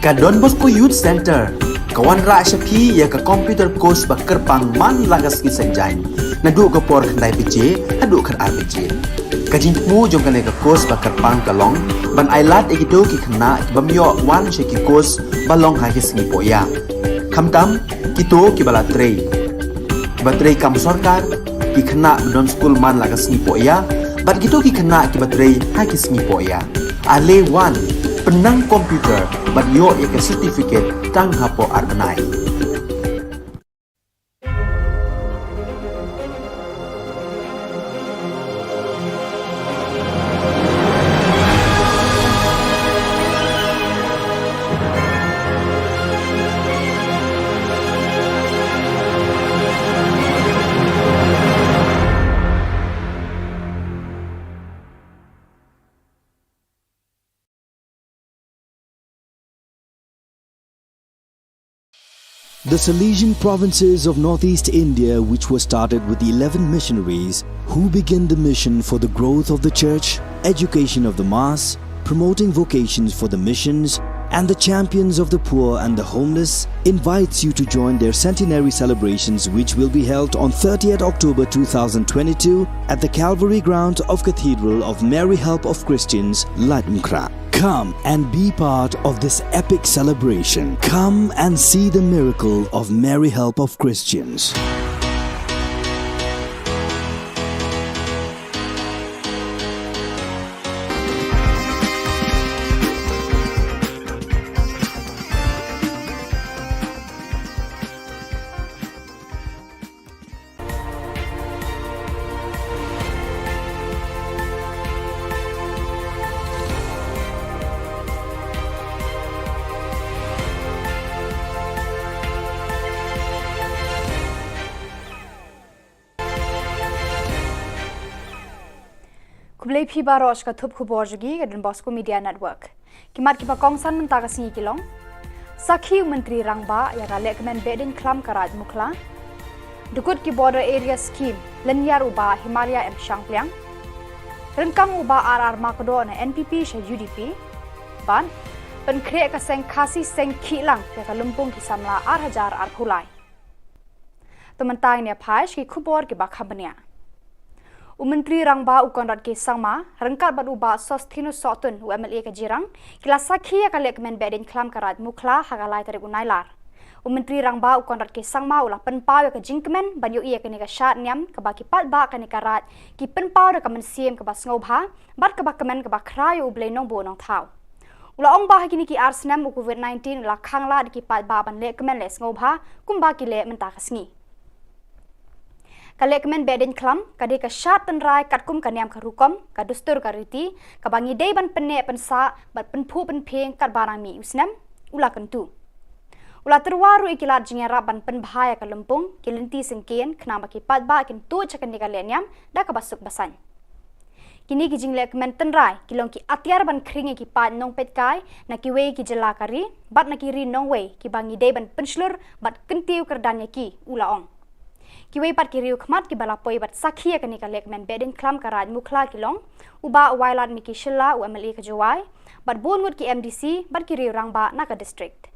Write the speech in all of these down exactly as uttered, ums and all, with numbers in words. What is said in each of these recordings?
Ka Don Bosco Youth Centre ka wanrah sha phi ïa ka computer course ba kyrpang man la ka sngi Saitjaiñ, naduh ka por khyndai baje haduh khatar baje. Ka jingthmu jong kane ka course ba kyrpang ka long ban ailad ïa kito ki khynnah ki bym ïoh wan sha ki course ba long ha ki sngi pohïa, khamtam kito kiba la trei, kiba trei kam sorkar, ki khynnah ba don skul man la ka sngi pohïa, bad kito ki khynnah kiba trei ha ki sngi pohïa. Ale wan, pynnang computer bad ïoh ïa ka certificate tang hapoh ar bnai. The Salesian provinces of northeast India, which were started with eleven missionaries who began the mission for the growth of the church, education of the mass, promoting vocations for the missions, and the champions of the poor and the homeless, invites you to join their centenary celebrations, which will be held on thirtieth October two thousand twenty-two at the Calvary ground of Cathedral of Mary Help of Christians, Laitumkhrah. Come and be part of this epic celebration. Come and see the miracle of Mary Help of Christians. Khublei phi baroh sha ka thup khubor jong ngi ka Don Bosco Media Network. Ki mat kiba kongsan mynta ka sngi ki long: Sakhi u Myntri Rangbah ïa ka lehkmen Behdeiñkhlam ka Raid Mukhla. Dukut ki Border Area Scheme, lynñiar u Bah Himaria M Shangpliang. Ryngkang u Bah R R Myrkondor na N P P sha U D P. Bad pynkhreh ka seng Khasi Seng Khihlang ïa ka lympung ki samla ar hajar arphew lai. To mynta ngin ïa phai sha ki khubor kiba kham bniah. U Myntri Rangbah u Conrad K Sangma ryngkat bad u Bah Sosthenes Sohtun, u M L A ka Jirang, ki la sakhi ïa ka lehkmen Behdeiñkhlam ka Raid Mukhla ha ka lai tarik u Nailar. U Myntri Rangbah u Conrad K Sangma u la pynpaw ïa ka jingkmen ban ïohi ïa kane ka shad niam kaba ki paidbah kane ka raid ki pynpaw da ka mynsiem kaba sngewbha bad kaba kmen kaba khraw ïa U Blei Nongbuh Nongthaw. U la ong ba ha kine ki ar snem u Covid nineteen u la khang lad ïa ki paidbah ban lehkmen leh sngewbha kumba ki leh mynta ka sngi. Ka lehkmen Behdeiñkhlam ka dei ka shad tynrai katkum ka niam ka rukom, ka dustur ka riti, kaba ngi dei ban pynneh pynsah bad pynphuh pynphieng katba nang mih u snem, u la kyntu. U la tyrwa ruh ïa ki lad jingïarap ban pynbha ïa ka lympung, ki lynti syngkien, khnang ba ki paidbah kin tuid sha kane ka lehniam da kaba suk ba saiñ. Kine ki jinglehkmen tynrai ki long ki atiar ban khring ïa ki paid nongpeitkai na kiwei ki jylla ka ri bad na ki ri nongwei kiba ngi dei ban pynshlur bad kyntiew kyrdan ïa ki, u la ong. Kiwei pat ki riew khmat kiba la poi bad sakhi ïa kane ka lehkmen Behdeiñkhlam ka Raid Mukhla ki long u Bah Wailadmiki Shylla, u M L A ka Jowai, bad bun ngut ki M D C bad ki riew rangbah na ka district.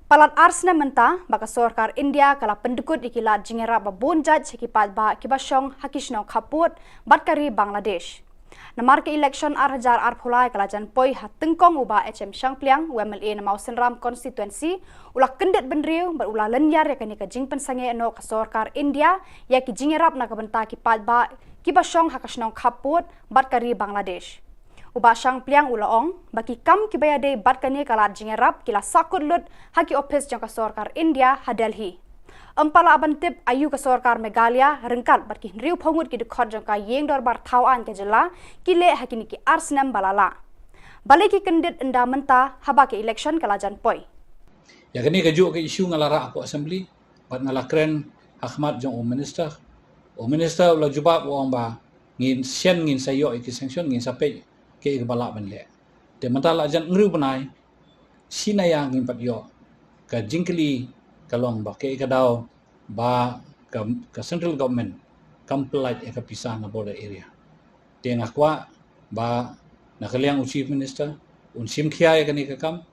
Palat ar snem mynta ba ka sorkar India ka la pyndukut ïa ki lad jingïarap ba bun jait sha ki paidbah kiba shong ha ki shnong khappud bad ka ri Bangladesh. Namar ka election ar hajar arphew lai ka la jan poi ha tyngkong u Bah H M Shangpliang, u M L A na Mawsynram constituency, u la kyndit bynriew bad u la lynñiar ïa kane ka jingpynsangeh noh ka sorkar India ïa ki jingïarap na ka bynta ki paidbah kiba shong ha ka shnong khappud bad ka ri Bangladesh. U Bah Shangpliang u la ong ba ki kam kiba ïadei bad kane ka lad jingïarap ki la sahkut lut ha ki ophis jong ka sorkar India ha Delhi. Ym pat lah ban tip aïu ka sorkar Meghalaya ryngkat bad ki hynriewphew ngut ki dkhot jong ka ïing dorbar thaw aiñ ka jylla ki leh ha kine ki ar snem ba la lah. Balei ki kyndit ynda mynta haba ka election ka la jan poi? Ïa kane kajuh ka issue nga la rah hapoh Assembly bad nga la kren ha khmat jong u Minister. U Minister u la jubab u ong ba ngin shen, ngin sa ïoh ïa ki sanction, ngin sa peit kaei kaba lah ban leh. Te mynta la jan hynriew bnai, shi na ïa ngim pat ïoh. Ka jingkylli ka long ba kaei ka daw ba ka, ka central government kam pynlait ïa ka pisa na border area. Te nga kwah ba na ka liang u Chief Minister un shim khia ïa kane ka kam,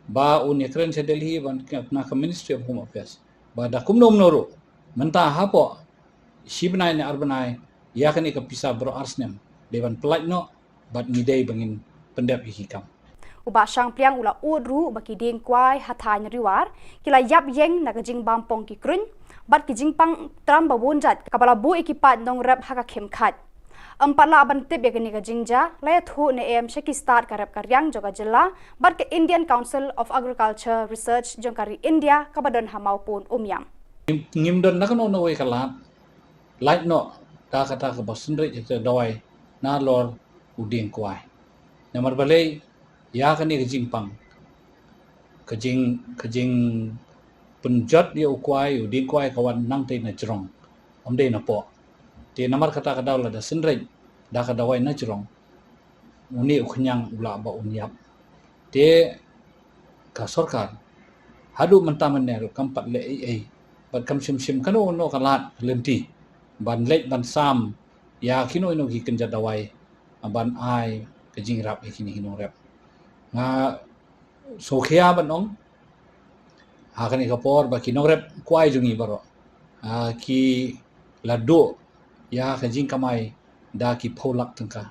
ba un ïakren sha Delhi ban na ka Ministry of Home Affairs ba da kumno kumno ruh mynta hapoh shi bnai ne ar bnai ïa kane ka pisa baroh ar snem dei ban pyllait noh bad ngi dei ba ngin pyndep ïa ki kam. U Bah Shangpliang u la ud ruh ba ki dieng kwai ha thaiñ Riwar ki la ïap ïeng na ka jingbam pong ki kruiñ bad ki jingpang tram ba bun jait kaba la buh ïa ki paid nongrep ha ka khim khait. Ym pat lah ban tip ïa kane ka jingjia, la ïathuh ne em sha ki stad ka rep ka riang jong ka jylla bad ka Indian Council of Agriculture Research jong ka ri India kaba don ha Mawpun Umiam. Ngim don na kano kano kawei ka lad lait noh da kata kaba synreit ïa ka dawai nalor u dieng kwai. Namar balei ïa kane ka jingpang ka jing ka jing pynjot ïa u kwai, u dieng kwai ka wan nangtei na jrong, ym dei na poh. Te namar kata ka daw lada synreit da ka dawai na jrong, une u khñiang u lah ba un ïap. Te ka sorkar haduh mynta mynne ruh kam pat leh ei ei bad kam shim shim kano kano ka lad ka lynti ban leit ban sam ïa kino kino ki kynja dawai ban ai ka jingïarap ïa kine ki nongrep. Nga sngewkhia ban ong ha kane ka por ba ki nongrep kwai jong ngi baroh ki la duh ïa ka jingkamai da ki phew lak tyngka.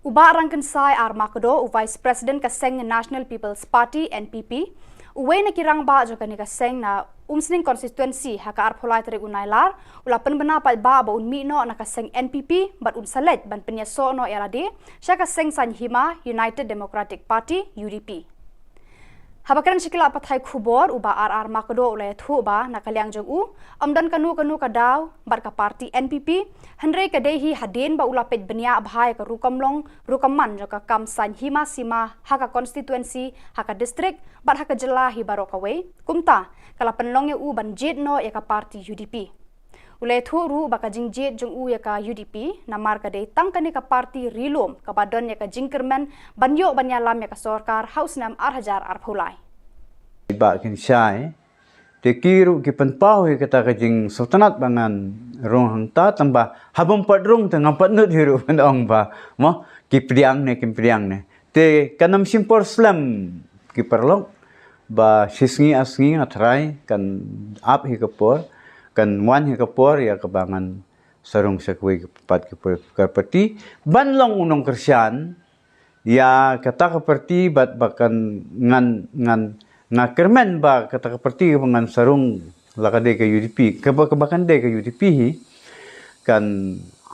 U Bah Rangkynsai R Makdo, u Vice President ka seng National People's Party, N P P, uwei na ki rangbah jong kane ka seng na Umsning Constituency ha ka arphew lai tarik u Nailar u la pynbna paidbah ba un mih noh na ka seng N P P bad un sa leit ban pynïasoh noh ïa lade sha ka seng saiñ hima United Democratic Party, U D P. Haba kren sha ki lad pathai khubor, u Bah R R Makdo u la ïathuh ba na ka liang jong u ym don kano kano ka daw bad ka party N P P, hynrei ka dei hi hadien ba u la peit bniah bha ïa ka rukom long rukom man jong ka kam saiñ hima sima ha ka constituency, ha ka district bad ha ka jylla hi baroh kawei. Kumta ka la pynlong ïa u ban jied noh ïa ka party U D P. U la ïathuh ruh ba ka jingjied jong u ïa ka U D P namar ka dei tang kane ka party ri lum kaba don ïa ka jingkyrmen ban ïoh ban ïalam ïa ka sorkar ha u snem ar hajar arphew lai. Bah Rangkynsai, te ki ruh ki pynpaw ïa kata ka jingsngewtynnat ba ngan rung hangta, tangba haba ym pat rung te ngam pat nud hi ruh ban ong ba mo ki pdiang ne kim pdiang ne. Te kan ym shim por slem ki paralok, ba shi sngi ar sngi nga tharai kan ap hi ka por, kan wan hi ka por ïa kaba ngan sa rung sha kawei pat ki party ban long u nongkyrshan ïa kata ka party bad ba kan ngan ngan nga kyrmen ba kata ka party ba ngan sa rung, la ka dei ka U D P, kaba kaba kan dei ka U D P hi, kan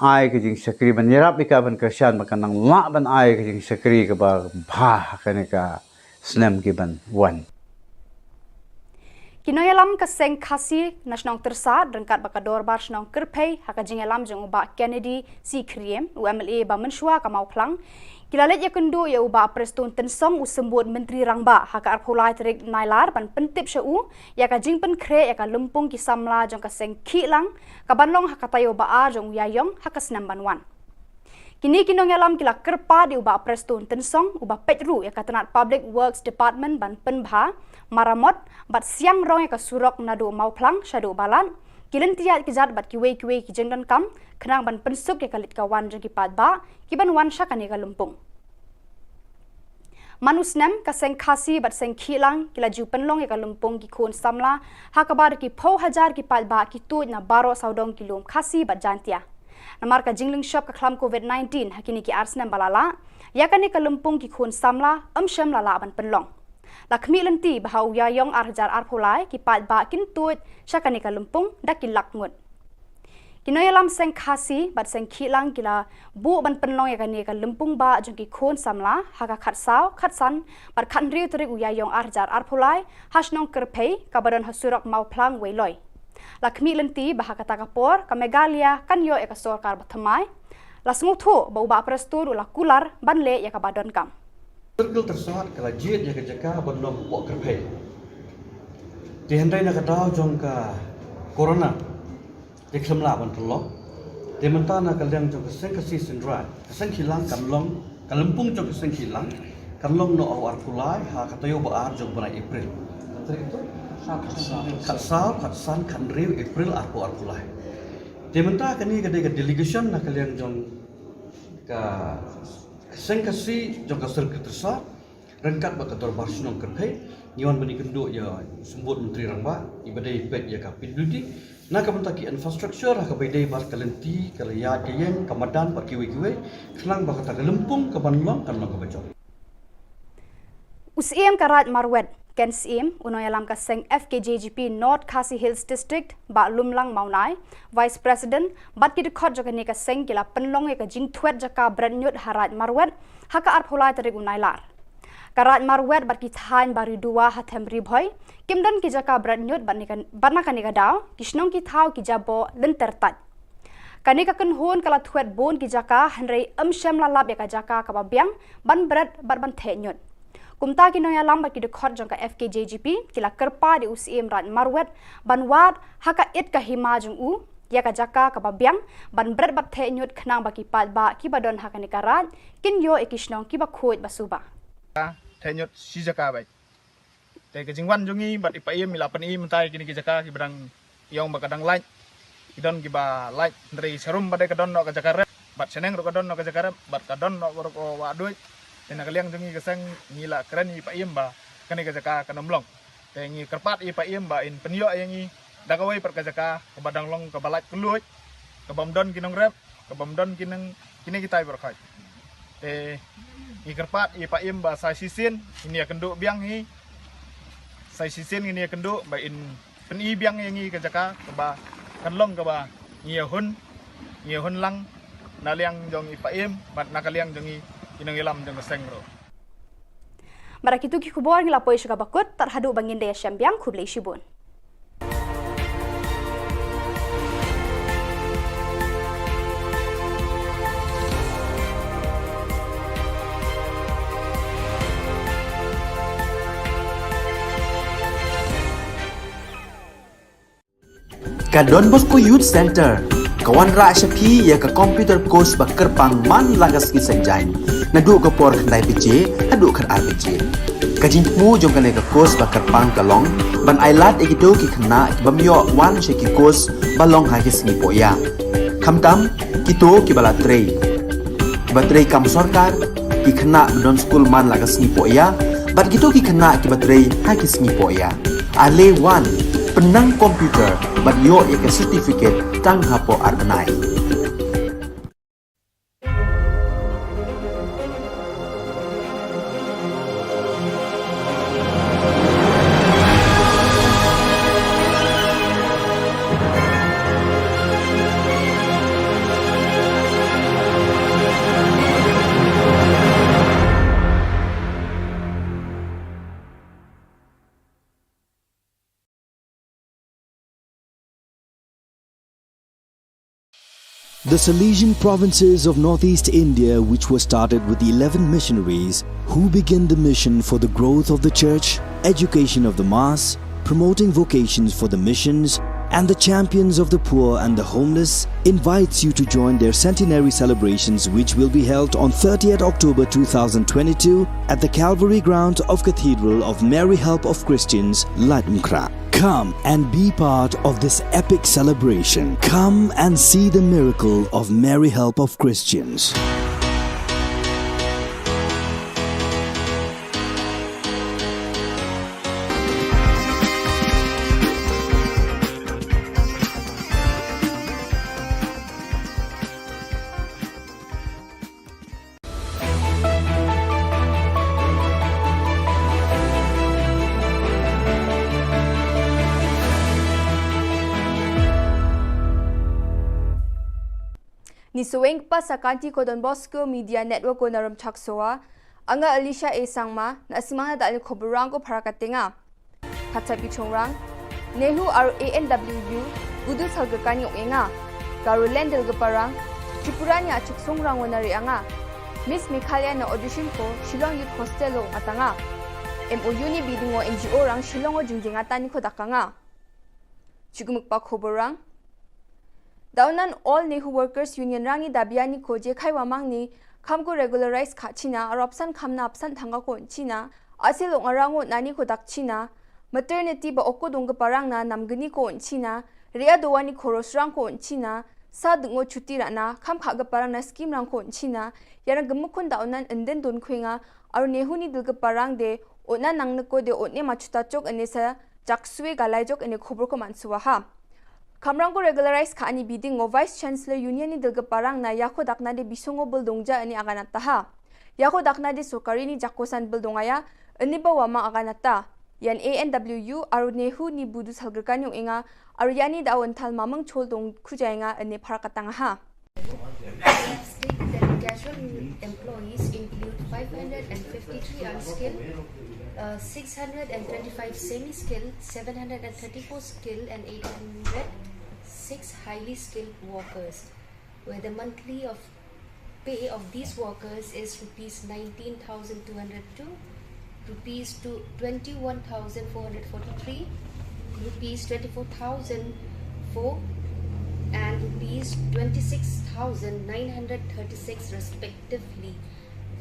ai ka jingshakri ban ïarap ïa ka ban kyrshan ba kan nang lah ban ai ka jingshakri kaba bha ha kane ka snem ki ban wan. Ki nongïalam ka seng Khasi na shnong Tyrsad ryngkat bad ka dorbar shnong Kyrphei ha ka jingïalam jong u Bah Kennedy C Khriem, u M L A ba mynshuwa ka Mawphlang, ki la leit ïakynduh ïa u Bah Prestone Tynsong, u symbud Myntri Rangbah, ha ka arphew lai tarik Nailar ban pyntip sha u ïa ka jingpynkhreh ïa ka lympung ki samla jong ka seng Khihlang kaban long ha ka taïew ba ar jong u Ïaïong ha ka snem ban wan. Kine ki nongïalam ki la kyrpad ïa u Bah Prestone Tynsong uba peit ruh ïa ka tnat Public Works Department ban pynbha, maramot bad siang rong ïa ka surok naduh Mawphlang shaduh Balat, ki lynti ïaid kjat bad kiwei kiwei ki jingdonkam khnang ban pynsuk ïa ka leit ka wan jong ki paidbah kiban wan sha kane ka lympung. Man u snem, ka seng Khasi bad seng Khihlang ki la ju pynlong ïa ka lympung ki khun samla, ha kaba da ki phew hajar ki paidbah ki tuid na baroh sawdong ki lum Khasi bad Jaintia. Namar ka jinglynshop ka khlam Covid nineteen ha kine ki ar snem ba la lah, ïa kane ka lympung ki khun samla ym shym la lah ban pynlong. La khmih lynti ba ha u Ïaïong ar hajar arphew lai ki paidbah kin tuid sha kane ka lympung da ki lak ngut. Ki nongïalam seng Khasi bad seng Khihlang ki la buh ban pynlong ïa kane ka lympung bah jong ki khun samla ha ka khatsaw, khatsan bad khathynriew tarik u Ïaïong ar hajar arphew lai ha shnong Kyrphei kaba don ha surok Mawphlang Weiloi. La khmih lynti ba ha kata ka por ka Meghalaya kan ïoh ïa ka sorkar bathymmai. La sngewthuh ba u Bah Prestone u la kular ban leh ïa kaba donkam. Circle Tyrsad ka la jied ïa ka jaka ban long hapoh Kyrphei. Te hynrei na ka daw jong ka corona te khlem lah ban pynlong. Te mynta na ka liang jong ka seng Khasi Synrai, ka seng Khihlang kan long, ka lympung jong ka seng Khihlang kan long noh ha u arphew lai ha ka taïew ba ar jong u bnai April. Khatsaw, khatsan, khathynriew April arphew arphew lai. Te mynta kane ka dei ka delegation na ka liang jong ka seng Khasi jong ka Circle Tyrsad. Ryngkat bad ka Dorbar Shnong Kyrphei, ngi wan ban ïakynduh ïa u Symbud Myntri Rangbah, iba dei peit ïa ka P W D, na ka bynta ki infrastructure, ha kaba ïadei bad ka lynti, ka ïaid ka ïeng, ka madan, bad kiwei kiwei, khnang ba kata ka lympung kaban long, kan long kaba jop. U Syiem ka Raid Marwet, Ken Syiem, u nongïalam ka seng F K J G P North Khasi Hills District, Bah Lumlang Mawnai, Vice President, bad ki dkhot jong kane ka seng ki la pynlong ïa ka jingthwet jaka bret ñiut ha Raid Marwet, ha ka arphew lai tarik u Nailar. Ka Raid Marwet bad ki thaiñ Baridowa ha them Ri Bhoi, kim don ki jaka bret ñiut bad ne ka, bad na kane ka daw, ki shnong ki thaw ki jaboh lynter tait. Kane ka kynhun ka la thwet bun ki jaka, hynrei ym shym la lap ïa ka jaka kaba biang, ban bret bad ban theh ñiut. Kumta ki nongïalam bad ki dkhot jong ka F K J G P, ki la kyrpad ïa u Syiem Raid Marwet, ban wad, ha ka it ka hima jong u, ïa ka jaka kaba biang, ban bret bad theh ñiut khnang ba ki paidbah kiba don ha kane ka raid, kin ïoh ïa ki shnong kiba khuid ba suba. Theh ñiut shi jaka beit. Te ka jingwan jong ngi bad i Paiem i la pyni mynta ïa kine ki jaka kiba dang ïong ba ka dang lait. Ki don kiba lait, hynrei sharum ba dei ka don noh ka jaka rep, bad shaneng ruh ka don noh ka jaka rep, bad ka don noh ruh ka wah duid. Te na ka liang jong ngi ka seng ngi la kren ïa i Paiem ba kane ka jaka kan ym long. Te ngi kyrpad ïa i Paiem ba in pynïoh ïa ngi da kawei pat ka jaka kaba dang long kaba lait kylluid, kaba ym don ki nongrep, kaba ym don ki nong, kine kitai baroh khoit. Te ngi kyrpad ïa i Paiem ba sa shisien ngin ïakynduh biang hi. Sa shisien ngin ïakynduh ba in pyni biang ïa ngi ka jaka kaba kan long kaba ngi ïahun, ngi ïahun lang na liang jong i Paiem bad na ka liang jong ngi ki nongïalam jong ka seng ruh. Bad da kito ki khubor ngi la poi sha kaba kut, tad haduh ba ngin da ïashem biang, khublei shibun. Ka Don Bosco Youth Centre ka wanrah sha phi ïa ka computer course ba kyrpang man la ka sngi Saitjaiñ, naduh ka por khyndai baje haduh khatar baje. Ka jingthmu jong kane ka course ba kyrpang ka long ban ailad ïa kito ki khynnah ki bym ïoh wan sha ki course ba long ha ki sngi pohïa, khamtam kito kiba la trei, kiba trei kam sorkar, ki khynnah ba don skul man la ka sngi pohïa, bad kito ki khynnah kiba trei ha ki sngi pohïa. Ale wan, pynnang computer bad ïoh ïa ka certificate tang hapoh ar bnai. The Salesian provinces of northeast India, which were started with eleven missionaries who began the mission for the growth of the church, education of the mass, promoting vocations for the missions, and the champions of the poor and the homeless, invites you to join their centenary celebrations, which will be held on thirtieth October two thousand twenty-two at the Calvary Ground of Cathedral of Mary Help of Christians, Laitumkhrah. Come and be part of this epic celebration. Come and see the miracle of Mary Help of Christians. Ngi sngewbha sa ka Kanti ko Don Bosco Media Network ko na Rymchak Sowa. Nga Alicia A Sangma, na simang na da ni khubor rang ko para ka tenga. Khatsan ki chongrang, NEHU aro A N W U, udu sal ka kani ong enga. Garo Land dal ka parang, Tripura ni achuk songrang wana ri anga. Miss Meghalaya na audition ko, Shillong Youth Hostel lo atanga. M O U ni bidingo N G O rang Shillong o jingjing atani ko dakanga. Chukmuk pa khubor rang. Daunan All NEHU Workers Union rangi dabiani ko je khaiwa mangni, kham ko regularize kha china, arapsan khamna apsan thanga ko china, asil ong arango nani ko dak china, maternity ba oko dong ka parang na namgni ko china, ria dowani ko rosrang ko china, Sa dngo chuti rana, kham kha ka parang na skim rang ko nchina, yarang gmukun da onan enden don kwinga, aru nehu ni dil ka parang de, ona nang neko de one machuta chok ene sa, jakswe galai jok ene khubur ko mansuwa ha. Khamrang ko regularize kha ani biding ngo Vice Chancellor Union ni dil ka parang na yako dakna de bisongo bul dongja ene aganata ha. Yako dakna de sokari ni jakosan bul dongaya, ene ba wama aganata. Yan A N W U, aru nehu ni budu salgerkan yung inga, aru yani da awan thal mamang chol dong khujainga ene parakatang ha. Stated that casual employees include five hundred fifty-three unskilled, uh, six hundred twenty-five semi-skilled, seven hundred thirty-four skilled, and eight hundred six highly skilled workers, where the monthly of pay of these workers is rupees nineteen thousand two hundred two, rupees to twenty-one thousand four hundred forty-three, rupees twenty-four thousand four, and rupees twenty-six thousand nine hundred thirty-six respectively.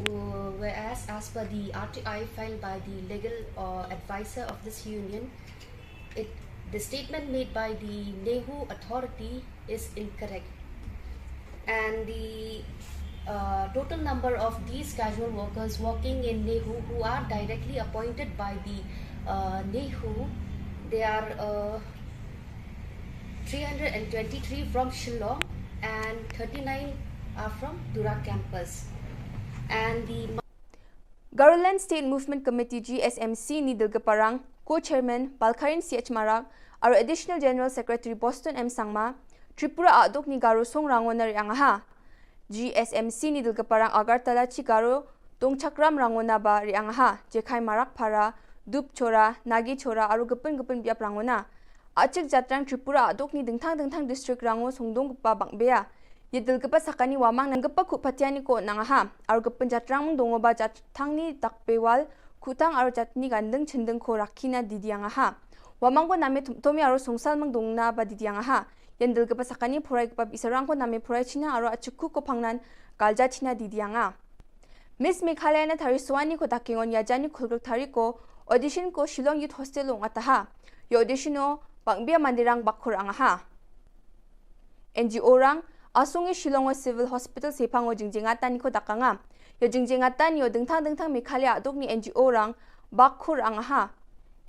Uh, whereas, as per the R T I filed by the legal, uh, advisor of this union, it, the statement made by the nehu authority is incorrect. And the, uh, total number of these casual workers working in nehu who are directly appointed by the, uh, nehu, they are, uh, three hundred twenty-three from Shillong and thirty-nine are from Tura campus. And the Garoland State Movement Committee, G S M C, ni dil ka parang, co-chairman, Balkarin C H Marak, aru Additional General Secretary Boston M Sangma, Tripura aduk ni Garo song rangona ri angaha. G S M C ni dil ka parang Agartala chi Garo tong chakram rangona ba ri angaha, Jekhai Marak Para, Dup Chora, Nagi Chora, aru gepin gepin biap rangona. Achik jatrang Tripura aduk ni dingthang dingthang district rango songdong gepa bang bea. Ye dil gepa sakani wamang nang gepa khup patiani ko nang aha. Aru gepin jatrang mung dongo ba jatrang ni dak bewal, khutang aru jatni gandeng chindeng ko rakina didi angaha. Wamang ko name tum-, tomi aru songsal mung dongna ba didi angaha. Yen dil gepa sakani phurai gepa bisarang ko name phurai china aru achikku ko pangnan kalja china didi anga. Miss Meghalaya na thari suani ko dakingon yajani khulgruk thari ko audition ko Shillong Youth Hostel ong ataha. Yo audition o bang bia mandirang bakhur angaha. N G O rang, asongi Shillong o Civil Hospital sepang o jingjingatan ni ko dakanga. Yo jingjingatan yo dingthang dingthang Meghalaya aduk ni N G O rang bakhur angaha.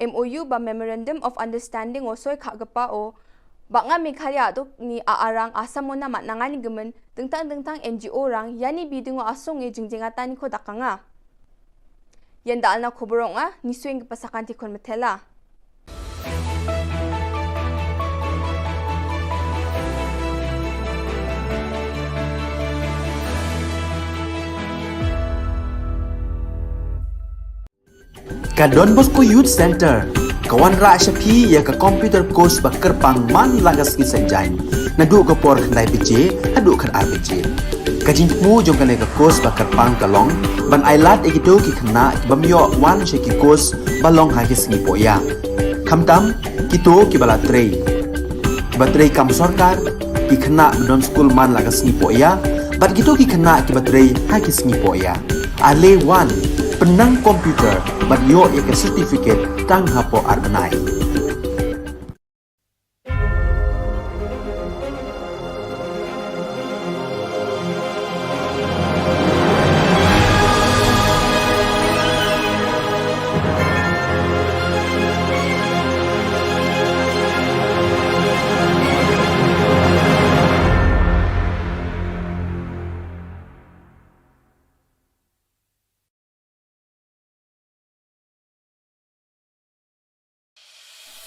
M O U ba Memorandum of Understanding o soi khak gepa o. Bak nga Meghalaya aduk ni a arang asam o na mat nangani gemen dingtang dingtang N G O rang yani bidung o asong e jingjingatan ni ko dakanga. Yan da alna khubur ong a, ni suing gepa sakan ti kon metela. Ka Don Bosco Youth Center ka wanrah sha phi ïa ka computer course ba kyrpang man la ka sngi Saitjaiñ, naduh ka por khyndai baje haduh khatar baje. Ka jingthmu jong kane ka course ba kyrpang ka long ban ailad ïa kito ki khynnah ki bym ïoh wan sha ki course ba long ha ki sngi pohïa. Khamtam kito kiba la trei, kiba trei kam sorkar, ki khynnah ba don skul man la ka sngi pohïa, bad kito ki khynnah kiba trei ha ki sngi pohïa. Ale wan, pynnang computer bad ïoh ïa ka certificate tang hapoh ar bnai.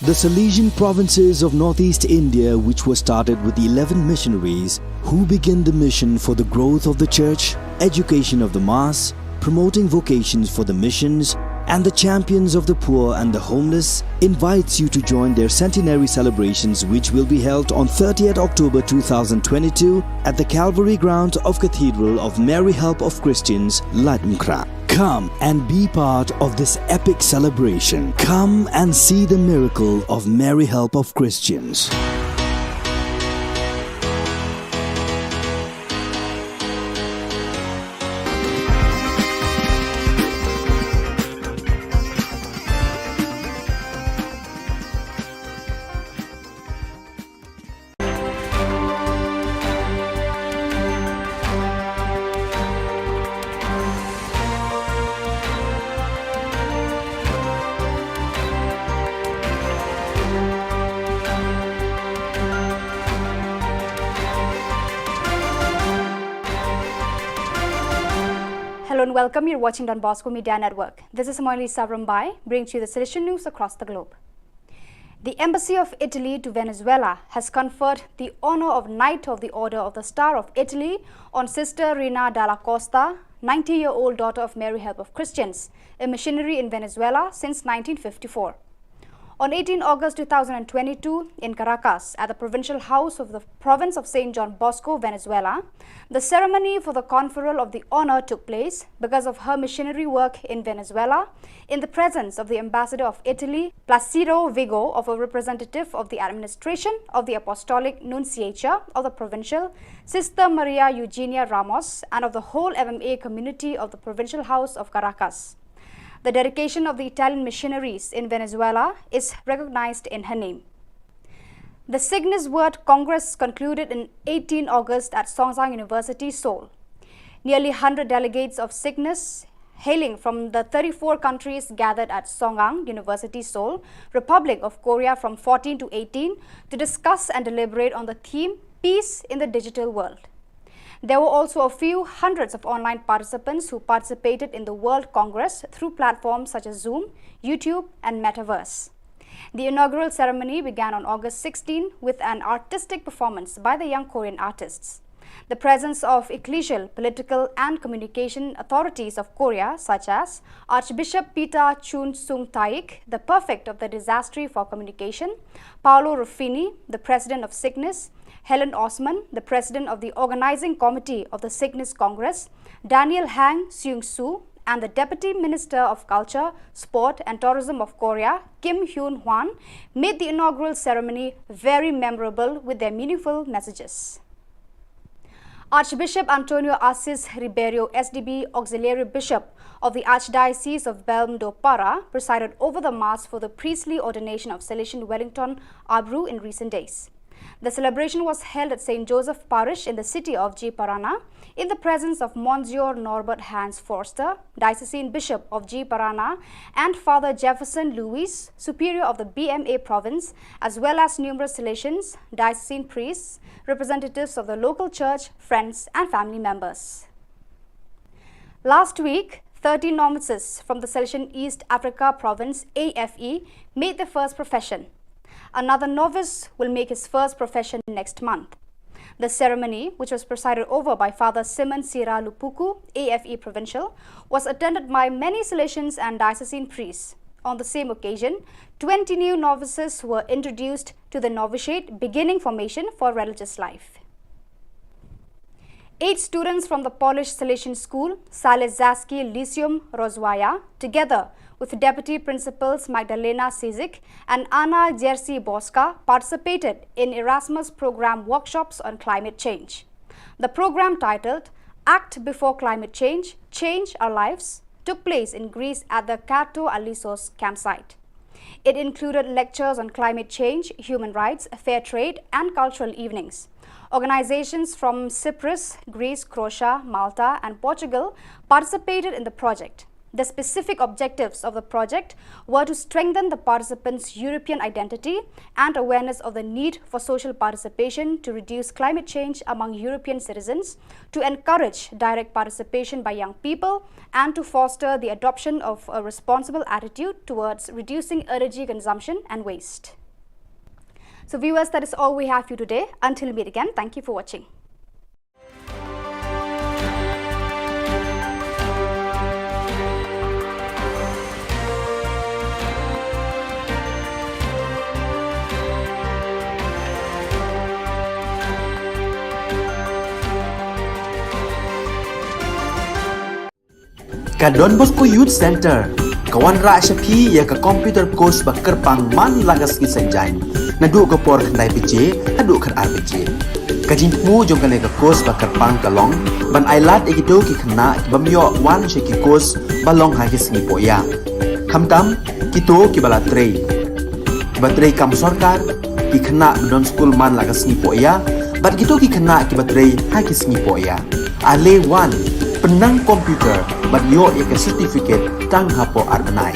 The Salesian provinces of northeast India, which was started with eleven missionaries who began the mission for the growth of the church, education of the mass, promoting vocations for the missions, and the champions of the poor and the homeless, invites you to join their centenary celebrations, which will be held on thirtieth October two thousand twenty-two at the Calvary ground of Cathedral of Mary Help of Christians, Laitumkhrah. Come and be part of this epic celebration. Come and see the miracle of Mary Help of Christians. And welcome, you're watching Don Bosco Media Network. This is Moili Sabrambai, bringing to you the Salesian news across the globe. The Embassy of Italy to Venezuela has conferred the honor of Knight of the Order of the Star of Italy on Sister Rina Dalla Costa, ninety-year-old daughter of Mary Help of Christians, a missionary in Venezuela since nineteen fifty-four. On eighteen August two thousand twenty-two, in Caracas, at the provincial house of the province of Saint John Bosco, Venezuela, the ceremony for the conferral of the honor took place because of her missionary work in Venezuela, in the presence of the ambassador of Italy, Placido Vigo, of a representative of the administration of the Apostolic Nunciature of the provincial, Sister Maria Eugenia Ramos, and of the whole M M A community of the provincial house of Caracas. The dedication of the Italian missionaries in Venezuela is recognized in her name. The Cygnus World Congress concluded in eighteen August at Songkran University, Seoul. Nearly hundred delegates of Cygnus, hailing from the thirty-four countries, gathered at Songkran University, Seoul, Republic of Korea, from fourteen to eighteen to discuss and deliberate on the theme Peace in the Digital World. There were also a few hundreds of online participants who participated in the World Congress through platforms such as Zoom, YouTube, and Metaverse. The inaugural ceremony began on August sixteen with an artistic performance by the young Korean artists. The presence of ecclesial, political, and communication authorities of Korea, such as Archbishop Peter Chun Sung Taik, the prefect of the Dicastery for Communication, Paolo Ruffini, the president of Cygnus, Helen Osman, the president of the organizing committee of the Cygnus Congress, Daniel Hwang Seung-soo, and the Deputy Minister of Culture, Sport and Tourism of Korea, Kim Hyun Hwan, made the inaugural ceremony very memorable with their meaningful messages. Archbishop Antonio Assis Ribeiro, S D B, Auxiliary Bishop of the Archdiocese of Belem do Pará, presided over the Mass for the priestly ordination of Salesian Wellington Abreu in recent days. The celebration was held at Saint Joseph Parish in the city of Ji-Paraná, in the presence of Monsignor Norbert Hans Forster, Diocesan Bishop of Ji-Paraná, and Father Jefferson Luis, Superior of the B M A province, as well as numerous Salesians, diocesan priests, representatives of the local church, friends, and family members. Last week, thirty novices from the Salesian East Africa province, A F E, made their first profession. Another novice will make his first profession next month. The ceremony, which was presided over by Father Simon Sira Lupuku, A F E provincial, was attended by many Salesians and diocesan priests. On the same occasion, twenty new novices were introduced to the novitiate, beginning formation for religious life. Eight students from the Polish Salesian school, Salezackie Liceum Rozwaja, together with Deputy Principals Magdalena Sizik and Anna Jerzy Boska, participated in Erasmus Programme workshops on climate change. The programme, titled Act Before Climate Change, Change Our Lives, took place in Greece at the Katou Alissos campsite. It included lectures on climate change, human rights, fair trade, and cultural evenings. Organizations from Cyprus, Greece, Croatia, Malta, and Portugal participated in the project. The specific objectives of the project were to strengthen the participants' European identity and awareness of the need for social participation to reduce climate change among European citizens, to encourage direct participation by young people, and to foster the adoption of a responsible attitude towards reducing energy consumption and waste. So viewers, that is all we have for you today. Until we meet again, thank you for watching. Ka Don Bosco Youth Centre ka wanrah sha phi ïa ka computer course ba kyrpang man la ka sngi Saitjaiñ, naduh ka por khyndai baje haduh khatar baje. Ka jingthmu jong kane ka course ba kyrpang ka long ban ailad ïa kito ki khynnah ki bym ïoh wan sha ki course ba long ha ki sngi pohïa, khamtam kito kiba la trei, kiba trei kam sorkar, ki khynnah ba don skul man la ka sngi pohïa, bad kito ki khynnah kiba trei ha ki sngi pohïa. Ale wan, pynnang computer bad ïoh ïa ka certificate tang hapoh ar bnai.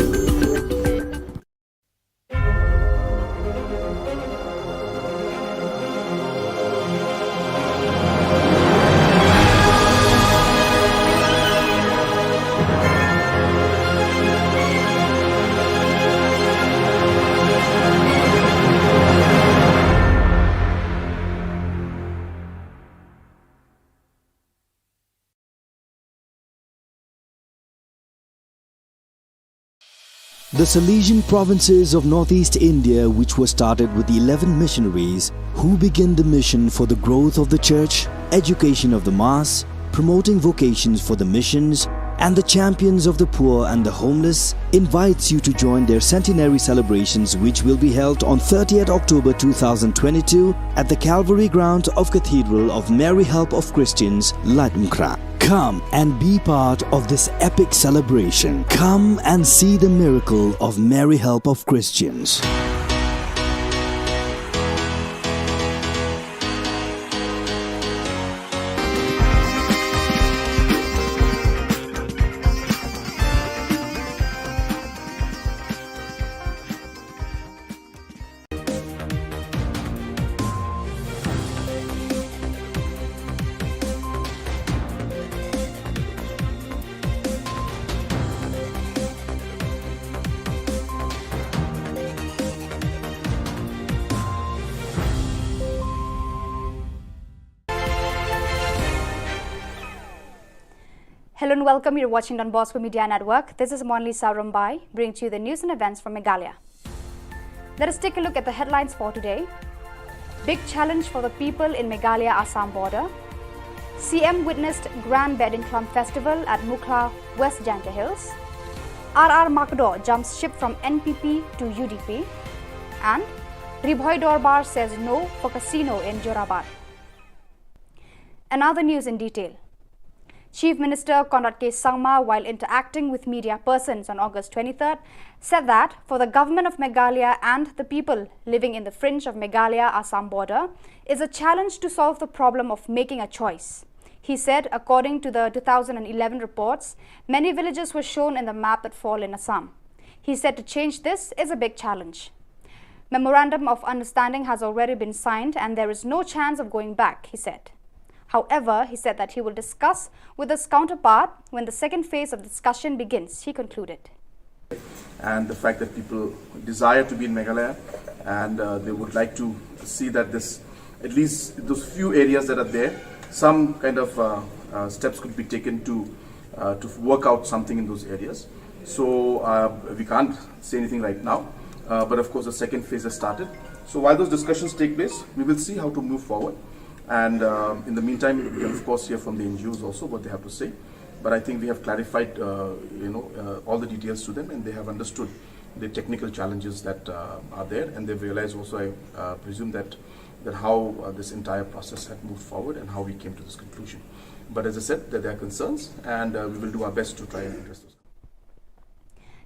The Salesian provinces of northeast India, which were started with eleven missionaries who began the mission for the growth of the church, education of the mass, promoting vocations for the missions, and the champions of the poor and the homeless, invites you to join their centenary celebrations, which will be held on thirtieth October two thousand twenty-two at the Calvary Ground of Cathedral of Mary Help of Christians, Laitumkhrah. Come and be part of this epic celebration. Come and see the miracle of Mary Help of Christians. Hello and welcome. You're watching Don Bosco Media Network. This is Monlisa Rumbai, bringing to you the news and events from Meghalaya. Let us take a look at the headlines for today. Big challenge for the people in Meghalaya-Assam border. C M witnessed Grand Behdeiñkhlam Festival at Mukhla, West Jaintia Hills. R R Makdoh jumps ship from N P P to U D P. And Ri Bhoi Dorbar says no for casino in Jorabat. And now the news in detail. Chief Minister Conrad K Sangma, while interacting with media persons on August twenty-third, said that for the government of Meghalaya and the people living in the fringe of Meghalaya-Assam border, is a challenge to solve the problem of making a choice. He said, according to the two thousand eleven reports, many villages were shown in the map that fall in Assam. He said to change this is a big challenge. Memorandum of understanding has already been signed and there is no chance of going back, he said. However, he said that he will discuss with his counterpart when the second phase of discussion begins, he concluded. And the fact that people desire to be in Meghalaya and, uh, they would like to see that this, at least those few areas that are there, some kind of, uh, uh, steps could be taken to, uh, to work out something in those areas. So, uh, we can't say anything right now, uh, but of course the second phase has started. So while those discussions take place, we will see how to move forward. And, uh, in the meantime, we can of course hear from the N G Os also what they have to say. But I think we have clarified, uh, you know, uh, all the details to them, and they have understood the technical challenges that, uh, are there, and they've realized also, I, uh, presume that, that how, uh, this entire process had moved forward and how we came to this conclusion. But as I said, that there are concerns, and, uh, we will do our best to try and address those.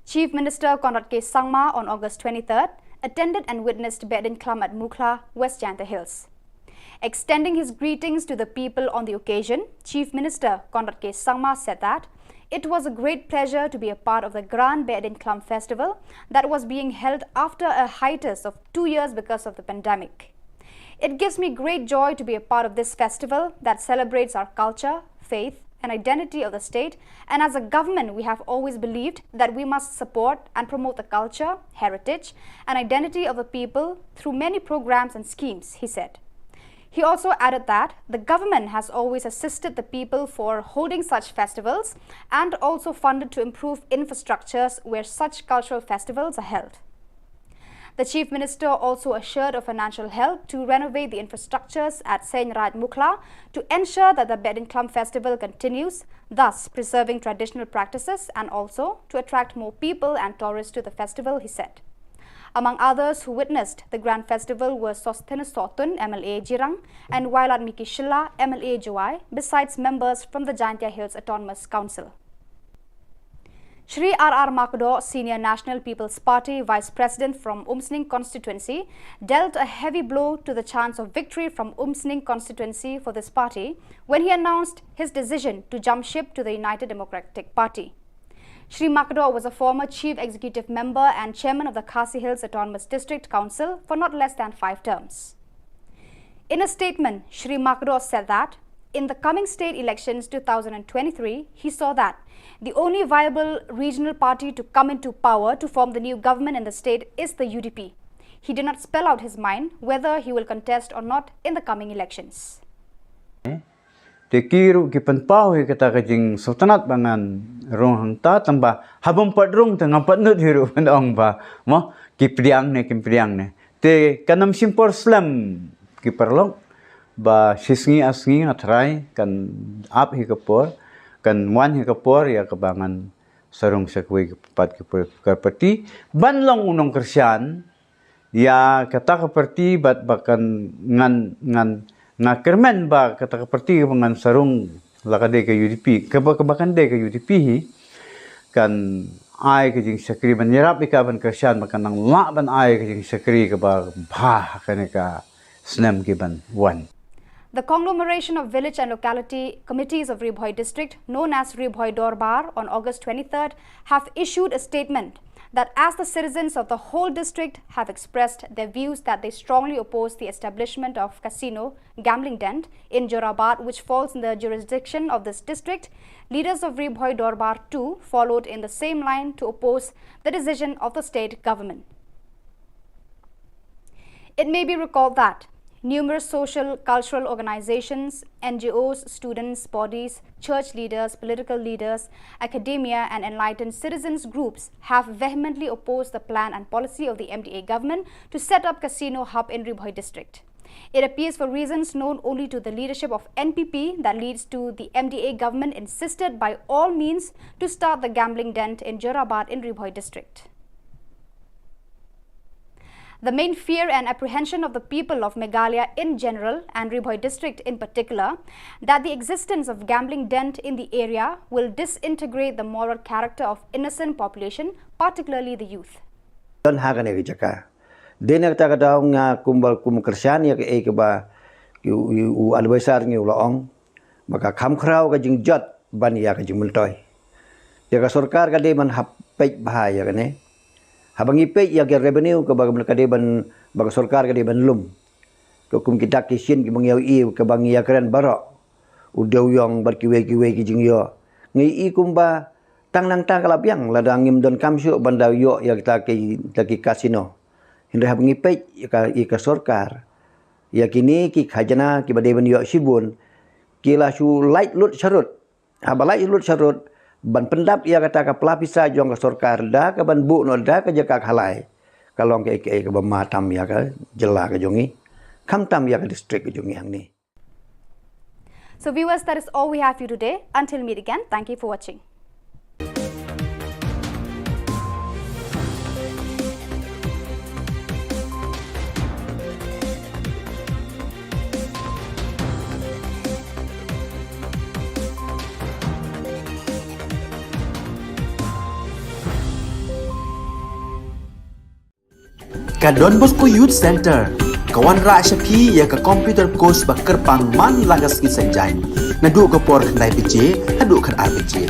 Chief Minister Conrad K Sangma on August twenty-third attended and witnessed Behdeiñkhlam at Mukhla, West Jaintia Hills. Extending his greetings to the people on the occasion, Chief Minister Conrad K Sangma said that it was a great pleasure to be a part of the Grand Behdeiñkhlam Festival that was being held after a hiatus of two years because of the pandemic. It gives me great joy to be a part of this festival that celebrates our culture, faith, and identity of the state, and as a government, we have always believed that we must support and promote the culture, heritage, and identity of the people through many programs and schemes, he said. He also added that the government has always assisted the people for holding such festivals and also funded to improve infrastructures where such cultural festivals are held. The Chief Minister also assured of financial help to renovate the infrastructures at Seiñ Raij Mukhla to ensure that the Behdeiñkhlam festival continues, thus preserving traditional practices and also to attract more people and tourists to the festival, he said. Among others who witnessed the grand festival were Sosthenes Sohtun, M L A Jirang, and Wailadmiki Shylla, M L A Jowai, besides members from the Jaintia Hills Autonomous Council. Shri R R Makdoh, Senior National People's Party Vice President from Umsning constituency, dealt a heavy blow to the chance of victory from Umsning constituency for this party when he announced his decision to jump ship to the United Democratic Party. Shri Makdoh was a former chief executive member and chairman of the Khasi Hills Autonomous District Council for not less than five terms. In a statement, Shri Makdoh said that in the coming state elections two thousand twenty-three, he saw that the only viable regional party to come into power to form the new government in the state is the U D P. He did not spell out his mind whether he will contest or not in the coming elections. Te ki ruh ki pynpaw hi kata ka jingsngewtynnat ba ngan rung hangta, tang ba haba ym pat rung te ngam pat nud hi ruh ban ong ba, mo, ki pdiang ne kim pdiang ne. Te kan ym shim por slem ki paralok, ba shi sngi ar sngi nga tharai kan ap hi ka por, kan wan hi ka por ïa kaba ngan sa rung sha kawei pat ka por, ka parti ban long u nongkyrshan ïa kata ka parti, bad ba kan ngan, ngan, nga kyrmen ba kata ka parti kaba ngan sa rung, la ka dei ka U D P, kaba, kaba kan dei ka U D P hi, kan ai ka jingshakri ban ïarap ïa ka ban kyrshan, ba kan nang lah ban ai ka jingshakri kaba bha ha kane ka snem ki ban wan. The conglomeration of village and locality committees of Ri Bhoi district, known as Ri Bhoi Dorbar, on August twenty-third, have issued a statement that as the citizens of the whole district have expressed their views that they strongly oppose the establishment of casino gambling den in Jorabat, which falls in the jurisdiction of this district, leaders of Ri Bhoi Dorbar too followed in the same line to oppose the decision of the state government. It may be recalled that numerous social, cultural organizations, N G Os, students, bodies, church leaders, political leaders, academia, and enlightened citizens groups have vehemently opposed the plan and policy of the M D A government to set up casino hub in Ri Bhoi district. It appears, for reasons known only to the leadership of N P P, that leads to the M D A government insisted by all means to start the gambling den in Jorabat in Ri Bhoi district. The main fear and apprehension of the people of Meghalaya in general and Ri Bhoi district in particular, that the existence of gambling den in the area will disintegrate the moral character of innocent population, particularly the youth. Don ha kane ka jaka. Dei na kata ka daw nga kumba kum kyrshan ïa kaei kaba u, u, u advisor ngi u la ong ba ka kham khraw ka jingjot ban ïa ka jingmyntoi. Ïa ka sorkar ka dei ban hap peit bha ïa kane. Haba ngi peit ïa ka revenue kaba ka dei ban, ba ka sorkar ka dei ban lum. Ka kum ki dak ki shin kiba ngi ïohi, kaba ngi ïakren baroh, u dewiong bad kiwei kiwei ki jingïoh. Ngi i kumba tang nangta ka la biang lada ngim donkam shuh ban da ïoh ïa kita ki, kita ki casino. Hynrei haba ngi peit ïa ka, ïa ka sorkar, ïa kine ki khajna kiba dei ban ïoh shibun, ki la shu lait lut sharud. Haba lait lut sharud, ban pyndap ïa kata ka pla pisa jong ka sorkar da kaban buh noh da ka jaka khalai, ka long kaei kaei kaba ma tam ïa ka jylla ka jong ngi, khamtam ïa ka district ka jong ngi hangne. So viewers, that is all we have for you today. Until meet again, thank you for watching. Ka Don Bosco Youth Center ka wanrah sha phi ïa ka computer course ba kyrpang man la ka sngi Saitjaiñ, naduh ka por khyndai baje haduh khatar baje.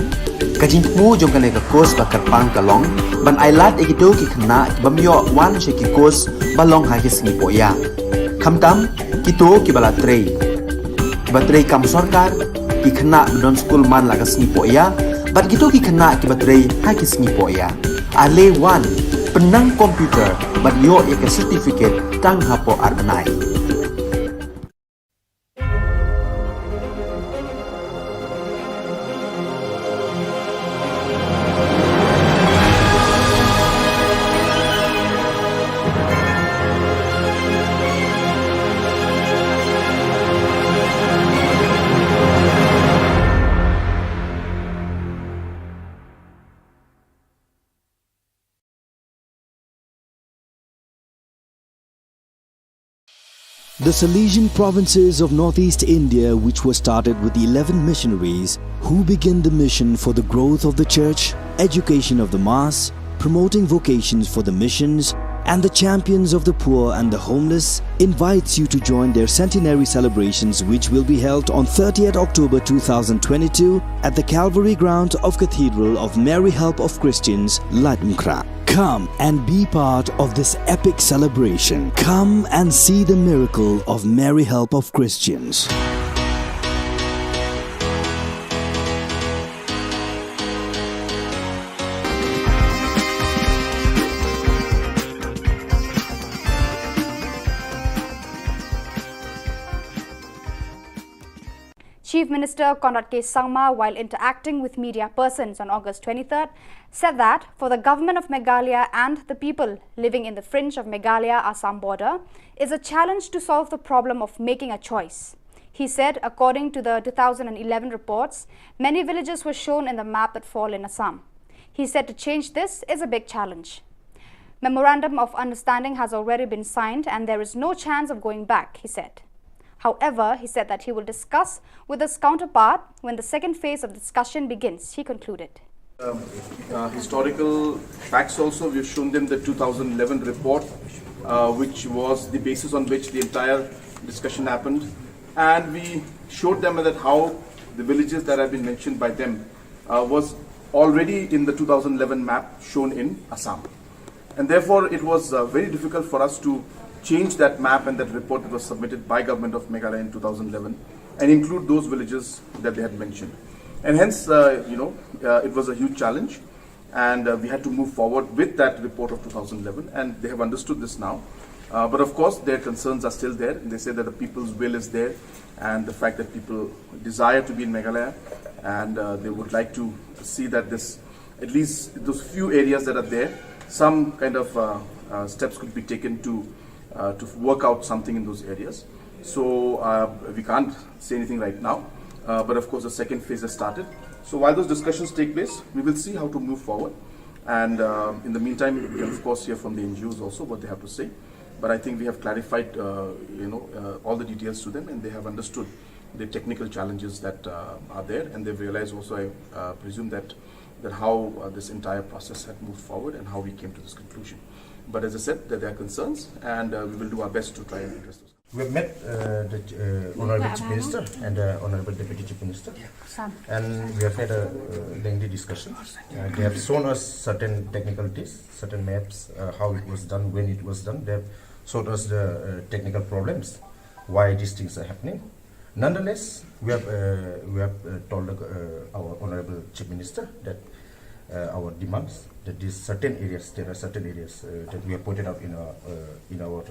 Ka jingthmu jong kane ka course ba kyrpang ka long ban ailad ïa kito ki khynnah ki bym ïoh wan sha ki course ba long ha ki sngi pohïa, khamtam kito kiba la trei, kiba trei kam sorkar, ki khynnah ba don skul man la ka sngi pohïa, bad kito ki khynnah kiba trei ha ki sngi pohïa. Ale wan, pynnang computer bad ïoh ïa ka certificate tang hapoh ar bnai. The Salesian provinces of northeast India, which were started with eleven missionaries who began the mission for the growth of the church, education of the mass, promoting vocations for the missions, and the champions of the poor and the homeless, invites you to join their centenary celebrations, which will be held on thirtieth October two thousand twenty-two at the Calvary ground of Cathedral of Mary Help of Christians, Laitumkhrah. Come and be part of this epic celebration. Come and see the miracle of Mary Help of Christians. Chief Minister Conrad K Sangma, while interacting with media persons on August twenty-third, said that for the government of Meghalaya and the people living in the fringe of Meghalaya-Assam border is a challenge to solve the problem of making a choice. He said, according to the two thousand eleven reports, many villages were shown in the map that fall in Assam. He said to change this is a big challenge. Memorandum of understanding has already been signed and there is no chance of going back, he said. However, he said that he will discuss with his counterpart when the second phase of discussion begins, he concluded. Um, uh, historical facts also, we've shown them the two thousand eleven report, uh, which was the basis on which the entire discussion happened. And we showed them that how the villages that have been mentioned by them uh, was already in the two thousand eleven map shown in Assam. And therefore, it was uh, very difficult for us to change that map and that report that was submitted by Government of Meghalaya in two thousand eleven and include those villages that they had mentioned. And hence, uh, you know, uh, it was a huge challenge, and uh, we had to move forward with that report of two thousand eleven, and they have understood this now. Uh, but of course, their concerns are still there. They say that the people's will is there, and the fact that people desire to be in Meghalaya, and uh, they would like to see that this, at least those few areas that are there, some kind of uh, uh, steps could be taken to uh, to work out something in those areas. So uh, we can't say anything right now. Uh, but of course, the second phase has started. So while those discussions take place, we will see how to move forward. And uh, in the meantime, we can of course hear from the N G Os also what they have to say. But I think we have clarified, uh, you know, uh, all the details to them, and they have understood the technical challenges that uh, are there, and they've realized also, I uh, presume, that that how uh, this entire process had moved forward and how we came to this conclusion. But as I said, that there are concerns, and uh, we will do our best to try and address those. We have met uh, the uh, Honorable Chief Minister and uh, Honorable Deputy Chief Minister, and we have had a uh, lengthy discussion. Uh, they have shown us certain technicalities, certain maps, uh, how it was done, when it was done. They have showed us the uh, technical problems, why these things are happening. Nonetheless, we have uh, we have uh, told uh, our Honorable Chief Minister that uh, our demands, that these certain areas, there are certain areas uh, that we have pointed out in our uh, in our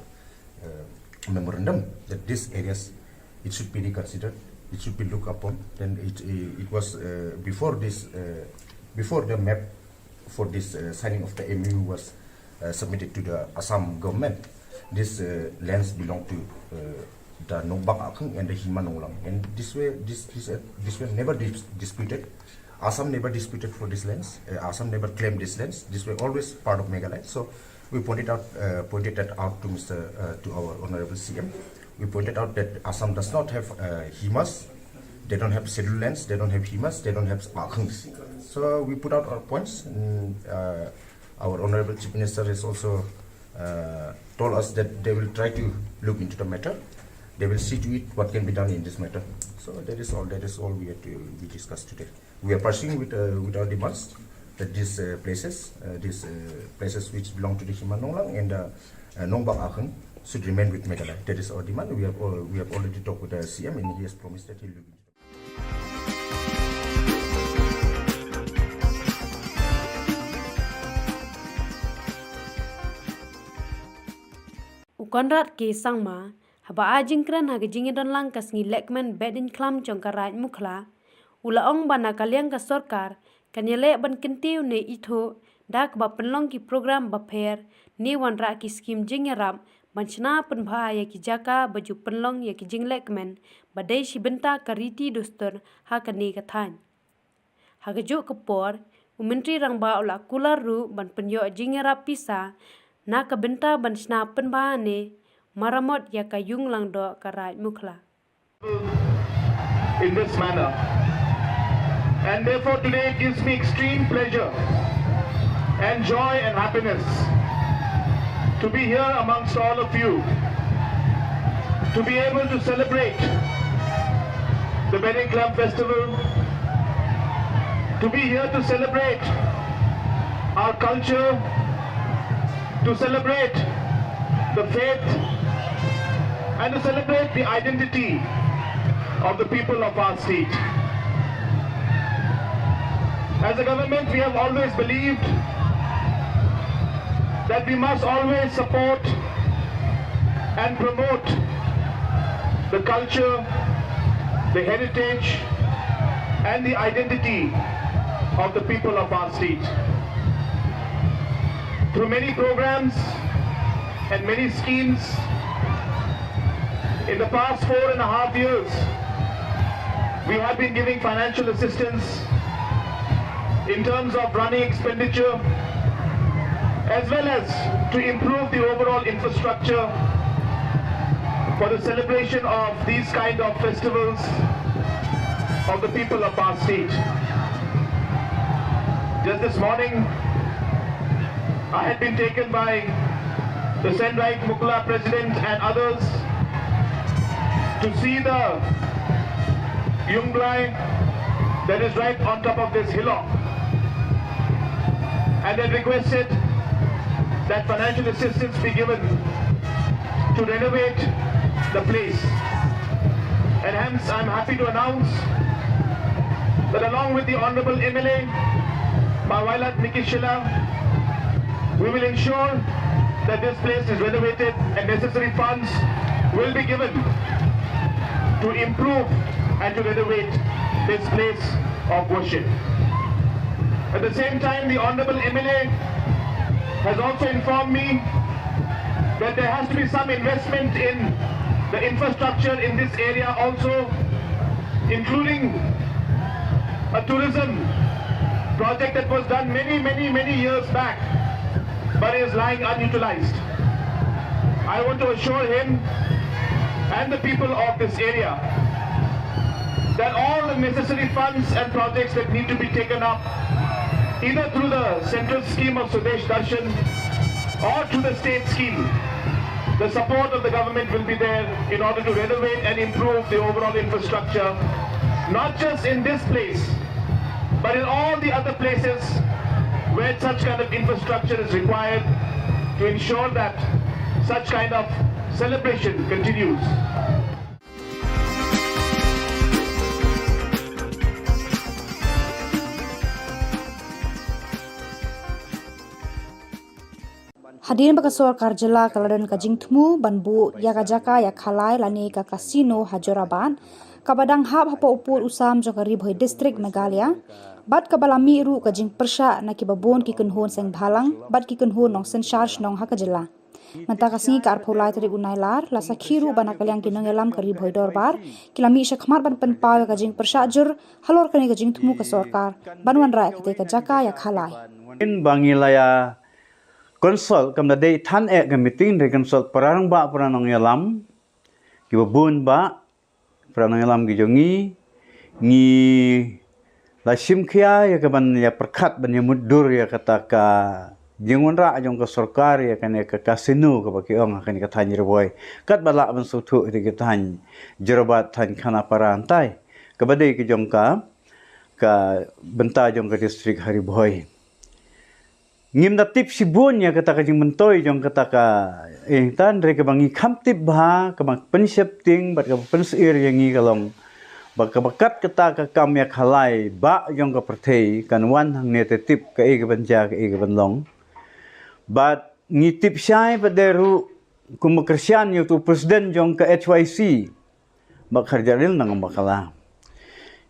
uh, memorandum, that these areas, it should be reconsidered, it should be looked upon. Then it it was uh, before this uh, before the map for this uh, signing of the M O U was uh, submitted to the Assam government. These uh, lands belong to uh, the Nongbak Akhung and the Hima Nonglang, and this way, this this uh, this were never dis- disputed. Assam never disputed for these lands. Uh, Assam never claimed these lands. These were always part of Meghalaya. So we pointed out uh, pointed that out to Mister Uh, to our Honorable C M. We pointed out that Assam does not have uh, Himas. They don't have scheduled lands. They don't have Himas. They don't have Akhungs. So we put out our points. And, uh, our Honorable Chief Minister has also uh, told us that they will try to look into the matter. They will see to it what can be done in this matter. So that is all. That is all we had to we discussed today. We are pursuing with uh, with our demands that these uh, places, uh, these uh, places which belong to the Hima Nonglang and uh, uh, Nongbak Akhung should remain with Meghalaya. That is our demand. We have all, we have already talked with the C M and he has promised that he will look into. U Conrad K Sangma, haba ai jingkren ha ka jingïadonlang ka sngi lehkmen Behdeiñkhlam jong ka Raid Mukhla, u la ong ba na ka liang ka sorkar kan ïaleh ban kyntiew ne ithuh da kaba pynlong ki program bapher ne wanrah ki skhim jingïarap ban shna pynbha ïa ki jaka ba ju pynlong ïa ki jinglehkmen ba dei shi bynta ka riti dustur ha kane ka thaiñ. Ha kajuh ka por, u Myntri Rangbah u la kular ruh ban pynïoh jingïarap pisa na ka bynta ban shna pynbha ne maramot ïa ka ïung langdoh ka Raid Mukhla. In this manner. And therefore today it gives me extreme pleasure and joy and happiness to be here amongst all of you, to be able to celebrate the Behdeiñkhlam festival, to be here to celebrate our culture, to celebrate the faith, and to celebrate the identity of the people of our state. As a government, we have always believed that we must always support and promote the culture, the heritage and the identity of the people of our state. Through many programs and many schemes, in the past four and a half years, we have been giving financial assistance in terms of running expenditure, as well as to improve the overall infrastructure for the celebration of these kind of festivals of the people of our state. Just this morning, I had been taken by the Senrait Mukla president and others to see the Yungblai that is right on top of this hillock, and then requested that financial assistance be given to renovate the place. And hence, I'm happy to announce that along with the Honorable M L A, Bah Wailadmiki Shylla, we will ensure that this place is renovated and necessary funds will be given to improve and to renovate this place of worship. At the same time, the Honorable M L A has also informed me that there has to be some investment in the infrastructure in this area also, including a tourism project that was done many, many, many years back, but is lying unutilized. I want to assure him and the people of this area that all the necessary funds and projects that need to be taken up, either through the central scheme of Swadesh Darshan or through the state scheme, the support of the government will be there in order to renovate and improve the overall infrastructure, not just in this place, but in all the other places where such kind of infrastructure is required to ensure that such kind of celebration continues. Hadien ba ka sorkar jylla ka la don ka jingthmu ban buh ïa ka jaka ïakhalai lane ka casino ha Jorabat, kaba dang hap hapoh u pud u sam jong ka Ri Bhoi District, Meghalaya, bad kaba la mih ruh ka jingpyrshah na kiba bun ki kynhun seng bhalang bad ki kynhun nongsynshar shnong ha ka jylla. Mynta ka sngi ka arphew lai tarik u Nailar, la sakhi ruh ba na ka liang ki nongïalam ka Ri Bhoi Dorbar ki la mih shakhmat ban pynpaw ïa ka jingpyrshah jur halor kane ka jingthmu ka sorkar ban wanrah ïa katei ka jaka ïakhalai. Ba ngi la ïa consult, kam da dei than eh ka meeting, hynrei consult para rangbah, para nongïalam kiba bun bah, para nongïalam ki jong ngi. Ngi la shim khia ïa ka ban ïa pyrkhat ban ïa mutdur ïa kata ka jingwanrah jong ka sorkar ïa kane ka casino kaba ki ong ha kane ka thaiñ Ri Bhoi, katba lah ban sngewthuh ïa ka thaiñ Jorabat, thaiñ Khanapara, hynrei kaba dei ka jong ka, ka bynta jong ka district ha Ri Bhoi. Ngim da tip shibun ïa kata ka jingmyntoi jong kata ka, eh, hynrei kaba ngi kham tip bha, kaba pynsheptieng bad kaba pynsyier ïa ngi ka long ba kaba kat kata ka kam ïakhalai bah jong ka pyrthei kan wan hangne te tip kaei kaban jia, kaei kaban long. Bad ngi tip shai pat de ruh kum ba kyrshan ïa utu u president jong ka H Y C, Bah Kharjahrial Nangbakla.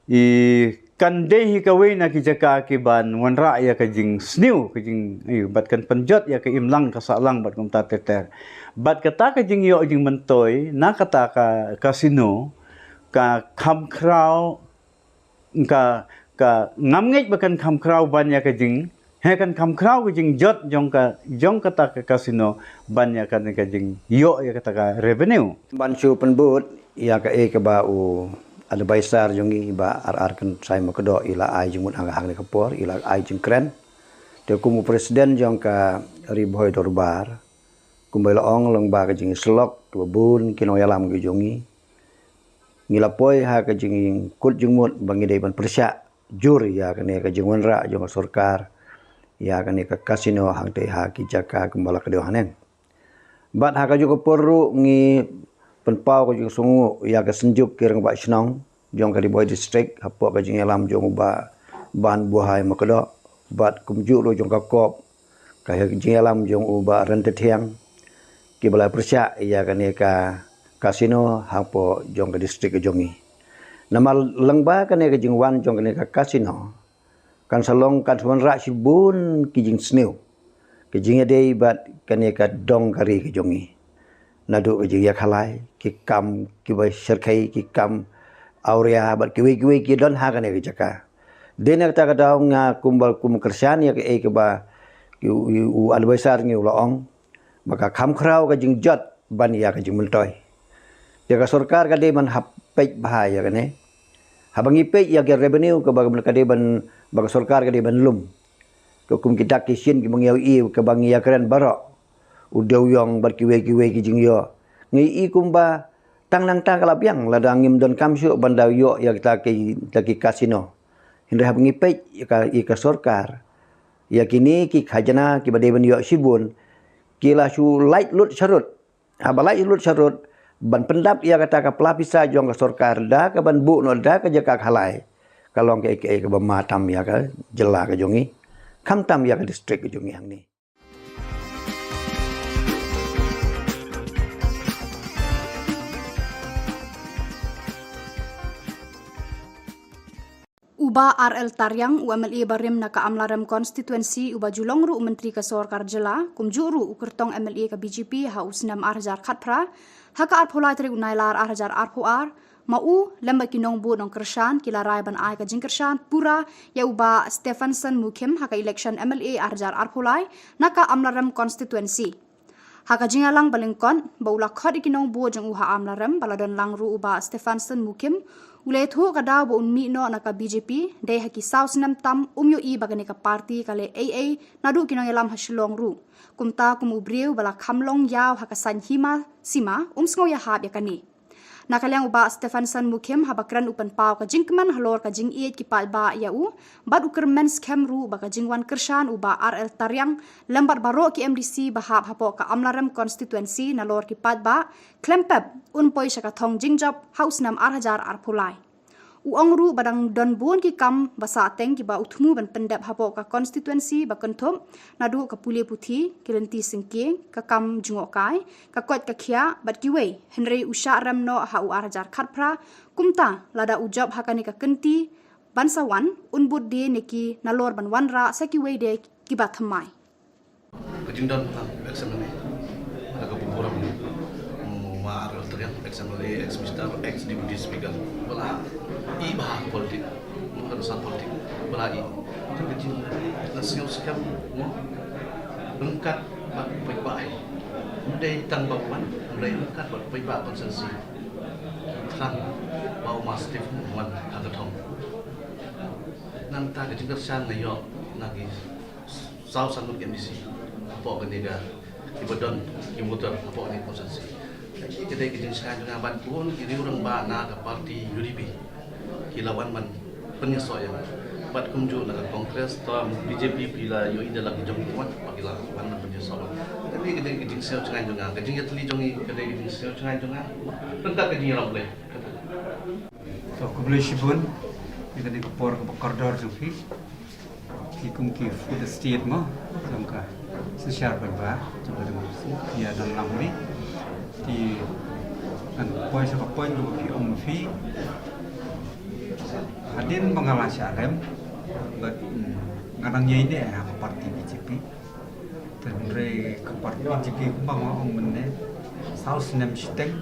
I kan dei hi kawei na ki jaka ki ban wanrah ïa ka jingsniew, ka jing, i, bad kan pynjot ïa ka imlang ka sahlang bad kumta ter ter. Bad kata ka jingïoh jingmyntoi na kata ka casino ka kham khraw, ka, ka ngam ngeit ba kan kham khraw ban ïa ka jing, he, kan kham khraw ka jingjot jong ka, jong kata ka casino ban ïa ka, ka jingïoh ïa kata ka revenue. Ban shu pynbud ïa kaei kaba u advisor jong ngi, Bah R R Kynshai Makdoh, i la ai jingmut ha kane ka por, i la ai jingkren. Te kum u president jong ka Ri Bhoi Dorbar, kumba i la ong, lyngba ka jingïasyllok kiba bun ki nongïalam ki jong ngi, ngi la poi ha ka jingkut jingmut ba ngi dei ban pyrshah jur ïa kane ka jingwanrah jong ka sorkar ïa kane ka casino hangtei ha ki jaka kumba la kdew haneng. Bad ha kajuh ka por ruh ngi pynpaw ka jingsngewnguh ïa ka Synjuk ki Rangbah Shnong jong ka Ri Bhoi District hapoh ka jingïalam jong u Bah Banbuhai Makdoh bad kumjuh ruh jong ka COB, ka jingïalam jong u Bah Ryntathiang, kiba la pyrshah ïa kane ka casino hapoh jong ka district ka jong ngi. Namar lyngba kane ka jingwan jong kane ka casino, kan sa long kan sa wanrah shibun ki jingsniew, ki jingïadei bad kane ka dong ka ri ka jong ngi. Naduh ka jingïakhalai, ki kam kiba shyrkhei, ki kam awria bad kiwei kiwei ki don ha kane ka jaka. Dei na kata ka daw nga kumba kum kyrshan ïa kaei kaba u, u, u advisor ngi u la ong ba ka kham khraw ka jingjot ban ïa ka jingmyntoi. Ïa ka sorkar ka dei ban hap peit bha ïa kane. Haba ngi peit ïa ka revenue kaba ka dei ban, ba ka sorkar ka dei ban lum, ka kum ki dak ki shin kiba ngi ïohi kaba ngi ïakren baroh, u dewiong bad kiwei kiwei ki jingïoh. Ngi i kumba tang nangta ka la biang lada ngim donkam shuh ban da ïoh ïa kita ki, kita ki casino. Hynrei haba ngi peit ïa ka, ïa ka sorkar, ïa kine ki khajna kiba dei ban ïoh shibun, ki la shu lait lut sharud. Haba lait lut sharud, ban pyndap ïa kata ka pla pisa jong ka sorkar da kaban buh noh da ka jaka khalai, ka long kaei kaei kaba ma tam ïa ka jylla ka jong ngi, khamtam ïa ka district ka jong ngi hangne. U Bah R L Tariang, u M L A barim na ka Amlarem Constituency, uba ju long ruh u Myntri ka Sorkar Jylla, kumjuh ruh u kyrtong M L A ka B J P ha u snem ar hajar khatphra, ha ka arphew lai tarik u Nailar ar hajar arphew ar, ma u lem bad ki nongbud nongkyrshan ki la rai ban ai ka jingkyrshan pura ïa u Bah Stephenson Mukhim ha ka election M L A ar hajar arphew lai na ka Amlarem Constituency. Ha ka jingïalang ba lyngkot ba u la khot ïa ki nongbud jong u ha Amlarem ba la don lang ruh u Bah Stephenson Mukhim, u la ïathuh ka daw ba un mih noh na ka B J P dei ha ki saw snem tam um ïohi ba kane ka party ka leh ei ei naduh ki nongïalam ha Shillong ruh. Kumta kum u briew ba la kham long ïaw ha ka saiñ hima sima, um sngew ïahap ïa kane. Na ka liang u Bah Stephenson Mukhim, haba kren u pynpaw ka jingkmen halor ka jingïeit ki paidbah ïa u bad u kyrmen skhem ruh ba ka jingwan kyrshan u Bah R L Tariang lem bad baroh ki M D C ba hap hapoh ka Amlarem Constituency nalor ki paidbah, khlem pep un poi sha ka thong jingjop ha u snem ar hajar arphew lai. U ong ruh ba dang don bun ki kam ba sah teng kiba u thmu ban pyndep hapoh ka constituency ba kynthup naduh ka pule puthi, ki lynti syngkien, ka kam jngohkai, ka koit ka khiah bad kiwei, hynrei u shah rem noh ha u ar hajar khatphra. Kumta lada u jop ha kane ka kynti ban sa wan, un bud de ne ki nalor ban wanrah sa kiwei de kiba thymmai. Ka jingdon ha ex M L A, ha ka burom u Ma R L Tariang, ex M L A, ex Minister, ex Deputy Speaker, ba la i bha ha politik, mynta ka sa politik ba la i. Ka jingsngew skhem mo ryngkat bad paidbah, ym dei tang ba u wan, hynrei ryngkat bad paidbah constituency. Thrang ba u Ma Steve u wan ha ka thong. Nangta ka jingkyrshan nga ïoh na ki saw san ngut ki M D C hapoh kane ka, kiba don ki voter hapoh kane ka constituency. Ka dei ka jingshai jong nga bad bun ki riew rangbah na ka party U D P ki la wan ban pynïasoh ïa nga. Bad kumjuh na ka Congress, to B J P phi la ïohi da la ki jong ki wan, ba ki la wan ban pynïasoh. Ka dei ka jingshai jong nga, ka jingïatylli jong ngi ka dei ka jingshai jong nga ryngkat ka jingïalam Blei. To khublei shibun ïa kane ka por kaba kordor jong phi. Ki kum ki food estate mo, jong ka synshar paidbah jong ka democracy, ïa don lang hi. Ki ngan poi sha ka point kaba phi ong ma phi. Hadien ba nga la shah rem bad, mm, nga dang ïaineh ha ka party B J P. Te hynrei ka party B J P kumba nga ong mynne, saw snem shiteng.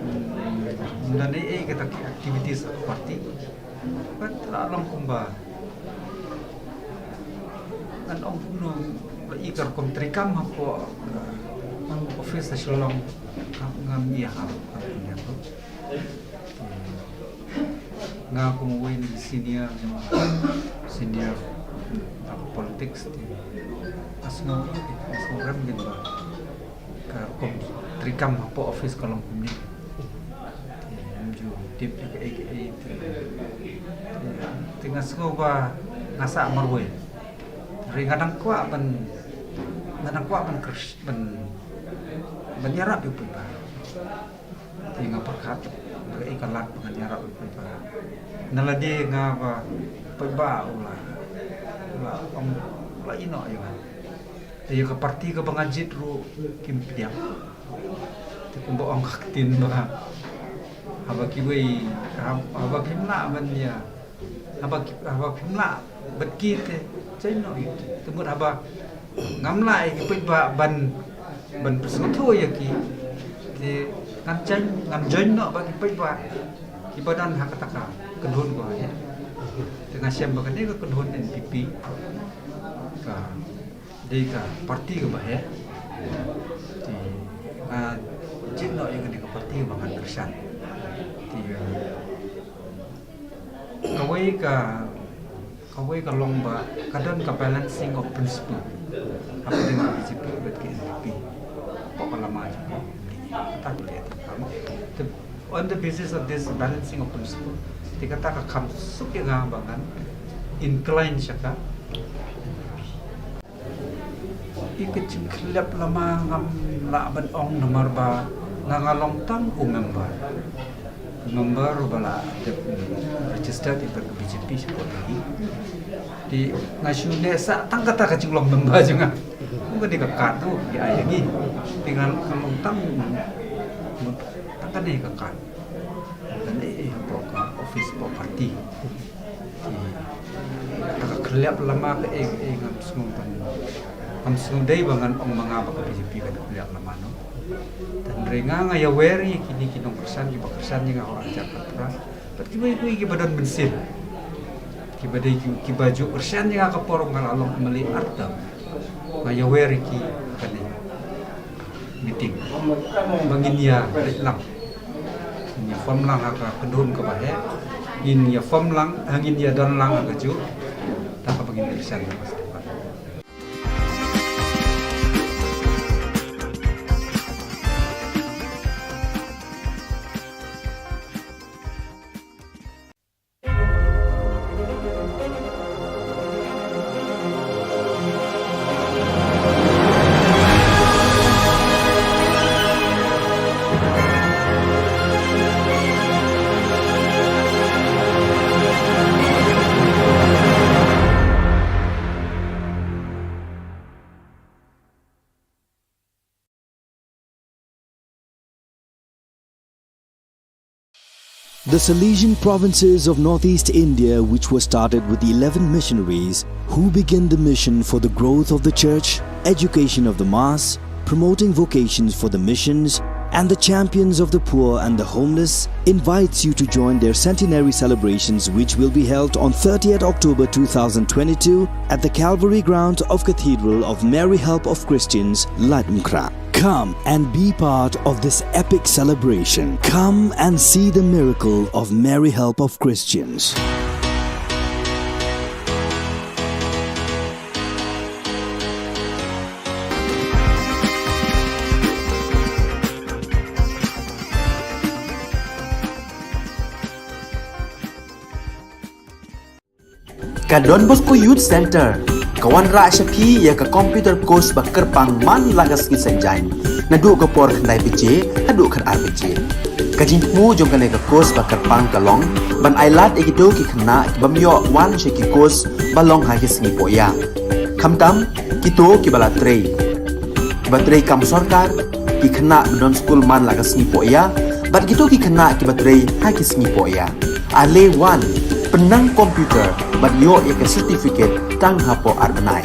Hmm, ym don ei ei kata ki activities ka party. Bad la long kumba ngan ong kumno, ba i ka rukom treikam hapoh, uh, office ha Shillong, ngam ïa ha, ha, ha, ha. Nga kum uwei na ki senior, senior, ha ka politics te nga sngew, nga sngew rem kein ba ka rukom treikam hapoh office ka long kumne. Te ngam ju tip ïa kaei kaei te, te nga sngew ba nga sah marwei. Hynrei nga dang kwah ban, nga dang kwah ban kyrsh-, ban, ban ïarap ïa u paidbah. Te nga pyrkhat ba kaei ka lad ba ngan ïarap ïa u paidbah. Na lade nga ba paidbah u la, u la ong, u la ïehnoh ïa nga. Te ïa ka party kaba nga jied ruh kim pdiang. Te kumba ong ka ktien ba Haba kiwei, hab-, haba phim lah ban ïa, haba ki, haba phim lah bad ki te, jaiñ noh ïa ki. Te mut haba ngam lah ïa ki paidbah ban, ban pynsngewthuh ïa ki, te ngan jaiñ, ngan jaiñ noh bad ki paidbah kiba don ha kata ka kyndon kaba heh. Te nga shem ba kane ka kyndon N P P ka dei ka party kaba heh. Te nga jied noh ïa kane ka party ba ngan kyrshan. Te, eh, kawei ka, kawei ka long ba ka don ka balancing of principle hapdeng ka B J P bad ka N P P. Hapoh ka lama jong ka. Kata ka leh te, on the basis of this balancing of principle, te kata ka kham suk ïa nga ba ngan incline sha ka. Ïa ka jingkhyllap lama ngam lah ban ong namar ba nga, nga long tang u member. U member uba la dep registered ïa ka B J P shapoh Delhi. Te nga shu leh sa tang kata ka jinglong member jong nga. Kum kane ka kad tu ïa, ïa ngi. Te nga, nga long tang, tang kane ka kad. Kane, eh, hapoh ka office, hapoh party. Te ka khyllap lama kaei kaei ngam sngew ban, ngam sngew dei ba ngan ong ma nga ba ka B J P ka khyllap lama noh. Hynrei nga, nga ïawer ïa kine ki nongkyrshan kiba kyrshan ïa nga ha u ar hajar khatphra. Bad kiwei kiwei kiba don mynsiem, kiba dei ki, kiba ju kyrshan ïa nga ka por nga la long M L A ar term. Nga ïawer ïa ki kane meeting ba ngin ïa leit lang, ngin ïa form lang ha ka kyndon kaba heh, ngin ïa form lang, ha, ngin ïa don lang ha kajuh. Te kaba ngin ïa kyrshan ïa ka Stephen. The Salesian provinces of northeast India, which were started with eleven missionaries who began the mission for the growth of the church, education of the mass, promoting vocations for the missions, and the champions of the poor and the homeless, invites you to join their centenary celebrations, which will be held on thirtieth October two thousand twenty-two at the Calvary ground of Cathedral of Mary Help of Christians, Laitumkhrah. Come and be part of this epic celebration. Come and see the miracle of Mary Help of Christians. Ka Don Bosco Youth Centre ka wanrah sha phi ïa ka computer course ba kyrpang man la ka sngi Saitjaiñ, naduh ka por khyndai baje haduh khatar baje. Ka jingthmu jong kane ka course ba kyrpang ka long ban ailad ïa kito ki khynnah ki bym ïoh wan sha ki course ba long ha ki sngi pohïa, khamtam kito kiba la trei, kiba trei kam sorkar, ki khynnah ba don skul man la ka sngi pohïa, bad kito ki khynnah kiba trei ha ki sngi pohïa. Ale wan, pynnang computer bad ïoh ïa ka certificate tang hapoh ar bnai.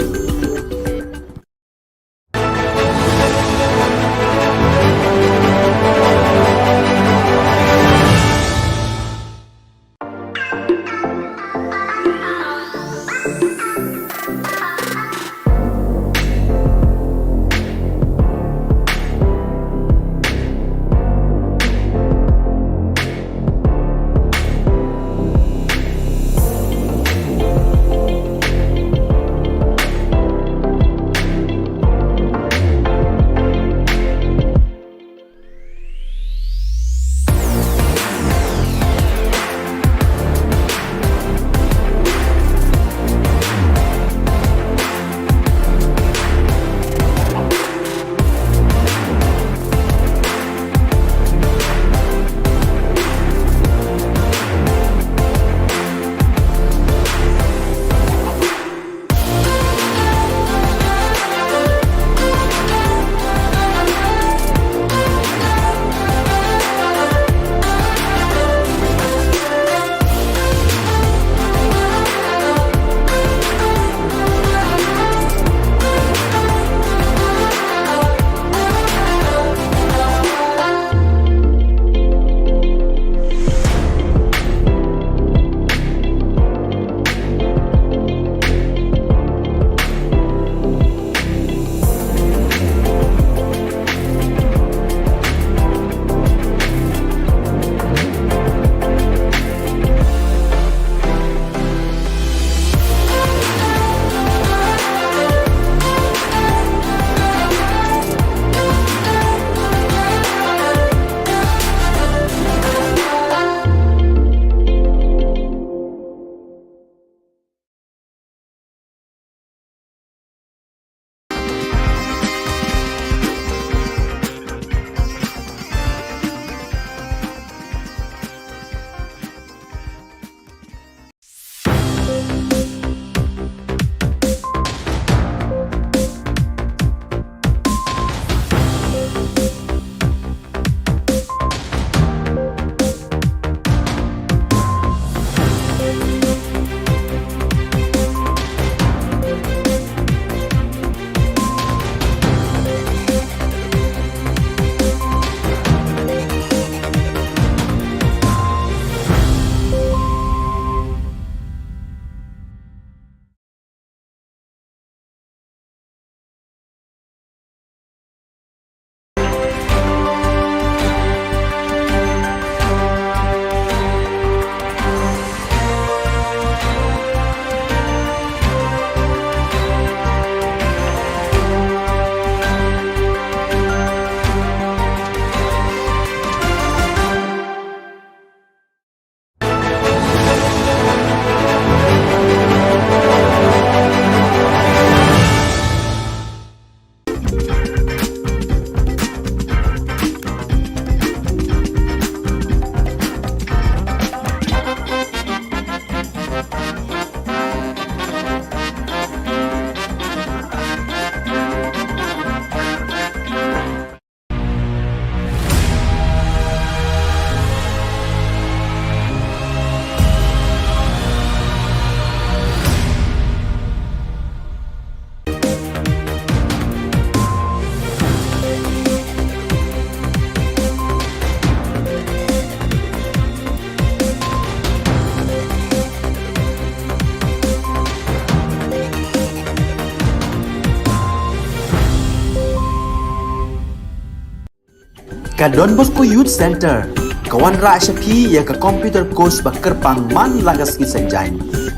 Ka Don Bosco Youth Centre ka wanrah sha phi ïa ka computer course ba kyrpang man la ka sngi Saitjaiñ,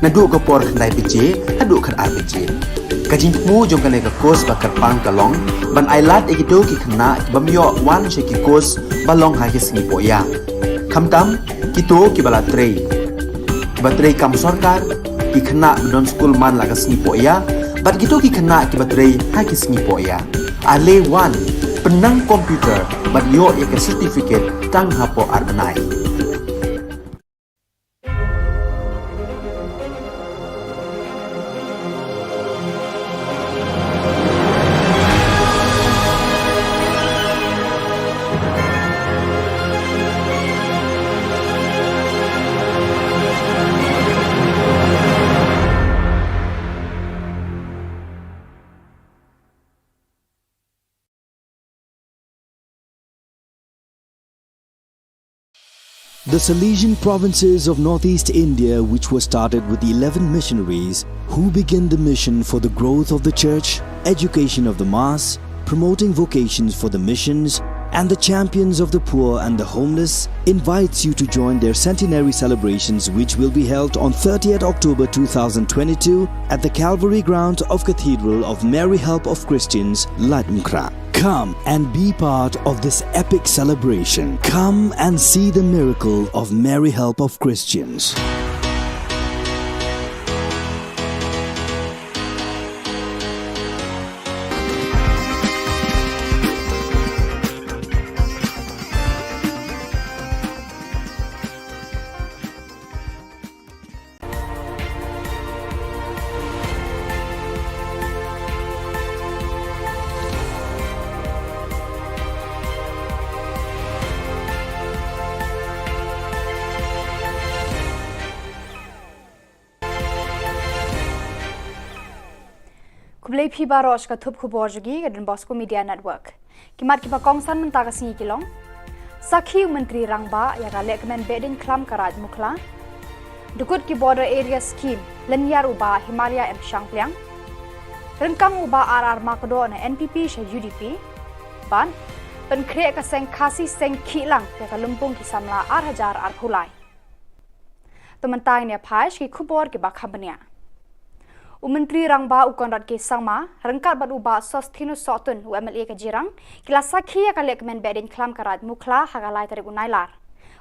naduh ka por khyndai baje haduh khatar baje. Ka jingthmu jong kane ka course ba kyrpang ka long ban ailad ïa kito ki khynnah ki bym ïoh wan sha ki course ba long ha ki sngi pohïa, khamtam kito kiba la trei, kiba trei kam sorkar, ki khynnah ba don skul man la ka sngi pohïa, bad kito ki khynnah kiba trei ha ki sngi pohïa. Ale wan, pynnang computer bad ïoh ïa ka certificate tang hapoh ar bnai. The Salesian provinces of northeast India, which were started with eleven missionaries who began the mission for the growth of the church, education of the mass, promoting vocations for the missions, and the champions of the poor and the homeless, invites you to join their centenary celebrations, which will be held on thirtieth October two thousand twenty-two at the Calvary ground of Cathedral of Mary Help of Christians, Laitumkhrah. Come and be part of this epic celebration. Come and see the miracle of Mary Help of Christians. Khublei phi baroh sha ka thup khubor jong ngi ka Don Bosco Media Network. Ki mat kiba kongsan mynta ka sngi ki long: Sakhi u Myntri Rangbah ïa ka lehkmen Behdeiñkhlam ka Raid Mukhla. Dukut ki Border Area Scheme, lynñiar u Bah Himalaya M Shangpliang. Ryngkang u Bah R R Makdoh na N P P sha U D P. Bad pynkhreh ka seng Khasi seng Khihlang ïa ka lympung ki samla ar hajar arphew lai. To mynta ngin ïa phai sha ki khubor kiba kham bniah. U Myntri Rangbah u Conrad K Sangma ryngkat bad u Bah Sosthenes Sohtun, u M L A ka Jirang, ki la sakhi ïa ka lehkmen Behdeiñkhlam ka Raid Mukhla ha ka lai tarik u Nailar.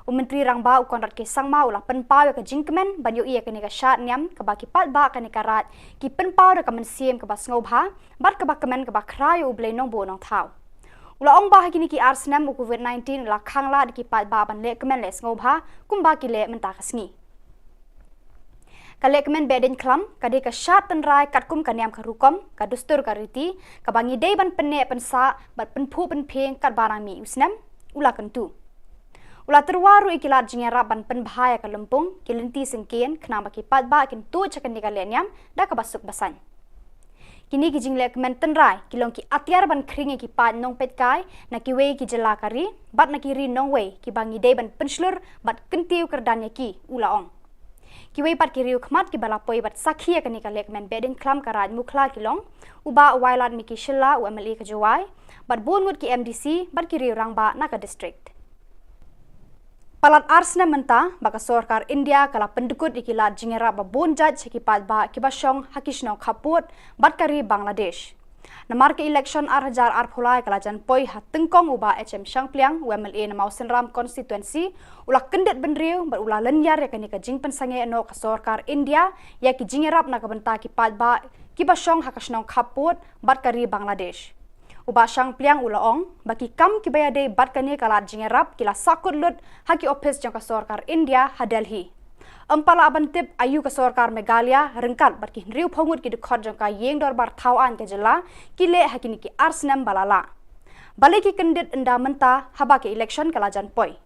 U Myntri Rangbah u Conrad K Sangma u la pynpaw ïa ka jingkmen ban ïohi ïa kane ka shad niam kaba ki paidbah kane ka raid ki pynpaw da ka mynsiem kaba sngewbha bad kaba kmen kaba khraw ïa U Blei Nongbuh Nongthaw. U la ong ba ha kine ki ar snem u Covid nineteen u la khanglad ïa ki paidbah ban lehkmen leh sngewbha kumba ki leh mynta ka sngi. Ka lehkmen Behdeiñkhlam ka dei ka shad tynrai katkum ka niam ka rukom, ka dustur ka riti, kaba ngi dei ban pynneh pynsah bad pynphuh pynphieng katba dang mih u snem, u la kyntu. U la tyrwa ruh ïa ki lad jingïarap ban pynbha ïa ka lympung, ki lynti syngkien, khnang ba ki paidbah kin tuid sha kane ka lehniam da kaba suk ba saiñ. Kine ki jinglehkmen tynrai ki long ki atiar ban khring ïa ki paid nongpeitkai na kiwei ki jylla ka ri bad na ki ri nongwei kiba ngi dei ban pynshlur bad kyntiew kyrdan ïa ki, u la ong. Kiwei pat ki riew khmat kiba la poi bad sakhi ïa kane ka lehkmen Behdeiñkhlam ka Raid Mukhla ki long u Bah Wailadmiki Shylla, u M L A ka Jowai, bad bun ngut ki M D C bad ki riew rangbah na ka district. Palat ar snem mynta ba ka sorkar India ka la pyndukut ïa ki lad jingïarap ba bun jait sha ki paidbah kiba shong ha ki shnong khappud bad ka ri Bangladesh. Namar ka election ar hajar arphew lai ka la jan poi ha tyngkong u Bah H M Shangpliang, u M L A na Mawsynram constituency, u la kyndit bynriew bad u la lynñiar ïa kane ka jingpynsangeh noh ka sorkar India ïa ki jingïarap na ka bynta ki paidbah kiba shong ha ka shnong khappud bad ka ri Bangladesh. U Bah Shangpliang u la ong ba ki kam kiba ïadei bad kane ka lad jingïarap ki la sahkut lut ha ki ophis jong ka sorkar India ha Delhi. Ym pat lah ban tip aïu ka sorkar Meghalaya ryngkat bad ki hynriewphew ngut ki dkhot jong ka ïing dorbar thaw aiñ ka jylla ki leh ha kine ki ar snem ba la lah. Balei ki kyndit ynda mynta haba ka election ka la jan poi?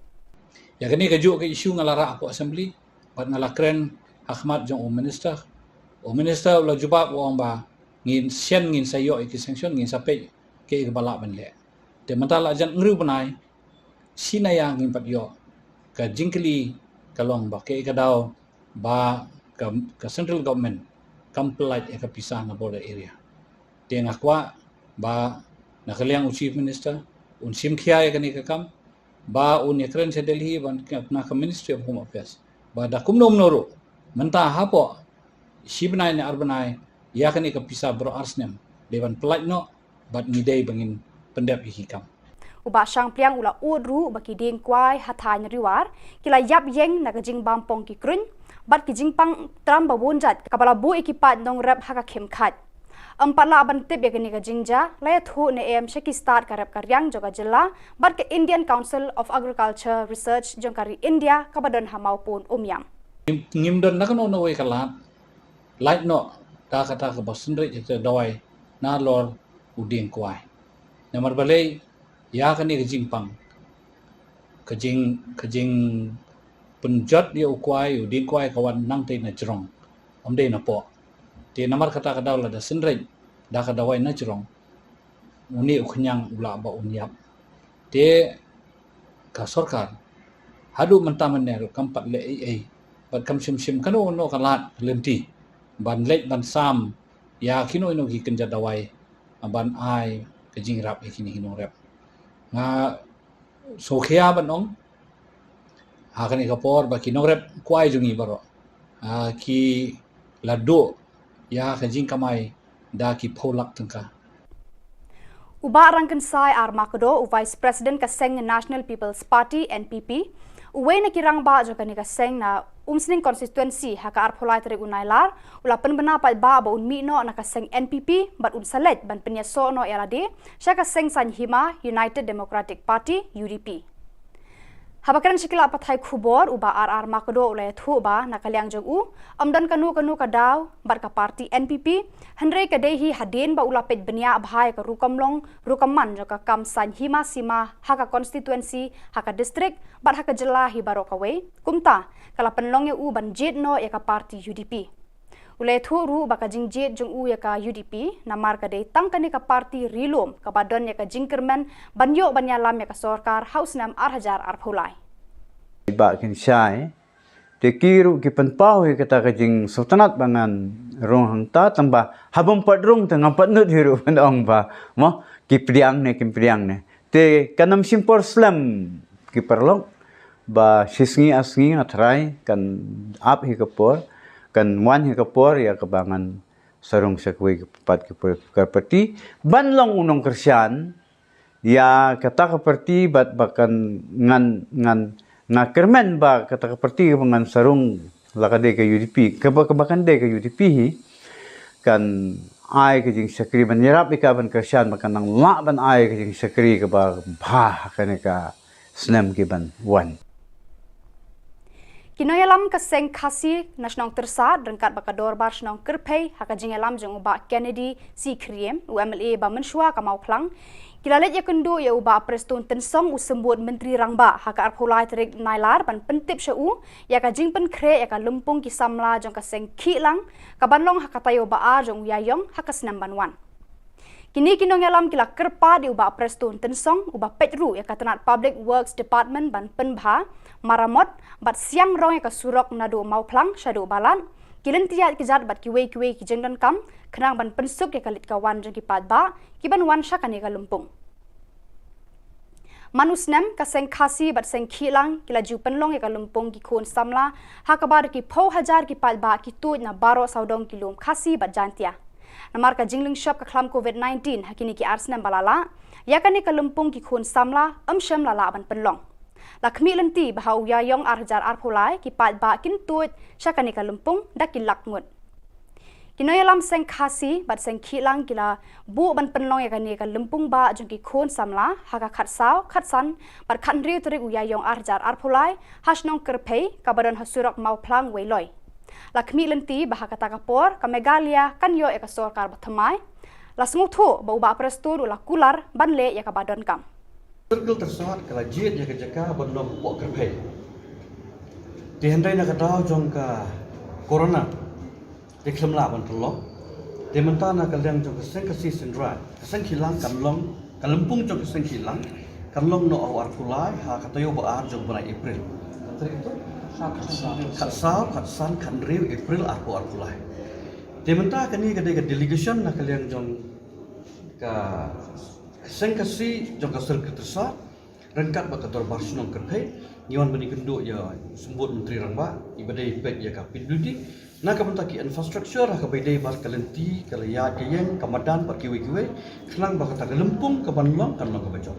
Ïa kane kajuh ka issue nga la rah hapoh Assembly bad nga la kren ha khmat jong u Minister. U Minister u la jubab, u ong ba ngin shen, ngin sa ïoh ïa ki sanction, ngin sa peit kaei kaba lah ban leh. Te mynta la jan hynriew bnai, shi na ïa ngim pat ïoh. Ka jingkylli ka long ba kaei ka daw ba ka, ka central government kam pyllait ïa ka pisa na border area. Te nga kwah ba na ka liang u Chief Minister un shim khia ïa kane ka kam, ba un ïakren sha Delhi ban na ka Ministry of Home Affairs ba da kumno kumno ruh mynta hapoh shi bnai ne ar bnai ïa kane ka pisa baroh ar snem dei ban pyllait noh bad ngi dei ba ngin pyndep ïa ki kam. U Bah Shangpliang u la ud ruh ba ki dieng kwai ha thaiñ Riwar ki la ïap ïeng na ka jingbam pong ki kruiñ bad ki jingpang tram ba bun jait kaba la buh ïa ki paid nongrep ha ka khim khait. Ym pat lah ban tip ïa kane ka jingjia, la ïathuh ne em sha ki stad ka rep ka riang jong ka jylla bad ka Indian Council of Agriculture Research jong ka ri India kaba don ha Mawpun Umiam. Ngim don na kano kano kawei ka lad lait noh da kata kaba synreit ïa ka dawai nalor u dieng kwai. Namar balei? Ïa kane ka jingpang, ka jing ka jingpynjot ïa u kwai, u dieng kwai ka wan nangtei na jrong, ym dei na poh. Te namar kata ka daw lada synreit da ka dawai na jrong, une u khñiang u lah ba un ïap. Te ka sorkar haduh mynta mynne ruh kam pat leh ei ei bad kam shym shim kano kano ka lad ka lynti ban leit ban sam ïa kino kino ki kynja dawai ban ai ka jingïarap ïa kine ki nongrep. Nga sngewkhia ban ong ha kane ka por ba ki nongrep kwai jong ngi baroh ki la duh ïa ka jingkamai da ki phew lak tyngka. U Bah Rangkynsai R Makdo, u Vice President ka seng National People's Party, N P P, uwei na ki rangbah jong kane ka seng na Umsning Constituency ha ka arphew lai tarik u Nailar, u la pynbna paidbah ba un mih noh na ka seng N P P bad un sa leit ban pynïasoh noh ïa lade sha ka seng saiñ hima United Democratic Party, U D P. Haba kren sha ki lad pathai khubor, u Bah R R Makdo u la ïathuh ba na ka liang jong u, ym don kano kano ka daw bad ka party N P P, hynrei ka dei hi hadien ba u la peit bniah bha ïa ka rukom long rukom man jong ka kam saiñ hima sima ha ka constituency, ha ka district bad ha ka jylla hi baroh kawei. Kumta ka la pynlong ïa u ban jied noh ïa ka party U D P. U la ïathuh ruh ba ka jingjied jong u ïa ka U D P namar ka dei tang kane ka party ri lum kaba don ïa ka jingkyrmen ban ïoh ban ïalam ïa ka sorkar ha u snem ar hajar arphew lai. Bah Kynsai, te ki ruh ki pynpaw ïa kata ka jingsngewtynnat ba ngan rung hangta, tang ba haba ym pat rung te ngam pat nud hi ruh ban ong ba mo ki pdiang ne kim pdiang ne. Te kan ym shim por slem ki paralok, ba shisngi ar sngi nga tharai kan ap hi ka por, kan wan hi ka por ïa kaba ngan sa rung sha kawei pat ki por, ka party ban long u nongkyrshan ïa kata ka party bad ba kan ngan, ngan, nga kyrmen ba kata ka party ba ngan sa rung la ka dei ka U D P, kaba, kaba kan dei ka U D P hi, kan ai ka jingshakri ban ïarap ïa ka ban kyrshan ba kan nang lah ban ai ka jingshakri kaba bha ha kane ka snem ki ban wan. Ki nongïalam ka seng Khasi na shnong Tyrsad ryngkat bad ka dorbar shnong Kyrphei ha ka jingïalam jong u Bah Kennedy C Khriem, u M L A ba mynshuwa ka Mawphlang, ki la leit ïakynduh ïa u Bah Prestone Tynsong, u symbud Myntri Rangbah, ha ka arphew lai tarik Nailar ban pyntip sha u ïa ka jingpynkhreh ïa ka lympung ki samla jong ka seng Khihlang ka ban long ha ka taïew ba ar jong u Ïaïong ha ka snem ban wan. Kine ki nongïalam ki la kyrpad ïa u Bah Prestone Tynsong, uba peit ruh ïa ka tnat Public Works Department ban pynbha, maramot bad siang rong ïa ka surok naduh Mawphlang shaduh Balat, ki lynti ïaid kjat bad kiwei kiwei ki jingdonkam khnang ban pynsuk ïa ka leit ka wan jong ki paidbah ki ban wan sha kane ka lympung. Man u snem, ka seng Khasi bad seng Khihlang ki la ju pynlong ïa ka lympung ki khun samla, ha kaba da ki phew hajar ki paidbah ki tuid na baroh sawdong ki lum Khasi bad Jaintia. Namar ka jinglynshop ka khlam Covid nineteen ha kine ki ar snem ba la lah, ïa kane ka lympung ki khun samla ym shym la lah ban pynlong. La khmih lynti ba ha u Ïaïong ar hajar arphew lai ki paidbah kin tuid sha kane ka lympung da ki lak ngut. Ki nongïalam seng Khasi bad seng Khihlang ki la buh ban pynlong ïa kane ka lympung bah jong ki khun samla ha ka khatsaw, khatsan bad khathynriew tarik u Ïaïong ar hajar arphew lai ha shnong Kyrphei kaba don ha surok Mawphlang Weiloi. La khmih lynti ba ha kata ka por ka Meghalaya kan ïoh ïa ka sorkar bathymmai. La sngewthuh ba u Bah Prestone u la kular ban leh ïa kaba donkam. Circle Tyrsad ka la jied ïa ka jaka ban long hapoh Kyrphei. Te hynrei na ka daw jong ka corona te khlem lah ban pynlong. Te mynta na ka liang jong ka seng Khasi Synrai, ka seng Khihlang kan long, ka lympung jong ka seng Khihlang kan long noh ha u arphew lai ha ka taïew ba ar jong u bnai April. Khatsaw, khatsan, khathynriew April arphew arphew lai. Te mynta kane ka dei ka delegation na ka liang jong ka seng Khasi jong ka Circle Tyrsad. Ryngkat bad ka Dorbar Shnong Kyrphei, ngi wan ban ïakynduh ïa u Symbud Myntri Rangbah, iba dei peit ïa ka P W D, na ka bynta ki infrastructure, ha kaba ïadei bad ka lynti, ka la ïaid ka ïeng, ka madan, bad kiwei kiwei, khnang ba kata ka lympung kaban long, kan long kaba jop.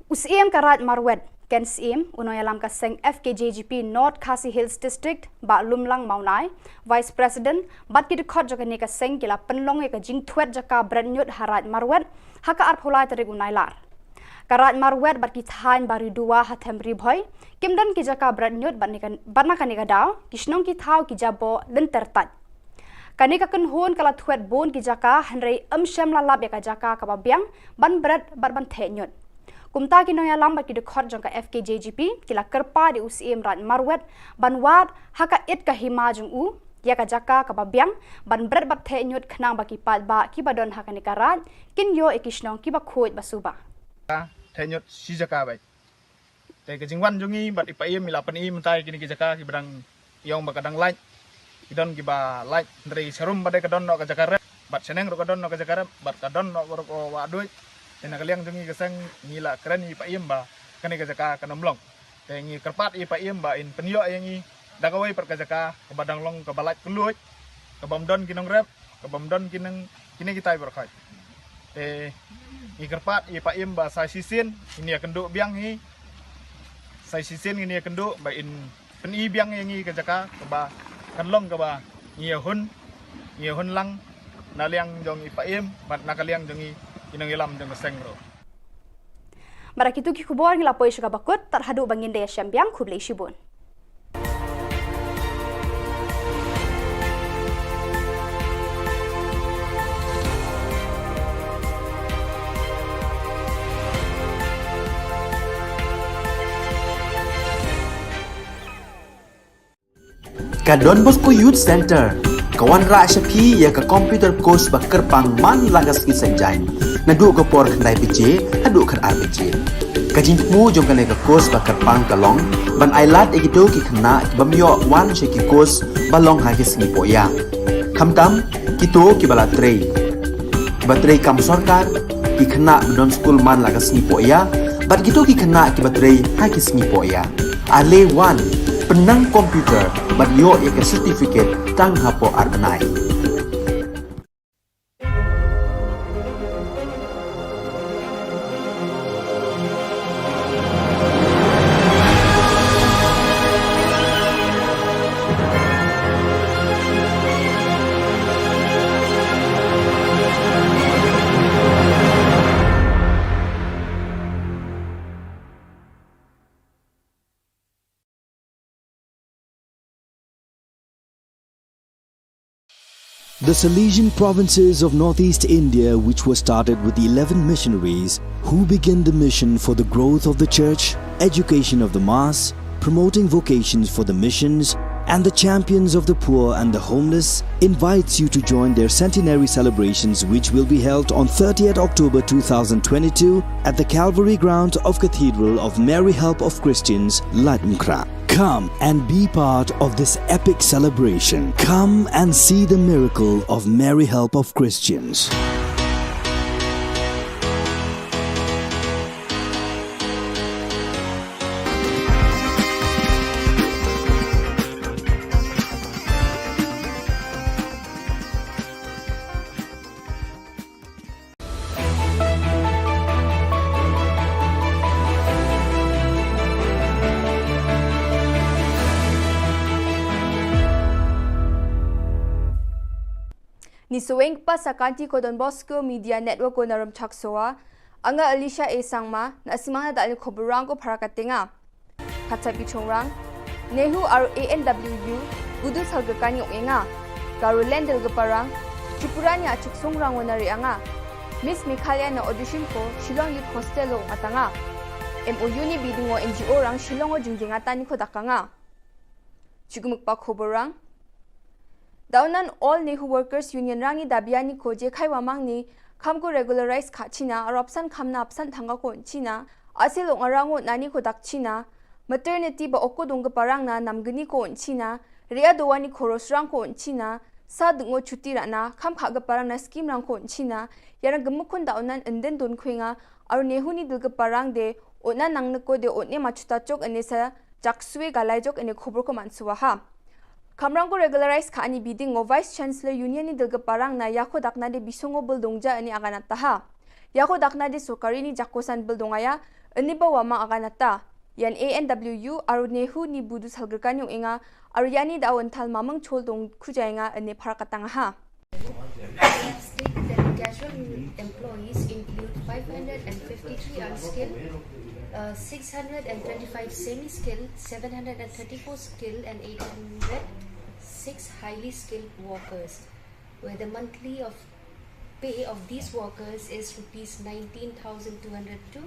U Syiem ka Raid Marwet, Ken Syiem, u nongïalam ka seng F K J G P North Khasi Hills District, Bah Lumlang Mawnai, Vice President, bad ki dkhot jong kane ka seng ki la pynlong ïa ka jingthwet jaka bret ñiut ha Raid Marwet, ha ka arphew lai tarik u Nailar. Ka Raid Marwet bad ki thaiñ Bariduwa ha them Ri Bhoi, kim don ki jaka bret ñiut bad ne ka, bad na kane ka daw, ki shnong ki thaw ki jaboh lynter tait. Kane ka kynhun ka la thwet bun ki jaka, hynrei ym shym la lap ïa ka jaka kaba biang, ban bret bad ban theh ñiut. Kumta ki nongïalam bad ki dkhot jong ka F K J G P, ki la kyrpad ïa u Syiem Raid Marwet, ban wad, ha ka it ka hima jong u, ïa ka jaka kaba biang, ban bret bad theh ñiut khnang ba ki paidbah kiba don ha kane ka raid, kin ïoh ïa ki shnong kiba khuid ba suba. Theh ñiut shi jaka beit. Te ka jingwan jong ngi bad i Paiem i la pyni mynta ïa kine ki jaka kiba dang ïong ba ka dang lait. Ki don kiba lait hynrei sharum ba dei ka don noh ka jaka rep. Bad shaneng ruh ka don noh ka jaka rep. Bad ka don noh ruh ka wah duh. Te na ka liang jong ngi ka seng ngi la kren ïa i Paiem ba kane ka jaka kan ym long. Te ngi kyrpad ïa i Paiem ba in pynïoh ïa ngi da kawei pat ka jaka kaba dang long kaba lait kylluid. Kaba ym don ki nongrep. Kaba ym don ki nang kine kitai baroh khoit. Te ngi kyrpad ïa i Paiem ba sa shisien ngin ïakynduh biang hi. Sa shisien ngin ïakynduh ba in pyni biang ïa ngi ka jaka kaba kan long kaba ngi ïahun, ngi ïahun lang na liang jong i Paiem bad na ka liang jong ngi ki nongïalam jong ka seng ruh. Bad da kito ki khubor ngi la poi sha kaba kut, tad haduh ba ngin da ïashem biang, khublei shibun. Ka Don Bosco Youth Centre ka wanrah sha phi ïa ka computer course ba kyrpang man la ka sngi Saitjaiñ, naduh ka por khyndai baje haduh khatar baje. Ka jingthmu jong kane ka course ba kyrpang ka long ban ailad ïa kito ki khynnah ki bym ïoh wan sha ki course ba long ha ki sngi pohïa. Khamtam kito kiba la trei, kiba trei kam sorkar, ki khynnah ba don skul man la ka sngi pohïa, bad kito ki khynnah kiba trei ha ki sngi pohïa. Ale wan, pynnang computer bad ïoh ïa ka certificate tang hapoh ar bnai. The Salesian provinces of northeast India, which were started with eleven missionaries who began the mission for the growth of the church, education of the mass, promoting vocations for the missions, and the champions of the poor and the homeless, invites you to join their centenary celebrations, which will be held on thirtieth October two thousand twenty-two at the Calvary Ground of Cathedral of Mary Help of Christians, Laitumkhrah. Come and be part of this epic celebration. Come and see the miracle of Mary Help of Christians. Ni saweng kpa sa kanti ko Don Bosco Media Network ko Naram Chaksoa, anga Alicia A Sangma, na simang na da ni khobor rang ko para katenga. Khatsa bichongrang, Nehu aro A N W U, Udu Salga Kani ong enga. Garoland Delgaparang, Tripura ni achuk songrang wana re anga. Miss Meghalaya na audition ko, Shillong Youth Hostel lo atanga. M O U ni bidingo N G O rang Shillong o jingding atani ko dakanga. Chukmuk pa khobor rang. Daunan All Nehu Workers Union rangi dabiani ko je khaiwa mangni, kham ko regularize kha china, arapsan khamna apsan thanga ko china, asil ong arango nani ko dak china, maternity ba oko dong ke parang na namgni ko china, ria dowani koros rang ko china, sa dungo chuti rana, kham kha ke parang na scheme rang ko china, yarang gemukun daunan enden don khuinga, Aro NEHU ni dulkpa rang de, otna nang neko de otne machuta chok ene sa jaksue galai jok ene khubur ko mansuwa ha. Kamrang ko regularize ka ani biding ngo Vice Chancellor Union ni dulkpa rang na yako dakna de bisongo bul dongja ene aganata ha. Yako dakna de sorkari ni jako san bul dongaya, ene ba wama aganata. Yan A N W U, aro NEHU ni budu salgerkan yong inga, aro yani da awan thal mamang chol dong kuja inga ene parakatang ha. State that casual employees include five hundred and fifty-three unskilled, uh, six hundred and twenty-five semi-skilled, seven hundred and thirty-four skilled, and eight hundred six highly skilled workers, where the monthly of pay of these workers is rupees nineteen thousand two hundred two,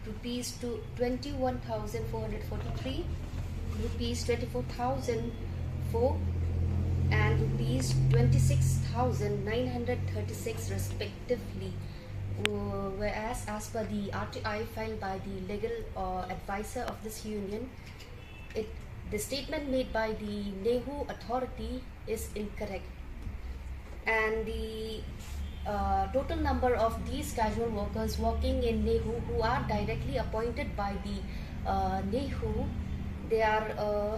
rupees to twenty-one thousand four hundred forty-three, rupees twenty-four thousand four, and rupees twenty-six thousand nine hundred thirty-six respectively. Uh, whereas, as per the R T I filed by the legal, uh, advisor of this union, it, the statement made by the NEHU authority is incorrect. And the, uh, total number of these casual workers working in NEHU who are directly appointed by the, uh, NEHU, they are, uh,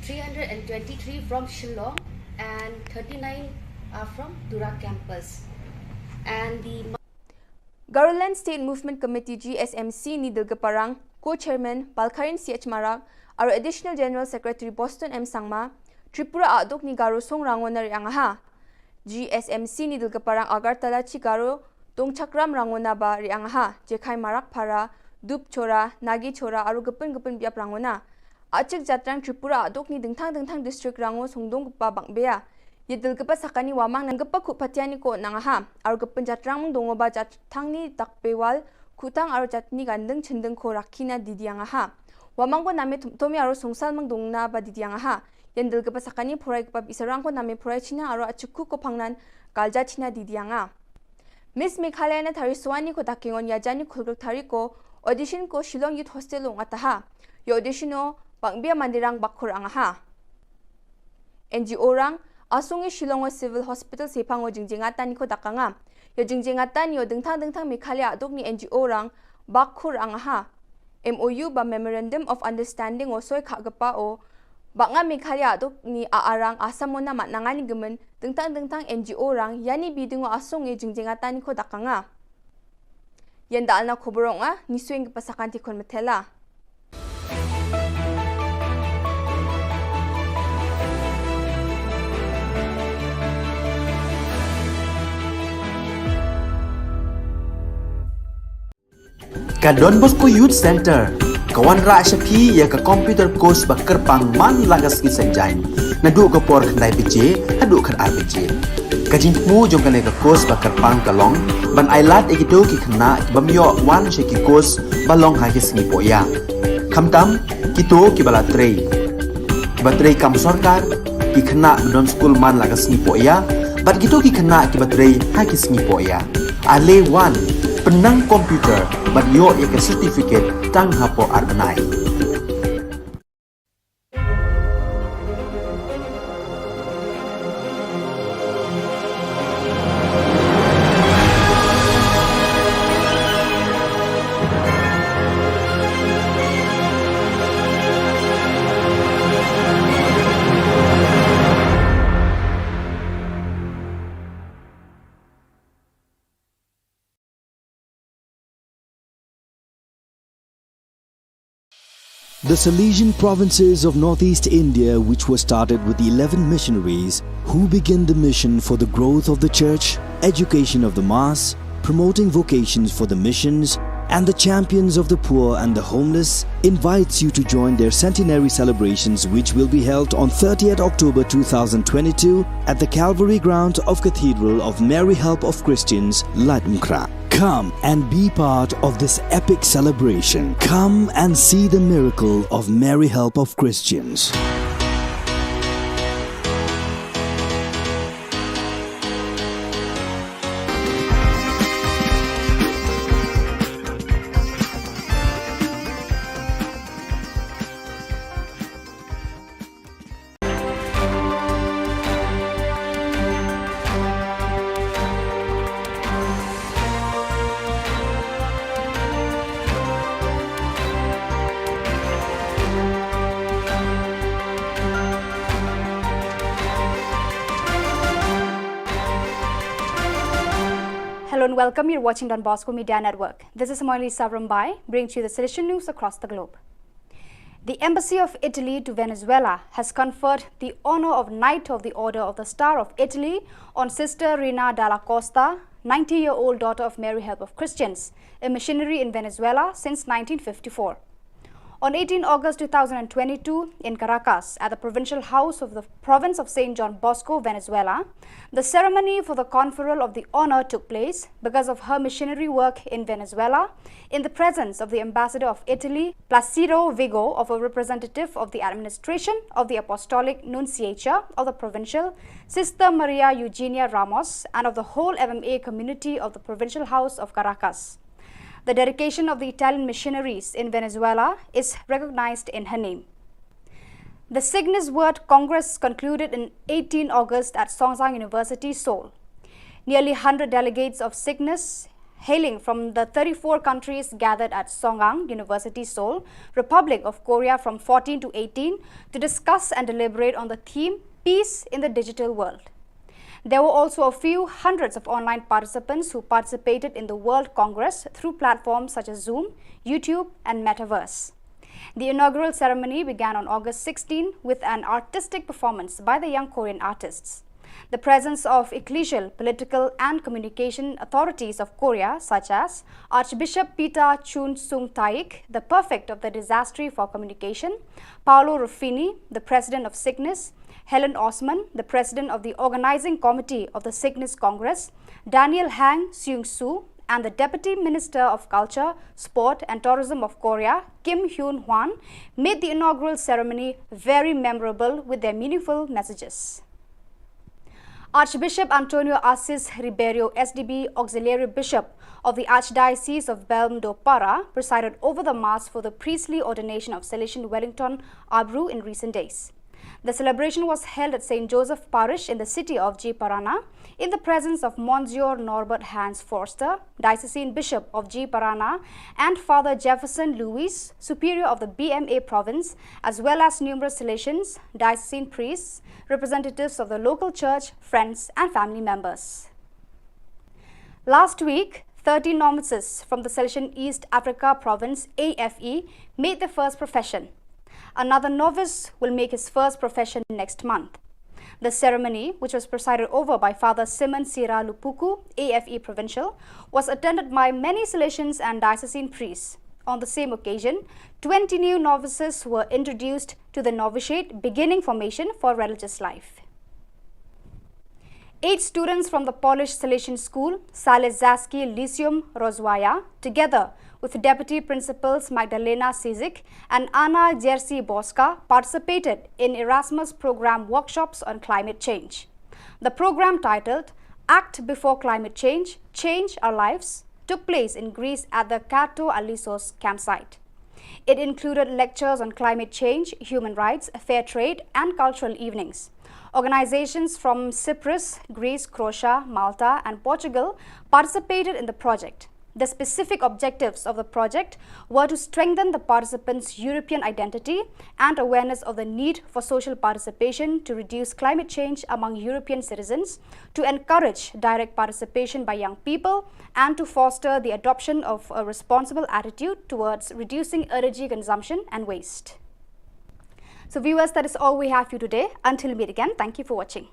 three hundred and twenty-three from Shillong and thirty-nine are from Tura campus. And the Garoland State Movement Committee, G S M C, ni dulkpa rang, Co-Chairman Balkharin C H Marak, aro Additional General Secretary Boston M Sangma, Tripura aduk ni Garo song rangona riang ha. G S M C ni dulkpa rang Agartala chi Garo dongchakram rangona ba riang ha, Jekhai Marak Phara, Dup Chora, Nagi Chora, aro gepun gepun biap rangona. Achik jatrang Tripura aduk ni dingthang dingthang district rango songdong kpa bang bea. Ye dulkpa sakani wamang nang kpa khup patiani ko nang ha. Aro gepun jatrang mung dongo ba jatrang ni takpewal, khutang aro jatni gandeng chindeng ko rakina didiang ha. Wamang ko name tum-, tomi aro songsal mung dongna ba didiang ha. Yan dulkpa sakani phurai kpa bisarang ko name phurai china aro achukku ko phangnan kalja china didiang ha. Miss Meghalaya na thari suani ko takingon yajani khulgruk thari ko audition ko Shillong Youth Hostel ong ataha. Yo audition o bang bia mandirang bakhur angaha. N G O rang asung i Shillong o Civil Hospital sepang o jingjingatan ko takanga. Yo jingjingatan yo dingthang dingthang Meghalaya aduk ni N G O rang bakhur angaha. M O U ba Memorandum of Understanding o soi khagapa o banga Meghalaya aduk ni a arang asamona mat nangani gemen dingthang dingthang N G O rang yani bidingo asung e jingjingatan ko dakanga. Yanda alna khoborong a ni suing pasakan tikon metela. Ka Don Bosco Youth Center ka wanrah sha phi ïa ka computer course ba kyrpang man la ka sngi Saitjaiñ, naduh ka por khyndai baje haduh khatar baje. Ka jingthmu jong kane ka course ba kyrpang ka long ban ailad ïa kito ki khynnah ki bym ïoh wan sha ki course ba long ha ki sngi pohïa. Khamtam kito kiba la trei, kiba trei kam sorkar, ki khynnah ba don skul man la ka sngi pohïa, bad kito ki khynnah kiba trei ha ki sngi pohïa. Ale wan, pynnang computer bad ïoh ïa ka certificate tang hapoh ar bnai. The Salesian provinces of northeast India, which were started with eleven missionaries who began the mission for the growth of the church, education of the mass, promoting vocations for the missions, and the champions of the poor and the homeless, invites you to join their centenary celebrations, which will be held on thirtieth October two thousand twenty-two at the Calvary grounds of Cathedral of Mary Help of Christians, Laitumkhrah. Come and be part of this epic celebration. Come and see the miracle of Mary Help of Christians. And welcome, you're watching Don Bosco Media Network. This is Moili Savrambai, bringing to you the Salesian news across the globe. The Embassy of Italy to Venezuela has conferred the honor of Knight of the Order of the Star of Italy on Sister Rina Dalla Costa, ninety-year-old daughter of Mary Help of Christians, a missionary in Venezuela since nineteen fifty-four. On eighteen August two thousand twenty-two, in Caracas, at the Provincial House of the Province of Saint John Bosco, Venezuela, the ceremony for the conferral of the honor took place because of her missionary work in Venezuela, in the presence of the ambassador of Italy, Placido Vigo, of a representative of the administration of the Apostolic Nunciature of the Provincial, Sister Maria Eugenia Ramos, and of the whole M M A community of the Provincial House of Caracas. The dedication of the Italian missionaries in Venezuela is recognized in her name. The Signis World Congress concluded in eighteen August at Songtsen University, Seoul. Nearly hundred delegates of Signis, hailing from the thirty-four countries, gathered at Songtsen University, Seoul, Republic of Korea, from fourteen to eighteen to discuss and deliberate on the theme Peace in the Digital World. There were also a few hundreds of online participants who participated in the World Congress through platforms such as Zoom, YouTube, and Metaverse. The inaugural ceremony began on August sixteen with an artistic performance by the young Korean artists. The presence of ecclesial, political, and communication authorities of Korea, such as Archbishop Peter Chun Sung Taik, the prefect of the Dicastery for Communication, Paolo Ruffini, the president of Signis, Helen Osman, the president of the organizing committee of the Signis Congress, Daniel Hang Seung Soo, and the Deputy Minister of Culture, Sport and Tourism of Korea, Kim Hyun Hwan, made the inaugural ceremony very memorable with their meaningful messages. Archbishop Antonio Assis Ribeiro, S D B, Auxiliary Bishop of the Archdiocese of Belmodoparra, presided over the Mass for the priestly ordination of Salesian Wellington Abru in recent days. The celebration was held at Saint Joseph Parish in the city of Jimparana, in the presence of Monsignor Norbert Hans Forster, Diocesan Bishop of Jimparana, and Father Jefferson Louis, Superior of the B M A province, as well as numerous Salesians, diocesan priests, representatives of the local church, friends, and family members. Last week, thirty novices from the Salesian East Africa Province, A F E, made their first profession. Another novice will make his first profession next month. The ceremony, which was presided over by Father Simon Sira Lupuku, A F E Provincial, was attended by many Salesians and diocesan priests. On the same occasion, twenty new novices were introduced to the novitiate, beginning formation for religious life. Eight students from the Polish Salesian school, Salezacki Lyceum Rozwaja, together with Deputy Principals Magdalena Sizik and Anna Jerzy Boska, participated in Erasmus Program workshops on climate change. The program, titled Act Before Climate Change, Change Our Lives, took place in Greece at the Katou Alissos campsite. It included lectures on climate change, human rights, fair trade, and cultural evenings. Organizations from Cyprus, Greece, Croatia, Malta, and Portugal participated in the project. The specific objectives of the project were to strengthen the participants' European identity and awareness of the need for social participation to reduce climate change among European citizens, to encourage direct participation by young people, and to foster the adoption of a responsible attitude towards reducing energy consumption and waste. So viewers, that is all we have for you today. Until we meet again, thank you for watching.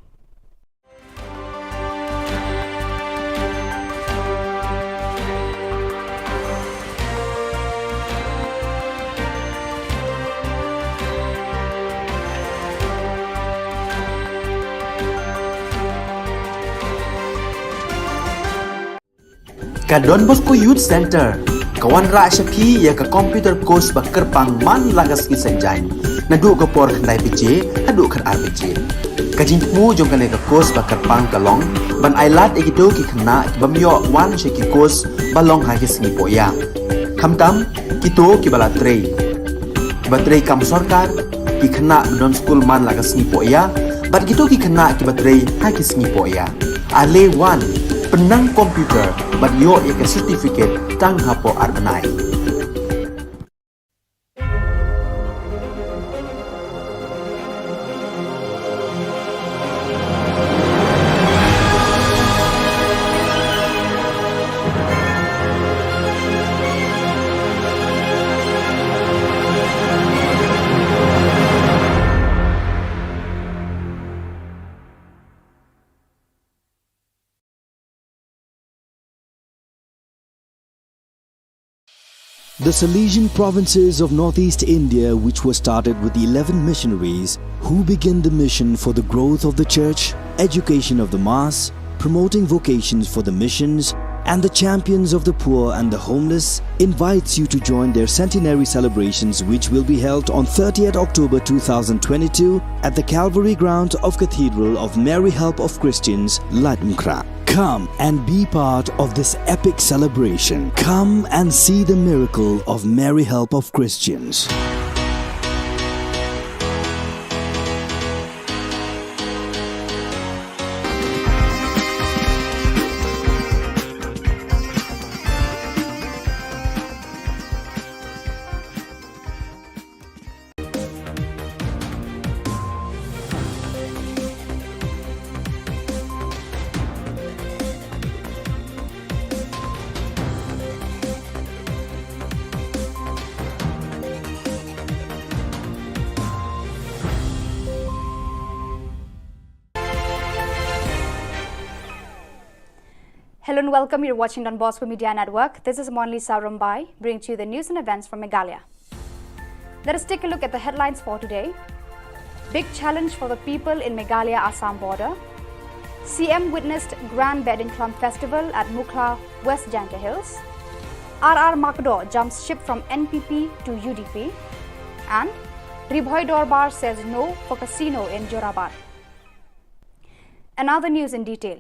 Ka Don Bosco Youth Centre ka wanrah sha phi ïa ka computer course ba kyrpang man la ka sngi Saitjaiñ, naduh ka por khyndai baje haduh khatar baje. Ka jingthmu jong kane ka course ba kyrpang ka long ban ailad ïa kito ki khynnah ki bym ïoh wan sha ki course ba long ha ki sngi pohïa, khamtam kito kiba la trei, kiba trei kam sorkar, ki khynnah ba don skul man la ka sngi pohïa, bad kito ki khynnah kiba trei ha ki sngi pohïa. Ale wan, pynnang computer bad ïoh ïa ka certificate tang hapoh ar bnai. The Salesian provinces of northeast India, which were started with eleven missionaries who began the mission for the growth of the church, education of the mass, promoting vocations for the missions, and the champions of the poor and the homeless, invites you to join their centenary celebrations, which will be held on thirtieth October two thousand twenty-two at the Calvary ground of Cathedral of Mary Help of Christians, Laitumkhrah. Come and be part of this epic celebration. Come and see the miracle of Mary Help of Christians. Hello and welcome. You're watching Don Bosco Media Network. This is Monlisa Rumbai, bringing to you the news and events from Meghalaya. Let us take a look at the headlines for today. Big challenge for the people in Meghalaya Assam border. C M witnessed Grand Behdeiñkhlam Festival at Mukhla, West Jaintia Hills. R R Makdoh jumps ship from N P P to U D P. And Ri Bhoi Dorbar says no for casino in Jorabat. Another news in detail.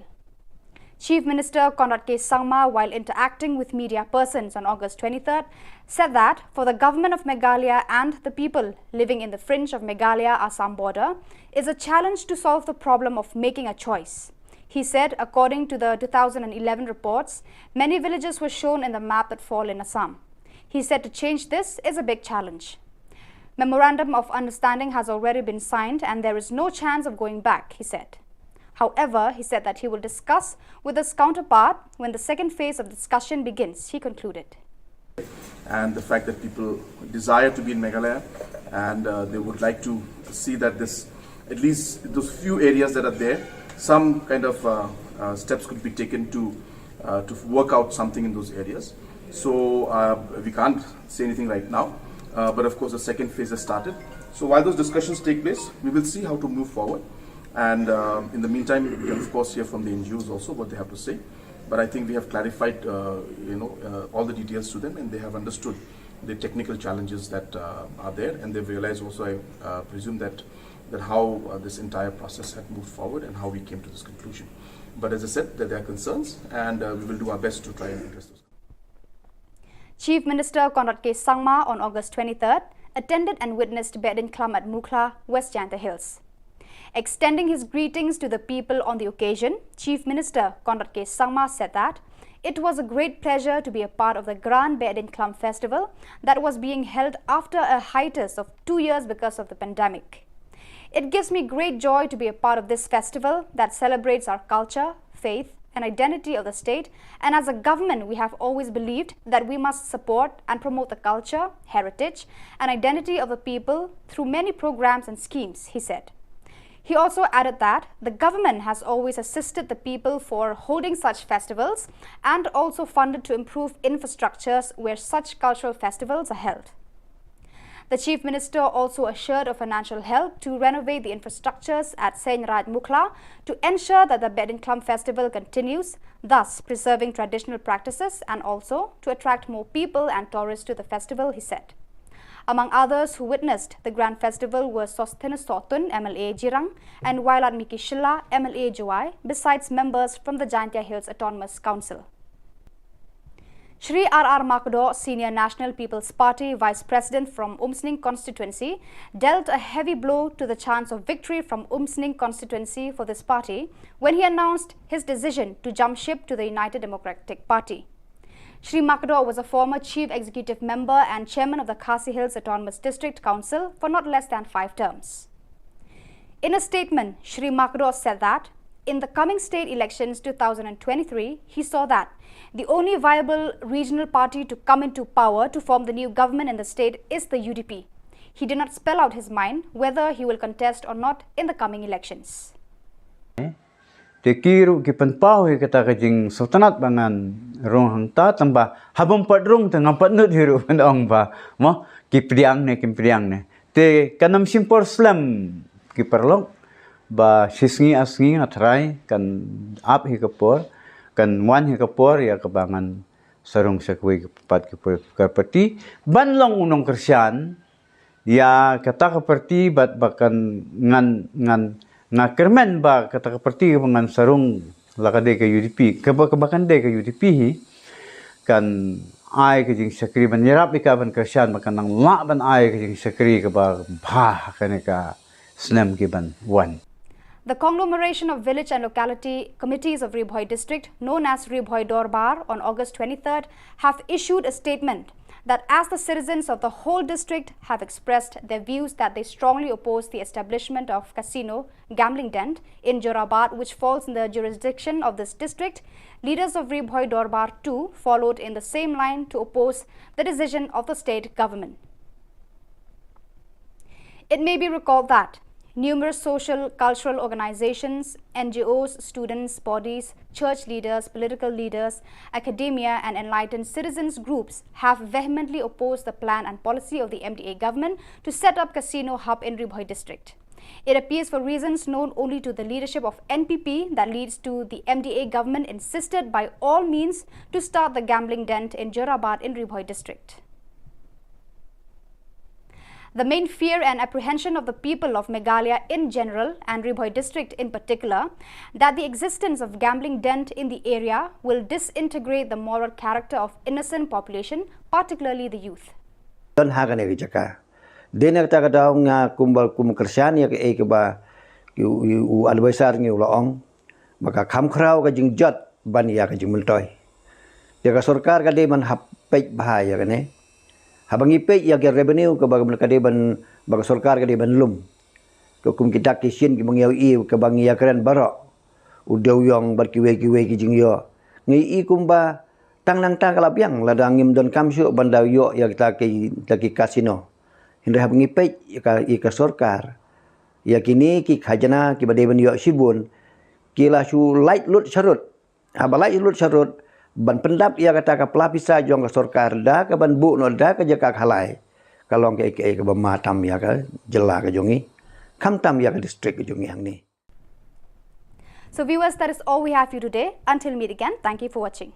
Chief Minister Conrad K Sangma, while interacting with media persons on August twenty-third, said that for the government of Meghalaya and the people living in the fringe of Meghalaya Assam border is a challenge to solve the problem of making a choice. He said, according to the two thousand eleven reports, many villages were shown in the map that fall in Assam. He said to change this is a big challenge. Memorandum of understanding has already been signed and there is no chance of going back, he said. However, he said that he will discuss with his counterpart when the second phase of discussion begins, he concluded. And the fact that people desire to be in Meghalaya and uh, they would like to see that this, at least those few areas that are there, some kind of uh, uh, steps could be taken to uh, to work out something in those areas. So uh, we can't say anything right now, uh, but of course the second phase has started. So while those discussions take place, we will see how to move forward. And uh, in the meantime, we can of course hear from the N G Os also what they have to say. But I think we have clarified, uh, you know, uh, all the details to them, and they have understood the technical challenges that uh, are there, and they've realized also, I uh, presume that that how uh, this entire process had moved forward and how we came to this conclusion. But as I said, that there are concerns, and uh, we will do our best to try and address those. Chief Minister Conrad K Sangma on August twenty-third attended and witnessed Behdeiñkhlam at Mukhla, West Jaintia Hills. Extending his greetings to the people on the occasion, Chief Minister Conrad K Sangma said that it was a great pleasure to be a part of the Grand Behdeiñkhlam Festival that was being held after a hiatus of two years because of the pandemic. It gives me great joy to be a part of this festival that celebrates our culture, faith, and identity of the state, and as a government, we have always believed that we must support and promote the culture, heritage, and identity of the people through many programs and schemes, he said. He also added that the government has always assisted the people for holding such festivals and also funded to improve infrastructures where such cultural festivals are held. The Chief Minister also assured of financial help to renovate the infrastructures at Seiñ Raij Mukhla to ensure that the Behdeiñkhlam festival continues, thus preserving traditional practices and also to attract more people and tourists to the festival, he said. Among others who witnessed the grand festival were Sosthenes Sohtun, M L A Jirang, and Wailadmiki Shylla, M L A Jowai, besides members from the Jaintia Hills Autonomous Council. Shri R R Makdoh, Senior National People's Party Vice President from Umsning constituency, dealt a heavy blow to the chance of victory from Umsning constituency for this party when he announced his decision to jump ship to the United Democratic Party. Shri Makdoh was a former chief executive member and chairman of the Khasi Hills Autonomous District Council for not less than five terms. In a statement, Shri Makdoh said that in the coming state elections two thousand twenty-three, he saw that the only viable regional party to come into power to form the new government in the state is the U D P. He did not spell out his mind whether he will contest or not in the coming elections. Te ki ruh ki pynpaw hi kata ka jingsngewtynnat ba ngan rung hangta, tang ba haba ym pat rung te ngam pat nud hi ruh ban ong ba, mo, ki pdiang ne, kim pdiang ne. Te kan ym shim por slem ki paralok, ba shi sngi ar sngi nga tharai kan ap hi ka por, kan wan hi ka por ïa kaba ngan sa rung sha kawei pat ka por, ka party ban long u nongkyrshan ïa kata ka party, bad ba kan ngan, ngan, nga kyrmen ba kata ka party kaba ngan sa rung, la ka dei ka U D P, kaba, kaba kan dei ka U D P hi, kan ai ka jingshakri ban ïarap ïa ka ban kyrshan, ba kan nang lah ban ai ka jingshakri kaba bha ha kane ka snem ki ban wan. The conglomeration of village and locality committees of Ri Bhoi district, known as Ri Bhoi Dorbar, on August twenty-third, have issued a statement that as the citizens of the whole district have expressed their views that they strongly oppose the establishment of casino gambling den in Jorabat, which falls in the jurisdiction of this district, leaders of Ri Bhoi Dorbar too followed in the same line to oppose the decision of the state government. It may be recalled that numerous social, cultural organizations, N G Os, students, bodies, church leaders, political leaders, academia, and enlightened citizens groups have vehemently opposed the plan and policy of the M D A government to set up casino hub in Ri Bhoi district. It appears for reasons known only to the leadership of N P P that leads to the M D A government insisted by all means to start the gambling den in Jorabat in Ri Bhoi district. The main fear and apprehension of the people of Meghalaya in general and Ri Bhoi district in particular, that the existence of gambling den in the area will disintegrate the moral character of innocent population, particularly the youth. Don ha kane ka jaka. Dei na kata ka daw nga kumba kum kyrshan ïa kaei kaba u, u, u advisor ngi u la ong ba ka kham khraw ka jingjot ban ïa ka jingmyntoi. Ïa ka sorkar ka dei ban hap peit bha ïa kane. Haba ngi peit ïa ka revenue kaba ka dei ban, ba ka sorkar ka dei ban lum. Ka kum ki dak ki shin kiba ngi ïohi kaba ngi ïakren baroh, u dewiong bad kiwei kiwei ki jingïoh, ngi i kumba tang nangta ka la biang lada ngim donkam shuh ban da ïoh ïa kita ki, kita ki casino. Hynrei haba ngi peit ïa ka, ïa ka sorkar, ïa kine ki khajna kiba dei ban ïoh shibun, ki la shu lait lut sharud. Haba lait lut sharud ban pyndap ïa kata ka pla pisa jong ka sorkar da kaban buh noh da ka jaka khalai, ka long kaei kaei kaba ma tam ïa ka jylla ka jong ngi, khamtam ïa ka district ka jong ngi hangne. So viewers, that is all we have for you today. Until meet again, thank you for watching.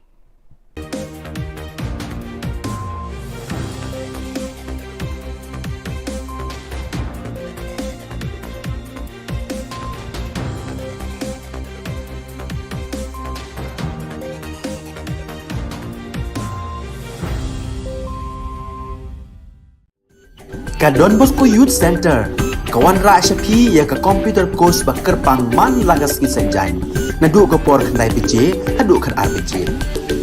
Ka Don Bosco Youth Center ka wanrah sha phi ïa ka computer course ba kyrpang man la ka sngi Saitjaiñ, naduh ka por khyndai baje haduh khatar baje.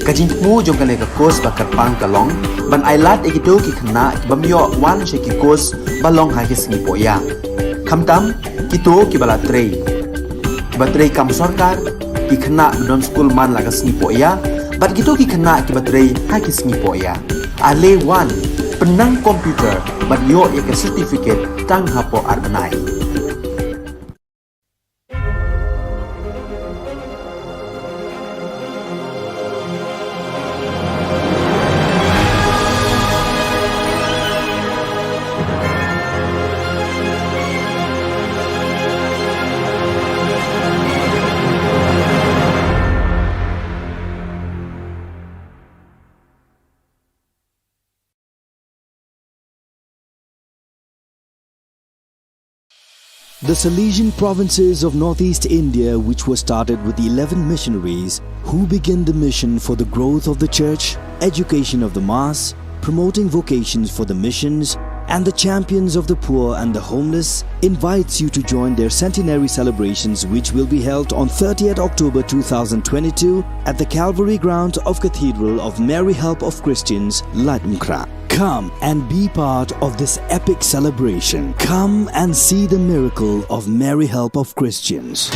Ka jingthmu jong kane ka course ba kyrpang ka long ban ailad ïa kito ki khynnah ki bym ïoh wan sha ki course ba long ha ki sngi pohïa, khamtam kito kiba la trei, kiba trei kam sorkar, ki khynnah ba don skul man la ka sngi pohïa, bad kito ki khynnah kiba trei ha ki sngi pohïa. Ale wan, pynnang computer bad ïoh ïa ka certificate tang hapoh ar bnai. The Salesian provinces of northeast India, which were started with eleven missionaries who began the mission for the growth of the church, education of the mass, promoting vocations for the missions, and the champions of the poor and the homeless, invites you to join their centenary celebrations, which will be held on thirtieth October two thousand twenty-two at the Calvary Ground of Cathedral of Mary Help of Christians, Laitumkhrah. Come and be part of this epic celebration. Come and see the miracle of Mary Help of Christians.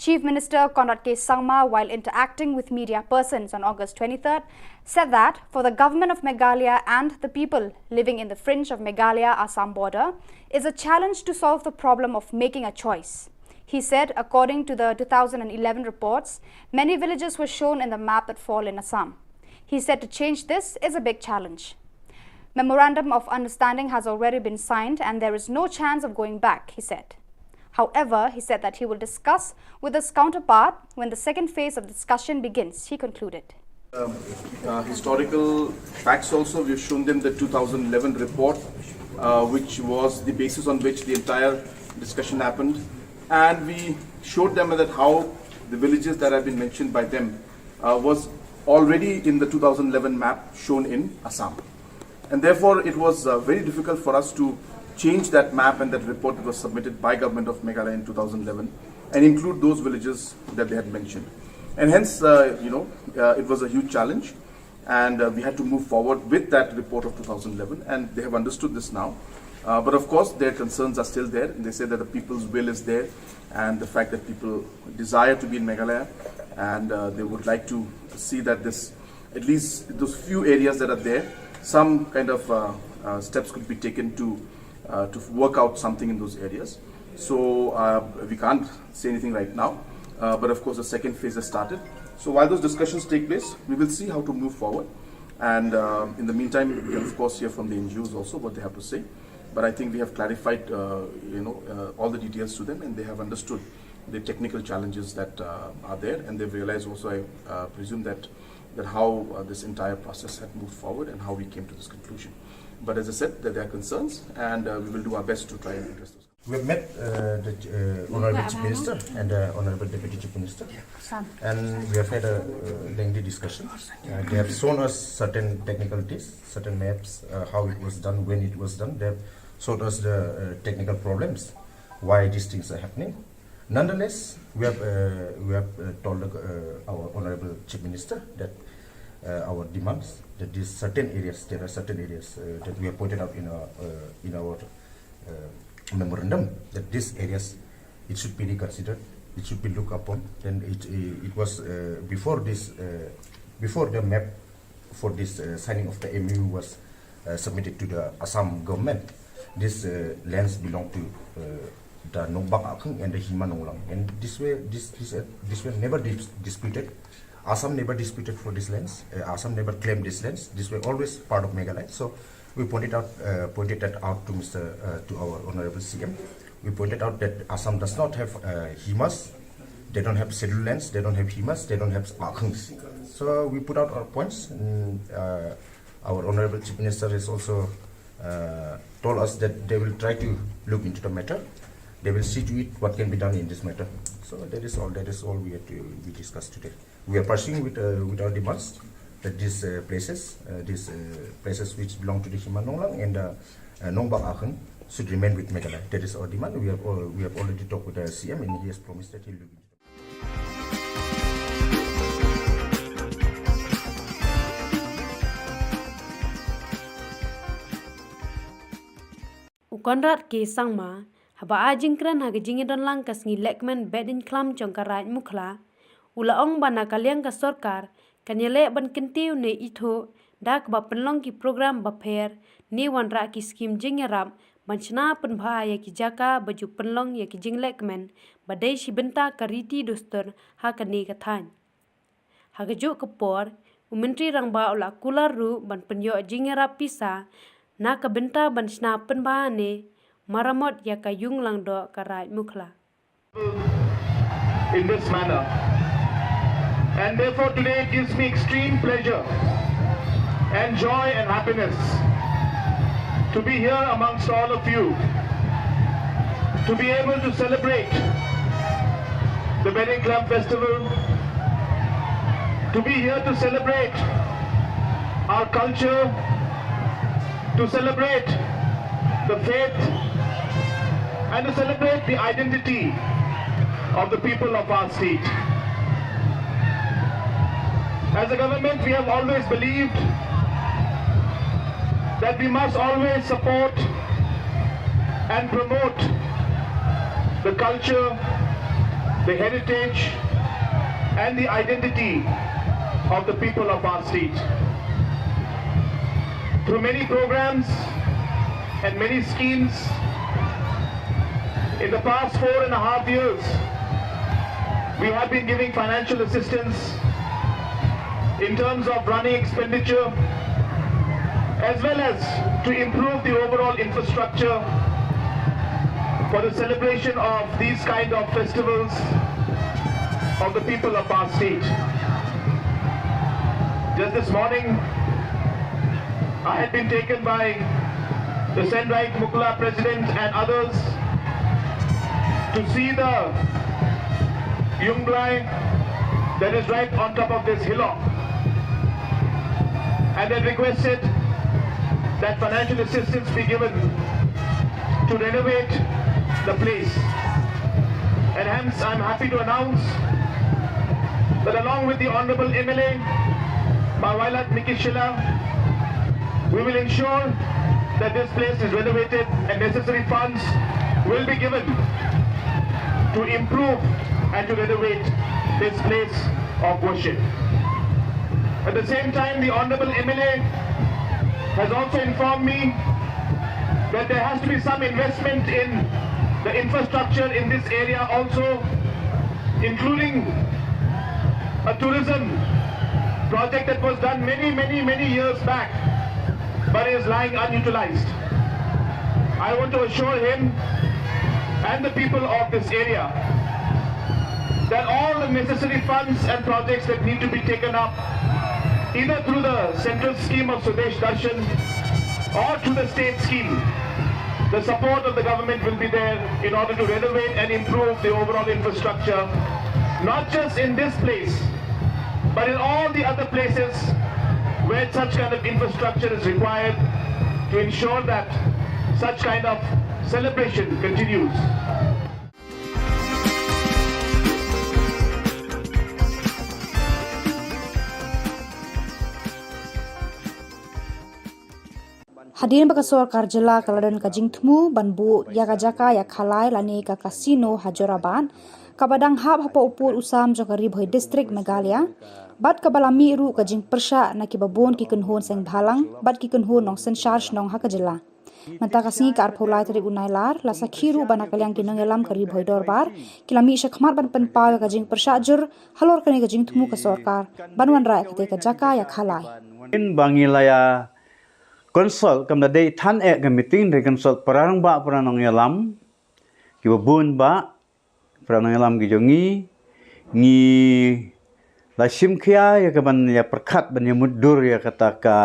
Chief Minister Conrad K Sangma, while interacting with media persons on August twenty-third, said that for the government of Meghalaya and the people living in the fringe of Meghalaya Assam border, is a challenge to solve the problem of making a choice. He said, according to the two thousand eleven reports, many villages were shown in the map that fall in Assam. He said to change this is a big challenge. Memorandum of understanding has already been signed and there is no chance of going back, he said. However, he said that he will discuss with his counterpart when the second phase of discussion begins, he concluded. Um, uh, historical facts also. We've shown them the two thousand eleven report, uh, which was the basis on which the entire discussion happened. And we showed them that how the villages that have been mentioned by them uh, was already in the two thousand eleven map shown in Assam. And therefore, it was uh, very difficult for us to change that map and that report that was submitted by Government of Meghalaya in two thousand eleven and include those villages that they had mentioned. And hence, uh, you know, uh, it was a huge challenge, and uh, we had to move forward with that report of two thousand eleven, and they have understood this now. Uh, but of course, their concerns are still there, and they say that the people's will is there, and the fact that people desire to be in Meghalaya, and uh, they would like to see that this, at least those few areas that are there, some kind of uh, uh, steps could be taken to uh, to work out something in those areas. So uh, we can't say anything right now, uh, but of course the second phase has started. So while those discussions take place, we will see how to move forward. And uh, in the meantime, we can of course hear from the N G Os also what they have to say. But I think we have clarified, uh, you know, uh, all the details to them, and they have understood the technical challenges that uh, are there, and they've realized also, I uh, presume, that that how uh, this entire process had moved forward and how we came to this conclusion. But as I said, that there are concerns, and uh, we will do our best to try and address those. We have met uh, the uh, Honorable Chief Minister and uh, Honorable Deputy Chief Minister, and we have had a uh, lengthy discussion. Uh, they have shown us certain technicalities, certain maps, uh, how it was done, when it was done. They have showed us the uh, technical problems, why these things are happening. Nonetheless, we have uh, we have uh, told uh, our Honorable Chief Minister that uh, our demands, that these certain areas, there are certain areas uh, that we have pointed out in our uh, in our uh, memorandum, that these areas, it should be reconsidered, it should be looked upon. Then it it was uh, before this uh, before the map for this uh, signing of the M O U was uh, submitted to the Assam government. These uh, lands belong to uh, the Nongbak Akhung and the Hima Nonglang, and this way, this this uh, this were never dis- disputed. Assam never disputed for these lands. Uh, Assam never claimed these lands. These were always part of Meghalaya. So we pointed out uh, pointed that out to Mister Uh, to our Honorable C M. We pointed out that Assam does not have uh, Himas. They don't have scheduled lands. They don't have Himas. They don't have Akhungs. So we put out our points. And, uh, our Honorable Chief Minister has also uh, told us that they will try to look into the matter. They will see to it what can be done in this matter. So that is all. That is all we had to we discussed today. We are pursuing with uh, with our demands that these uh, places, uh, these uh, places which belong to the Hima Nonglang and uh, uh, Nongbak Akhung should remain with Meghalaya. That is our demand. We have all, we have already talked with the C M, and he has promised that he will look into. U Conrad K Sangma, haba ai jingkren ha ka jingïadonlang ka sngi Lehkmen Behdeiñkhlam jong ka Raid Mukhla, u la ong ba na ka liang ka sorkar kan ïaleh ban kyntiew ne ithuh da kaba pynlong ki program bapher ne wanrah ki skim jingïarap ban shna pynbha ïa ki jaka ba ju pynlong ïa ki jinglehkmen ba dei shi bynta ka riti dustur ha kane ka thaiñ. Ha kajuh ka por, u Myntri Rangbah u la kular ruh ban pynïoh jingïarap pisa na ka bynta ban shna pynbha ne maramot ïa ka Ïung Langdoh ka Raid Mukhla. In this manner. And therefore today it gives me extreme pleasure and joy and happiness to be here amongst all of you, to be able to celebrate the Behdeiñkhlam festival, to be here to celebrate our culture, to celebrate the faith, and to celebrate the identity of the people of our state. As a government, we have always believed that we must always support and promote the culture the heritage and the identity of the people of our state. Through many programs and many schemes, in the past four and a half years, we have been giving financial assistance in terms of running expenditure, as well as to improve the overall infrastructure for the celebration of these kind of festivals of the people of our state. Just this morning, I had been taken by the Senrait Mukla president and others to see the Yungblai that is right on top of this hillock, and had requested that financial assistance be given to renovate the place. And hence, I'm happy to announce that along with the Honorable M L A, Bah Wailadmiki Shylla, we will ensure that this place is renovated and necessary funds will be given to improve and to renovate this place of worship. At the same time, the Honorable M L A has also informed me that there has to be some investment in the infrastructure in this area also, including a tourism project that was done many, many, many years back, but is lying unutilized. I want to assure him and the people of this area that all the necessary funds and projects that need to be taken up, either through the central scheme of Swadesh Darshan or through the state scheme, the support of the government will be there in order to renovate and improve the overall infrastructure, not just in this place, but in all the other places where such kind of infrastructure is required to ensure that such kind of celebration continues. Hadien ba ka sorkar jylla ka la don ka jingthmu ban buh ïa ka jaka ïakhalai lane ka casino ha Jorabat, kaba dang hap hapoh u pud u sam jong ka Ri Bhoi District, Meghalaya, bad kaba la mih ruh ka jingpyrshah na kiba bun ki kynhun seng bhalang bad ki kynhun nongsynshar shnong ha ka jylla. Mynta ka sngi ka arphew lai tarik u Nailar, la sakhi ruh ba na ka liang ki nongïalam ka Ri Bhoi Dorbar ki la mih shakhmat ban pynpaw ïa ka jingpyrshah jur halor kane ka jingthmu ka sorkar ban wanrah ïa katei ka jaka ïakhalai. Ba ngi la ïa consult, kam da dei than eh ka meeting, da consult para rangbah, para nongïalam kiba bun bah, para nongïalam ki jong ngi. Ngi la shim khia ïa ka ban ïa pyrkhat, ban ïa mutdur ïa kata ka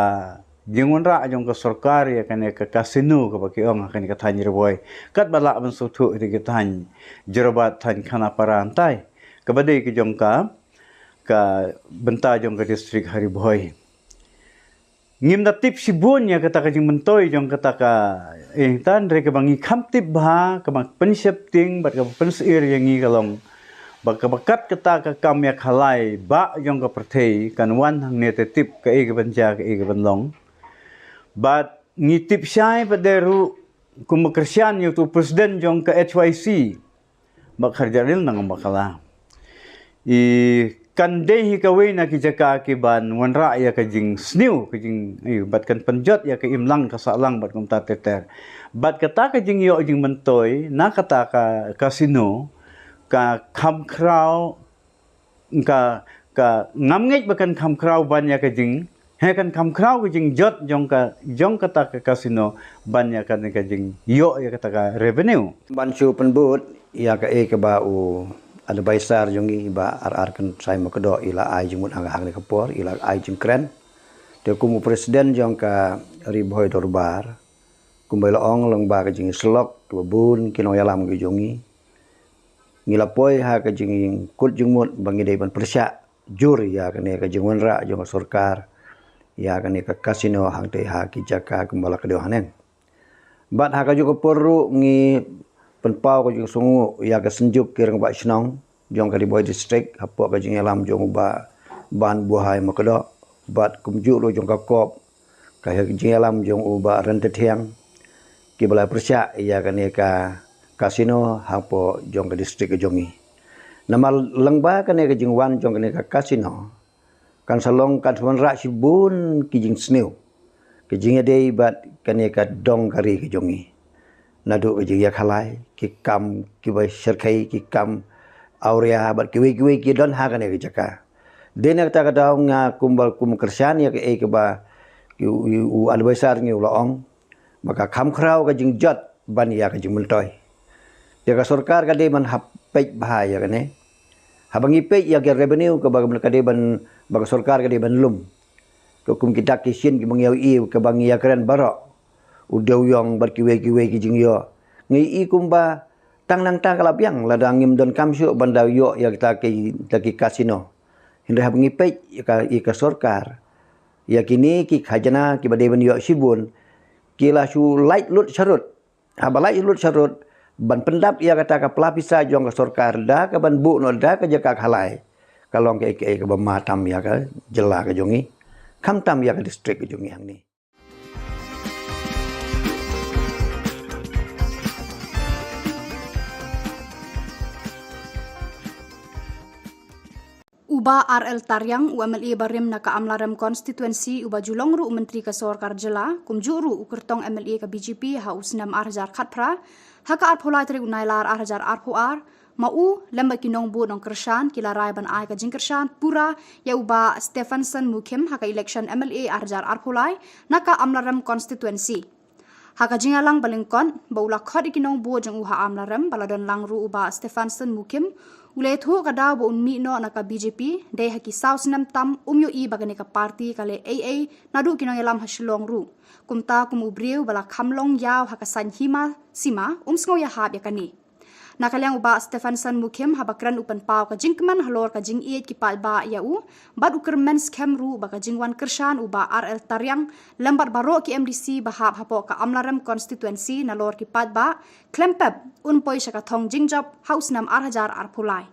jingwanrah jong ka sorkar ïa kane ka casino kaba ki ong ha kane ka thaiñ Ri Bhoi, katba lah ban sngewthuh ïa ka thaiñ Jorabat, thaiñ Khanapara, hynrei kaba dei ka jong ka, ka bynta jong ka district ha Ri Bhoi. Ngim da tip shibun ïa kata ka jingmyntoi jong kata ka, eh, hynrei kaba ngi kham tip bha, kaba pynsheptieng bad kaba pynsyier ïa ngi ka long ba kaba kat kata ka kam ïakhalai bah jong ka pyrthei kan wan hangne, te tip kaei kaban jia, kaei kaban long. Bad ngi tip shai pat de ruh kum ba kyrshan ïa utu u president jong ka H Y C, Bah Kharjahriel Nangbakla. I kan dei hi kawei na ki jaka kiban wanrah ïa ka jingsniew, ka jing, i, bad kan pynjot ïa ka imlang ka sahlang bad kumta ter ter. Bad kata ka jingïoh jingmyntoi na kata ka casino ka kham khraw, ka, ka ngam ngeit ba kan kham khraw ban ïa ka jing, he, kan kham khraw ka jingjot jong ka, jong kata ka casino ban ïa ka, ka jingïoh ïa kata ka revenue. Ban shu pynbud ïa kaei kaba u advisor jong ngi, Bah R R Kynsai Makdoh, i la ai jingmut hangne ka por, i la ai jingkren. Te kum u president jong ka Ri Bhoi Dorbar, kumba i la ong lyngba ka jingïasyllok kiba bun ki nongïalam ki jong ngi, ngi la poi ha ka jingkut jingmut ba ngi dei ban pyrshah jur ïa kane ka jingwanrah jong ka sorkar ïa kane ka casino hangtei ha ki jaka kumba la ka dei hangne. Bad ha kajuh ka por ruh ngi pynpaw ka jingsngewnguh ïa ka Synjuk ki Rangbah Shnong jong ka Ri Bhoi District hapoh ka jingïalam jong u Bah Banbuhai Makdoh bad kumjuh ruh jong ka COB, ka jingïalam jong u Bah Ryntathiang, kiba la pyrshah ïa kane ka casino hapoh jong ka district ka jong ngi. Namar lyngba kane ka jingwan jong kane ka casino, kan sa long kan sa wanrah shibun ki jingsniew, ki jingïadei bad kane ka dong ka ri ka jong ngi. Naduh ka jingïakhalai, ki kam kiba shyrkhei, ki kam awria bad kiwei kiwei ki don ha kane ka jaka. Dei na kata ka daw nga kumba kum kyrshan ïa kaei kaba ki u, u advisor ngi u la ong ba ka kham khraw ka jingjot ban ïa ka jingmyntoi. Te ka sorkar ka dei ban hap peit bha ïa kane. Haba ngi peit ïa ka revenue kaba ka dei ban, ba ka sorkar ka dei ban lum. Ka kum ki dak ki shin kiba ngi ïohi kaba ngi ïakren baroh, u dewiong bad kiwei kiwei ki jingïoh. Ngi i kumba tang nangta ka la biang lada ngim donkam shuh ban da ïoh ïa kita ki, kita ki casino. Hynrei haba ngi peit ïa ka, ïa ka sorkar, ïa kine ki khajna kiba dei ban ïoh shibun, ki la shu lait lut sharud. Haba lait lut sharud, ban pyndap ïa kata ka pla pisa jong ka sorkar da kaban buh noh da ka jaka khalai, ka long kaei kaei kaba ma tam ïa ka jylla ka jong ngi, khamtam ïa ka district ka jong ngi hangne. U Bah R L Tariang, u M L A barim na ka Amlarem Constituency, uba ju long ruh u Myntri ka Sorkar Jylla, kumjuh ruh u kyrtong M L A ka B J P ha u snem ar hajar khatphra, ha ka arphew lai tarik u Nailar ar hajar arphew ar, ma u lem bad ki nongbud nongkyrshan ki la rai ban ai ka jingkyrshan pura ïa u Bah Stephenson Mukhim ha ka election M L A ar hajar arphew lai na ka Amlarem Constituency. Ha ka jingïalang ba lyngkot ba u la khot ïa ki nongbud jong u ha Amlarem, ba la don lang ruh u Bah Stephenson Mukhim, u la ïathuh ka daw ba un mih noh na ka B J P dei ha ki saw snem tam um ïohi ba kane ka party ka leh ei ei, naduh ki nongïalam ha Shillong ruh. Kumta kum u briew ba la kham long ïaw ha ka saiñ hima sima, um sngew ïahap ïa kane. Na ka liang u Bah Stephenson Mukhim, haba kren u pynpaw ka jingkmen halor ka jingïeit ki paidbah ïa u, bad u kyrmen skhem ruh ba ka jingwan kyrshan u Bah R L Tariang lem bad baroh ki M D C ba hap hapoh ka Amlarem Constituency nalor ki paidbah, khlem pep un poi sha ka thong jingjop ha u snem ar hajar arphew lai.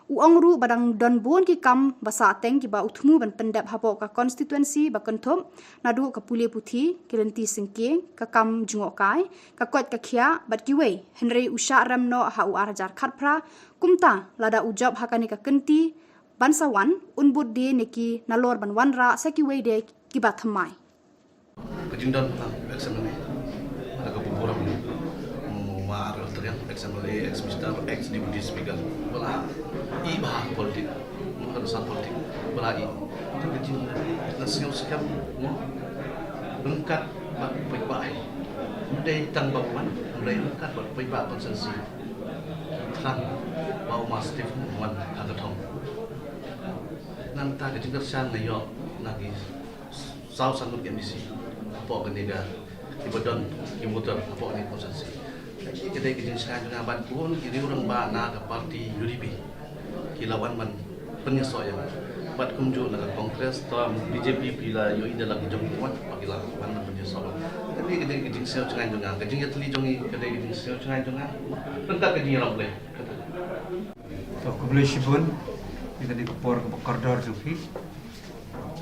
U ong ruh ba dang don bun ki kam ba sah teng kiba u thmu ban pyndep hapoh ka constituency ba kynthup naduh ka pule puthi, ki lynti syngkien, ka kam jngohkai, ka koit ka khiah bad kiwei, hynrei u shah rem noh ha u ar hajar khatphra. Kumta lada u jop ha kane ka kynti ban sa wan, un bud de ne ki nalor ban wanrah sa kiwei de kiba thymmai. Ka jingdon ka ex M L A, ka burom, ma, Raltriang, ex M L A, ex Minister, ex Deputy Speaker, ba la i bha politik, ma, ka dosa politik, ba la i. Ka jing, ka sngew skhem, ma, ryngkat bad paidbah. Ym dei tang ba wan, ym dei ryngkat bad paidbah constituency. Thrang ba u Ma Steve wan ha ka thong. Nangta ka jingkyrshan nga ïoh na ki saw san ngut ki M D C hapoh kane ka, kiba don ki voter hapoh kane ka constituency. Ka dei ka jingshngaiñ jong nga bad bun ki riew rangbah na ka party U D P ki la wan ban pynïasoh ïa nga. Bad kumjuh na ka Congress, to B J P phi la ïohi da la ki jong ki wan, ba ki la wan ban pynïasoh. Ka dei, ka dei ka jingsngewthuh jong nga, ka jingïatylli jong ngi, ka dei ka jingsngewthuh jong nga. Ryngkat ka jingïarap Blei. To, khublei shibun ïa kane ka por kaba kordor jong phi.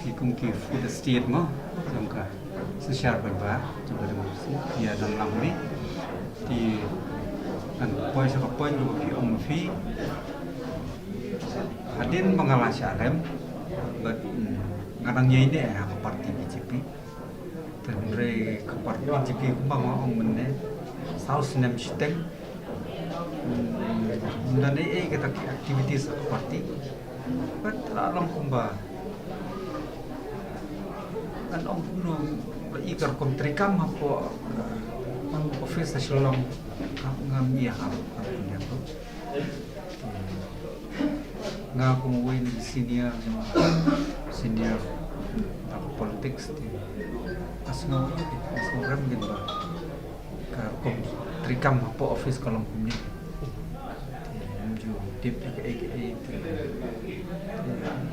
Ki kum ki fourth estate mo jong ka synshar paidbah jong ka democracy, ïa don lang ni. Te ngan poi sha ka point kaba phi ong ma phi. Hadien ba nga la shah rem, bad, mm, nga dang ïaineh ha ka party B J P. Te hynrei ka party B J P kumba nga ong mynne, saw snem shiteng, mm, ym don ei ei kata ki activities ha ka party. Bad la long kumba ngan ong kumno, ba i ka rukom treikam hapoh ka, hapoh office ha Shillong, ka ngam ïa ha, ha, ha, ha. Nga kum uwei na ki senior, senior na ka politics te nga sngew, nga sngew rem kein ba ka rukom treikam hapoh office ka long kumne. Te ngam ju tip ïa kaei kaei te,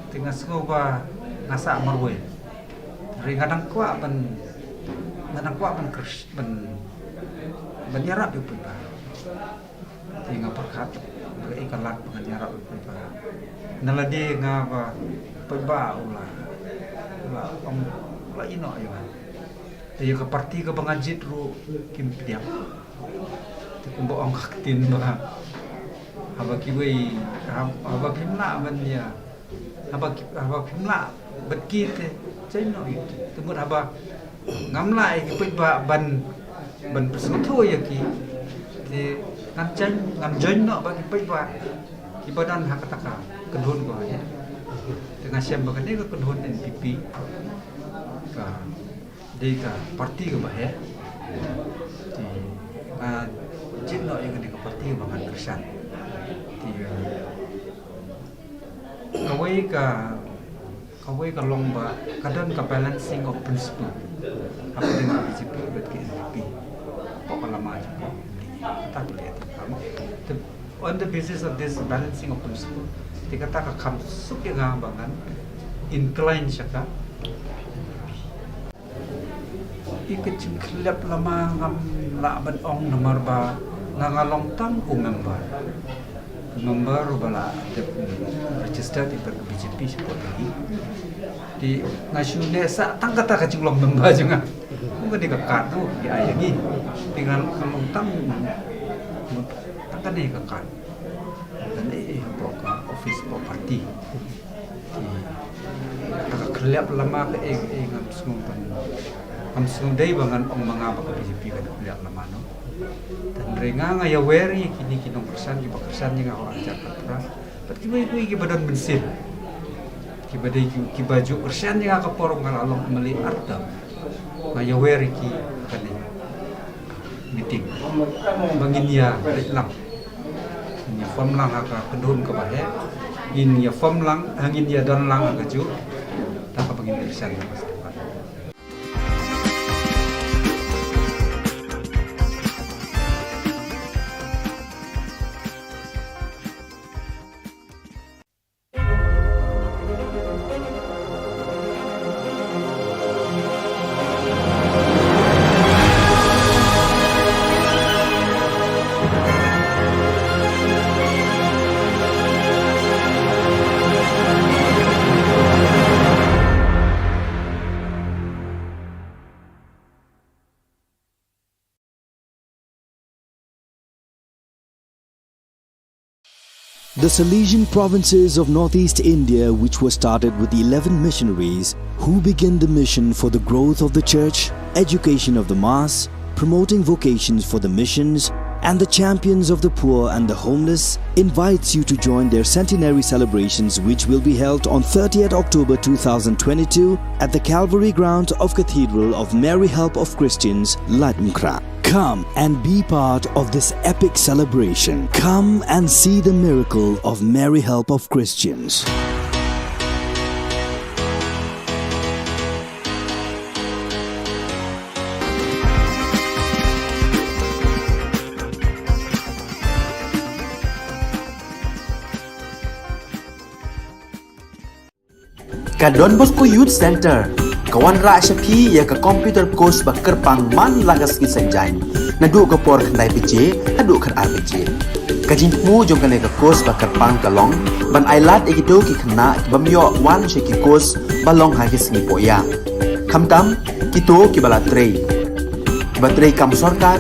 te nga sngew ba nga sah marwei. Hynrei nga dang kwah ban, nga dang kwah ban kyrs-, ban, ban ïarap ïa u paidbah. Te nga pyrkhat ba kaei ka lad ba ngan ïarap ïa u paidbah. Na lade nga ba u paidbah u la, u la ong, u la ïehnoh ïa nga. Te ïa ka party kaba nga jied ruh kim pdiang. Te kumba ong ka ktien ba Haba kiwei, hab-, haba phim lah ban ïa, haba ki, haba phim lah bad ki te, join noh ïa ki. Te mut haba ngam lah ïa ki paidbah ban, ban pynsngewthuh ïa ki, te ngan join, ngan join noh bad ki paidbah kiba don ha kata ka kynhun ko, ïa. Te nga shem ba kane ka kynhun N P P ka dei ka parti kaba heh. Te nga jied noh ïa kane ka parti ba ngan kyrshan. Te, eh, kawei ka, kawei ka long ba ka don ka balancing of principle hapdeng ka B J P bad ka N P P. Hapoh ka lama jong ka, kata ka leh te, on the basis of this balancing of principle, te kata ka kham suk ïa nga ba ngan incline sha ka. Ïa ka jingkhyllap lama ngam lah ban ong namar ba nga, nga long tang u member. Member uba la dep register ïa ka B J P shapoh Delhi. Te nga shu neh sah tang kata ka jinglong member jong nga. Kumba dei ka kad ruh ki ai ïa ngi. Te nga, nga long tang, tang kane ka kad. Kane, eh, hapoh ka office hapoh party. Ka khyllap lama ka, eh, eh, ngam sngew ban, ngam sngew dei ba ngan ong ma nga ba ka B J P ka khyllap lama noh. Hynrei nga, nga ïawer ïa kine ki nongkyrshan kiba kyrshan ïa nga ha u ar hajar khatphra. Bad kiwei kiwei kiba don mynsiem, kiba dei ki, kiba ju kyrshan ïa nga ka por nga la long M L A ar term. Nga ïawer ïa ki ha kane meeting ba ngin ïa leit lang, ngin ïa form lang ha ka kynhun kaba heh, ngin ïa form lang, ha, ngin ïa don lang ha kajuh, da kaba ngin ïa kyrshan. The Salesian provinces of northeast India, which were started with eleven missionaries who began the mission for the growth of the church, education of the mass, promoting vocations for the missions, and the champions of the poor and the homeless, invites you to join their centenary celebrations, which will be held on thirtieth October two thousand twenty-two at the Calvary Ground of Cathedral of Mary Help of Christians, Laitumkhrah. Come and be part of this epic celebration. Come and see the miracle of Mary Help of Christians. Ka Don Bosco Youth Centre ka wanrah sha phi ïa ka computer course ba kyrpang man la ka sngi Saitjaiñ, naduh ka por khyndai baje haduh khatar baje. Ka jingthmu jong kane ka course ba kyrpang ka long ban ailad ïa kito ki khynnah ki bym ïoh wan sha ki course ba long ha ki sngi pohïa, khamtam kito kiba la trei, kiba trei kam sorkar,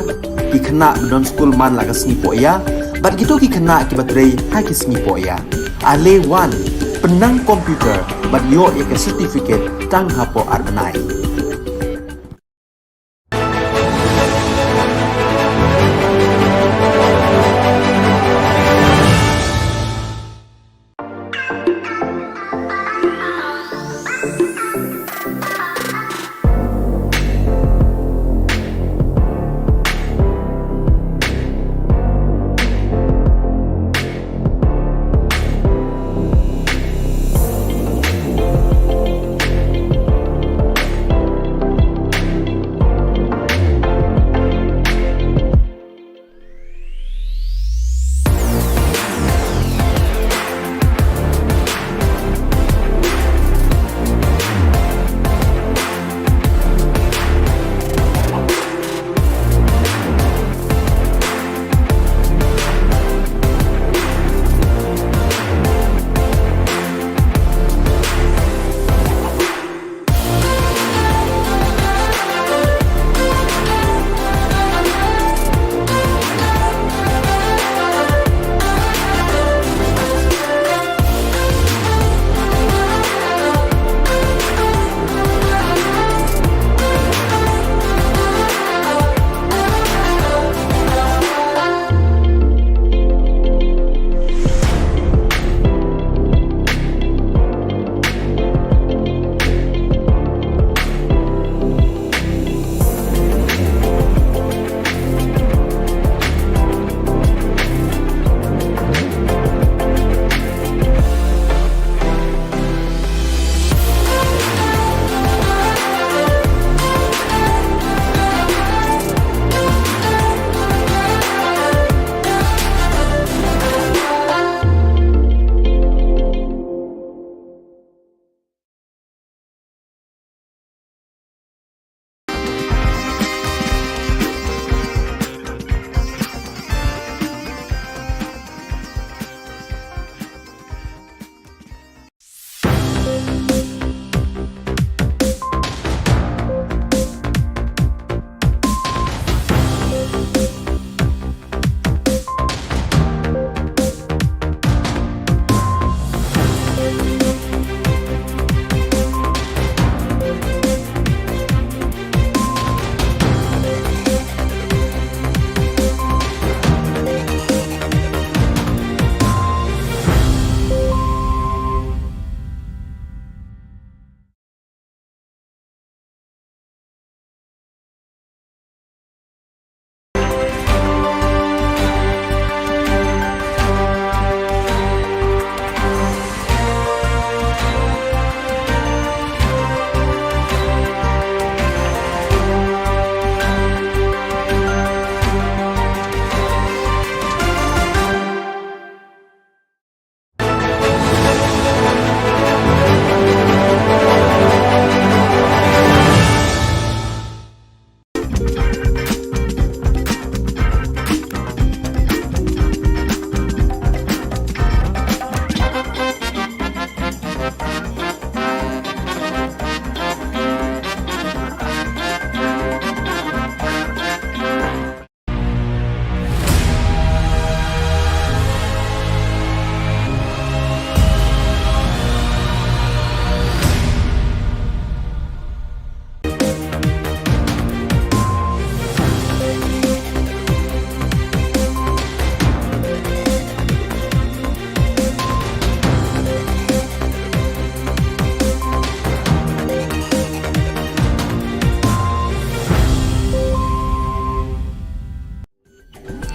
ki khynnah ba don skul man la ka sngi pohïa, bad kito ki khynnah kiba trei ha ki sngi pohïa. Ale wan, pynnang computer bad ïoh ïa ka certificate tang hapoh ar bnai.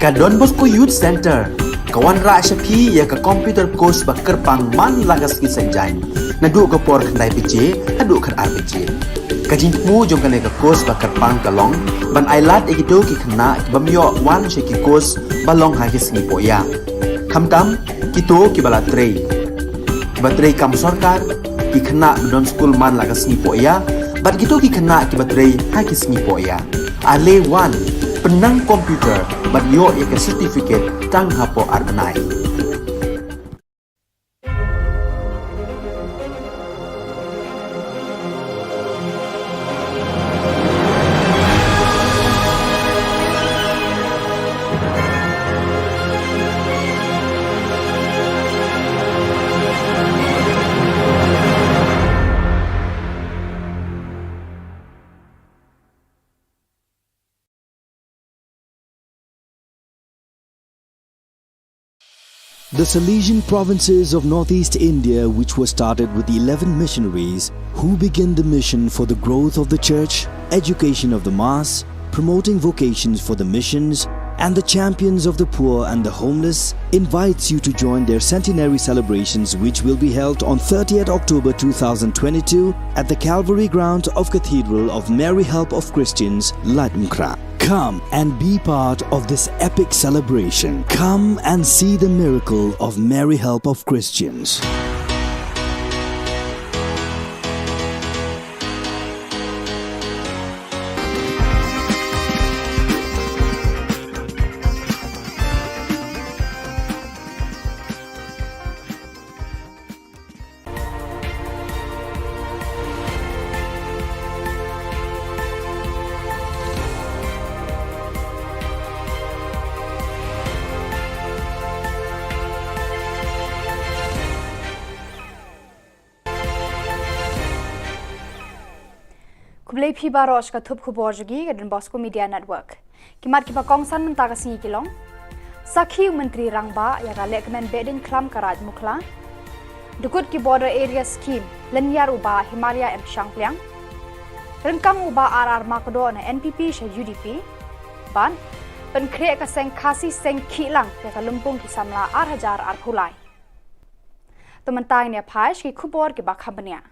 Ka Don Bosco Youth Centre ka wanrah sha phi ïa ka computer course ba kyrpang man la ka sngi Saitjaiñ, naduh ka por khyndai baje haduh khatar baje. Ka jingthmu jong kane ka course ba kyrpang ka long ban ailad ïa kito ki khynnah ki bym ïoh wan sha ki course ba long ha ki sngi pohïa, khamtam kito kiba la trei, kiba trei kam sorkar, ki khynnah ba don skul man la ka sngi pohïa, bad kito ki khynnah kiba trei ha ki sngi pohïa. Ale wan, pynnang computer bad ïoh ïa ka certificate tang hapoh ar bnai. The Salesian provinces of northeast India, which were started with eleven missionaries who began the mission for the growth of the church, education of the mass, promoting vocations for the missions, and the champions of the poor and the homeless, invites you to join their centenary celebrations, which will be held on thirtieth October two thousand twenty-two at the Calvary Ground of Cathedral of Mary Help of Christians, Laitumkhrah. Come and be part of this epic celebration. Come and see the miracle of Mary Help of Christians. Khublei phi baroh sha ka thup khubor jong ngi ka Don Bosco Media Network. Ki mat kiba kongsan mynta ka sngi ki long: Sakhi u Myntri Rangbah ïa ka lehkmen Behdeiñkhlam ka Raid Mukhla. Dkut ki Border Area Scheme, lynñiar u Bah Himalaya M Shangpliang. Ryngkang u Bah R R Myrkondor na N P P sha U D P. Bad pynkhreh ka seng Khasi seng Khihlang ïa ka lympung ki samla ar hajar arphew lai. To mynta ngin ïa phai sha ki khubor kiba kham bniah.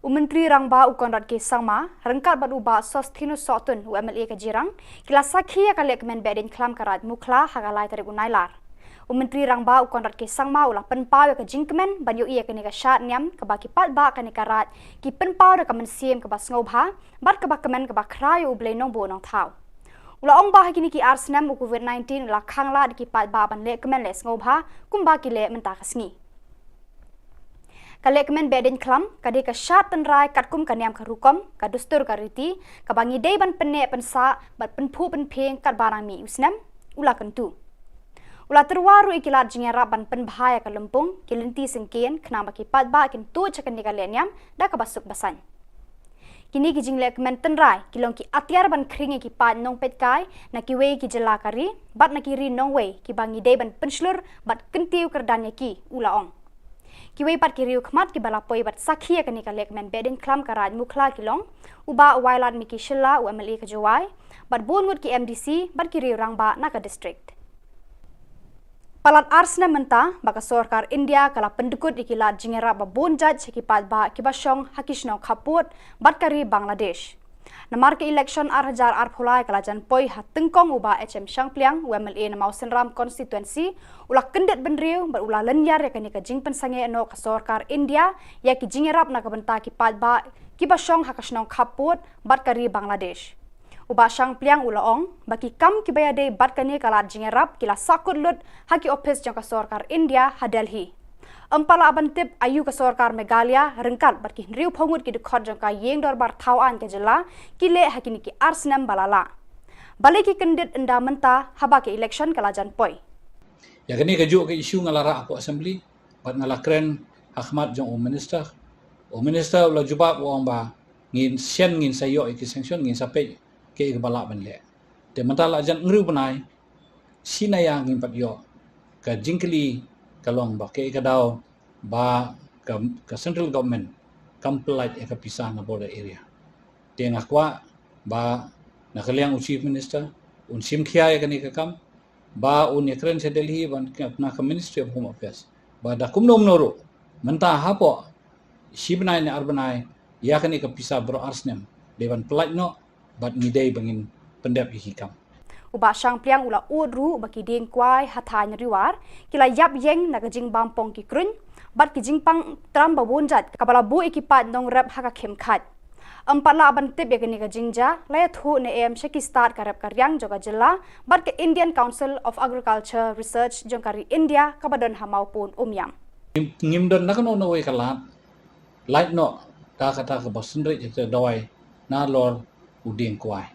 U Myntri Rangbah u Conrad K Sangma ryngkat bad u Bah Sosthenes Sohtun u M L A ka Jirang ki la sakhi ïa ka lehkmen Behdeiñkhlam ka Raid Mukhla ha ka lai tarik u Nailar. U Myntri Rangbah u Conrad K Sangma u la pynpaw ïa ka jingkmen ban ïohi ïa kane ka shad niam kaba ki paidbah kane ka raid ki pynpaw da ka mynsiem kaba sngewbha bad kaba kmen kaba khraw ïa U Blei Nongbuh Nongthaw. U la ong ba ha kine ki ar snem u Covid nineteen u la khang lad ïa ki paidbah ban lehkmen leh sngewbha kumba ki leh mynta ka sngi. Ka lehkmen Behdeiñkhlam ka dei ka shad tynrai katkum ka niam ka rukom, ka dustur ka riti kaba ngi dei ban pynneh pynsah bad pynphuh pynphieng katba nang mih u snem, u la kyntu. U la tyrwa ruh ïa ki lad jingïarap ban pynbha ïa ka lympung, ki lynti syngkien khnang ba ki paidbah kin tuid sha kane ka lehniam da kaba suk ba saiñ. Kine ki jinglehkmen tynrai ki long ki atiar ban khring ïa ki paid nongpeitkai na kiwei ki jylla ka ri bad na ki ri nongwei kiba ngi dei ban pynshlur bad kyntiew kyrdan ïa ki, u la ong. Kiwei pat ki riewkhmat kiba la poi bad sakhi ïa kane ka lehkmen Behdeiñkhlam ka Raid Mukhla ki long u Bah Wailadmiki Shylla u M L A ka Jowai bad bun ngut ki M D C bad ki riew rangbah na ka district. Palat ar snem mynta ba ka sorkar India ka la pyndkut ïa ki lad jingïarap ba bun jait sha ki paidbah kiba shong ha ki shnong khappud bad ka ri Bangladesh. Namar ka election ar hajar arphew lai ka la jan poi ha tyngkong u Bah H M Shangpliang u M L A na Mawsynram constituency u la kyndit bynriew bad u la lynñiar ïa kane ka jingpynsangeh noh ka sorkar India ïa ki jingïarap na ka bynta ki paidbah kiba shong ha ka shnong khappud bad ka ri Bangladesh. U Bah Shangpliang u la ong ba ki kam kiba ïadei bad kane ka lad jingïarap ki la sahkut lut ha ki ophis jong ka sorkar India ha Delhi. Ym pat lah ban tip aïu ka sorkar Meghalaya ryngkat bad ki hynriewphew ngut ki dkhot jong ka ïing dorbar thaw aiñ ka jylla ki leh ha kine ki ar snem ba la lah. Balei ki kyndit ynda mynta haba ka election ka la jan poi? Ïa kane kajuh ka issue nga la rah hapoh assembly bad nga la kren ha khmat jong u minister. U minister u la jubab u ong ba ngin shen, ngin sa ïoh ïa ki sanction, ngin sa peit kaei kaba lah ban leh. Te mynta la jan hynriew bnai, shi na ïa ngim pat ïoh. Ka jingkylli ka long ba kaei ka daw ba ka, ka central government kam pynlait ïa ka pisa na border area. Te nga kwah ba na ka liang u chief minister un shim khia ïa kane ka kam, ba un ïakren sha Delhi ban ka, na ka Ministry of Home Affairs ba da kumno kumno ruh mynta hapoh shi bnai ne ar bnai ïa kane ka pisa baroh ar snem dei ban pyllait noh bad ngi dei ba ngin pyndep ïa ki kam. U Bah Shangpliang u la ud ruh ba ki dieng kwai ha thaiñ Riwar ki la ïap ïeng na ka jingbam pong ki kruiñ bad ki jingpang tram ba bun jait kaba la buh ïa ki paid nongrep ha ka khim khait. Ym pat lah ban tip ïa kane ka jingjia, la ïathuh ne em sha ki stad ka rep ka riang jong ka jylla bad ka Indian Council of Agriculture Research jong ka ri India kaba don ha Mawpun Umiam. Ngim don na kano kano kawei ka lad lait noh da kata kaba synreit ïa ka dawai nalor u dieng kwai.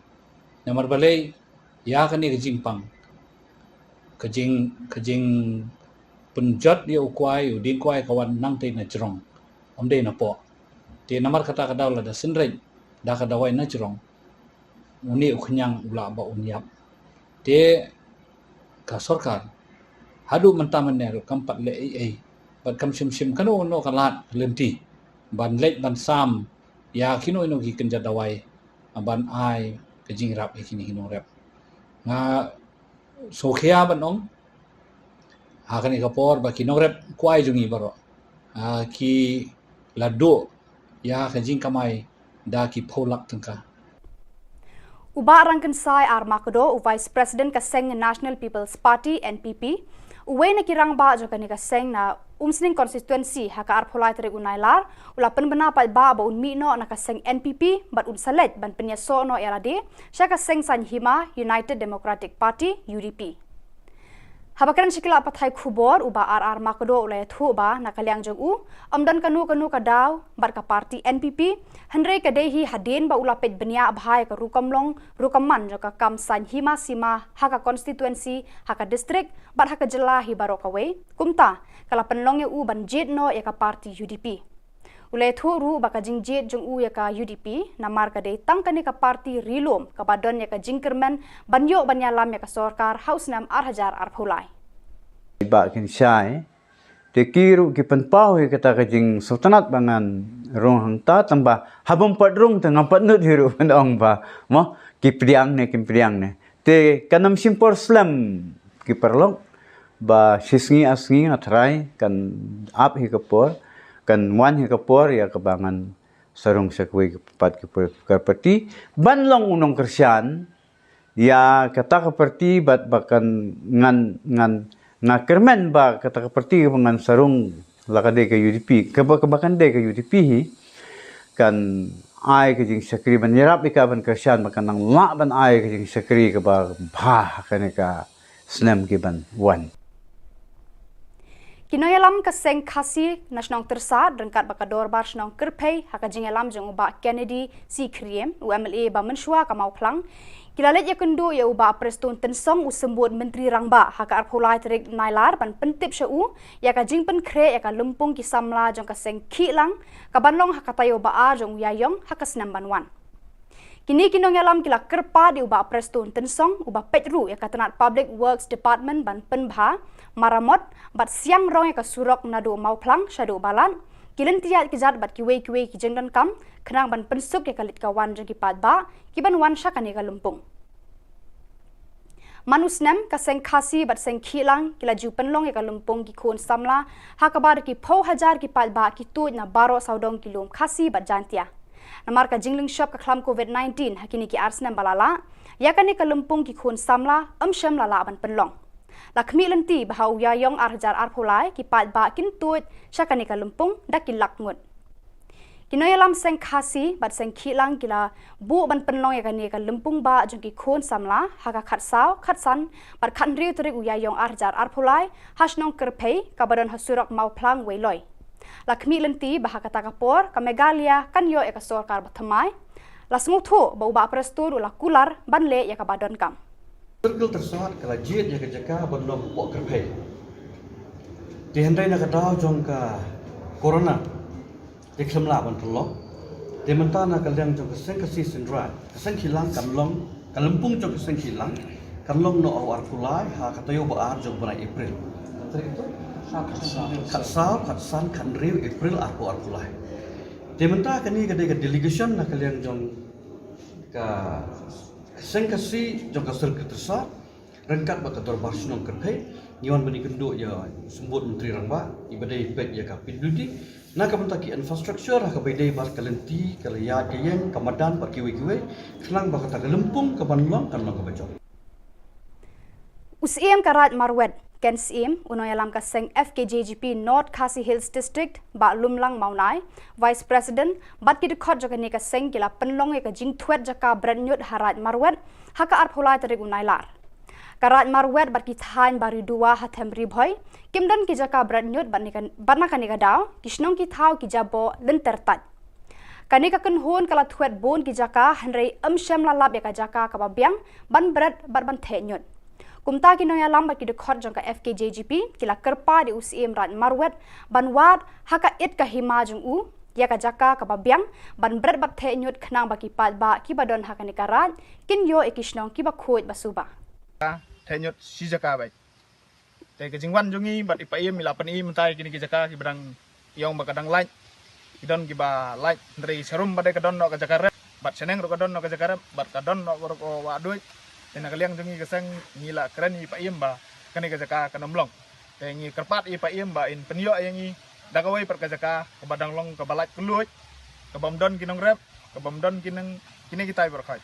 Namar balei? Ïa kane ka jingpang, ka jing ka jingpynjot ïa u kwai, u dieng kwai ka wan nangtei na jrong, ym dei na poh. Te namar kata ka daw lada synreit da ka dawai na jrong, une u khñiang u lah ba un ïap. Te ka sorkar haduh mynta mynne ruh kam pat leh ei ei bad kam shim shim kano kano ka lad ka lynti ban leit ban sam ïa kino kino ki kynja dawai ban ai ka jingïarap ïa kine ki nongrep. Nga sngewkhia ban ong ha kane ka por ba ki nongrep kwai jong ngi baroh ki la duh ïa ka jingkamai da ki phew lak tyngka. U Bah Rangkynsai R Makdo, u Vice President ka seng National People's Party, N P P, uwei na ki rangbah jong kane ka seng na Umsning Constituency ha ka arphew lai tarik u Nailar u la pynbna paidbah ba un mih noh na ka seng N P P bad un sa leit ban pynïasoh noh ïa lade sha ka seng saiñ hima United Democratic Party, U D P. Haba kren sha ki lad pathai khubor, u Bah R R Makdo u la ïathuh ba na ka liang jong u ym don kano kano ka daw bad ka party N P P, hynrei ka dei hi hadien ba u la peit bniah bha ïa ka rukom long rukom man jong ka kam saiñ hima sima ha ka constituency, ha ka district bad ha ka jylla hi baroh kawei. Kumta ka la pynlong ïa u ban jied noh ïa ka party U D P. U la ïathuh ruh ba ka jingjied jong u ïa ka U D P namar ka dei tang kane ka party ri lum kaba don ïa ka jingkyrmen ban ïoh ban ïalam ïa ka sorkar ha u snem ar hajar arphew lai. Bah Kynsai, te ki ruh ki pynpaw ïa kata ka jingsngewtynnat ba ngan rung hangta, tang ba haba ym pat rung te ngam pat nud hi ruh ban ong ba mo ki pdiang ne kim pdiang ne. Te kan ym shim por slem ki paralok, ba shi sngi ar sngi nga tharai kan ap hi ka por, kan wan hi ka por ïa kaba ngan sa rung sha kawei pat ki por ka party ban long u nongkyrshan ïa kata ka party bad ba kan ngan ngan nga kyrmen ba kata ka party ba ngan sa rung la ka dei ka U D P, kaba kaba kan dei ka U D P hi kan ai ka jingshakri ban ïarap ïa ka ban kyrshan ba kan nang lah ban ai ka jingshakri kaba bha ha kane ka snem ki ban wan. Ki nongïalam ka seng Khasi na shnong Tyrsad ryngkat bad ka dorbar shnong Kyrphei ha ka jingïalam jong u Bah Kennedy C Khriem, u M L A ba mynshuwa ka Mawphlang, ki la leit ïakynduh ïa u Bah Prestone Tynsong, u symbud Myntri Rangbah, ha ka arphew lai tarik Nailar ban pyntip sha u ïa ka jingpynkhreh ïa ka lympung ki samla jong ka seng Khihlang kaban long ha ka taïew ba ar jong u Ïaïong ha ka snem ban wan. Kine ki nongïalam ki la kyrpad ïa u Bah Prestone Tynsong, uba peit ruh ïa ka tnat Public Works Department ban pynbha, maramot bad siang rong ïa ka surok naduh Mawphlang shaduh Balat, ki lynti ïaid kjat bad kiwei kiwei ki jingdonkam khnang ban pynsuk ïa ka leit ka wan jong ki paidbah kiban wan sha kane ka lympung. Man u snem, ka seng Khasi bad seng Khihlang ki la ju pynlong ïa ka lympung ki khun samla, ha kaba da ki phew hajar ki paidbah ki tuid na baroh sawdong ki lum Khasi bad Jaintia. Namar ka jinglynshop ka khlam Covid nineteen ha kine ki ar snem ba la lah, ïa kane ka lympung ki khun samla ym shym la lah ban pynlong. La khmih lynti ba ha u Ïaïong ar hajar arphew lai ki paidbah kin tuid sha kane ka lympung da ki lak ngut. Ki nongïalam seng Khasi bad seng Khihlang ki la buh ban pynlong ïa kane ka lympung bah jong ki khun samla ha ka khatsaw, khatsan bad khathynriew tarik u Ïaïong ar hajar arphew lai ha shnong Kyrphei kaba don ha surok Mawphlang Weiloi. La khmih lynti ba ha kata ka por ka Meghalaya kan ïoh ïa ka sorkar bathymmai. La sngewthuh ba u Bah Prestone u la kular ban leh ïa kaba donkam. Circle Tyrsad ka la jied ïa ka jaka ban long u Pok Kyrphei. Te hynrei na ka daw jong ka corona te khlem lah ban pynlong. Te mynta na ka liang jong ka seng Khasi Synrai, ka seng Khihlang kan long, ka lympung jong ka seng Khihlang kan long noh ha u arphew lai ha ka taïew ba ar jong u bnai April. Khatsaw, khatsan, khathynriew April arphew arphew lai. Te mynta kane ka dei ka delegation na ka liang jong ka seng Khasi jong ka Circle Tyrsad. Ryngkat bad ka Dorbar Shnong Kyrphei, ngi wan ban ïakynduh ïa u Symbud Myntri Rangbah, iba dei peit ïa ka P W D, na ka bynta ki infrastructure, ha kaba ïadei bad ka lynti, ka ïaid ka ïeng, ka madan, bad kiwei kiwei, khnang ba kata ka lympung kaban long, kan long kaba jop. U Syiem ka Raid Marwet, Ken Syiem, u nongïalam ka seng F K J G P North Khasi Hills District, Bah Lumlang Mawnai, Vice President, bad ki dkhot jong kane ka seng ki la pynlong ïa ka jingthwet jaka bret ñiut ha Raid Marwet, ha ka arphew lai tarik u Nailar. Ka Raid Marwet bad ki thaiñ Baridowa ha them Ri Bhoi, kim don ki jaka bret ñiut bad ne ka, bad na kane ka daw, ki shnong ki thaw ki jaboh lynter tait. Kane ka kynhun ka la thwet bun ki jaka, hynrei ym shym la lap ïa ka jaka kaba biang, ban bret bad ban theh ñiut. Kumta ki nongïalam bad ki dkhot jong ka F K J G P, ki la kyrpad ïa u Syiem Raid Marwet, ban wad, ha ka it ka hima jong u, ïa ka jaka kaba biang, ban bret bad theh ñiut khnang ba ki paidbah kiba don ha kane ka raid, kin ïoh ïa ki shnong kiba khuid ba suba. Theh ñiut shi jaka beit. Te ka jingwan jong ngi bad i Paiem i la pyni mynta ïa kine ki jaka kiba dang ïong ba ka dang lait. Ki don kiba lait, hynrei sharum ba dei ka don noh ka jaka rep, bad shaneng ruh ka don noh ka jaka rep, bad ka don noh ka ruh ka wah duid. Te na ka liang jong ngi ka seng ngi la kren ïa i Paiem ba kane ka jaka kan ym long. Te ngi kyrpad ïa i Paiem ba in pynïoh ïa ngi da kawei pat ka jaka kaba dang long kaba lait kylluid, kaba ym don ki nongrep, kaba ym don ki nang kine kitai baroh khoit.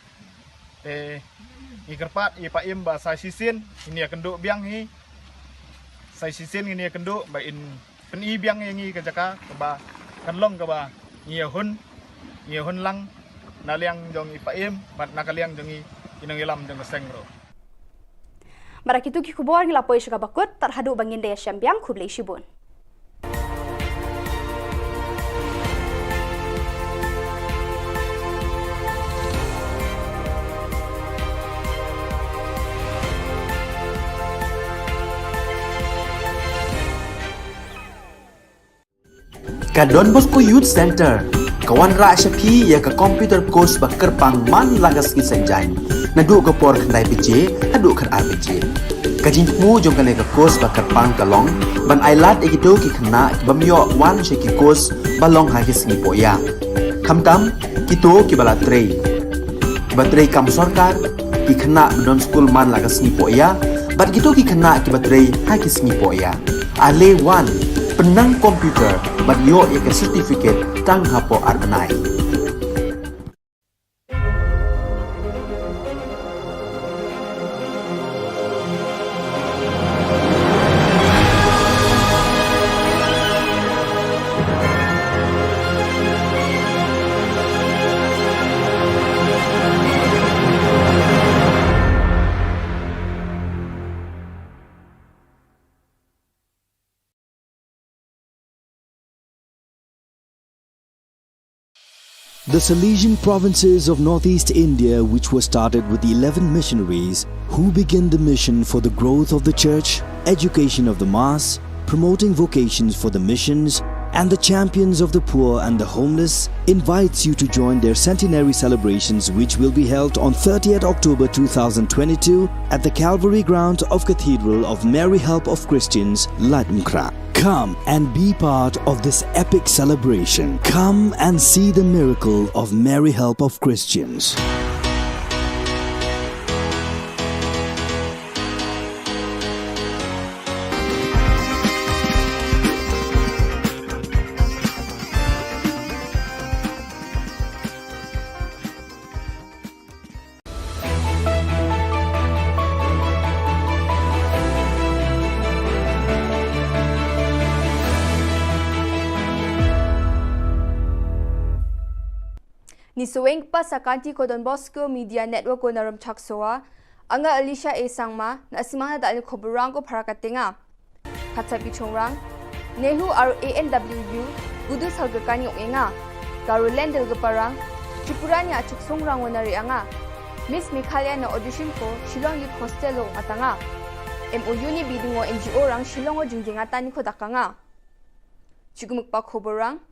Te ngi kyrpad ïa i Paiem ba sa shisien ngin ïakynduh biang hi. Sa shisien ngin ïakynduh ba in pyni biang ïa ngi ka jaka kaba kan long kaba ngi ïahun, ngi ïahun lang na liang jong i Paiem bad na ka liang jong ngi ki nongïalam jong ka seng ruh. Bad da kitu ki khubor ngi la poi sha kaba kut, tad haduh ba ngin da ïashem biang, khublei shibun. Ka Don Bosco Youth Centre ka wanrah sha phi ïa ka computer course ba kyrpang man la ka sngi Saitjaiñ, naduh ka por khyndai baje haduh khatar baje. Ka jingthmu jong kane ka course ba kyrpang ka long ban ailad ïa kito ki khynnah kiba ym ïoh wan sha ki course ba long ha ki sngi pohïa. Khamtam kito kiba la trei, kiba trei kam sorkar, ki khynnah ba don skul man la ka sngi pohïa, bad kito ki khynnah kiba trei ha ki sngi pohïa. Ale wan, pynnang computer bad ïoh ïa ka certificate tang hapoh ar bnai. The Salesian provinces of northeast India, which were started with eleven missionaries who began the mission for the growth of the church, education of the mass, promoting vocations for the missions, and the champions of the poor and the homeless, invites you to join their centenary celebrations, which will be held on thirtieth October two thousand twenty-two at the Calvary Ground of Cathedral of Mary Help of Christians, Laitumkhrah. Come and be part of this epic celebration. Come and see the miracle of Mary Help of Christians. Ngi sngewbha sa ka Don Bosco Media Network ko na Rymchak Sowa, nga Alicia A Sangma, na simang na da ni khubor rang ko para ka tenga. Khatsa pi chongrang, NEHU aro A N W U, Gudu Salga Kani ong enga. Garoland Delga Parang, Tripura ni achuk songrang wana re anga. Miss Meghalaya na audition ko, Shillong Youth Hostel lo ong atanga. M O U ni bidingo N G O rang Shillong o jingding atan ni ko dakanga. Chukmuk pa khubor rang.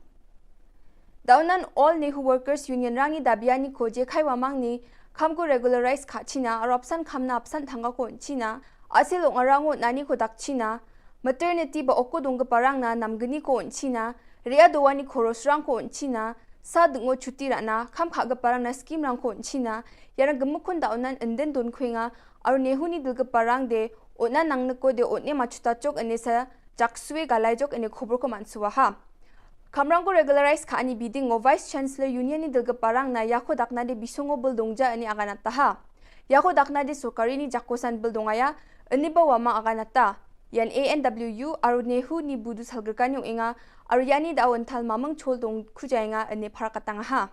Daunan All NEHU Workers Union rangi dabiani ko je khaiwa mangni, kham ko regularize kha china, arapsan khamna apsan thanga ko china, asil ong arango nani ko dak china, maternity ba oko dong ke parang na namgni ko china, ria dowani ko rosrang ko china, sa dungo chuti rana, kham kha ke parang na scheme rang ko china, yarang gemukun daunan enden don khuinga, Aro NEHU ni dulkpa rang de, otna nang neko de otne machuta chok ene sa jaksue galai jok ene khubur ko mansuwa ha. Kamrang ko regularize ka ani biding ngo Vice Chancellor Union ni dulkpa rang na yako dakna de bisongo bul dongja ene aganata ha. Yako dakna de sorkari ni jako san bul dongaya, ene ba wama aganata. Yan A N W U, aro NEHU ni budu salgerkan yong inga, aro yani da awan thal mamang chol dong kuja inga ene parakatang ha.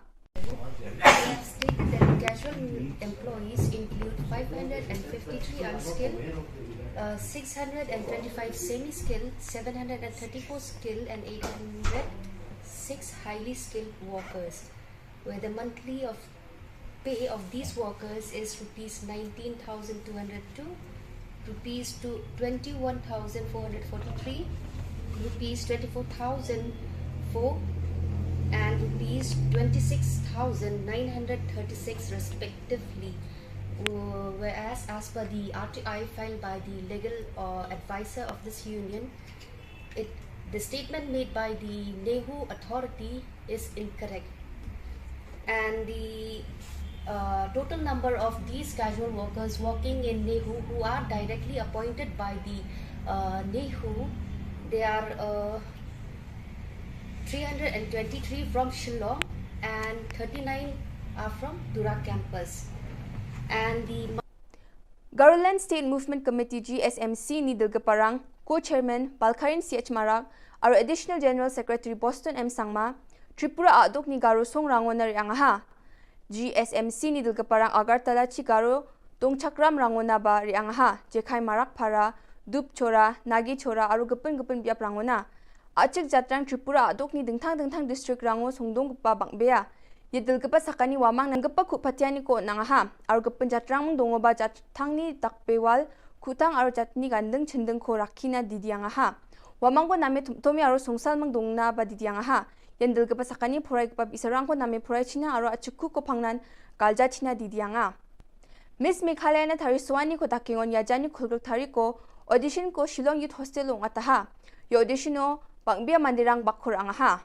Stated that casual employees include five hundred and fifty-three unskilled, uh, six hundred and twenty-five semi-skilled, seven hundred and thirty-four skilled, and eight hundred six highly skilled workers, where the monthly of pay of these workers is rupees nineteen thousand two hundred two, rupees to twenty-one thousand four hundred forty-three, rupees twenty-four thousand four, and rupees twenty-six thousand nine hundred thirty-six respectively. Uh, whereas, as per the R T I filed by the legal, uh, advisor of this union, it, the statement made by the NEHU authority is incorrect. And the, uh, total number of these casual workers working in NEHU who are directly appointed by the, uh, NEHU, they are, uh, three hundred and twenty-three from Shillong and thirty-nine are from Tura campus. And the Garoland State Movement Committee, G S M C, ni dulkpa rang, Co-Chairman Balkharin C H Marak, aro Additional General Secretary Boston M Sangma, Tripura aduk ni Garo song rangona riang ha. G S M C ni dulkpa rang Agartala chi Garo dongchakram rangona ba riang ha, Jekhai Marak Phara, Dup Chora, Nagi Chora, aro gepun gepun biap rangona. Achik jatrang Tripura aduk ni dingthang dingthang district rango songdong kpa bang bea. Ye dulkpa sakani wamang nang kpa khup patiani ko nang ha. Aro gepun jatrang mung dongo ba jatrang ni takpewal, khutang aro jatni gandeng chindeng ko rakina didiang ha. Wamang ko name tum-, tomi aro songsal mung dongna ba didiang ha. Yan dulkpa sakani phorai kpa bisarang ko name phorai china aro achikku ko phangnan kalja china didiang ha. Miss Meghalaya na thari suani ko takingon yajani khulgruk thari ko audition ko Shillong Youth Hostel ong ataha. Yo audition o bang bia mandirang bakhur angaha.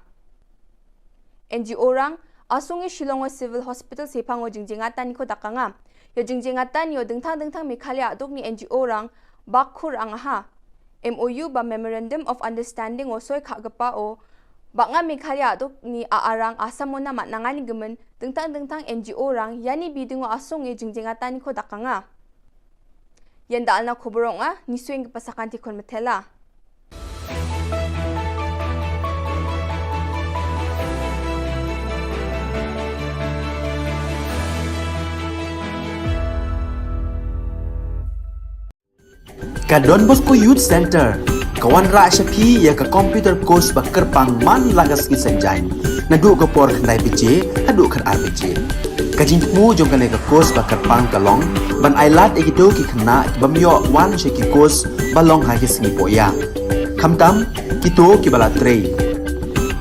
N G O rang asung i Shillong o Civil Hospital sepang o jingjingatan ko takanga. Yo jingjingatan yo dingthang dingthang Meghalaya aduk ni N G O rang bakhur angaha. M O U ba Memorandum of Understanding o soi khagapa o banga Meghalaya aduk ni a arang asamona mat nangani gemen dingthang dingthang N G O rang yani bidingo asung e jingjingatan ko dakanga. Yanda alna khubur ong a ni suing ke pasakan tikon metela. Ka Don Bosco Youth Center ka wanrah sha phi ïa ka computer course ba kyrpang man la ka sngi Saitjaiñ, naduh ka por khyndai baje haduh khatar baje. Ka jingthmu jong kane ka course ba kyrpang ka long ban ailad ïa kito ki khynnah ki bym ïoh wan sha ki course ba long ha ki sngi pohïa. Khamtam kito kiba la trei,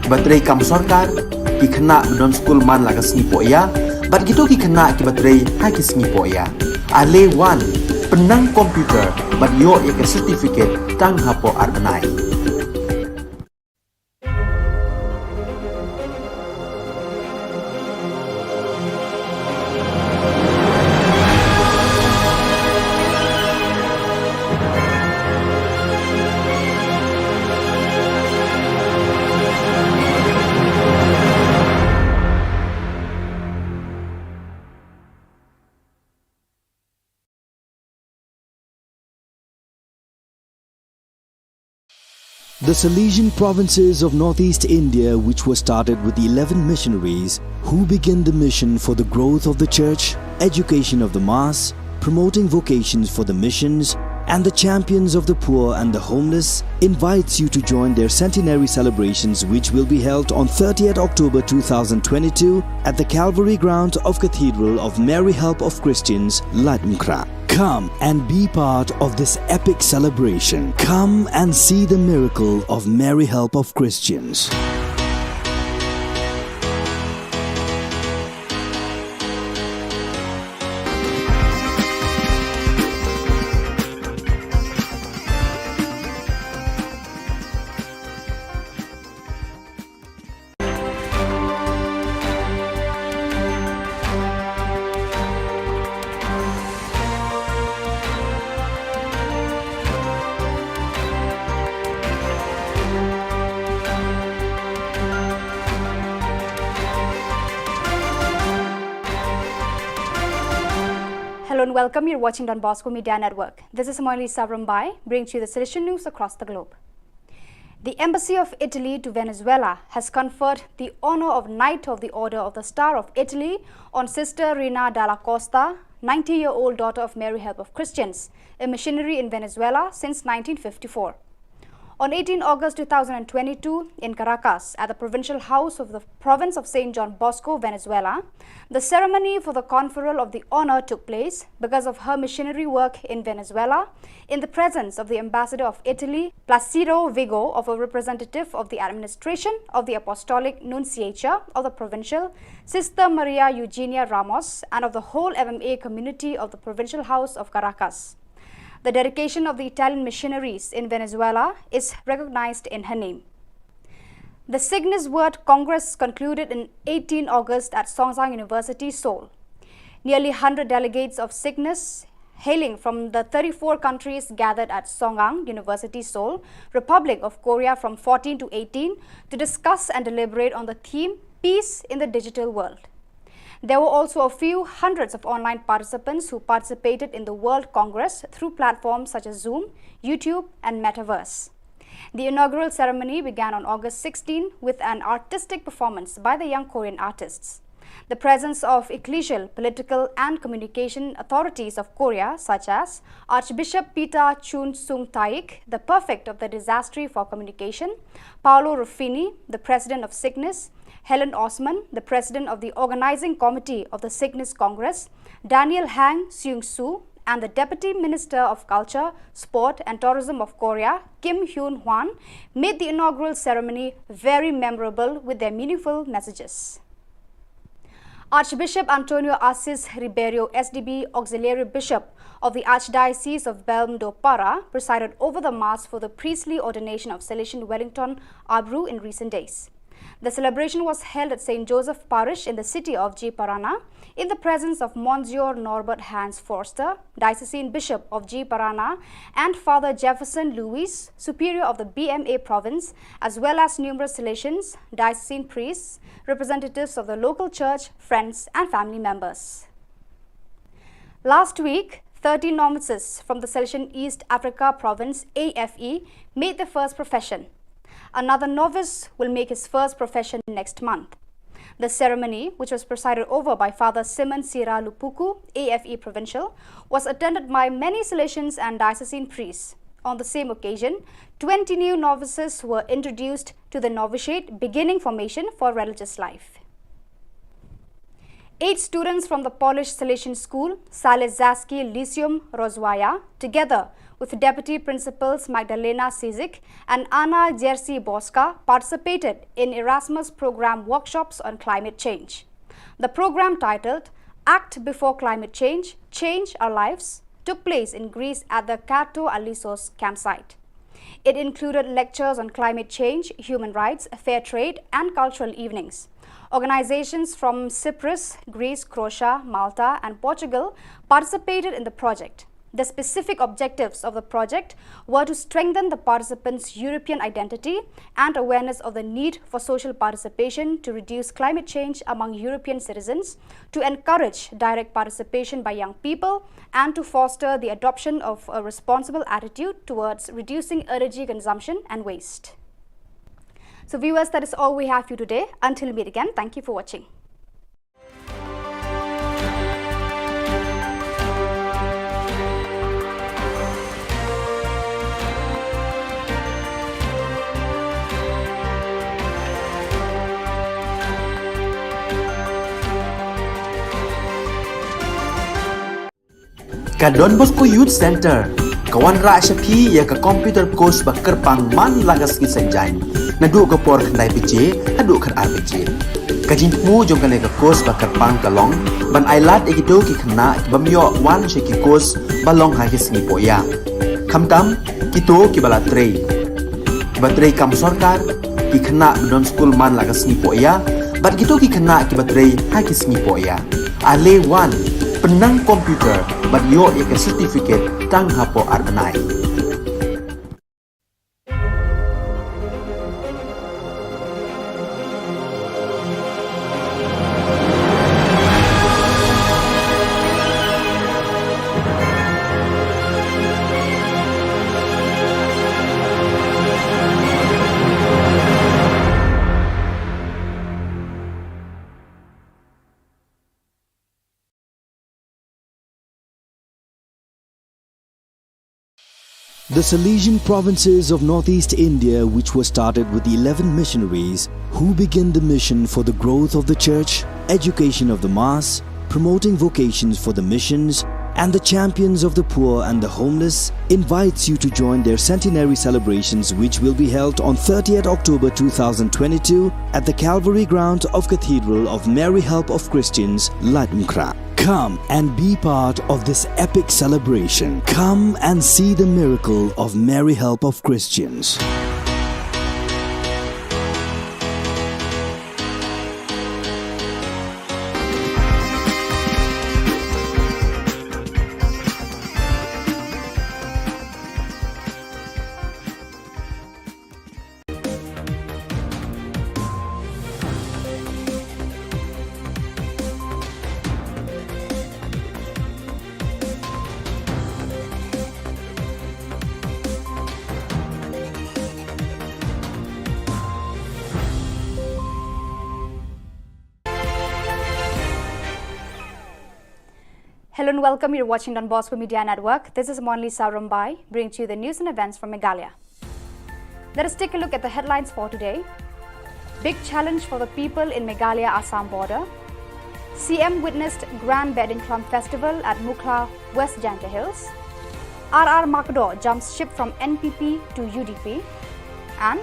kiba trei kam sorkar, ki khynnah ba don skul man la ka sngi pohïa bad kito ki khynnah kiba trei ha ki sngi pohïa. Ale wan, pynnang computer bad ïoh ïa ka certificate tang hapoh ar bnai. The Salesian provinces of northeast India, which were started with eleven missionaries who began the mission for the growth of the church, education of the mass, promoting vocations for the missions, and the champions of the poor and the homeless, invites you to join their centenary celebrations, which will be held on thirtieth October two thousand twenty-two at the Calvary grounds of Cathedral of Mary Help of Christians, Laitumkhrah. Come and be part of this epic celebration. Come and see the miracle of Mary Help of Christians. Welcome, you're watching Don Bosco Media Network. This is Moili Savrambai, bringing to you the Salesian news across the globe. The Embassy of Italy to Venezuela has conferred the honor of Knight of the Order of the Star of Italy on Sister Rina Dalla Costa, ninety-year-old daughter of Mary Help of Christians, a missionary in Venezuela since nineteen fifty-four. On eighteen August two thousand twenty-two, in Caracas, at the Provincial House of the Province of Saint John Bosco, Venezuela, the ceremony for the conferral of the honor took place because of her missionary work in Venezuela, in the presence of the ambassador of Italy, Placido Vigo, of a representative of the administration of the Apostolic Nunciature of the Provincial, Sister Maria Eugenia Ramos, and of the whole M M A community of the Provincial House of Caracas. The dedication of the Italian missionaries in Venezuela is recognized in her name. The Signis World Congress concluded in eighteen August at Songtsen University, Seoul. Nearly hundred delegates of Signis, hailing from the thirty-four countries, gathered at Songtsen University, Seoul, Republic of Korea, from fourteen to eighteen to discuss and deliberate on the theme Peace in the Digital World. There were also a few hundreds of online participants who participated in the World Congress through platforms such as Zoom, YouTube, and Metaverse. The inaugural ceremony began on August sixteen with an artistic performance by the young Korean artists. The presence of ecclesial, political, and communication authorities of Korea, such as Archbishop Peter Chun Sung Taik, the prefect of the Dicastery for Communication, Paolo Ruffini, the president of Signis, Helen Osman, the president of the organizing committee of the Signis Congress, Daniel Hang Seung Soo, and the Deputy Minister of Culture, Sport and Tourism of Korea, Kim Hyun Hwan, made the inaugural ceremony very memorable with their meaningful messages. Archbishop Antonio Assis Ribeiro, S D B, Auxiliary Bishop of the Archdiocese of Belmodoparra, presided over the Mass for the priestly ordination of Salesian Wellington Abru in recent days. The celebration was held at Saint Joseph Parish in the city of Jiyapurana, in the presence of Monsignor Norbert Hans Forster, Diocesan Bishop of Jiyapurana, and Father Jefferson Louis, Superior of the B M A province, as well as numerous Salesians, diocesan priests, representatives of the local church, friends, and family members. Last week, thirty novices from the Salesian East Africa Province, A F E, made their first profession. Another novice will make his first profession next month. The ceremony, which was presided over by Father Simon Sira Lupuku, A F E Provincial, was attended by many Salesians and diocesan priests. On the same occasion, twenty new novices were introduced to the novitiate, beginning formation for religious life. Eight students from the Polish Salesian school, Salezacki Lyceum Rozwaja, together with Deputy Principals Magdalena Sizik and Anna Jerzy Boska, participated in Erasmus Program workshops on climate change. The program, titled Act Before Climate Change, Change Our Lives, took place in Greece at the Katou Alissos campsite. It included lectures on climate change, human rights, fair trade, and cultural evenings. Organizations from Cyprus, Greece, Croatia, Malta, and Portugal participated in the project. The specific objectives of the project were to strengthen the participants' European identity and awareness of the need for social participation to reduce climate change among European citizens, to encourage direct participation by young people, and to foster the adoption of a responsible attitude towards reducing energy consumption and waste. So, viewers, that is all we have for you today. Until we meet again, thank you for watching. Ka Don Bosco Youth Centre ka wanrah sha phi ïa ka computer course ba kyrpang man la ka sngi Saitjaiñ, naduh ka por khyndai baje haduh khatar baje. Ka jingthmu jong kane ka course ba kyrpang ka long ban ailad ïa kito ki khynnah ki bym ïoh wan sha ki course ba long ha ki sngi pohïa, khamtam kito kiba la trei, kiba trei kam sorkar, ki khynnah ba don skul man la ka sngi pohïa, bad kito ki khynnah kiba trei ha ki sngi pohïa. Ale wan, pynnang computer bad ïoh ïa ka certificate tang hapoh ar bnai. The Salesian provinces of northeast India, which was started with eleven missionaries who began the mission for the growth of the church, education of the mass, promoting vocations for the missions, and the champions of the poor and the homeless, invites you to join their centenary celebrations, which will be held on thirtieth October two thousand twenty-two at the Calvary ground of Cathedral of Mary Help of Christians, Laitumkhrah. Come and be part of this epic celebration. Come and see the miracle of Mary Help of Christians. Hello and welcome. You're watching Don Bosco Media Network. This is Monlisa Rumbai, bringing to you the news and events from Meghalaya. Let us take a look at the headlines for today. Big challenge for the people in Meghalaya Assam border. C M witnessed Grand Behdeiñkhlam Festival at Mukhla, West Jaintia Hills. R R Makdoh jumps ship from N P P to U D P. And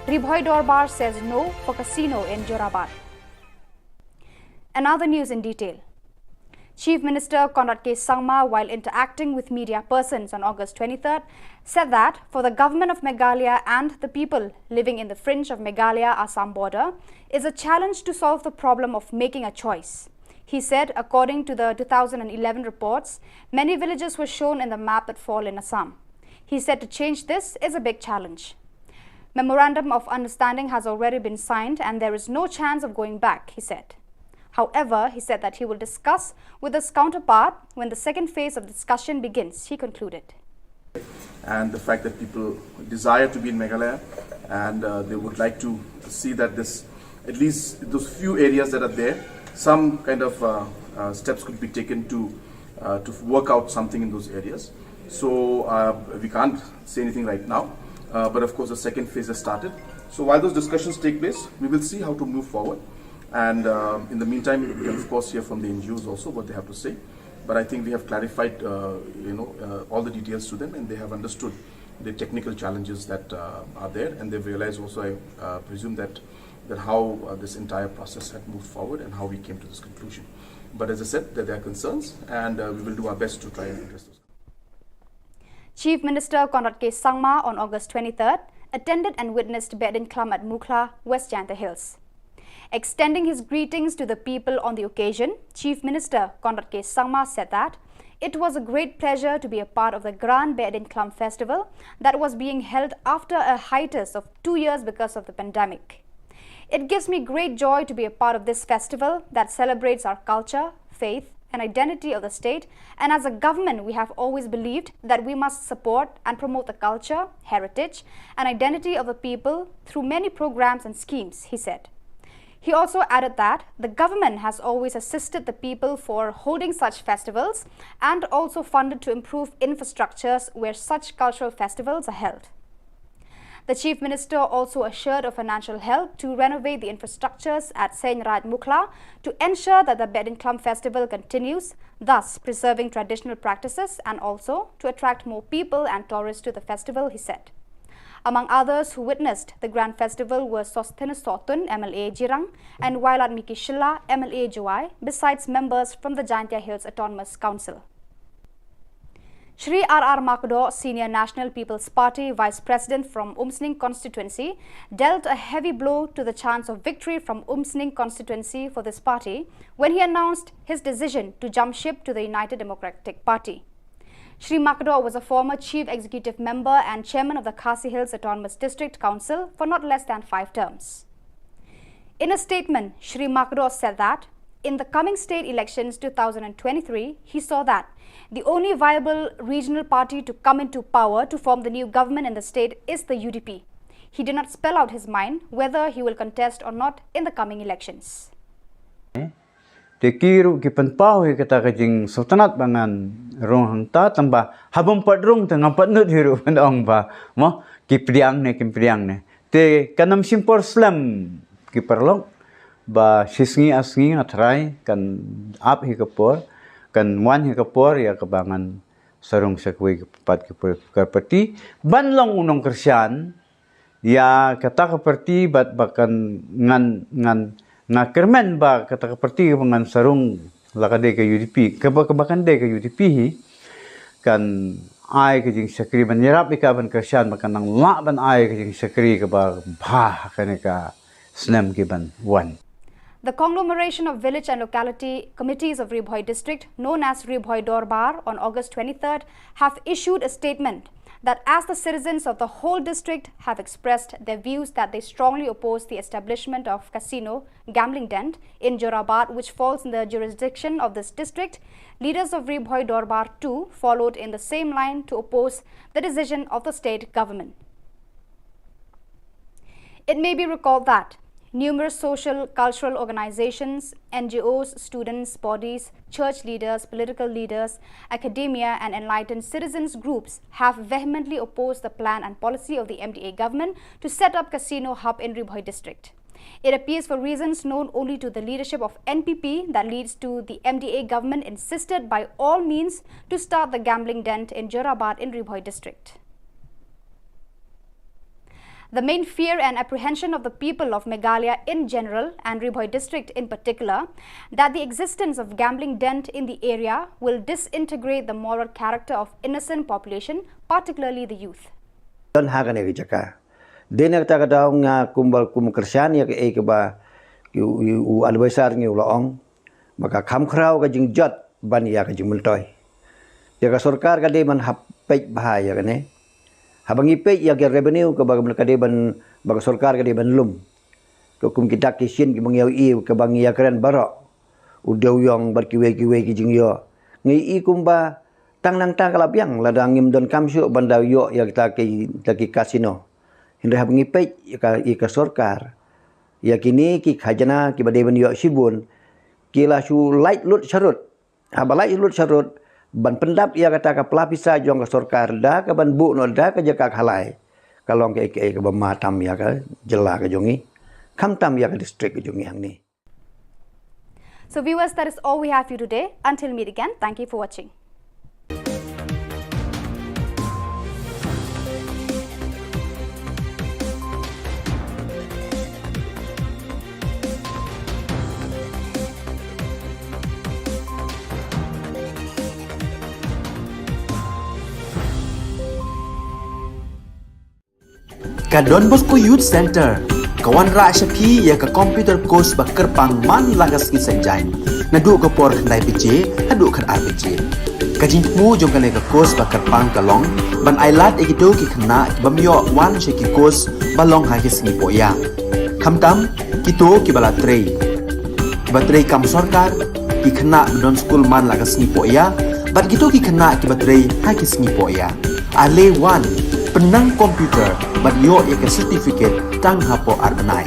Ri Bhoi Dorbar says no for casino in Jorabat. And now the news in detail. Chief Minister Conrad K Sangma, while interacting with media persons on August twenty-third, said that for the government of Meghalaya and the people living in the fringe of Meghalaya Assam border, is a challenge to solve the problem of making a choice. He said, according to the two thousand eleven reports, many villages were shown in the map that fall in Assam. He said to change this is a big challenge. Memorandum of understanding has already been signed and there is no chance of going back, he said. However, he said that he will discuss with his counterpart when the second phase of discussion begins, he concluded. And the fact that people desire to be in Meghalaya and, uh, they would like to see that this, at least those few areas that are there, some kind of, uh, uh, steps could be taken to, uh, to work out something in those areas. So, uh, we can't say anything right now, uh, but of course the second phase has started. So while those discussions take place, we will see how to move forward. And, uh, in the meantime, we can of course hear from the N G Os also what they have to say. But I think we have clarified, uh, you know, uh, all the details to them, and they have understood the technical challenges that, uh, are there, and they've realized also, I, uh, presume that, that how, uh, this entire process had moved forward and how we came to this conclusion. But as I said, that there are concerns, and, uh, we will do our best to try and address those. Chief Minister Conrad K Sangma on August twenty-third attended and witnessed Behdeiñkhlam at Mukhla, West Jaintia Hills. Extending his greetings to the people on the occasion, Chief Minister Conrad K Sangma said that it was a great pleasure to be a part of the Grand Behdeiñkhlam Festival that was being held after a hiatus of two years because of the pandemic. It gives me great joy to be a part of this festival that celebrates our culture, faith, and identity of the state, and as a government, we have always believed that we must support and promote the culture, heritage, and identity of the people through many programs and schemes, he said. He also added that the government has always assisted the people for holding such festivals and also funded to improve infrastructures where such cultural festivals are held. The Chief Minister also assured of financial help to renovate the infrastructures at Seiñ Raij Mukhla to ensure that the Behdeiñkhlam festival continues, thus preserving traditional practices and also to attract more people and tourists to the festival, he said. Among others who witnessed the grand festival were Sosthenes Sohtun, M L A Jirang, and Wailadmiki Shylla, M L A Jowai, besides members from the Jaintia Hills Autonomous Council. Shri R R Makdoh, Senior National People's Party Vice President from Umsning constituency, dealt a heavy blow to the chance of victory from Umsning constituency for this party when he announced his decision to jump ship to the United Democratic Party. Shri Makdoh was a former chief executive member and chairman of the Khasi Hills Autonomous District Council for not less than five terms. In a statement, Shri Makdoh said that in the coming state elections two thousand twenty-three, he saw that the only viable regional party to come into power to form the new government in the state is the U D P. He did not spell out his mind whether he will contest or not in the coming elections. Te ki ruh ki pynpaw hi kata ka jingsngewtynnat ba ngan rung hangta, tang ba ha bym pat rung te ngam pat nud hi ruh ban ong ba, mo, ki pdiang ne, kim pdiang ne. Te kan ym shim por slem ki paralok, ba shi sngi ar sngi nga tharai kan ap hi ka por, kan wan hi ka por ïa kaba ngan sa rung sha kawei pat ka por, ka party ban long u nongkyrshan ïa kata ka party, bad ba kan ngan, ngan, nga kyrmen ba kata ka party kaba ngan sa rung, la ka dei ka U D P, kaba, kaba kan dei ka U D P hi, kan ai ka jingshakri ban ïarap ïa ka ban kyrshan, ba kan nang lah ban ai ka jingshakri kaba bha ha kane ka snem ki ban wan. The conglomeration of village and locality committees of Ri Bhoi district, known as Ri Bhoi Dorbar, on August twenty-third, have issued a statement that as the citizens of the whole district have expressed their views that they strongly oppose the establishment of casino gambling den in Jorabat, which falls in the jurisdiction of this district, leaders of Ri Bhoi Dorbar too followed in the same line to oppose the decision of the state government. It may be recalled that numerous social, cultural organizations, N G Os, students, bodies, church leaders, political leaders, academia, and enlightened citizens groups have vehemently opposed the plan and policy of the M D A government to set up casino hub in Ri Bhoi district. It appears, for reasons known only to the leadership of N P P, that leads to the M D A government insisted by all means to start the gambling den in Jorabat in Ri Bhoi district. The main fear and apprehension of the people of Meghalaya in general and Ri Bhoi district in particular, that the existence of gambling den in the area will disintegrate the moral character of innocent population, particularly the youth. Don ha kane ka jaka. Dei na kata ka daw nga kumba kum kyrshan ïa kaei kaba u, u, u advisor ngi u la ong ba ka kham khraw ka jingjot ban ïa ka jingmyntoi. Ïa ka sorkar ka dei ban hap peit bha ïa kane. Haba ngi peit ïa ka revenue kaba ka dei ban, ba ka sorkar ka dei ban lum. Ka kum ki dak ki shin kiba ngi ïohi kaba ngi ïakren baroh, u dewiong bad kiwei kiwei ki jingïoh, ngi i kumba tang nangta ka la biang lada ngim donkam shuh ban da ïoh ïa kita ki, kita ki casino. Hynrei haba ngi peit ïa ka, ïa ka sorkar, ïa kine ki khajna kiba dei ban ïoh shibun, ki la shu lait lut sharud. Haba lait lut sharud ban pyndap ïa kata ka pla pisa jong ka sorkar da kaban buh noh da ka jaka khalai, ka long kaei kaei kaba ma tam ïa ka jylla ka jong ngi, khamtam ïa ka district ka jong ngi hangne. So viewers, that is all we have for you today. Until meet again, thank you for watching. Ka Don Bosco Youth Center ka wanrah sha phi ïa ka computer course ba kyrpang man la ka sngi Saitjaiñ, naduh ka por khyndai baje haduh khatar baje. Ka jingthmu jong kane ka course ba kyrpang ka long ban ailad ïa kito ki khynnah ki bym ïoh wan sha ki course ba long ha ki sngi pohïa, khamtam kito kiba la trei, kiba trei kam sorkar, ki khynnah ba don skul man la ka sngi pohïa, bad kito ki khynnah kiba trei ha ki sngi pohïa. Ale wan, pynnang computer bad ïoh ïa ka certificate tang hapoh ar bnai.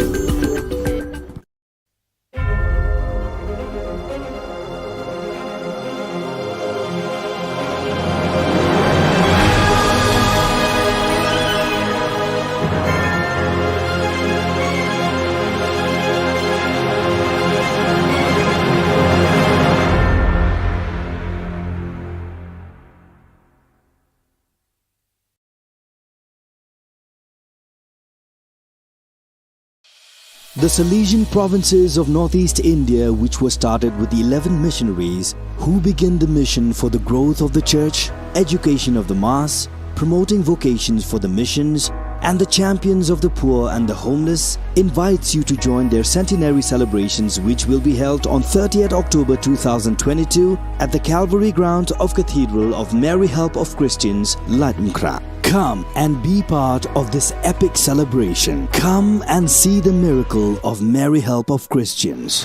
The Salesian provinces of northeast India, which were started with eleven missionaries who began the mission for the growth of the church, education of the mass, promoting vocations for the missions, and the champions of the poor and the homeless, invites you to join their centenary celebrations, which will be held on thirtieth October two thousand twenty-two at the Calvary ground of Cathedral of Mary Help of Christians, Laitumkhrah. Come and be part of this epic celebration. Come and see the miracle of Mary Help of Christians.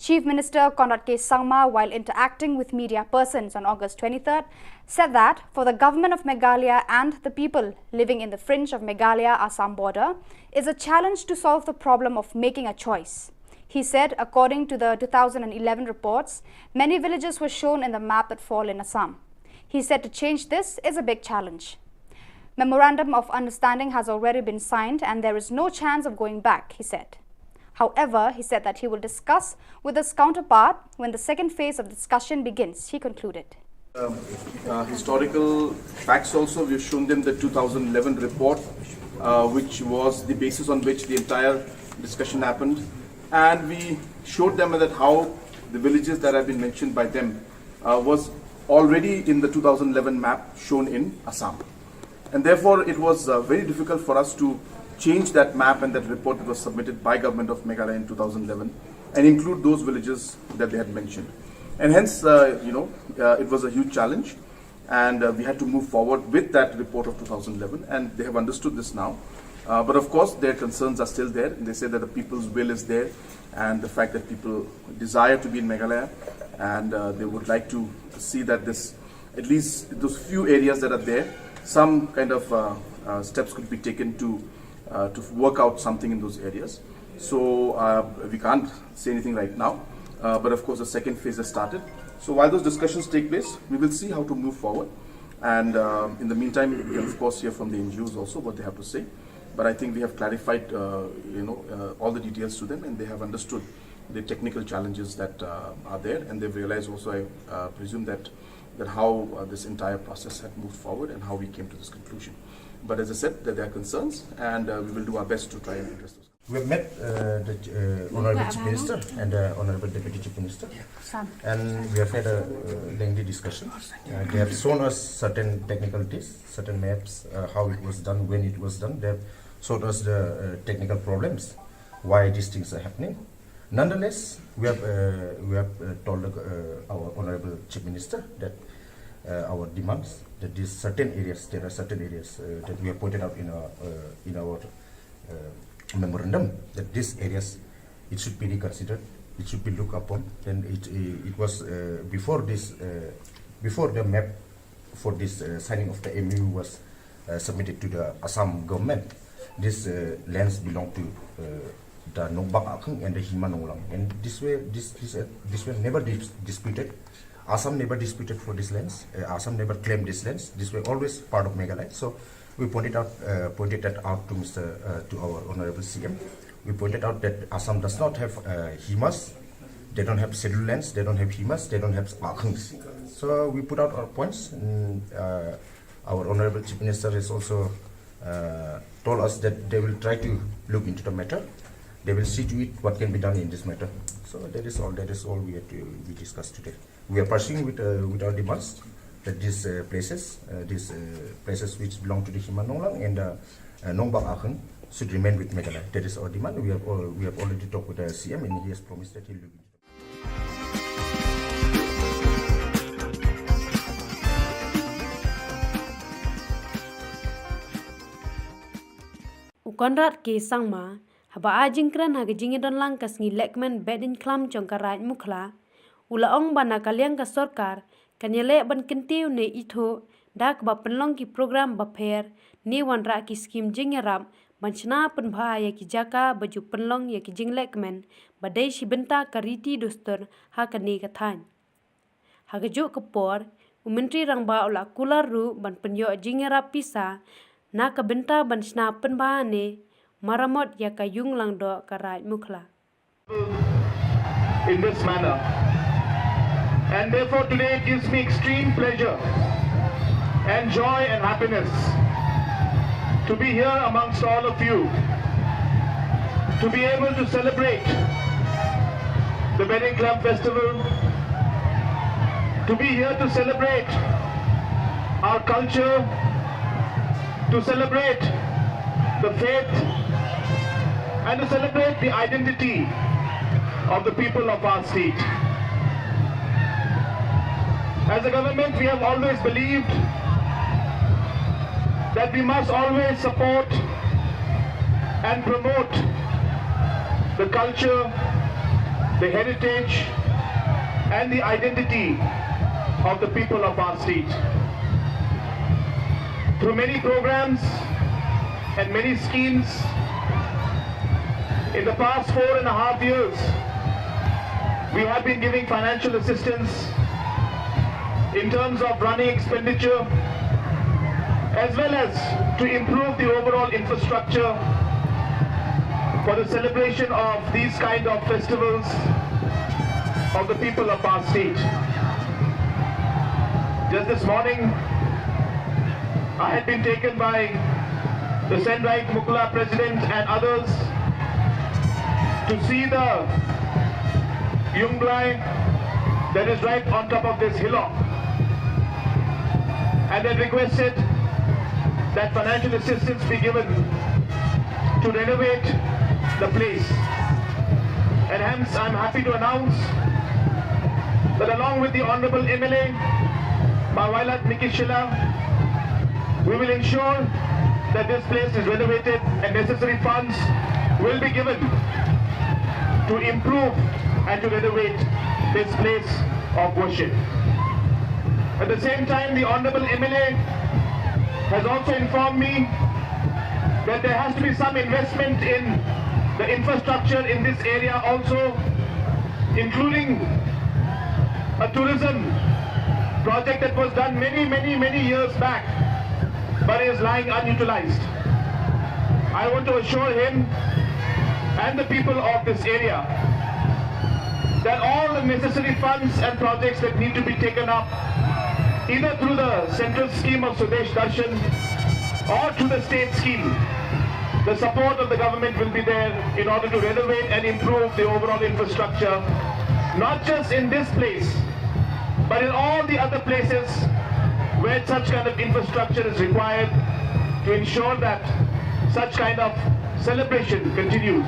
Chief Minister Conrad K Sangma, while interacting with media persons on August twenty-third, said that for the government of Meghalaya and the people living in the fringe of Meghalaya Assam border is a challenge to solve the problem of making a choice. He said, according to the two thousand eleven reports, many villages were shown in the map that fall in Assam. He said to change this is a big challenge. Memorandum of understanding has already been signed and there is no chance of going back, he said. However, he said that he will discuss with his counterpart when the second phase of discussion begins, he concluded. Uh, historical facts also, we've shown them the two thousand eleven report, uh, which was the basis on which the entire discussion happened. And we showed them that how the villages that have been mentioned by them uh, was already in the two thousand eleven map shown in Assam. And therefore, it was uh, very difficult for us to change that map and that report that was submitted by Government of Meghalaya in two thousand eleven and include those villages that they had mentioned. And hence, uh, you know, uh, it was a huge challenge, and uh, we had to move forward with that report of two thousand eleven, and they have understood this now. Uh, but of course, their concerns are still there. They say that the people's will is there, and the fact that people desire to be in Meghalaya, and uh, they would like to see that this, at least those few areas that are there, some kind of uh, uh, steps could be taken to uh, to work out something in those areas. So uh, we can't say anything right now. Uh, but of course, the second phase has started. So while those discussions take place, we will see how to move forward. And um, in the meantime, we can of course hear from the N G Os also what they have to say. But I think we have clarified, uh, you know, uh, all the details to them, and they have understood the technical challenges that uh, are there, and they've realized also, I uh, presume, that that how uh, this entire process had moved forward and how we came to this conclusion. But as I said, that there are concerns, and uh, we will do our best to try and address those. We have met uh, the uh, Honorable Chief Minister and the Honorable Deputy Chief Minister, and we have had a uh, lengthy discussion. Uh, they have shown us certain technicalities, certain maps, uh, how it was done, when it was done. They have showed us the uh, technical problems, why these things are happening. Nonetheless, we have uh, we have uh, told uh, our Honorable Chief Minister that uh, our demands, that these certain areas, there are certain areas uh, that we have pointed out in our uh, in our uh, memorandum, that these areas, it should be reconsidered, it should be looked upon. Then it it was uh, before this uh, before the map for this uh, signing of the M O U was uh, submitted to the Assam government. These uh, lands belong to uh, the Nongbak Akhung and the Hima Nonglang, and this way, this this uh, this were never dis- disputed. Assam never disputed for these lands. Uh, Assam never claimed these lands. These were always part of Meghalaya. So we pointed out uh, pointed that out to Mister Uh, to our Honorable C M. We pointed out that Assam does not have uh, Himas. They don't have scheduled lands. They don't have Himas. They don't have Akhungs. So we put out our points. And, uh, our Honorable Chief Minister has also uh, told us that they will try to look into the matter. They will see to it what can be done in this matter. So that is all. That is all we have to we discussed today. We are pursuing with uh, with our demands that these uh, places, uh, these uh, places which belong to the Hima Nonglang and uh, uh, Nongbak Akhung should remain with Meghalaya. That is our demand. We have all, we have already talked with the C M and he has promised that he will look into. U Conrad K Sangma, haba ai jingkren ha ka jingïadonlang ka sngi Lehkmen Behdeiñkhlam jong ka Raid Mukhla, u la ong ba na ka liang ka sorkar kan ïaleh ban kyntiew ne ithuh da kaba pynlong ki program bapher ne wanrah ki skhim jingïarap ban shna pynbha ïa ki jaka ba ju pynlong ïa ki jinglehkmen ba dei shi bynta ka riti dustur ha kane ka thaiñ. Ha kajuh ka por, u Myntri Rangbah u la kular ruh ban pynïoh jingïarap pisa na ka bynta ban shna pynbha ne maramot ïa ka ïung langdoh ka Raid Mukhla. In this manner. And therefore today it gives me extreme pleasure and joy and happiness to be here amongst all of you, to be able to celebrate the Behdeiñkhlam festival, to be here to celebrate our culture, to celebrate the faith, and to celebrate the identity of the people of our state. As a government, we have always believed that we must always support and promote the culture, the heritage and the identity of the people of our state. Through many programs and many schemes, in the past four and a half years, we have been giving financial assistance in terms of running expenditure, as well as to improve the overall infrastructure for the celebration of these kind of festivals of the people of our state. Just this morning, I had been taken by the Sendai Mukla president and others to see the Yungblai that is right on top of this hillock, and then requested that financial assistance be given to renovate the place. And hence, I'm happy to announce that along with the Honorable M L A, Mawailat Mikishila, we will ensure that this place is renovated and necessary funds will be given to improve and to renovate this place of worship. At the same time, the Honorable M L A has also informed me that there has to be some investment in the infrastructure in this area also, including a tourism project that was done many, many, many years back, but is lying unutilized. I want to assure him and the people of this area that all the necessary funds and projects that need to be taken up, either through the central scheme of Swadesh Darshan or through the state scheme, the support of the government will be there in order to renovate and improve the overall infrastructure, not just in this place, but in all the other places where such kind of infrastructure is required to ensure that such kind of celebration continues.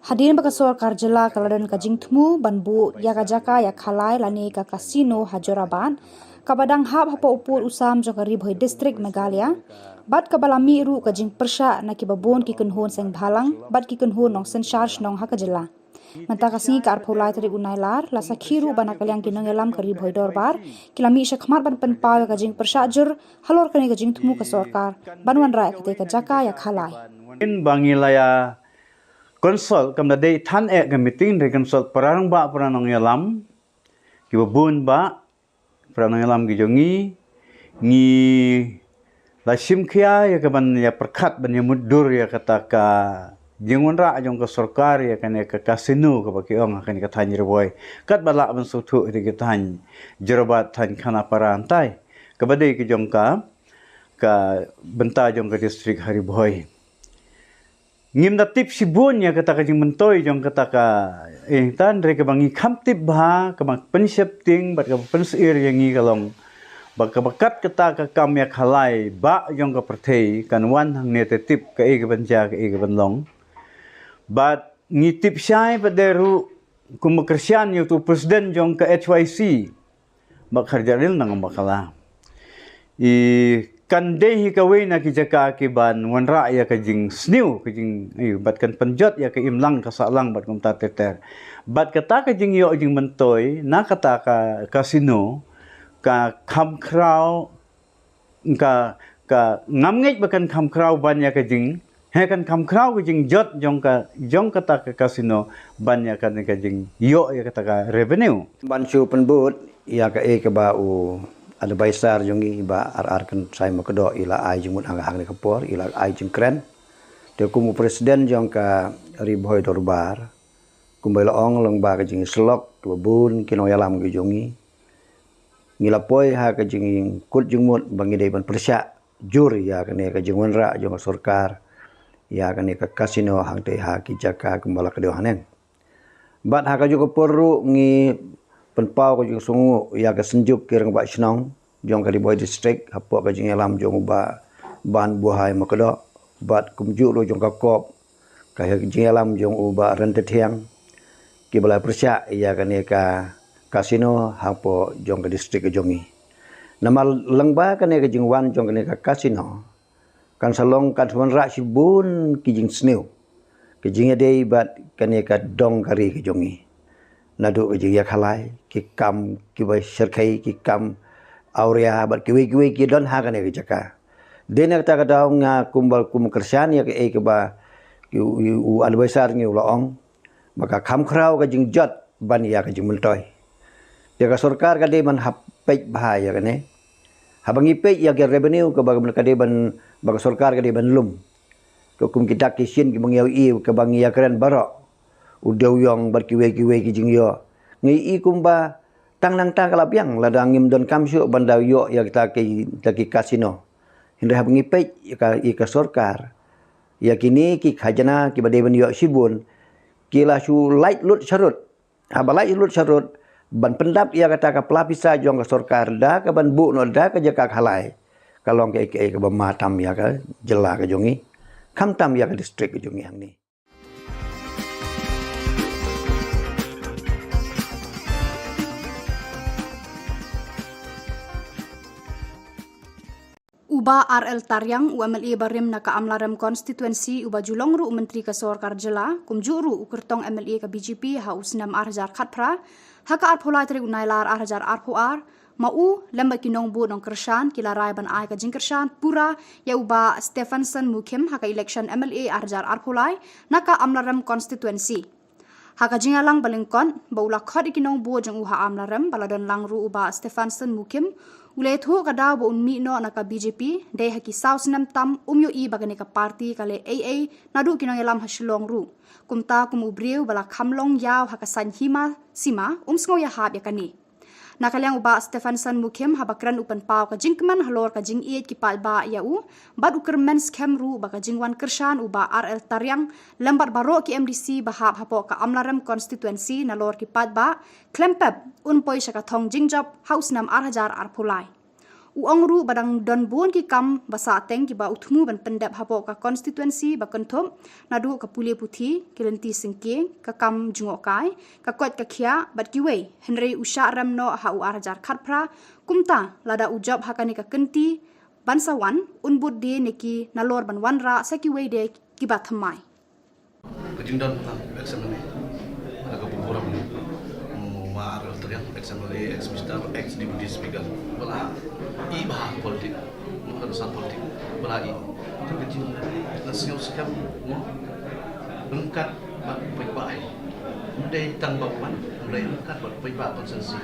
Hadien ba ka sorkar jylla ka la don ka jingthmu ban buh ïa ka jaka ïakhalai lane ka casino ha Jorabat, kaba dang hap hapoh u pud u sam jong ka Ri Bhoi District, Meghalaya, bad kaba la mih ruh ka jingpyrshah na kiba bun ki kynhun seng bhalang bad ki kynhun nongsynshar shnong ha ka jylla. Mynta ka sngi ka arphew lai tarik u Nailar, la sakhi ruh ba na ka liang ki nongïalam ka Ri Bhoi Dorbar ki la mih shakhmat ban pynpaw ïa ka jingpyrshah jur halor kane ka jingthmu ka sorkar ban wanrah ïa katei ka jaka ïakhalai. In ba ngi la ïa consult, kam da dei than eh ka meeting, da consult para rangbah, para nongïalam kiba bun bah, para nongïalam ki jong ngi. Ngi la shim khia ïa ka ban ïa pyrkhat ban ïa mutdur ïa kata ka jingwanrah jong ka sorkar ïa kane ka casino kaba ki ong ha kane ka thaiñ Ri Bhoi, katba lah ban sngewthuh ïa ki thaiñ Jorabat, thaiñ Khanapara, hangtai kaba dei ka jong ka, ka bynta jong ka district ha Ri Bhoi. Ngim da tip shibun ïa kata ka jingmyntoi jong kata ka, eh, hangta, hynrei kaba ngi kham tip bha, kaba pynsheptieng bad kaba pynsyier ïa ngi ka long ba kaba kat kata ka kam ïakhalai bah jong ka pyrthei kan wan hangne te tip kaei kaban jia, kaei kaban long. Bad ngi tip shai pat de ruh, kum ba kyrshan ïa uto u president jong ka H Y C, Bah Kharjahrial Nangbakla. I kan dei hi kawei na ki jaka ki ban wanrah ïa ka jingsniew, ka jing, i, bad kan pynjot ïa ka imlang ka sahlang bad kumta ter ter. Bad kata ka jingïoh jingmyntoi na kata ka casino, ka kham khraw, ka, ka ngam ngeit ba kan kham khraw ban ïa ka jing, he, kan kham khraw ka jingjot jong ka, jong kata ka casino ban ïa ka, ka jingïoh ïa kata ka revenue. Ban shu pynbud ïa kaei kaba u advisor jong ngi, Bah R R Kynsai Makdoh, i la ai jingmut hang, hangne ka por, i la ai jingkren. Te kum u president jong ka Ri Bhoi Dorbar, kumba i la ong, lyngba ka jingïasyllok kiba bun ki nongïalam ki jong ngi, ngi la poi ha ka jingkut jingmut ba ngi dei ban pyrshah jur ïa kane ka jingwanrah jong ka sorkar ïa kane ka casino hangtei ha ki jaka kumba la kdew haneng. Bad ha kajuh ka por ruh ngi pynpaw ka jingsngewnguh ïa ka Synjuk ki Rangbah Shnong jong ka Ri Bhoi District hapoh ka jingïalam jong u Bah Banbuhai Makdoh, bad kumjuh ruh jong ka COB, ka jingïalam jong u Bah Ryntathiang, kiba la pyrshah ïa kane ka casino hapoh jong ka district ka jong ngi. Namar lyngba kane ka jingwan jong kane ka casino, kan sa long kan sa wanrah shibun ki jingsniew, ki jingïadei bad kane ka dong ka ri ka jong ngi. Naduh ka jingïakhalai, ki kam kiba shyrkhei, ki kam awria bad kiwei kiwei ki don ha kane ka jaka. Dei na kata ka daw nga kumba kum kyrshan ïa kaei kaba u, u, u advisor ngi u la ong, ba ka kham khraw ka jingjot ban ïa ka jingmyntoi. Ïa ka sorkar ka dei ban hap peit bha ïa kane. Haba ngi peit ïa ka revenue kaba ka dei ban, ba ka sorkar ka dei ban lum, ka kum ki dak ki shin kiba ngi ïohi kaba ngi ïakren baroh, u dewïong bad kiwei kiwei ki jingïoh, ngi i kumba tang nangta ka la biang lada ngim donkam shuh ban da ïoh ïa kita ki, kita ki casino. Hynrei haba ngi peit ïa ka, ïa ka sorkar, ïa kine ki khajna kiba dei ban ïoh shibun, ki la shu lait lut sharud. Haba lait lut sharud, ban pyndap ïa kata ka pla pisa jong ka sorkar da kaban buh noh da ka jaka khalai, ka long kaei kaei kaba ma tam ïa ka jylla ka jong ngi, khamtam ïa ka district ka jong ngi hangne. U Bah R L Tariang, u M L A barim na ka Amlarem Constituency, uba ju long ruh u Myntri ka Sorkar Jylla, kumjuh ruh u kyrtong M L A ka B J P ha u snem ar hajar khatphra, ha ka arphew lai tarik u Nailar ar hajar arphew ar, ma u lem bad ki nongbud nongkyrshan ki la rai ban ai ka jingkyrshan pura ïa u Bah Stephenson Mukhim ha ka election M L A ar hajar arphew lai na ka Amlarem Constituency. Ha ka jingïalang ba lyngkot ba u la khot ïa ki nongbud jong u ha Amlarem ba la don lang ruh u Bah Stephenson Mukhim, u la ïathuh ka daw ba un mih noh na ka B J P dei ha ki saw snem tam um ïohi ba kane ka party ka leh ei ei naduh ki nongïalam ha Shillong ruh. Kumta kum u briew ba la kham long ïaw ha ka saiñ hima sima, um sngew ïahap ïa kane. Na ka liang u Bah Stephenson Mukhim, haba kren u pynpaw ka jingkmen halor ka jingïeit ki paidbah ïa u bad u kyrmen skhem ruh ba ka jingwan kyrshan u Bah R L Tariang lem bad baroh ki M D C ba hap hapoh ka Amlarem Constituency nalor ki paidbah, khlem pep un poi sha ka thong jingjop ha u snem ar hajar arphew lai. U ong ruh ba dang don bun ki kam ba sah teng kiba u thmu ban pyndep hapoh ka constituency ba kynthup naduh ka pule puthi, ki lynti syngkien, ka kam jngohkai, ka koit ka khiah bad kiwei, hynrei u shah rem noh ha u ar hajar khatphra. Kumta lada u jop ha kane ka kynti ban sa wan, un bud de ne ki nalor ban wanrah sa kiwei de kiba thymmai. Ka jingdon na ex M L A, na ka burom, mm, ma Raltriang, ex M L A, ex Minister, ex Deputy Speaker, ba la i bha ha politik, ma ka sa politik, ba la i. Ka jingsngew skhem, mo, ryngkat bad paidbah. Ym dei tang ba u wan, ym dei ryngkat bad paidbah constituency.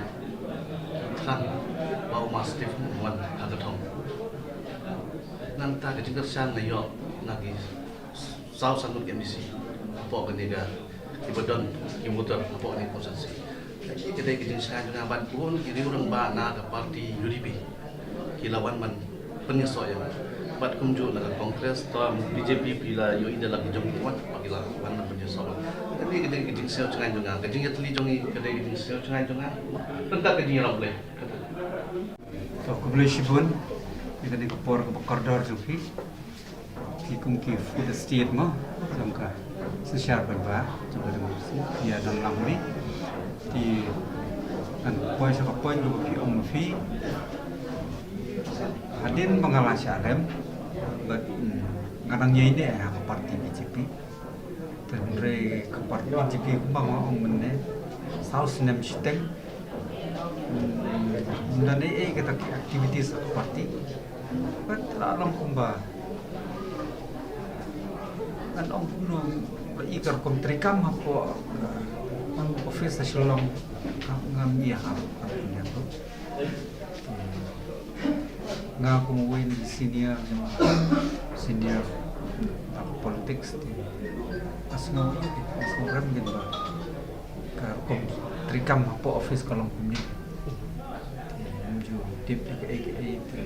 Thrang ba u Ma Steve wan ha ka thong. Nangta ka jingkyrshan nga ïoh na ki saw san ngut ki M D C hapoh kane ka, kiba don ki voter hapoh kane ka constituency. Ka dei ka jingshai jong nga bad bun ki riew rangbah na ka party U D P ki la wan ban pynïasoh ïa nga. Bad kumjuh na ka Congress, to B J P phi la ïohi da la ki jong ki wan, ba ki la wan ban pynïasoh. Ka dei ka jingshai jong nga, ka jingïatylli jong ngi, ka dei ka jingshai jong nga. Tang ka jingïalam Blei. To, khublei shibun ïa kane ka por kaba kordor jong phi. Ki kum ki fourth estate mo, jong ka synshar paidbah jong ka democracy, ïa don lang hi. Ki ngan poi sha ka point kaba phi ong ma phi. Hadien ba nga la shah rem, bad, mm, nga dang ïaineh ha ka party B J P. Te hynrei ka party B J P kumba nga ong mynne, saw snem shiteng. Hmm, ym don ei ei kata ki activities ka party. Bad la long kumba ngan ong kumno, ba i ka rukom treikam hapoh, uh, office ha Shillong, ngam ïa ha, ha, ha, ha. Nga kum uwei na ki senior, senior, uh, politics te nga sngew, nga sngew rem kein ba ka rukom treikam hapoh office ka long kumne. Te ngam ju tip ïa kaei kaei te,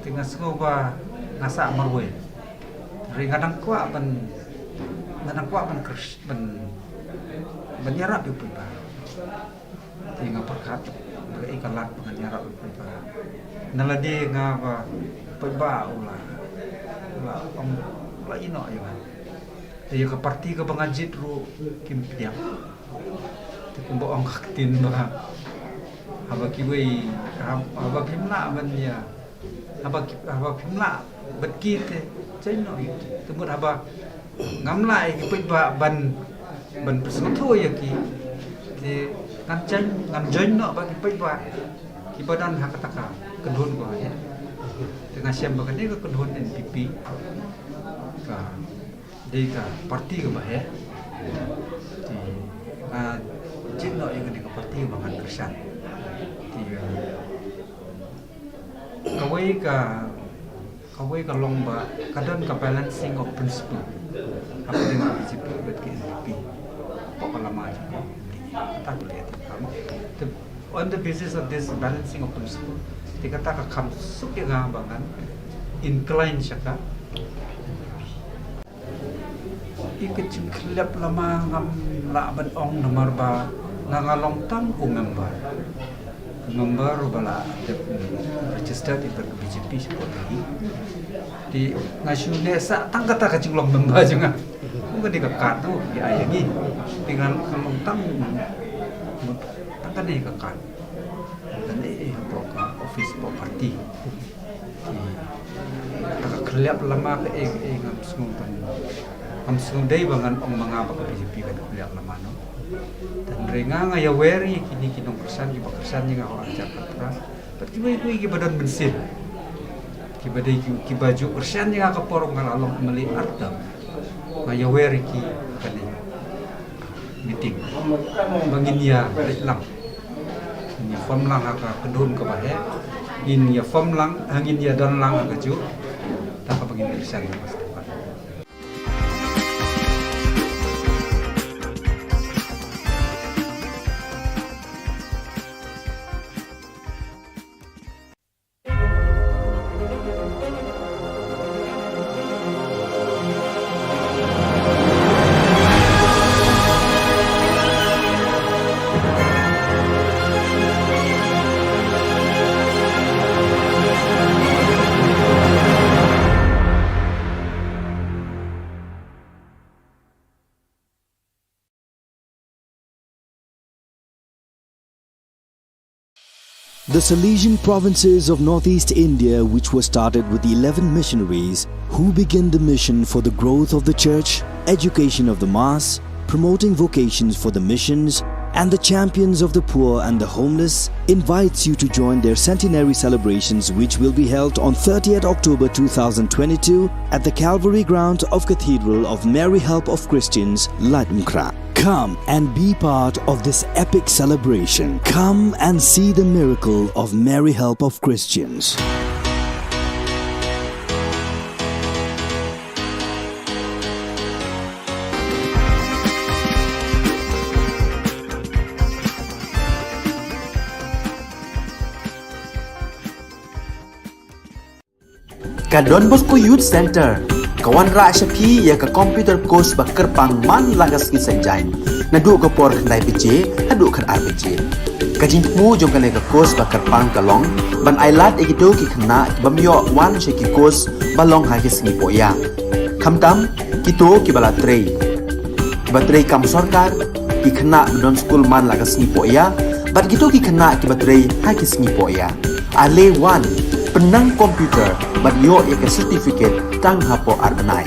te nga sngew ba nga sah marwei. Hynrei nga dang kwah ban, nga dang kwah ban kyrsh-, ban, ban ïarap ïa u paidbah. Te nga pyrkhat ba kaei ka lad ba ngan ïarap ïa u paidbah. Na lade nga ba paidbah u la, u la ong, u la ïehnoh ïa nga. Te ïa ka party kaba nga jied ruh kim pdiang. Te kumba ong ka ktien ba Haba kiwei, hab-, haba phim lah ban ïa, haba ki, haba phim lah bad ki te, jaiñ noh ïa ki. Te mut haba ngam lah ïa ki paidbah ban, ban pynsngewthuh ïa ki, te ngan jaiñ, ngan jaiñ noh bad ki paidbah kiba don ha kata ka kyndon kaba heh. Te nga shem ba kane ka kyndon N P P ka dei ka party kaba heh. Te nga jied noh ïa kane ka party ba ngan kyrshan. Te, eh, kawei ka, kawei ka long ba ka don ka balancing of principle hapdeng ka B J P bad ka N P P. Hapoh ka lama jong ka, kata ka leh te ka mo. Te on the basis of this balancing of principle, te kata ka kham suk ïa nga ba ngan incline sha ka. Ïa ka jingkhyllap lama ngam lah ban ong namar ba nga, nga long tang u member. Member uba la dep registered ïa ka B J P shapoh Delhi. Te nga shu leh sa tang kata ka jinglong member jong nga. Kum kane ka card tu ïa ai ïa ngi. Te nga, nga long tang, tang kane ka card. Tang kane, eh, hapoh ka office hapoh party. Kata ka khyllap lama kaei kaei ngam sngew ban, ngam sngew dei ba ngan ong ma nga ba ka B J P kan khyllap lama noh. Hynrei nga, nga ïawer ïa kine ki nongkyrshan kiba kyrshan ïa nga ha u ar hajar khatphra. Bad kiwei kiwei kiba don mynsiem, kiba dei ki, kiba ju kyrshan ïa nga ka por nga la long M L A ar term. Nga ïawer ïa ki kane meeting ba ngin ïa leit lang, ngin ïa form lang ha ka kyndon kaba heh, ngin ïa form lang, ha, ngin ïa don lang ha kajuh, da kaba ngin kyrshan ïa ka step. The Salesian provinces of northeast India, which were started with eleven missionaries who began the mission for the growth of the church, education of the mass, promoting vocations for the missions, and the champions of the poor and the homeless, invites you to join their centenary celebrations, which will be held on thirtieth October two thousand twenty-two at the Calvary ground of Cathedral of Mary Help of Christians, Laitumkhrah. Come and be part of this epic celebration. Come and see the miracle of Mary Help of Christians. Ka Don Bosco Youth Centre ka wanrah sha phi ïa ka computer course ba kyrpang man la ka sngi Saitjaiñ, naduh ka por khyndai baje haduh khatar baje. Ka jingthmu jong kane ka course ba kyrpang ka long ban ailad ïa kito ki khynnah ki bym ïoh wan sha ki course ba long ha ki sngi pohïa, khamtam kito kiba la trei, kiba trei kam sorkar, ki khynnah ba don skul man la ka sngi pohïa, bad kito ki khynnah kiba trei ha ki sngi pohïa. Ale wan, pynnang computer bad ïoh ïa ka certificate tang hapoh ar bnai.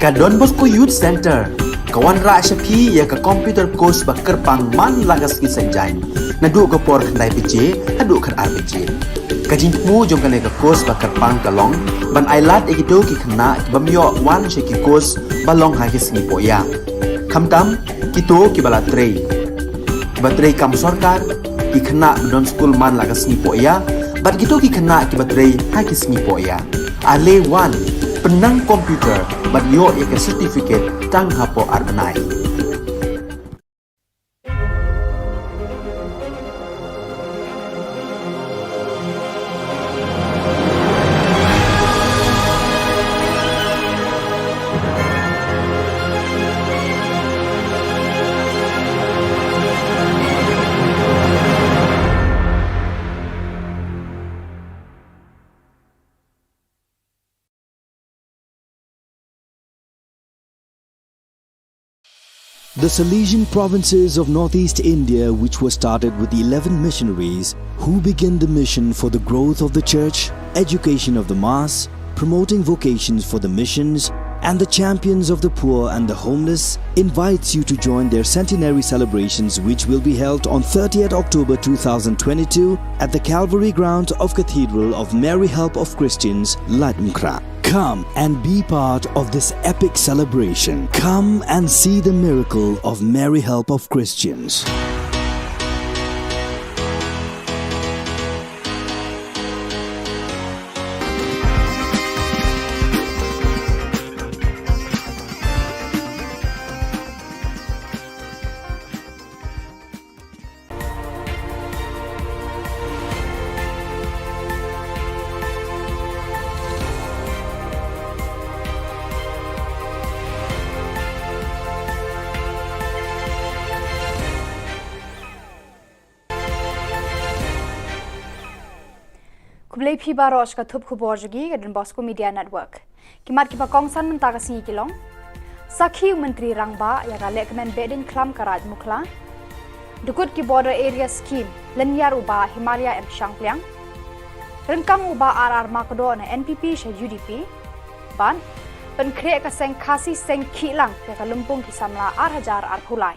Ka Don Bosco Youth Centre ka wanrah sha phi ïa ka computer course ba kyrpang man la ka sngi Saitjaiñ, naduh ka por khyndai baje haduh khatar baje. Ka jingthmu jong kane ka course ba kyrpang ka long ban ailad ïa kito ki khynnah ki bym ïoh wan sha ki course ba long ha ki sngi pohïa, khamtam kito kiba la trei, kiba trei kam sorkar, ki khynnah ba don skul man la ka sngi pohïa, bad kito ki khynnah kiba trei ha ki sngi pohïa. Ale wan, pynnang computer bad ïoh ïa ka certificate tang hapoh ar bnai. The Salesian provinces of northeast India, which were started with eleven missionaries who began the mission for the growth of the church, education of the mass, promoting vocations for the missions, and the champions of the poor and the homeless, invites you to join their centenary celebrations, which will be held on thirtieth October two thousand twenty-two at the Calvary ground of Cathedral of Mary Help of Christians, Laitumkhrah. Come and be part of this epic celebration. Come and see the miracle of Mary Help of Christians. Khublei phi baroh sha ka thup khubor jong ngi ka Don Bosco Media Network. Ki mat kiba kongsan mynta ka sngi ki long: Sakhi u Myntri Rangbah ïa ka lehkmen Behdeiñkhlam ka Raid Mukhla. Dukut ki Border Area Scheme, lynñiar u Bah Himalaya M Shangpliang. Ryngkang u Bah R R Myrkondor na N P P sha U D P. Bad pynkhreh ka seng Khasi seng Khihlang ïa ka lympung ki samla ar hajar arphew lai.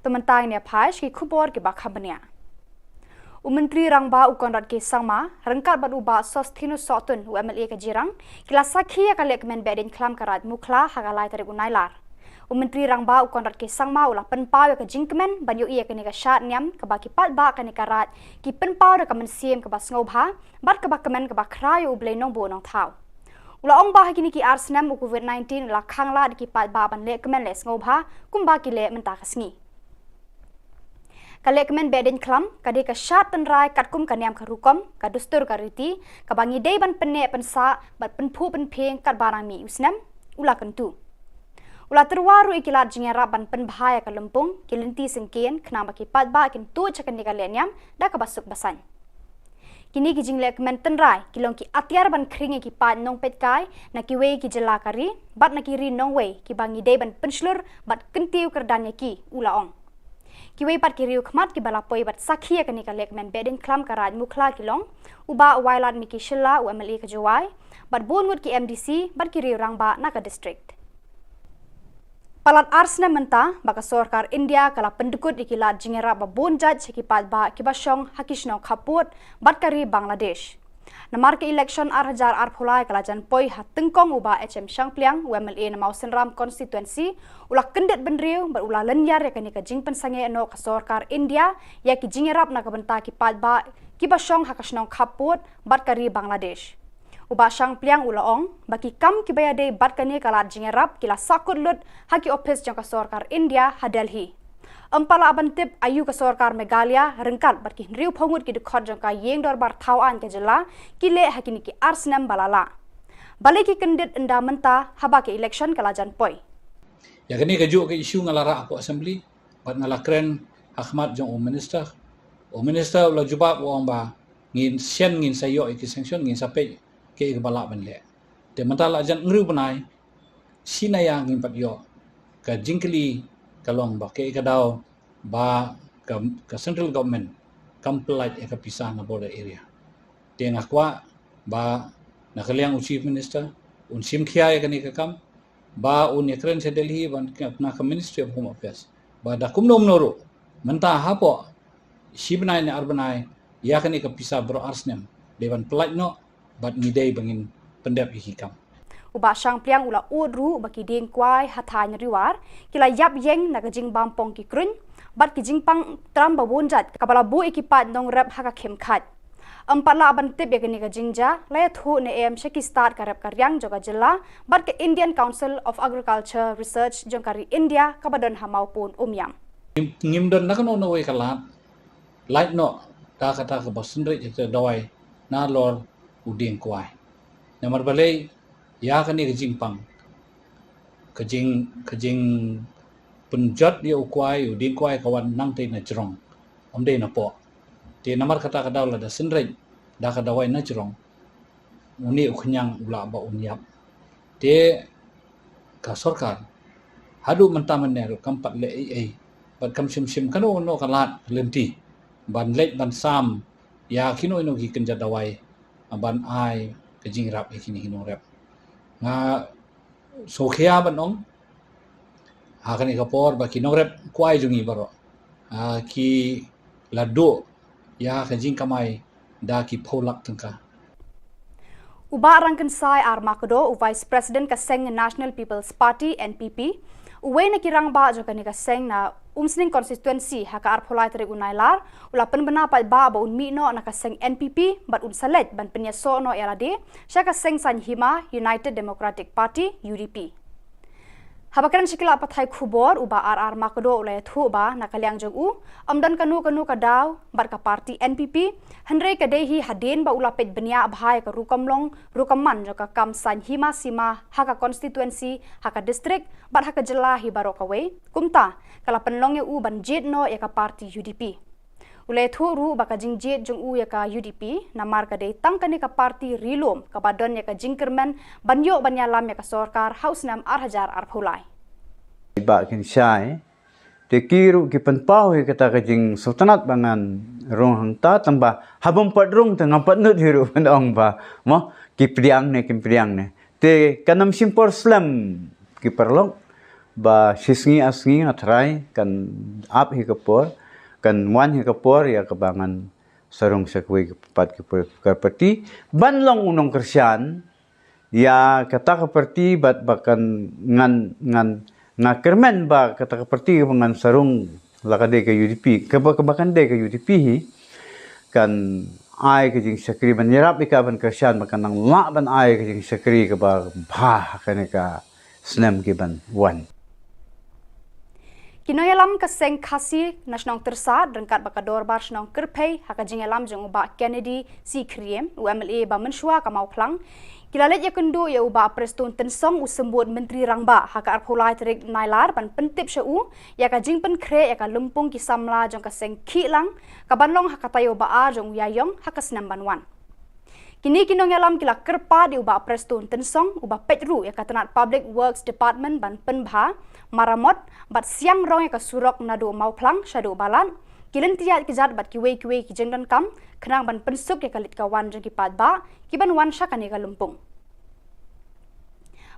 To mynta ngin ïa phai sha ki khubor kiba kham bniah. U Myntri Rangbah u Conrad K Sangma ryngkat bad u Bah Sosthenes Sohtun u M L A ka Jirang ki la sakhi ïa ka lehkmen Behdeiñkhlam ka Raid Mukhla ha ka lai tarik u Nailar. U Myntri Rangbah u Conrad K Sangma u la pynpaw ïa ka jingkmen ban ïohi ïa kane ka shad niam kaba ki paidbah kane ka raid ki pynpaw da ka mynsiem kaba sngewbha bad kaba kmen kaba khraw ïa U Blei Nongbuh Nongthaw. U la ong ba ha kine ki ar snem u Covid nineteen u la khanglad ïa ki paidbah ban lehkmen leh sngewbha kumba ki leh mynta ka sngi. Ka lehkmen Behdeiñkhlam ka dei ka shad tynrai katkum ka niam ka rukom, ka dustur ka riti, kaba ngi dei ban pynneh pynsah bad pynphuh pynphieng katba nang mih u snem, u la kyntu. U la tyrwa ruh ïa ki lad jingïarap ban pynbha ïa ka lympung, ki lynti syngkien, khnang ba ki paidbah kin tuid sha kane ka lehniam da kaba suk ba saiñ. Kine ki jinglehkmen tynrai ki long ki atiar ban khring ïa ki paid nongpeitkai na kiwei ki jylla ka ri bad na ki ri nongwei kiba ngi dei ban pynshlur bad kyntiew kyrdan ïa ki, u la ong. Kiwei pat ki riew khmat kiba la poi bad sakhi ïa kane ka lehkmen Behdeiñkhlam ka Raid Mukhla ki long u Bah Wailadmiki Shylla u M L A ka Jowai bad bun ngut ki M D C bad ki riew rangbah na ka district. Palat ar snem mynta ba ka sorkar India ka la pyndukut ïa ki lad jingïarap ba bun jait sha ki paidbah kiba shong ha ki shnong khappud bad ka ri Bangladesh. Namar ka election ar hajar arphew lai ka la jan poi ha tyngkong u Bah H M Shangpliang u M L A na Mawsynram constituency u la kyndit bynriew bad u la lynñiar ïa kane ka jingpynsangeh noh ka sorkar India ïa ki jingïarap na ka bynta ki paidbah kiba shong ha ka shnong khappud bad ka ri Bangladesh. U Bah Shangpliang u la ong ba ki kam kiba ïadei bad kane ka lad jingïarap ki la sahkut lut ha ki ophis jong ka sorkar India ha Delhi. Ym pat lah ban tip aïu ka sorkar Meghalaya ryngkat bad ki hynriewphew ngut ki dkhot jong ka ïing dorbar thaw aiñ ka jylla ki leh ha kine ki ar snem ba la lah. Balei ki kyndit ynda mynta haba ka election ka la jan poi? Ïa kane kajuh ka issue nga la rah hapoh assembly bad nga la kren ha khmat jong u minister. U minister u la jubab u ong ba ngin shen, ngin sa ïoh ïa ki sanction, ngin sa peit kaei kaba lah ban leh. Te mynta la jan hynriew bnai, shi na ïa ngim pat ïoh. Ka jingkylli ka long ba kaei ka daw ba ka, ka central government kam pynlait ïa ka pisa na border area. Te nga kwah ba na ka liang u chief minister un shim khia ïa kane ka kam, ba un ïakren sha Delhi ban na ka Ministry of Home Affairs ba da kumno kumno ruh mynta hapoh shi bnai ne ar bnai ïa kane ka pisa baroh ar snem dei ban pyllait noh bad ngi dei ba ngin pyndep ïa ki kam. U Bah Shangpliang u la ud ruh ba ki dieng kwai ha thaiñ Riwar ki la ïap ïeng na ka jingbam pong ki kruiñ bad ki jingpang tram ba bun jait kaba la buh ïa ki paid nongrep ha ka khim khait. Ym pat lah ban tip ïa kane ka jingjia, la ïathuh ne em sha ki stad ka rep ka riang jong ka jylla bad ka Indian Council of Agriculture Research jong ka ri India kaba don ha Mawpun Umiam. Ngim don na kano kano kawei ka lad lait noh da kata kaba synreit ïa ka dawai nalor u dieng kwai. Namar balei ïa kane ka jingpang ka jing ka jingpynjot ïa u kwai, u dieng kwai ka wan nangtei na jrong, ym dei na poh. Te namar kata ka daw lada synreit da ka dawai na jrong, une u khñiang u lah ba un ïap. Te ka sorkar haduh mynta mynne ruh kam pat leh ei ei bad kam shim shim kano kano ka lad ka lynti ban leit ban sam ïa kino kino ki kynja dawai ban ai ka jingïarap ïa kine ki nongrep. Nga sngewkhia ban ong ha kane ka por ba ki nongrep kwai jong ngi baroh ki la duh ïa ka jingkamai da ki phew lak tyngka. U Bah Rangkynsai R Makdo, u Vice President ka seng National People's Party, N P P, uwei na ki rangbah jong kane ka seng na Umsning Constituency ha ka arphew lai tarik u Nailar u la pynbna paidbah ba un mih noh na ka seng N P P bad un sa leit ban pynïasoh noh ïa lade sha ka seng saiñ hima United Democratic Party, U D P. Haba kren sha ki lad pathai khubor, u Bah R R Makdo u la ïathuh ba na ka liang jong u ym don kano kano ka daw bad ka party N P P, hynrei ka dei hi hadien ba u la peit bniah bha ïa ka rukom long rukom man jong ka kam saiñ hima sima ha ka constituency, ha ka district bad ha ka jylla hi baroh kawei. Kumta ka la pynlong ïa u ban jied noh ïa ka party U D P. U la ïathuh ruh ba ka jingjied jong u ïa ka U D P namar ka dei tang kane ka party ri lum kaba don ïa ka jingkyrmen ban ïoh ban ïalam ïa ka sorkar ha u snem ar hajar arphew lai. Bah Rangkynsai, te ki ruh ki pynpaw ïa kata ka jingsngewtynnat ba ngan rung hangta, tang ba haba ym pat rung te ngam pat nud hi ruh ban ong ba mo ki pdiang ne kim pdiang ne. Te kan ym shim por slem ki paralok, ba shi sngi ar sngi nga tharai kan ap hi ka por, kan wan hi ka por ïa kaba ngan sa rung sha kawei pat ki party ban long u nongkyrshan ïa kata ka party bad ba kan ngan ngan nga kyrmen ba kata ka party ba ngan sa rung, la ka dei ka U D P, kaba kaba kan dei ka U D P hi, kan ai ka jingshakri ban ïarap ïa ka ban kyrshan ba kan nang lah ban ai ka jingshakri kaba bha ha kane ka snem ki ban wan. Ki nongïalam ka seng Khasi na shnong Tyrsad ryngkat bad ka dorbar shnong Kyrphei ha ka jingïalam jong u Bah Kennedy C Khriem, u M L A ba mynshuwa ka Mawphlang, ki la leit ïakynduh ïa u Bah Prestone Tynsong, u symbud Myntri Rangbah, ha ka arphew lai tarik Nailar ban pyntip sha u ïa ka jingpynkhreh ïa ka lympung ki samla jong ka seng Khihlang ka ban long ha ka taïew ba ar jong u Ïaïong ha ka snem ban wan. Kine ki nongïalam ki la kyrpad ïa u Bah Prestone Tynsong, uba peit ruh ïa ka tnat Public Works Department ban pynbha, maramot bad siang rong ïa ka surok naduh Mawphlang shaduh Balat, ki lynti ïaid kjat bad kiwei kiwei ki jingdonkam khnang ban pynsuk ïa ka leit ka wan jong ki paidbah ki ban wan sha kane ka lympung.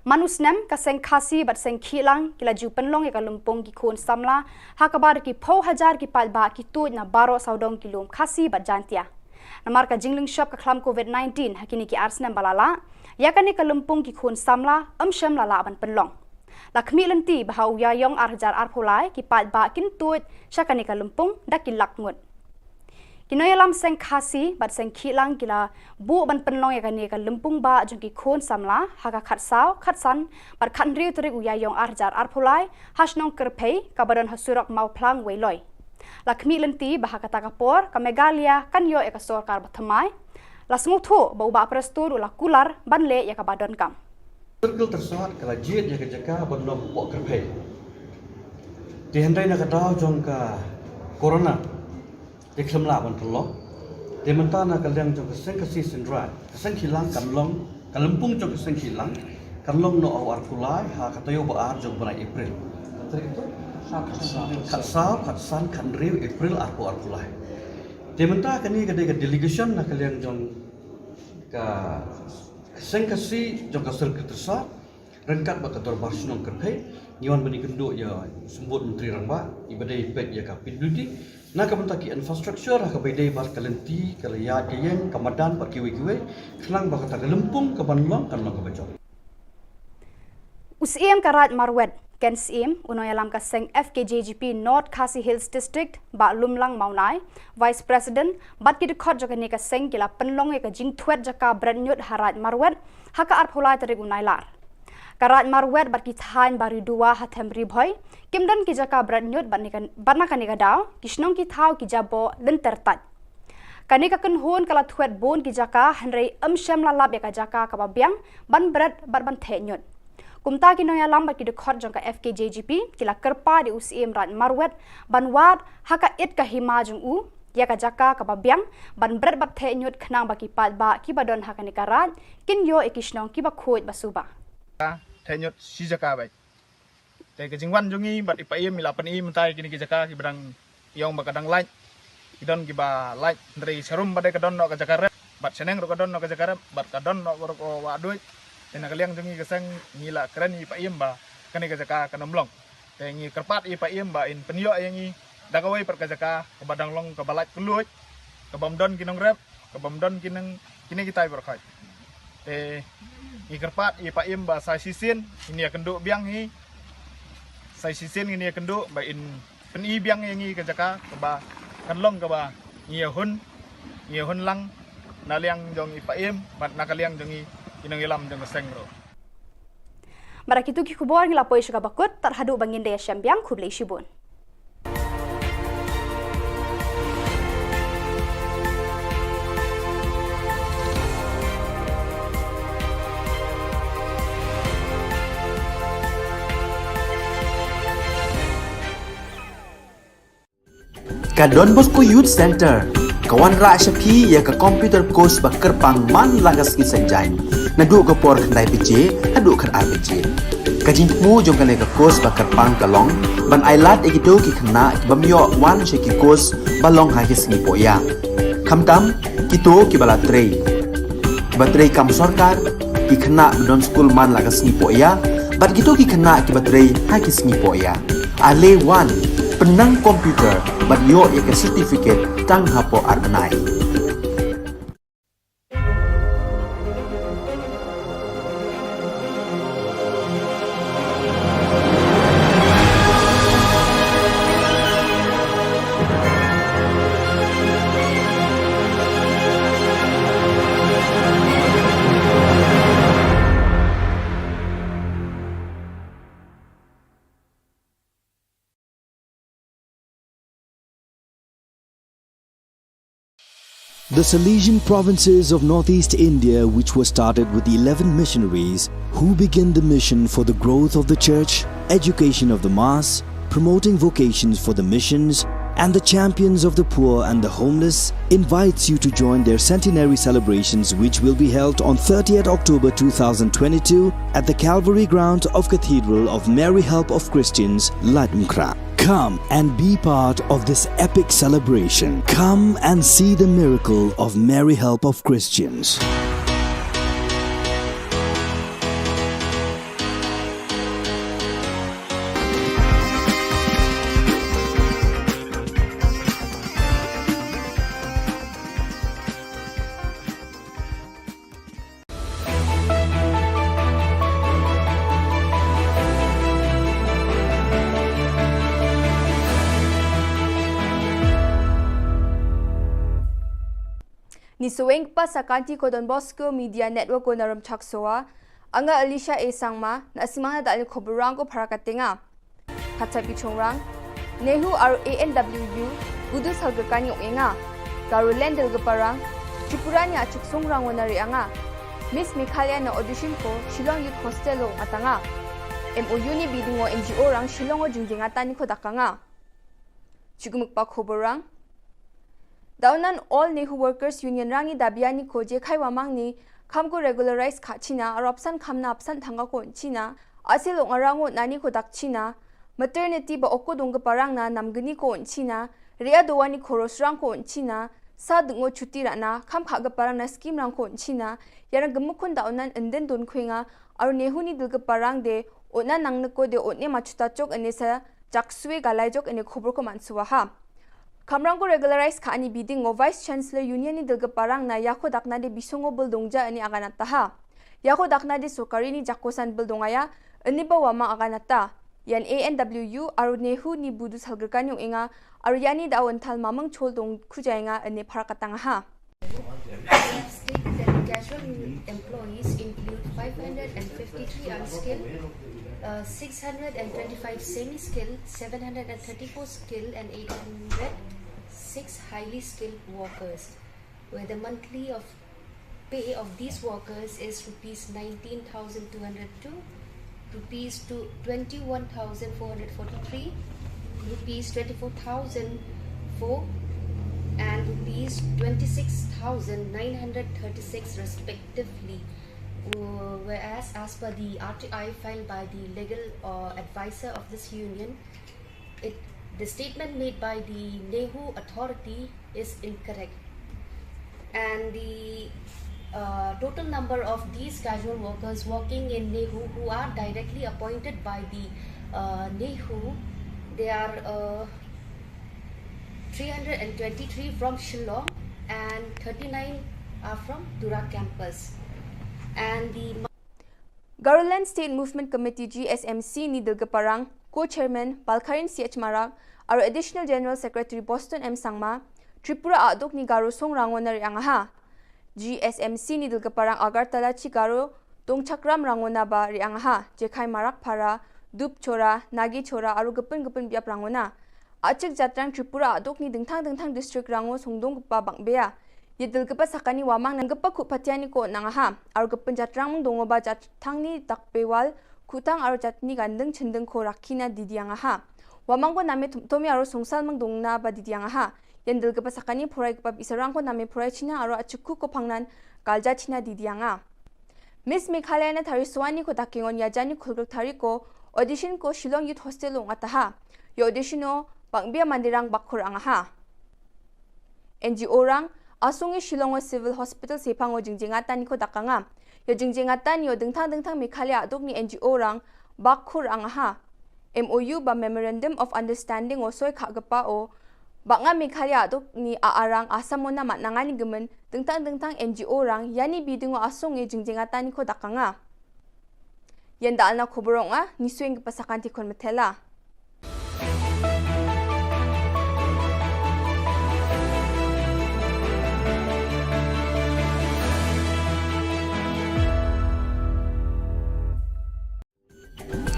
Man u snem, ka seng Khasi bad seng Khihlang ki la ju pynlong ïa ka lympung ki khun samla, ha kaba da ki phew hajar ki paidbah ki tuid na baroh sawdong ki lum Khasi bad Jaintia. Namar ka jinglynshop ka khlam Covid nineteen ha kine ki ar snem ba la lah, ïa kane ka lympung ki khun samla ym shym la lah ban pynlong. La khmih lynti ba ha u Ïaïong ar hajar arphew lai ki paidbah kin tuid sha kane ka lympung da ki lak ngut. Ki nongïalam seng Khasi bad seng Khihlang ki la buh ban pynlong ïa kane ka lympung bah jong ki khun samla ha ka khatsaw, khatsan bad khathynriew tarik u Ïaïong ar hajar arphew lai ha shnong Kyrphei kaba don ha surok Mawphlang Weiloi. La khmih lynti ba ha kata ka por ka Meghalaya kan ïoh ïa ka sorkar bathymmai. La sngewthuh ba u Bah Prestone u la kular ban leh ïa kaba donkam. Circle Tyrsad ka la jied ïa ka jaka ban long hapoh Kyrphei. Te hynrei na ka daw jong ka corona te khlem lah ban pynlong. Te mynta na ka liang jong ka seng Khasi Shnong Tyrsad, ka seng Khihlang kan long, ka lympung jong ka seng Khihlang kan long noh ha u arphew lai ha ka taïew ba ar jong u bnai April. Khatsaw, khatsan, khathynriew April arphew arphew lai. Te mynta kane ka dei ka delegation na ka liang jong ka seng Khasi jong ka Circle Tyrsad. Ryngkat bad ka Dorbar Shnong Kyrphei, ngi wan ban ïakynduh ïa u Symbud Myntri Rangbah, iba dei peit ïa ka P W D, na ka bynta ki infrastructure, ha kaba ïadei bad ka lynti, ka la ïaid ka ïeng, ka madan, bad kiwei kiwei, khnang ba kata ka lympung kaban long, kan long kaba jop. U Syiem ka Raid Marwet, Ken Syiem, u nongïalam ka seng F K J G P North Khasi Hills District, Bah Lumlang Mawnai, Vice President, bad ki dkhot jong kane ka seng ki la pynlong ïa ka jingthwet jaka bret ñiut ha Raid Marwet, ha ka arphew lai tarik u Nailar. Ka Raid Marwet bad ki thaiñ Baridowa ha them Ri Bhoi, kim don ki jaka bret ñiut bad ne ka, bad na kane ka daw, ki shnong ki thaw ki jaboh lynter tait. Kane ka kynhun ka la thwet bun ki jaka, hynrei ym shym la lap ïa ka jaka kaba biang, ban bret bad ban theh ñiut. Kumta ki nongïalam bad ki dkhot jong ka F K J G P, ki la kyrpad ïa u Syiem Raid Marwet, ban wad, ha ka it ka hima jong u, ïa ka jaka kaba biang, ban bret bad theh ñiut khnang ba ki paidbah kiba don ha kane ka raid, kin ïoh ïa ki shnong kiba khuid ba suba. Theh ñiut shi jaka beit. Te ka jingwan jong ngi bad i Paiem i la pyni mynta ïa kine ki jaka kiba dang ïong ba ka dang lait. Ki don kiba lait hynrei sharum ba dei ka don noh ka jaka rep. Bad shaneng ruh ka don noh ka jaka rep. Bad ka don noh ruh ka wah duid. Te na ka liang jong ngi ka seng ngi la kren ïa i Paiem ba kane ka jaka kan ym long. Te ngi kyrpad ïa i Paiem ba in pynïoh ïa ngi da kawei pat ka jaka kaba dang long kaba lait kylluid, kaba ym don ki nongrep, kaba ym don ki nong kine kitai baroh khoit. Te ngi kyrpad ïa i Paiem ba sa shisien ngin ïakynduh biang hi. Sa shisien ngin ïakynduh ba in pyni biang ïa ngi ka jaka kaba kan long kaba ngi ïahun, ngi ïahun lang na liang jong i Paiem bad na ka liang jong ngi ki nongïalam jong ka seng ruh. Bad da kito ki khubor ngi la poi sha kaba kut, tad haduh ba ngin da ïashem biang, khublei shibun. Ka Don Bosco Youth Centre ka wanrah sha phi ïa ka computer course ba kyrpang man la ka sngi Saitjaiñ, naduh ka por khyndai baje haduh khatar baje. Ka jingthmu jong kane ka course ba kyrpang ka long ban ailad ïa kito ki khynnah ki bym ïoh wan sha ki course ba long ha ki sngi pohïa, khamtam kito kiba la trei, kiba trei kam sorkar, ki khynnah ba don skul man la ka sngi pohïa, bad kito ki khynnah kiba trei ha ki sngi pohïa. Ale wan, pynnang computer bad ïoh ïa ka certificate tang hapoh ar bnai. The Salesian provinces of northeast India, which were started with eleven missionaries who began the mission for the growth of the church, education of the mass, promoting vocations for the missions, and the champions of the poor and the homeless, invites you to join their centenary celebrations, which will be held on thirtieth October two thousand twenty-two at the Calvary Ground of Cathedral of Mary Help of Christians, Laitumkhrah. Come and be part of this epic celebration. Come and see the miracle of Mary Help of Christians. Ngi sngewbha sa ka kynti ko Don Bosco Media Network ko na Rymchak Sowa. Nga Alicia A Sangma, na simang na da ni khubor rang ko para ka tenga. Kata pi chongrang, NEHU aro A N W U, Gudu Salga Kani ong enga. Garoland Delgaparang, Tripura ni achuk songrang wana ri anga. Miss Meghalaya na audition ko, Shillong Youth Hostel lo atanga. M O U ni bidingo N G O rang Shillong o jingjingata ni ko dakanga. Chukmuk pa khubor rang. Daunan All NEHU Workers Union rangi dabiani ko je khaiwa mangni, kham ko regularize kha china, arop san kham na apsan thanga ko china, asil ong arango nani ko dak china, maternity ba oko dong ke parang na namgni ko china, ria dowani ko rosrang ko china, Sa dngo chuti rana kham khah ka parang na skim rang ko nchina yarang gmukun da onan nden don khuinga aru nehu ni dil ka parang de ona nang neko de one machuta chok ene sa jaksue galai jok ene khubur ko mansuwa ha. Kamrang ko regularize kha ani biding ngo Vice Chancellor Union ni dil ka parang na yako dakna de bisongo bul dongja ene aganata ha. Yako dakna de sorkari ni jakosan bul dongaya ene ba wama aganata. Yan A N W U aru nehu ni budu salgerkan yung inga aru yani da awan thal mamang chol dong khujainga ene parakatang ha. Stated that the casual employees include five hundred fifty-three unskilled, uh, six hundred twenty-five semi-skilled, seven hundred thirty-four skilled, and eight hundred six highly skilled workers, where the monthly of pay of these workers is rupees nineteen thousand two hundred two, rupees to twenty-one thousand four hundred forty-three, rupees twenty-four thousand four, and rupees twenty-six thousand nine hundred thirty-six respectively. Uh, whereas, as per the R T I filed by the legal, uh, advisor of this union, it, the statement made by the nehu authority is incorrect. And the, uh, total number of these casual workers working in nehu who are directly appointed by the, uh, nehu, they are, uh, three hundred twenty-three from Shillong and thirty-nine are from Tura campus. And the Garoland State Movement Committee, G S M C, ni dil ka parang, co-chairman Balkharin C H Marak, aru Additional General Secretary Boston M Sangma, Tripura aduk ni Garo song rangona ri angaha. G S M C ni dil ka parang Agartala chi Garo tong chakram rangona ba ri angaha, Jekhai Marak Phara, Dup Chora, Nagi Chora, aru gepun gepun biap rangona. Achik jatrang Tripura aduk ni dingthang dingthang district rango songdong gepa bang bea. Ye dil gepa sakani wamang nang gepa khup patiani ko nang aha. Aru gepun jatrang mung dongo ba jatrang ni dak bewal khutang aru jatni gandeng chendeng ko rakina didi ang aha. Wamang ko name tum-, tomi aru songsal mung dongna ba didi ang aha. Ye dil gepa sakani phurai gepa bisarang ko name phurai china aru achikku ko phangnan kalja china didi anga. Miss Meghalaya na thari suani ko takingon yajani khulgrek thari ko audition ko Shillong Youth Hostel ong ataha. Yo audition o bang bia mandirang bakhur angaha. N G O rang asung i Shillong o Civil Hospital sepang o jingjingatan ni ko dakanga. Yo jingjingatan yo dingthang dingthang Meghalaya aduk ni N G O rang bakhur angaha. M O U ba Memorandum of Understanding o soi khah gepa o Bak nga Meghalaya aduk ni a arang Assam o na mat nangani gemen dengtang dengtang N G O rang yani biding o asong e jingjing atan ni ko dakanga. Yenda alna khubor ong a ni suing ke pasakan tikon metela.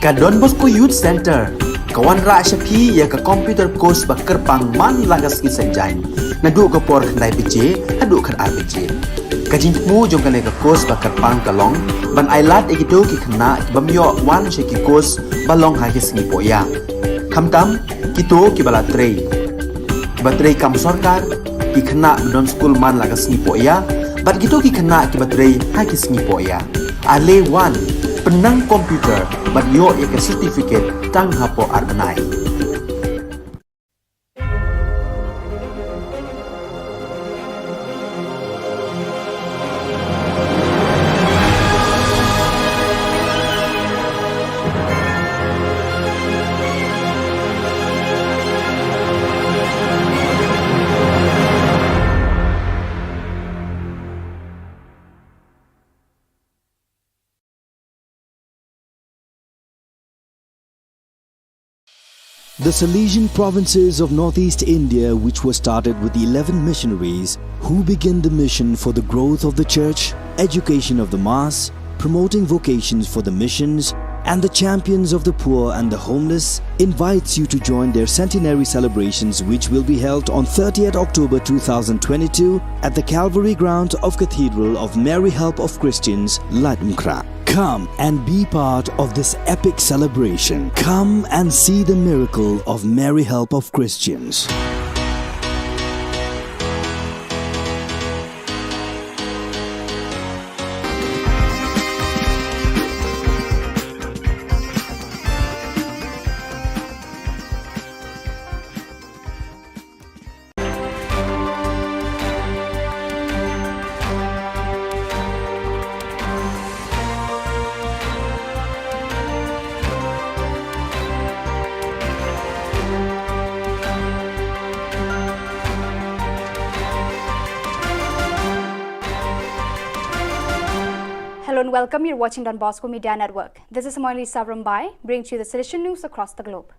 Ka Don Bosco Youth Center ka wanrah sha phi ïa ka computer course ba kyrpang man la ka sngi Saitjaiñ naduh ka por khyndai baje haduh khatar baje. Ka jingthmu jong kane ka course ba kyrpang ka long ban ailad ïa kito ki khynnah ki bym ïoh wan sha ki course ba long ha ki sngi pohïa. Khamtam kito kiba la trei, kiba trei kam sorkar, ki khynnah ba don skul man la ka sngi pohïa bad kito ki khynnah kiba trei ha ki sngi pohïa. Ale wan pynnang computer bad ïoh ïa ka certificate tang hapoh ar bnai. The Salesian provinces of northeast India, which was started with eleven missionaries who began the mission for the growth of the church, education of the mass, promoting vocations for the missions, and the champions of the poor and the homeless, invites you to join their centenary celebrations, which will be held on thirtieth October two thousand twenty-two at the Calvary Ground of Cathedral of Mary Help of Christians, Laitumkhrah. Come and be part of this epic celebration. Come and see the miracle of Mary Help of Christians. And welcome, you're watching Don Bosco Media Network. This is Moili Savrambai, bringing to you the Salesian news across the globe.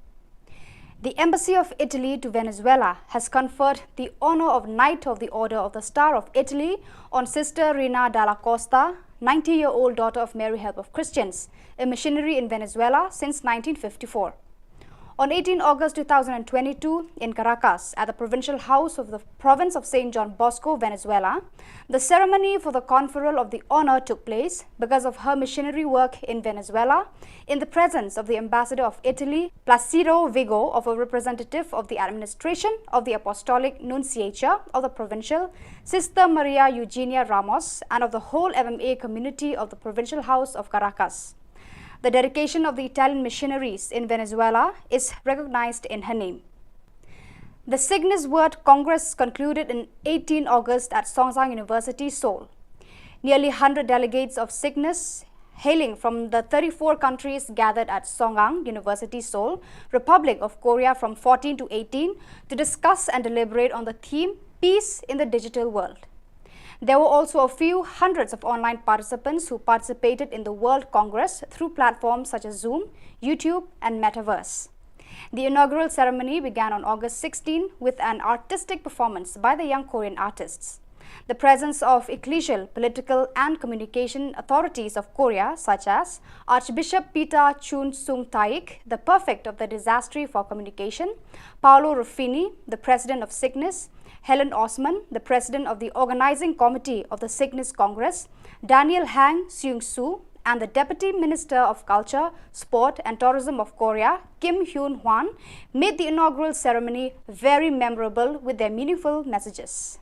The Embassy of Italy to Venezuela has conferred the honor of Knight of the Order of the Star of Italy on Sister Rina Dalla Costa, ninety-year-old daughter of Mary Help of Christians, a missionary in Venezuela since nineteen fifty-four. On eighteen August two thousand twenty-two, in Caracas, at the Provincial House of the Province of Saint John Bosco, Venezuela, the ceremony for the conferral of the honor took place because of her missionary work in Venezuela, in the presence of the Ambassador of Italy, Placido Vigo, of a representative of the administration of the Apostolic Nunciature of the Provincial, Sister Maria Eugenia Ramos, and of the whole M M A community of the Provincial House of Caracas. The dedication of the Italian missionaries in Venezuela is recognized in her name. The Signis World Congress concluded in eighteen August at Songkran University, Seoul. Nearly hundred delegates of Signis, hailing from the thirty-four countries, gathered at Songkran University, Seoul, Republic of Korea, from fourteen to eighteen to discuss and deliberate on the theme Peace in the Digital World. There were also a few hundreds of online participants who participated in the World Congress through platforms such as Zoom, YouTube, and Metaverse. The inaugural ceremony began on August sixteen with an artistic performance by the young Korean artists. The presence of ecclesial, political, and communication authorities of Korea, such as Archbishop Peter Chun Sung Taik, the prefect of the Dicastery for Communication, Paolo Ruffini, the president of Signis, Helen Osman, the president of the organizing committee of the Signis Congress, Daniel Hang Seung Soo, and the Deputy Minister of Culture, Sport and Tourism of Korea, Kim Hyun Hwan, made the inaugural ceremony very memorable with their meaningful messages.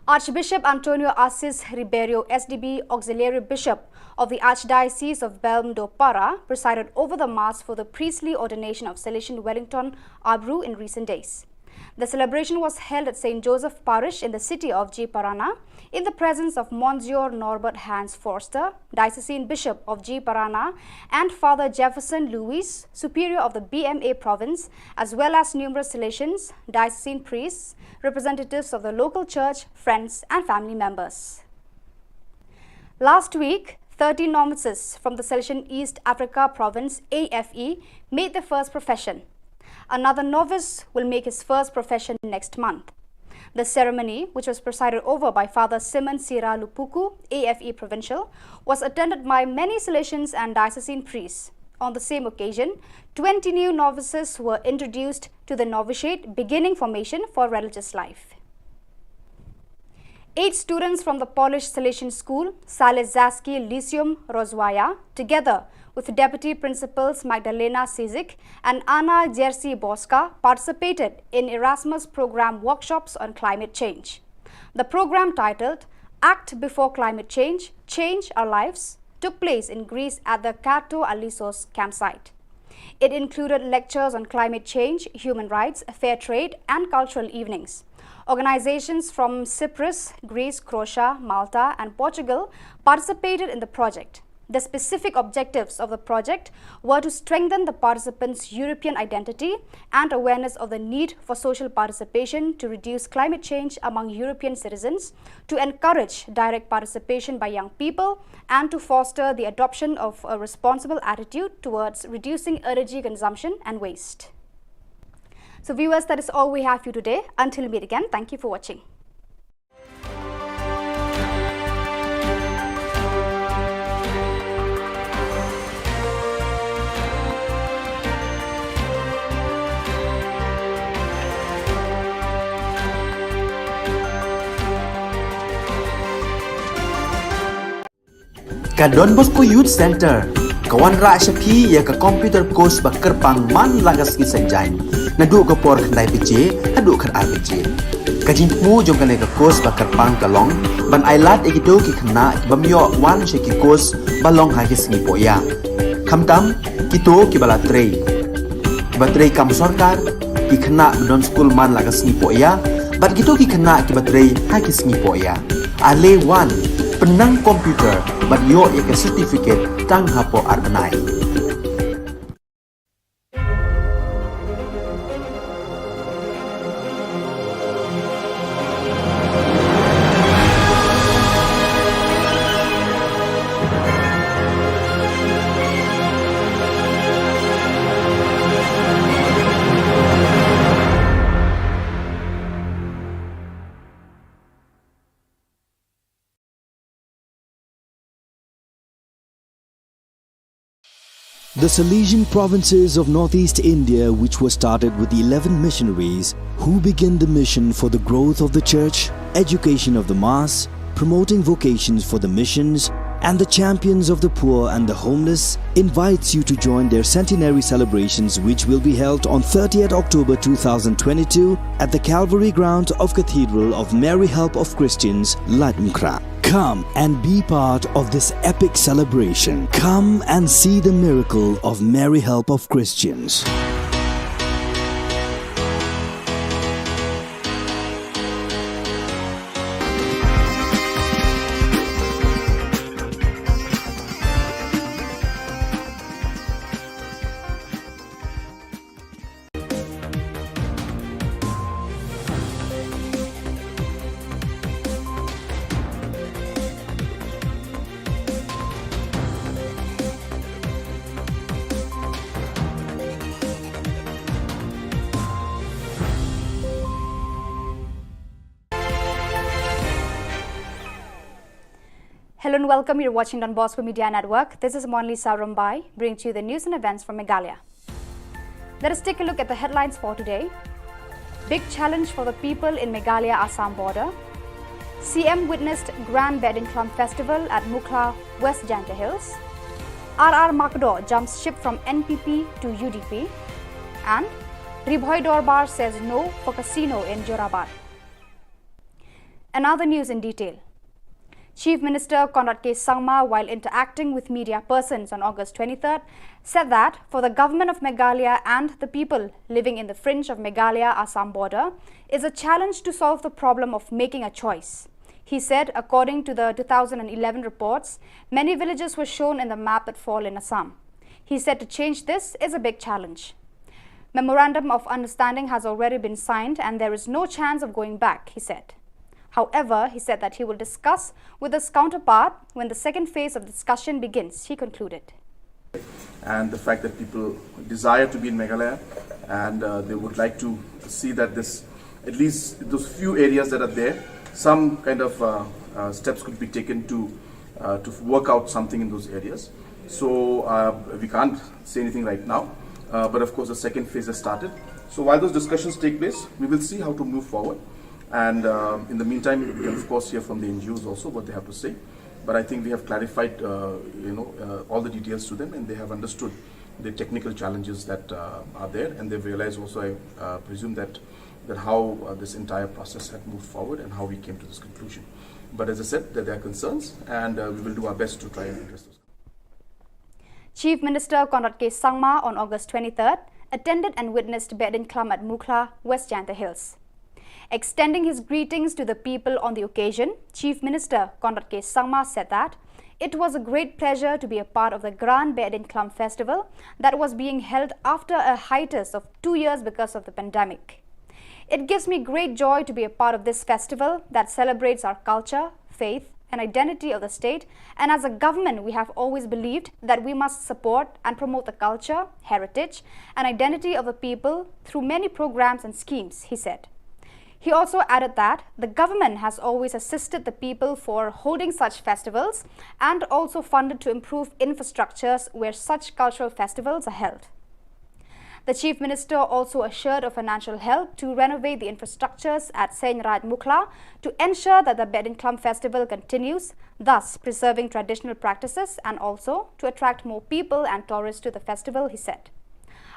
Archbishop Antonio Assis Ribeiro, S D B, Auxiliary Bishop of the Archdiocese of Belmodoparra, presided over the Mass for the priestly ordination of Salesian Wellington Abru in recent days. The celebration was held at Saint Joseph Parish in the city of Jiyapurana, in the presence of Monsignor Norbert Hans Forster, Diocesan Bishop of Jiyapurana, and Father Jefferson Louis, Superior of the B M A province, as well as numerous Salesians, diocesan priests, representatives of the local church, friends, and family members. Last week, thirty novices from the Salesian East Africa Province, A F E, made their first profession. Another novice will make his first profession next month. The ceremony, which was presided over by Father Simon Sira Lupuku, A F E Provincial, was attended by many Salesians and diocesan priests. On the same occasion, twenty new novices were introduced to the novitiate, beginning formation for religious life. Eight students from the Polish Salesian school, Salezacki Lyceum Rozwaja, together with Deputy Principals Magdalena Sizik and Anna Jerzy Boska, participated in Erasmus Program workshops on climate change. The program, titled Act Before Climate Change, Change Our Lives, took place in Greece at the Katou Alissos campsite. It included lectures on climate change, human rights, fair trade, and cultural evenings. Organizations from Cyprus, Greece, Croatia, Malta, and Portugal participated in the project. The specific objectives of the project were to strengthen the participants' European identity and awareness of the need for social participation to reduce climate change among European citizens, to encourage direct participation by young people, and to foster the adoption of a responsible attitude towards reducing energy consumption and waste. So viewers, that is all we have for you today. Until we meet again, thank you for watching. Ka Don Bosco Youth Centre ka wanrah sha phi ïa ka computer course ba kyrpang man la ka sngi Saitjaiñ, naduh ka por khyndai baje haduh khatar baje. Ka jingthmu jong kane ka course ba kyrpang ka long ban ailad ïa kito ki khynnah ki bym ïoh wan sha ki course ba long ha ki sngi pohïa, khamtam kito kiba la trei, kiba trei kam sorkar, ki khynnah ba don skul man la ka sngi pohïa, bad kito ki khynnah kiba trei ha ki sngi pohïa. Ale wan, pynnang computer bad ïoh ïa ka certificate tang hapoh ar bnai. The Salesian provinces of northeast India, which were started with eleven missionaries who began the mission for the growth of the church, education of the mass, promoting vocations for the missions, and the champions of the poor and the homeless, invites you to join their centenary celebrations, which will be held on thirtieth October two thousand twenty-two at the Calvary ground of Cathedral of Mary Help of Christians, Laitumkhrah. Come and be part of this epic celebration. Come and see the miracle of Mary Help of Christians. Hello and welcome. You're watching Don Bosco Media Network. This is Monlisa Rumbai, bringing to you the news and events from Meghalaya. Let us take a look at the headlines for today. Big challenge for the people in Meghalaya Assam border. C M witnessed Grand Behdeiñkhlam Festival at Mukhla, West Jaintia Hills. R R Makdoh jumps ship from N P P to U D P. And Ri Bhoi Dorbar says no for casino in Jorabat. Another news in detail. Chief Minister Conrad K Sangma, while interacting with media persons on August twenty-third, said that for the government of Meghalaya and the people living in the fringe of Meghalaya Assam border, is a challenge to solve the problem of making a choice. He said, according to the two thousand eleven reports, many villages were shown in the map that fall in Assam. He said to change this is a big challenge. Memorandum of understanding has already been signed and there is no chance of going back, he said. However, he said that he will discuss with his counterpart when the second phase of discussion begins, he concluded. And the fact that people desire to be in Meghalaya and uh, they would like to see that this, at least those few areas that are there, some kind of uh, uh, steps could be taken to uh, to work out something in those areas. So uh, we can't say anything right now, uh, but of course the second phase has started. So while those discussions take place, we will see how to move forward. And uh, in the meantime, we can of course hear from the N G Os also what they have to say. But I think we have clarified, uh, you know, uh, all the details to them, and they have understood the technical challenges that uh, are there, and they've realized also, I uh, presume that that how uh, this entire process had moved forward and how we came to this conclusion. But as I said, that there are concerns, and uh, we will do our best to try and address those. Chief Minister Conrad K Sangma on August twenty-third attended and witnessed Behdeiñkhlam at Mukhla, West Jaintia Hills. Extending his greetings to the people on the occasion, Chief Minister Conrad K Sangma said that it was a great pleasure to be a part of the Grand Behdeiñkhlam Festival that was being held after a hiatus of two years because of the pandemic. It gives me great joy to be a part of this festival that celebrates our culture, faith, and identity of the state, and as a government, we have always believed that we must support and promote the culture, heritage, and identity of the people through many programs and schemes, he said. He also added that the government has always assisted the people for holding such festivals and also funded to improve infrastructures where such cultural festivals are held. The Chief Minister also assured of financial help to renovate the infrastructures at Seiñ Raij Mukhla to ensure that the Behdeiñkhlam festival continues, thus preserving traditional practices and also to attract more people and tourists to the festival, he said.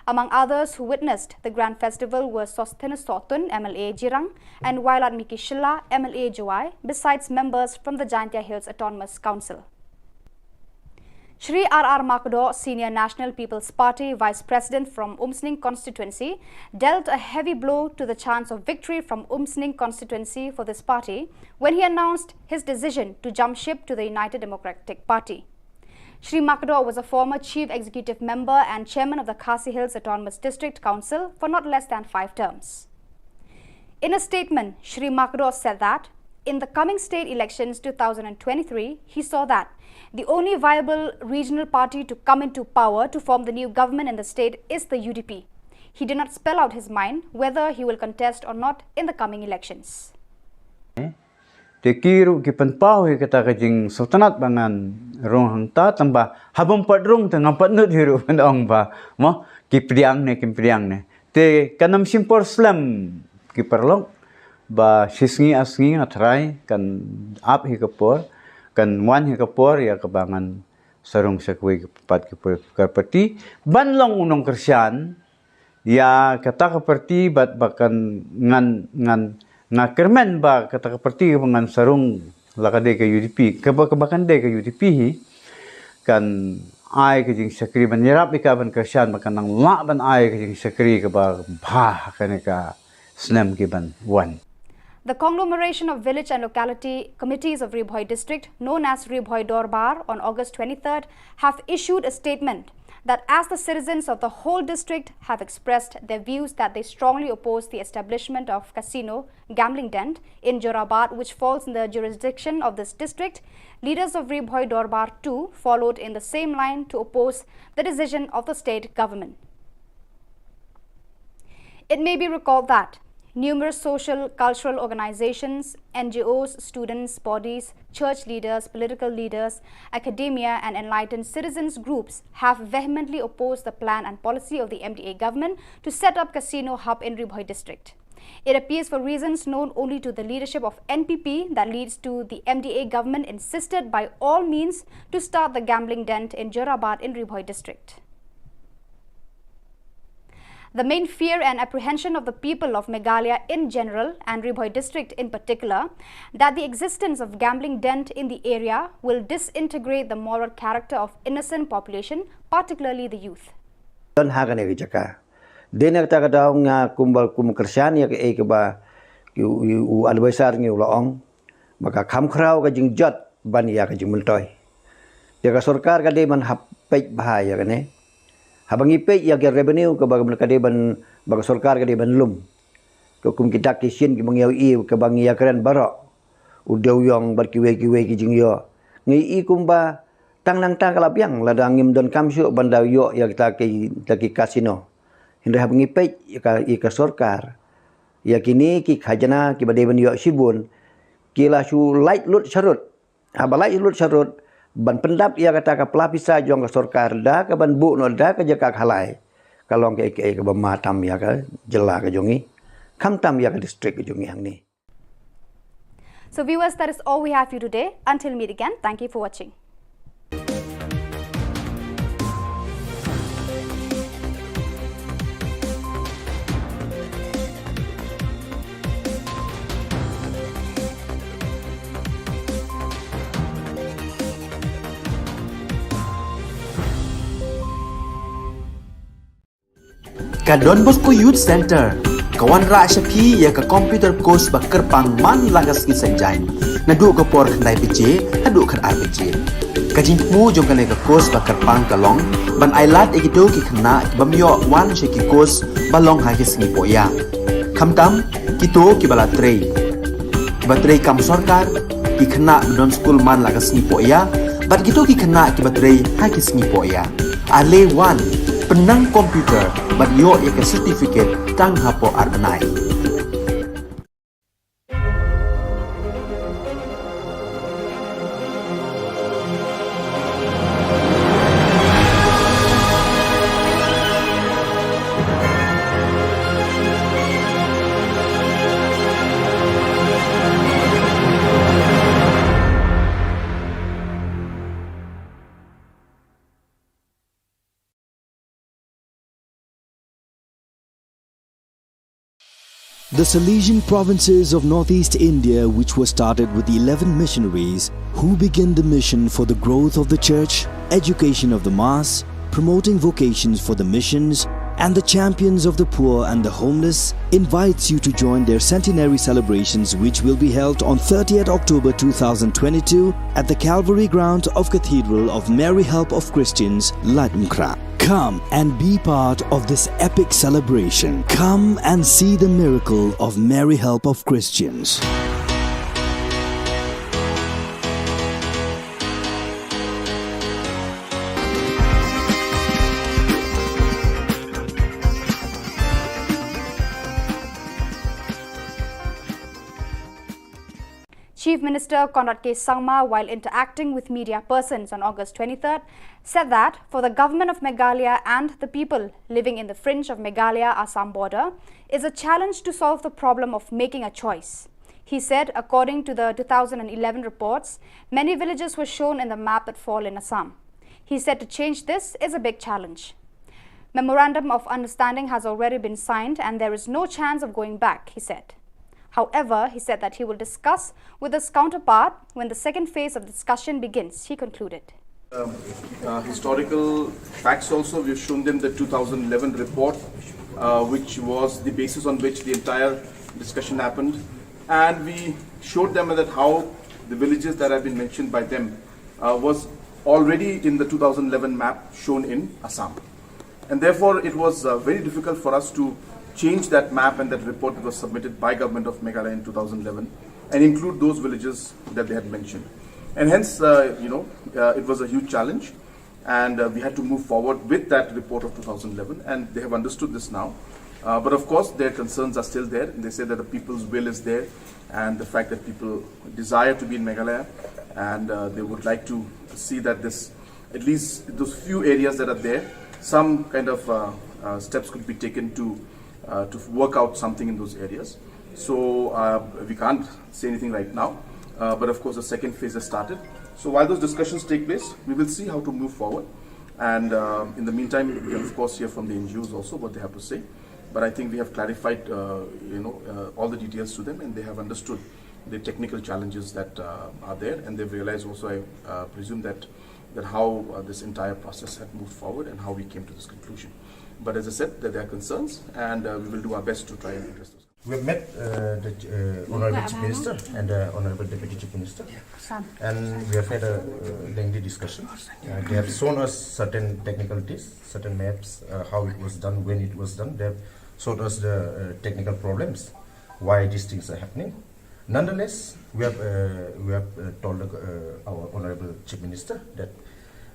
Among others who witnessed the grand festival were Sosthenes Sohtun, M L A Jirang, and Wailadmiki Shylla, M L A Jowai, besides members from the Jaintia Hills Autonomous Council. Shri R R Makdoh, Senior National People's Party Vice President from Umsning constituency, dealt a heavy blow to the chance of victory from Umsning constituency for this party when he announced his decision to jump ship to the United Democratic Party. Shri Makdoh was a former chief executive member and chairman of the Khasi Hills Autonomous District Council for not less than five terms. In a statement, Shri Makdoh said that in the coming state elections two thousand twenty-three, he saw that the only viable regional party to come into power to form the new government in the state is the U D P. He did not spell out his mind whether he will contest or not in the coming elections. Te ki ruh ki pynpaw hi kata ka jingsngewtynnat ba ngan rung hangta, tangba haba ym pat rung te ngam pat nud hi ruh ban ong ba, mo, ki pdiang ne kim pdiang ne. Te kan ym shim por slem ki paralok, ba shi sngi ar sngi nga tharai kan ap hi ka por, kan wan hi ka por ïa kaba ngan sa rung sha kawei pat ka por, ka party ban long u nongkyrshan ïa kata ka party, bad ba kan ngan, ngan, nga kyrmen ba kata ka party kaba ngan sa rung, la ka dei ka U D P, kaba, kaba kan dei ka U D P hi, kan ai ka jingshakri ban ïarap ïa ka ban kyrshan, ba kan nang lah ban ai ka jingshakri kaba bha ha kane ka snem ki ban wan. The conglomeration of village and locality committees of Ri Bhoi district, known as Ri Bhoi Dorbar, on August twenty-third, have issued a statement that as the citizens of the whole district have expressed their views that they strongly oppose the establishment of casino gambling den in Jorabat, which falls in the jurisdiction of this district, leaders of Ri Bhoi Dorbar too followed in the same line to oppose the decision of the state government. It may be recalled that numerous social, cultural organizations, N G Os, students, bodies, church leaders, political leaders, academia, and enlightened citizens groups have vehemently opposed the plan and policy of the M D A government to set up casino hub in Ri Bhoi district. It appears for reasons known only to the leadership of N P P that leads to the M D A government insisted by all means to start the gambling den in Jorabat in Ri Bhoi district. The main fear and apprehension of the people of Meghalaya in general and Ri Bhoi district in particular, that the existence of gambling den in the area will disintegrate the moral character of innocent population, particularly the youth. Don ha kane ka jaka. Dei na kata ka daw nga kumba kum kyrshan ïa kaei kaba u, u, u advisor ngi u la ong ba ka kham khraw ka jingjot ban ïa ka jingmyntoi. Ïa ka sorkar ka dei ban hap peit bha ïa kane. Haba ngi peit ïa ka revenue kaba ka dei ban, ba ka sorkar ka dei ban lum. Ka kum ki dak ki shin kiba ngi ïohi kaba ngi ïakren baroh, u dewiong bad kiwei kiwei ki jingïoh, ngi i kumba tang nangta ka la biang lada ngim donkam shuh ban da ïoh ïa kita ki, kita ki casino. Hynrei haba ngi peit ïa ka, ïa ka sorkar, ïa kine ki khajna kiba dei ban ïoh shibun, ki la shu lait lut sharud. Haba lait lut sharud, ban pyndap ïa kata ka pla pisa jong ka sorkar da kaban buh noh da ka jaka khalai, ka long kaei kaei kaba ma tam ïa ka jylla ka jong ngi, khamtam ïa ka district ka jong ngi hangne. So viewers, that is all we have for you today. Until meet again, thank you for watching. Ka Don Bosco Youth Centre ka wanrah sha phi ïa ka computer course ba kyrpang man la ka sngi Saitjaiñ, naduh ka por khyndai baje haduh khatar baje. Ka jingthmu jong kane ka course ba kyrpang ka long ban ailad ïa kito ki khynnah ki bym ïoh wan sha ki course ba long ha ki sngi pohïa, khamtam kito kiba la trei, kiba trei kam sorkar, ki khynnah ba don skul man la ka sngi pohïa, bad kito ki khynnah kiba trei ha ki sngi pohïa. Ale wan, pynnang computer bad ïoh ïa ka certificate tang hapoh ar bnai. The Salesian provinces of northeast India, which were started with eleven missionaries who began the mission for the growth of the church, education of the mass, promoting vocations for the missions, and the champions of the poor and the homeless, invites you to join their centenary celebrations, which will be held on thirtieth October two thousand twenty-two at the Calvary Ground of Cathedral of Mary Help of Christians, Laitumkhrah. Come and be part of this epic celebration. Come and see the miracle of Mary Help of Christians. Chief Minister Conrad K Sangma, while interacting with media persons on August twenty-third, said that for the government of Meghalaya and the people living in the fringe of Meghalaya Assam border, is a challenge to solve the problem of making a choice. He said, according to the two thousand eleven reports, many villages were shown in the map that fall in Assam. He said to change this is a big challenge. Memorandum of understanding has already been signed and there is no chance of going back, he said. However, he said that he will discuss with his counterpart when the second phase of discussion begins, he concluded. Um, uh, historical facts also. We've shown them the two thousand eleven report, uh, which was the basis on which the entire discussion happened. And we showed them that how the villages that have been mentioned by them uh, was already in the two thousand eleven map shown in Assam. And therefore, it was uh, very difficult for us to change that map and that report that was submitted by Government of Meghalaya in two thousand eleven and include those villages that they had mentioned. And hence, uh, you know, uh, it was a huge challenge, and uh, we had to move forward with that report of two thousand eleven, and they have understood this now. Uh, but of course, their concerns are still there. They say that the people's will is there, and the fact that people desire to be in Meghalaya, and uh, they would like to see that this, at least those few areas that are there, some kind of uh, uh, steps could be taken to uh, to work out something in those areas. So uh, we can't say anything right now. Uh, but of course, the second phase has started. So while those discussions take place, we will see how to move forward. And uh, in the meantime, we can of course hear from the N G Os also what they have to say. But I think we have clarified, uh, you know, uh, all the details to them, and they have understood the technical challenges that uh, are there, and they've realized also, I uh, presume, that that how uh, this entire process had moved forward and how we came to this conclusion. But as I said, that there are concerns, and uh, we will do our best to try and address those. We have met uh, the uh, Honorable Chief Minister and the Honorable Deputy Chief Minister, and we have had a uh, lengthy discussion. Uh, they have shown us certain technicalities, certain maps, uh, how it was done, when it was done. They have showed us the uh, technical problems, why these things are happening. Nonetheless, we have uh, we have uh, told uh, our Honorable Chief Minister that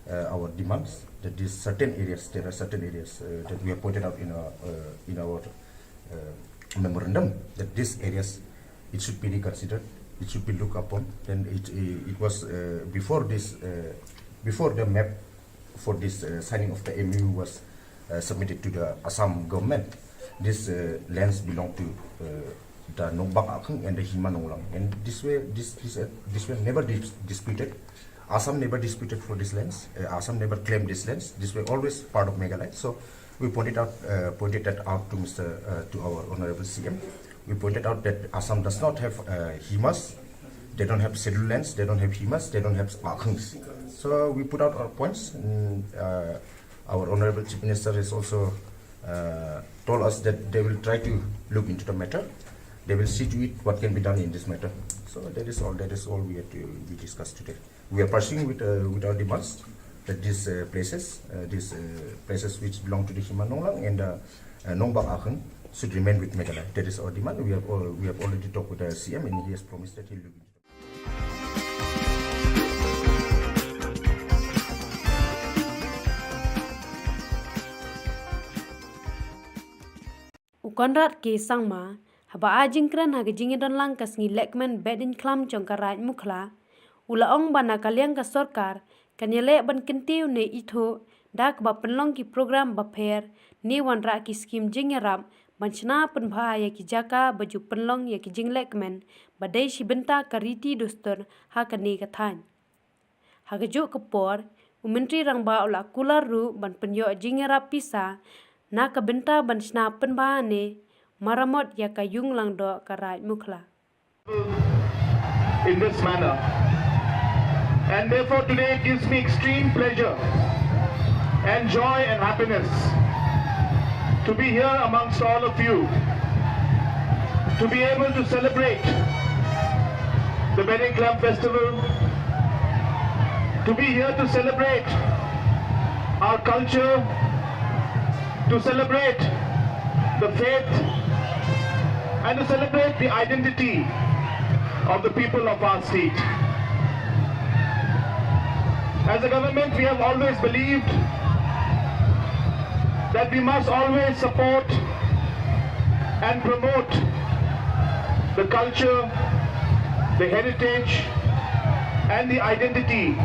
uh, our demands, that these certain areas, there are certain areas uh, that we have pointed out in our uh, in our uh, memorandum, that these areas, it should be reconsidered, it should be looked upon. Then it it was uh, before this uh, before the map for this uh, signing of the M O U was uh, submitted to the Assam government, these uh, lands belong to uh, the Nongbak Akhung and the Hima Nonglang, and this way this this uh, this were never dis- disputed. Assam never disputed for these lands. Uh, Assam never claimed these lands. These were always part of Meghalaya. So we pointed out uh, pointed that out to Mister Uh, to our Honorable C M. We pointed out that Assam does not have uh, Himas. They don't have scheduled lands. They don't have Himas. They don't have Akhungs. So we put out our points. And, uh, our Honorable Chief Minister has also uh, told us that they will try to look into the matter. They will see to it what can be done in this matter. So that is all. That is all we have to we discussed today. We are pursuing with uh, with our demands that these uh, places, uh, these uh, places which belong to the Hima Nonglang and uh, uh, Nongbak Akhung should remain with Meghalaya. That is our demand. We have all, we have already talked with the C M and he has promised that he will look into. U Conrad K Sangma, haba ai jingkren ha ka jingïadonlang ka sngi lehkmen Behdeiñkhlam jong ka Raid Mukhla, u la ong ba na ka liang ka sorkar kan ïaleh ban kyntiew ne ithuh da kaba pynlong ki program bapher ne wanrah ki skim jingïarap ban shna pynbha ïa ki jaka ba ju pynlong ïa ki jinglehkmen ba dei shi bynta ka riti dustur ha kane ka thaiñ. Ha kajuh ka por, u Myntri Rangbah u la kular ruh ban pynïoh jingïarap pisa na ka bynta ban shna pynbha ne maramot ïa ka Ïung Langdoh ka Raid Mukhla. In this manner. And therefore today it gives me extreme pleasure and joy and happiness to be here amongst all of you, to be able to celebrate the Behdeiñkhlam festival, to be here to celebrate our culture, to celebrate the faith, and to celebrate the identity of the people of our state. As a government, we have always believed that we must always support and promote the culture the heritage and the identity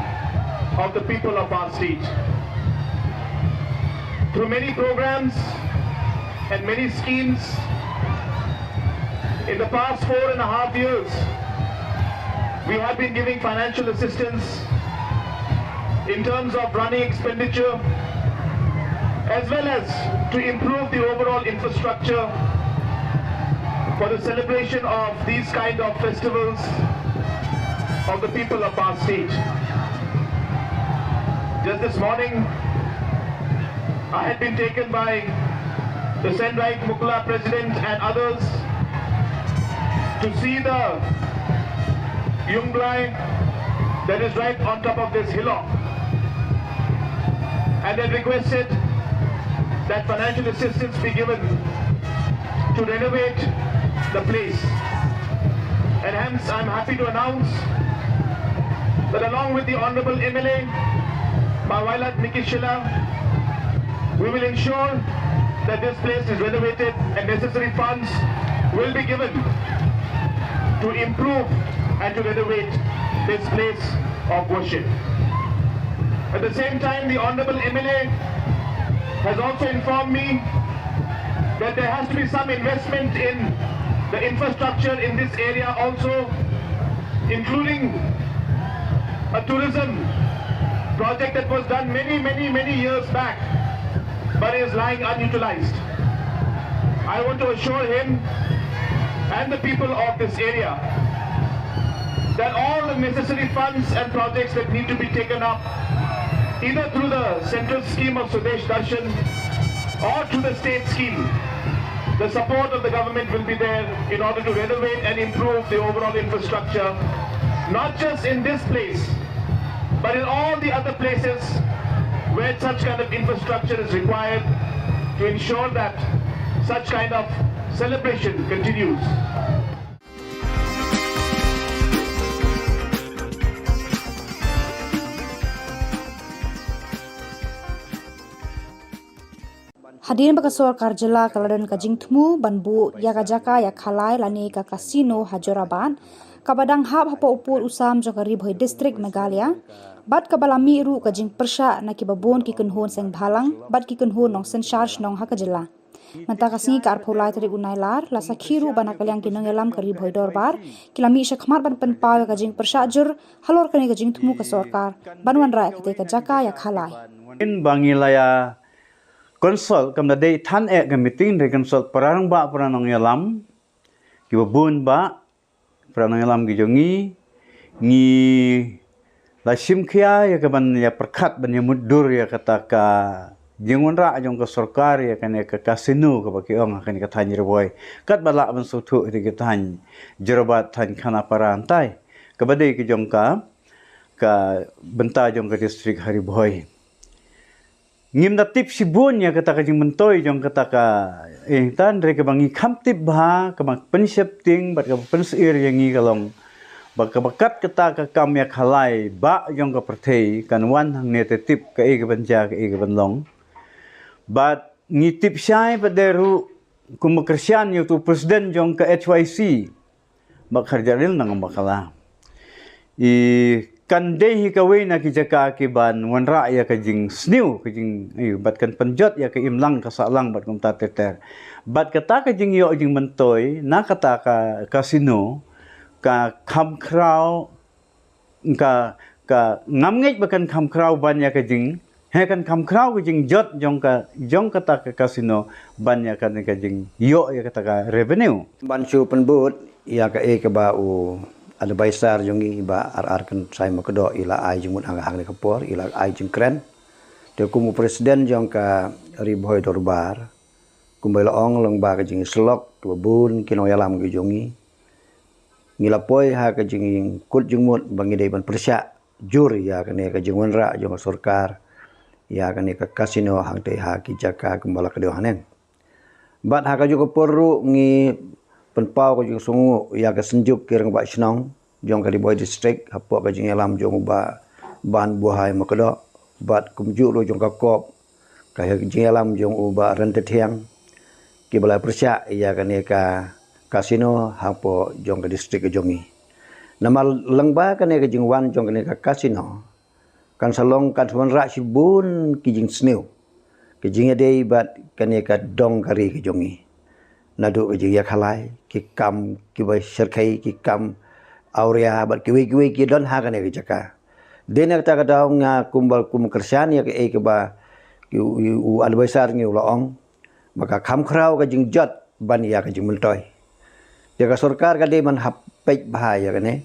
of the people of our state. Through many programs and many schemes, in the past four and a half years, we have been giving financial assistance in terms of running expenditure, as well as to improve the overall infrastructure for the celebration of these kind of festivals of the people of our state. Just this morning, I had been taken by the Senrait Mukla president and others to see the Yungblai that is right on top of this hillock, and had requested that financial assistance be given to renovate the place. And hence, I'm happy to announce that along with the Honorable M L A, Bai Wailadmiki Shylla, we will ensure that this place is renovated and necessary funds will be given to improve and to renovate this place of worship. At the same time, the Honorable M L A has also informed me that there has to be some investment in the infrastructure in this area also, including a tourism project that was done many, many, many years back, but is lying unutilized. I want to assure him and the people of this area that all the necessary funds and projects that need to be taken up, either through the central scheme of Swadesh Darshan or through the state scheme, the support of the government will be there in order to renovate and improve the overall infrastructure, not just in this place, but in all the other places where such kind of infrastructure is required to ensure that such kind of celebration continues. Hadien ba ka sorkar jylla ka la don ka jingthmu ban buh ïa ka jaka ïakhalai lane ka casino ha Jorabat, kaba dang hap hapoh u pud u sam jong ka Ri Bhoi District, Meghalaya, bad kaba la mih ruh ka jingpyrshah na kiba bun ki kynhun seng bhalang bad ki kynhun nongsynshar shnong ha ka jylla. Mynta ka sngi ka arphew lai tarik u Nailar, la sakhi ruh ba na ka liang ki nongïalam ka Ri Bhoi Dorbar ki la mih shakhmat ban pynpaw ïa ka jingpyrshah jur halor kane ka jingthmu ka sorkar ban wanrah ïa katei ka jaka ïakhalai. Ba ngi la ïa consult, kam da dei than eh ka meeting, da consult para rangbah, para nongïalam kiba bun bah, para nongïalam ki jong ngi. Ngi la shim khia ïa ka ban ïa pyrkhat, ban ïa mutdur ïa kata ka jingwanrah jong ka sorkar ïa kane ka casino kaba ki ong ha kane ka thaiñ Ri Bhoi, katba lah ban sngewthuh ïa ka thaiñ Jorabat, thaiñ Khanapara, hyntai kaba dei ka jong ka, ka bynta jong ka district ha Ri Bhoi. Ngim da tip shibun ïa kata ka jingmyntoi jong kata ka, eh, hynrei kaba ngi kham tip bha, kaba pynsheptieng bad kaba pynsyier ïa ngi ka long ba kaba kat kata ka kam ïakhalai bah jong ka pyrthei kan wan hangne, te tip kaei kaban jia, kaei kaban long. Bad ngi tip shai pat de ruh kum ba kyrshan ïa utu u president jong ka H Y C, Bah Kharjahrial Nangbakla. I kan dei hi kawei na ki jaka kiban wanrah ïa ka jingsniew, ka jing, i, bad kan pynjot ïa ka imlang ka sahlang bad kumta ter ter. Bad kata ka jingïoh jingmyntoi na kata ka casino ka kham khraw, ka, ka ngam ngeit ba kan kham khraw ban ïa ka jing, he, kan kham khraw ka jingjot jong ka, jong kata ka casino ban ïa ka, ka jingïoh ïa kata ka revenue. Ban shu pynbud ïa kaei kaba u advisor jong ngi, Bah R R Kynsai Makdoh, i la ai jingmut hang, hangne ka por, i la ai jingkren. Te kum u president jong ka Ri Bhoi Dorbar, kumba i la ong lyngba ka jingïasyllok kiba bun ki nongïalam ki jong ngi, ngi la poi ha ka jingkut jingmut ba ngi dei ban pyrshah jur ïa kane ka jingwanrah jong ka sorkar ïa kane ka casino hangtei ha ki jaka kumba la ka dei hangne. Bad ha kajuh ka por ruh ngi pynpaw ka jingsngewnguh ïa ka synjuk ki rangbah shnong jong ka Ri Bhoi District hapoh ka jingïalam jong u Bah Banbuhai Makdoh, bad kumjuh ruh jong ka COB, ka jingïalam jong u Bah Ryntathiang, kiba la pyrshah ïa kane ka casino hapoh jong ka district ka jong ngi. Namar lyngba kane ka jingwan jong kane ka casino, kan sa long kan sa wanrah shibun ki jingsniew, ki jingïadei bad kane ka dong ka ri ka jong ngi. Naduh ka jingïakhalai, ki kam kiba shyrkhei, ki kam awria bad kiwei kiwei ki don ha kane ka jaka. Dei na kata ka daw nga kumba kum kyrshan ïa kaei kaba ki u, u advisor ngi u la ong ba ka kham khraw ka jingjot ban ïa ka jingmyntoi. Te ka sorkar ka dei ban hap peit bha ïa kane.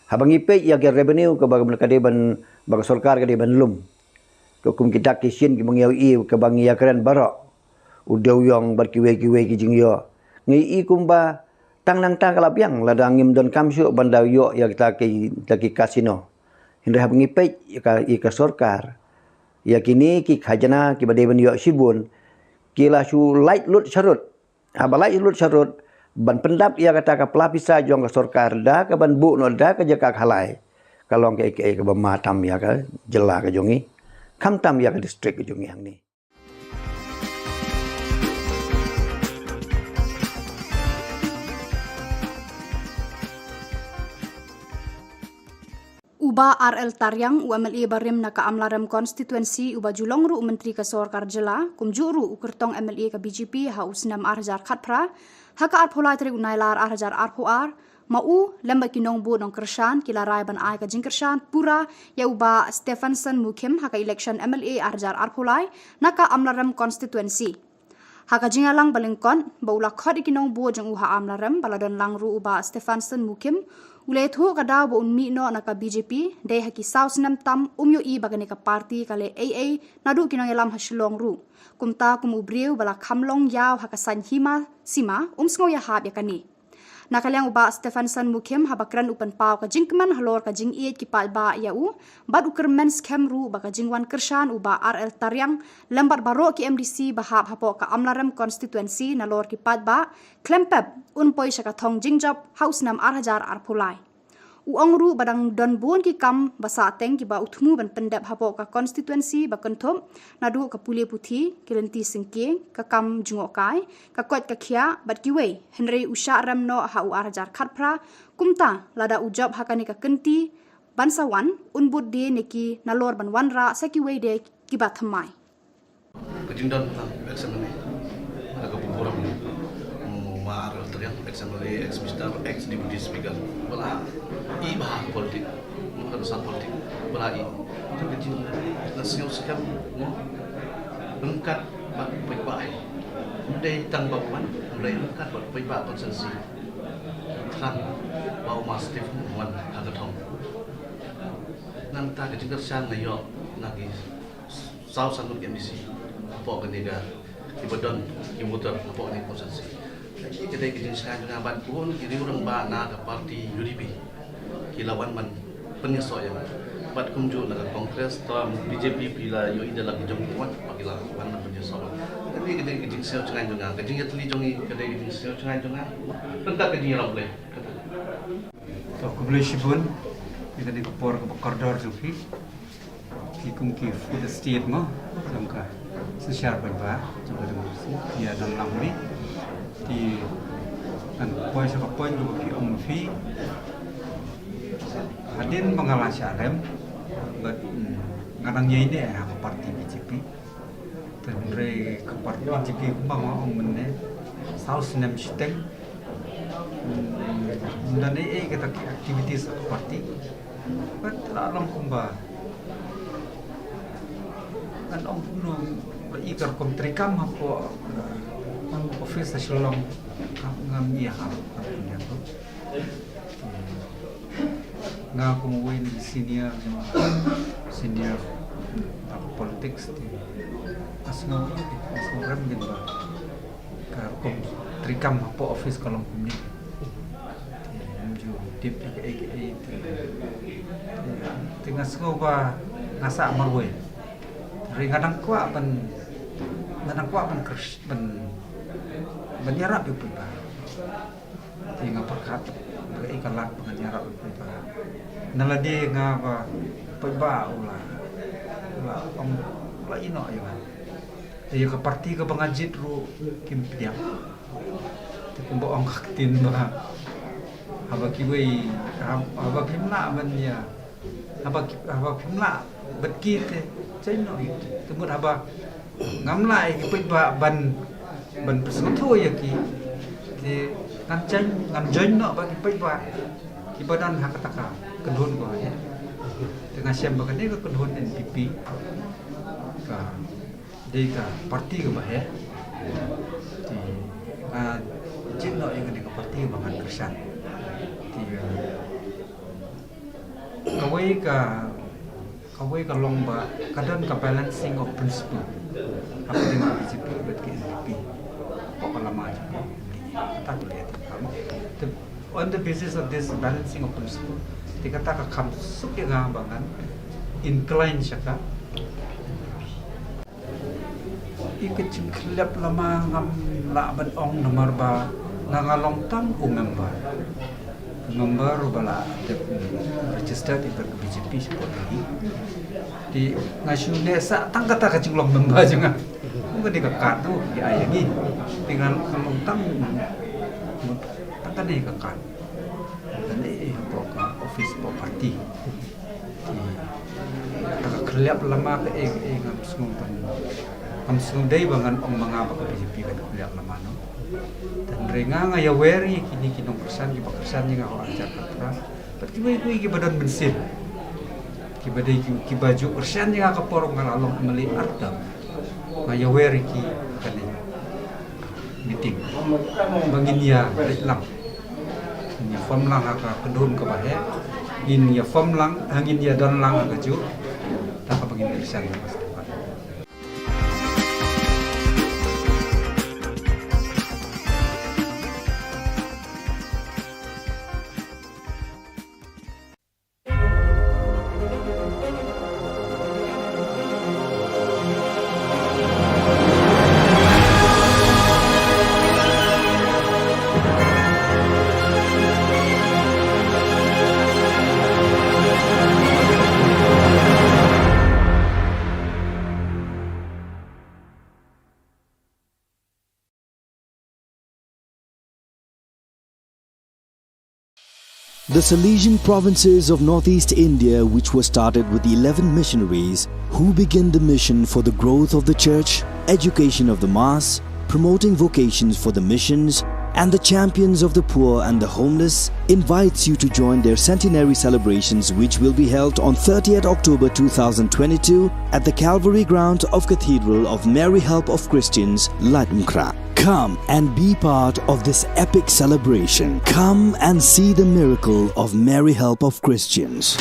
Haba ngi peit ïa ka revenue kaba ka dei ban, ba ka sorkar ka dei ban lum. Ka kum ki dak ki shin kiba ngi ïohi kaba ngi ïakren baroh, u dewïong bad kiwei kiwei ki jingïoh. Ngi i kumba tang nangta ka la biang lada ngim donkam shuh ban da ïoh ïa kita ki, kita ki casino. Hynrei haba ngi peit ïa ka, ïa ka sorkar, ïa kine ki khajna kiba dei ban ïoh shibun, ki la shu lait lut sharud. Haba lait lut sharud ban pyndap ïa kata ka pla pisa jong ka sorkar da kaban buh noh da ka jaka khalai, ka long kaei kaei kaba ma tam ïa ka jylla ka jong ngi, khamtam ïa ka district ka jong ngi hangne. U Bah R L Tariang, u M L A barim na ka Amlarem Constituency, uba ju long ruh u Myntri ka Sorkar Jylla, kumjuh ruh u kyrtong M L A ka B J P ha u snem ar hajar khatphra, ha ka arphew lai tarik u Nailar ar hajar arphew ar, ma u lem bad ki nongbud nongkyrshan ki la rai ban ai ka jingkyrshan pura ïa u Bah Stephenson Mukhim ha ka election M L A ar hajar arphew lai na ka Amlarem Constituency. Ha ka jingïalang ba lyngkot ba u la khot ïa ki nongbud jong u ha Amlarem ba la don lang ruh u Bah Stephenson Mukhim, u la ïathuh ka daw ba un mih noh na ka B J P dei ha ki saw snem tam um ïohi ba kane ka party ka leh ei ei naduh ki nongïalam ha Shillong ruh. Kumta kum u briew ba la kham long ïaw ha ka saiñ hima sima, um sngew ïahap ïa kane. Na ka liang u Bah Stephenson Mukhim, haba kren u pynpaw ka jingkmen halor ka jingïeit ki paidbah ïa u bad u kyrmen skhem ruh ba ka jingwan kyrshan u Bah R L Tariang lem bad baroh ki M D C ba hap hapoh ka Amlarem Constituency nalor ki paidbah khlem pep un poi sha ka thong jingjop ha u snem ar hajar arphew lai. U ong ruh ba dang don bun ki kam ba sah teng kiba u thmu ban pyndep hapoh ka constituency ba kynthup naduh ka pule puthi, ki lynti syngkien, ka kam jngohkai, ka koit ka khiah bad kiwei, hynrei u shah rem noh ha u ar hajar khatphra. Kumta lada u jop ha kane ka kynti ban sa wan, un bud de ne ki nalor ban wanrah sa kiwei de kiba thymmai. Ka jingdon ka ex M L A, ka burom, ma R L Tariang, ex M L A, ex Minister, ex Deputy Speaker, ba la i bha ha politik, ma ka sa politik ba la i. Ka jingsngew skhem, ryngkat bad paidbah, ym dei tang ba u wan, hynrei ryngkat bad paidbah constituency. Thrang ba u Ma Steve u wan ha ka thong. Nangta ka jingkyrshan nga ïoh na ki saw san ngut ki M D C hapoh kane ka, kiba don ki voter hapoh kane ka constituency. Ka dei ka jingshngaiñ jong nga bad bun ki riew rangbah na ka party U D P ki la wan ban pynïasoh ïa nga. Bad kumjuh na ka Congress, to B J P phi la ïohi da la ki jong ki wan, ba ki la wan ban pynïasoh. Ka dei ka dei ka jingsngew jngai jong nga, ka jingïatylli jong ngi ka dei ka jingsngew jngai jong nga. Ryngkat ka jingïarap Blei. To khublei shibun ïa kane ka por kaba kordor jong phi. Ki kum ki fourth estate mo jong ka synshar paidbah jong ka democracy, ïa don lang mi. Ki ngan poi sha ka point kaba phi ong ma phi. Hadien ba nga la shah rem bad, mm, nga dang ïaineh ha ka party B J P. Te hynrei ka party B J P kumba nga ong mynne, saw snem shiteng. Hmm, ym don ei ei kata ki activities ha ka party. Bad la long kumba ngan ong kumno, la i ka rukom treikam hapoh, uh, office ha Shillong. Ngam, ngam ïa ha, ha, ha, ha. Nga kum uwei na ki senior, senior, ha ka politics te nga sngew, nga sngew rem bha ba ka rukom treikam hapoh office ka long kumne. Te ngam ju tip ïa kaei kaei te, te nga sngew ba nga sah marwei. Hynrei nga dang kwah ban, nga dang kwah ban kyrsh-, ban, ban ïarap ïa u paidbah. Te nga pyrkhat ba kaei ka lad ba ngan ïarap ïa u paidbah. Na lade nga ba paidbah u la, u la ong, u la ïehnoh ïa nga. Te ïa ka party kaba nga jied ruh kim pdiang. Te kumba ong ka ktien ba Haba kiwei, hab-, haba phim lah ban ïa, haba ki, haba phim lah bad ki te, jaiñ noh ïa ki. Te mut haba ngam lah ïa ki paidbah ban, ban pynsngewthuh ïa ki, te ngan jaiñ, ngan jaiñ noh bad ki paidbah kiba don ha kata ka kyndon ko, ïa. Te nga shem ba kane ka kyndon N P P ka dei ka parti kaba heh. Te nga jied noh ïa kane ka parti ba ngan kyrshan. Te, eh, kawei ka, kawei ka long ba ka don ka balancing of principle hapdeng ka B J P bad ka N P P. Pok ka lama jong ka. Kata ka leh te, on the basis of this balancing of principle, te kata ka kham suk ïa nga ba ngan incline sha ka. Ïa ka jingkhyllap lama ngam lah ban ong namar ba nga, nga long tang u member. Member uba la dep registered ïa ka B J P shapoh Delhi. Te nga shu neh sah tang kata ka jinglong member jong nga. Kum kane ka kad tu ki ai ïa ngi. Te nga, nga long tang, tang kane ka kad. Kane hapoh ka office hapoh party. Te ka khyllap lama kaei kaei ngam sngew ban, ngam sngew dei ba ngan ong ma nga ba ka B J P kan khyllap lama noh. Hynrei nga, nga ïawer ïa kine ki nongkyrshan kiba kyrshan ïa nga ha u ar hajar khatphra. Bad kiwei kiwei kiba don mynsiem, kiba dei ki, kiba ju kyrshan ïa nga ka por nga la long M L A ar term. Nga ïawer ïa ki kane meeting ba ngin ïa leit lang, ngin ïa form lang ha ka kyndon kaba heh, ngin ïa form lang, ha ngin ïa don lang ha kajuh, da kaba ngin kyrshan ïa ka sdang. The Salesian provinces of northeast India, which were started with eleven missionaries who began the mission for the growth of the church, education of the mass, promoting vocations for the missions, and the champions of the poor and the homeless, invites you to join their centenary celebrations, which will be held on thirtieth October two thousand twenty-two at the Calvary ground of Cathedral of Mary Help of Christians, Laitumkhrah. Come and be part of this epic celebration. Come and see the miracle of Mary Help of Christians.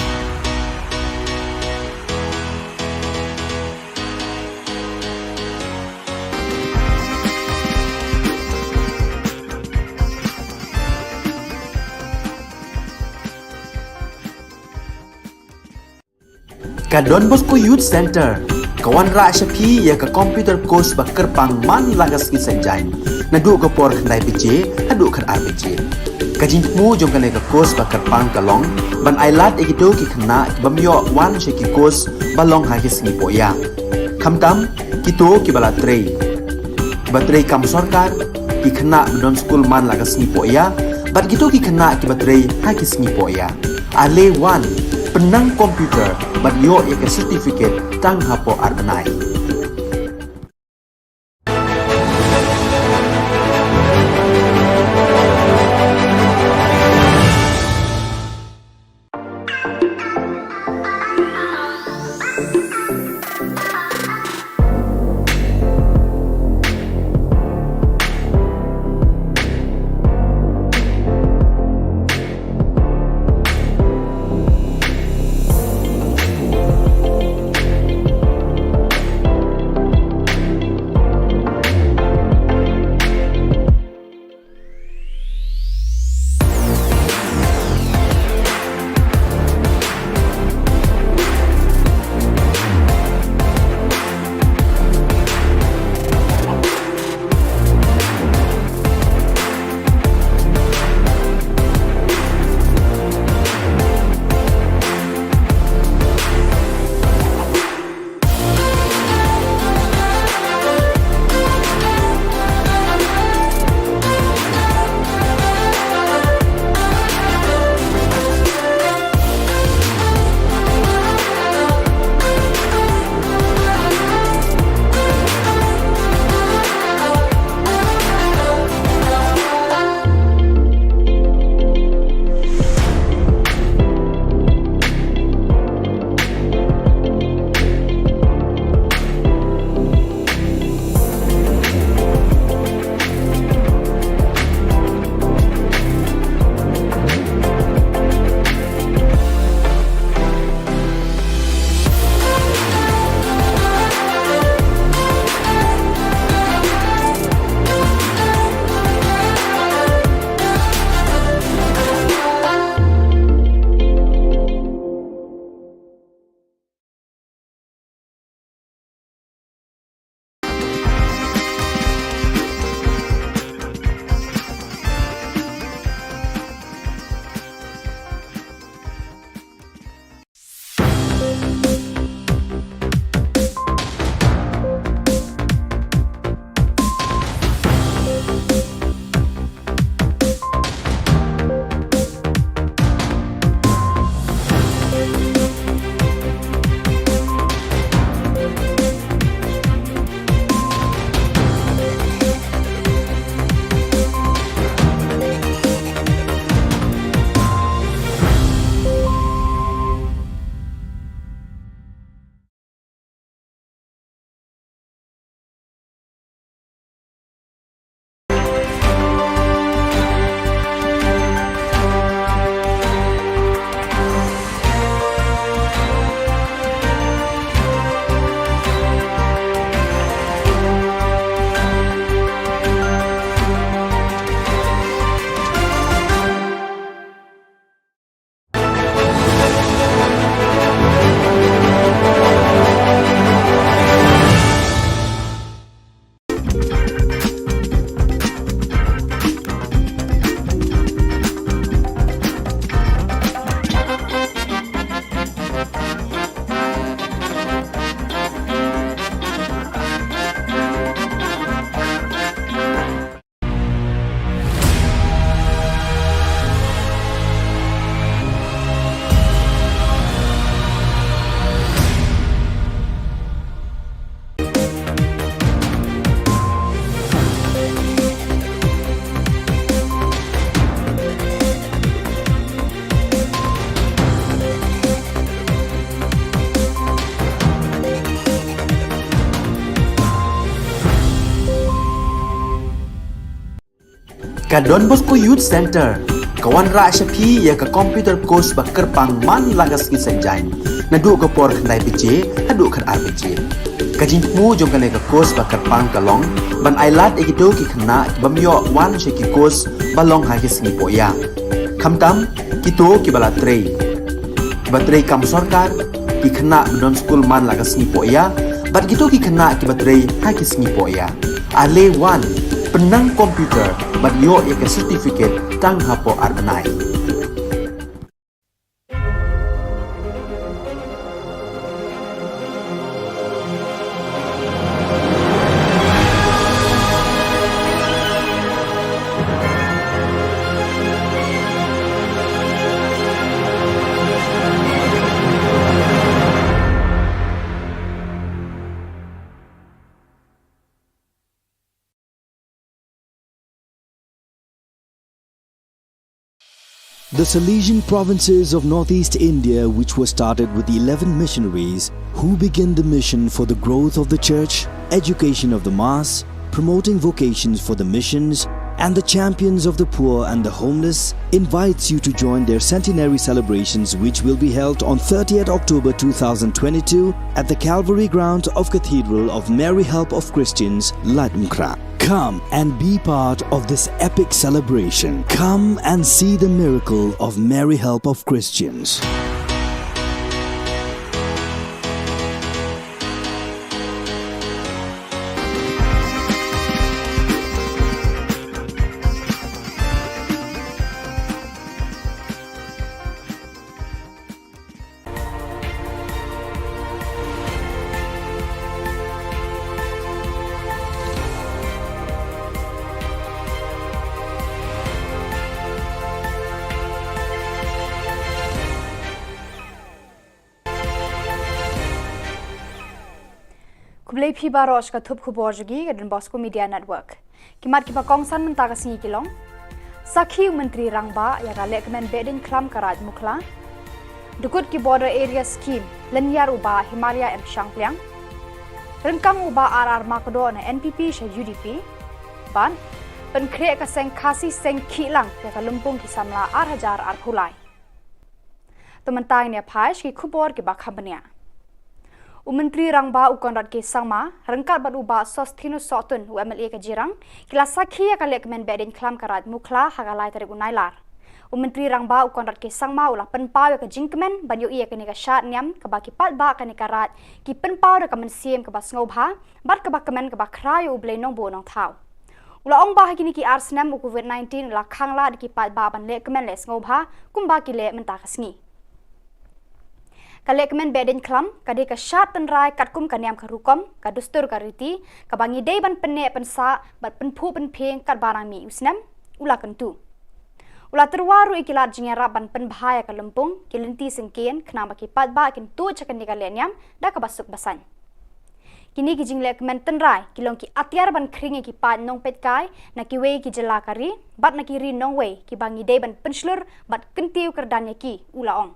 Ka Don Bosco Youth Centre ka wanrah sha phi ïa ka computer course ba kyrpang man la ka sngi Saitjaiñ, naduh ka por khyndai baje haduh khatar baje. Ka jingthmu jong kane ka course ba kyrpang ka long ban ailad ïa kito ki khynnah ki bym ïoh wan sha ki course ba long ha ki sngi pohïap. Khamtam kito kiba la trei, kiba trei kam sorkar, ki khynnah ba don skul man la ka sngi pohïap, bad kito ki khynnah kiba trei ha ki sngi pohïap. Ale wan, pynnang computer bad ïoh ïa ka certificate tang hapoh ar bnai. Ka Don Bosco Youth Centre ka wanrah sha phi ïa ka computer course ba kyrpang man la ka sngi Saitjaiñ, naduh ka por khyndai baje haduh khatar baje. Ka jingthmu jong kane ka course ba kyrpang ka long ban ailad ïa kito ki khynnah ki bym ïoh wan sha ki course ba long ha ki sngi pohïa, khamtam kito kiba la trei, kiba trei kam sorkar, ki khynnah ba don skul man la ka sngi pohïa, bad kito ki khynnah kiba trei ha ki sngi pohïa. Ale wan, pynnang computer bad ïoh ïa ka certificate tang hapoh ar bnai. The Salesian provinces of northeast India, which were started with eleven missionaries who began the mission for the growth of the church, education of the mass, promoting vocations for the missions, and the champions of the poor and the homeless, invites you to join their centenary celebrations, which will be held on thirtieth October two thousand twenty-two at the Calvary grounds of Cathedral of Mary Help of Christians, Laitumkhrah. Come and be part of this epic celebration. Come and see the miracle of Mary Help of Christians. Khublei phi baroh sha ka thup khubor jong ngi ka Don Bosco Media Network. Ki mat kiba kongsan mynta ka sngi ki long: Sakhi u Myntri Rangbah ïa ka lehkmen behdeiñkhlam ka Raid Mukhla. Dukut ki Border Area Scheme, lynñiar u Bah Himaria M Shangpliang. Ryngkang u Bah R R Myrkondor na N P P sha U D P. Bad pynkhreh ka seng Khasi seng Khihlang ïa ka lympung ki samla ar hajar arphew lai. Te mynta ngin ïa phai sha ki khubor kiba kham bniah. U Myntri Rangbah u Conrad K Sangma ryngkat bad u Bah Sosthenes Sohtun, u M L A ka Jirang, ki la sakhi ïa ka lehkmen behdeiñkhlam ka Raid Mukhla ha ka lai tarik u Nailar. U Myntri Rangbah u Conrad K Sangma u la pynpaw ïa ka jingkmen ban ïohi ïa kane ka shad niam kaba ki paidbah kane ka raid ki pynpaw da ka mynsiem kaba sngewbha bad kaba kmen kaba khraw ïa U Blei Nongbuh Nongthaw. U la ong ba ha kine ki ar snem u Covid nineteen u la khanglad ïa ki paidbah ban lehkmen leh sngewbha kumba ki leh mynta ka sngi. Ka lehkmen behdeiñkhlam ka dei ka shad tynrai katkum ka niam ka rukom, ka dustur ka riti, kaba ngi dei ban pynneh pynsah bad pynphuh pynphieng katba dang mih u snem, u la kyntu. U la tyrwa ruh ïa ki lad jingïarap ban pynbha ïa ka lympung, ki lynti syngkien, khnang ba ki paidbah kin tuid sha kane ka lehniam da kaba suk ba saiñ. Kine ki jinglehkmen tynrai ki long ki atiar ban khring ïa ki paid nongpeitkai na kiwei ki jylla ka ri bad na ki ri nongwei kiba ngi dei ban pynshlur bad kyntiew kyrdan ïa ki, u la ong.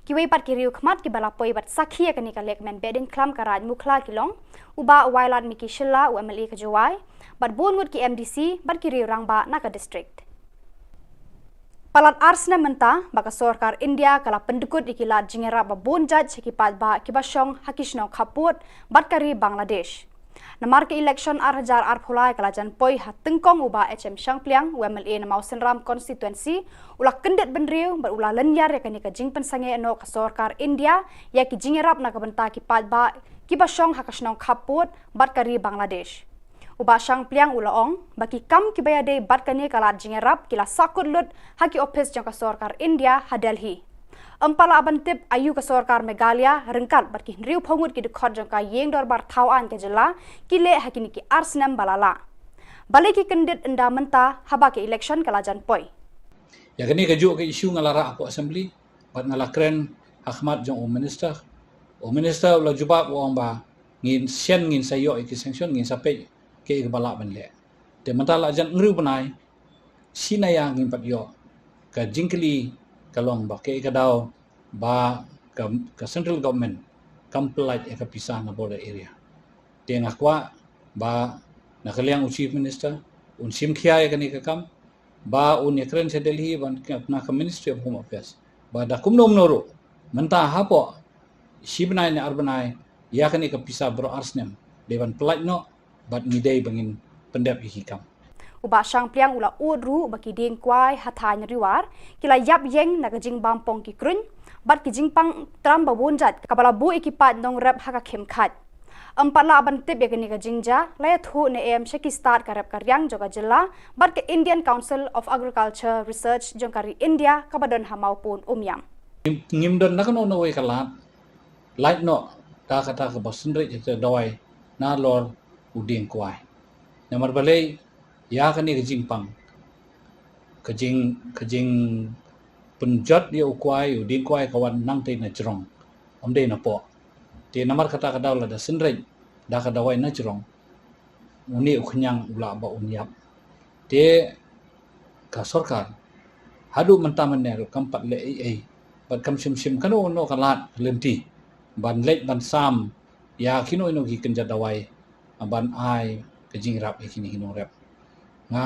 Kiwei pat ki riew khmat kiba la poi bad sakhi ïa kane ka lehkmen behdeiñkhlam ka Raid Mukhla ki long u Bah Wailadmiki Shylla, u M L A ka Jowai, bad bun ngut ki M D C bad ki riew rangbah na ka district. Palat ar snem mynta ba ka sorkar India ka la pyndukut ïa ki lad jingïarap ba bun jait sha ki paidbah kiba shong ha ki shnong khappud bad ka ri Bangladesh. Namar ka election ar hajar arphew lai ka la jan poi ha tyngkong u Bah H M Shangpliang, u M L A na Mawsynram constituency, u la kyndit bynriew bad u la lynñiar ïa kane ka jingpynsangeh noh ka sorkar India ïa ki jingïarap na ka bynta ki paidbah kiba shong ha ka shnong khappud bad ka ri Bangladesh. U Bah Shangpliang u la ong ba ki kam kiba ïadei bad kane ka lad jingïarap ki la sahkut lut ha ki ophis jong ka sorkar India ha Delhi. Ym pat lah ban tip aïu ka sorkar Meghalaya ryngkat bad ki hynriewphew ngut ki dkhot jong ka ïing dorbar thaw aiñ ka jylla ki leh ha kine ki ar snem ba la lah. Balei ki kyndit ynda mynta haba ka election ka la jan poi? Ïa kane kajuh ka issue nga la rah hapoh assembly bad nga la kren ha khmat jong u minister. U minister u la jubab, u ong ba ngin shen, ngin sa ïoh ïa ki sanction, ngin sa peit kaei kaba lah ban leh. Te mynta la jan hynriew bnai, shi na ïa ngim pat ïoh. Ka jingkylli ka long ba kaei ka daw ba ka, ka central government kam pyllait ïa ka pisa na border area. Te nga kwah ba na ka liang u chief minister un shim khia ïa kane ka kam, ba un ïakren sha Delhi ban na ka Ministry of Home Affairs ba da kumno kumno ruh mynta hapoh shi bnai ne ar bnai ïa kane ka pisa baroh ar snem dei ban pyllait noh bad ngi dei ba ngin pyndep ïa ki kam. U Bah Shangpliang u la ud ruh ba ki dieng kwai ha thaiñ Riwar ki la ïap ïeng na ka jingbam pong ki kruiñ bad ki jingpang tram ba bun jait kaba la buh ïa ki paid nongrep ha ka khim khait. Ym pat lah ban tip ïa kane ka jingjia, la ïathuh ne em sha ki stad ka rep ka riang jong ka jylla bad ka Indian Council of Agriculture Research jong ka ri India kaba don ha Mawpun Umiam. Ngim don na kano kano kawei ka lad lait noh da kata kaba synreit ïa ka dawai nalor u dieng kwai. Namar balei? Ïa kane ka jingpang, ka jing ka jingpynjot ïa u kwai, u dieng kwai ka wan nangtei na jrong, ym dei na poh. Te namar kata ka daw lada synreit da ka dawai na jrong, une u khñiang u lah ba un ïap. Te ka sorkar haduh mynta mynne ruh kam pat leh ei ei bad kam shim shim kano kano ka lad ka lynti ban leit ban sam ïa kino kino ki kynja dawai ban ai ka jingïarap ïa kine ki nongrep. Nga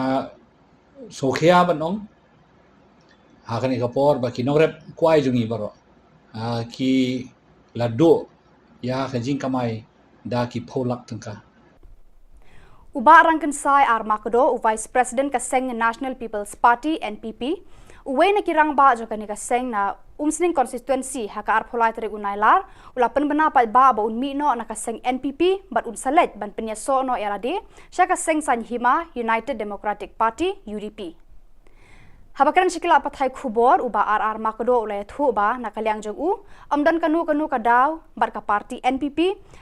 sngewkhia ban ong ha kane ka por ba ki nongrep kwai jong ngi baroh ki la duh ïa ka jingkamai da ki phew lak tyngka. U Bah Rangkynsai R Makdo, u Vice President ka seng National People's Party, N P P, uwei na ki rangbah jong kane ka seng na Umsning Constituency ha ka arphew lai tarik u Nailar, u la pynbna paidbah ba un mih noh na ka seng N P P bad un sa leit ban pynïasoh noh ïa lade sha ka seng saiñ hima United Democratic Party, U D P. Haba kren sha ki lad pathai khubor, u Bah R R Makdo u la ïathuh ba na ka liang jong u, ym don kano kano ka daw bad ka party N P P,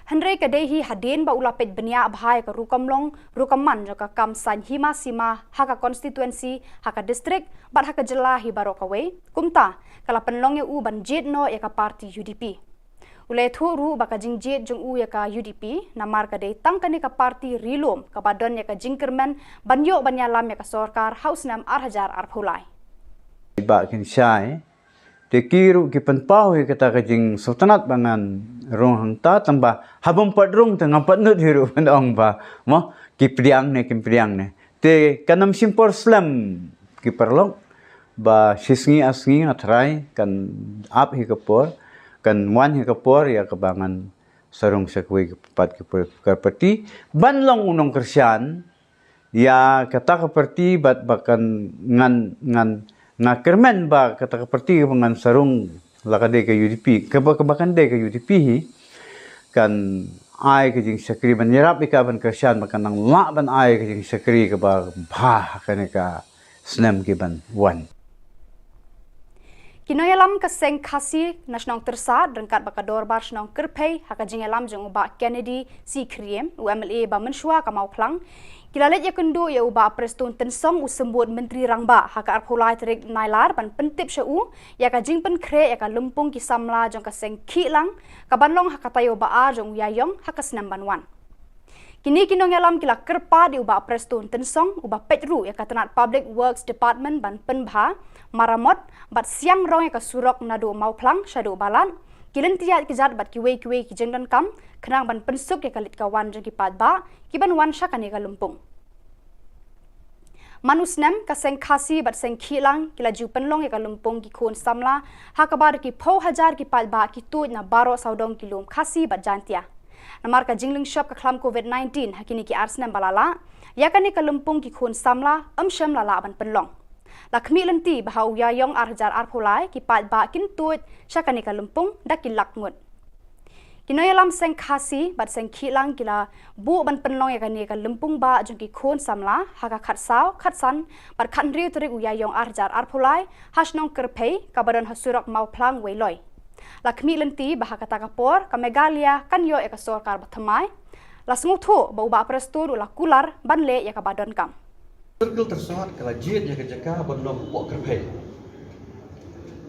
hynrei ka dei hi hadien ba u la peit bniah bha ïa ka rukom long rukom man jong ka kam saiñ hima sima ha ka constituency, ha ka district bad ha ka jylla hi baroh kawei. Kumta ka la pynlong ïa u ban jied noh ïa ka party U D P. U la ïathuh ruh ba ka jingjied jong u ïa ka U D P namar ka dei tang kane ka party ri lum kaba don ïa ka jingkyrmen ban ïoh ban ïalam ïa ka sorkar ha u snem ar hajar arphew lai. Bah Kynsai, te ki ruh ki pynpaw ïa kata ka jingsngewtynnat ba ngan rung hangta, tang ba haba ym pat rung te ngam pat nud hi ruh ban ong ba mo ki pdiang ne kim pdiang ne. Te kan ym shim por slem ki paralok, ba shisngi ar sngi nga tharai kan ap hi ka por, kan wan hi ka por ïa kaba ngan sa rung sha kawei pat ki party ban long u nongkyrshan ïa kata ka party bad ba kan ngan ngan nga kyrmen ba kata ka party ba ngan sa rung, la ka dei ka U D P, kaba kaba kan dei ka U D P hi, kan ai ka jingshakri ban ïarap ïa ka ban kyrshan ba kan nang lah ban ai ka jingshakri kaba bha ha kane ka snem ki ban wan. Ki nongïalam ka seng Khasi na shnong Tyrsad ryngkat bad ka dorbar shnong Kyrphei ha ka jingïalam jong u Bah Kennedy C Khriem, u M L A ba mynshuwa ka Mawphlang, ki la leit ïakynduh ïa u Bah Prestone Tynsong, u symbud Myntri Rangbah, ha ka arphew lai tarik Nailar ban pyntip sha u ïa ka jingpynkhreh ïa ka lympung ki samla jong ka seng Khihlang, ka ban long ha ka taïew ba ar jong u Ïaïong ha ka snem ban wan. Kine ki nongïalam ki la kyrpad ïa u Bah Prestone Tynsong, uba peit ruh ïa ka tnat Public Works Department ban pynbha, maramot bad siang rong ïa ka surok naduh Mawphlang shaduh Balat, ki lynti ïaid kjat bad kiwei kiwei ki jingdonkam khnang ban pynsuk ïa ka leit ka wan jong ki paidbah ki ban wan sha kane ka lympung. Man u snem, ka seng Khasi bad seng Khihlang ki la ju pynlong ïa ka lympung ki khun samla, ha kaba da ki phew hajar ki paidbah ki tuid na baroh sawdong ki lum Khasi bad Jaintia. Namar ka jinglyngshop ka khlam Covid nineteen ha kine ki ar snem ba la lah, ïa kane ka lympung ki khun samla ym shym la lah ban pynlong. La khmih lynti ba ha u Ïaïong ar hajar arphew lai ki paidbah kin tuid sha kane ka lympung da ki lak ngut. Ki nongïalam seng Khasi bad seng Khihlang ki la buh ban pynlong ïa kane ka lympung bah jong ki khun samla ha ka khatsaw, khatsan bad khathynriew tarik u Ïaïong ar hajar arphew lai ha shnong Kyrphei kaba don ha surok Mawphlang Weiloi. La khmih lynti ba ha kata ka por ka Meghalaya kan ïoh ïa ka sorkar bathymmai. La sngewthuh ba u Bah Prestone u la kular ban leh ïa kaba donkam. Circle Tyrsad ka la jied ïa ka jaka ban long u Bah Kyrphei.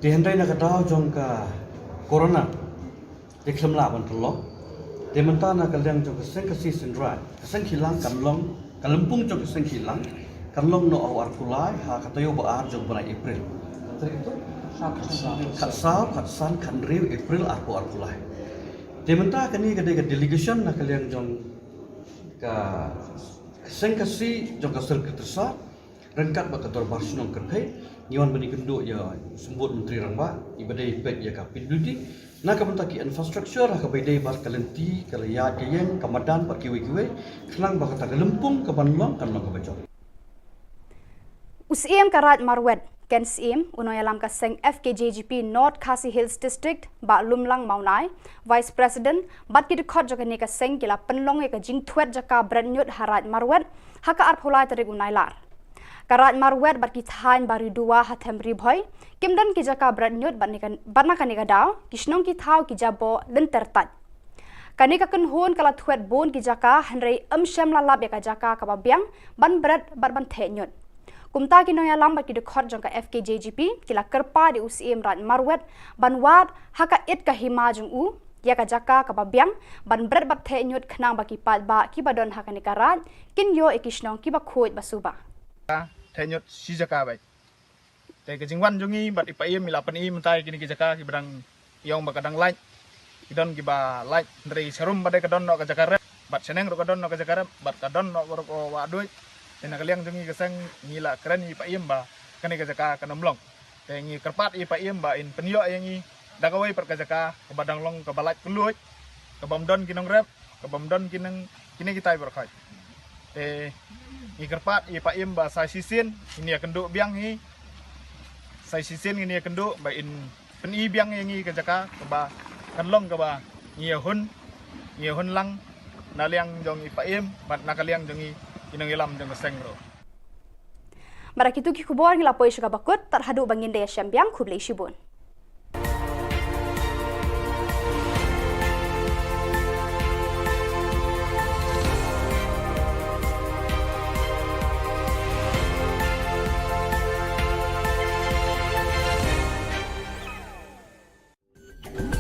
Te hynrei na ka daw jong ka corona te khlem lah ban pynlong. Te mynta na ka liang jong ka seng Khasi Synrai, ka seng Khihlang kan long, ka lympung jong ka seng Khihlang kan long noh ha u arphew lai ha ka taïew ba ar jong u bnai April. Khatsaw, khatsan, khathynriew April arphew arphew lai. Te mynta kane ka dei ka delegation na ka liang jong ka seng Khasi jong ka Circle Tyrsad. Ryngkat bad ka Dorbar Shnong Kyrphei, ngi wan ban ïakynduh ïa u Symbud Myntri Rangbah, iba dei peit ïa ka P W D, na ka bynta ki infrastructure, ha kaba ïadei bad ka lynti, ka la ïaid ka ïeng, ka madan, bad kiwei kiwei, khnang ba kata ka lympung kaban long, kan long kaba jop. U Syiem ka Raid Marwet, Ken Syiem, u nongïalam ka seng F K J G P North Khasi Hills District, Bah Lumlang Mawnai, Vice President, bad ki dkhot jong kane ka seng ki la pynlong ïa ka jingthwet jaka bret ñiut ha Raid Marwet, ha ka arphew lai tarik u Nailar. Ka Raid Marwet bad ki thaiñ Bariduwa ha them Ri Bhoi, kim don ki jaka bret ñiut bad ne ka, bad na kane ka daw, ki shnong ki thaw ki jaboh lynter tait. Kane ka kynhun ka la thwet bun ki jaka, hynrei ym shym la lap ïa ka jaka kaba biang, ban bret bad ban theh ñiut. Kumta ki nongïalam bad ki dkhot jong ka F K J G P, ki la kyrpad ïa u Syiem Raid Marwet, ban wad, ha ka it ka hima jong u, ïa ka jaka kaba biang, ban bret bad theh ñiut khnang ba ki paidbah kiba don ha kane ka raid, kin ïoh ïa ki shnong kiba khuid ba suba. Theh ñiut shi jaka beit. Te ka jingwan jong ngi bad i Paiem i la pyni mynta ïa kine ki jaka kiba dang ïong ba ka dang lait. Ki don kiba lait, hynrei sharum ba dei ka don noh ka jaka rep, bad shaneng ruh ka don noh ka jaka rep, bad ka don noh baroh ka wah duid. Te na ka liang jong ngi ka seng ngi la kren ïa i Paiem ba kane ka jaka kan ym long. Te ngi kyrpad ïa i Paiem ba in pynïoh ïa ngi da kawei pat ka jaka kaba dang long kaba lait kylluid, kaba ym don ki nongrep, kaba ym don ki nang kine kitai baroh khoit. Te ngi kyrpad ïa i Paiem ba sa shisien ngin ïakynduh biang hi. Sa shisien ngin ïakynduh ba in pyni biang ïa ngi ka jaka kaba kan long kaba ngi ïahun, ngi ïahun lang na liang jong i Paiem bad na ka liang jong ngi ki nongïalam jong ka seng ruh. Bad da kitu ki khubor ngi la poi sha kaba kut, tad haduh ba ngin da ïashem biang, khublei shibun.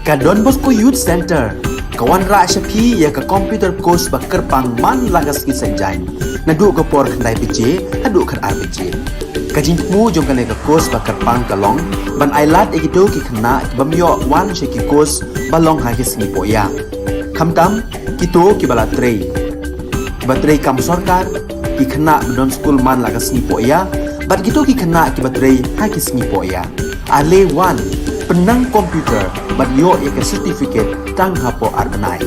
Ka Don Bosco Youth Center ka wanrah sha phi ïa ka computer course ba kyrpang man la ka sngi Saitjaiñ, naduh ka por khyndai baje haduh khatar baje. Ka jingthmu jong kane ka course ba kyrpang ka long ban ailad ïa kito ki khynnah kiba ym ïoh wan sha ki course ba long ha ki sngi pohïa, khamtam kito kiba la trei, kiba trei kam sorkar, ki khynnah ba don skul man la ka sngi pohïa, bad kito ki khynnah kiba trei ha ki sngi pohïa. Ale wan, pynnang computer bad ïoh ïa ka certificate tang hapoh ar bnai.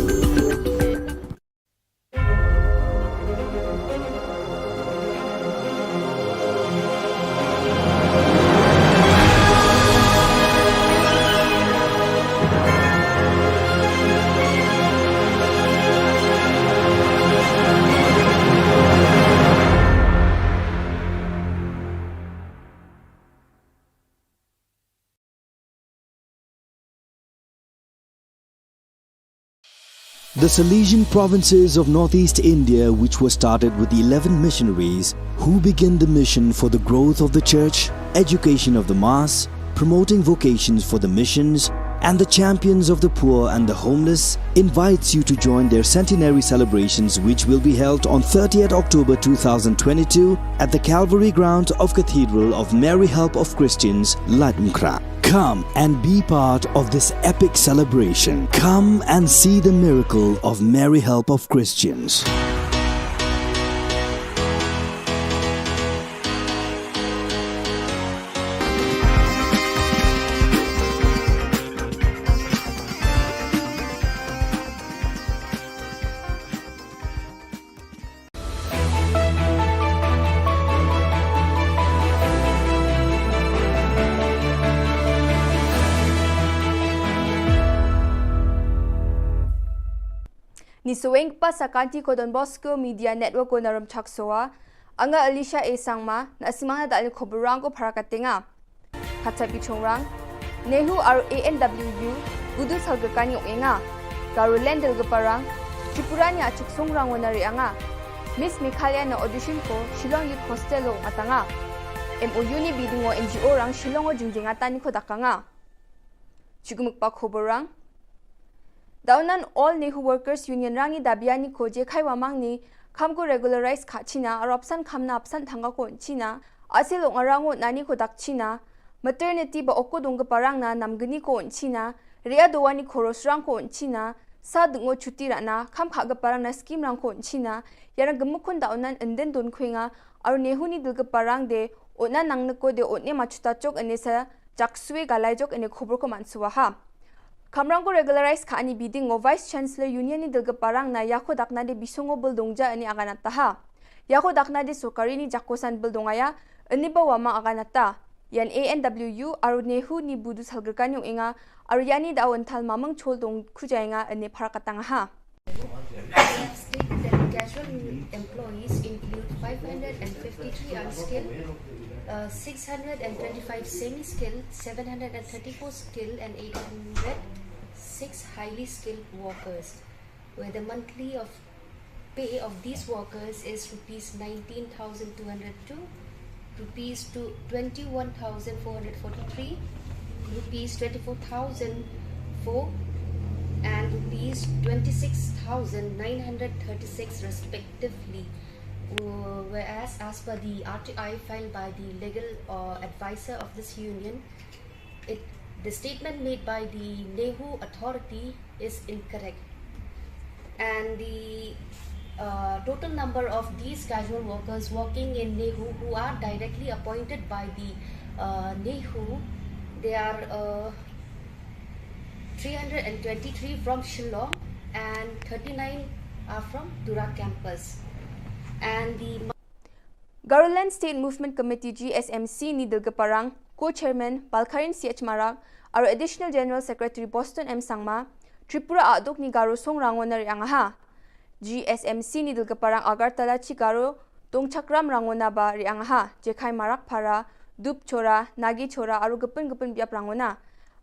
The Salesian provinces of northeast India, which was started with eleven missionaries who began the mission for the growth of the church, education of the mass, promoting vocations for the missions, and the champions of the poor and the homeless, invites you to join their centenary celebrations, which will be held on thirtieth October two thousand twenty-two at the Calvary Ground of Cathedral of Mary Help of Christians, Laitumkhrah. Come and be part of this epic celebration. Come and see the miracle of Mary Help of Christians. Ngi sngewbha sa ka Don Bosco Media Network ko na Rymchak Sowa. Nga Alicia A Sangma, na simang na dal ni khubor rang ko para ka tenga. Kata ki chongrang, NEHU aro A N W U, udu sal ka kani ong enga. Garoland dal ka parang, Tripura ni achuk songrang wana ri anga. Miss Meghalaya na audition ko, Shillong Youth Hostel lo atanga. M O U ni bidingo N G O rang Shillong o jingjing atani ko dakanga. Chukmuk pa khubor rang. Daunan All NEHU Workers Union rangi dabiani ko je khaiwa mangni, kham ko regularize kha china, arapsan khamna apsan thanga ko china, asil ong arango nani ko dak china, maternity ba oko dong ka parang na namgni ko china, ria dowani ko rosrang ko china, sa dungo chuti rana, kham kha ka parang na scheme rang ko china, yarang gemukun daunan enden don khuinga, Aru NEHU ni dulgapar rang de, otna nang neko de otne machuta chok ene sa jakswe galai jok ene khubur ko mansuwa ha. Kamrang ko regularize ka ani biding ngo Vice Chancellor Union ni dulgapar rang na yako dakna de bisongo bul dongja ene aganata ha. Yako dakna de sorkari ni jakosan bul dongaya, ene ba wama aganata. Yan A N W U, aru NEHU ni budu salgerkan yung inga, aru yani da awan thal mamang chol dong kuja inga ene parakatang ha. Stated that casual employees include five hundred and fifty-three unskilled, uh, six hundred and twenty-five semi-skilled, seven hundred and thirty-four skilled, and eight hundred six highly skilled workers, where the monthly of pay of these workers is rupees nineteen thousand two hundred two, rupees to twenty-one thousand four hundred forty-three, rupees twenty-four thousand four, and rupees twenty-six thousand nine hundred thirty-six respectively. Uh, whereas, as per the R T I filed by the legal, uh, advisor of this union, it, the statement made by the NEHU authority is incorrect. And the, uh, total number of these casual workers working in NEHU who are directly appointed by the, uh, NEHU, they are, uh, three hundred and twenty-three from Shillong and thirty-nine are from Tura campus. And the Garoland State Movement Committee, G S M C, ni dulgapar rang, Co-Chairman Balkharin C H Marak, aru Additional General Secretary Boston M Sangma, Tripura Aduk ni Garo Song Rangona riang ha. G S M C ni dulgapar rang Agartala chi Garo Dongchakram Rangona ba riang ha, Jekhai Marak Para, Dup Chora, Nagi Chora, aru gepun gepun biap Rangona.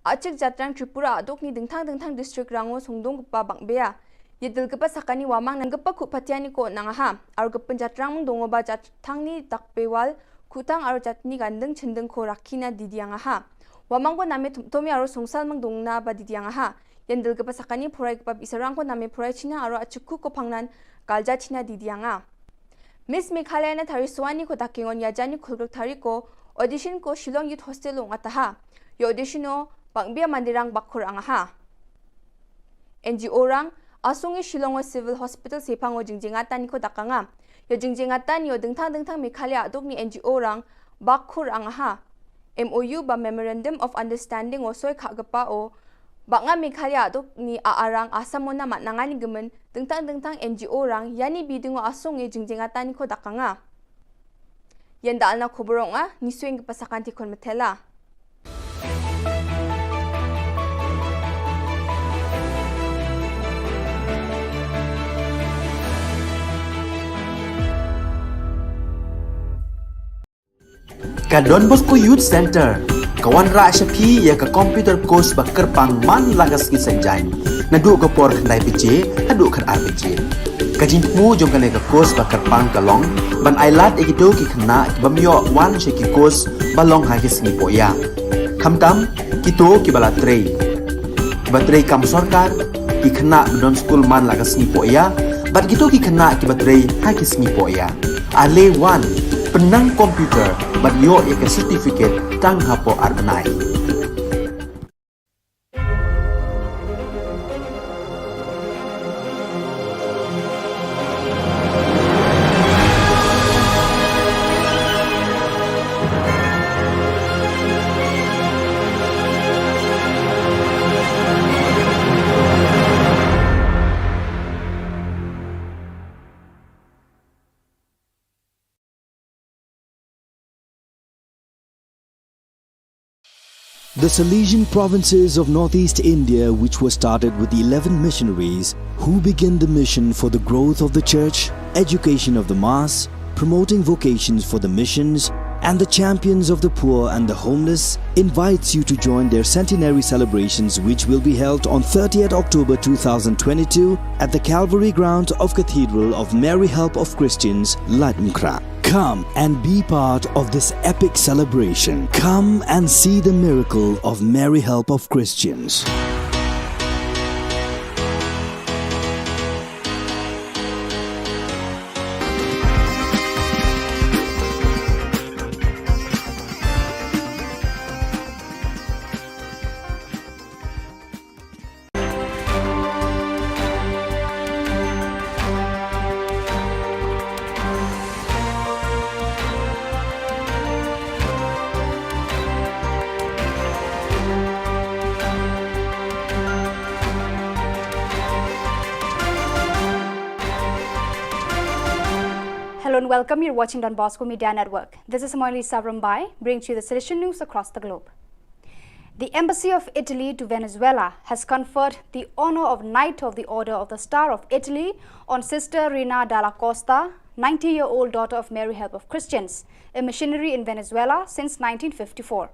Achik jatrang Tripura Aduk ni dingthang dingthang district rango songdong gepa bangbea. Ye dulgapa sakani wamang nang gepa khup patiani ko nang ha. Aru gepun jatrang mung dongo ba jatrang ni takpewal, khutang aru jatni gandeng chindeng ko rakina didiang ha. Wamang ko name tum-, tomi aru songsal mung dongna ba didiang ha. Yan dulgapa sakani phurai gepa bisarang ko name phurai china aru achikku ko phangnan kalja china didiang ha. Miss Meghalaya na tari suani ko takingon yajani khulgruk tari ko audition ko Shillong Youth Hostel ong ataha. Yo audition o bangbia mandirang bakhur angaha. N G O rang asung i Shillong o Civil Hospital sepang o jingjingatan ko dakanga. Yo jingjingatan yo dingthang dingthang Meghalaya aduk ni N G O rang bakhur angaha. M O U ba Memorandum of Understanding o soi khagapa o Banga Meghalaya aduk ni a arang Assam ona mat nangani gemen dengtang dengtang N G O rang yani bidung o asong e jingjengatan ko dakanga. Yanda alna khubur ong a ni suing ke pasakan tikon metela. Ka Don Bosco Youth Center ka wanrah sha phi ïa ka computer course ba kyrpang man la ka sngi Saitjaiñ, naduh ka por khyndai baje haduh khatar baje. Ka jingthmu jong kane ka course ba kyrpang ka long ban ailad ïa kito ki khynnah ki bym ïoh wan sha ki course ba long ha ki sngi pohïa. Khamtam kito kiba la trei, kiba trei kam sorkar, ki khynnah ba don skul man la ka sngi pohïa, bad kito ki khynnah kiba trei ha ki sngi pohïa. Ale wan, pynnang computer bad ïoh ïa ka certificate tang hapoh ar bnai. The Salesian provinces of northeast India, which were started with eleven missionaries who began the mission for the growth of the church, education of the mass, promoting vocations for the missions, and the champions of the poor and the homeless, invites you to join their centenary celebrations, which will be held on thirtieth October two thousand twenty-two at the Calvary grounds of Cathedral of Mary Help of Christians, Laitumkhrah. Come and be part of this epic celebration. Come and see the miracle of Mary Help of Christians. And welcome, you're watching Don Bosco Media Network. This is Moilisa Rumbai, bringing to you the Salesian news across the globe. The Embassy of Italy to Venezuela has conferred the honor of Knight of the Order of the Star of Italy on Sister Rina Dalla Costa, ninety-year-old daughter of Mary Help of Christians, a missionary in Venezuela since nineteen fifty-four.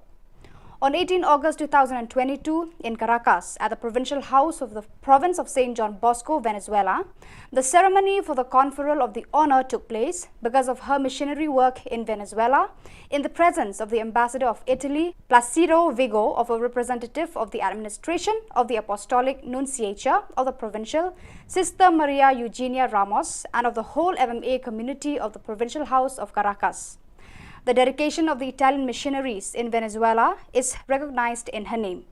On eighteen August two thousand twenty-two, in Caracas, at the Provincial House of the Province of Saint John Bosco, Venezuela, the ceremony for the conferral of the honor took place because of her missionary work in Venezuela, in the presence of the ambassador of Italy, Placido Vigo, of a representative of the administration of the Apostolic Nunciature of the Provincial, Sister Maria Eugenia Ramos, and of the whole M M A community of the Provincial House of Caracas. The dedication of the Italian missionaries in Venezuela is recognized in her name.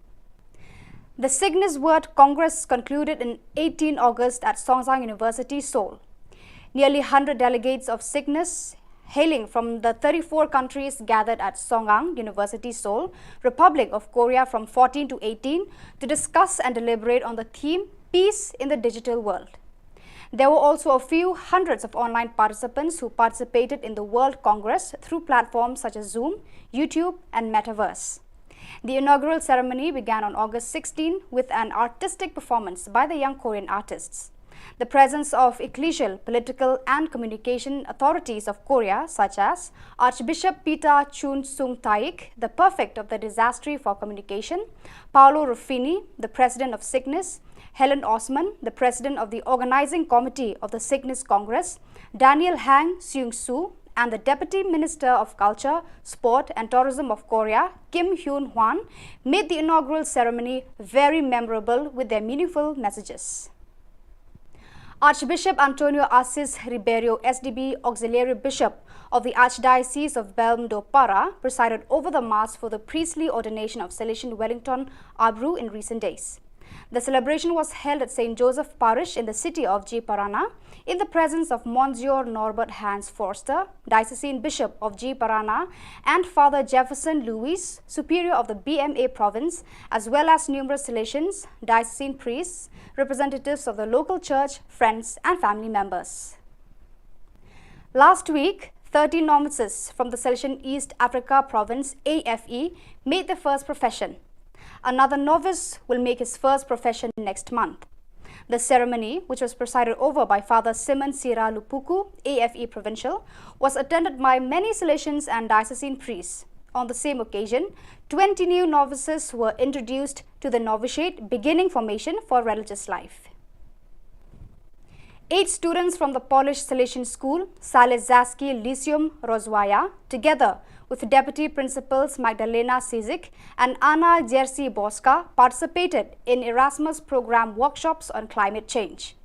The Signis Word Congress concluded in eighteen August at Songkran University, Seoul. Nearly hundred delegates of Signis, hailing from the thirty-four countries, gathered at Songkran University, Seoul, Republic of Korea, from fourteen to eighteen to discuss and deliberate on the theme Peace in the Digital World. There were also a few hundreds of online participants who participated in the World Congress through platforms such as Zoom, YouTube, and Metaverse. The inaugural ceremony began on August sixteen with an artistic performance by the young Korean artists. The presence of ecclesial, political, and communication authorities of Korea, such as Archbishop Peter Chun Sung Taik, the prefect of the Dicastery for Communication, Paolo Ruffini, the president of Signis, Helen Osman, the president of the organizing committee of the Signis Congress, Daniel Hwang Seung-soo, and the Deputy Minister of Culture, Sport and Tourism of Korea, Kim Hyun Hwan, made the inaugural ceremony very memorable with their meaningful messages. Archbishop Antonio Assis Ribeiro, S D B, Auxiliary Bishop of the Archdiocese of Belmodoparra, presided over the Mass for the priestly ordination of Salesian Wellington Abru in recent days. The celebration was held at Saint Joseph Parish in the city of Jiyapurana, in the presence of Monsignor Norbert Hans Forster, Diocesan Bishop of Jiyapurana, and Father Jefferson Louis, Superior of the B M A province, as well as numerous Salesians, diocesan priests, representatives of the local church, friends, and family members. Last week, thirty novices from the Salesian East Africa Province, A F E, made their first profession. Another novice will make his first profession next month. The ceremony, which was presided over by Father Simon Sira Lupuku, A F E Provincial, was attended by many Salesians and diocesan priests. On the same occasion, twenty new novices were introduced to the novitiate, beginning formation for religious life. Eight students from the Polish Salesian school, Salezacki Liceum Rozwaja, together with Deputy Principals Magdalena Sizik and Anna Jerzy Boska, participated in Erasmus Program workshops on climate change.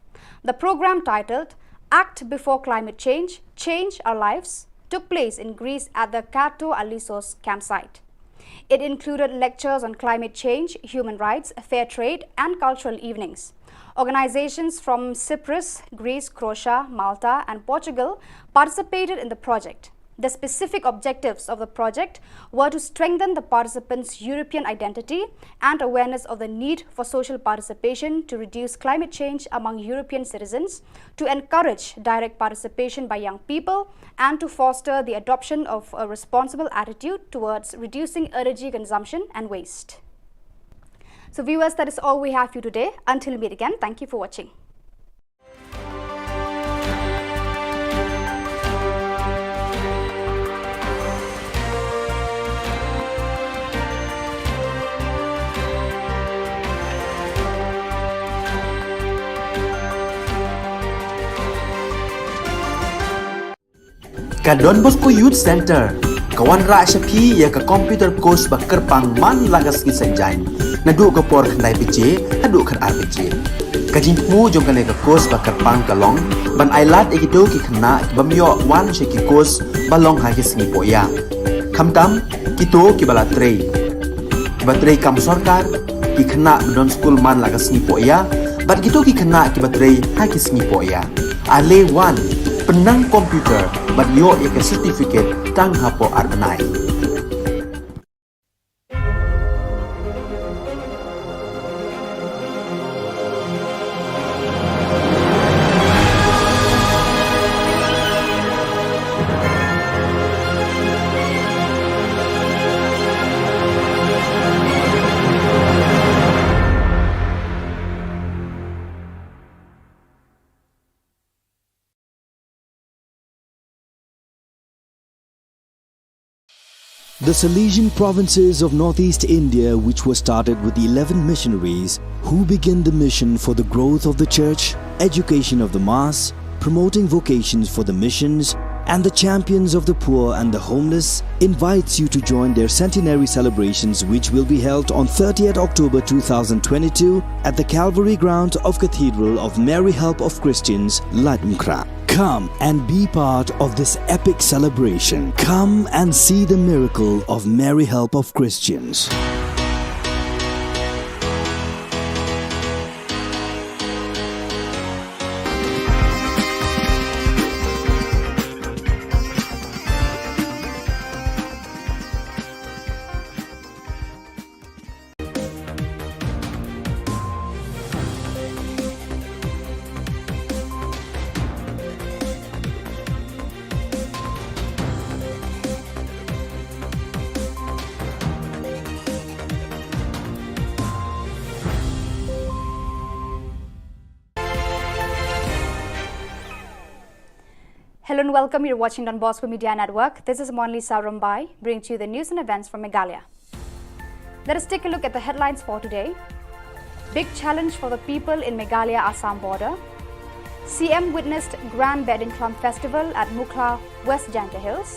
The program, titled Act Before Climate Change, Change Our Lives, took place in Greece at the Katou Alissos campsite. It included lectures on climate change, human rights, fair trade, and cultural evenings. Organizations from Cyprus, Greece, Croatia, Malta, and Portugal participated in the project. The specific objectives of the project were to strengthen the participants' European identity and awareness of the need for social participation to reduce climate change among European citizens, to encourage direct participation by young people, and to foster the adoption of a responsible attitude towards reducing energy consumption and waste. So viewers, that is all we have for you today. Until we meet again, thank you for watching. Ka Don Bosco Youth Centre ka wanrah sha phi ïa ka computer course ba kyrpang man la ka sngi Saitjaiñ, naduh ka por khyndai baje haduh khatar baje. Ka jingthmu jong kane ka course ba kyrpang ka long ban ailad ïa kito ki khynnah ki bym ïoh wan sha ki course ba long ha ki sngi pohïa, khamtam kito kiba la trei, kiba trei kam sorkar, ki khynnah ba don skul man la ka sngi pohïa, bad kito ki khynnah kiba trei ha ki sngi pohïa. Ale wan, pynnang computer bad ïoh ïa ka certificate tang hapoh ar bnai. The Salesian provinces of northeast India, which were started with eleven missionaries who began the mission for the growth of the church, education of the mass, promoting vocations for the missions, and the champions of the poor and the homeless, invites you to join their centenary celebrations, which will be held on thirtieth October two thousand twenty-two at the Calvary ground of Cathedral of Mary Help of Christians, Laitumkhrah. Come and be part of this epic celebration. Come and see the miracle of Mary Help of Christians. Hello and welcome. You're watching Don Bosco Media Network. This is Monlisa Rumbai, bringing to you the news and events from Meghalaya. Let us take a look at the headlines for today. Big challenge for the people in Meghalaya Assam border. C M witnessed Grand Behdinkhlam Festival at Mukhla, West Jaintia Hills.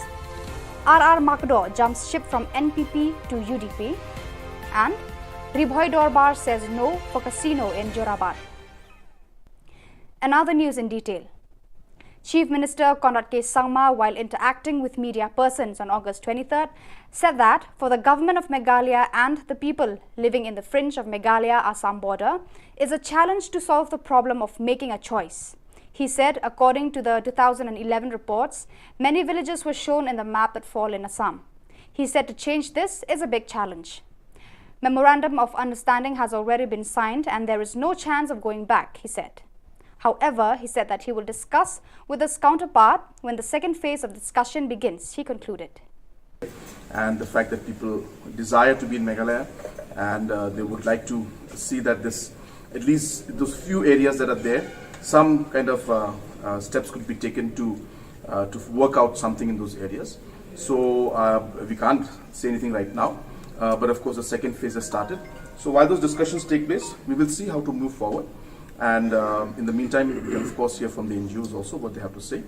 R R Makdoh jumps ship from N P P to U D P. And Ri Bhoi Dorbar says no for casino in Jorabat. And now the news in detail. Chief Minister Conrad K Sangma, while interacting with media persons on August twenty-third, said that for the government of Meghalaya and the people living in the fringe of Meghalaya Assam border is a challenge to solve the problem of making a choice. He said, according to the two thousand eleven reports, many villages were shown in the map that fall in Assam. He said to change this is a big challenge. Memorandum of understanding has already been signed and there is no chance of going back, he said. However, he said that he will discuss with his counterpart when the second phase of discussion begins, he concluded. And the fact that people desire to be in Meghalaya and uh, they would like to see that this, at least those few areas that are there, some kind of uh, uh, steps could be taken to uh, to work out something in those areas. So uh, we can't say anything right now, uh, but of course the second phase has started. So while those discussions take place, we will see how to move forward. And uh, in the meantime, we can of course hear from the N G Os also what they have to say.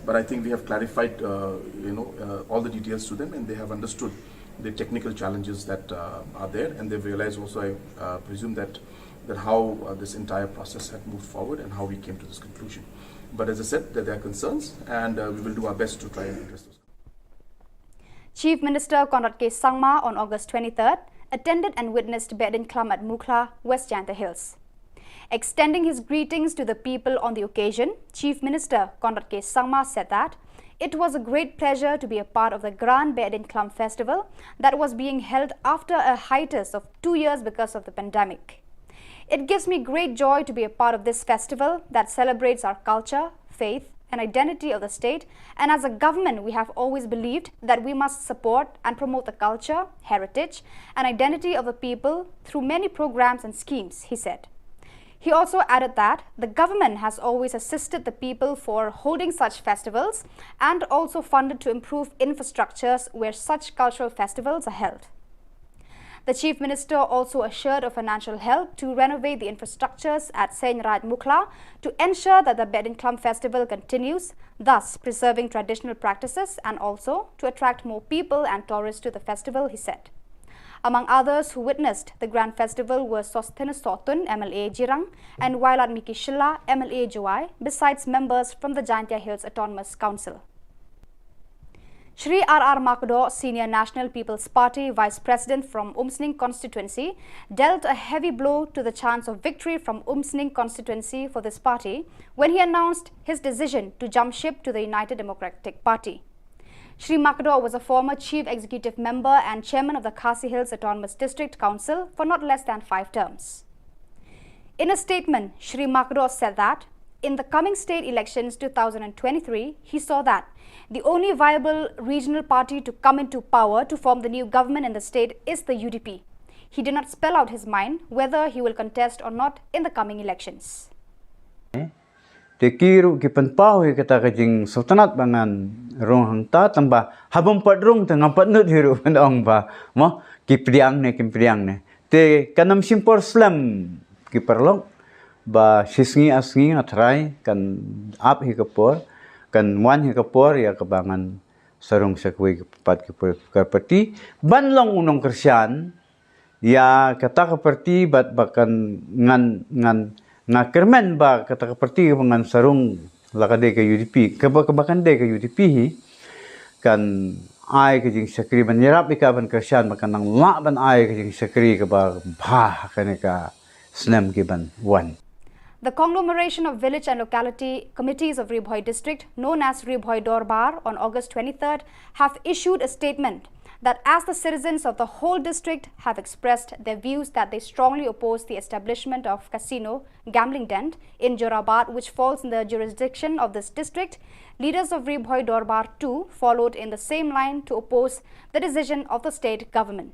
But I think we have clarified, uh, you know, uh, all the details to them, and they have understood the technical challenges that uh, are there, and they've realized also, I uh, presume, that that how uh, this entire process had moved forward and how we came to this conclusion. But as I said, that there are concerns, and uh, we will do our best to try and address those. Chief Minister Conrad K Sangma on August twenty-third attended and witnessed Behdinkhlam at Mukhla, West Jaintia Hills. Extending his greetings to the people on the occasion, Chief Minister Conrad K Sangma said that it was a great pleasure to be a part of the Grand Behdinkhlam Festival that was being held after a hiatus of two years because of the pandemic. It gives me great joy to be a part of this festival that celebrates our culture, faith, and identity of the state, and as a government, we have always believed that we must support and promote the culture, heritage, and identity of the people through many programs and schemes, he said. He also added that the government has always assisted the people for holding such festivals and also funded to improve infrastructures where such cultural festivals are held. The Chief Minister also assured of financial help to renovate the infrastructures at Seiñ Raij Mukhla to ensure that the Behdinkhlam festival continues, thus preserving traditional practices and also to attract more people and tourists to the festival, he said. Among others who witnessed the grand festival were Sosthenes Sohtun, M L A Jirang, and Wailadmiki Shylla, M L A Jowai, besides members from the Jaintia Hills Autonomous Council. Shri R R Makdoh, Senior National People's Party Vice President from Umsning constituency, dealt a heavy blow to the chance of victory from Umsning constituency for this party when he announced his decision to jump ship to the United Democratic Party. Shri Makdoh was a former chief executive member and chairman of the Khasi Hills Autonomous District Council for not less than five terms. In a statement, Shri Makdoh said that in the coming state elections two thousand twenty-three, he saw that the only viable regional party to come into power to form the new government in the state is the U D P. He did not spell out his mind whether he will contest or not in the coming elections. Te ki ruh ki pynpaw hi kata ka jingsngewtynnat ba ngan rung hangta, tang ba ha bym pat rung te ngam pat nud hi ruh ban ong ba, mo, ki pdiang ne, ki pdiang ne. Te kan ym shim por slem ki paralok, ba shi sngi ar sngi nga trai kan ap hi ka por, kan wan hi ka por ïa kaba ngan sa rung sha kawei pat ki por, ka parti ban long u nongkyrshan ïa kata ka parti, bad ba kan ngan, ngan, nga kyrmen ba kata ka parti kaba ngan sa rung la ka dei ka U D P, kaba, kaba kan dei ka U D P hi, kan ai ka jingshakri ban ïarap ïa ka ban kyrshan ba kan nang lah ban ai ka jingshakri kaba bha ha kane ka snem ki ban wan. The conglomeration of village and locality committees of Ri Bhoi district, known as Ri Bhoi Dorbar, on August twenty-third, have issued a statement that as the citizens of the whole district have expressed their views that they strongly oppose the establishment of casino gambling den in Jorabat, which falls in the jurisdiction of this district, leaders of Ri Bhoi Dorbar too followed in the same line to oppose the decision of the state government.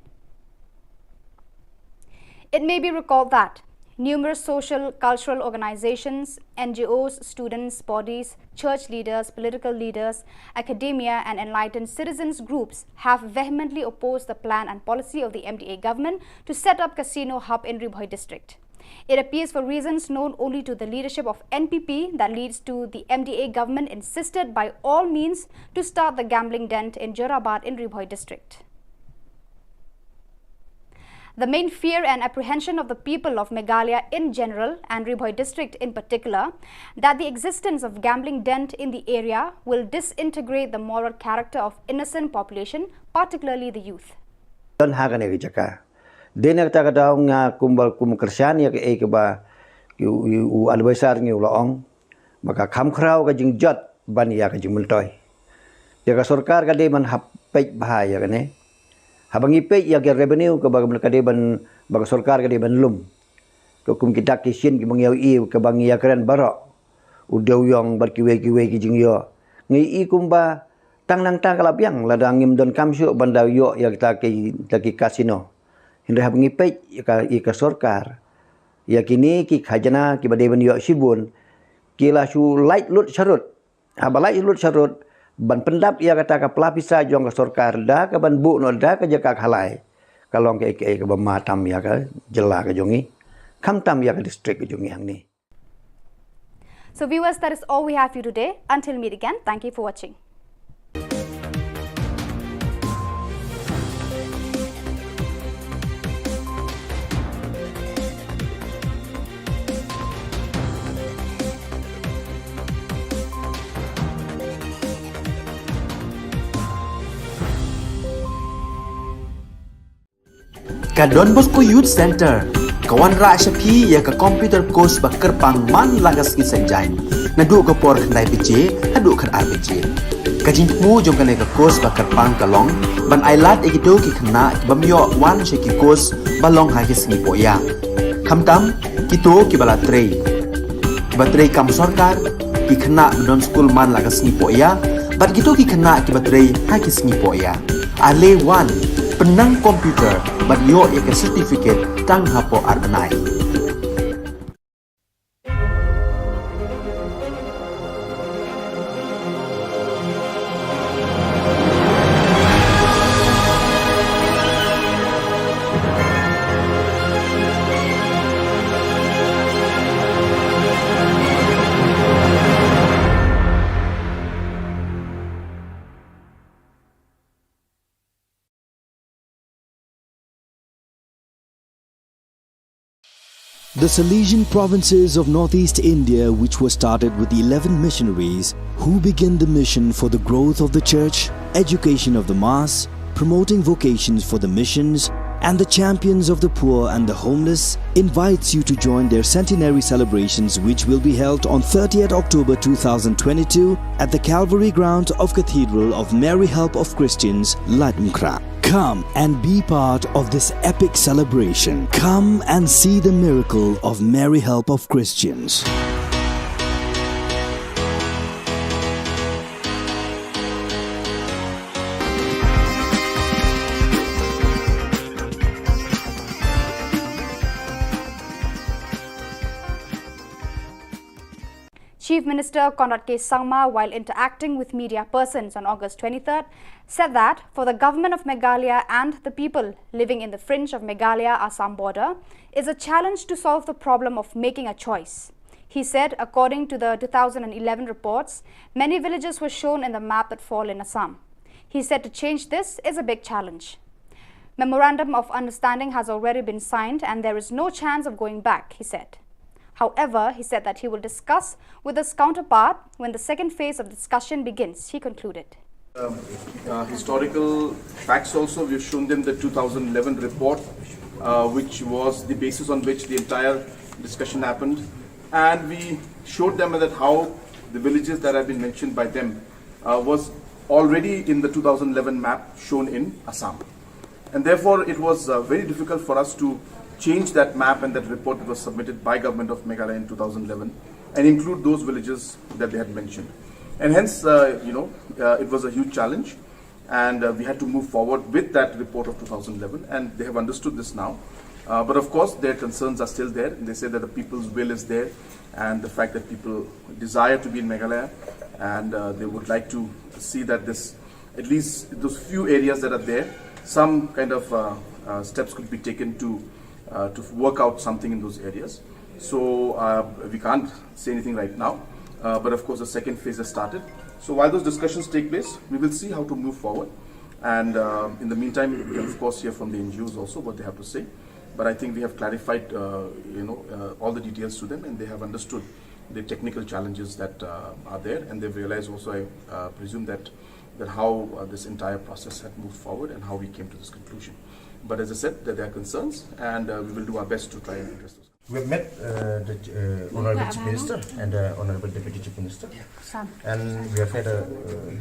It may be recalled that numerous social, cultural organizations, N G Os, students, bodies, church leaders, political leaders, academia, and enlightened citizens groups have vehemently opposed the plan and policy of the M D A government to set up casino hub in Ri Bhoi district. It appears, for reasons known only to the leadership of N P P, that leads to the M D A government insisted by all means to start the gambling den in Jorabat in Ri Bhoi district. The main fear and apprehension of the people of Meghalaya in general and Ri Bhoi district in particular, that the existence of gambling den in the area will disintegrate the moral character of innocent population, particularly the youth. Don ha kane ka jaka. Dei na kata ka daw nga kumba kum kyrshan ïa kaei kaba u, u, u advisor ngi u la ong ba ka kham khraw ka jingjot ban ïa ka jingmyntoi. Ïa ka sorkar ka dei ban hap peit bha ïa kane. Haba ngi peit ïa ka revenue kaba ka dei ban, ba ka sorkar ka dei ban lum. Ka kum ki dak ki shin kiba ngi ïa i kaba ngi ïa kren baroh, u dewiong bad kiwei kiwei ki jingïoh, ngi i kumba tang nangta ka la biang lada ngim donkam shuh ban da ïoh ïa kita ki, kita ki casino. Hynrei haba ngi peit ïa ka, ïa ka sorkar, ïa kine ki khajna kiba dei ban ïoh shibun, ki la shu lait lut sharud. Haba lait lut sharud ban pyndap ïa kata ka pla pisa jong ka sorkar da kaban buh noh da ka jaka khalai, ka long kaei kaei kaba ma tam ïa ka jylla ka jong ngi, khamtam ïa ka district ka jong ngi hangne. So viewers, that is all we have for you today. Until meet again, thank you for watching. Ka Don Bosco Youth Center ka wanrah sha phi ïa ka computer course ba kyrpang man la ka sngi Saitjaiñ, naduh ka por khyndai baje haduh khatar baje. Ka jingthmu jong kane ka course ba kyrpang ka long ban ailad ïa kito ki khynnah ki bym ïoh wan sha ki course ba long ha ki sngi pohïa, khamtam kito kiba la trei, kiba trei kam sorkar, ki khynnah ba don skul man la ka sngi pohïa, bad kito ki khynnah kiba trei ha ki sngi pohïa. Ale wan, pynnang computer bad ïoh ïa ka certificate tang hapoh ar bnai. The Salesian provinces of northeast India, which were started with eleven missionaries who began the mission for the growth of the church, education of the mass, promoting vocations for the missions, and the champions of the poor and the homeless, invites you to join their centenary celebrations, which will be held on thirtieth October two thousand twenty-two at the Calvary Ground of Cathedral of Mary Help of Christians, Laitumkhrah. Come and be part of this epic celebration. Come and see the miracle of Mary Help of Christians. Chief Minister Conrad K Sangma, while interacting with media persons on August twenty-third, said that for the government of Meghalaya and the people living in the fringe of Meghalaya Assam border, is a challenge to solve the problem of making a choice. He said, according to the two thousand eleven reports, many villages were shown in the map that fall in Assam. He said to change this is a big challenge. Memorandum of understanding has already been signed and there is no chance of going back, he said. However, he said that he will discuss with his counterpart when the second phase of discussion begins, he concluded. Um, uh, historical facts also. We've shown them the two thousand eleven report, uh, which was the basis on which the entire discussion happened. And we showed them that how the villages that have been mentioned by them uh, was already in the two thousand eleven map shown in Assam. And therefore, it was uh, very difficult for us to change that map and that report that was submitted by Government of Meghalaya in two thousand eleven and include those villages that they had mentioned. And hence, uh, you know, uh, it was a huge challenge, and uh, we had to move forward with that report of two thousand eleven, and they have understood this now. Uh, but of course, their concerns are still there. They say that the people's will is there, and the fact that people desire to be in Meghalaya, and uh, they would like to see that this, at least those few areas that are there, some kind of uh, uh, steps could be taken to uh, to work out something in those areas. So uh, we can't say anything right now. Uh, but of course, the second phase has started. So while those discussions take place, we will see how to move forward. And uh, in the meantime, we can of course hear from the N G Os also what they have to say. But I think we have clarified, uh, you know, uh, all the details to them, and they have understood the technical challenges that uh, are there, and they've realized also, I uh, presume, that that how uh, this entire process had moved forward and how we came to this conclusion. But as I said, that there are concerns, and uh, we will do our best to try and address those. We have met uh, the uh, Honorable Chief Minister and uh, Honorable Deputy Chief Minister, and we have had a uh,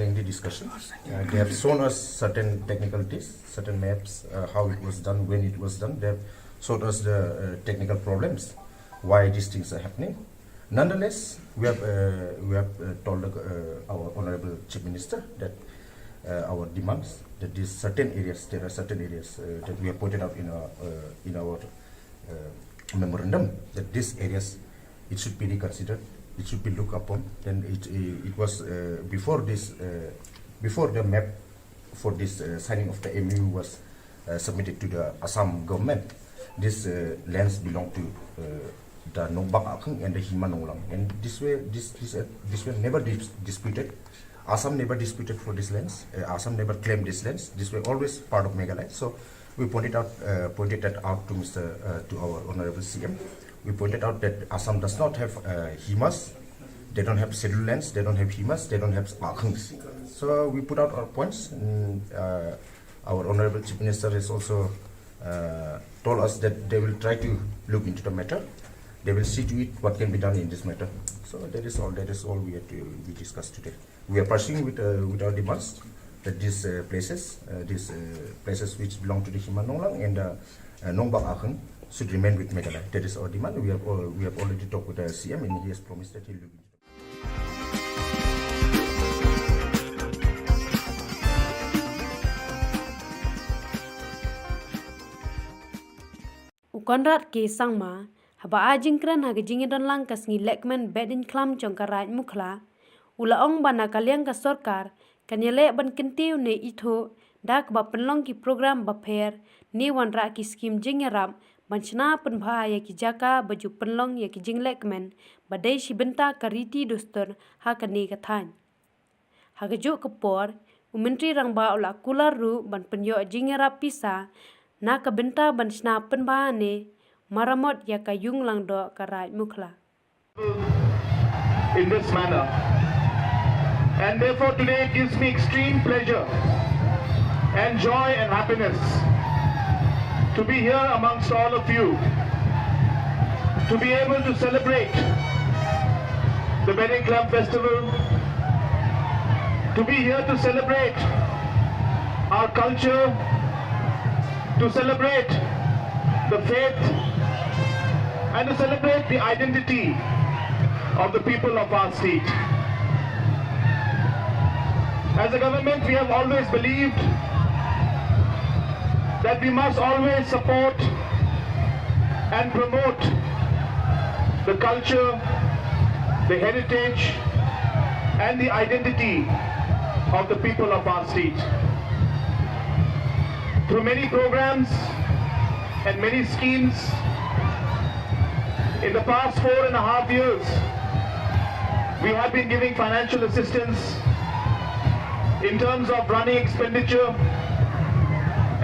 lengthy discussion. Uh, they have shown us certain technicalities, certain maps, uh, how it was done, when it was done. They have showed us the uh, technical problems, why these things are happening. Nonetheless, we have uh, we have uh, told uh, our Honorable Chief Minister that uh, our demands, that these certain areas, there are certain areas uh, that we have pointed out in our uh, in our uh, memorandum, that these areas, it should be reconsidered, it should be looked upon. Then it it was uh, before this uh, before the map for this uh, signing of the M O U was uh, submitted to the Assam government. These uh, lands belong to uh, the Nongbak Akhung and the Hima Nonglang, and this way, this this uh, this were never dis- disputed. Assam never disputed for these lands. Uh, Assam never claimed these lands. These were always part of Meghalaya. So we pointed out uh, pointed that out to Mister Uh, to our Honorable C M. We pointed out that Assam does not have uh, Himas. They don't have scheduled lands. They don't have Himas. They don't have Akhungs. So we put out our points. And, uh, our Honorable Chief Minister has also uh, told us that they will try to look into the matter. They will see to it what can be done in this matter. So that is all. That is all we had to, we discussed today. We are pursuing with uh, with our demands that these uh, places, uh, these uh, places which belong to the Hima Nonglang and uh, uh, Nongbak Akhung should remain with Meghalaya. That is our demand. We have all, we have already talked with the C M, and he has promised that he will look into. U Conrad K Sangma, haba ai jingkren ha ka jingïadonlang ka sngi lehkmen Behdeiñkhlam jong ka Raid Mukhla, u la ong ba na ka liang ka sorkar kan ïaleh ban kyntiew ne ithuh da kaba pynlong ki program bapher ne wanrah ki skim jingïarap ban shna pynbha ïa ki jaka ba ju pynlong ïa ki jinglehkmen ba dei shi bynta ka riti dustur ha kane ka thaiñ. Ha kajuh ka por, u Myntri Rangbah u la kular ruh ban pynïoh jingïarap pisa na ka bynta ban shna pynbha ne maramot ïa ka Ïung Langdoh ka Raid Mukhla. In this manner. And therefore today it gives me extreme pleasure and joy and happiness to be here amongst all of you, to be able to celebrate the Behdeiñkhlam festival, to be here to celebrate our culture, to celebrate the faith, and to celebrate the identity of the people of our state. As a government, we have always believed that we must always support and promote the culture the heritage and the identity of the people of our state. Through many programs and many schemes, in the past four and a half years, we have been giving financial assistance in terms of running expenditure,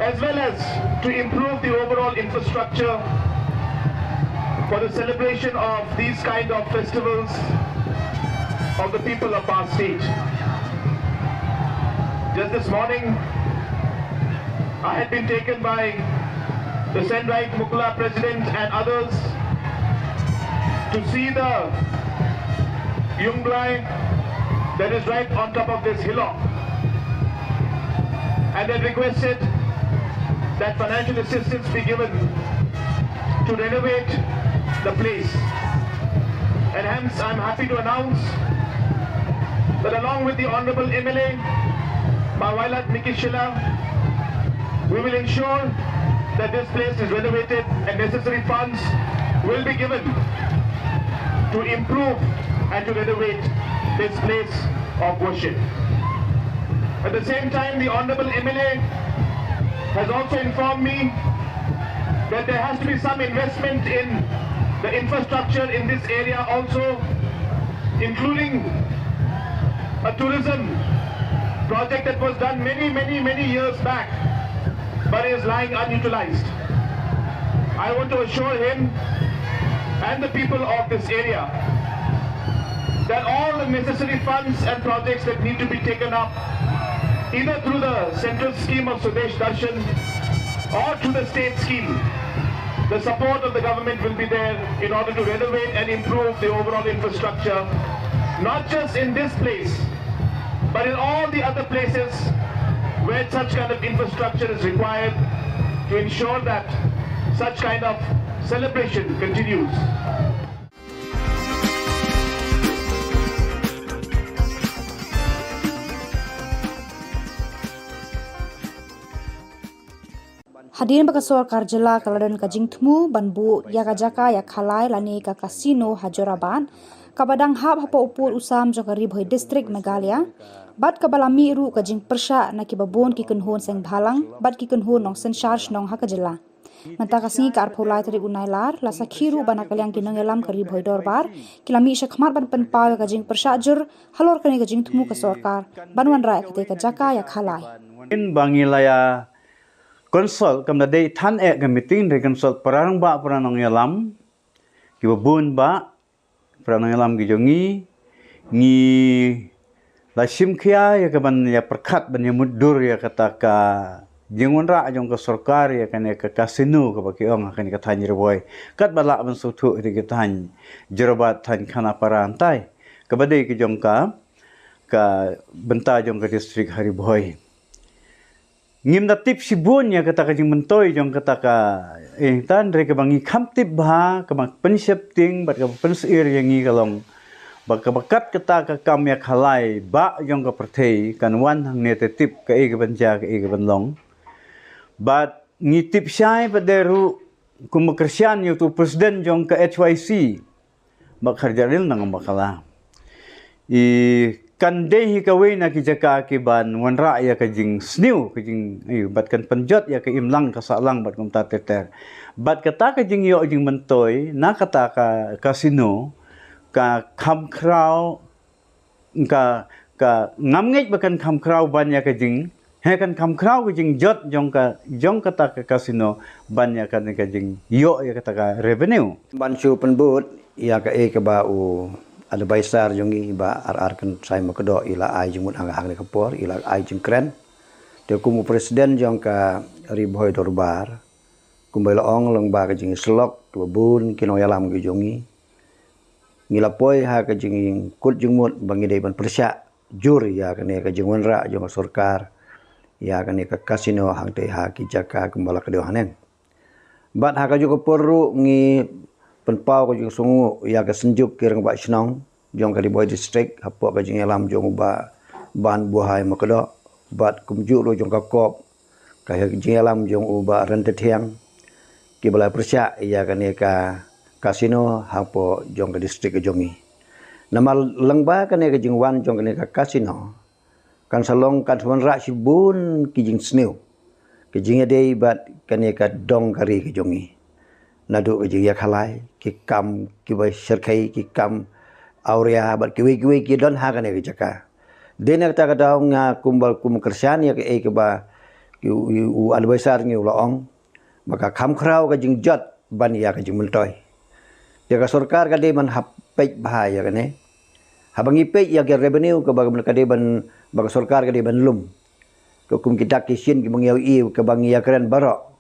as well as to improve the overall infrastructure for the celebration of these kind of festivals of the people of our state. Just this morning, I had been taken by the Senright Mukla president and others to see the Yungblai that is right on top of this hillock. And they requested that financial assistance be given to renovate the place. And hence, I'm happy to announce that along with the Honorable M L A, Bai Wailadmiki Shylla, we will ensure that this place is renovated and necessary funds will be given to improve and to renovate this place of worship. At the same time, the Honorable M L A has also informed me that there has to be some investment in the infrastructure in this area also, including a tourism project that was done many, many, many years back, but is lying unutilized. I want to assure him and the people of this area that all the necessary funds and projects that need to be taken up, either through the central scheme of Swadesh Darshan or through the state scheme, the support of the government will be there in order to renovate and improve the overall infrastructure, not just in this place, but in all the other places where such kind of infrastructure is required to ensure that such kind of celebration continues. Hadien ba ka sorkar jylla ka la don ka jingthmu ban buh ïa ka jaka ïakhalai lane ka casino ha Jorabat, kaba dang hap hapoh u pud u sam jong ka Ri Bhoi District, Meghalaya, bad kaba la mih ruh ka jingpyrshah na kiba bun ki kynhun seng bhalang bad ki kynhun nongsynshar shnong ha ka jylla. Mynta ka sngi ka arphew lai tarik u Nailar, la sakhi ruh ba na ka liang ki nongïalam ka Ri Bhoi Dorbar ki la mih shakhmat ban pynpaw ïa ka jingpyrshah jur halor kane ka jingthmu ka sorkar ban wanrah ïa katei ka jaka ïakhalai. Ba ngi la ïa consult, kam da dei than eh ka meeting, da consult para rangbah, para nongïalam kiba bun bah, para nongïalam ki jong ngi. Ngi la shim khia ïa ka ban ïa pyrkhat ban ïa mutdur ïa kata ka jingwanrah jong ka sorkar ïa kane ka casino kaba ki ong ha kane ka thaiñ Ri Bhoi, katba lah ban sngewthuh ïa ka thaiñ Jorabat, thaiñ Khanapara, hyntai kaba dei ka jong ka, ka bynta jong ka district ha Ri Bhoi. Ngim da tip shibun ïa kata ka jingmyntoi jong kata ka, eh, hynrei kaba ngi kham tip bha, kaba pynsheptieng bad kaba pynsyier ïa ngi ka long ba kaba kat kata ka kam ïakhalai bah jong ka pyrthei kan wan hangne, te tip kaei kaban jia, kaei kaban long. Bad ngi tip shai pat de ruh kum ba kyrshan ïa utu u president jong ka H Y C, Bah Kharjahrial Nangbakla. I kan dei hi kawei na ki jaka kiban wanrah ïa ka jingsniew, ka jing, i, bad kan pynjot ïa ka imlang ka sahlang bad kumta ter ter. Bad kata ka jingïoh jingmyntoi na kata ka casino ka kham khraw, ka, ka ngam ngeit ba kan kham khraw ban ïa ka jing, he, kan kham khraw ka jingjot jong ka, jong kata ka casino ban ïa ka, ka jingïoh ïa kata ka revenue. Ban shu pynbud ïa kaei kaba u advisor jong ngi, Bah R R Kynsai Makdoh, i la ai jingmut hang, hangne ka por, i la ai jingkren. Te kum u president jong ka Ri Bhoi Dorbar, kumba i la ong lyngba ka jingïasyllok kiba bun ki nongïalam ki jong ngi, ngi la poi ha ka jingkut jingmut ba ngi dei ban pyrshah jur ïa kane ka jingwanrah jong ka sorkar ïa kane ka casino hangtei ha ki jaka kumba la ka dei haneng. Bad ha kajuh ka por ruh ngi pynpaw ka jingsngewnguh ïa ka synjuk ki rangbah shnong jong ka Ri Bhoi District hapoh ka jingïalam jong u Bah Banbuhai Makdoh bad kumjuh ruh jong ka COB, ka jingïalam jong u Bah Ryntathiang, kiba la pyrshah ïa kane ka casino hapoh jong ka district ka jong ngi. Namar lyngba kane ka jingwan jong kane ka casino, kan sa long kan sa wanrah shibun ki jingsniew, ki jingïadei bad kane ka dong ka ri ka jong ngi. Naduh ka jingïakhalai, ki kam kiba shyrkhei, ki kam awria bad kiwei kiwei ki don ha kane ka jaka. Dei na kata ka daw nga kumba kum kyrshan ïa kaei kaba u, u, u advisor ngi u la ong ba ka kham khraw ka jingjot ban ïa ka jingmyntoi. Te ka sorkar ka dei ban hap peit bha ïa kane. Haba ngi peit ïa ka revenue kaba ka dei ban, ba ka sorkar ka dei ban lum. Ka kum ki dak ki shin kiba ngi ïohi kaba ngi ïakren baroh,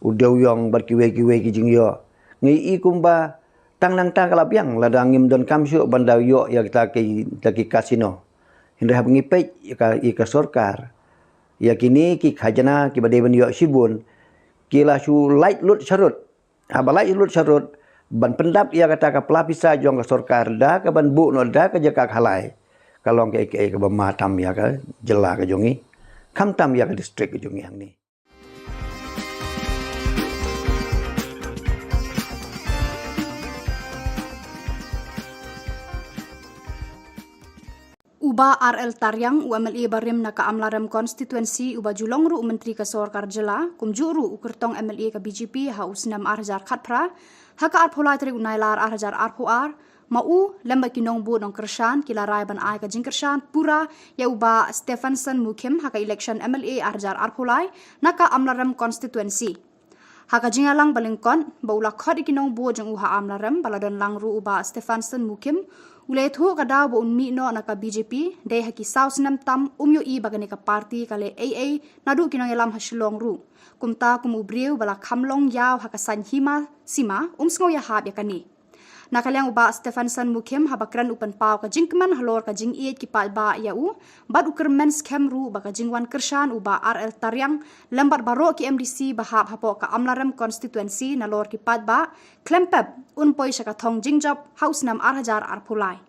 u dewiong bad kiwei kiwei ki jingïoh. Ngi i kumba tang nangta ka la biang lada ngim donkam shuh ban da ïoh ïa kita ki, kita ki casino. Hynrei haba ngi peit ïa ka, ïa ka sorkar, ïa kine ki khajna kiba dei ban ïoh shibun, ki la shu lait lut sharud. Haba lait lut sharud, ban pyndap ïa kata ka pla pisa jong ka sorkar da ka ban buh noh da ka jaka khalai, ka long kaei kaei kaba ma tam ïa ka jylla ka jong ngi, khamtam ïa ka district ka jong ngi hangne. U Bah R L Tariang, u M L A barim na ka Amlarem Constituency, uba ju long ruh u Myntri ka Sorkar Jylla, kumjuh ruh u kyrtong M L A ka B J P ha u snem ar hajar khatphra, ha ka arphew lai tarik u Nailar ar hajar arphew ar, ma u lem bad ki nongbud nongkyrshan ki la rai ban ai ka jingkyrshan pura ïa u Bah Stephenson Mukhim ha ka election M L A ar hajar arphew lai na ka Amlarem Constituency. Ha ka jingïalang ba lyngkot ba u la khot ïa ki nongbud jong u ha Amlarem ba la don lang ruh u Bah Stephenson Mukhim, u la ïathuh ka daw ba un mih noh na ka B J P dei ha ki saw snem tam um ïohi ba kane ka party ka leh ei ei, naduh ki nongïalam ha Shillong ruh. Kumta kum u briew ba la kham long ïaw ha ka saiñ hima sima, um sngew ïahap ïa kane. Na ka liang u Bah Stephenson Mukhim, haba kren u pynpaw ka jingkmen halor ka jingïeit ki paidbah ïa u, bad u kyrmen skhem ruh ba ka jingwan kyrshan u Bah R L Tariang lem bad baroh ki M D C ba hap hapoh ka Amlarem Constituency nalor ki paidbah, khlem pep un poi sha ka thong jingjop ha u snem ar hajar arphew lai.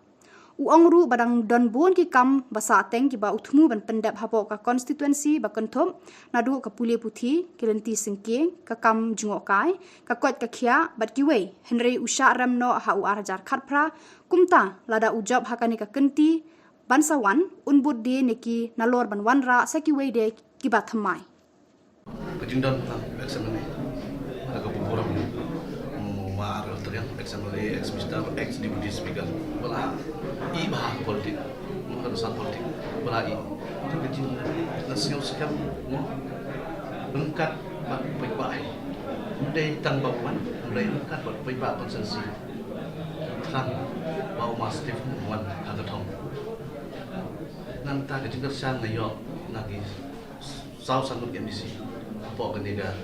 U ong ruh ba dang don bun ki kam ba sah teng kiba u thmu ban pyndep hapoh ka constituency ba kynthup naduh ka pule puthi, ki lynti syngkien, ka kam jngohkai, ka koit ka khiah bad kiwei, hynrei u shah rem noh ha u ar hajar khatphra. Kumta lada u jop ha kane ka kynti ban sa wan, un bud de ne ki nalor ban wanrah sa kiwei de kiba thymmai. Ka jingdon na ex M L A, na ka burom, mm, ma Arel Tariang, ex M L A, ex Minister, ex Deputy Speaker, ba la i bha ha politik, ma ka dosa politik, ba la i. Ka jingsngew skhem, mo, ryngkat bad paidbah. Ym dei tang ba wan, ym dei ryngkat bad paidbah constituency. Thrang ba u ma Steve wan ha ka thong. Nangta ka jingkyrshan nga ïoh na ki saw sangkut M D C hapoh kane ka,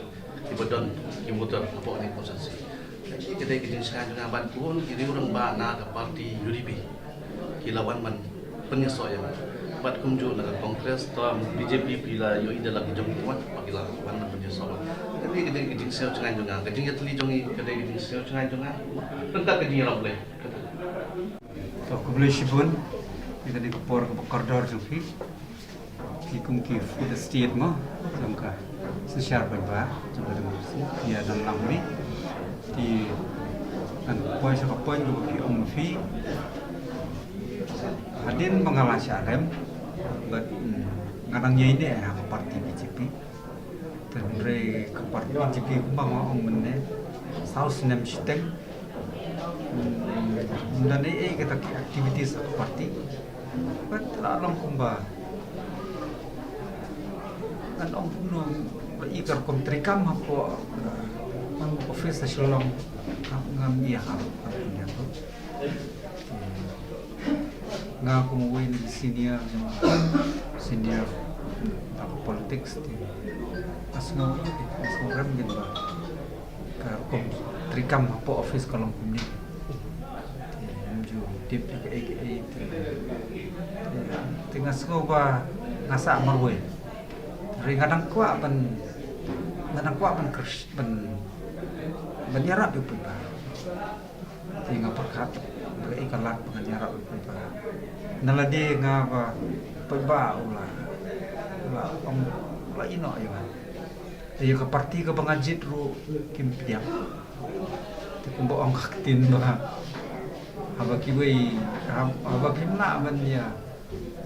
kiba don ki voter hapoh kane ka constituency. Ka dei ka jingshai jong nga bad bun ki riew rangbah na ka party U D P ki la wan ban pynïasoh ïa nga. Bad kumjuh na ka Congress, to B J P phi la ïohi da la ki jong ki wan, ba ki la wan ban pynïasoh wan. Ka dei ka jingshai jong nga, ka jingïatylli jong ngi, ka dei ka jingshai jong nga. Ryngkat ka jingïarap Blei. To khublei shibun ïa kane ka por kaba kordor jong phi. Ki kum ki fourth estate mo, jong ka synshar paidbah, jong ka democracy, ïa dang lang mih. Te ngan poi sha ka point kaba phi ong ma phi. Hadien ba nga la shah rem, bad, mm, nga dang ïaineh ha ka party B J P. Te hynrei ka party B J P kumba nga ong mynne, saw snem shiteng. Hmm, ym don ei ei kata ki activities ha ka party. Bad la long kumba, ngan ong kumno, ba i ka rukom treikam hapoh, uh, office ha Shillong, ngam ïa ha, ngam ïa ha. Nga kum uwei na ki senior, senior ha ka politics te nga sngew, nga sngew rem gin ba ka rukom treikam hapoh office ka long kumne. Te ngam ju tip ïa kaei kaei te, te nga sngew ba nga sah marwei. Hynrei nga dang kwah ban, nga dang kwah ban kyrsh-, ban, ban ïarap ïa u paidbah. Te nga pyrkhat ba kaei ka lad ba ngan ïarap ïa u paidbah. Na lade nga ba paidbah u la, u la ong, u la ïehnoh ïa nga. Te ïa ka party kaba nga jied ruh kim pdiang. Te kumba ong ka ktien ba Haba kiwei, hab-, haba phim lah ban ïa,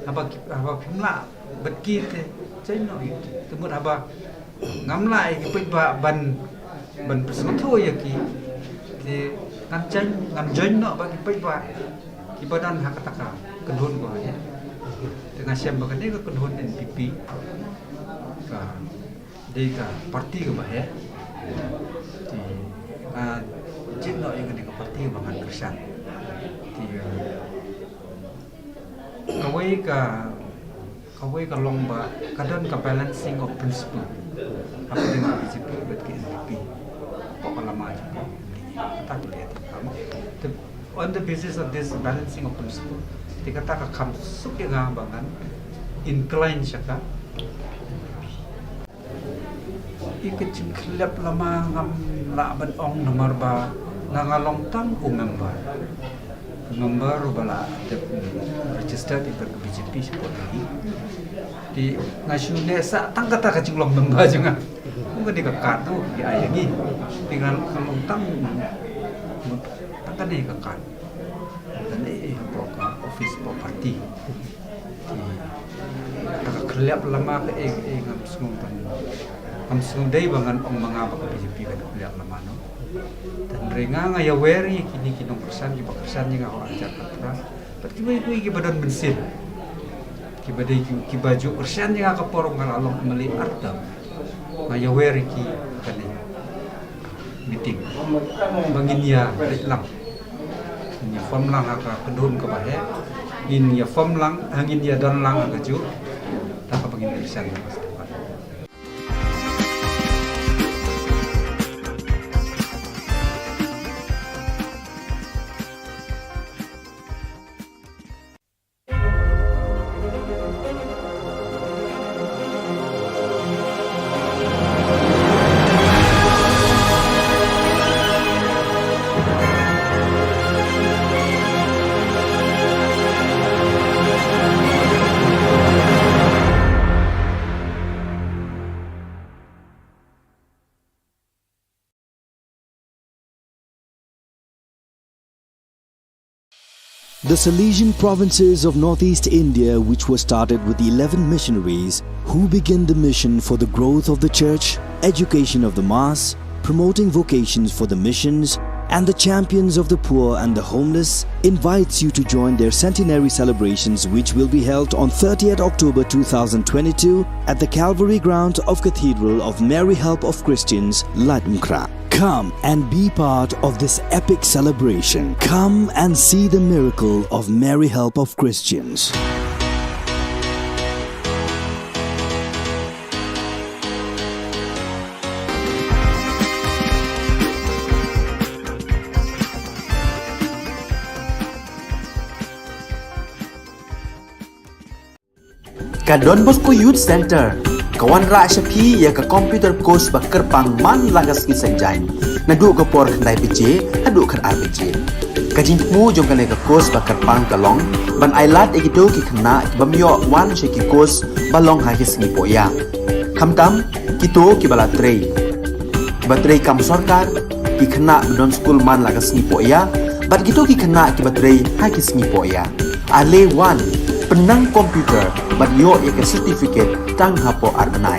haba ki-, haba phim lah bad ki te, jaiñ noh ïa ki. Te mut haba ngam lah ïa ki paidbah ban, ban pynsngewthuh ïa ki, te ngan jaiñ, ngan jaiñ noh bad ki paidbah kiba don ha kata ka kynhun kaba heh. Te nga shem ba kane ka kynhun N P P ka dei ka party kaba heh. Te nga jied noh ïa kane ka party ba ngan kyrshan. Te, eh, kawei ka, kawei ka long ba ka don ka balancing of principle hapdeng ka B J P bad ka N P P. Hapoh ka lama jong ka. Kata ka dei ka. Te on the basis of this balancing of principle, te kata ka kham suk ïa nga ba ngan incline sha ka. Ïa ka jingkhyllap lama ngam lah ban ong namar ba nga, nga long tang u member. Member uba la dep registered ïa ka B J P shapoh Delhi. Te nga shu neh sah tang kata ka jinglong member jong nga. Kum kane ka kad tu ki ai ïa ngi. Te nga, nga long tang, tang kane ka kad. Kane hapoh ka office hapoh party. Te ka khyllap lama ka, eh, eh, ngam sngew ban, ngam sngew dei ba ngan ong ma nga ba ka B J P ka khyllap lama noh. Hynrei nga, nga ïawer ïa kine ki nongkyrshan kiba kyrshan ïa nga ha u ar hajar khatphra. Bad kiwei kiwei kiba don mynsiem, kiba dei ki, kiba ju kyrshan ïa nga ka por nga la long M L A ar term. Nga ïawer ïa ki kane meeting ba ngin ïa leit lang, ngin ïa form lang ha ka kynhun kaba heh, ngin ïa form lang, ha, ngin ïa don lang ha kajuh. Te kaba ngin ïa kyrshan ïa ka step. The Salesian provinces of northeast India, which were started with eleven missionaries who began the mission for the growth of the church, education of the mass, promoting vocations for the missions, and the champions of the poor and the homeless, invites you to join their centenary celebrations, which will be held on thirtieth October two thousand twenty-two at the Calvary ground of Cathedral of Mary Help of Christians, Laitumkhrah. Come and be part of this epic celebration. Come and see the miracle of Mary Help of Christians. Ka Don Bosco Youth Centre ka wanrah sha phi ïa ka computer course ba kyrpang man la ka sngi Saitjaiñ, naduh ka por khyndai baje haduh khatar baje. Ka jingthmu jong kane ka course ba kyrpang ka long ban ailad ïa kito ki khynnah ki bym ïoh wan sha ki course ba long ha ki sngi pohïap. Khamtam kito kiba la trei, kiba trei kam sorkar, ki khynnah ba don skul man la ka sngi pohïap, bad kito ki khynnah kiba trei ha ki sngi pohïap. Ale wan, pynnang computer bad ïoh ïa ka certificate tang hapoh ar bnai.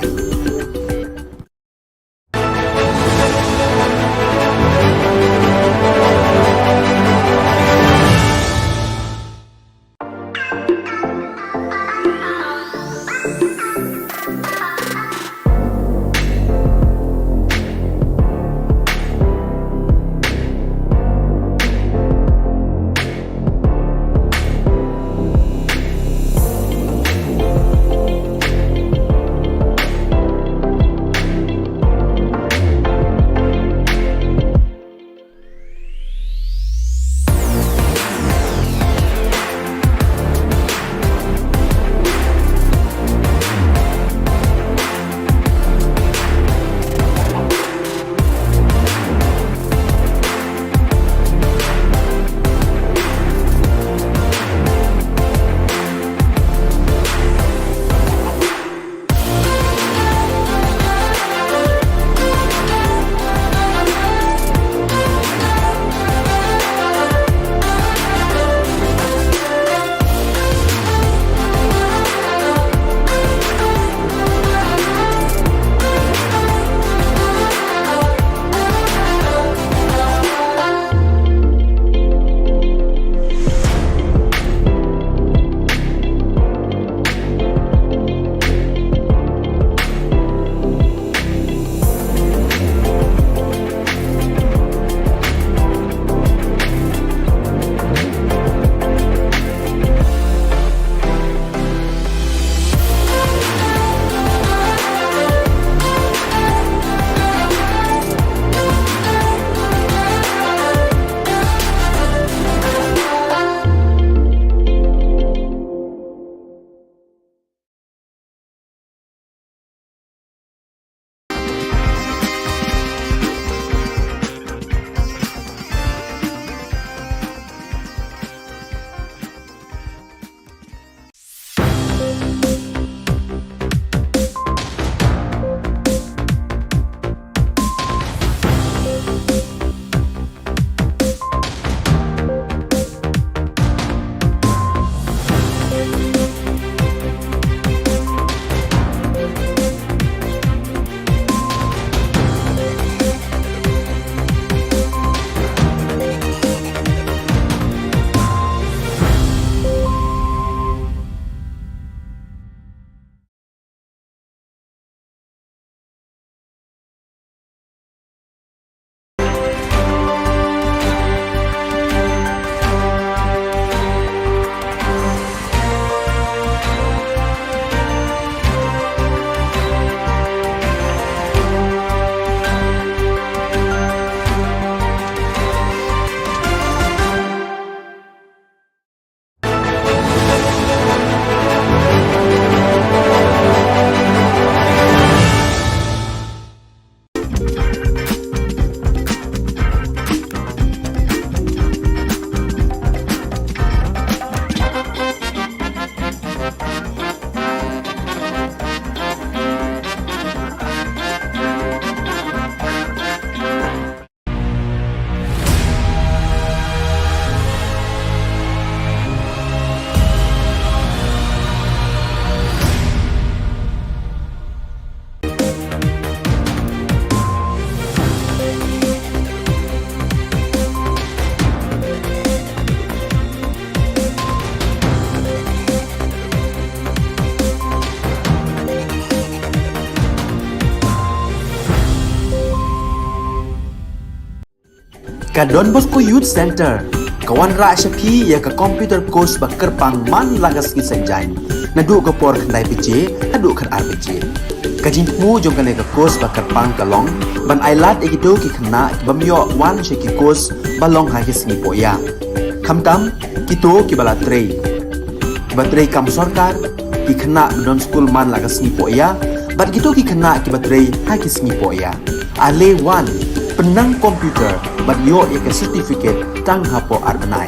Ka Don Bosco Youth Centre ka wanrah sha phi ïa ka computer course ba kyrpang man la ka sngi Saitjaiñ, naduh ka por khyndai baje haduh khatar baje. Ka jingthmu jong kane ka course ba kyrpang ka long ban ailad ïa kito ki khynnah ki bym ïoh wan sha ki course ba long ha ki sngi pohïa, khamtam kito kiba la trei, kiba trei kam sorkar, ki khynnah ba don skul man la ka sngi pohïa, bad kito ki khynnah kiba trei ha ki sngi pohïa. Ale wan, pynnang computer bad ïoh ïa ka certificate tang hapoh ar bnai.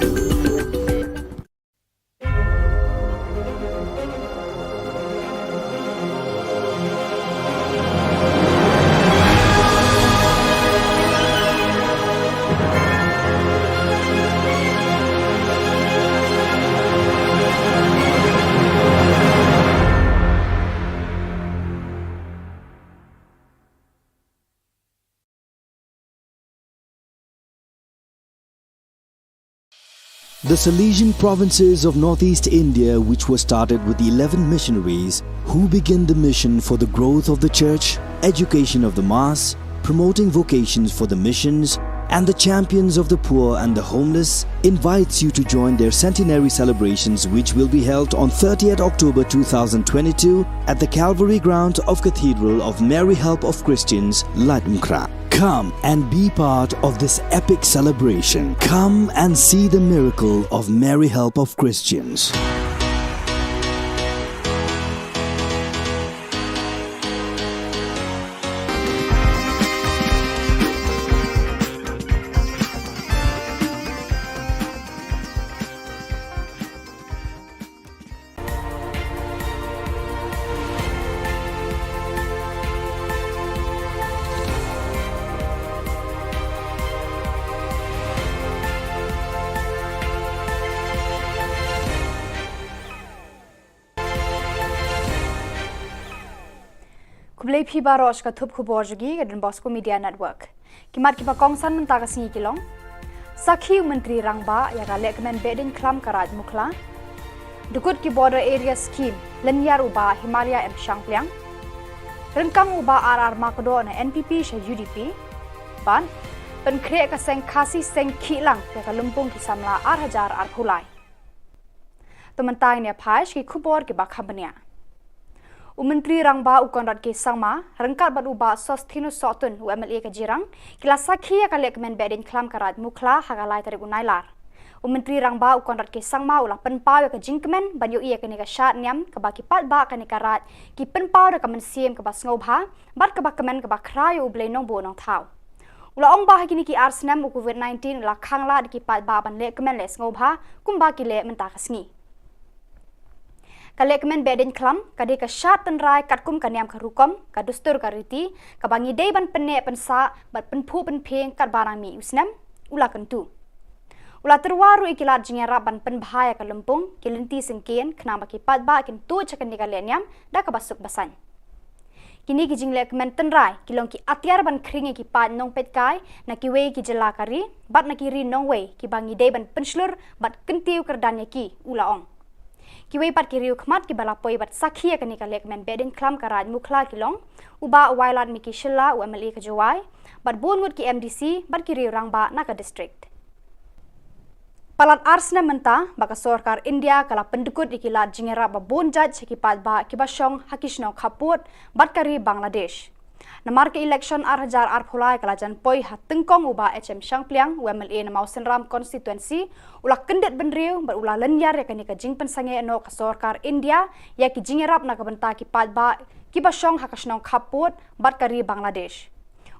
The Salesian provinces of northeast India, which were started with eleven missionaries who began the mission for the growth of the church, education of the mass, promoting vocations for the missions, and the champions of the poor and the homeless, invites you to join their centenary celebrations, which will be held on thirtieth October two thousand twenty-two at the Calvary Ground of Cathedral of Mary Help of Christians, Laitumkhrah. Come and be part of this epic celebration. Come and see the miracle of Mary Help of Christians. Khublei phi baroh sha ka thup khubor jong ngi ka Don Bosco Media Network. Ki mat kiba kongsan mynta ka sngi ki long: Sakhi u Myntri Rangbah ïa ka lehkmen behdeiñ khlam ka Raid Mukhla. Dkut ki Border Area Scheme, lynñiar u Bah Himalaya M Shangpliang. Ryngkang u Bah R R Myrkondor na N P P sha U D P. Bad pynkhreh ka seng Khasi Seng Khihlang ïa ka lympung ki samla ar hajar arphew lai. To mynta ngin ïa phai sha ki khubor kiba kham bniah. U Myntri Rangbah u Conrad K Sangma ryngkat bad u Bah Sosthenes Sohtun, u M L A ka Jirang, ki la sakhi ïa ka lehkmen behdeiñ khlam ka Raid Mukhla ha ka lai tarik u Nailar. U Myntri Rangbah u Conrad K Sangma u la pynpaw ïa ka jingkmen ban ïohi ïa kane ka shad niam kaba ki paidbah kane ka raid ki pynpaw da ka mynsiem kaba sngewbha bad kaba kmen kaba khraw ïa U Blei Nongbuh Nongthaw. U la ong ba ha kine ki ar snem u Covid nineteen u la khang lad ïa ki paidbah ban lehkmen leh sngewbha kumba ki leh mynta ka sngi. Ka lehkmen behdeiñ khlam ka dei ka shad tynrai katkum ka niam ka rukom, ka dustur ka riti, kaba ngi dei ban pynneh pynsah bad pynphuh pynphieng katba nang mih u snem, u la kyntu. U la tyrwa ruh ïa ki lad jingïarap ban pynbha ïa ka lympung, ki lynti syngkien, khnang ba ki paidbah kin tuid sha kane ka lehniam da kaba suk ba saiñ. Kine ki jinglehkmen tynrai ki long ki atiar ban khring ïa ki paid nongpeitkai na kiwei ki jylla ka ri bad na ki ri nongwei kiba ngi dei ban pynshlur bad kyntiew kyrdan ïa ki, u la ong. Kiwei pat ki riew khmat kiba la poi bad sakhi ïa kane ka lehkmen behdeiñ khlam ka Raid Mukhla ki long u Bah Wailadmiki Shylla, u M L A ka Jowai, bad bun ngut ki M D C bad ki riew rangbah na ka district. Palat ar snem mynta ba ka sorkar India ka la pyndkut ïa ki lad jingïarap ba bun jait sha ki paidbah kiba shong ha ki shnong khappud bad ka ri Bangladesh. Namar ka election ar hajar arphew lai ka la jan poi ha tyngkong u Bah H M Shangpliang, u M L A na Mawsynram constituency, u la kyndit bynriew bad u la lynñiar ïa kane ka jingpynsangeh noh ka sorkar India ïa ki jingïarap na ka bynta ki paidbah kiba shong ha ka shnong khappud bad ka ri Bangladesh.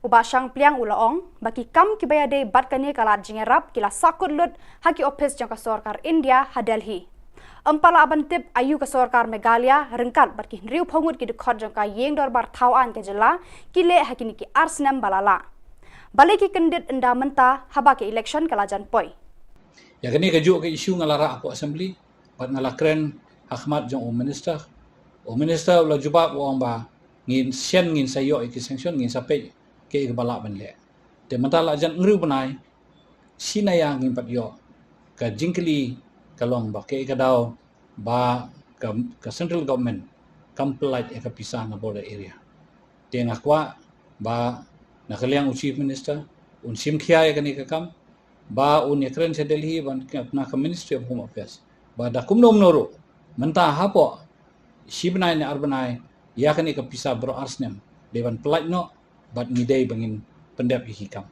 U Bah Shangpliang u la ong ba ki kam kiba ïadei bad kane ka lad jingïarap ki la sahkut lut ha ki ophis jong ka sorkar India ha Delhi. Ym pat lah ban tip aïu ka sorkar Meghalaya ryngkat bad ki hynriewphew ngut ki dkhot jong ka ïing dorbar thaw aiñ ka jylla ki leh ha kine ki ar snem ba la lah. Balei ki kyndit ynda mynta haba ka election ka la jan poi? Ïa kane kajuh ka issue nga la rah hapoh assembly bad nga la kren ha khmat jong u minister. U minister u la jubab u ong ba ngin shen, ngin sa ïoh ïa ki sanction, ngin sa peit kaei kaba lah ban leh. Te mynta la jan hynriew bnai, shi na ïa ngim pat ïoh. Ka jingkylli ka long ba kaei ka daw ba ka, ka central government kam pyllait ïa ka pisa na border area. Te nga kwah ba na ka liang u chief minister un shim khia ïa kane ka kam, ba un ïakren sha Delhi ban na ka Ministry of Home Affairs ba da kumno kumno ruh mynta hapoh shi bnai ne ar bnai ïa kane ka pisa baroh ar snem dei ban pyllait noh bad ngi dei ba ngin pyndep ïa ki kam.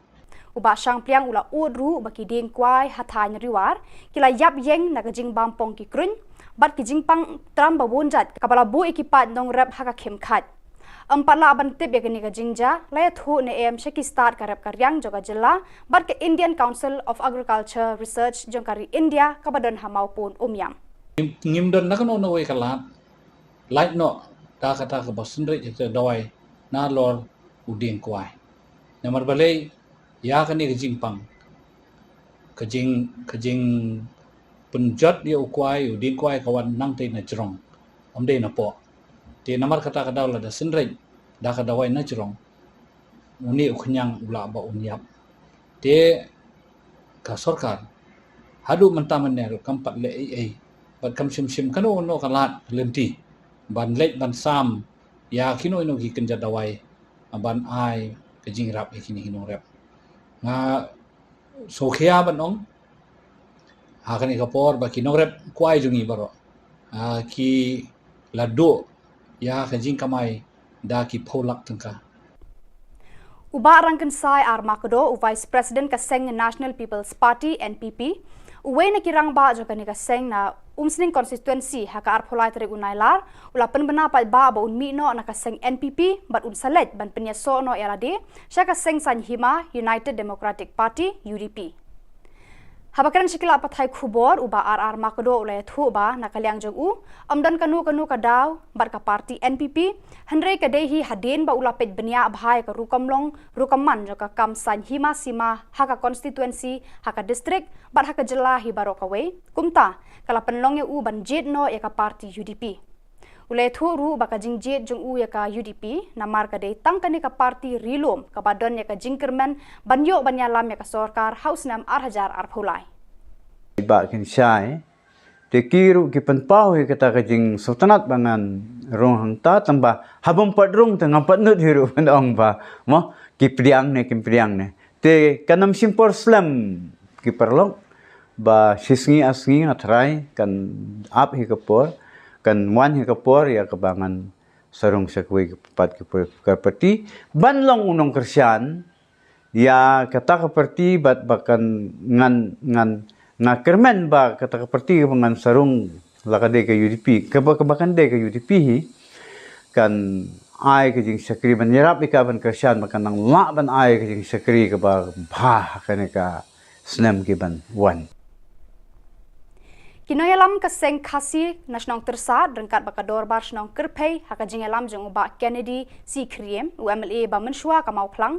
U Bah Shangpliang u la ud ruh ba ki dieng kwai ha thaiñ Riwar ki la ïap ïeng na ka jingbam pong ki kruiñ bad ki jingpang tram ba bun jait kaba la buh ïa ki paid nongrep ha ka khim khait. Ym pat lah ban tip ïa kane ka jingjia, la ïathuh ne em sha ki stad ka rep ka riang jong ka jylla bad ka Indian Council of Agriculture Research jong ka ri India kaba don ha Mawpun Umiam. Ngim don na kano kano kawei ka lad lait noh da kata kaba synreit ïa ka dawai nalor u dieng kwai. Namar balei ïa kane ka jingpang ka jing ka jing pynjot ïa u kwai, u dieng kwai ka wan nangtei na jrong, ym dei na poh. Te namar kata ka daw lada synreit da ka dawai na jrong, une u khñiang u lah ba un ïap. Te ka sorkar haduh mynta mynne ruh kam pat leh ei ei bad kam shim shim kano kano ka lad lynti ban leit ban sam ïa kino kino ki kynja dawai ban ai ka jingïarap ïa kine ki nongrep. Nga sngewkhia ban ong ha kane ka por ba ki nongrep kwai jong ngi baroh ki la duh ïa ka jingkamai da ki phew lak tyngka. U Bah Rangkynsai R Makdo, u Vice President ka seng National People's Party, N P P, uwei na ki rangbah jong kane ka seng na Umsning Constituency ha ka arphew lai tarik u Nailar u la pynbna paidbah ba un mih noh na ka seng N P P bad un sa leit ban pynïasoh noh ïa lade sha ka seng saiñ hima United Democratic Party, U D P. Haba kren sha ki lad pathai khubor, u Bah R R Makdo u la ïathuh ba na ka liang jong u ym don kano kano ka daw bad ka party N P P, hynrei ka dei hi hadien ba u la peit bniah bha ïa ka rukom long rukom man jong ka kam saiñ hima sima ha ka constituency, ha ka district bad ha ka jylla hi baroh kawei. Kumta ka la pynlong ïa u ban jied noh ïa ka party U D P. U la ïathuh ruh ba ka jingjied jong u ïa ka U D P namar ka dei tang kane ka party ri lum kaba don ïa ka jingkyrmen ban ïoh ban ïalam ïa ka sorkar ha u snem ar hajar arphew lai. Bah Rangkynsai, te ki ruh ki pynpaw ïa kata ka jingsngewtynnat ba ngan rung hangta, tang ba haba ym pat rung te ngam pat nud hi ruh ban ong ba mo ki pdiang ne kim pdiang ne. Te kan ym shim por slem ki paralok, ba shi sngi ar sngi nga tharai kan ap hi ka por, kan wan hi ka por ïa kaba ngan sa rung sha kawei pat ki por ka party ban long u nongkyrshan ïa kata ka party bad ba kan ngan ngan nga kyrmen ba kata ka party kaba ngan sa rung la ka dei ka U D P, kaba kaba kan dei ka U D P hi kan ai ka jingshakri ban ïarap ïa ka ban kyrshan ba kan nang lah ban ai ka jingshakri kaba bha ha kane ka snem ki ban wan. Ki nongïalam ka seng Khasi na shnong Tyrsad ryngkat bad ka dorbar shnong Kyrphei ha ka jingïalam jong u Bah Kennedy C Khriem, u M L A ba mynshuwa ka Mawphlang,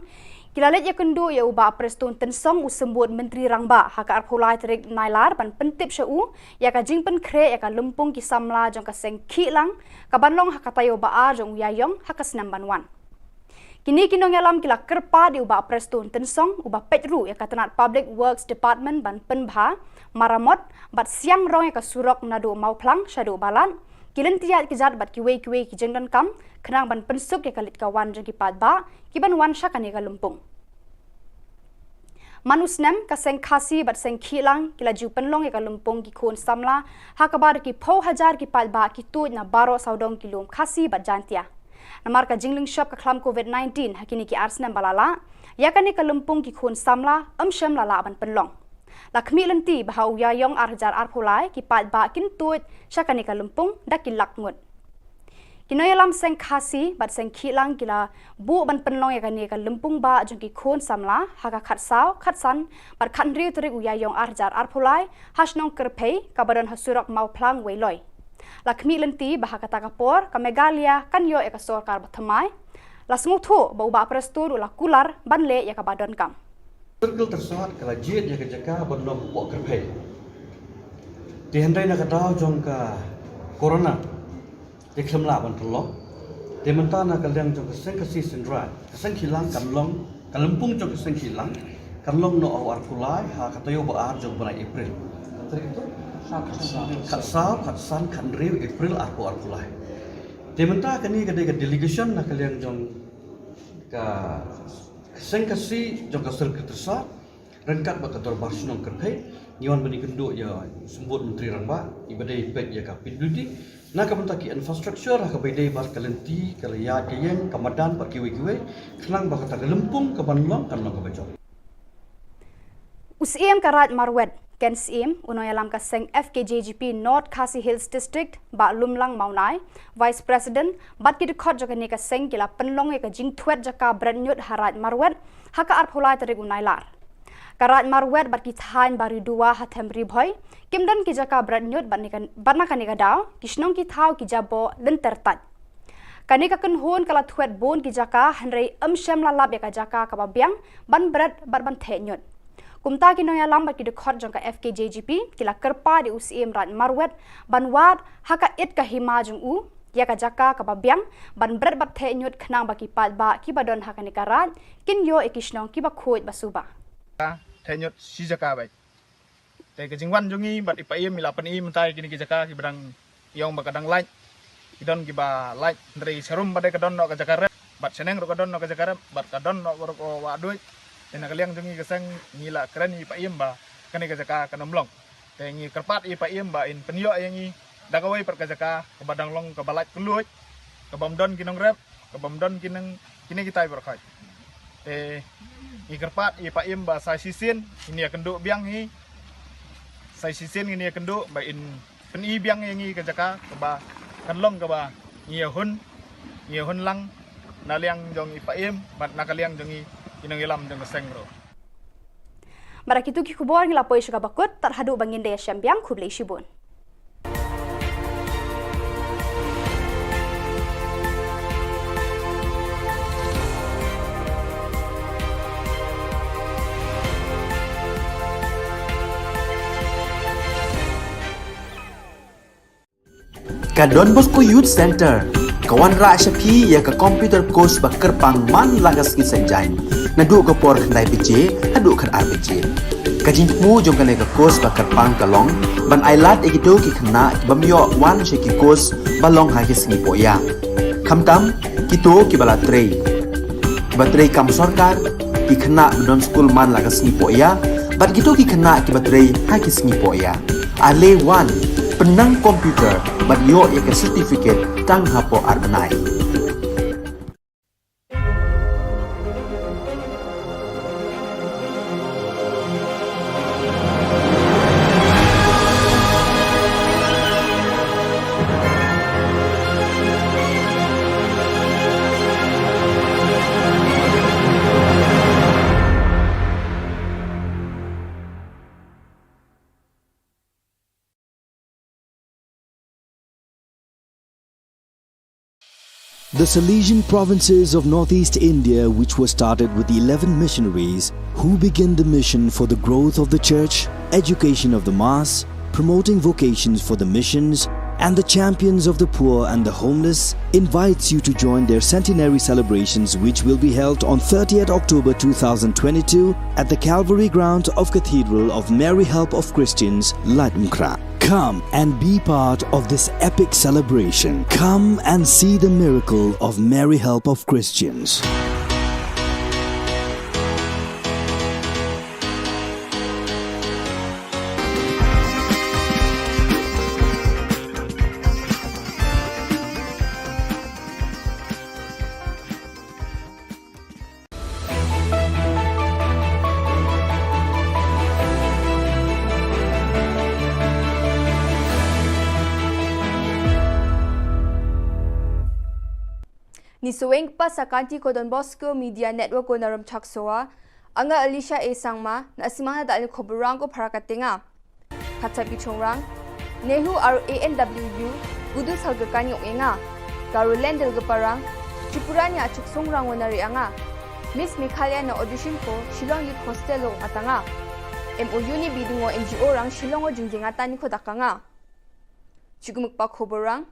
ki la leit ïakynduh ïa u Bah Prestone Tynsong, u symbud Myntri Rangbah, ha ka arphew lai tarik Nailar ban pyntip sha u ïa ka jingpynkhreh ïa ka lympung ki samla jong ka seng Khihlang kaban long ha ka taïew ba ar jong u Ïaïong ha ka snem ban wan. Kine ki nongïalam ki la kyrpad ïa u Bah Prestone Tynsong, uba peit ruh ïa ka tnat Public Works Department ban pynbha, maramot bad siang rong ïa ka surok naduh Mawphlang shaduh Balat, ki lynti ïaid kjat bad kiwei kiwei ki jingdonkam khnang ban pynsuk ïa ka leit ka wan jong ki paidbah kiban wan sha kane ka lympung. Man u snem, ka seng Khasi bad seng Khihlang ki la ju pynlong ïa ka lympung ki khun samla, ha kaba da ki phew hajar ki paidbah ki tuid na baroh sawdong ki lum Khasi bad Jaintia. Namar ka jinglynshop ka khlam Covid nineteen ha kine ki ar snem ba la lah, ïa kane ka lympung ki khun samla ym shym la lah ban pynlong. La khmih lynti ba ha u Ïaïong ar hajar arphew lai ki paidbah kin tuid sha kane ka lympung da ki lak ngut. Ki nongïalam seng Khasi bad seng Khihlang ki la buh ban pynlong ïa kane ka lympung bah jong ki khun samla ha ka khatsaw, khatsan bad khathynriew tarik u Ïaïong ar hajar arphew lai ha shnong Kyrphei kaba don ha surok Mawphlang Weiloi. La khmih lynti ba ha kata ka por ka Meghalaya kan ïoh ïa ka sorkar bathymmai. La sngewthuh ba u Bah Prestone u la kular ban leh ïa kaba donkam. Circle Tyrsad ka la jied ïa ka jaka ban long hapoh Kyrphei. Te hynrei na ka daw jong ka corona te khlem lah ban pynlong. Te mynta na ka liang jong ka seng Khasi Synrai, ka seng Khihlang kan long, ka lympung jong ka seng Khihlang kan long noh ha u arphew lai ha ka taïew ba ar jong u bnai April. Khatsaw, khatsan, khathynriew April arphew arphew lai. Te mynta kane ka dei ka delegation na ka liang jong ka seng Khasi jong ka Circle Tyrsad. Ryngkat bad ka Dorbar Shnong Kyrphei, ngi wan ban ïakynduh ïa u Symbud Myntri Rangbah, iba dei peit ïa ka P W D, na ka bynta ki infrastructure, ha kaba ïadei bad ka lynti, ka ïaid ka ïeng, ka madan, bad kiwei kiwei, khnang ba kata ka lympung kaban long, kan long kaba jop. U Syiem ka Raid Marwet, Ken Syiem, u nongïalam ka seng F K J G P North Khasi Hills District, Bah Lumlang Mawnai, Vice President, bad ki dkhot jong kane ka seng ki la pynlong ïa ka jingthwet jaka bret ñiut ha Raid Marwet, ha ka arphew lai tarik u Nailar. Ka Raid Marwet bad ki thaiñ Baridowa ha them Ri Bhoi, kim don ki jaka bret ñiut bad ne ka, bad na kane ka daw, ki shnong ki thaw ki jaboh lynter tait. Kane ka kynhun ka la thwet bun ki jaka, hynrei ym shym la lap ïa ka jaka kaba biang, ban bret bad ban theh ñiut. Kumta ki nongïalam bad ki dkhot jong ka F K J G P, ki la kyrpad ïa u Syiem Raid Marwet, ban wad, ha ka it ka hima jong u, ïa ka jaka kaba biang, ban bret bad theh ñiut khnang ba ki paidbah kiba don ha kane ka raid, kin ïoh ïa ki shnong kiba khuid ba suba. Theh ñiut shi jaka beit. Te ka jingwan jong ngi bad i Paiem i la pyni mynta ïa kine ki jaka kiba dang ïong ba ka dang lait. Ki don kiba lait hynrei sharum ba dei ka don noh ka jaka rep. Bad shaneng ruh ka don noh ka jaka rep. Bad ka don noh baroh ka wah duid. Te na ka liang jong ngi ka seng ngi la kren ïa i Paiem ba kane ka jaka kan ym long. Te ngi kyrpad ïa i Paiem ba in pynïoh ïa ngi da kawei pat ka jaka kaba dang long kaba lait kylluid. Kaba ym don ki nongrep. Kaba ym don ki nang kine kitai baroh khoit. Te ngi kyrpad ïa i Paiem ba sa shisien ngin ïakynduh biang hi. Sa shisien ngin ïakynduh ba in pyni biang ïa ngi ka jaka kaba kan long kaba ngi ïahun, ngi ïahun lang na liang jong i Paiem bad na ka liang jong ngi ki nongïalam jong ka seng ruh. Bad da kitu ki khubor ngi la poi sha kaba kut, tad haduh ba ngin da ïashem biang, khublei shibun. Ka Don Bosco Youth Centre ka wanrah sha phi ïa ka computer course ba kyrpang man la ka sngi Saitjaiñ, naduh ka por khyndai baje haduh khatar baje. Ka jingthmu jong kane ka course ba kyrpang ka long ban ailad ïa kito ki khynnah ki bym ïoh wan sha ki course ba long ha ki sngi pohïa. Khamtam kito kiba la trei, kiba trei kam sorkar, ki khynnah ba don skul man la ka sngi pohïa, bad kito ki khynnah kiba trei ha ki sngi pohïa. Ale wan, pynnang computer bad ïoh ïa ka certificate tang hapoh ar bnai. The Salesian provinces of northeast India, which were started with eleven missionaries who began the mission for the growth of the church, education of the mass, promoting vocations for the missions, and the champions of the poor and the homeless, invites you to join their centenary celebrations, which will be held on thirtieth October two thousand twenty-two at the Calvary Ground of Cathedral of Mary Help of Christians, Laitumkhrah. Come and be part of this epic celebration. Come and see the miracle of Mary Help of Christians. Ngi sngewbha sa ka Don Bosco Media Network ko na Rymchak Sowa. Nga Alicia A Sangma, na simang na da ni khubor rang ko para ka tenga. Khatsan ki chongrang, NEHU aro A N W U, gudu sal ga kani ong enga. Garoland dil ga parang, Tripura ni achuk songrang wana ri anga. Miss Meghalaya na audition ko, Shillong Youth Hostel lo atanga. M O U ni bidingo N G O rang Shillong o jingjingatan ni ko dakanga. Chigumuk pa khubor rang.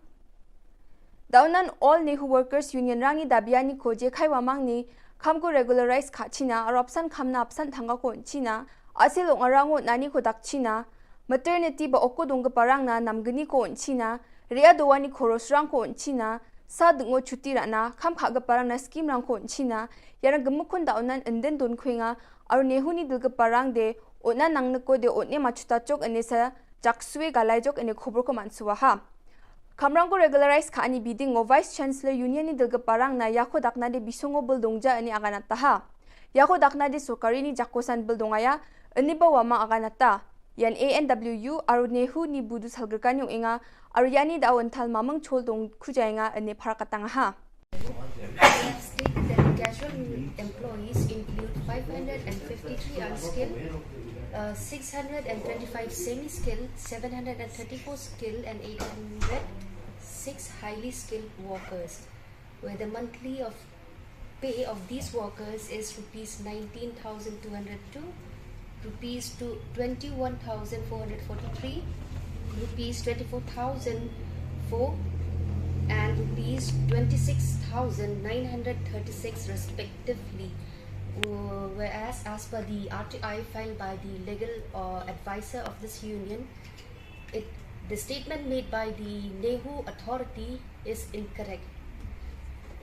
Daunan All NEHU Workers Union rangi dabiani ko je khaiwa mangni, kham ko regularize kha china, arapsan khamna apsan thanga ko china, asil ong arango nani ko dak china, maternity ba oko dong parang na namgani ko china, ria dowani ko rosrang ko china, Sa dngo chuti rana, kham kha ka parang na skim rang ko nchina, yarang gmukun da onan enden don kwinga, aru nehu ni dil ka parang de, ona nang neko de one machuta chok ene sa, jakswe galai jok ene khubur ko mansuwa ha. Khamrang ko regularize kha ani biding ngo Vice Chancellor Union ni dil ka parang na yako dakna de bisongo bul dongja ene aganata ha. Yako dakna de sokari ni jakosan bul dongaya, ene ba wama aganata. Yan A N W U, aru nehu ni budu salgerkan yung inga, aru yani da awan thal mamang chol dong kujainga ene parakatang ha. Stated that casual employees include five hundred fifty-three unskilled, uh, six hundred twenty-five semi-skilled, seven hundred thirty-four skilled, and eight hundred six highly skilled workers, where the monthly of pay of these workers is rupees nineteen thousand two hundred two, rupees to twenty-one thousand four hundred forty-three, rupees twenty-four thousand four, and rupees twenty-six thousand nine hundred thirty-six respectively. Uh, whereas, as per the R T I filed by the legal, uh, advisor of this union, it, the statement made by the nehu authority is incorrect.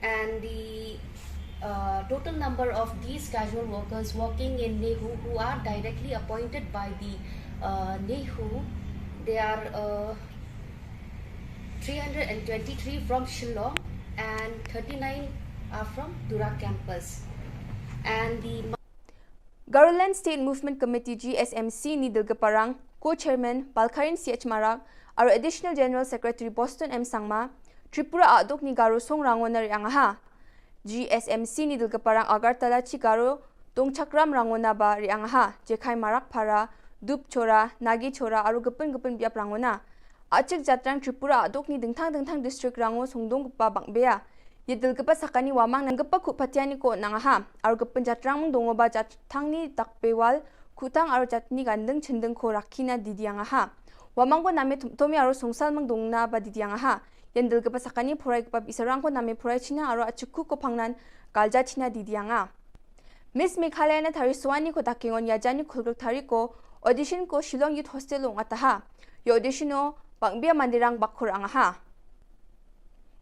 And the, uh, total number of these casual workers working in nehu who are directly appointed by the, uh, nehu, they are, uh, three hundred twenty-three from Shillong and thirty-nine are from Tura campus. And the Garoland State Movement Committee, G S M C, ni dil ka parang, co-chairman Balkarin C H Marak, aru Additional General Secretary Boston M Sangma, Tripura aduk ni Garo song rangona ri angaha. G S M C ni dil ka parang Agartala chi Garo tong chakram rangona ba ri angaha, Jekhai Marak Para, Dup Chora, Nagi Chora, aru gepin gepin biap rangona. Achik jatrang Tripura aduk ni dingthang dingthang district rango songdong kpa bang bea. Ye dil kpa sakani wamang nang kpa khup patiani ko nang aha. Aru kpa jatrang mung dongo ba jatrang ni dak pewal khutang aru jatni gandeng chindeng ko rakina didi angaha. Wamang ko name tum-, tomi aru songsal mung dongna ba didi angaha. Yen dil kpa sakani phurai kpa bisarang ko name phurai china aru achuku ko pangnan kalja china didi anga. Miss Meghalaya na thari suani ko takingon yajani khulgrek thari ko audition ko Shillong Youth Hostel ong ataha. Yo audition o bang bia mandirang bakhur angaha.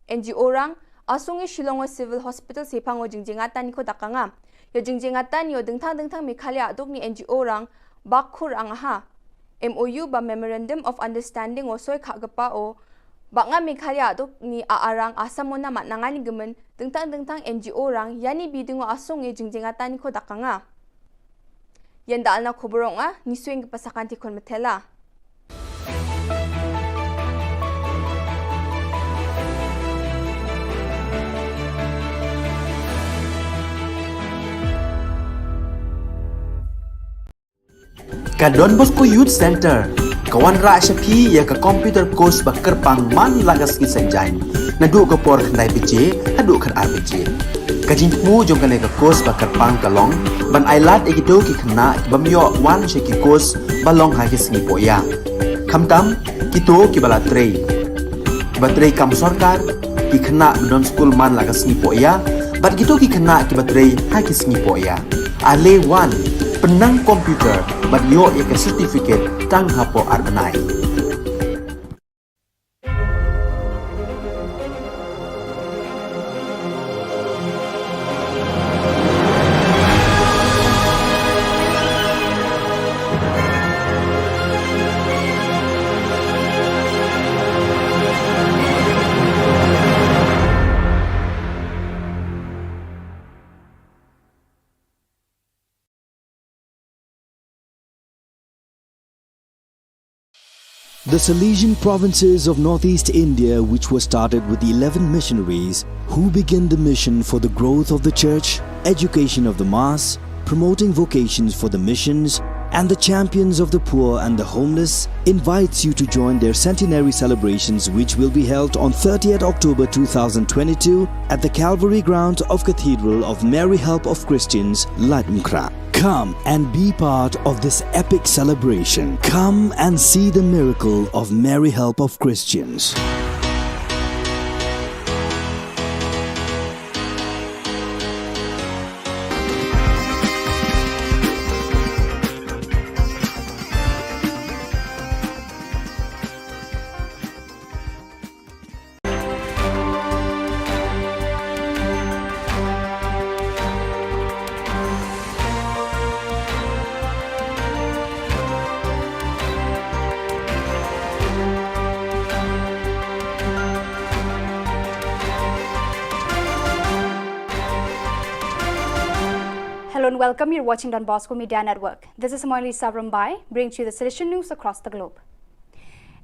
N G O rang, asongi Shillong o Civil Hospital sepang o jingjingatan ni khodak anga. Yo jingjingatan yo dingthang dingthang Meghalaya aduk ni N G O rang, bakhur angaha. M O U ba Memorandum of Understanding o soi khak gepa o, bak nga Meghalaya aduk ni a arang asam o na mat nangani gemen, dingthang dingthang N G O rang, yani biding o asongi jingjingatan ni khodak anga. Yen da alna khubur ong a, ni suing ka pasakan ti khun metela. Ka Don Bosco Youth Center ka wanrah sha phi ïa ka computer course ba kyrpang man la ka sngi Saitjaiñ. Naduh ka por khyndai baje haduh khatar baje. Ka jingthmu jong kane ka course ba kyrpang ka long ban ailad ïa kito ki khynnah ki bym ïoh wan sha ki course ba long ha ki sngi pohïa. Khamtam kito kiba la trei, kiba trei kam sorkar, ki khynnah ba don skul man la ka sngi pohïa, bad kito ki khynnah kiba trei ha ki sngi pohïa. Ale wan, pynnang computer bad ïoh ïa ka certificate tang hapoh ar bnai. The Salesian provinces of northeast India, which was started with eleven missionaries who began the mission for the growth of the church, education of the mass, promoting vocations for the missions, and the champions of the poor and the homeless, invites you to join their centenary celebrations, which will be held on thirtieth October two thousand twenty-two at the Calvary Ground of Cathedral of Mary Help of Christians, Laitumkhrah. Come and be part of this epic celebration. Come and see the miracle of Mary Help of Christians. Welcome, you're watching Don Bosco Media Network. This is Moili Savrambai, bringing to you the Salesian news across the globe.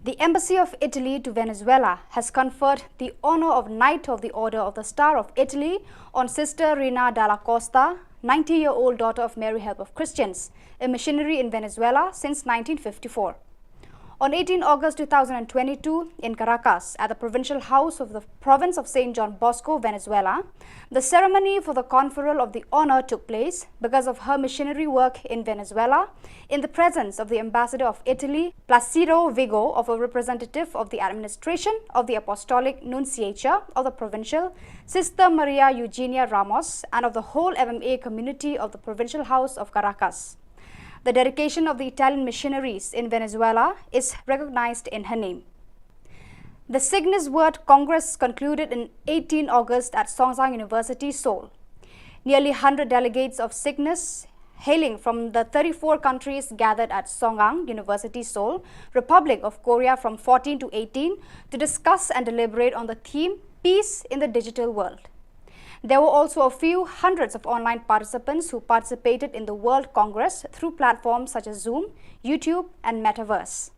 The Embassy of Italy to Venezuela has conferred the honor of Knight of the Order of the Star of Italy on Sister Rina Dalla Costa, ninety-year-old daughter of Mary Help of Christians, a missionary in Venezuela since nineteen fifty-four. On eighteen August two thousand twenty-two, in Caracas, at the Provincial House of the Province of Saint John Bosco, Venezuela, the ceremony for the conferral of the honor took place because of her missionary work in Venezuela, in the presence of the ambassador of Italy, Placido Vigo, of a representative of the administration of the Apostolic Nunciature of the Provincial, Sister Maria Eugenia Ramos, and of the whole M M A community of the Provincial House of Caracas. The dedication of the Italian missionaries in Venezuela is recognized in her name. The Signis World Congress concluded in eighteen August at Songkran University, Seoul. Nearly hundred delegates of Signis, hailing from the thirty-four countries, gathered at Songkran University, Seoul, Republic of Korea, from fourteen to eighteen to discuss and deliberate on the theme Peace in the Digital World. There were also a few hundreds of online participants who participated in the World Congress through platforms such as Zoom, YouTube, and Metaverse.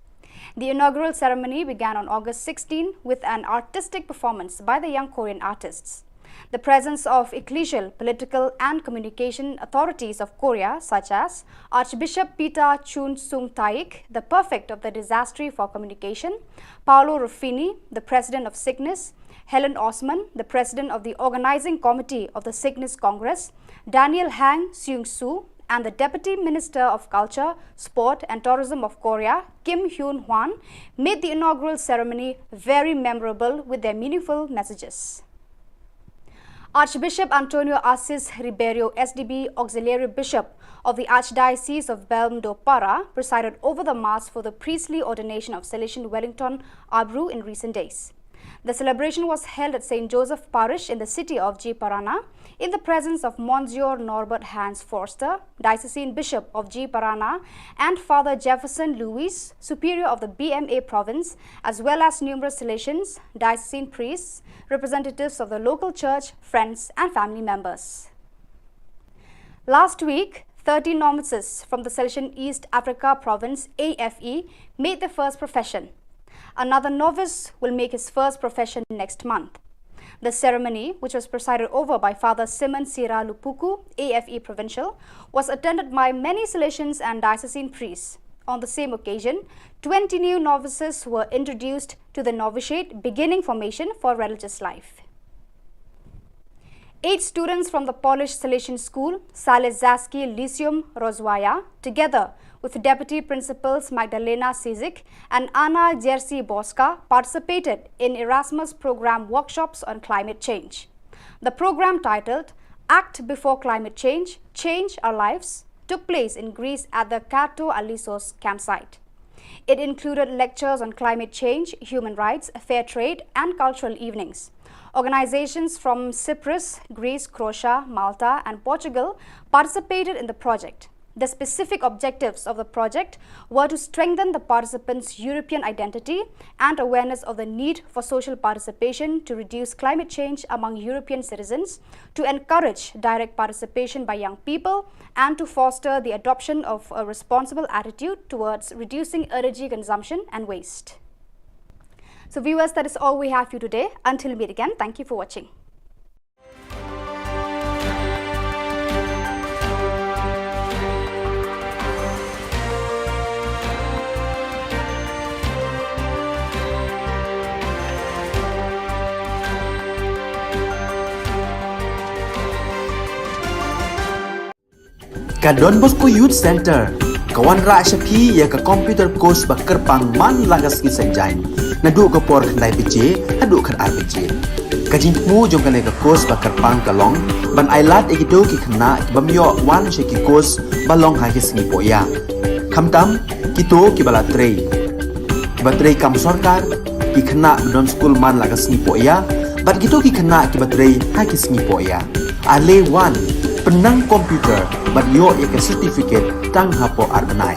The inaugural ceremony began on August sixteen with an artistic performance by the young Korean artists. The presence of ecclesial, political, and communication authorities of Korea, such as Archbishop Peter Chun Sung Taik, the prefect of the Dicastery for Communication, Paolo Ruffini, the president of Signis, Helen Osman, the president of the organizing committee of the Signis Congress, Daniel Hang Seung Soo, and the Deputy Minister of Culture, Sport and Tourism of Korea, Kim Hyun Hwan, made the inaugural ceremony very memorable with their meaningful messages. Archbishop Antonio Assis Ribeiro, S D B, Auxiliary Bishop of the Archdiocese of Belmodoparra, presided over the Mass for the priestly ordination of Salesian Wellington Abru in recent days. The celebration was held at Saint Joseph Parish in the city of Jipara in the presence of Monsignor Norbert Hans Forster, Diocesan Bishop of Jipara, and Father Jefferson Louis, Superior of the B M A province, as well as numerous Salesians, diocesan priests, representatives of the local church, friends, and family members. Last week, thirty novices from the Salesian East Africa Province, A F E, made their first profession. Another novice will make his first profession next month. The ceremony, which was presided over by Father Simon Sira Lupuku, A F E Provincial, was attended by many Salesians and diocesan priests. On the same occasion, twenty new novices were introduced to the novitiate, beginning formation for religious life. Eight students from the Polish Salesian school, Salezzacki Lyceum Rozwaja, together with Deputy Principals Magdalena Sizik and Anna Jerzy Boska, participated in Erasmus Program workshops on climate change. The program, titled Act Before Climate Change, Change Our Lives, took place in Greece at the Katou Alissos campsite. It included lectures on climate change, human rights, fair trade, and cultural evenings. Organizations from Cyprus, Greece, Croatia, Malta, and Portugal participated in the project. The specific objectives of the project were to strengthen the participants' European identity and awareness of the need for social participation to reduce climate change among European citizens, to encourage direct participation by young people, and to foster the adoption of a responsible attitude towards reducing energy consumption and waste. So viewers, that is all we have for you today. Until we meet again, thank you for watching. Ka Don Bosco Youth Centre ka wanrah sha phi ïa ka computer course ba kyrpang man la ka sngi Saitjaiñ, naduh ka por khyndai baje haduh khatar baje. Ka jingthmu jong kane ka course ba kyrpang ka long ban ailad ïa kito ki khynnah ki bym ïoh wan sha ki course ba long ha ki sngi pohïa, khamtam kito kiba la trei, kiba trei kam sorkar, ki khynnah ba don skul man la ka sngi pohïa, bad kito ki khynnah kiba trei ha ki sngi pohïa. Ale wan, pynnang computer bad ïoh ïa ka certificate tang hapoh ar bnai.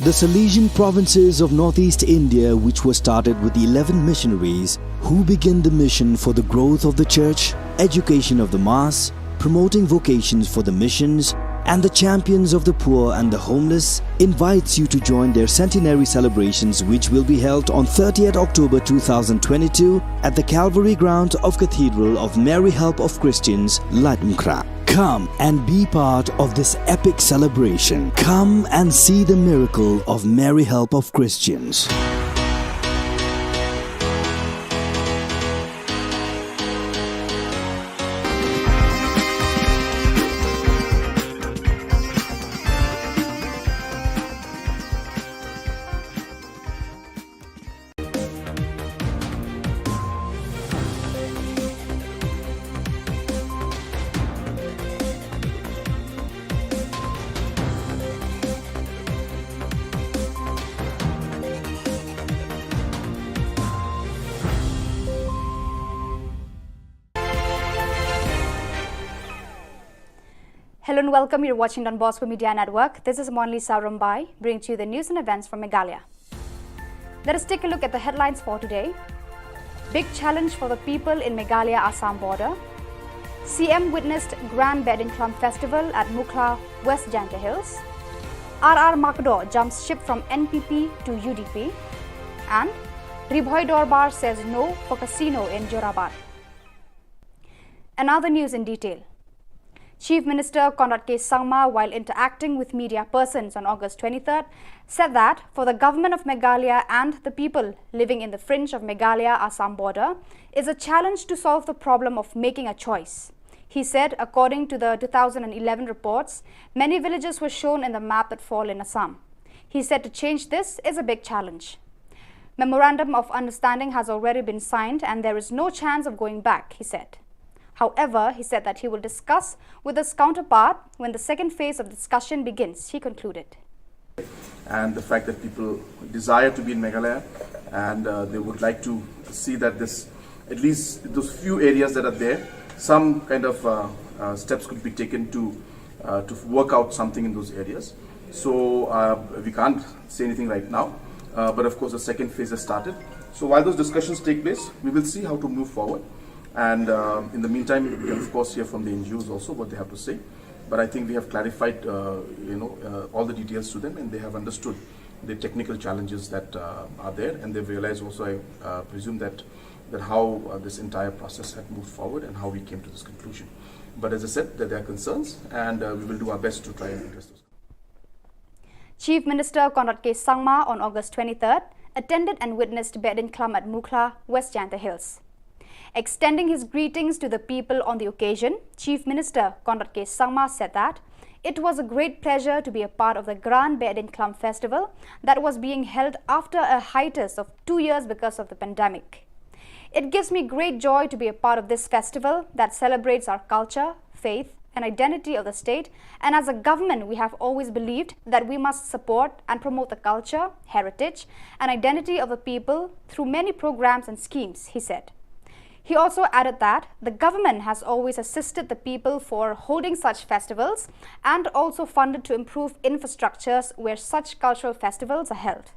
The Salesian provinces of northeast India, which was started with eleven missionaries who began the mission for the growth of the church, education of the mass, promoting vocations for the missions, and the champions of the poor and the homeless, invites you to join their centenary celebrations, which will be held on thirtieth October two thousand twenty-two at the Calvary ground of Cathedral of Mary Help of Christians, Laitumkhrah. Come and be part of this epic celebration. Come and see the miracle of Mary Help of Christians. Hello and welcome. You're watching Don Bosco Media Network. This is Monlisa Rumbai, bringing to you the news and events from Meghalaya. Let us take a look at the headlines for today. Big challenge for the people in Meghalaya Assam border. C M witnessed Grand Behdeiñkhlam Festival at Mukhla, West Jaintia Hills. R R Makdoh jumps ship from N P P to U D P. And Ri Bhoi Dorbar says no for casino in Jorabat. Another news in detail. Chief Minister Conrad K Sangma, while interacting with media persons on August twenty-third, said that for the government of Meghalaya and the people living in the fringe of Meghalaya Assam border is a challenge to solve the problem of making a choice. He said, according to the two thousand eleven reports, many villages were shown in the map that fall in Assam. He said to change this is a big challenge. Memorandum of understanding has already been signed and there is no chance of going back, he said. However, he said that he will discuss with his counterpart when the second phase of discussion begins, he concluded. And the fact that people desire to be in Meghalaya and uh, they would like to see that this, at least those few areas that are there, some kind of uh, uh, steps could be taken to uh, to work out something in those areas. So uh, we can't say anything right now, uh, but of course the second phase has started. So while those discussions take place, we will see how to move forward. And uh, in the meantime, we can of course hear from the N G Os also what they have to say. But I think we have clarified, uh, you know, uh, all the details to them, and they have understood the technical challenges that uh, are there, and they've realized also, I uh, presume, that that how uh, this entire process had moved forward and how we came to this conclusion. But as I said, that there are concerns, and uh, we will do our best to try and address those. Chief Minister Conrad K Sangma on August twenty-third attended and witnessed Behdeiñkhlam at Mukhla, West Jaintia Hills. Extending his greetings to the people on the occasion, Chief Minister Conrad K Sangma said that it was a great pleasure to be a part of the Grand Behdeiñkhlam Festival that was being held after a hiatus of two years because of the pandemic. It gives me great joy to be a part of this festival that celebrates our culture, faith, and identity of the state, and as a government, we have always believed that we must support and promote the culture, heritage, and identity of the people through many programs and schemes, he said. He also added that the government has always assisted the people for holding such festivals and also funded to improve infrastructures where such cultural festivals are held.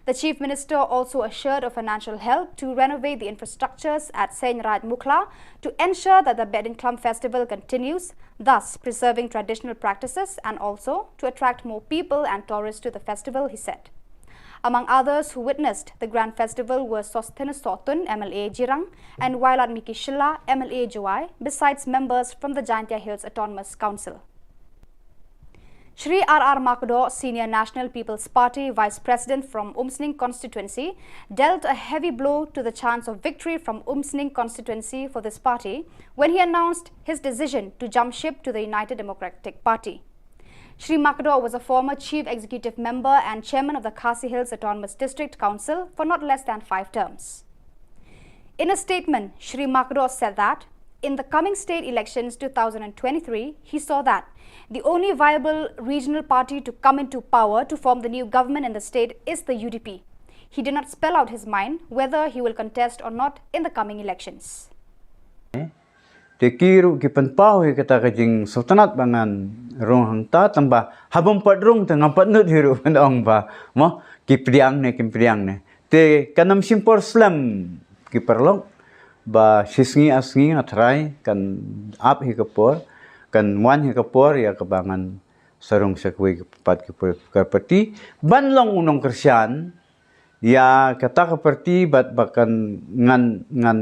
The Chief Minister also assured of financial help to renovate the infrastructures at Seiñ Raij Mukhla to ensure that the Behdeiñkhlam festival continues, thus preserving traditional practices and also to attract more people and tourists to the festival, he said. Among others who witnessed the grand festival were Sosthenes Sohtun, M L A Jirang, and Wailadmiki Shylla, M L A Jowai, besides members from the Jaintia Hills Autonomous Council. Shri R R Makdoh, Senior National People's Party Vice President from Umsning constituency, dealt a heavy blow to the chance of victory from Umsning constituency for this party when he announced his decision to jump ship to the United Democratic Party. Shri Makdoh was a former chief executive member and chairman of the Khasi Hills Autonomous District Council for not less than five terms. In a statement, Shri Makdoh said that in the coming state elections two thousand twenty-three, he saw that the only viable regional party to come into power to form the new government in the state is the U D P. He did not spell out his mind whether he will contest or not in the coming elections. Te ki ruh ki pynpaw hi kata ka jingsngewtynnat ba ngan rung hangta, tangba haba ym pat rung te ngam pat nud hi ruh ban ong ba, mo, ki pdiang ne kim pdiang ne. Te kan ym shim por slem ki paralok, ba shi sngi ar sngi nga tharai kan ap hi ka por, kan wan hi ka por ïa kaba ngan sa rung sha kawei pat ka por, ka party ban long u nongkyrshan ïa kata ka party, bad ba kan ngan, ngan,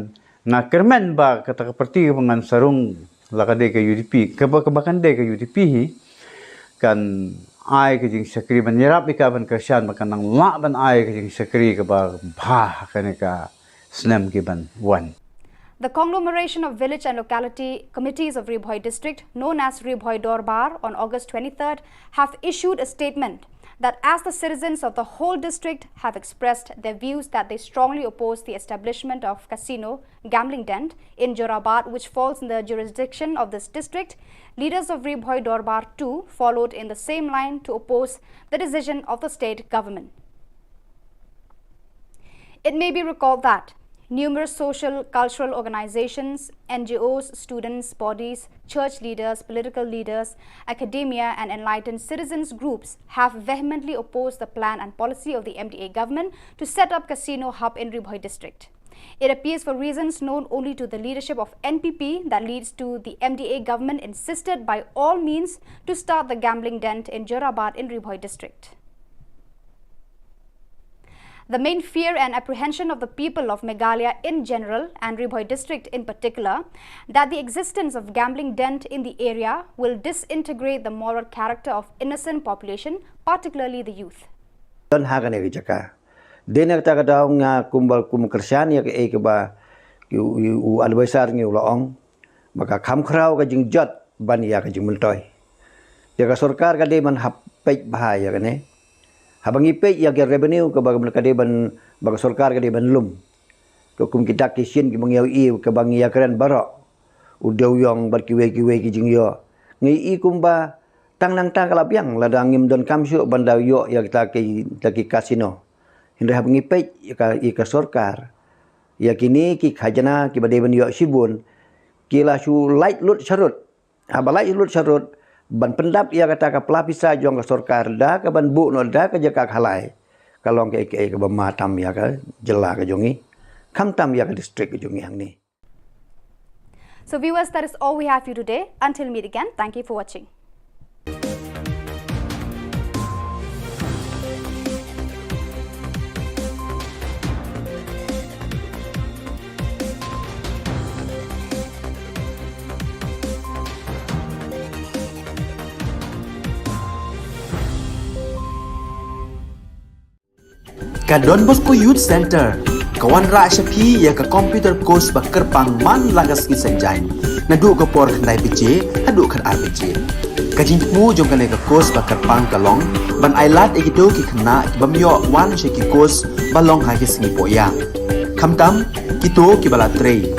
nga kyrmen ba kata ka party kaba ngan sa rung, la ka dei ka U D P, kaba, kaba kan dei ka U D P hi, kan ai ka jingshakri ban ïarap ïa ka ban kyrshan, ba kan nang lah ban ai ka jingshakri kaba bha ha kane ka snem ki ban wan. The conglomeration of village and locality committees of Ri Bhoi district, known as Ri Bhoi Dorbar, on August twenty-third, have issued a statement that as the citizens of the whole district have expressed their views that they strongly oppose the establishment of casino gambling den in Jorabat, which falls in the jurisdiction of this district, leaders of Ri Bhoi Dorbar too followed in the same line to oppose the decision of the state government. It may be recalled that numerous social, cultural organizations, N G Os, students, bodies, church leaders, political leaders, academia, and enlightened citizens groups have vehemently opposed the plan and policy of the M D A government to set up casino hub in Ri Bhoi district. It appears for reasons known only to the leadership of N P P that leads to the M D A government insisted by all means to start the gambling den in Jorabat in Ri Bhoi district. The main fear and apprehension of the people of Meghalaya in general and Ri Bhoi district in particular, that the existence of gambling den in the area will disintegrate the moral character of innocent population, particularly the youth. Don ha kane ka jaka. Dei na kata ka daw nga kumba kum kyrshan ïa kaei kaba u, u, u advisor ngi u la ong ba ka kham khraw ka jingjot ban ïa ka jingmyntoi. Ïa ka sorkar ka dei ban hap peit bha ïa kane. Haba ngi peit ïa ka revenue kaba ka dei ban, ba ka sorkar ka dei ban lum. Ka kum ki dak ki shin kiba ngi ïohi kaba ngi ïakren baroh, u dewiong bad kiwei kiwei ki jingïoh, ngi i kumba tang nangta ka la biang lada ngim donkam shuh ban da ïoh ïa kita ki, kita ki casino. Hynrei haba ngi peit ïa ka, ïa ka sorkar, ïa kine ki khajna kiba dei ban ïoh shibun, ki la shu lait lut sharud. Haba lait lut sharud ban pyndap ïa kata ka pla pisa jong ka sorkar da kaban buh noh da ka jaka khalai, ka long kaei kaei kaba ma tam ïa ka jylla ka jong ngi, khamtam ïa ka district ka jong ngi hangne. So viewers, that is all we have for you today. Until meet again, thank you for watching. Ka Don Bosco Youth Center ka wanrah sha phi ïa ka computer course ba kyrpang man la ka sngi Saitjaiñ, naduh ka por khyndai baje haduh khatar baje. Ka jingthmu jong kane ka course ba kyrpang ka long ban ailad ïa kito ki khynnah ki bym ïoh wan sha ki course ba long ha ki sngi pohïa, khamtam kito kiba la trei,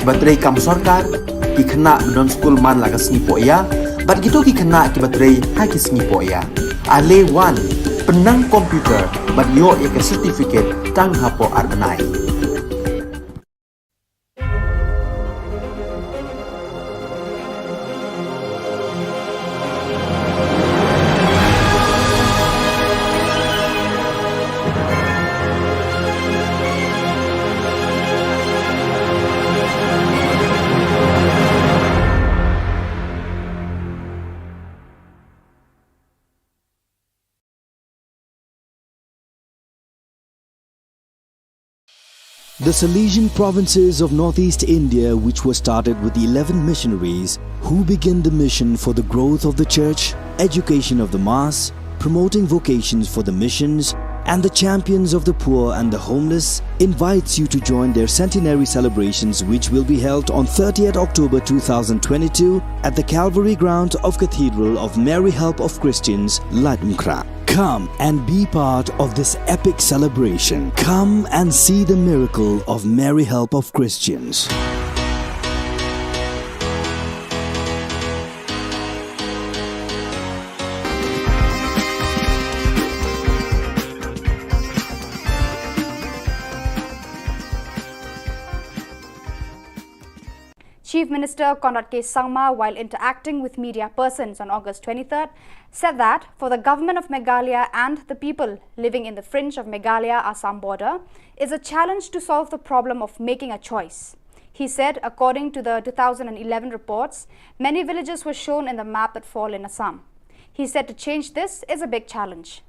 kiba trei kam sorkar, ki khynnah ba don skul man la ka sngi pohïa, bad kito ki khynnah kiba trei ha ki sngi pohïa. Ale wan, pynnang computer bad ïoh ïa ka certificate tang hapoh ar bnai. The Salesian provinces of northeast India, which were started with eleven missionaries who began the mission for the growth of the church, education of the mass, promoting vocations for the missions, and the champions of the poor and the homeless, invites you to join their centenary celebrations, which will be held on thirtieth October two thousand twenty-two at the Calvary ground of Cathedral of Mary Help of Christians, Laitumkhrah. Come and be part of this epic celebration. Come and see the miracle of Mary Help of Christians. Chief Minister Conrad K Sangma, while interacting with media persons on August twenty-third, said that for the government of Meghalaya and the people living in the fringe of Meghalaya Assam border, is a challenge to solve the problem of making a choice. He said, according to the two thousand eleven reports, many villages were shown in the map that fall in Assam. He said to change this is a big challenge.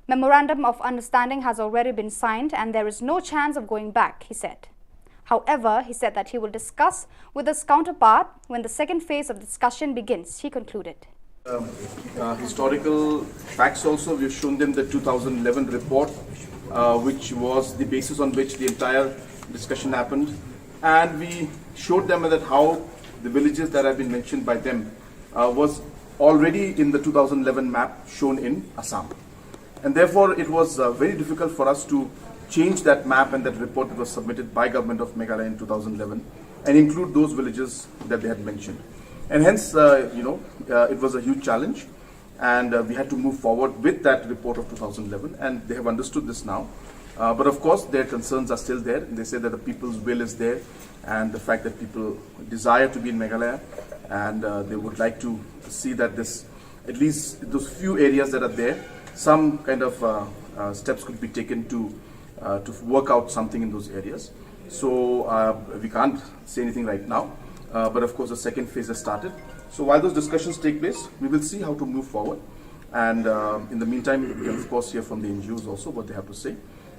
Memorandum of understanding has already been signed and there is no chance of going back, he said. However, he said that he will discuss with his counterpart when the second phase of discussion begins, he concluded. Um, uh, historical facts also. We've shown them the two thousand eleven report, uh, which was the basis on which the entire discussion happened. And we showed them that how the villages that have been mentioned by them uh, was already in the two thousand eleven map shown in Assam. And therefore, it was uh, very difficult for us to change that map and that report that was submitted by Government of Meghalaya in two thousand eleven and include those villages that they had mentioned. And hence, uh, you know, uh, it was a huge challenge, and uh, we had to move forward with that report of two thousand eleven, and they have understood this now. Uh, but of course, their concerns are still there. They say that the people's will is there, and the fact that people desire to be in Meghalaya, and uh, they would like to see that this, at least those few areas that are there, some kind of uh, uh, steps could be taken to uh, to work out something in those areas. So uh, we can't say anything right now. Uh, but of course, the second phase has started. So while those discussions take place, we will see how to move forward. And uh, in the meantime, we can of course hear from the N G Os also what they have to say.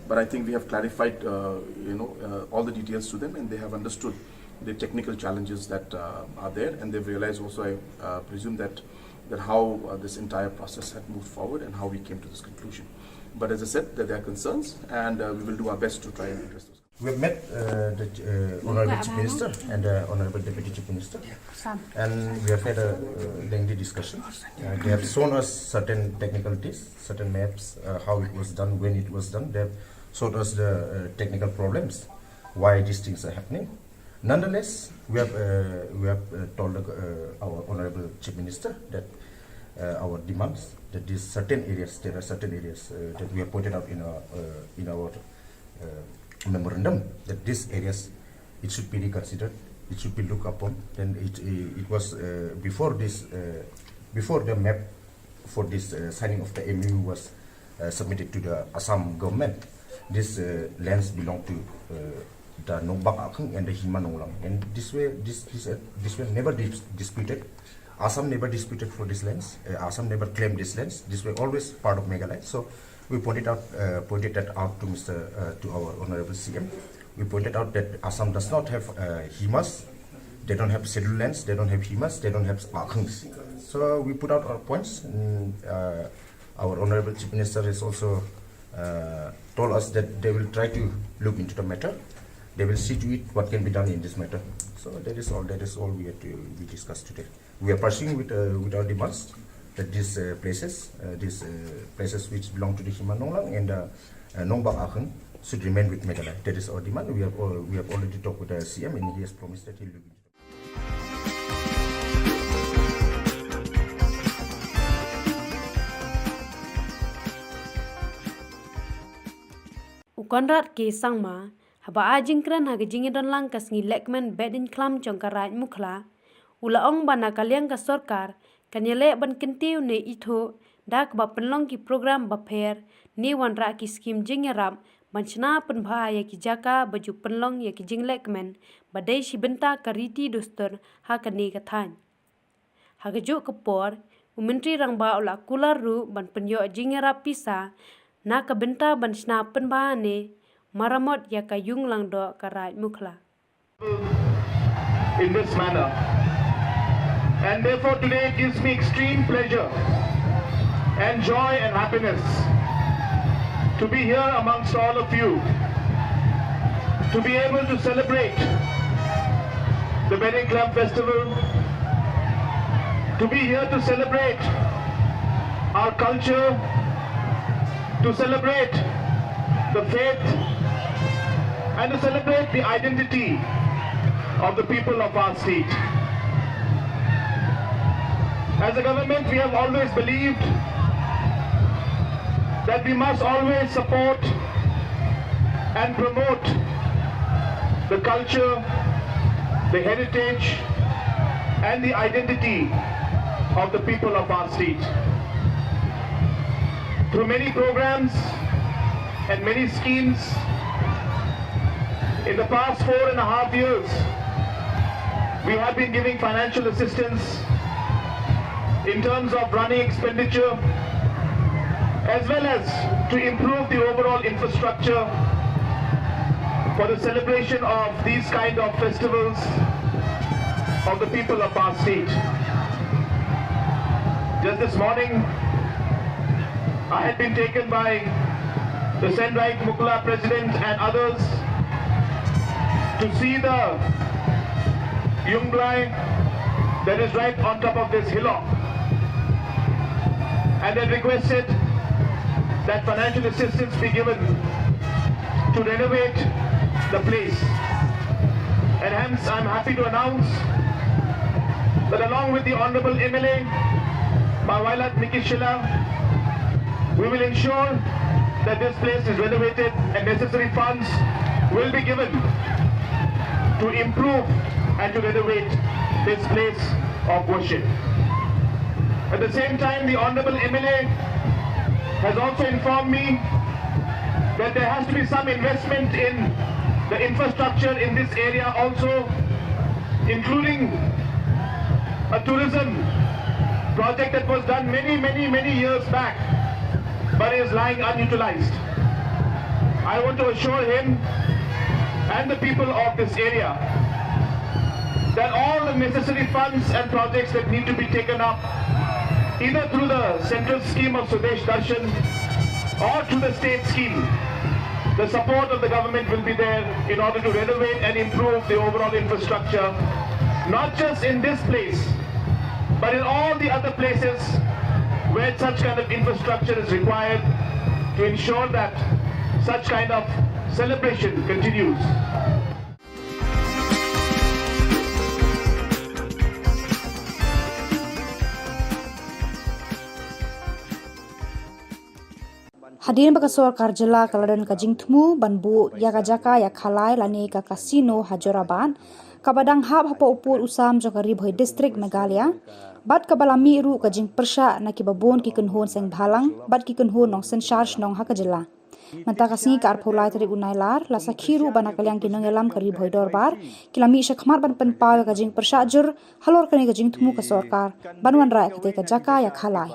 But I think we have clarified, uh, you know, uh, all the details to them, and they have understood the technical challenges that uh, are there, and they've realized also, I uh, presume, that that how uh, this entire process had moved forward and how we came to this conclusion. But as I said, that there are concerns, and uh, we will do our best to try and address those. We have met uh, the uh, Honorable Chief Minister and uh, Honorable Deputy Chief Minister, and we have had a uh, lengthy discussion. Uh, they have shown us certain technicalities, certain maps, uh, how it was done, when it was done. They have showed us the uh, technical problems, why these things are happening. Nonetheless, we have uh, we have uh, told uh, our Honorable Chief Minister that uh, our demands, that these certain areas, there are certain areas uh, that we have pointed out in our uh, in our uh, memorandum, that these areas, it should be reconsidered, it should be looked upon. Then it it was uh, before this uh, before the map for this uh, signing of the M O U was uh, submitted to the Assam government. These uh, lands belong to uh, the Nongbak Akhung and the Hima Nonglang, and this way, this this uh, this were never dis- disputed. Assam never disputed for these lands. Uh, Assam never claimed these lands. These were always part of Meghalaya. So we pointed out uh, pointed that out to Mister Uh, to our Honorable C M. We pointed out that Assam does not have uh, Himas. They don't have scheduled lands. They don't have Himas. They don't have Akhungs. So we put out our points. And, uh, our Honorable Chief Minister has also uh, told us that they will try to look into the matter. They will see to it what can be done in this matter. So that is all. That is all we had to we discussed today. We are pursuing with uh, with our demands that these uh, places, uh, these uh, places which belong to the Hima Nonglang and uh, uh, Nongbak Akhung should remain with Meghalaya. That is our demand. We have al- we have already talked with the C M, and he has promised that he will look into. U Conrad K Sangma, haba ai jingkren ha ka jingïadonlang ka sngi lehkmen Behdeiñkhlam jong ka Raid Mukhla, u la ong ba na ka liang ka sorkar kan ïaleh ban kyntiew ne ithuh da kaba pynlong ki program bapher ne wanrah ki skim jingïarap ban shna pynbha ïa ki jaka ba ju pynlong ïa ki jinglehkmen ba dei shi bynta ka riti dustur ha kane ka thaiñ. Ha kajuh ka por, u Myntri Rangbah u la kular ruh ban pynïoh jingïarap pisa na ka bynta ban shna pynbha ne maramot ïa ka Ïung Langdoh ka Raid Mukhla. In this manner. And therefore today it gives me extreme pleasure and joy and happiness to be here amongst all of you, to be able to celebrate the Behdeiñkhlam festival, to be here to celebrate our culture, to celebrate the faith, and to celebrate the identity of the people of our state. As a government, we have always believed that we must always support and promote the culture the heritage and the identity of the people of our state. Through many programs and many schemes, in the past four and a half years, we have been giving financial assistance in terms of running expenditure, as well as to improve the overall infrastructure for the celebration of these kind of festivals of the people of our state. Just this morning, I had been taken by the Senrait Mukla president and others to see the Yungblai that is right on top of this hillock. And they requested that financial assistance be given to renovate the place. And hence, I'm happy to announce that along with the Honorable M L A, Bai Wailadmiki Shylla, we will ensure that this place is renovated and necessary funds will be given to improve and to renovate this place of worship. At the same time, the Honorable M L A has also informed me that there has to be some investment in the infrastructure in this area also, including a tourism project that was done many, many, many years back, but is lying unutilized. I want to assure him and the people of this area that all the necessary funds and projects that need to be taken up, either through the central scheme of Swadesh Darshan or through the state scheme, the support of the government will be there in order to renovate and improve the overall infrastructure, not just in this place, but in all the other places where such kind of infrastructure is required to ensure that such kind of celebration continues. Hadien ba ka sorkar jylla ka la don ka jingthmu ban buh ïa ka jaka ïakhalai lane ka casino ha Jorabat, kaba dang hap hapoh u pud u sam jong ka Ri Bhoi District, Meghalaya, bad kaba la mih ruh ka jingpyrshah na kiba bun ki kynhun seng bhalang bad ki kynhun nongsynshar shnong ha ka jylla. Mynta ka sngi ka arphew lai tarik u Nailar, la sakhi ruh ba na ka liang ki nongïalam ka Ri Bhoi Dorbar ki la mih shakhmat ban pynpaw ïa ka jingpyrshah jur halor kane ka jingthmu ka sorkar ban wanrah ïa katei ka jaka ïakhalai.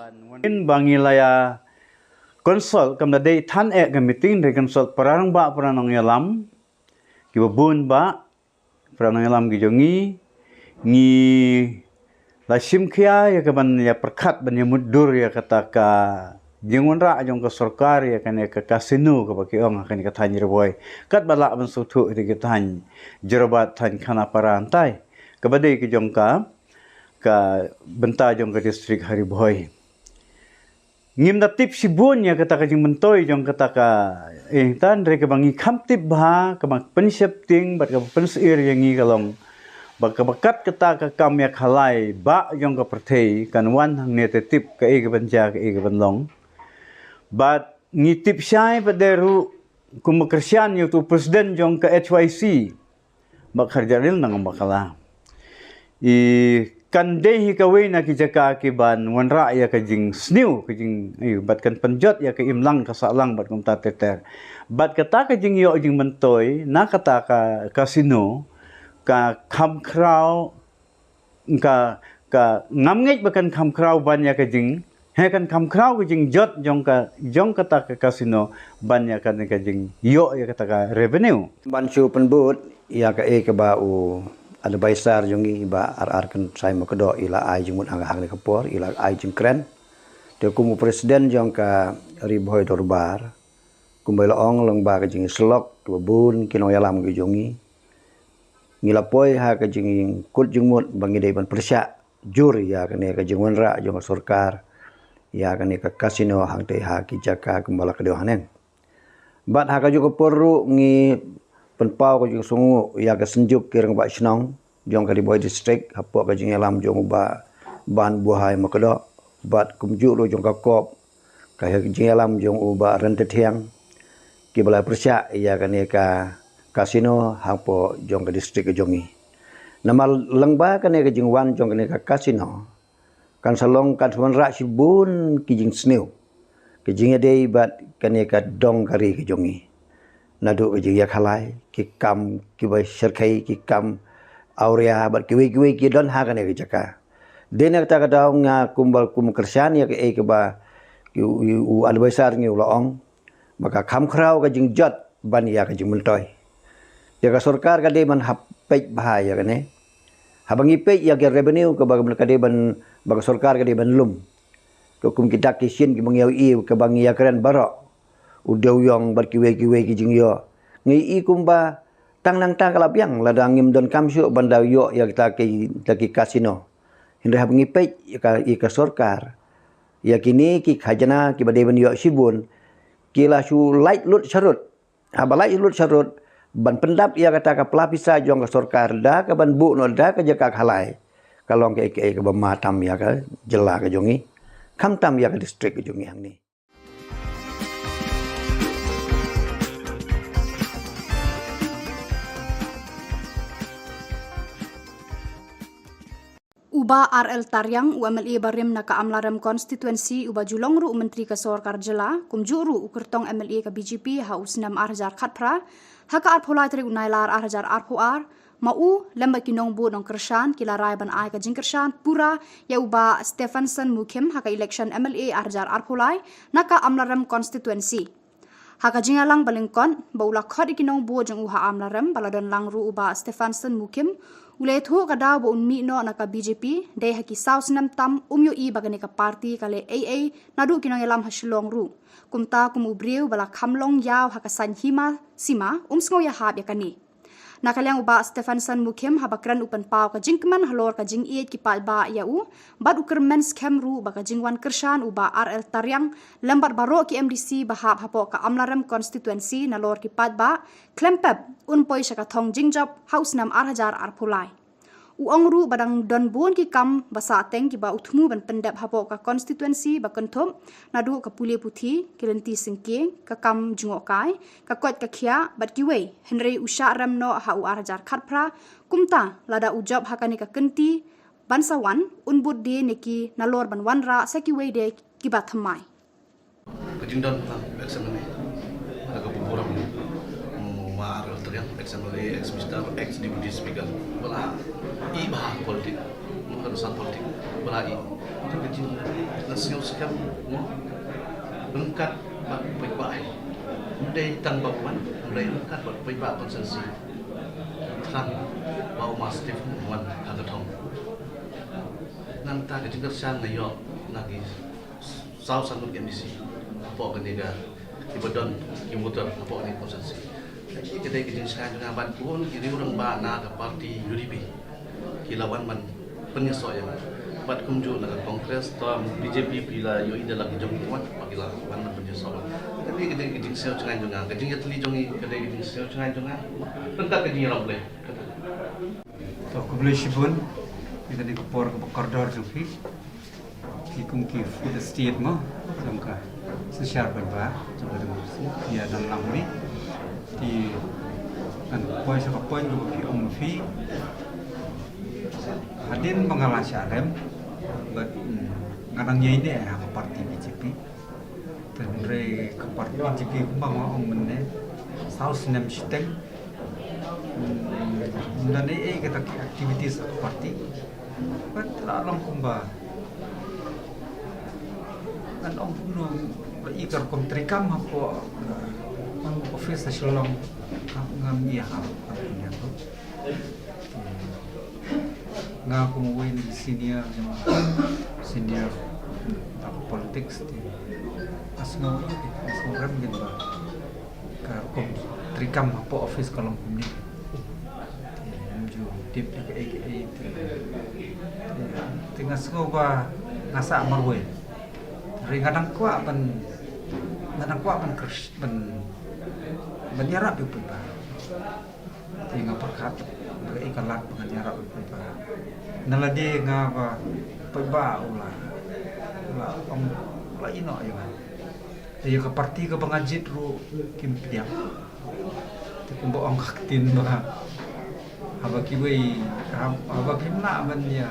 Ba ngi la ïa consult, kam da dei than eh ka meeting, da consult para rangbah, para nongïalam kiba bun bah, para nongïalam ki jong ngi. Ngi la shim khia ïa ka ban ïa pyrkhat ban ïa mutdur ïa kata ka jingwanrah jong ka sorkar ïa kane ka casino kaba ki ong ha kane ka thaiñ Ri Bhoi, katba lah ban sngewthuh ïa ka thaiñ Jorabat, thaiñ Khanapara, hyntai kaba dei ka jong ka, ka bynta jong ka district ha Ri Bhoi. Ngim da tip shibun ïa kata ka jingmyntoi jong kata ka, eh, hynrei kaba ngi kham tip bha, kaba pynsheptieng bad kaba pynsyier ïa ngi ka long ba kaba kat kata ka kam ïakhalai bah jong ka pyrthei kan wan hangne, te tip kaei kaban jia, kaei kaban long. Bad ngi tip shai pat de ruh kum ba kyrshan ïa utu u president jong ka H Y C, Bah Kharjahrial Nangbakla. I kan dei hi kawei na ki jaka kiban wanrah ïa ka jingsniew, ka jing, i, bad kan pynjot ïa ka imlang ka sahlang bad kumta ter ter. Bad kata ka jingïoh jingmyntoi na kata ka casino ka kham khraw, ka, ka ngam ngeit ba kan kham khraw ban ïa ka jing, he, kan kham khraw ka jingjot jong ka, jong kata ka casino ban ïa ka, ka jingïoh ïa kata ka revenue. Ban shu pynbud ïa kaei kaba u advisor jong ngi, Bah R R Kynsai Makdoh, i la ai jingmut hangne ka por, i la ai jingkren. Te kum u president jong ka Ri Bhoi Dorbar, kumba i la ong lyngba ka jingïasyllok kiba bun ki nongïalam ki jong ngi, ngi la poi ha ka jingkut jingmut ba ngi dei ban pyrshah jur ïa kane ka jingwanrah jong ka sorkar ïa kane ka casino hangtei ha ki jaka kumba la ka dei hangne. Bad ha kajuh ka por ruh ngi pynpaw ka jingsngewnguh ïa ka synjuk ki rangbah shnong jong ka Ri Bhoi District hapoh ka jingïalam jong u Bah Banbuhai Makdoh bad kumjuh ruh jong ka COB, ka jingïalam jong u Bah Ryntathiang, kiba la pyrshah ïa kane ka casino hapoh jong ka district ka jong ngi. Namar lyngba kane ka jingwan jong kane ka casino, kan sa long kan sa wanrah shibun ki jingsniew, ki jingïadei bad kane ka dong ka ri ka jong ngi. Naduh ka jingïakhalai, ki kam kiba shyrkhei, ki kam awria bad kiwei kiwei ki don ha kane ka jaka. Dei na kata ka daw nga kumba kum kyrshan ïa kaei kaba u, u, u advisor ngi u la ong ba ka kham khraw ka jingjot ban ïa ka jingmyntoi. Ïa ka sorkar ka dei ban hap peit bha ïa kane. Haba ngi peit ïa ka revenue kaba ka dei ban, ba ka sorkar ka dei ban lum. Ka kum ki dak ki shin kiba ngi ïohi kaba ngi ïakren baroh, u dewiong bad kiwei kiwei ki jingïoh. Ngi i kumba tang nangta ka la biang lada ngim donkam shuh ban da ïoh ïa kita ki, kita ki casino. Hynrei haba ngi peit ïa ka, ïa ka sorkar, ïa kine ki khajna kiba dei ban ïoh shibun, ki la shu lait lut sharud. Haba lait lut sharud ban pyndap ïa kata ka pla pisa jong ka sorkar da kaban buh noh da ka jaka khalai, ka long kaei kaei kaba ma tam ïa ka jylla ka jong ngi, khamtam ïa ka district ka jong ngi hangne. U Bah R L Tariang, u M L A barim na ka Amlarem Constituency, uba ju long ruh u Myntri ka Sorkar Jylla, kumjuh ruh u kyrtong M L A ka B J P ha u snem ar hajar khatphra, ha ka arphew lai tarik u Nailar ar hajar arphew ar, ma u lem bad ki nongbud nongkyrshan ki la rai ban ai ka jingkyrshan pura ïa u Bah Stephenson Mukhim ha ka election M L A ar hajar arphew lai na ka Amlarem Constituency. Ha ka jingïalang ba lyngkot ba u la khot ïa ki nongbud jong u ha Amlarem, ba la don lang ruh u Bah Stephenson Mukhim, u la ïathuh ka daw ba un mih noh na ka B J P dei ha ki saw snem tam um ïohi ba kane ka party ka leh ei ei naduh ki nongïalam ha Shillong ruh. Kumta kum u briew ba la kham long ïaw ha ka saiñ hima sima, um sngew ïahap ïa kane. Na ka liang u Bah Stephenson Mukhim, haba kren u pynpaw ka jingkmen halor ka jingïeit ki paidbah ïa u, bad u kyrmen skhem ruh ba ka jingwan kyrshan u Bah R L Tariang lem bad baroh ki M D C ba hap hapoh ka Amlarem Constituency nalor ki paidbah, khlem pep un poi sha ka thong jingjop ha u snem ar hajar arphew lai. U ong ruh ba dang don bun ki kam ba sah teng kiba u thmu ban pyndep hapoh ka constituency ba kynthup naduh ka pule puthi, ki lynti syngkien, ka kam jngohkai, ka koit ka khiah bad kiwei, hynrei u shah rem noh ha u ar hajar khatphra. Kumta lada u jop ha kane ka kynti ban sa wan, un bud die ne ki nalor ban wanrah sa kiwei de kiba thymmai. Ka jingdon na ex M L A, na ka burom, mm, ma ar ter yang, ex M L A, ex minister, ex deputy speaker, ba la i bha politik, mm, ka urusan politik, ba la i. Ka jing, na sngew skhem, mm, ryngkat bad paidbah. Ym dei tang ba u wan, hynrei ryngkat bad paidbah konstituensi. Tang ba u ma Steve u wan ha ka thong. Nangta ka jingkyrshan nga ïoh na ki saw san ngut ki M D C hapoh kane ka, kiba don ki voter hapoh kane ka constituency. Ka dei ka jingshngaiñ jong nga bad bun ki riew rangbah na ka party U D P ki la wan ban pynïasoh ïa nga. Bad kumjuh na ka Congress, to B J P, phi la ïohi da la ki jong ki wan, ba ki la wan ban pynïasoh. Ka dei ka jingshngaiñ jong nga, ka jingïatylli jong ngi ka dei ka jingshngaiñ jong nga ryngkat ka jingïarap Blei. To, khublei shibun ïa kane ka por kaba kordor jong phi. Ki kum ki fourth estate mo jong ka synshar paidbah jong ka democracy, ïa, don lang mi. Te ngan poi sha ka point kaba phi ong ma phi. Hadien ba nga la shah rem bad, mm, nga dang ïaineh ha ka party B J P. Te hynrei ka party B J P kumba nga ong mynne, saw snem shiteng, mm, ym don ei ei kata ki activities ha ka party. Bad la long kumba ngan ong kumno, ba i ka rukom treikam hapoh, uh, office ha Shillong, ngam ïa ha, ha, ha, ha. Nga kum uwei na ki senior, senior na ka politics, te nga sngew, nga sngew rem bha ba ka rukom treikam hapoh office ka long kumne. Te ngam ju tip ïa kaei kaei, te, te, te nga sngew ba nga sah marwei. Hynrei nga dang kwah ban, nga dang kwah ban kyrs-, ban, ban ïarap ïa u paidbah. Te nga pyrkhat ba kaei ka lad ba ngan ïarap ïa u paidbah. Na lade nga ba paidbah u la, u la ong, u la ïehnoh ïa nga. Te ïa ka party kaba nga jied ruh kim pdiang. Te kumba ong ka ktien ba Haba kiwei, hab-, haba phim lah ban ïa,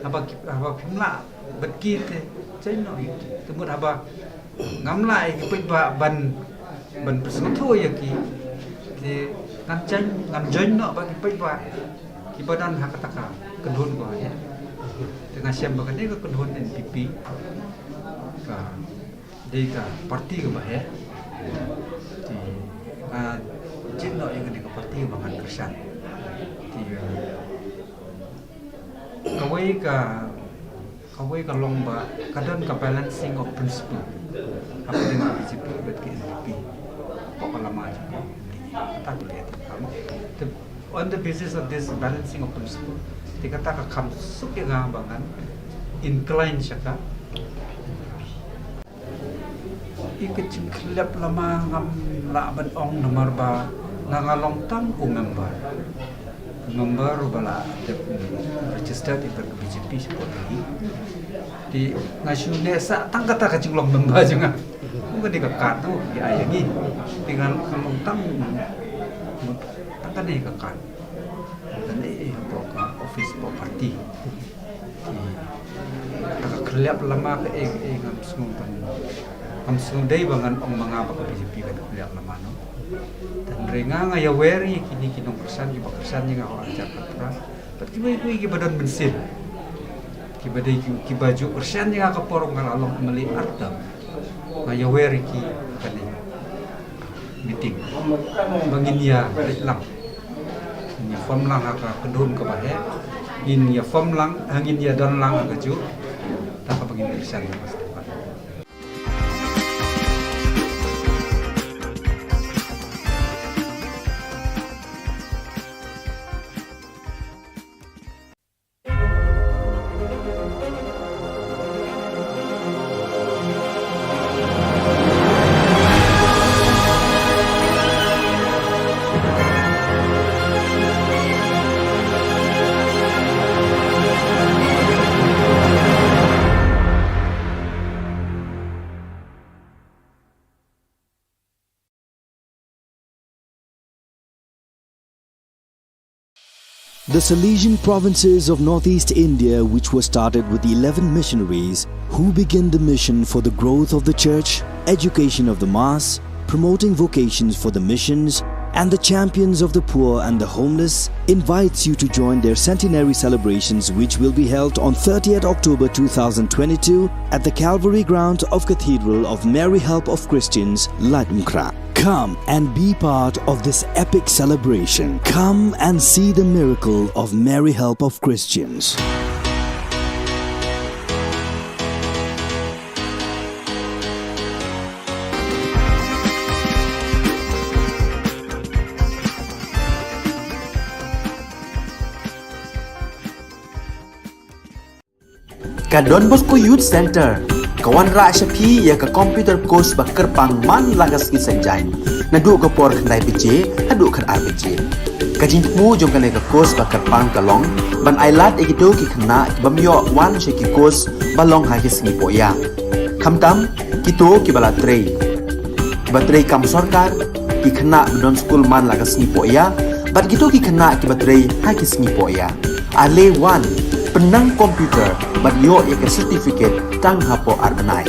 haba ki, haba phim lah bad ki te, join noh ïa ki. Te mut haba ngam lah ïa ki paidbah ban, ban pynsngewthuh ïa ki, te ngan join, ngan join noh bad ki paidbah kiba don ha kata ka kynhun ba ïa. Te nga shem ba kane ka kynhun N P P ka dei ka parti kaba heh. Te nga jied noh ïa kane ka parti ba ngan kyrshan. Te kawei ka, kawei ka long ba ka don ka balancing of principle hapdeng ka B J P bad ka N P P. Hapoh ka lama jong ka, kata ka leh. Te on the basis of this balancing of principle, te kata ka kham suk ïa nga ba ngan incline sha ka. Ïa ka jingkhyllap lama ngam lah ban ong namar ba nga, nga long tang u member. Member uba la dep registered ïa ka B J P shapoh Delhi. Te nga shu neh sah tang kata ka jinglong member jong nga. Ka dei ka kad tu ïa, ïa ngi. Te nga, nga long tang, tang kane ka kad. Kane, eh, hapoh ka office hapoh party. Te ka khyllap lama ka, eh, eh, ngam sngew ban, ngam sngew dei ba ngan ong ma nga ba ka B J P ka khyllap lama noh. Hynrei nga, nga ïawer ïa kine ki nongkyrshan kiba kyrshan ïa nga ha u ar hajar khatphra. Bad kiwei kiwei kiba don mynsiem, kiba dei ki, kiba ju kyrshan ïa nga ka por nga la long M L A ar term. Nga ïawer ïa ki ha kane meeting ba ngin ïa leit lang, ngin ïa form lang ha ka kynhun kaba heh, ngin ïa form lang, ha, ngin ïa don lang ha kajuh. Te kaba ngin kyrshan ïa ka. The Salesian provinces of northeast India, which were started with eleven missionaries who began the mission for the growth of the church, education of the mass, promoting vocations for the missions, and the champions of the poor and the homeless, invites you to join their centenary celebrations, which will be held on thirtieth October two thousand twenty-two at the Calvary ground of Cathedral of Mary Help of Christians, Laitumkhrah. Come and be part of this epic celebration. Come and see the miracle of Mary Help of Christians. Ka Don Bosco Youth Centre ka wanrah sha phi ïa ka computer course ba kyrpang man la ka sngi Saitjaiñ, naduh ka por khyndai baje haduh khatar baje. Ka jingthmu jong kane ka course ba kyrpang ka long ban ailad ïa kito ki khynnah ki bym ïoh wan sha ki course ba long ha ki sngi pohïa, khamtam kito kiba la trei, kiba trei kam sorkar, ki khynnah ba don skul man la ka sngi pohïa, bad kito ki khynnah kiba trei ha ki sngi pohïa. Ale wan, pynnang computer bad ïoh ïa ka certificate tang hapoh ar bnai.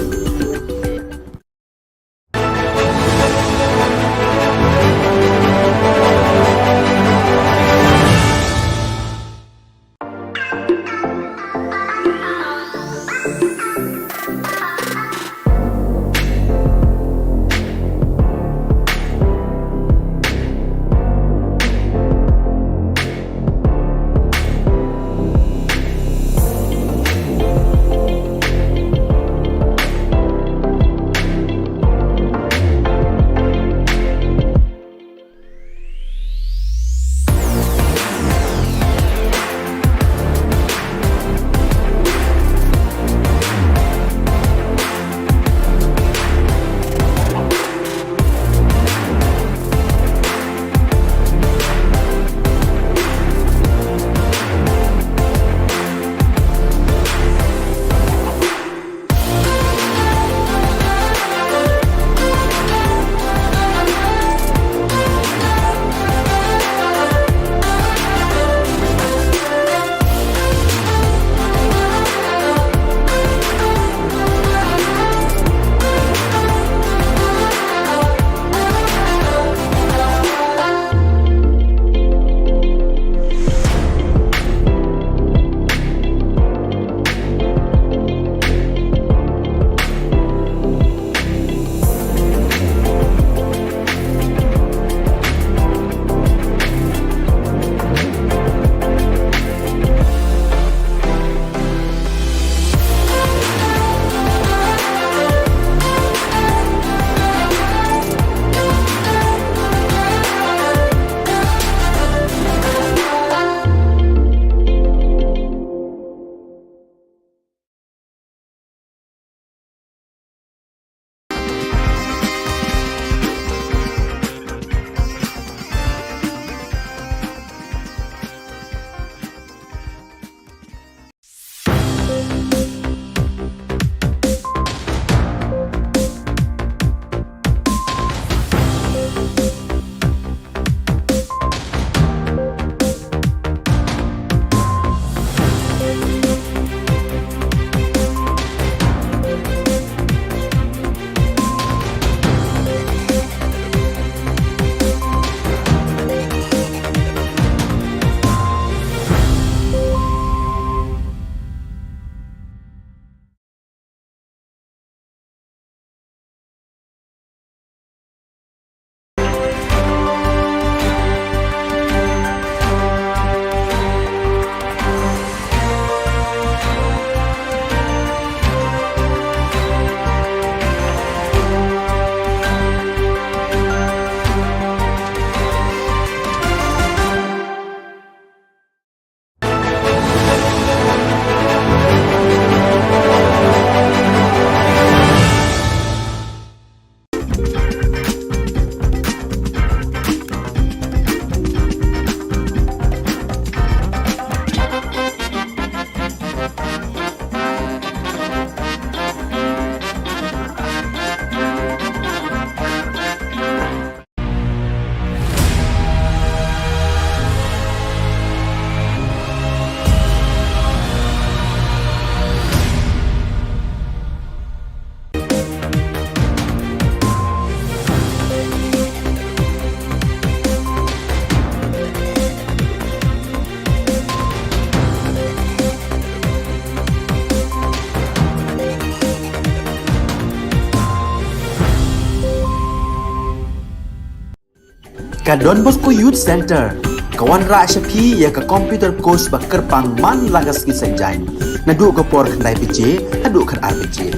Ka Don Bosco Youth Centre ka wanrah sha phi ïa ka computer course ba kyrpang man la ka sngi Saitjaiñ, naduh ka por khyndai baje haduh khatar baje.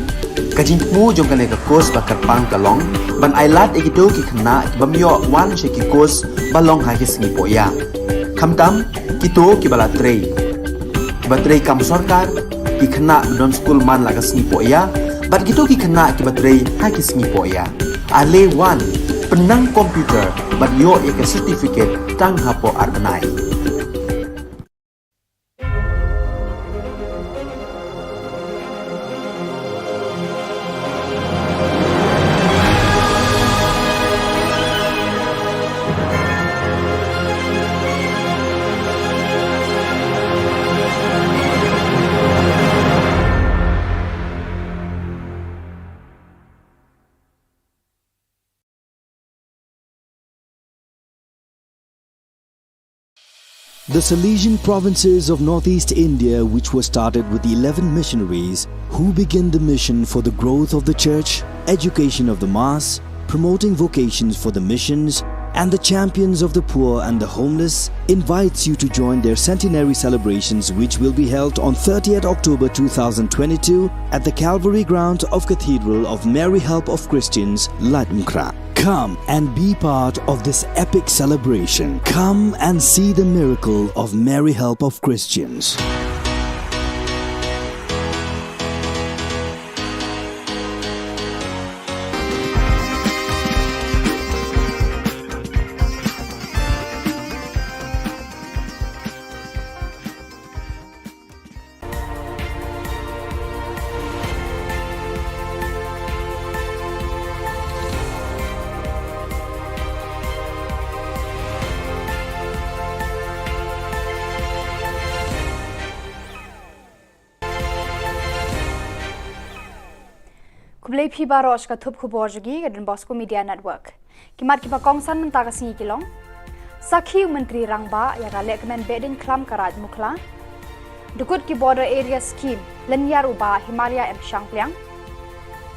Ka jingthmu jong kane ka course ba kyrpang ka long ban ailad ïa kito ki khynnah ki bym ïoh wan sha ki course ba long ha ki sngi pohïa. Khamtam kito kiba la trei, kiba trei kam sorkar, ki khynnah ba don skul man la ka sngi pohïa, bad kito ki khynnah kiba trei ha ki sngi pohïa. Ale wan, pynnang computer bad ïoh ïa ka certificate tang hapoh ar bnai. The Salesian provinces of northeast India, which were started with eleven missionaries who began the mission for the growth of the church, education of the mass, promoting vocations for the missions, and the champions of the poor and the homeless, invites you to join their centenary celebrations, which will be held on thirtieth October two thousand twenty-two at the Calvary ground of Cathedral of Mary Help of Christians, Laitumkhrah. Come and be part of this epic celebration. Come and see the miracle of Mary Help of Christians. Khublei phi baroh sha ka thup khubor jong ngi ka Don Bosco Media Network. Ki mat kiba kongsan mynta ka sngi ki long: Sakhi u Myntri Rangbah ïa ka lehkmen Behdeiñkhlam ka Raid Mukhla. Dukut ki Border Area Scheme, lynñiar u Bah Himaria M Shangpliang.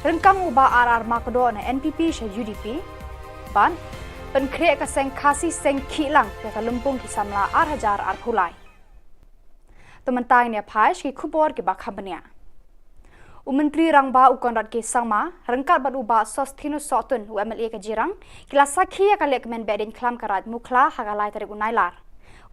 Ryngkang u Bah R R Myrkondor na N P P sha U D P. Bad pynkhreh ka seng Khasi Seng Khihlang ïa ka lympung ki samla ar hajar arphew lai. To mynta ngin ïa phai sha ki khubor kiba kham bniah. U Myntri Rangbah u Conrad K Sangma ryngkat bad u Bah Sosthenes Sohtun, u M L A ka Jirang, ki la sakhi ïa ka lehkmen Behdeiñkhlam ka Raid Mukhla ha ka lai tarik u Nailar.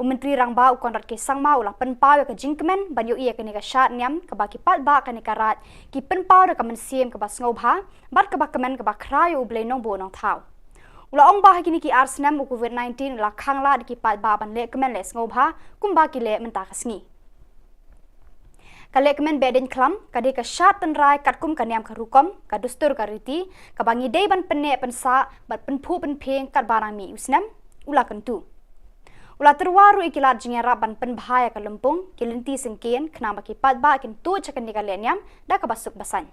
U Myntri Rangbah u Conrad K Sangma u la pynpaw ïa ka jingkmen ban ïohi ïa kane ka shad niam kaba ki paidbah kane ka raid ki pynpaw da ka mynsiem kaba sngewbha bad kaba kmen kaba khraw ïa U Blei Nongbuh Nongthaw. U la ong ba ha kine ki ar snem u Covid nineteen u la khang lad ïa ki paidbah ban lehkmen leh sngewbha kumba ki leh mynta ka sngi. Ka lehkmen Behdeiñkhlam ka dei ka shad tynrai katkum ka niam ka rukom, ka dustur ka riti, kaba ngi dei ban pynneh pynsah bad pynphuh pynphieng katba nang mih u snem, u la kyntu. U la tyrwa ruh ïa ki lad jingïarap ban pynbha ïa ka lympung, ki lynti syngkien, khnang ba ki paidbah kin tuid sha kane ka lehniam da kaba suk ba saiñ.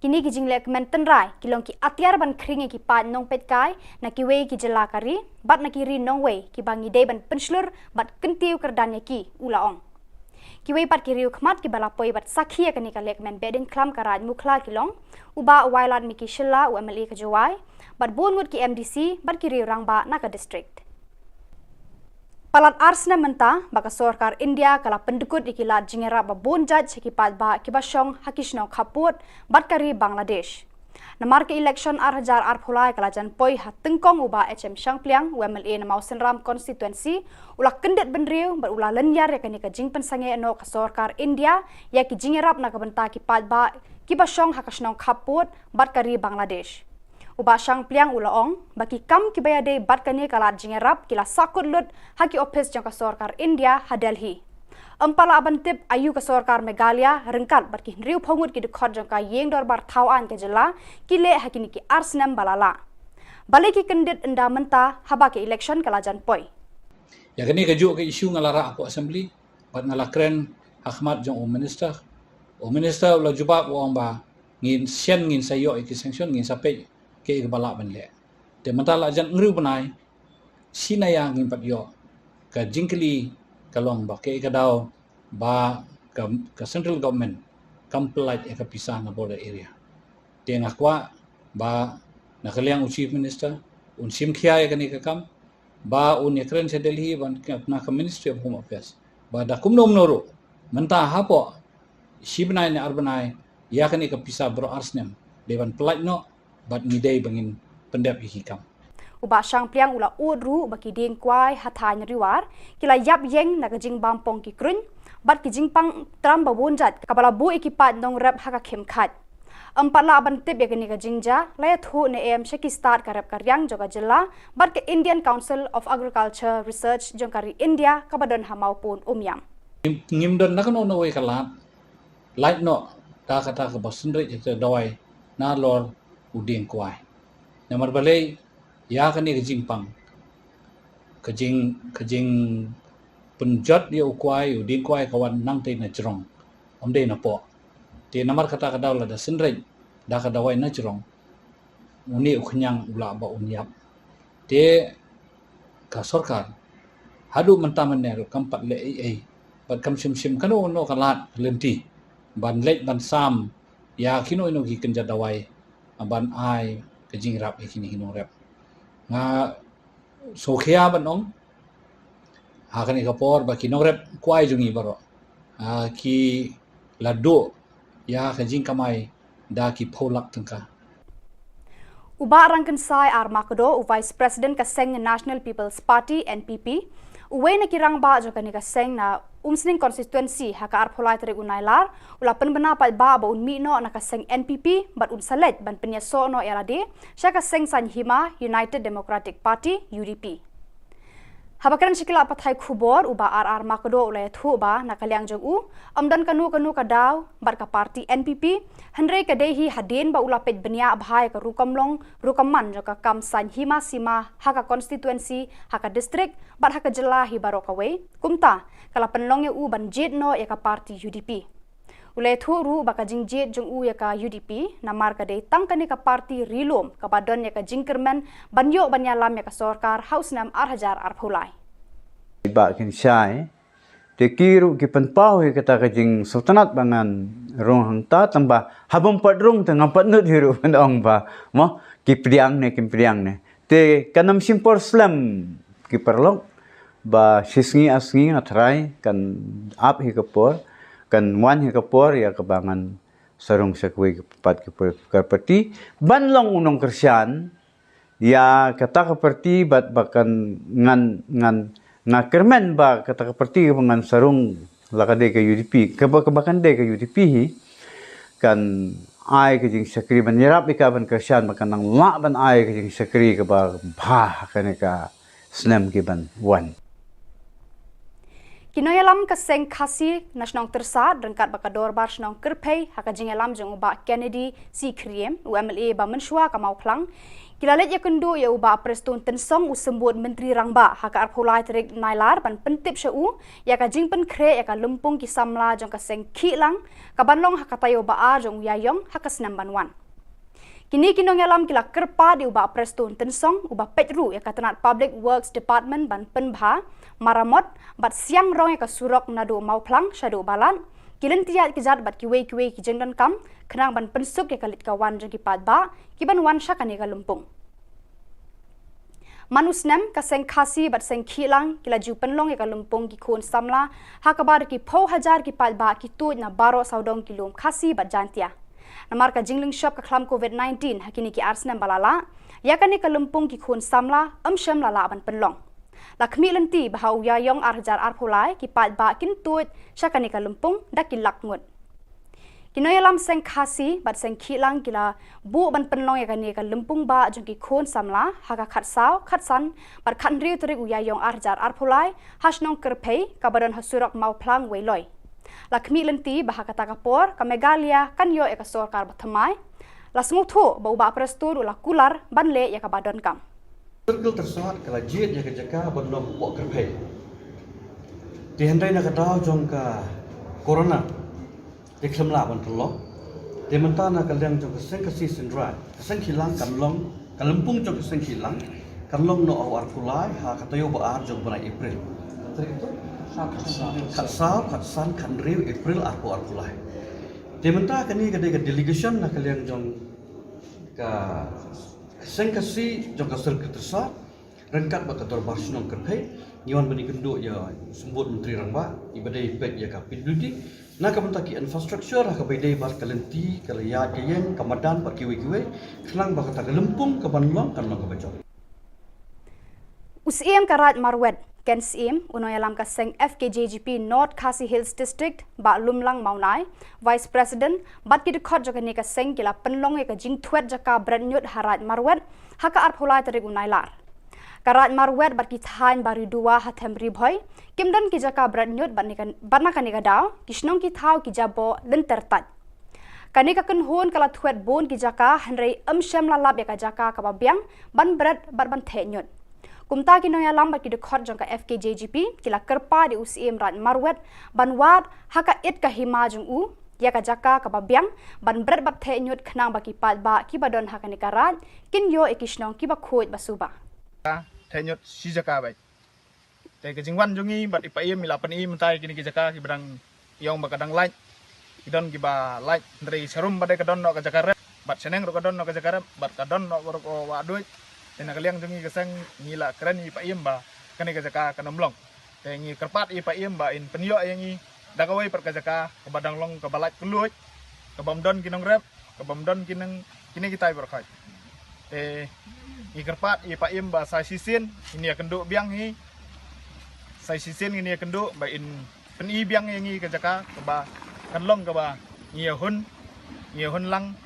Kine ki jinglehkmen tynrai ki long ki atiar ban khring ïa ki paid nongpeitkai na kiwei ki jylla ka ri bad na ki ri nongwei kiba ngi dei ban pynshlur bad kyntiew kyrdan ïa ki, u la ong. Kiwei pat ki riew khmat kiba la poi bad sakhi ïa kane ka lehkmen Behdeiñkhlam ka Raid Mukhla ki long u Bah Wailadmiki Shylla, u M L A ka Jowai, bad bun ngut ki M D C bad ki riew rangbah na ka district. Palat ar snem mynta ba ka sorkar India ka la pyndukut ïa ki lad jingïarap ba bun jait sha ki paidbah kiba shong ha ki shnong khappud bad ka ri Bangladesh. Namar ka election ar hajar arphew lai ka la jan poi ha tyngkong u Bah H M Shangpliang, u M L A na Mawsynram constituency, u la kyndit bynriew bad u la lynñiar ïa kane ka jingpynsangeh noh ka sorkar India ïa ki jingïarap na ka bynta ki paidbah kiba shong ha ka shnong khappud bad ka ri Bangladesh. U Bah Shangpliang u la ong ba ki kam kiba ïadei bad kane ka lad jingïarap ki la sahkut lut ha ki ophis jong ka sorkar India ha Delhi. Ym pat lah ban tip aïu ka sorkar Meghalaya ryngkat bad ki hynriewphew ngut ki dkhot jong ka ïing dorbar thaw aiñ ka jylla ki leh ha kine ki ar snem ba la lah. Balei ki kyndit ynda mynta haba ka election ka la jan poi? Ïa kane kajuh ka issue nga la rah hapoh assembly bad nga la kren ha khmat jong u minister. U minister u la jubab u ong ba ngin shen, ngin sa ïoh ïa ki sanction, ngin sa peit kaei kaba lah ban leh. Te mynta la jan hynriew bnai, shi na ïa ngim pat ïoh. Ka jingkylli ka long ba kaei ka daw ba ka, ka central government kam pynlait ïa ka pisa na border area. Te nga kwah ba na ka liang u chief minister, Un shim khia ïa kane ka kam ba un ïakren sha Delhi ban na ka Ministry of Home Affairs ba da kumno kumno ruh mynta hapoh shi bnai ne ar bnai ïa kane ka pisa baroh ar snem dei ban pyllait noh bad ngi dei ba ngin pyndep ïa ki kam. U Bah Shangpliang u la ud ruh ba ki dieng kwai ha thaiñ Riwar ki la ïap ïeng na ka jingbam pong ki kruiñ bad ki jingpang tram ba bun jait kaba la buh ïa ki paid nongrep ha ka khim khait. Ym pat lah ban tip ïa kane ka jingjia la ïathuh ne em sha ki stad ka rep ka riang jong ka jylla bad ka Indian Council of Agriculture Research jong ka ri India kaba don ha Mawpun Umiam. Ngim don na kano kano wei ka lad lait noh da kata kaba synreit ïa ka dawai nalor u dieng kwai. Namar balei ïa kane ka jingpang ka jing ka jing pynjot ïa u kwai u dieng kwai ka wan nangtei na jrong ym dei na poh. Te namar kata ka daw lada synreit da ka dawai na jrong une u khñiang u lah ba un ïap. Te ka sorkar haduh mynta mynne ruh kam pat leh ei ei bad kam shim shim kano kano ka lad ka lynti ban leit ban sam ïa kino kino ki kynja dawai ban ai ka jingïarap ïa kine ki nongrep. Nga sngewkhia ban ong ha kane ka por ba ki nongrep kwai jong ngi baroh ki la duh ïa ka jingkamai da ki phew lak tyngka. U Bah Rangkynsai R Makdo, u Vice President ka seng National People's Party, N P P, uwei na ki rangbah jong kane ka seng na Umsning Constituency ha ka arphew lai tarik u Nailar u la pynbna paidbah ba un mih noh na ka seng N P P bad un sa leit ban pynïasoh noh ïa lade sha ka seng saiñ hima United Democratic Party, U D P. Haba kren sha ki lad pathai khubor, u Bah R R Makdo u la ïathuh ba na ka liang jong u ym don kano kano ka daw bad ka party N P P, hynrei ka dei hi hadien ba u la peit bniah bha ïa ka rukom long rukom man jong ka kam saiñ hima sima ha ka constituency, ha ka district bad ha ka jylla hi baroh kawei. Kumta ka la pynlong ïa u ban jied noh ïa ka party U D P. U la ïathuh ruh ba ka jingjied jong u ïa ka U D P namar ka dei tang kane ka party ri lum kaba don ïa ka jingkyrmen ban ïoh ban ïalam ïa ka sorkar ha u snem ar hajar arphew lai. Bah Kynsai, te ki ruh ki pynpaw hi kata ka jingsngewtynnat ba ngan rung hangta, tang ba haba ym pat rung te ngam pat nud hi ruh ban ong ba mo ki pdiang ne kim pdiang ne. Te kan ym shim por slem ki paralok ba shi sngi ar sngi nga tharai kan ap hi ka por, kan wan hi ka por ïa kaba ngan sa rung sha kawei ka pat ka party ban long u nongkyrshan ïa kata ka party bad ba kan ngan ngan nga kyrmen ba kata ka party kaba ngan sa rung la ka dei ka U D P, kaba kaba kan dei ka U D P hi kan ai ka jingshakri ban ïarap ïa ka ban kyrshan ba kan nang lah ban ai ka jingshakri kaba bha ha kane ka snem ki ban wan. Ki nongïalam ka seng Khasi na shnong Tyrsad ryngkat bad ka dorbar shnong Kyrphei ha ka jingïalam jong u Bah Kennedy C Khriem, u M L A ba mynshuwa ka Mawphlang, ki la leit ïakynduh ïa u Bah Prestone Tynsong, u symbud Myntri Rangbah, ha ka arphew lai tarik Nailar ban pyntip sha u ïa ka jingpynkhreh ïa ka lympung ki samla jong ka seng Khihlang kaban long ha ka taïew ba ar jong u Ïaïong ha ka snem ban wan. Kine ki nongïalam ki la kyrpad ïa u Bah Prestone Tynsong, uba peit ruh ïa ka tnat Public Works Department ban pynbha, maramot bad siang rong ïa ka surok naduh Mawphlang shaduh Balat, ki lynti ïaid kjat bad kiwei kiwei ki jingdonkam khnang ban pynsuk ïa ka leit ka wan jong ki paidbah kiban wan sha kane ka lympung. Man u snem, ka seng Khasi bad seng Khihlang ki la ju pynlong ïa ka lympung ki khun samla ha kaba da ki phew hajar ki paidbah ki tuid na baroh sawdong ki lum Khasi bad Jaintia. Namar ka jinglynshop ka khlam Covid nineteen ha kine ki ar snem ba la lah, ïa kane ka lympung ki khun samla ym shym la lah ban pynlong. La khmih lynti ba ha u Ïaïong ar hajar arphew lai ki paidbah kin tuid sha kane ka lympung da ki lak ngut. Ki nongïalam seng Khasi bad seng Khihlang ki la buh ban pynlong ïa kane ka lympung bah jong ki khun samla ha ka khatsaw, khatsan bad khathynriew tarik u Ïaïong ar hajar arphew lai ha shnong Kyrphei kaba don ha surok Mawphlang Weiloi. La khmih lynti ba ha kata ka por ka Meghalaya kan ïoh ïa ka sorkar bathymmai. La sngewthuh ba u Bah Prestone u la kular ban leh ïa kaba donkam. Circle Tyrsad ka la jied ïa ka jaka ban long hapoh Kyrphei. Te hynrei na ka daw jong ka corona te khlem lah ban pynlong. Te mynta na ka liang jong ka seng Khasi Synrai, ka seng Khihlang kan long, ka lympung jong ka seng Khihlang kan long noh ha u arphew lai ha ka taïew ba ar jong u bnai April. Khatsaw, khatsan, khathynriew April arphew arphew lai. Te mynta kane ka dei ka delegation na ka liang jong ka ka Seng Khasi jong ka Syrkit Tyrsad ryngkat bad ka Dorbar Shnong Kyrphei ngi wan ban ïakynduh ïa u Symbud Myntri Rangbah iba dei peit ïa ka P W D na ka bynta ki infrastructure ha kaba ïadei bad ka lynti, ka ïaid ka ïeng, ka madan bad kiwei kiwei, khnang ba kata ka lympung kaban long kan long kaba jop. U Syiem ka Raid Marwet, Ken Syiem, u nongïalam ka seng F K J G P North Khasi Hills District, Bah Lumlang Mawnai, Vice President, bad ki dkhot jong kane ka seng ki la pynlong ïa ka jingthwet jaka bret ñiut ha Raid Marwet ha ka arphew lai tarik u Nailar. Ka Raid Marwet bad ki thaiñ Baridowa ha them Ri Bhoi kim don ki jaka bret ñiut bad na kane ka daw ki shnong ki thaw ki jaboh lynter tait. Kane ka kynhun ka la thwet bun ki jaka hynrei ym shym la lap ïa ka jaka kaba biang ban bret bad ban theh ñiut. Kumta ki nongïalam bad ki dkhot jong ka F K J G P ki la kyrpad ïa u Syiem Raid Marwet ban wad ha ka it ka hima jong u ïa ka jaka kaba biang ban bret bad theh ñiut khnang ba ki paidbah kiba don ha kane ka raid kin ïoh ïa ki shnong kiba khuid ba suba. Theh ñiut shi jaka beit. Te ka jingwan jong ngi bad i Paiem i la pyni mynta ïa kine ki jaka kiba dang ïong ba ka dang lait. Ki don kiba lait hynrei sharum ba dei ka don noh ka jaka rep bad shaneng ruh ka don noh ka jaka rep bad ka don noh ruh ka wah duid. Te na ka liang jong ngi ka seng ngi la kren ïa i Paiem ba kane ka jaka kan ym long. Te ngi kyrpad ïa i Paiem ba in pynïoh ïa ngi da kawei pat ka jaka kaba dang long kaba lait kylluid, kaba ym don ki nongrep, kaba ym don ki nong kine kitai baroh khoit. Te ngi kyrpad ïa i Paiem ba sa shisien ngin ïakynduh biang hi. Sa shisien ngin ïakynduh ba in pyni biang ïa ngi ka jaka kaba kan long kaba ngi ïahun, ngi ïahun lang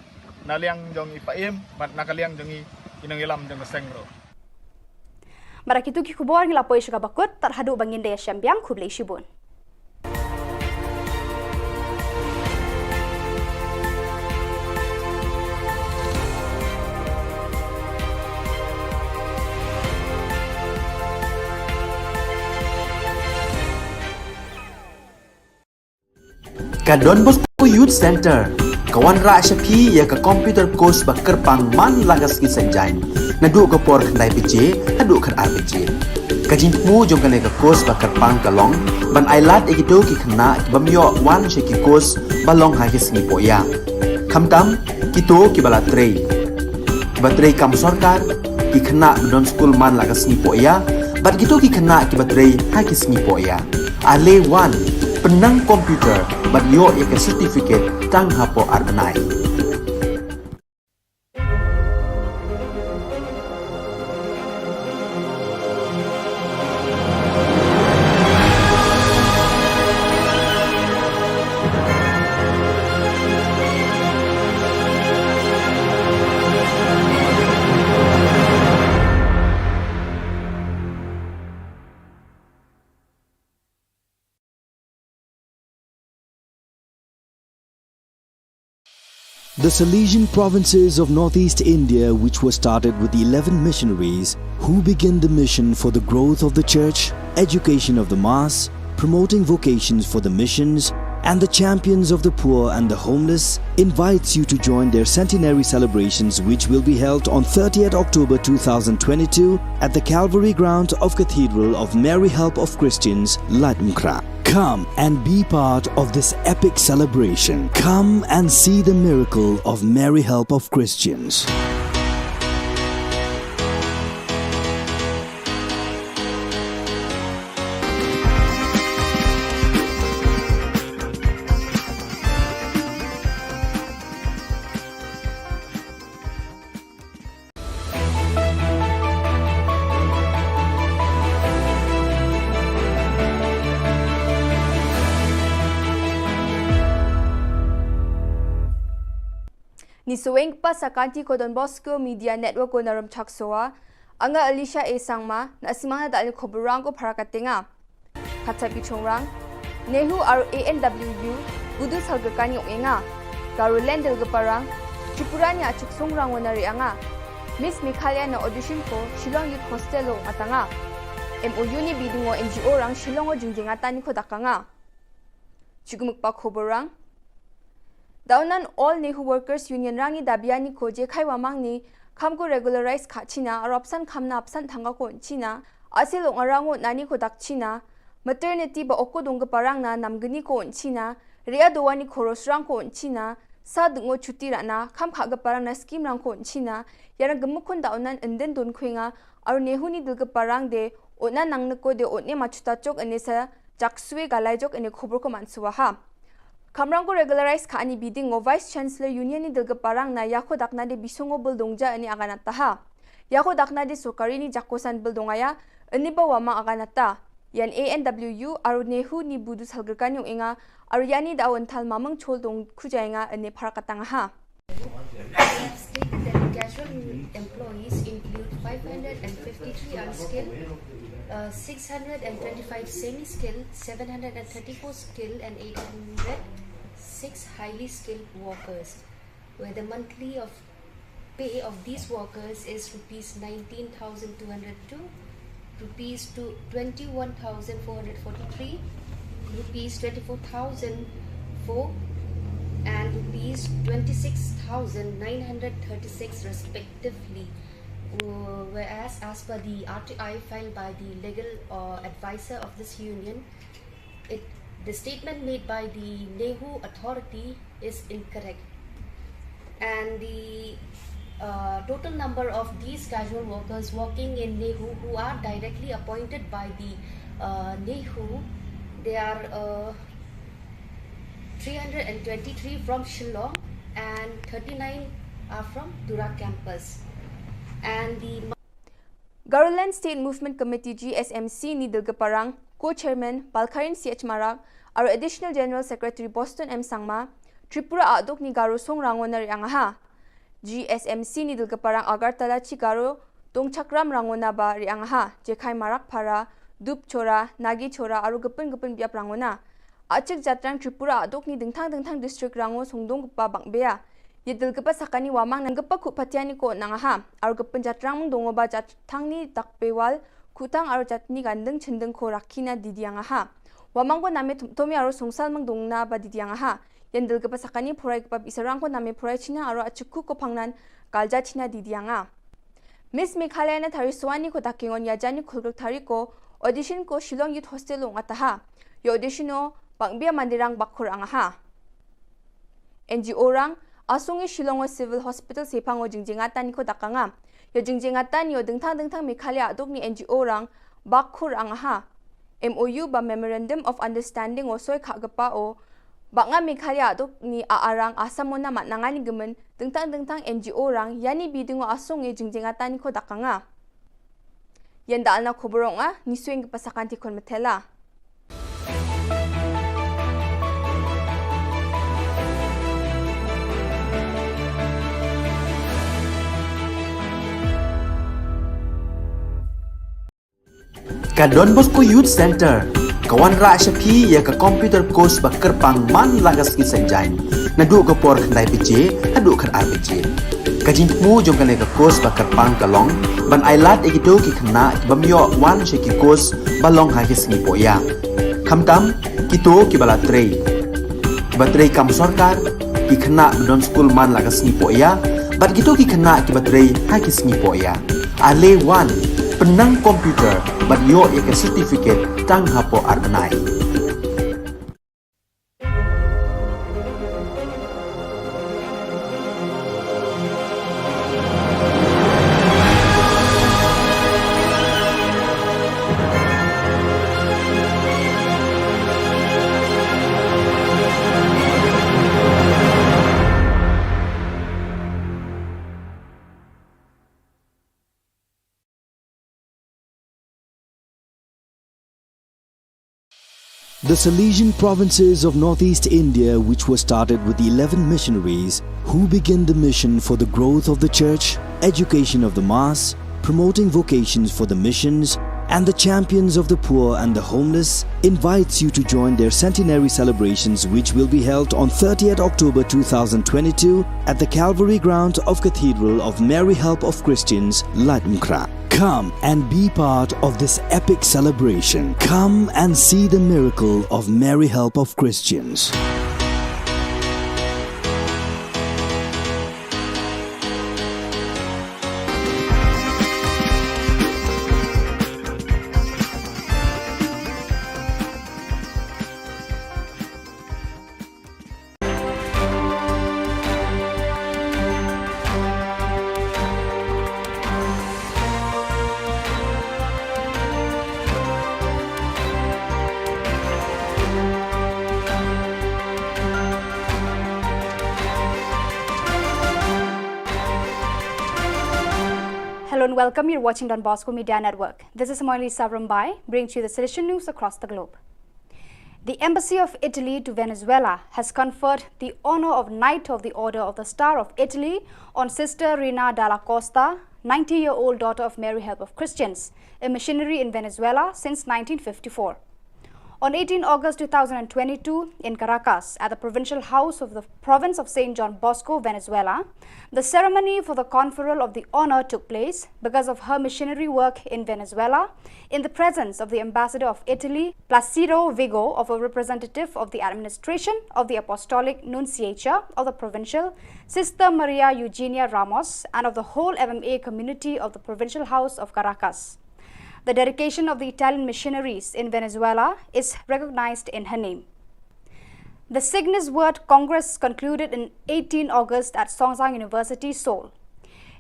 na liang jong i Paiem bad na ka liang jong ngi ki nongïalam jong ka seng ruh. Bad da kitu ki khubor ngi la poi sha kaba kut, tad haduh ba ngin da ïashem biang, khublei shibun. Ka Don Bosco Youth Centre ka wanrah sha phi ïa ka computer course ba kyrpang man la ka sngi Saitjaiñ, naduh ka por khyndai baje haduh khatar baje. Ka jingthmu jong kane ka course ba kyrpang ka long ban ailad ïa kito ki khynnah ki bym ïoh wan sha ki course ba long ha ki sngi pohïa, khamtam kito kiba la trei, kiba trei kam sorkar, ki khynnah ba don skul man la ka sngi pohïa bad kito ki khynnah kiba trei ha ki sngi pohïa. Ale wan, pynnang computer bad ïoh ïa ka certificate tang hapoh ar bnai. The Salesian provinces of northeast India, which were started with eleven missionaries who began the mission for the growth of the church, education of the mass, promoting vocations for the missions, and the champions of the poor and the homeless, invites you to join their centenary celebrations, which will be held on thirtieth October two thousand twenty-two at the Calvary Ground of Cathedral of Mary Help of Christians, Laitumkhrah. Come and be part of this epic celebration. Come and see the miracle of Mary Help of Christians. Ngi sngewbha sa ka Kanti ko Don Bosco Media Network ko na Rymchak Sowa. Nga Alicia A Sangma, na simang na dal ni khubor rang ko para ka tenga. Khatsa ki chongrang, NEHU aro A N W U, gudu salga kani ong enga. Garoland dal ga parang, Tripura ni achuk songrang wana ri anga. Miss Meghalaya na audition ko, Shillong Youth Hostel lo atanga. M O U ni bidingo N G O rang Shillong o jingjing atani ko dakanga. Chigumuk pa khubor rang. Daunan All NEHU Workers Union rangi dabiani ko je khaiwa mangni, kham ko regularize kha china, aropsan khamna apsan thanga ko china, asil ong arango nani ko dak china, maternity ba oko dong parang na namgni ko china, ria dowani ko rosrang ko china, Sa dngo chuti rana, kham kha ka parang na skim rang ko nchina, yarang gmukun da onan enden don kuinga, aru nehu ni dil ka parang de, ona nang neko de one machuta chok ene sa, jaksue galai jok ene khubur ko mansuwa ha. Khamrang ko regularize kha ani biding ngo Vice Chancellor Union ni dil ka parang na yako dakna de bisongo bul dongja ene aganata ha. Yako dakna de sokari ni jakosan bul dongaya, ene ba wama aganata. Yan A N W U, aru nehu ni budu salgerkan yung inga, aru yani da awan thal mamang chol dong kujainga ene parakatang ha. They have stated that casual employees include five hundred fifty-three unskilled, uh, six hundred twenty-five semi-skilled, seven hundred thirty-four skilled, and eight hundred six highly skilled workers, where the monthly of pay of these workers is rupees nineteen thousand two hundred two, rupees to twenty-one thousand four hundred forty-three, rupees twenty-four thousand four, and rupees twenty-six thousand nine hundred thirty-six respectively. Uh, whereas, as per the R T I filed by the legal, uh, advisor of this union, it, the statement made by the nehu authority is incorrect. And the, uh, total number of these casual workers working in nehu who are directly appointed by the, uh, nehu, they are, uh, three hundred twenty-three from Shillong and thirty-nine are from Tura campus. And the Garoland State Movement Committee, G S M C, ni dil ka parang, co-chairman, Balkharin C H Marak, aru Additional General Secretary Boston M Sangma, Tripura aduk ni Garo song rangona ri angaha. G S M C ni dil ka parang Agartala chi Garo tong chakram rangona ba ri angaha, Jekhai Marak Phara, Dup Chora, Nagi Chora, aru gepin gepin biap rangona. Achik jatrang Tripura aduk ni dingthang dingthang district rango songdong gepa bang bea. Ye dil gepa sakani wamang nang gepa khup patiani ko nang aha. Aru gepin jatrang mung dongo ba jatrang ni dak pewal, khutang aru jatni gandeng chindeng ko rakina didi angaha. Wamang ko name tum-, tomi aru songsal mung dongna ba didi angaha. Yen dil gepa sakani phurai gepa bisarang ko name phurai china aru achiku ko pangnan kalja china didi anga. Miss Meghalaya na thari suani ko takingon yajani khulgruk thari ko audition ko Shillong Youth Hostel ong ataha. Yo audition o bang bia mandirang bakhur angaha. N G O rang, asongi Shillong o Civil Hospital sepang o jingjingatan ni ko dakanga. Yo jingjingatan yo dingthang dingthang Meghalaya aduk ni N G O rang bakhur angaha. M O U ba Memorandum of Understanding o soi khak gepa o. Bak nga Meghalaya aduk ni a arang asam o na mat nangani gemen dingthang dingthang N G O rang yani biding o asongi jingjingatan ni ko dakanga. Yen da alna khubur ong a, ni swing ke pasakan ti khun methela. Ka Don Bosco Youth Center ka wanrah sha phi ïa ka computer course ba kyrpang man la ka sngi Saitjaiñ, naduh ka por khyndai baje haduh khatar baje. Ka jingthmu jong kane ka course ba kyrpang ka long ban ailad ïa kito ki khynnah ki bym ïoh wan sha ki course ba long ha ki sngi pohïa. Khamtam kito kiba la trei, kiba trei kam sorkar, ki khynnah ba don skul man la ka sngi pohïa, bad kito ki khynnah kiba trei ha ki sngi pohïa. Ale wan, pynnang computer bad ïoh ïa ka certificate tang hapoh ar bnai. The Salesian provinces of northeast India, which were started with eleven missionaries who began the mission for the growth of the church, education of the mass, promoting vocations for the missions, and the champions of the poor and the homeless, invites you to join their centenary celebrations, which will be held on thirtieth October two thousand twenty-two at the Calvary ground of Cathedral of Mary Help of Christians, Laitumkhrah. Come and be part of this epic celebration. Come and see the miracle of Mary Help of Christians. Hello and welcome. You're watching Don Bosco Media Network. This is Moili Savrambai, bringing to you the Salesian news across the globe. The Embassy of Italy to Venezuela has conferred the honor of Knight of the Order of the Star of Italy on Sister Rina Dalla Costa, ninety-year-old daughter of Mary Help of Christians, a missionary in Venezuela since nineteen fifty-four. On eighteen August two thousand twenty-two, in Caracas, at the Provincial House of the Province of Saint John Bosco, Venezuela, the ceremony for the conferral of the honor took place because of her missionary work in Venezuela, in the presence of the Ambassador of Italy, Placido Vigo, of a representative of the administration of the Apostolic Nunciature of the Provincial, Sister Maria Eugenia Ramos, and of the whole M M A community of the Provincial House of Caracas. The dedication of the Italian missionaries in Venezuela is recognized in her name. The Cygnus World Congress concluded in eighteen August at Songzang University, Seoul.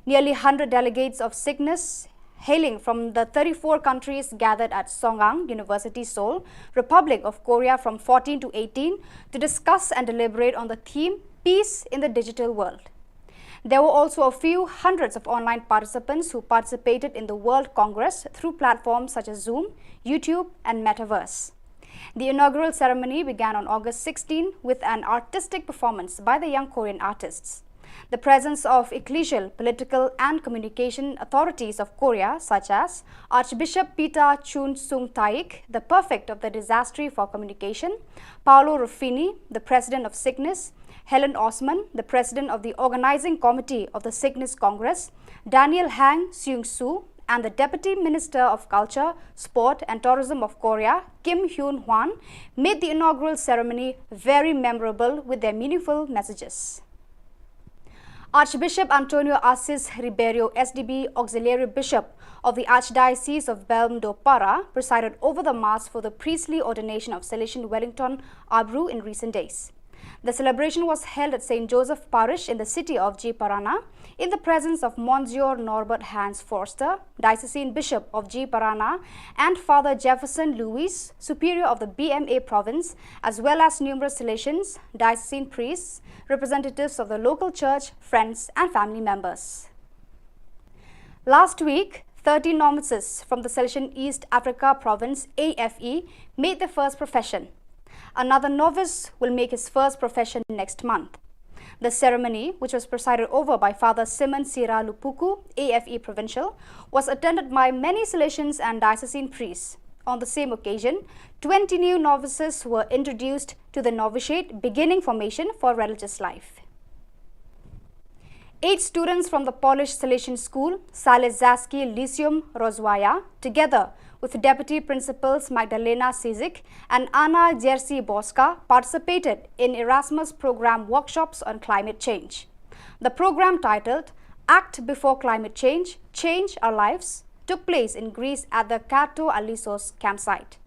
Nearly hundred delegates of Cygnus, hailing from the thirty-four countries, gathered at Songzang University, Seoul, Republic of Korea, from fourteen to eighteen to discuss and deliberate on the theme Peace in the Digital World. There were also a few hundreds of online participants who participated in the World Congress through platforms such as Zoom, YouTube, and Metaverse. The inaugural ceremony began on August sixteen with an artistic performance by the young Korean artists. The presence of ecclesial, political, and communication authorities of Korea, such as Archbishop Peter Chun Sung Taik, the prefect of the Dicastery for Communication, Paolo Ruffini, the president of Cygnus, Helen Osman, the president of the organizing committee of the Cygnus Congress, Daniel Hang Seung Soo, and the Deputy Minister of Culture, Sport and Tourism of Korea, Kim Hyun Hwan, made the inaugural ceremony very memorable with their meaningful messages. Archbishop Antonio Assis Ribeiro, S D B, Auxiliary Bishop of the Archdiocese of Belmodoparra, presided over the Mass for the priestly ordination of Salesian Wellington Abru in recent days. The celebration was held at Saint Joseph Parish in the city of Jimparana, in the presence of Monsignor Norbert Hans Forster, Diocesan Bishop of Jimparana, and Father Jefferson Louis, Superior of the B M A province, as well as numerous Salesians, diocesan priests, representatives of the local church, friends, and family members. Last week, thirty novices from the Salesian East Africa Province, A F E, made their first profession. Another novice will make his first profession next month. The ceremony, which was presided over by Father Simon Sira Lupuku, A F E Provincial, was attended by many Salesians and diocesan priests. On the same occasion, twenty new novices were introduced to the novitiate, beginning formation for religious life. Eight students from the Polish Salesian school, Salezacki Lyceum Rozwaja, together with Deputy Principals Magdalena Sizik and Anna Jerzy Boska, participated in Erasmus Program workshops on climate change. The program, titled Act Before Climate Change, Change Our Lives, took place in Greece at the Katou Alissos campsite.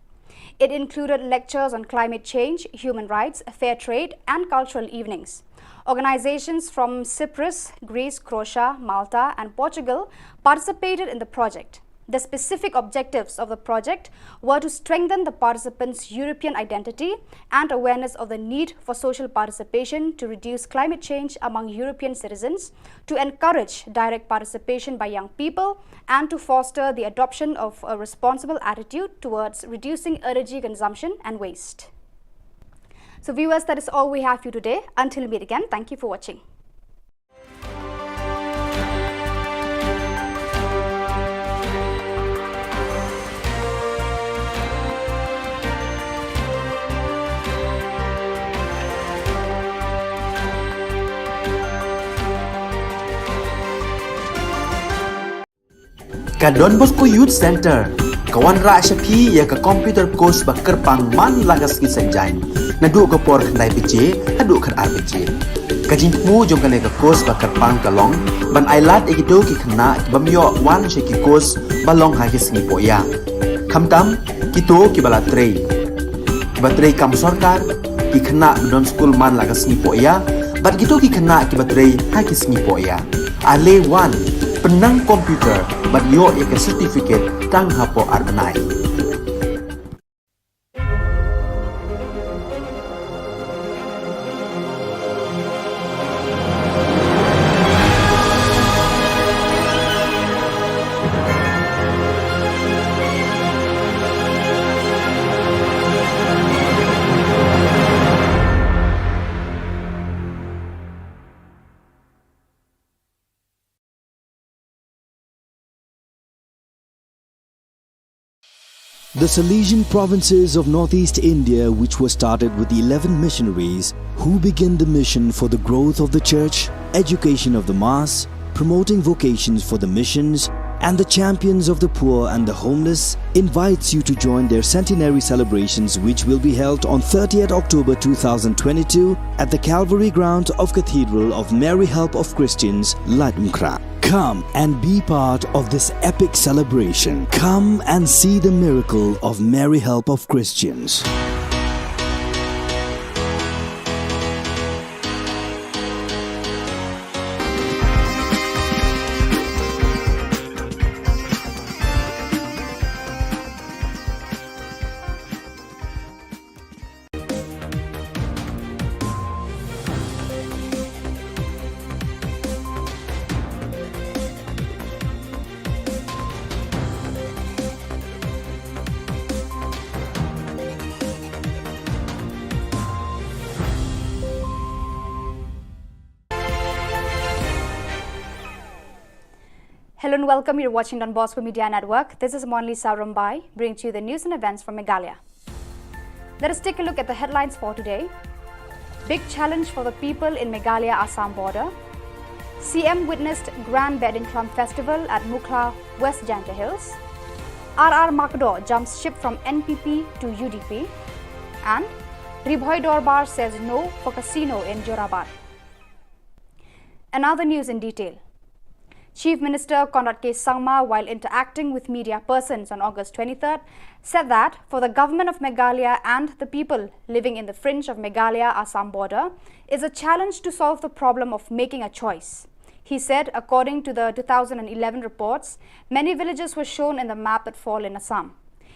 It included lectures on climate change, human rights, fair trade, and cultural evenings. Organizations from Cyprus, Greece, Croatia, Malta, and Portugal participated in the project. The specific objectives of the project were to strengthen the participants' European identity and awareness of the need for social participation to reduce climate change among European citizens, to encourage direct participation by young people, and to foster the adoption of a responsible attitude towards reducing energy consumption and waste. So viewers, that is all we have for you today. Until we meet again, thank you for watching. Ka Don Bosco Youth Centre ka wanrah sha phi ïa ka computer course ba kyrpang man la ka sngi Saitjaiñ, naduh ka por khyndai baje haduh khatar baje. Ka jingthmu jong kane ka course ba kyrpang ka long ban ailad ïa kito ki khynnah ki bym ïoh wan sha ki course ba long ha ki sngi pohïa, khamtam kito kiba la trei, kiba trei kam sorkar, ki khynnah ba don skul man la ka sngi pohïa, bad kito ki khynnah kiba trei ha ki sngi pohïa. Ale wan, pynnang computer bad ïoh ïa ka certificate tang hapoh ar bnai. The Salesian provinces of northeast India, which were started with eleven missionaries who began the mission for the growth of the church, education of the mass, promoting vocations for the missions, and the champions of the poor and the homeless, invites you to join their centenary celebrations, which will be held on thirtieth October two thousand twenty-two at the Calvary ground of Cathedral of Mary Help of Christians, Laitumkhrah. Come and be part of this epic celebration. Come and see the miracle of Mary Help of Christians. Hello and welcome. You're watching Don Bosco Media Network. This is Monlisa Rumbai, bringing to you the news and events from Meghalaya. Let us take a look at the headlines for today. Big challenge for the people in Meghalaya Assam border. C M witnessed Grand Behdeiñkhlam Festival at Mukhla, West Jaintia Hills. R R Makdoh jumps ship from N P P to U D P. And Ri Bhoi Dorbar says no for casino in Jorabat. And now the news in detail. Chief Minister Conrad K Sangma, while interacting with media persons on August twenty-third, said that for the government of Meghalaya and the people living in the fringe of Meghalaya Assam border, is a challenge to solve the problem of making a choice. He said, according to the two thousand eleven reports, many villages were shown in the map that fall in Assam.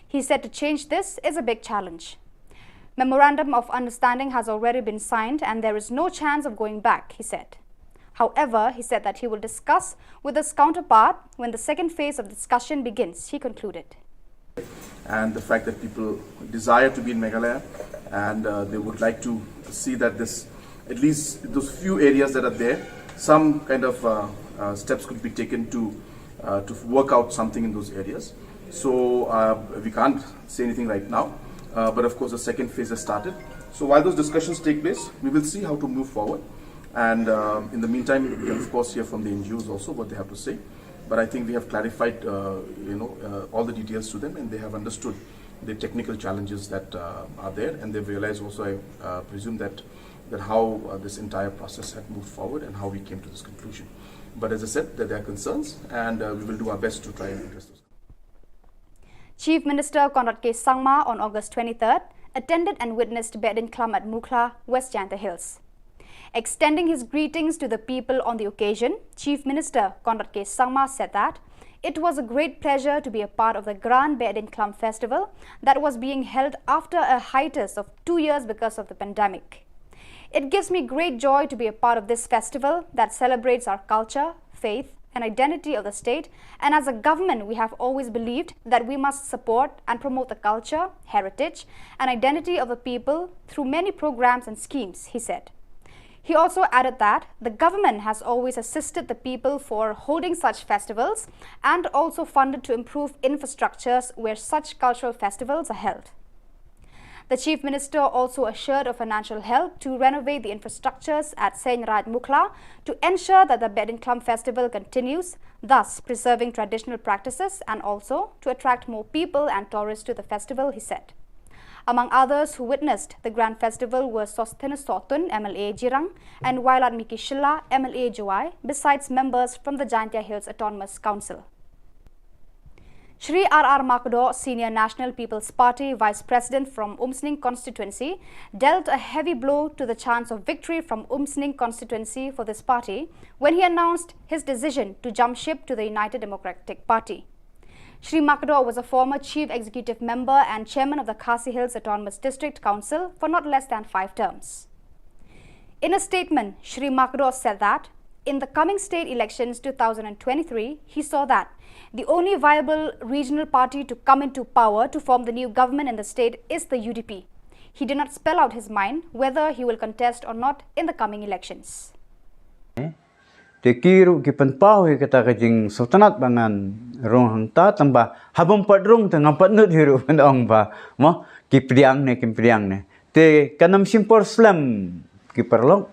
He said to change this is a big challenge. Memorandum of understanding has already been signed and there is no chance of going back, he said. However, he said that he will discuss with his counterpart when the second phase of discussion begins, he concluded. And the fact that people desire to be in Meghalaya and uh, they would like to see that this, at least those few areas that are there, some kind of uh, uh, steps could be taken to uh, to work out something in those areas. So uh, we can't say anything right now, uh, but of course the second phase has started. So while those discussions take place, we will see how to move forward. And uh, in the meantime, we can of course hear from the N G Os also what they have to say. But I think we have clarified, uh, you know, uh, all the details to them, and they have understood the technical challenges that uh, are there, and they've realized also, I uh, presume, that that how uh, this entire process had moved forward and how we came to this conclusion. But as I said, that there are concerns, and uh, we will do our best to try and address those. Chief Minister Conrad K Sangma on August twenty-third attended and witnessed Behdeiñkhlam at Mukhla, West Jaintia Hills. Extending his greetings to the people on the occasion, Chief Minister Conrad K Sangma said that it was a great pleasure to be a part of the Grand Behdeiñkhlam Festival that was being held after a hiatus of two years because of the pandemic. It gives me great joy to be a part of this festival that celebrates our culture, faith, and identity of the state, and as a government, we have always believed that we must support and promote the culture, heritage, and identity of the people through many programs and schemes, he said. He also added that the government has always assisted the people for holding such festivals and also funded to improve infrastructures where such cultural festivals are held. The Chief Minister also assured of financial help to renovate the infrastructures at Seiñ Raij Mukhla to ensure that the Behdeiñkhlam festival continues, thus preserving traditional practices and also to attract more people and tourists to the festival, he said. Among others who witnessed the grand festival were Sosthenes Sohtun, M L A Jirang, and Wailadmiki Shylla, M L A Jowai, besides members from the Jaintia Hills Autonomous Council. Shri R R Makdoh, Senior National People's Party Vice President from Umsning constituency, dealt a heavy blow to the chance of victory from Umsning constituency for this party when he announced his decision to jump ship to the United Democratic Party. Shri Makdoh was a former chief executive member and chairman of the Khasi Hills Autonomous District Council for not less than five terms. In a statement, Shri Makdoh said that in the coming state elections two thousand twenty-three, he saw that the only viable regional party to come into power to form the new government in the state is the U D P. He did not spell out his mind whether he will contest or not in the coming elections. Te ki ruh ki pynpaw ïa kata ka jingsngewtynnat ba ngan rung hangta, tang ba ha bym pat rung te ngam pat nud hi ruh ban ong ba, mo, ki pdiang ne, ki pdiang ne. Te kan ym shim por slem, ki paralok,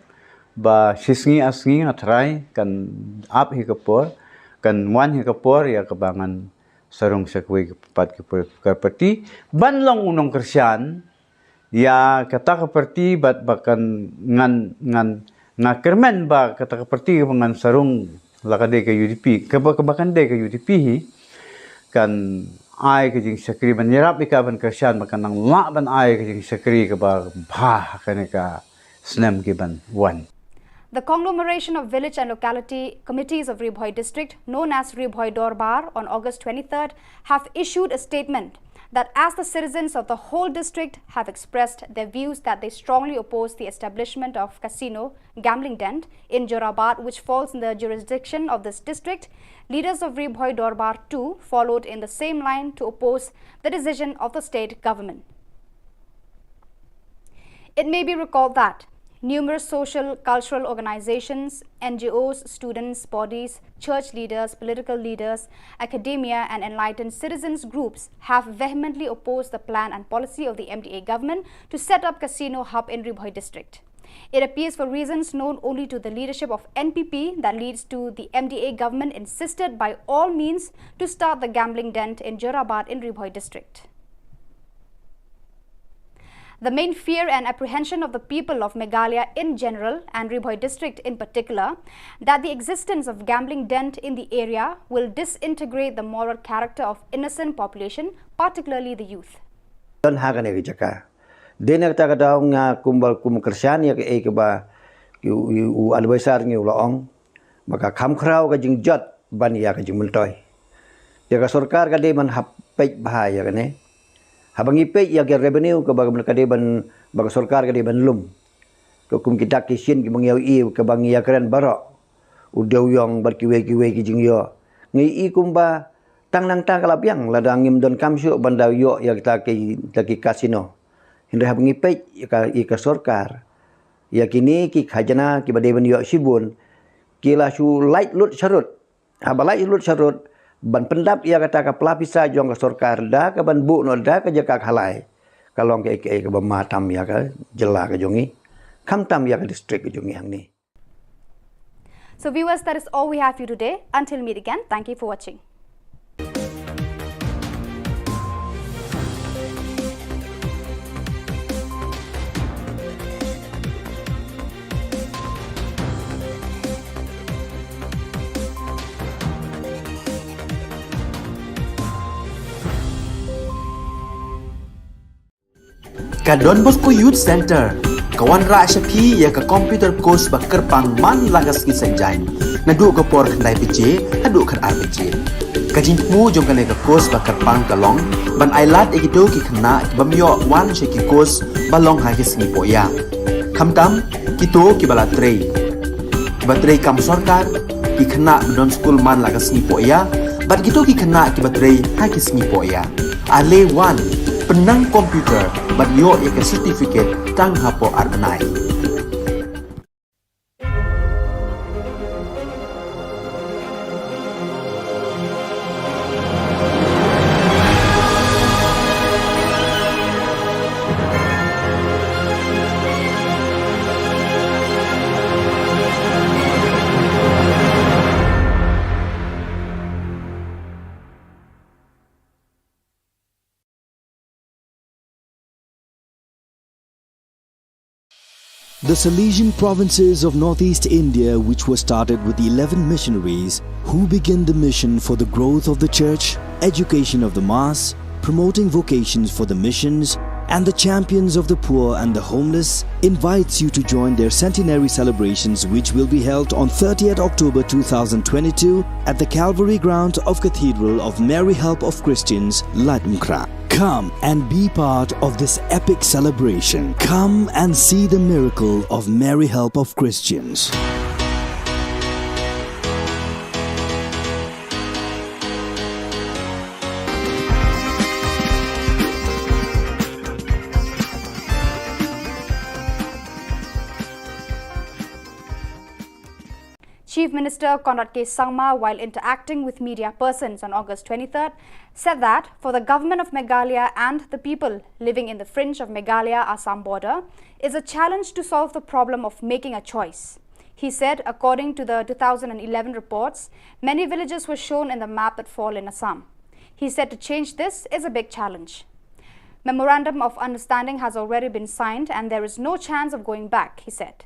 ba shi sngi ar sngi nga tharai kan ap hi ka por, kan wan hi ka por ïa kaba ngan sa rung sha kawei pat ki por, ka party ban long u nongkyrshan ïa kata ka party, bad ba kan, ngan, ngan, nga kyrmen ba kata ka party ba ngan sa rung la ka dei ka U D P, kaba, kaba kan dei ka U D P hi, kan ai ka jingshakri, ban ïarap ïa ka ban kyrshan ba kan nang lah ban ai ka jingshakri kaba bha ha kane ka snem ki ban wan. The conglomeration of village and locality committees of Ri Bhoi district, known as Ri Bhoi Dorbar, on August twenty-third, have issued a statement that as the citizens of the whole district have expressed their views that they strongly oppose the establishment of casino gambling den in Jorabat, which falls in the jurisdiction of this district, leaders of Ri Bhoi Dorbar too followed in the same line to oppose the decision of the state government. It may be recalled that numerous social, cultural organizations, N G Os, students, bodies, church leaders, political leaders, academia, and enlightened citizens groups have vehemently opposed the plan and policy of the M D A government to set up casino hub in Ri Bhoi district. It appears, for reasons known only to the leadership of N P P, that leads to the M D A government insisted by all means to start the gambling den in Jorabat in Ri Bhoi district. The main fear and apprehension of the people of Meghalaya in general and Ri Bhoi district in particular, that the existence of gambling den in the area will disintegrate the moral character of innocent population, particularly the youth. Don ha kane ka jaka. Dei na kata ka daw nga kumba kum kyrshan ïa kaei kaba u, u, u advisor ngi u la ong ba ka kham khraw ka jingjot ban ïa ka jingmyntoi. Te ka sorkar ka dei ban hap peit bha ïa kane. Haba ngi peit ïa ka revenue kaba ka dei ban, ba ka sorkar ka dei ban lum. Ka kum ki dak ki shin kiba ngi ïohi, kaba ngi ïakren baroh. U dewiong bad kiwei kiwei ki jingïoh. Ngi i kumba tang nangta ka la biang lada ngim donkam shuh ban da ïoh ïa kita ki, kita ki casino. Hynrei haba ngi peit ïa ka, ïa ka sorkar, ïa kine ki khajna kiba dei ban ïoh shibun, ki la shu lait lut sharud. Haba lait lut sharud, ban pyndap ïa kata ka pla pisa jong ka sorkar da kaban buh noh da ka jaka khalai, ka long kaei kaei kaba ma tam ïa ka jylla ka jong ngi, khamtam ïa ka district ka jong ngi hangne. So viewers, that is all we have for you today. Until meet again, thank you for watching. Ka Don Bosco Youth Centre ka wanrah sha phi ïa ka computer course ba kyrpang man la ka sngi Saitjaiñ, naduh ka por khyndai baje haduh khatar baje. Ka jingthmu jong kane ka course ba kyrpang ka long ban ailad ïa kito ki khynnah ki bym ïoh wan sha ki course ba long ha ki sngi pohïa. Khamtam kito kiba la trei, kiba trei kam sorkar, ki khynnah ba don skul man la ka sngi pohïa, bad kito ki khynnah kiba trei ha ki sngi pohïa. Ale wan, pynnang computer bad ïoh ïa ka certificate tang hapoh ar bnai. The Salesian provinces of northeast India, which were started with the eleven missionaries who began the mission for the growth of the church, education of the mass, promoting vocations for the missions, and the champions of the poor and the homeless, invites you to join their centenary celebrations, which will be held on thirtieth October two thousand twenty-two at the Calvary ground of Cathedral of Mary Help of Christians, Laitumkhrah. Come and be part of this epic celebration. Come and see the miracle of Mary Help of Christians. Chief Minister Conrad K Sangma, while interacting with media persons on August twenty-third, said that for the government of Meghalaya and the people living in the fringe of Meghalaya Assam border, is a challenge to solve the problem of making a choice. He said, according to the two thousand eleven reports, many villages were shown in the map that fall in Assam. He said to change this is a big challenge. Memorandum of understanding has already been signed and there is no chance of going back, he said.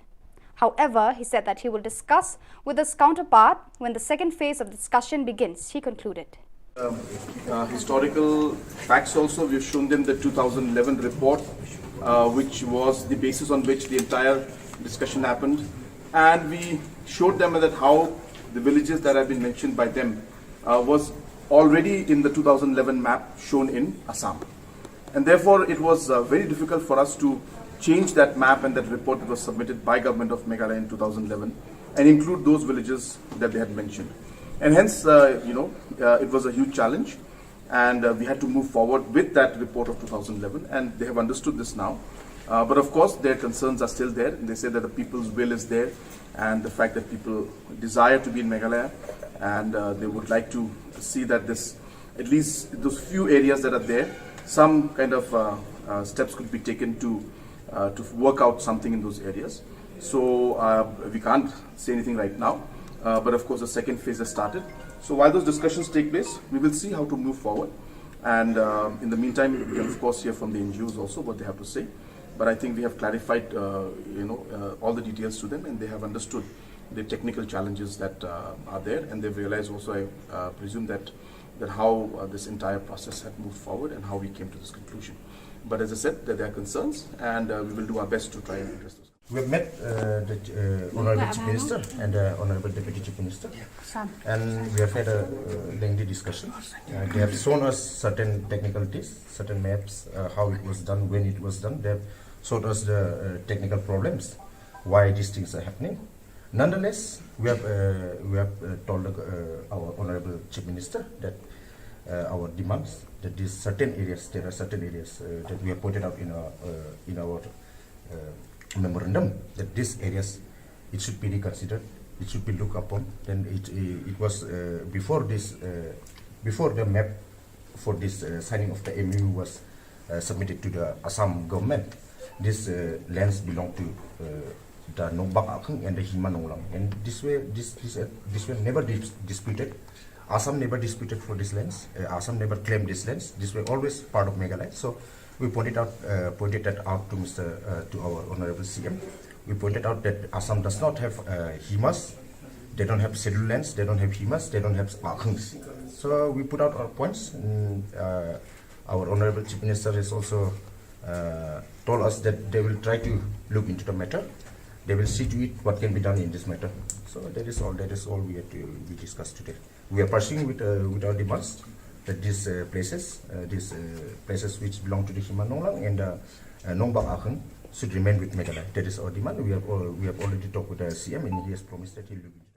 However, he said that he will discuss with his counterpart when the second phase of discussion begins, he concluded. Um, uh, historical facts also, we've shown them the two thousand eleven report, uh, which was the basis on which the entire discussion happened. And we showed them that how the villages that have been mentioned by them uh, was already in the two thousand eleven map shown in Assam. And therefore, it was uh, very difficult for us to change that map and that report that was submitted by Government of Meghalaya in two thousand eleven and include those villages that they had mentioned. And hence, uh, you know, uh, it was a huge challenge, and uh, we had to move forward with that report of two thousand eleven, and they have understood this now. Uh, but of course, their concerns are still there. They say that the people's will is there, and the fact that people desire to be in Meghalaya, and uh, they would like to see that this, at least those few areas that are there, some kind of uh, uh, steps could be taken to uh, to work out something in those areas. So uh, we can't say anything right now. Uh, but of course, the second phase has started. So while those discussions take place, we will see how to move forward. And uh, in the meantime, we can of course hear from the N G Os also what they have to say. But I think we have clarified, uh, you know, uh, all the details to them, and they have understood the technical challenges that uh, are there, and they've realized also, I uh, presume, that that how uh, this entire process had moved forward and how we came to this conclusion. But as I said, that there are concerns, and uh, we will do our best to try and address those. We have met uh, the uh, Honorable Chief Minister and uh, Honorable Deputy Chief Minister, and we have had a uh, lengthy discussion. Uh, they have shown us certain technicalities, certain maps, uh, how it was done, when it was done. They have showed us the uh, technical problems, why these things are happening. Nonetheless, we have uh, we have uh, told uh, our Honorable Chief Minister that uh, our demands, that these certain areas, there are certain areas uh, that we have pointed out in our uh, in our uh, memorandum, that these areas, it should be reconsidered, it should be looked upon. Then it it was uh, before this uh, before the map for this uh, signing of the M O U was uh, submitted to the Assam government. These uh, lands belong to uh, the Nongbak Akhung and the Hima Nonglang, and this way, this this uh, this were never dis- disputed. Assam never disputed for these lands. Uh, Assam never claimed these lands. These were always part of Meghalaya. So we pointed out uh, pointed that out to Mister Uh, to our Honorable C M. We pointed out that Assam does not have uh, Himas. They don't have scheduled lands. They don't have Himas. They don't have Akhungs. So we put out our points. And, uh, our Honorable Chief Minister has also uh, told us that they will try to look into the matter. They will see to it what can be done in this matter. So that is all. That is all we had to we discussed today. We are pursuing with uh, with our demands that these uh, places, uh, these uh, places which belong to the Hima Nonglang and uh, uh, Nongbak Akhung should remain with Meghalaya. That is our demand. We have all, we have already talked with the C M and he has promised that he will look into.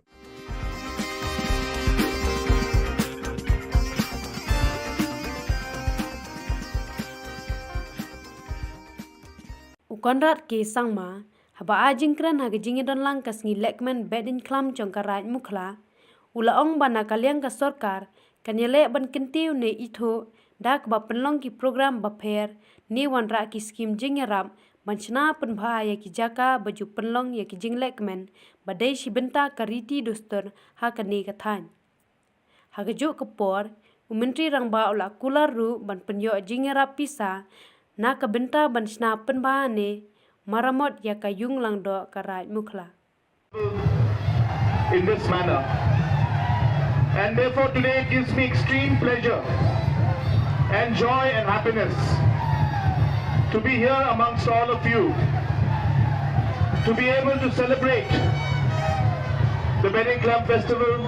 U Conrad K Sangma, haba ai jingkren ha ka jingïadonlang ka sngi lehkmen Behdeiñkhlam jong ka Raid Mukhla, u la ong ba na ka liang ka sorkar kan ïaleh ban kyntiew ne ithuh da kaba pynlong ki program bapher ne wanrah ki skim jingïarap ban shna pynbha ïa ki jaka ba ju pynlong ïa ki jinglehkmen ba dei shi bynta ka riti dustur ha kane ka thaiñ. Ha kajuh ka por, u Myntri Rangbah u la kular ruh ban pynïoh jingïarap pisa na ka bynta ban shna pynbha ne maramot ïa ka ïung langdoh ka Raid Mukhla. In this manner. And therefore today it gives me extreme pleasure and joy and happiness to be here amongst all of you, to be able to celebrate the Behdeiñkhlam festival,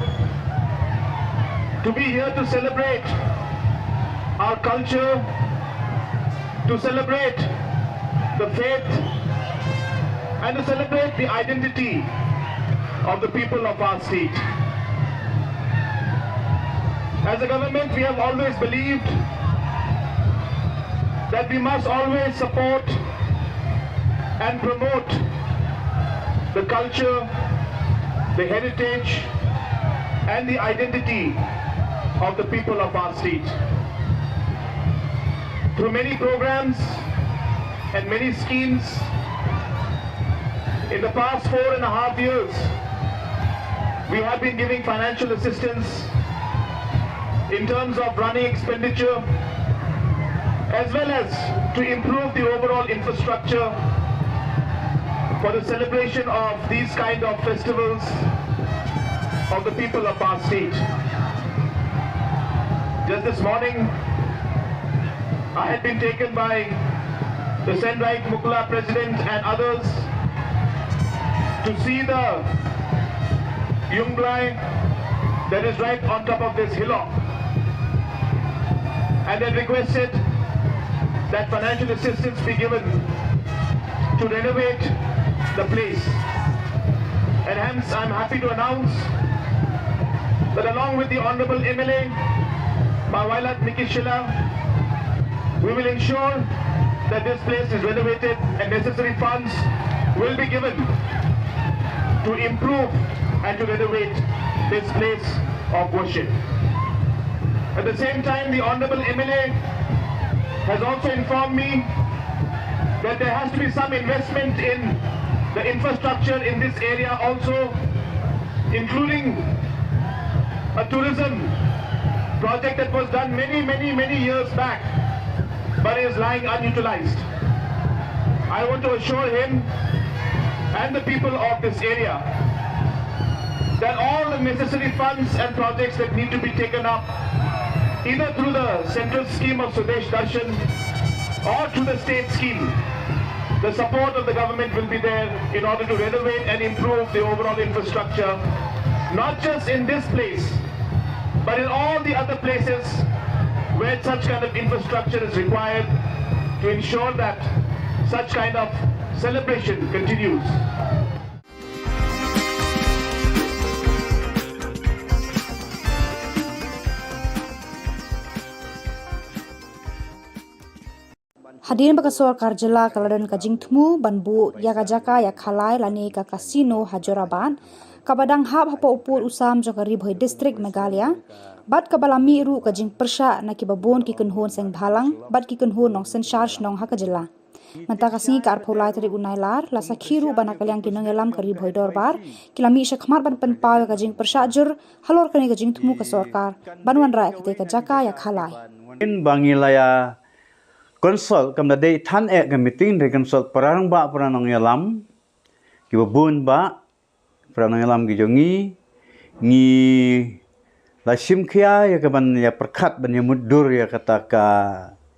to be here to celebrate our culture, to celebrate the faith, and to celebrate the identity of the people of our state. As a government, we have always believed that we must always support and promote the culture the heritage and the identity of the people of our state. Through many programs and many schemes, in the past four and a half years, we have been giving financial assistance in terms of running expenditure, as well as to improve the overall infrastructure for the celebration of these kind of festivals of the people of our state. Just this morning, I had been taken by the Senright Mukla president and others to see the Yungblai that is right on top of this hillock, and had requested that financial assistance be given to renovate the place. And hence, I'm happy to announce that along with the Honorable M L A, Bah Wailadmiki Shylla, we will ensure that this place is renovated and necessary funds will be given to improve and to renovate this place of worship. At the same time, the Honorable M L A has also informed me that there has to be some investment in the infrastructure in this area also, including a tourism project that was done many, many, many years back, but is lying unutilized. I want to assure him and the people of this area that all the necessary funds and projects that need to be taken up, either through the central scheme of Swadesh Darshan or through the state scheme, the support of the government will be there in order to renovate and improve the overall infrastructure, not just in this place, but in all the other places where such kind of infrastructure is required to ensure that such kind of celebration continues. Hadien ba ka sorkar jylla ka la don ka jingthmu ban buh ïa ka jaka ïakhalai lane ka casino ha Jorabat, kaba dang hap hapoh u pud u sam jong ka Ri Bhoi District, Meghalaya, bad kaba la mih ruh ka jingpyrshah na kiba bun ki kynhun seng bhalang bad ki kynhun nongsynshar shnong ha ka jylla. Mynta ka sngi ka arphew lai tarik u Nailar, la sakhi ruh ba na ka liang ki nongïalam ka Ri Bhoi Dorbar ki la mih shakhmat ban pynpaw ïa ka jingpyrshah jur halor kane ka jingthmu ka sorkar ban wanrah ïa katei ka jaka ïakhalai. Ba ngi la ïa consult, kam da dei than eh ka meeting, da consult para rangbah, para nongïalam kiba bun bah, para nongïalam ki jong ngi. Ngi la shim khia ïa ka ban ïa pyrkhat ban ïa mutdur ïa kata ka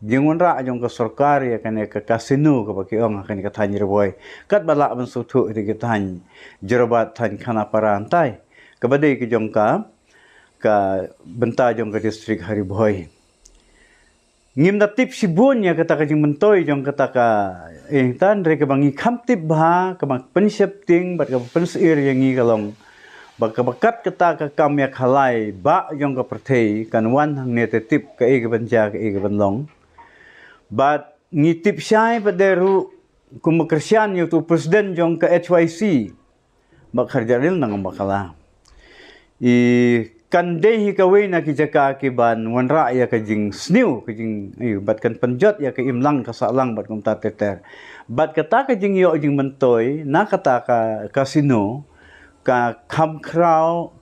jingwanrah jong ka sorkar ïa kane ka casino kaba ki ong ha kane ka thaiñ Ri Bhoi, katba lah ban sngewthuh ïa ka thaiñ Jorabat, thaiñ Khanapara, hyntai kaba dei ka jong ka, ka bynta jong ka district ha Ri Bhoi. Ngim da tip shibun ïa kata ka jingmyntoi jong kata ka, eh, hynrei kaba ngi kham tip bha, kaba pynsheptieng bad kaba pynsyier ïa ngi ka long ba kaba kat kata ka kam ïakhalai bah jong ka pyrthei kan wan hangne, te tip kaei kaban jia, kaei kaban long. Bad ngi tip shai pat de ruh kum ba kyrshan ïa utu u president jong ka H Y C, Bah Kharjahriel Nangbakla. I kan dei hi kawei na ki jaka kiban wanrah ïa ka jingsniew, ka jing, i, bad kan pynjot ïa ka imlang ka sahlang bad kumta ter ter. Bad kata ka jingïoh jingmyntoi na kata ka casino ka kham khraw,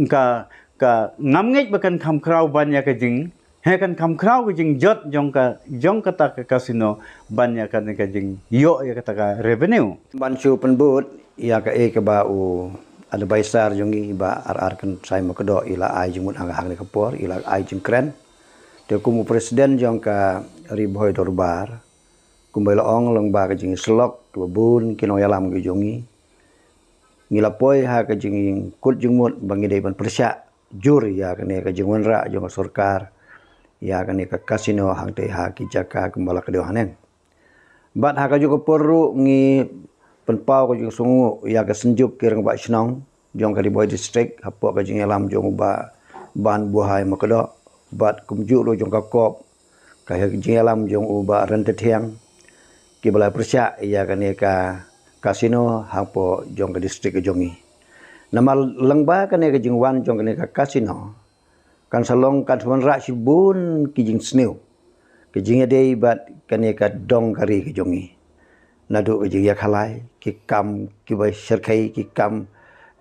ka, ka ngam ngeit ba kan kham khraw ban ïa ka jing, he, kan kham khraw ka jingjot jong ka, jong kata ka casino ban ïa ka, ka jingïoh ïa kata ka revenue. Ban shu pynbud ïa kaei kaba u advisor jong ngi, Bah R R Kynsai Makdoh, i la ai jingmut hangne ka por, i la ai jingkren. Te kum u president jong ka Ri Bhoi Dorbar, kumba i la ong, lyngba ka jingïasyllok kiba bun ki nongïalam ki jong ngi, ngi la poi ha ka jingkut jingmut ba ngi dei ban pyrshah jur ïa kane ka jingwanrah jong ka sorkar ïa kane ka casino hangtei ha ki jaka kumba la kdew haneng. Bad ha kajuh ka por ruh ngi pynpaw ka jingsngewnguh ïa ka synjuk ki rangbah shnong jong ka Ri Bhoi District hapoh ka jingïalam jong u Bah Banbuhai Makdoh bad kumjuh ruh jong ka COB, ka jingïalam jong u Bah Ryntathiang, kiba la pyrshah ïa kane ka casino hapoh jong ka district ka jong ngi. Namar lyngba kane ka jingwan jong kane ka casino, kan sa long kan sa wanrah shibun ki jingsniew, ki jingïadei bad kane ka dong ka ri ka jong ngi. Naduh ka jingïakhalai, ki kam kiba shyrkhei, ki kam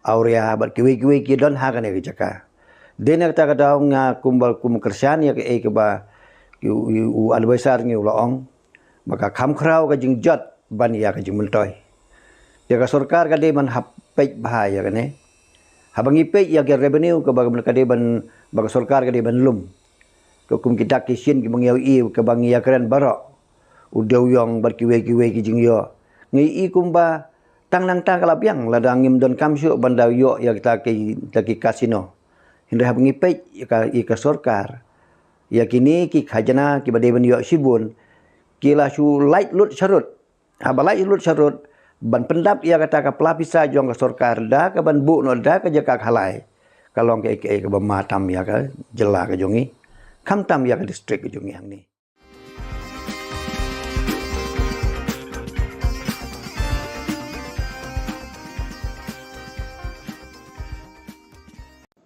awria bad kiwei kiwei ki don ha kane ka jaka. Dei na kata ka daw nga kumba kum kyrshan ïa kaei kaba u, u, u advisor ngi u la ong ba ka kham khraw ka jingjot ban ïa ka jingmyntoi. Ïa ka sorkar ka dei ban hap peit bha ïa kane. Haba ngi peit ïa ka revenue kaba ka dei ban, ba ka sorkar ka dei ban lum. Ka kum ki dak ki shin kiba ngi ïa i kaba ngi ïa kren baroh, u dewiong bad kiwei kiwei ki jingïoh. Ngi i kumba tang nangta ka la biang lada ngim donkam shuh ban da ïoh ïa kita ki, kita ki casino. Hynrei haba ngi peit ïa ka, ïa ka sorkar, ïa kine ki khajna kiba dei ban ïoh shibun, ki la shu lait lut sharud. Haba lait lut sharud ban pyndap ïa kata ka pla pisa jong ka sorkar da ka ban buh noh da ka jaka khalai, ka long kaei kaei kaba ma tam ïa ka jylla ka jong ngi, khamtam ïa ka district ka jong ngi hangne.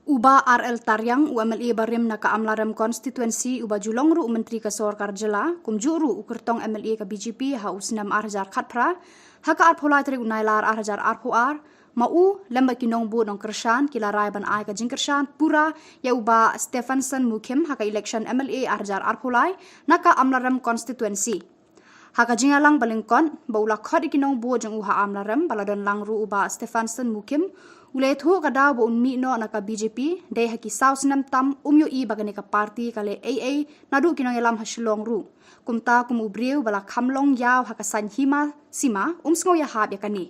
U Bah R L Tariang, u M L A barim na ka Amlarem Constituency, uba ju long ruh u Myntri ka Sorkar Jylla, kumjuh ruh u kyrtong M L A ka B J P ha u snem ar hajar khatphra, ha ka arphew lai tarik u Nailar ar hajar arphew ar, ma u lem bad ki nongbud nongkyrshan ki la rai ban ai ka jingkyrshan pura ïa u Bah Stephenson Mukhim ha ka election M L A ar hajar arphew lai na ka Amlarem Constituency. Ha ka jingïalang ba lyngkot ba u la khot ïa ki nongbud jong u ha Amlarem ba la don lang ruh u Bah Stephenson Mukhim, u la ïathuh ka daw ba un mih noh na ka B J P dei ha ki saw snem tam um ïohi ba kane ka party ka leh ei ei, naduh ki nongïalam ha Shillong ruh. Kumta kum u briew ba la kham long ïaw ha ka saiñ hima sima, um sngew ïahap ïa kane.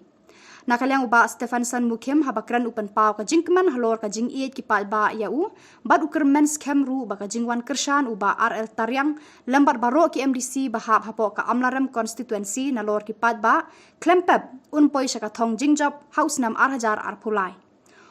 Na ka liang u Bah Stephenson Mukhim, haba kren u pynpaw ka jingkmen halor ka jingïeit ki paidbah ïa u bad u kyrmen skhem ruh ba ka jingwan kyrshan u Bah R L Tariang lem bad baroh ki M D C ba hap hapoh ka Amlarem Constituency nalor ki paidbah, khlem pep un poi sha ka thong jingjop ha u snem ar hajar arphew lai.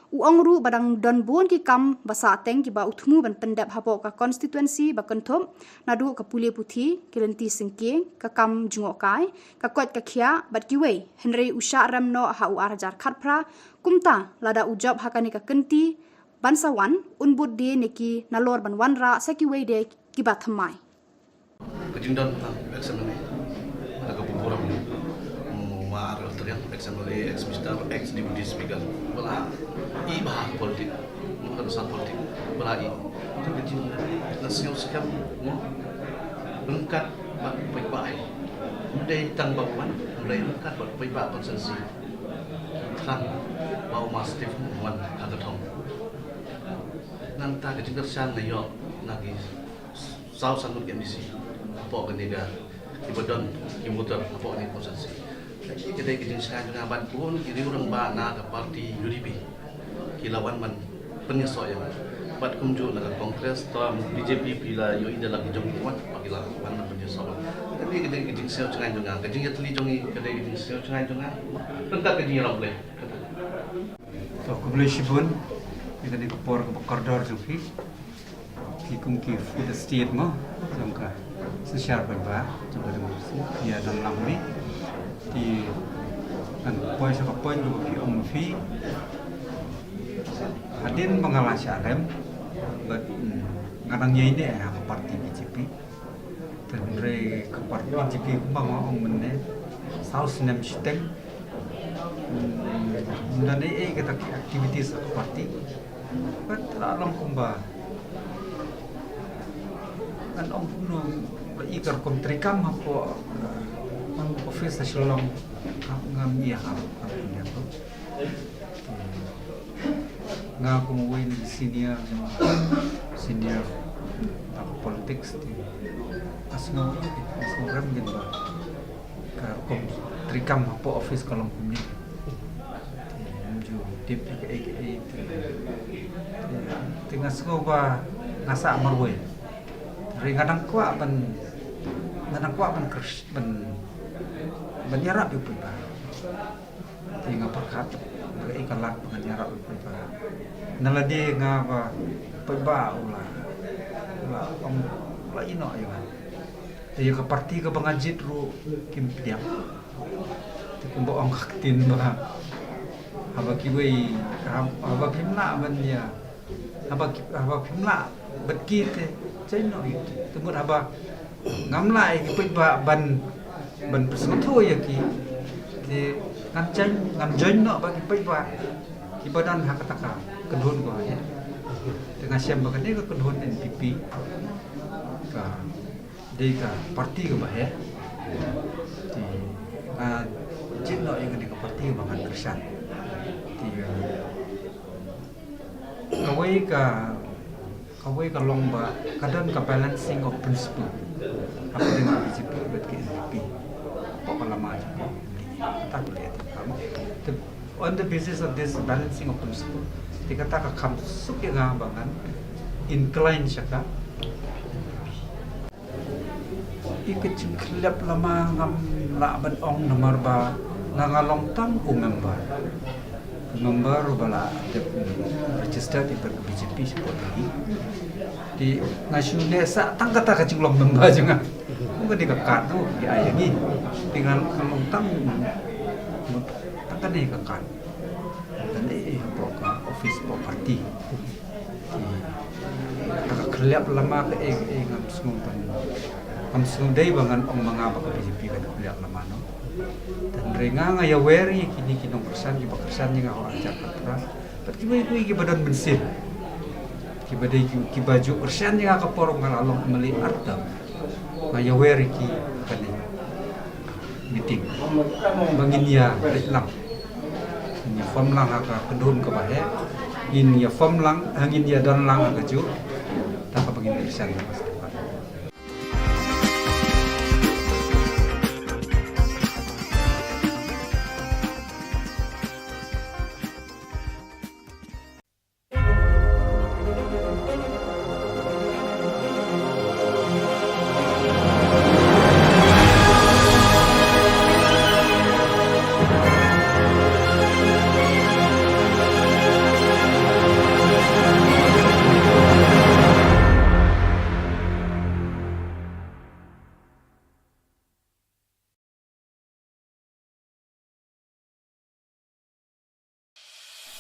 U ong ruh ba dang don bun ki kam ba sah teng kiba u thmu ban pyndep hapoh ka constituency ba kynthup naduh ka pule puthi, ki lynti syngkien, ka kam jngohkai, ka koit ka khiah bad kiwei, hynrei u shah rem noh ha u ar hajar khatphra. Kumta lada u jop ha kane ka kynti ban sa wan, un bud de ne ki nalor ban wanrah sa kiwei de kiba thymmai. Ka jingdon, ah, ex M L A. Ada ka burom. Mar Tariang, ex M L A, ex Minister, ex Deputy Speaker. Ba la i bha politik. Ba la sa politik. Ba la i. Ka jingsngew skhem, mo. Ryngkat bad paidbah. Ym dei tang ba wan, ym dei ryngkat bad paidbah constituency. Thrang ba u Mar Steve wan ha ka thong. Nangta ka jingkyrshan nga ïoh na ki saw san ngut ki M D C hapoh kane ka, kiba don ki voter hapoh kane ka constituency. Ka dei ka jingshai jong nga bad bun ki riew rangbah na ka party U D P ki la wan ban pynïasoh ïa nga. Bad kumjuh na ka Congress, to B J P phi la ïohi da la ki jong ki wan, ba ki la wan ban pynïasoh. Ka dei ka jingshai jong nga, ka jingïatylli jong ngi, ka dei ka jingshai jong nga. Ryngkat ka jingïarap Blei. To, khublei shibun ïa kane ka por kaba kordor jong phi. Ki kum ki food estate mo, jong ka synshar paidbah jong ka democracy, ïa dang lang ni. Te ngan poi sha ka point kaba phi ong ma phi. Hadien ba nga la shah rem, bad, mm, nga dang ïaineh ha ka party B J P. Te hynrei ka party B J P kumba nga ong mynne, saw snem shiteng. Hmm, ym don ei ei kata ki activities ka party. Bad la long kumba ngan ong kumno, ba i ka rukom treikam hapoh, uh, office ha Shillong, ngam ïa ha, ha, ha, ha. Nga kum uwei na ki senior, senior ha ka politics te nga sngew, nga sngew rem kein ba ka rukom treikam hapoh office ka long kumne. Te nga ju tip ïa kaei kaei te, te nga sngew ba nga sah marwei. Hynrei nga dang kwah ban, nga dang kwah ban kyrs-, ban, ban ïarap ïa u paidbah. Te nga pyrkhat ba kaei ka lad ba ngan ïarap ïa u paidbah. Na lade nga ba paidbah u la, u la ong, u la ïehnoh ïa nga. Te ïa ka party kaba nga jied ruh kim pdiang. Te kumba ong ka ktien ba Haba kiwei, hab-, haba phim lah ban ïa, haba ki, haba phim lah bad ki te, jaiñ noh ïa ki. Te mut haba ngam lah ïa ki paidbah ban, ban pynsngewthuh ïa ki, te ngan jaiñ, ngan jaiñ noh bad ki paidbah kiba don ha kata ka kynhun kaba heh. Te nga shem ba kane ka kynhun N P P ka dei ka parti kaba heh. Te nga jin noh ïa kane ka parti kaba ngan kyrshan. Te kawei ka, kawei ka long ba ka don ka balancing of principle hapdeng ka B J P bad ka N P P. Hapoh ka lama jong ka, kata ka leh. Te on the basis of this balancing of principle, te kata ka kham suk ïa nga ba ngan incline sha ka. Ïa ka jingkhyllap lama ngam lah ban ong namar ba nga, nga long tang u member. Member uba la dep registered ïa ka B J P shapoh Delhi. Te nga shu leh sa tang kata ka jinglong member jong nga. Kumba dei ka kad tu ïa ai ïa ngi. Te nga, nga long tang, tang kane ka kad. Kane eh hapoh ka office hapoh party. Te ka khyllap lama kaei kaei ngam sngew ban, ngam sngew dei ba ngan ong ma nga ba ka B J P ka khyllap lama noh. Hynrei nga, nga ïawer ïa kine ki nongkyrshan kiba kyrshan ïa nga ha u ar hajar khatphra. Bad kiwei kiwei kiba don mynsiem, kiba dei ki, kiba ju kyrshan ïa nga ka por nga la long M L A ar term. Nga ïawer ïa ki kane meeting ba ngin ïa leit lang, ngin ïa form lang ha ka kynhun kaba heh, ngin ïa form lang, ha, ngin ïa don lang ha kajuh. Te kaba ngin ïa kyrshan.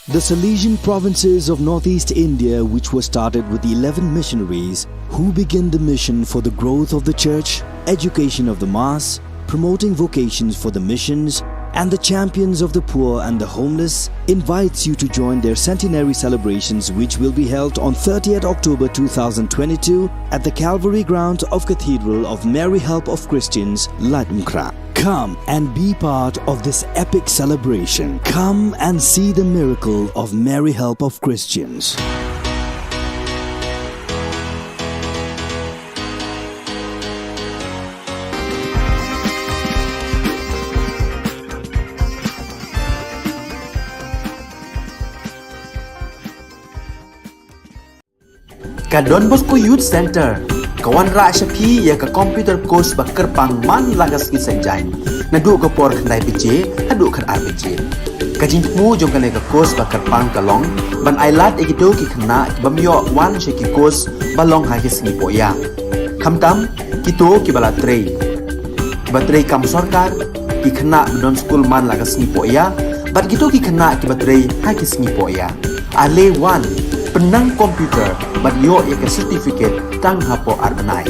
The Salesian provinces of northeast India, which were started with eleven missionaries who began the mission for the growth of the church, education of the mass, promoting vocations for the missions, and the champions of the poor and the homeless, invites you to join their centenary celebrations, which will be held on thirtieth October two thousand twenty-two at the Calvary ground of Cathedral of Mary Help of Christians, Laitumkhrah. Come and be part of this epic celebration. Come and see the miracle of Mary Help of Christians. Ka Don Bosco Youth Centre ka wanrah sha phi ïa ka computer course ba kyrpang man la ka sngi Saitjaiñ, naduh ka por khyndai baje haduh khatar baje. Ka jingthmu jong kane ka course ba kyrpang ka long ban ailad ïa kito ki khynnah ki bym ïoh wan sha ki course ba long ha ki sngi pohïa, khamtam kito kiba la trei, kiba trei kam sorkar, ki khynnah ba don skul man la ka sngi pohïa, bad kito ki khynnah kiba trei ha ki sngi pohïa. Ale wan, pynnang computer bad ïoh ïa ka certificate tang hapoh ar bnai.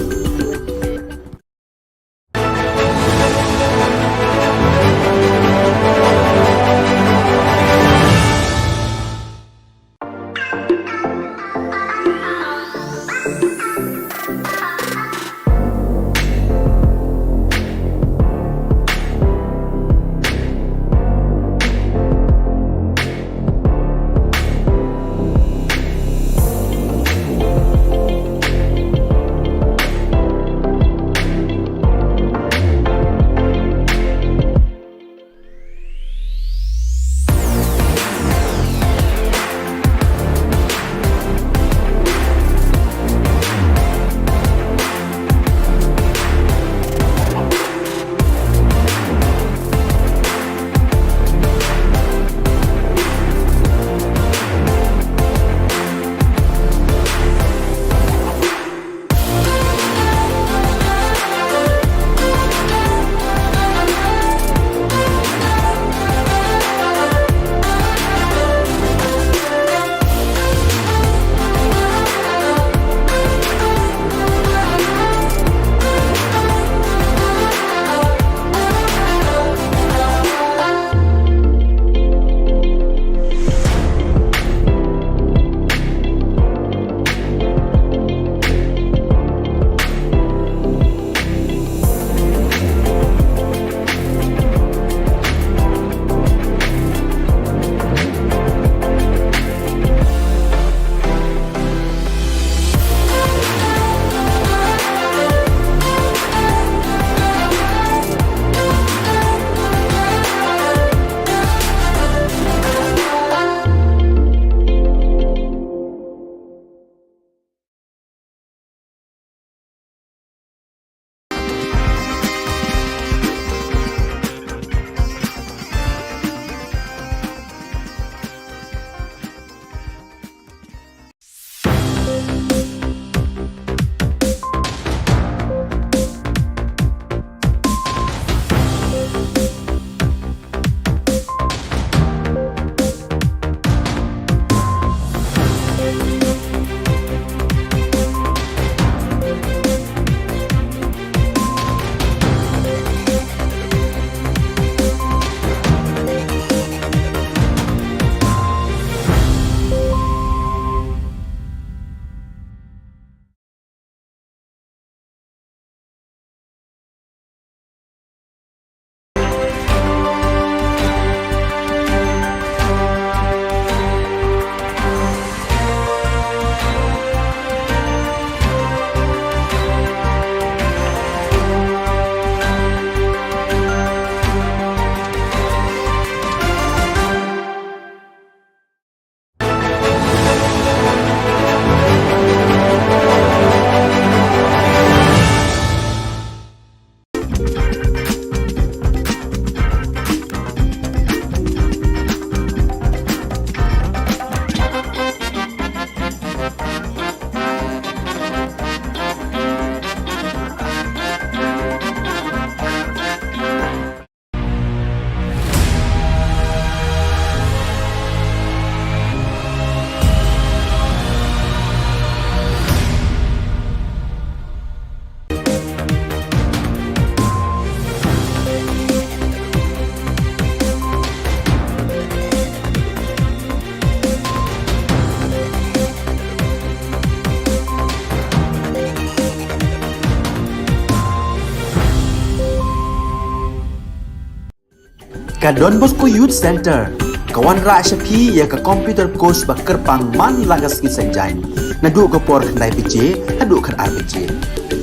Ka Don Bosco Youth Centre ka wanrah sha phi ïa ka computer course ba kyrpang man la ka sngi Saitjaiñ, naduh ka por khyndai baje haduh khatar baje.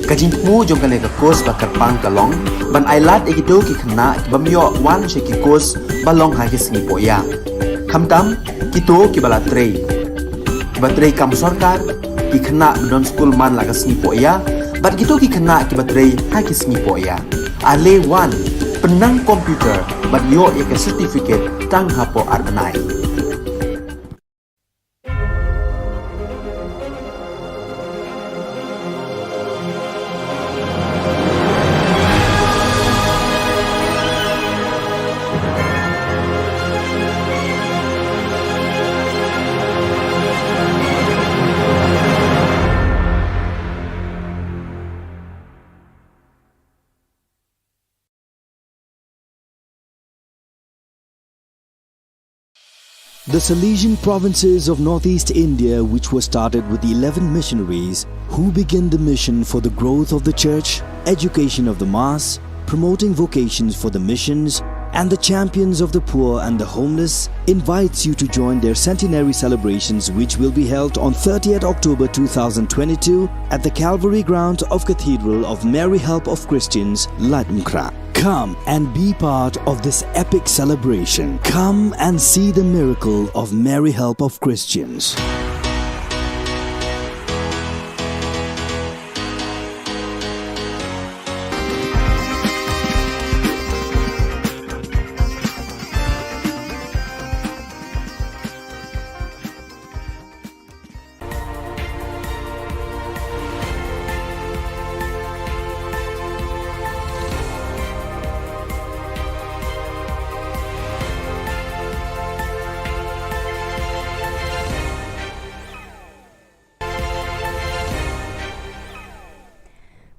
Ka jingthmu jong kane ka course ba kyrpang ka long ban ailad ïa kito ki khynnah ki bym ïoh wan sha ki course ba long ha ki sngi pohïa, khamtam kito kiba la trei, kiba trei kam sorkar, ki khynnah ba don skul man la ka sngi pohïa, bad kito ki khynnah kiba trei ha ki sngi pohïa. Ale wan, pynnang computer bad ïoh ïa ka certificate tang hapoh ar bnai. The Salesian provinces of northeast India, which were started with eleven missionaries, who began the mission for the growth of the church, education of the mass, promoting vocations for the missions, and the champions of the poor and the homeless, invites you to join their centenary celebrations, which will be held on thirtieth October two thousand twenty-two at the Calvary ground of Cathedral of Mary Help of Christians, Laitumkhrah. Come and be part of this epic celebration. Come and see the miracle of Mary Help of Christians.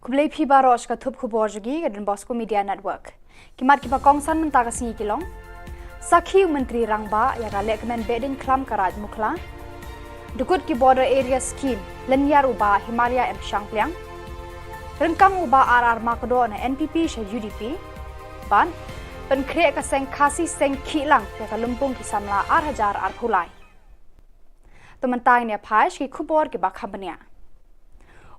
Khublei phi baroh sha ka thup khubor jong ngi ka Don Bosco Media Network. Ki mat kiba kongsan mynta ka sngi ki long: Sakhi u Myntri Rangbah ïa ka lehkmen Behdeiñkhlam ka Raid Mukhla. Dukut ki Border Area Scheme, lynñiar u Bah Himaria M Shangpliang. Ryngkang u Bah R R Makdoh na N P P sha U D P. Bad pynkhreh ka seng Khasi seng Khihlang ïa ka lympung ki samla ar hajar arphew lai. To mynta ngin ïa phai sha ki khubor kiba kham bniah.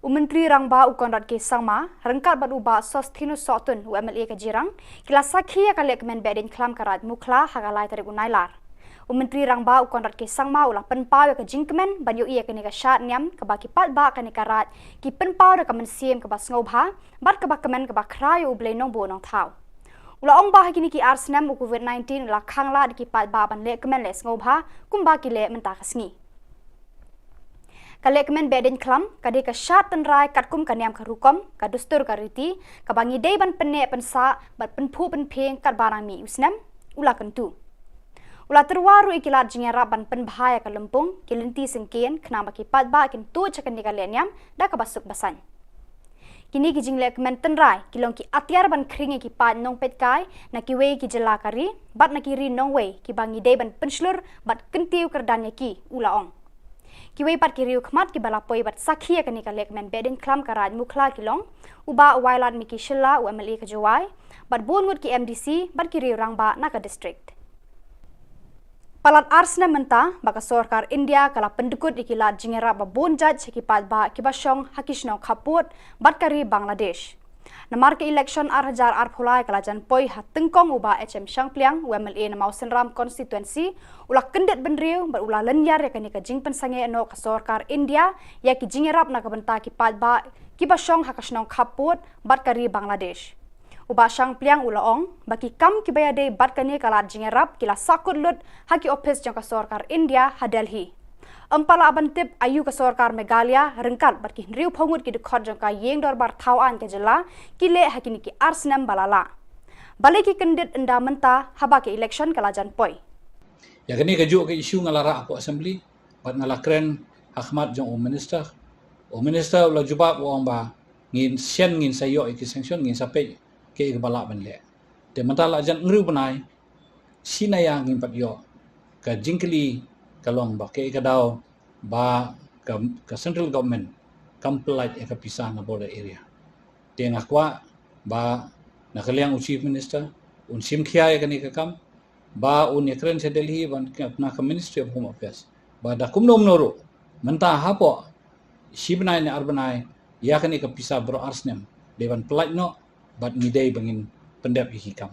U Myntri Rangbah u Conrad K Sangma ryngkat bad u Bah Sosthenes Sohtun, u M L A ka Jirang, ki la sakhi ïa ka lehkmen Behdeiñkhlam ka Raid Mukhla ha ka lai tarik u Nailar. U Myntri Rangbah u Conrad K Sangma u la pynpaw ïa ka jingkmen ban ïohi ïa kane ka shad niam kaba ki paidbah kane ka raid ki pynpaw da ka mynsiem kaba sngewbha bad kaba kmen kaba khraw ïa U Blei Nongbuh Nongthaw. U la ong ba ha kine ki ar snem u Covid nineteen u la khang lad ïa ki paidbah ban lehkmen leh sngewbha kumba ki leh mynta ka sngi. Ka lehkmen Behdeiñkhlam ka dei ka shad tynrai katkum ka niam ka rukom, ka dustur ka riti, kaba ngi dei ban pynneh pynsah bad pynphuh pynphieng katba nang mih u snem, u la kyntu. U la tyrwa ruh ïa ki lad jingïarap ban pynbha ïa ka lympung, ki lynti syngkien, khnang ba ki paidbah kin tuid sha kane ka lehniam da kaba suk ba saiñ. Kine ki jinglehkmen tynrai ki long ki atiar ban khring ïa ki paid nongpeitkai na kiwei ki jylla ka ri bad na ki ri nongwei kiba ngi dei ban pynshlur bad kyntiew kyrdan ïa ki, u la ong. Kiwei pat ki riew khmat kiba la poi bad sakhi ïa kane ka lehkmen Behdeiñkhlam ka Raid Mukhla ki long u Bah Wailadmiki Shylla, u M L A ka Jowai, bad bun ngut ki M D C bad ki riew rangbah na ka district. Palat ar snem mynta ba ka sorkar India ka la pyndukut ïa ki lad jingïarap ba bun jait sha ki paidbah kiba shong ha ki shnong khappud bad ka ri Bangladesh. Namar ka election ar hajar arphew lai ka la jan poi ha tyngkong u Bah H M Shangpliang, u M L A na Mawsynram constituency, u la kyndit bynriew bad u la lynñiar ïa kane ka jingpynsangeh noh ka sorkar India ïa ki jingïarap na ka bynta ki paidbah kiba shong ha ka shnong khappud bad ka ri Bangladesh. U Bah Shangpliang u la ong ba ki kam kiba ïadei bad kane ka lad jingïarap ki la sahkut lut ha ki ophis jong ka sorkar India ha Delhi. Ym pat lah ban tip aïu ka sorkar Meghalaya ryngkat bad ki hynriewphew ngut ki dkhot jong ka Ïing Dorbar Thaw Aiñ ka jylla ki leh ha kine ki ar snem ba la lah. Balei ki kyndit ynda mynta haba ka election ka la jan poi? Ïa kane kajuh ka issue nga la rah hapoh Assembly bad nga la kren ha khmat jong u Minister. U Minister u la jubab, u ong ba ngin shen, ngin sa ïoh ïa ki sanction, ngin sa peit kaei kaba lah ban leh. Te mynta la jan hynriew bnai, shi na ïa ngim pat ïoh. Ka jingkylli ka long ba kaei ka daw ba ka, ka central government kam pynlait ïa ka pisa na border area. Te nga kwah ba na ka liang u Chief Minister un shim khia ïa kane ka kam, ba un ïakren sha Delhi ban na ka Ministry of Home Affairs ba da kumno kumno ruh mynta hapoh shi bnai ne ar bnai ïa kane ka pisa baroh ar snem dei ban pyllait noh bad ngi dei ba ngin pyndep ïa ki kam.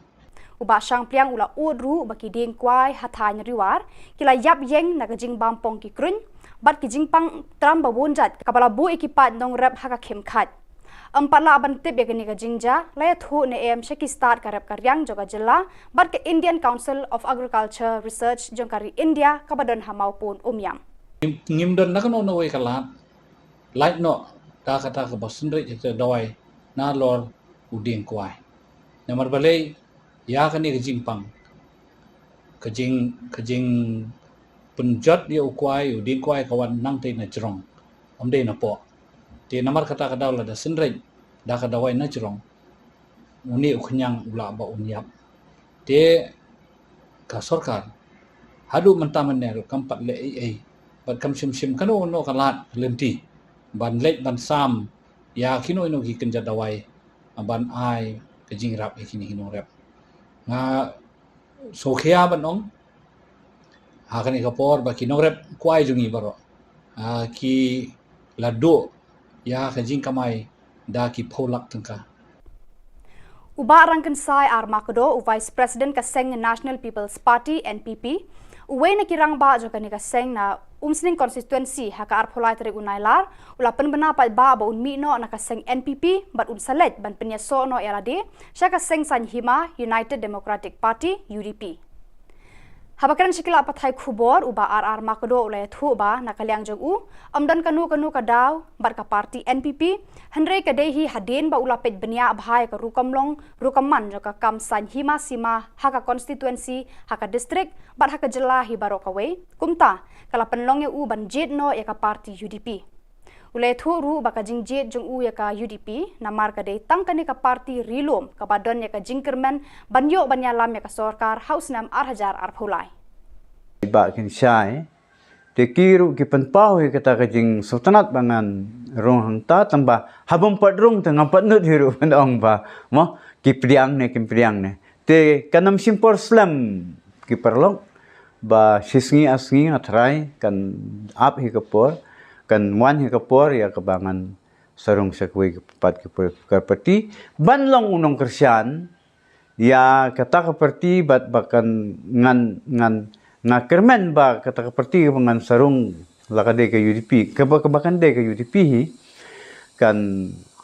U Bah Shangpliang u la ud ruh ba ki dieng kwai ha thaiñ Riwar ki la ïap ïeng na ka jingbam pong ki kruiñ bad ki jingpang tram ba bun jait kaba la buh ïa ki paid nongrep ha ka khim khait. Ym pat lah ban tip ïa kane ka jingjia, la ïathuh ne em sha ki stad ka rep ka riang jong ka jylla bad ka Indian Council of Agriculture Research jong ka ri India kaba don ha Mawpun Umiam. Ngim don na kano kano kawei ka lad lait noh da kata kaba synreit ïa ka dawai nalor u dieng kwai. Namar balei ïa kane ka jingpang ka jing ka jing pynjot ïa u kwai, u dieng kwai ka wan nangtei na jrong, ym dei na poh. Te namar kata ka daw lada synreit da ka dawai na jrong, une u khñiang u lah ba un ïap. Te ka sorkar haduh mynta mynne ruh kam pat leh ei ei bad kam shim shim kano kano ka lad ka lynti ban leit ban sam ïa kino kino ki kynja dawai ban ai ka jingïarap ïa kine ki nongrep. Nga sngewkhia ban ong ha kane ka por ba ki nongrep kwai jong ngi baroh ki la duh ïa ka jingkamai da ki phew lak tyngka. U Bah Rangkynsai R Makdo, u Vice President ka seng National People's Party, N P P, uwei na ki rangbah jong kane ka seng na Umsning Constituency ha ka arphew lai tarik u Nailar u la pynbna paidbah ba un mih noh na ka seng N P P bad un sa leit ban pynïasoh noh ïa lade sha ka seng saiñ hima United Democratic Party, U D P. Haba kren sha ki lad pathai khubor, u Bah R R Makdo u la ïathuh ba na ka liang jong u ym don kano kano ka daw bad ka party N P P, hynrei ka dei hi hadien ba u la peit bniah bha ïa ka rukom long rukom man jong ka kam saiñ hima sima ha ka constituency, ha ka district bad ha ka jylla hi baroh kawei. Kumta ka la pynlong ïa u ban jied noh ïa ka party U D P. U la ïathuh ruh ba ka jingjied jong u ïa ka U D P namar ka dei tang kane ka party ri lum kaba don ïa ka jingkyrmen ban ïoh ban ïalam ïa ka sorkar ha u snem ar hajar arphew lai. Bah Kynsai, te ki ruh ki pynpaw ïa kata ka jingsngewtynnat ba ngan rung hangta, tang ba haba ym pat rung te ngam pat nud hi ruh ban ong ba mo ki pdiang ne kim pdiang ne. Te kan ym shim por slem ki paralok, ba shi sngi ar sngi nga tharai kan ap hi ka por, kan wan hi ka por ïa kaba ngan sa rung sha kawei pat ki party ban long u nongkyrshan ïa kata ka party bad ba kan ngan ngan nga kyrmen ba kata ka party ba ngan sa rung la ka dei ka U D P, kaba kaba kan dei ka U D P hi kan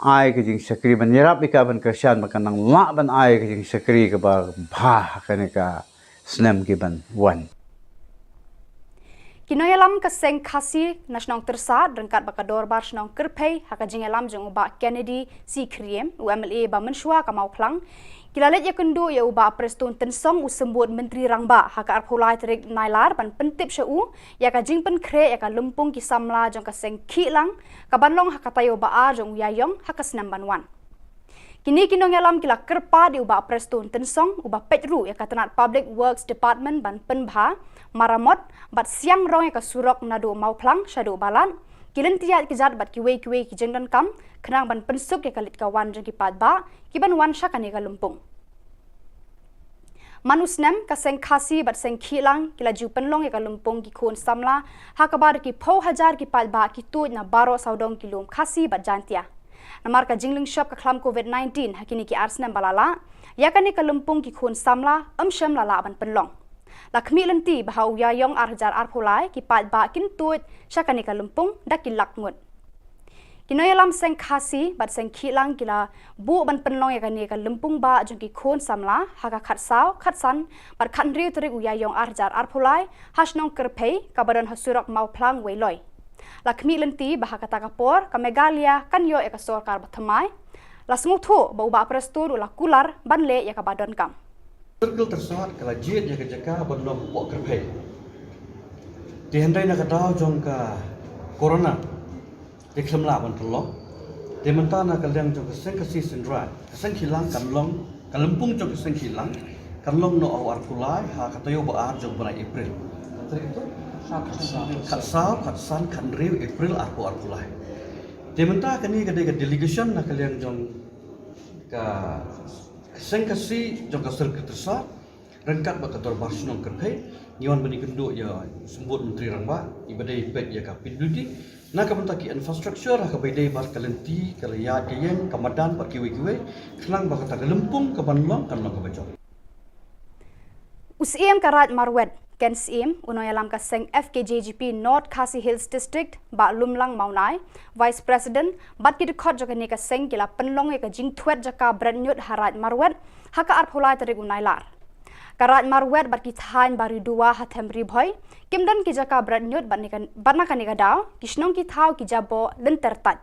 ai ka jingshakri ban ïarap ïa ka ban kyrshan ba kan nang lah ban ai ka jingshakri kaba bha ha kane ka snem ki ban wan. Ki nongïalam ka seng Khasi na shnong Tyrsad ryngkat bad ka dorbar shnong Kyrphei ha ka jingïalam jong u Bah Kennedy C Khriem, u M L A ba mynshuwa ka Mawphlang, ki la leit ïakynduh ïa u Bah Prestone Tynsong, u symbud Myntri Rangbah, ha ka arphew lai tarik Nailar ban pyntip sha u ïa ka jingpynkhreh ïa ka lympung ki samla jong ka seng Khihlang ka ban long ha ka taïew ba ar jong u Ïaïong ha ka snem ban wan. Kine ki nongïalam ki la kyrpad ïa u Bah Prestone Tynsong, uba peit ruh ïa ka tnat Public Works Department ban pynbha, maramot bad siang rong ïa ka surok naduh Mawphlang shaduh Balat, ki lynti ïaid kjat bad kiwei kiwei ki jingdonkam khnang ban pynsuk ïa ka leit ka wan jong ki paidbah ki ban wan sha kane ka lympung. Man u snem, ka seng Khasi bad seng Khihlang ki la ju pynlong ïa ka lympung ki khun samla, ha kaba da ki phew hajar ki paidbah ki tuid na baroh sawdong ki lum Khasi bad Jaintia. Namar ka jinglynshop ka khlam Covid nineteen ha kine ki ar snem ba la lah, ïa kane ka lympung ki khun samla ym shym la lah ban pynlong. La khmih lynti ba ha u Ïaïong ar hajar arphew lai ki paidbah kin tuid sha kane ka lympung da ki lak ngut. Ki nongïalam seng Khasi bad seng Khihlang ki la buh ban pynlong ïa kane ka lympung bah jong ki khun samla ha ka khatsaw, khatsan bad khathynriew tarik u Ïaïong ar hajar arphew lai ha shnong Kyrphei kaba don ha surok Mawphlang Weiloi. La khmih lynti ba ha kata ka por ka Meghalaya kan ïoh ïa ka sorkar bathymmai. La sngewthuh ba u Bah Prestone u la kular ban leh ïa kaba donkam. Circle Tyrsad ka la jied ïa ka jaka ban long hapoh Kyrphei. Te hynrei na ka daw jong ka corona te khlem lah ban pynlong. Te mynta na ka liang jong ka seng Khasi Synrai, ka seng Khihlang kan long, ka lympung jong ka seng Khihlang kan long noh ha u arphew lai ha ka taïew ba ar jong u bnai April. Khatsaw, khatsan, khathynriew April arphew arphew lai. Te mynta kane ka dei ka delegation na ka liang jong ka seng Khasi jong ka Circle Tyrsad. Ryngkat bad ka Dorbar Shnong Kyrphei, ngi wan ban ïakynduh ïa u Symbud Myntri Rangbah, iba dei peit ïa ka P W D, na ka bynta ki infrastructure, ha kaba ïadei bad ka lynti, ka ïaid ka ïeng, ka madan, bad kiwei kiwei, khnang ba kata ka lympung kaban long, kan long kaba jop. U Syiem ka Raid Marwet, Ken Syiem, u nongïalam ka seng F K J G P North Khasi Hills District, Bah Lumlang Mawnai, Vice President, bad ki dkhot jong kane ka seng ki la pynlong ïa ka jingthwet jaka bret ñiut ha Raid Marwet, ha ka arphew lai tarik u Nailar. Ka Raid Marwet bad ki thaiñ Bariduwa ha them Ri Bhoi, kim don ki jaka bret ñiut bad ne ka, bad na kane ka daw, ki shnong ki thaw ki jaboh lynter tait.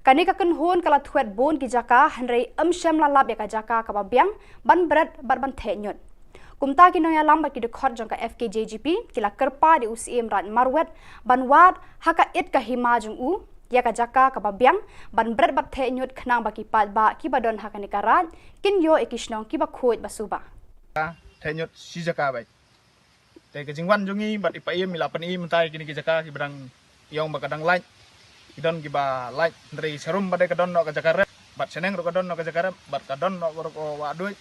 Kane ka kynhun ka la thwet bun ki jaka, hynrei ym shym la lap ïa ka jaka kaba biang, ban bret bad ban theh ñiut. Kumta ki nongïalam bad ki dkhot jong ka F K J G P, ki la kyrpad ïa u Syiem Raid Marwet, ban wad, ha ka it ka hima jong u, ïa ka jaka kaba biang, ban bret bad theh ñiut khnang ba ki paidbah kiba don ha kane ka raid, kin ïoh ïa ki shnong kiba khuid ba suba. Theh ñiut shi jaka beit. Te ka jingwan jong ngi bad i Paiem i la pyni mynta ïa kine ki jaka kiba dang ïong ba ka dang lait. Ki don kiba lait, hynrei sharum ba dei ka don noh ka jaka rep, bad shaneng ruh ka don noh ka jaka rep, bad ka don noh ruh ka wah duid.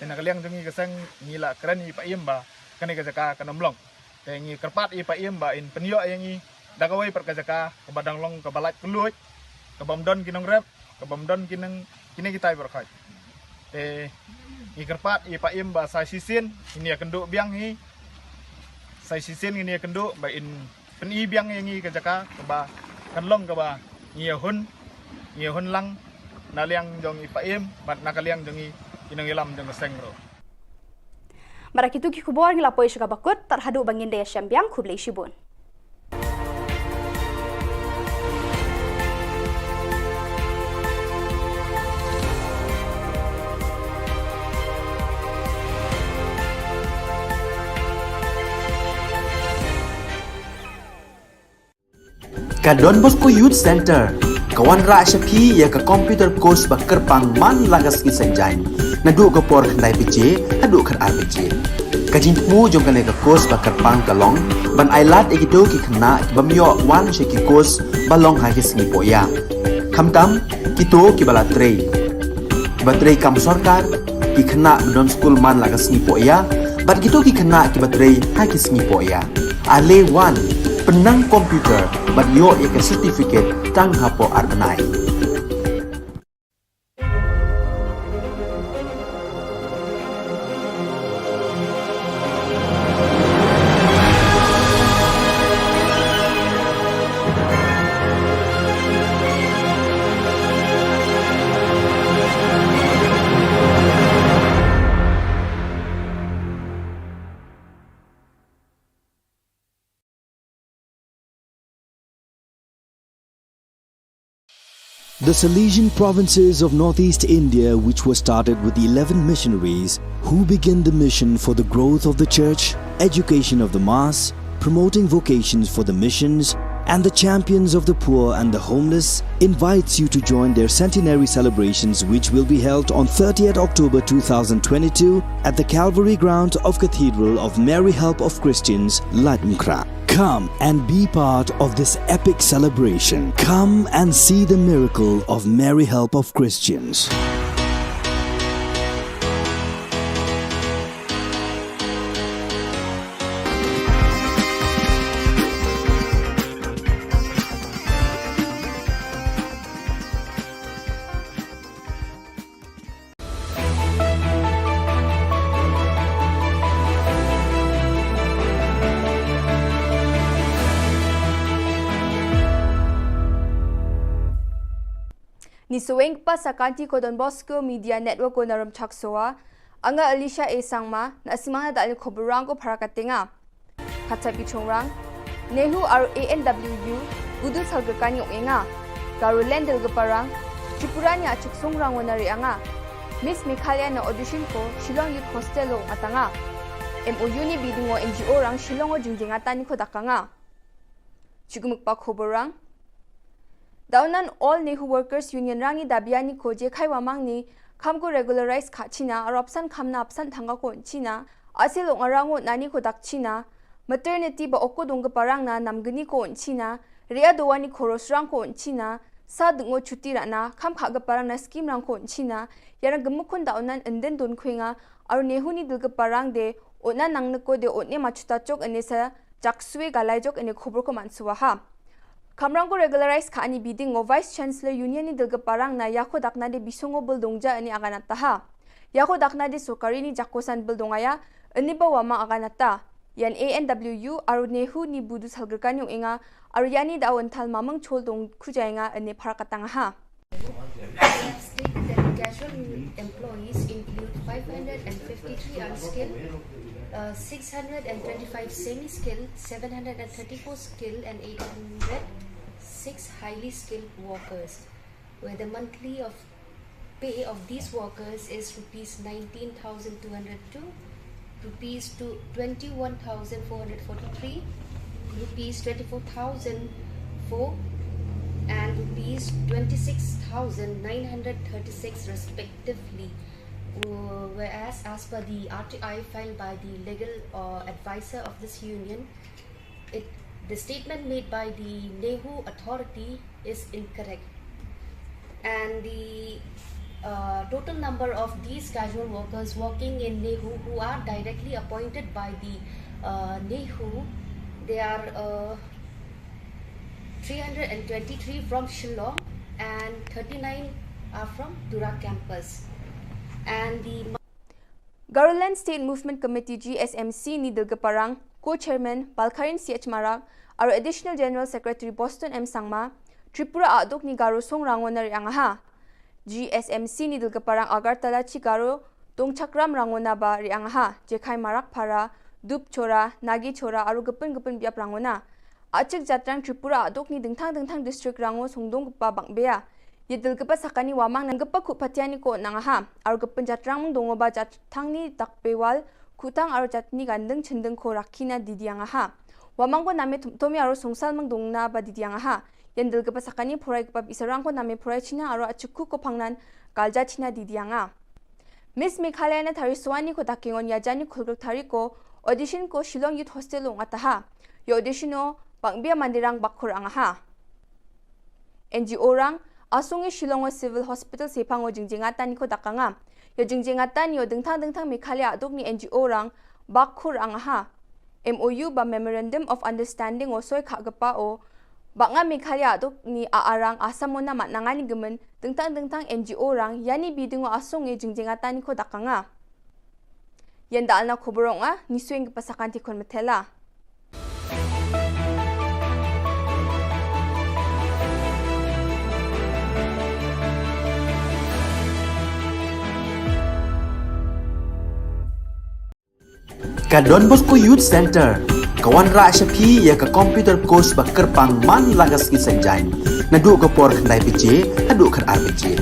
Te na ka liang jong ngi ka seng ngi la kren ïa i Paiem ba kane ka jaka kan ym long. Te ngi kyrpad ïa i Paiem ba in pynïoh ïa ngi da kawei pat ka jaka kaba dang long kaba lait kylluid, kaba ym don ki nongrep, kaba ym don ki nong, kine kitai baroh khoit. Te ngi kyrpad ïa i Paiem ba sa shisien ngin ïakynduh biang hi. Sa shisien ngin ïakynduh ba in pyni biang ïa ngi ka jaka kaba kan long kaba ngi ïahun, ngi ïahun lang na liang jong i Paiem bad na ka liang jong ngi ki nongïalam jong ka seng ruh. Bad da kitu ki khubor ngi la poi sha kaba kut, tad haduh ba ngin da ïashem biang, khublei shibun. Ka Don Bosco Youth Centre ka wanrah sha phi ïa ka computer course ba kyrpang man la ka sngi Saitjaiñ, naduh ka por khyndai baje haduh khatar baje. Ka jingthmu jong kane ka course ba kyrpang ka long ban ailad ïa kito ki khynnah kiba ym ïoh wan sha ki course ba long ha ki sngi pohïa, khamtam kito kiba la trei, kiba trei kam sorkar, ki khynnah ba don skul man la ka sngi pohïa, bad kito ki khynnah kiba trei ha ki sngi pohïa. Ale wan, pynnang computer bad ïoh ïa ka certificate tang hapoh ar bnai. The Salesian provinces of northeast India, which were started with eleven missionaries who began the mission for the growth of the church, education of the mass, promoting vocations for the missions, and the champions of the poor and the homeless, invites you to join their centenary celebrations, which will be held on thirtieth October two thousand twenty-two at the Calvary Ground of Cathedral of Mary Help of Christians, Laitumkhrah. Come and be part of this epic celebration. Come and see the miracle of Mary Help of Christians. Ngi sngewbha sa ka Don Bosco Media Network ko na Rymchak Sowa, nga Alicia A Sangma, na simang na da khubor rang ko para ka tenga. Kata ki chongrang, NEHU ar ANWU, Gudu Salga Kanyok Enga, Garu Lendel Gaparang, Tripura nya chuk songrang wana re anga. Miss Meghalaya na audition ko, Shillong Youth Hostel lo atanga. MOU ni bidingo NGO rang Shillong o jingjingatan ni ko dakanga. Chukmuk pa khubor rang. Daunan All NEHU Workers Union rangi dabiani ko je khaiwa mangni, kham ko regularize kha china, arapsan khamna apsan thanga ko china, asil ong arango nani ko dak china, maternity ba oko dong parang na namgni ko china, ria dowani ko rosrang ko china, Sa dngo chuti rana, kham kha ka parang na skim rang ko china, yarang gmukun da onan enden don kuinga, aru nehu ni dil ka parang de, onan nang neko de otne machuta chok ene sa, jaksue galai jok ene khubur ko mansuwa ha. Kamrang ko regularize ka ani biding ngo Vice Chancellor Union ni dil ka parang na yako dakna de bisongo bul dongja ene aganata ha. Yako dakna de sorkari ni jakosan bul dongaya, ene ba wama aganata. Yan A N W U, aru nehu ni budu salgerkan yung inga, aru yani da awan thal mamang chol dong kujainga ene parakatang ha. States that casual employees include five hundred fifty-three unskilled, uh, six hundred twenty-five semi-skilled, seven hundred thirty-four skilled, and eight hundred six highly skilled workers, where the monthly of pay of these workers is rupees nineteen thousand two hundred two, rupees to twenty-one thousand four hundred forty-three, rupees twenty-four thousand four, and rupees twenty-six thousand nine hundred thirty-six respectively. Uh, whereas, as per the R T I filed by the legal, uh, advisor of this union, it, the statement made by the nehu authority is incorrect. And the, uh, total number of these casual workers working in nehu who are directly appointed by the, uh, nehu, they are, uh, three hundred twenty-three from Shillong and thirty-nine are from Tura campus. And the Garoland State Movement Committee, G S M C, ni dil ka parang, co-chairman, Balkarin C H Marak, aru Additional General Secretary Boston M Sangma, Tripura aduk ni Garo song rangona riang ha. G S M C ni dil ka parang Agartala chi Garo dongchakram rangona ba riang ha, Jekhai Marak Para, Dup Chora, Nagi Chora, aru gepun gepun biap rangona. Achik jatrang Tripura aduk ni dingthang dingthang district rango songdong gepa bang bea. Ye dil gepa sakani wamang nang gepa khup patiani ko nang aha. Aru gepa jatrang mung dongo ba jatrang ni tak pewal kutang aru jatni gandeng chendeng ko rakina didiang aha. Wamang ko name tum-, tomi aru songsal mung dongna ba didiang aha. Yen dil gepa sakani phurai gepa bisarang ko name phurai china aru achuku ko pangnan kalja china didiang aha. Miss Meghalaya na thari suani ko takingon yajani khulgruk thari ko audition ko Shillong Youth Hostel ong ataha. Yo audition o bang bia mandirang bakhur angaha. N G O rang asung i Shillong o Civil Hospital sepang o jingjingatan ni ko takanga. Yo jingjingatan yo dingthang dingthang Meghalaya aduk ni N G O rang bakhur angaha. M O U ba Memorandum of Understanding o soi khak gepa o. Bak nga Meghalaya aduk ni a arang asam o na mat nangani gemen dingthang dingthang N G O rang yani bidung o asung i jingjingatan ni ko dakanga. Yan da alna khubur ong a ni suing gepa sakan ti kon metela. Ka Don Bosco Youth Center ka wanrah sha phi ïa ka computer course ba kyrpang man la ka sngi Saitjaiñ naduh ka por khyndai baje haduh khatar baje.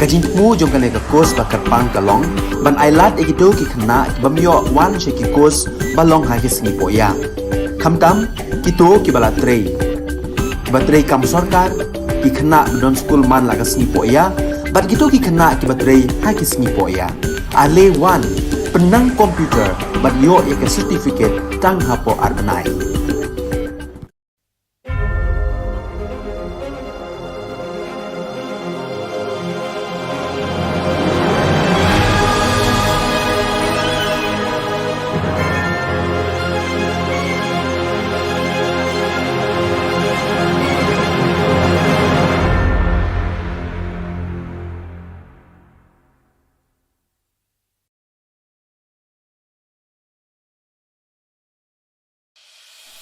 Ka jingthmu jong kane ka course ba kyrpang ka long ban ailad ïa kito ki khynnah ki bym ïoh wan sha ki course ba long ha ki sngi pohïa. Khamtam kito kiba la trei, kiba trei kam sorkar, ki khynnah ba don skul man la ka sngi pohïa bad kito ki khynnah kiba trei ha ki sngi pohïa. Ale wan, pynnang computer bad ïoh ïa ka certificate tang hapoh ar bnai.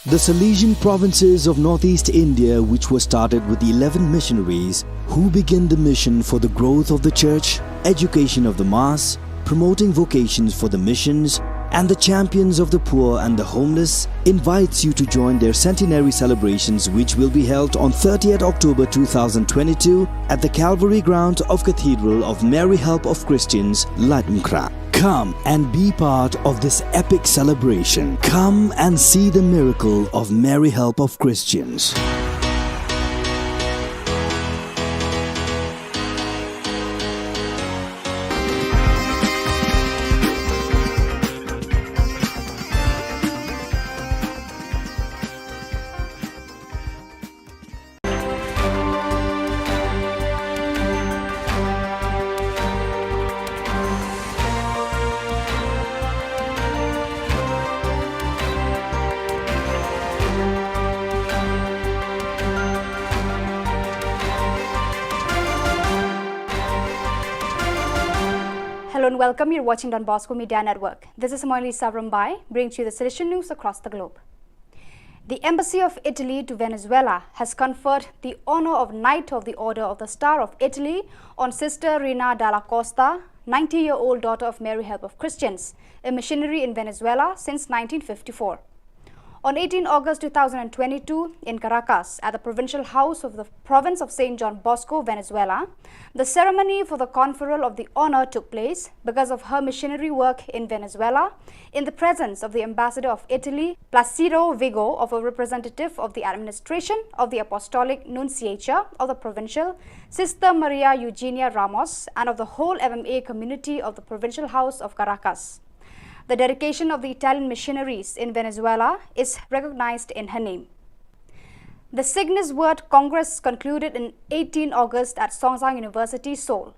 The Salesian provinces of northeast India, which was started with eleven missionaries who began the mission for the growth of the church, education of the mass, promoting vocations for the missions, and the champions of the poor and the homeless, invites you to join their centenary celebrations, which will be held on thirtieth October two thousand twenty-two at the Calvary Ground of Cathedral of Mary Help of Christians, Laitumkhrah. Come and be part of this epic celebration. Come and see the miracle of Mary Help of Christians. And welcome, you're watching Don Bosco Media Network. This is Moili Savrambai, bringing to you the Salesian news across the globe. The Embassy of Italy to Venezuela has conferred the honor of Knight of the Order of the Star of Italy on Sister Rina Dalla Costa, ninety-year-old daughter of Mary Help of Christians, a missionary in Venezuela since nineteen fifty-four. On eighteen August two thousand twenty-two, in Caracas, at the provincial house of the province of Saint John Bosco, Venezuela, the ceremony for the conferral of the honor took place because of her missionary work in Venezuela, in the presence of the ambassador of Italy, Placido Vigo, of a representative of the administration of the Apostolic Nunciature of the provincial, Sister Maria Eugenia Ramos, and of the whole M M A community of the provincial house of Caracas. The dedication of the Italian missionaries in Venezuela is recognized in her name. The Signis World Congress concluded in eighteen August at Songkran University, Seoul.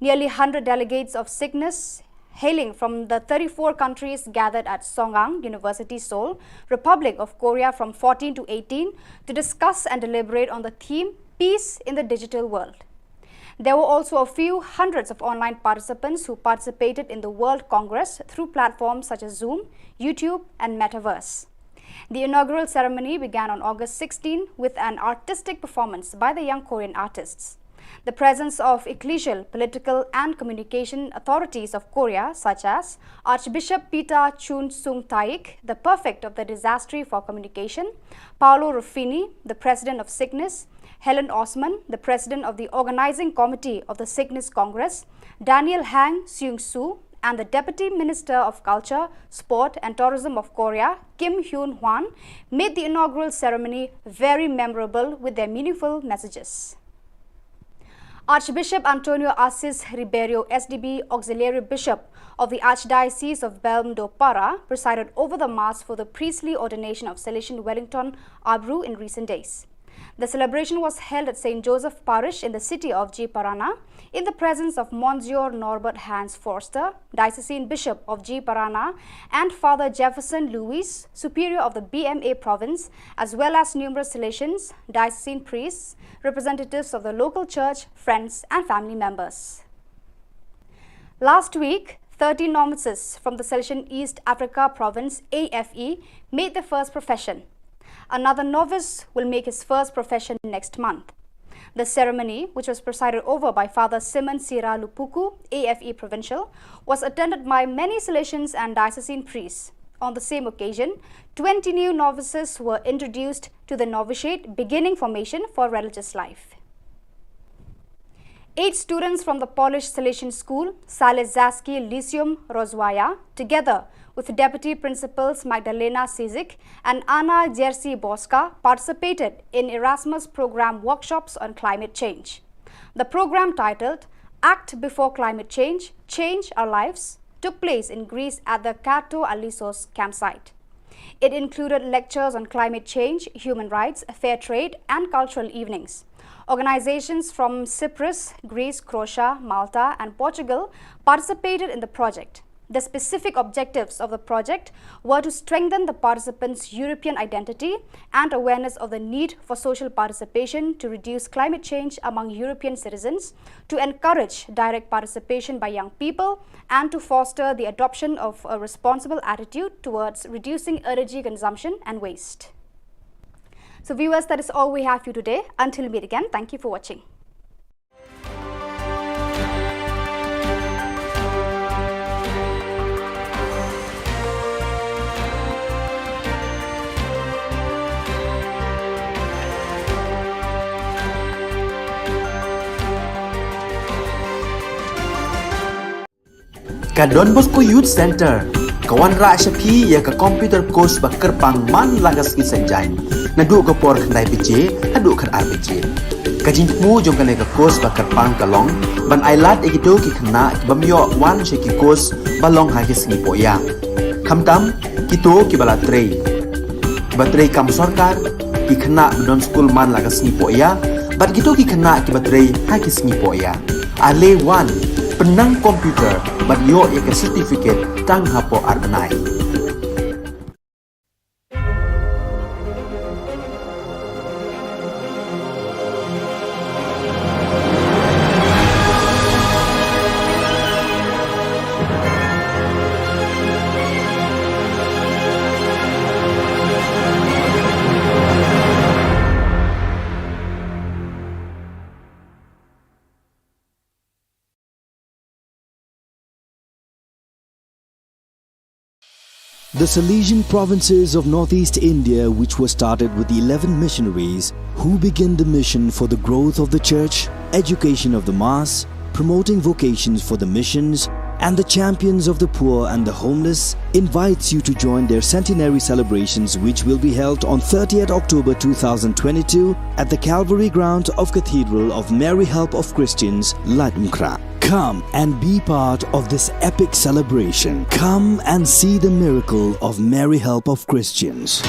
Nearly hundred delegates of Signis, hailing from the thirty-four countries, gathered at Songkran University, Seoul, Republic of Korea, from fourteen to eighteen, to discuss and deliberate on the theme Peace in the Digital World. There were also a few hundreds of online participants who participated in the World Congress through platforms such as Zoom, YouTube, and Metaverse. The inaugural ceremony began on August sixteen with an artistic performance by the young Korean artists. The presence of ecclesial, political, and communication authorities of Korea, such as Archbishop Peter Chun Sung Taik, the prefect of the Dicastery for Communication, Paolo Ruffini, the president of Signis, Helen Osman, the president of the organizing committee of the Signis Congress, Daniel Hwang Seung-soo, and the Deputy Minister of Culture, Sport and Tourism of Korea, Kim Hyun Hwan, made the inaugural ceremony very memorable with their meaningful messages. Archbishop Antonio Assis Ribeiro, S D B, Auxiliary Bishop of the Archdiocese of Belem do Pará, presided over the Mass for the priestly ordination of Salesian Wellington Abru in recent days. The celebration was held at Saint Joseph Parish in the city of Ji-Paraná, in the presence of Monsignor Norbert Hans Forster, Diocesan Bishop of Ji-Paraná, and Father Jefferson Luis, Superior of the B M A province, as well as numerous Salesians, diocesan priests, representatives of the local church, friends, and family members. Last week, thirty novices from the Salesian East Africa Province, A F E, made their first profession. Another novice will make his first profession next month. The ceremony, which was presided over by Father Simon Sira Lupuku, A F E Provincial, was attended by many Salesians and diocesan priests. On the same occasion, twenty new novices were introduced to the novitiate, beginning formation for religious life. Eight students from the Polish Salesian school, Salezacki Liceum Rozwaja, together with Deputy Principals Magdalena Sizik and Anna Jerzy Boska, participated in Erasmus Program workshops on climate change. The program, titled Act Before Climate Change, Change Our Lives, took place in Greece at the Katou Alissos campsite. It included lectures on climate change, human rights, fair trade, and cultural evenings. Organizations from Cyprus, Greece, Croatia, Malta, and Portugal participated in the project. The specific objectives of the project were to strengthen the participants' European identity and awareness of the need for social participation to reduce climate change among European citizens, to encourage direct participation by young people, and to foster the adoption of a responsible attitude towards reducing energy consumption and waste. So viewers, that is all we have for you today. Until we meet again, thank you for watching. Ka Don Bosco Youth Centre ka wanrah sha phi ïa ka computer course ba kyrpang man la ka sngi Saitjaiñ, naduh ka por khyndai baje haduh khatar baje. Ka jingthmu jong kane ka course ba kyrpang ka long ban ailad ïa kito ki khynnah ki bym ïoh wan sha ki course ba long ha ki sngi pohïa, khamtam kito kiba la trei, kiba trei kam sorkar, ki khynnah ba don skul man la ka sngi pohïa, bad kito ki khynnah kiba trei ha ki sngi pohïa. Ale wan, pynnang computer bad ïoh ïa ka certificate tang hapoh ar bnai. The Salesian provinces of northeast India, which were started with eleven missionaries who began the mission for the growth of the church, education of the mass, promoting vocations for the missions, and the champions of the poor and the homeless, invites you to join their centenary celebrations, which will be held on thirtieth October two thousand twenty-two at the Calvary Ground of Cathedral of Mary Help of Christians, Laitumkhrah. Come and be part of this epic celebration. Come and see the miracle of Mary Help of Christians.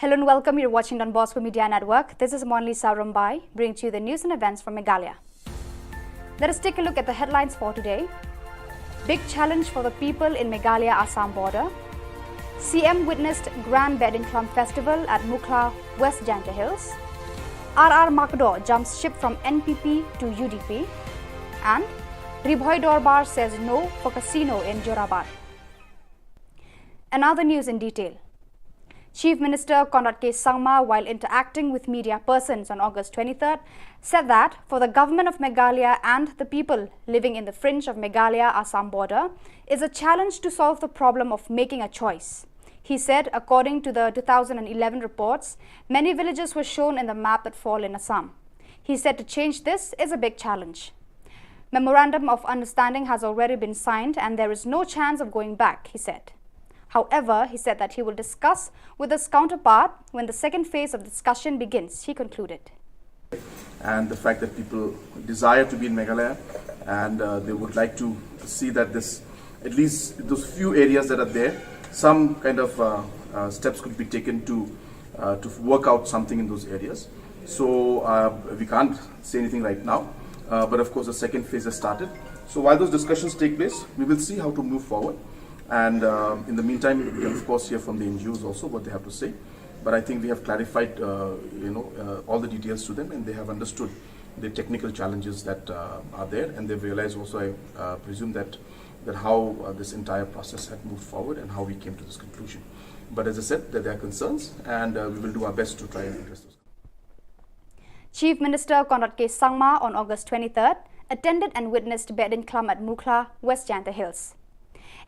Hello and welcome. You're watching Don Bosco Media Network. This is Monlisa Rumbai, bringing to you the news and events from Meghalaya. Let us take a look at the headlines for today. Big challenge for the people in Meghalaya-Assam border. C M witnessed Grand Behdeiñkhlam Festival at Mukhla, West Jaintia Hills. R R Makdoh jumps ship from N P P to U D P. And Ri Bhoi Dorbar says no for casino in Jorabat. And now the news in detail. Chief Minister Conrad K Sangma, while interacting with media persons on August twenty-third, said that for the government of Meghalaya and the people living in the fringe of Meghalaya-Assam border is a challenge to solve the problem of making a choice. He said, according to the two thousand eleven reports, many villages were shown in the map that fall in Assam. He said to change this is a big challenge. Memorandum of understanding has already been signed and there is no chance of going back, he said. However, he said that he will discuss with his counterpart when the second phase of discussion begins, he concluded. And the fact that people desire to be in Meghalaya and, uh, they would like to see that this, at least those few areas that are there, some kind of, uh, uh, steps could be taken to, uh, to work out something in those areas. So, uh, we can't say anything right now, uh, but of course the second phase has started. So while those discussions take place, we will see how to move forward. And, uh, in the meantime, we can of course hear from the N G Os also what they have to say. But I think we have clarified, uh, you know, uh, all the details to them, and they have understood the technical challenges that, uh, are there, and they've realized also, I, uh, presume that, that how, uh, this entire process had moved forward and how we came to this conclusion. But as I said, that there are concerns, and, uh, we will do our best to try and address those. Chief Minister Conrad K Sangma on August twenty-third attended and witnessed Behdeiñkhlam at Mukhla, West Jaintia Hills.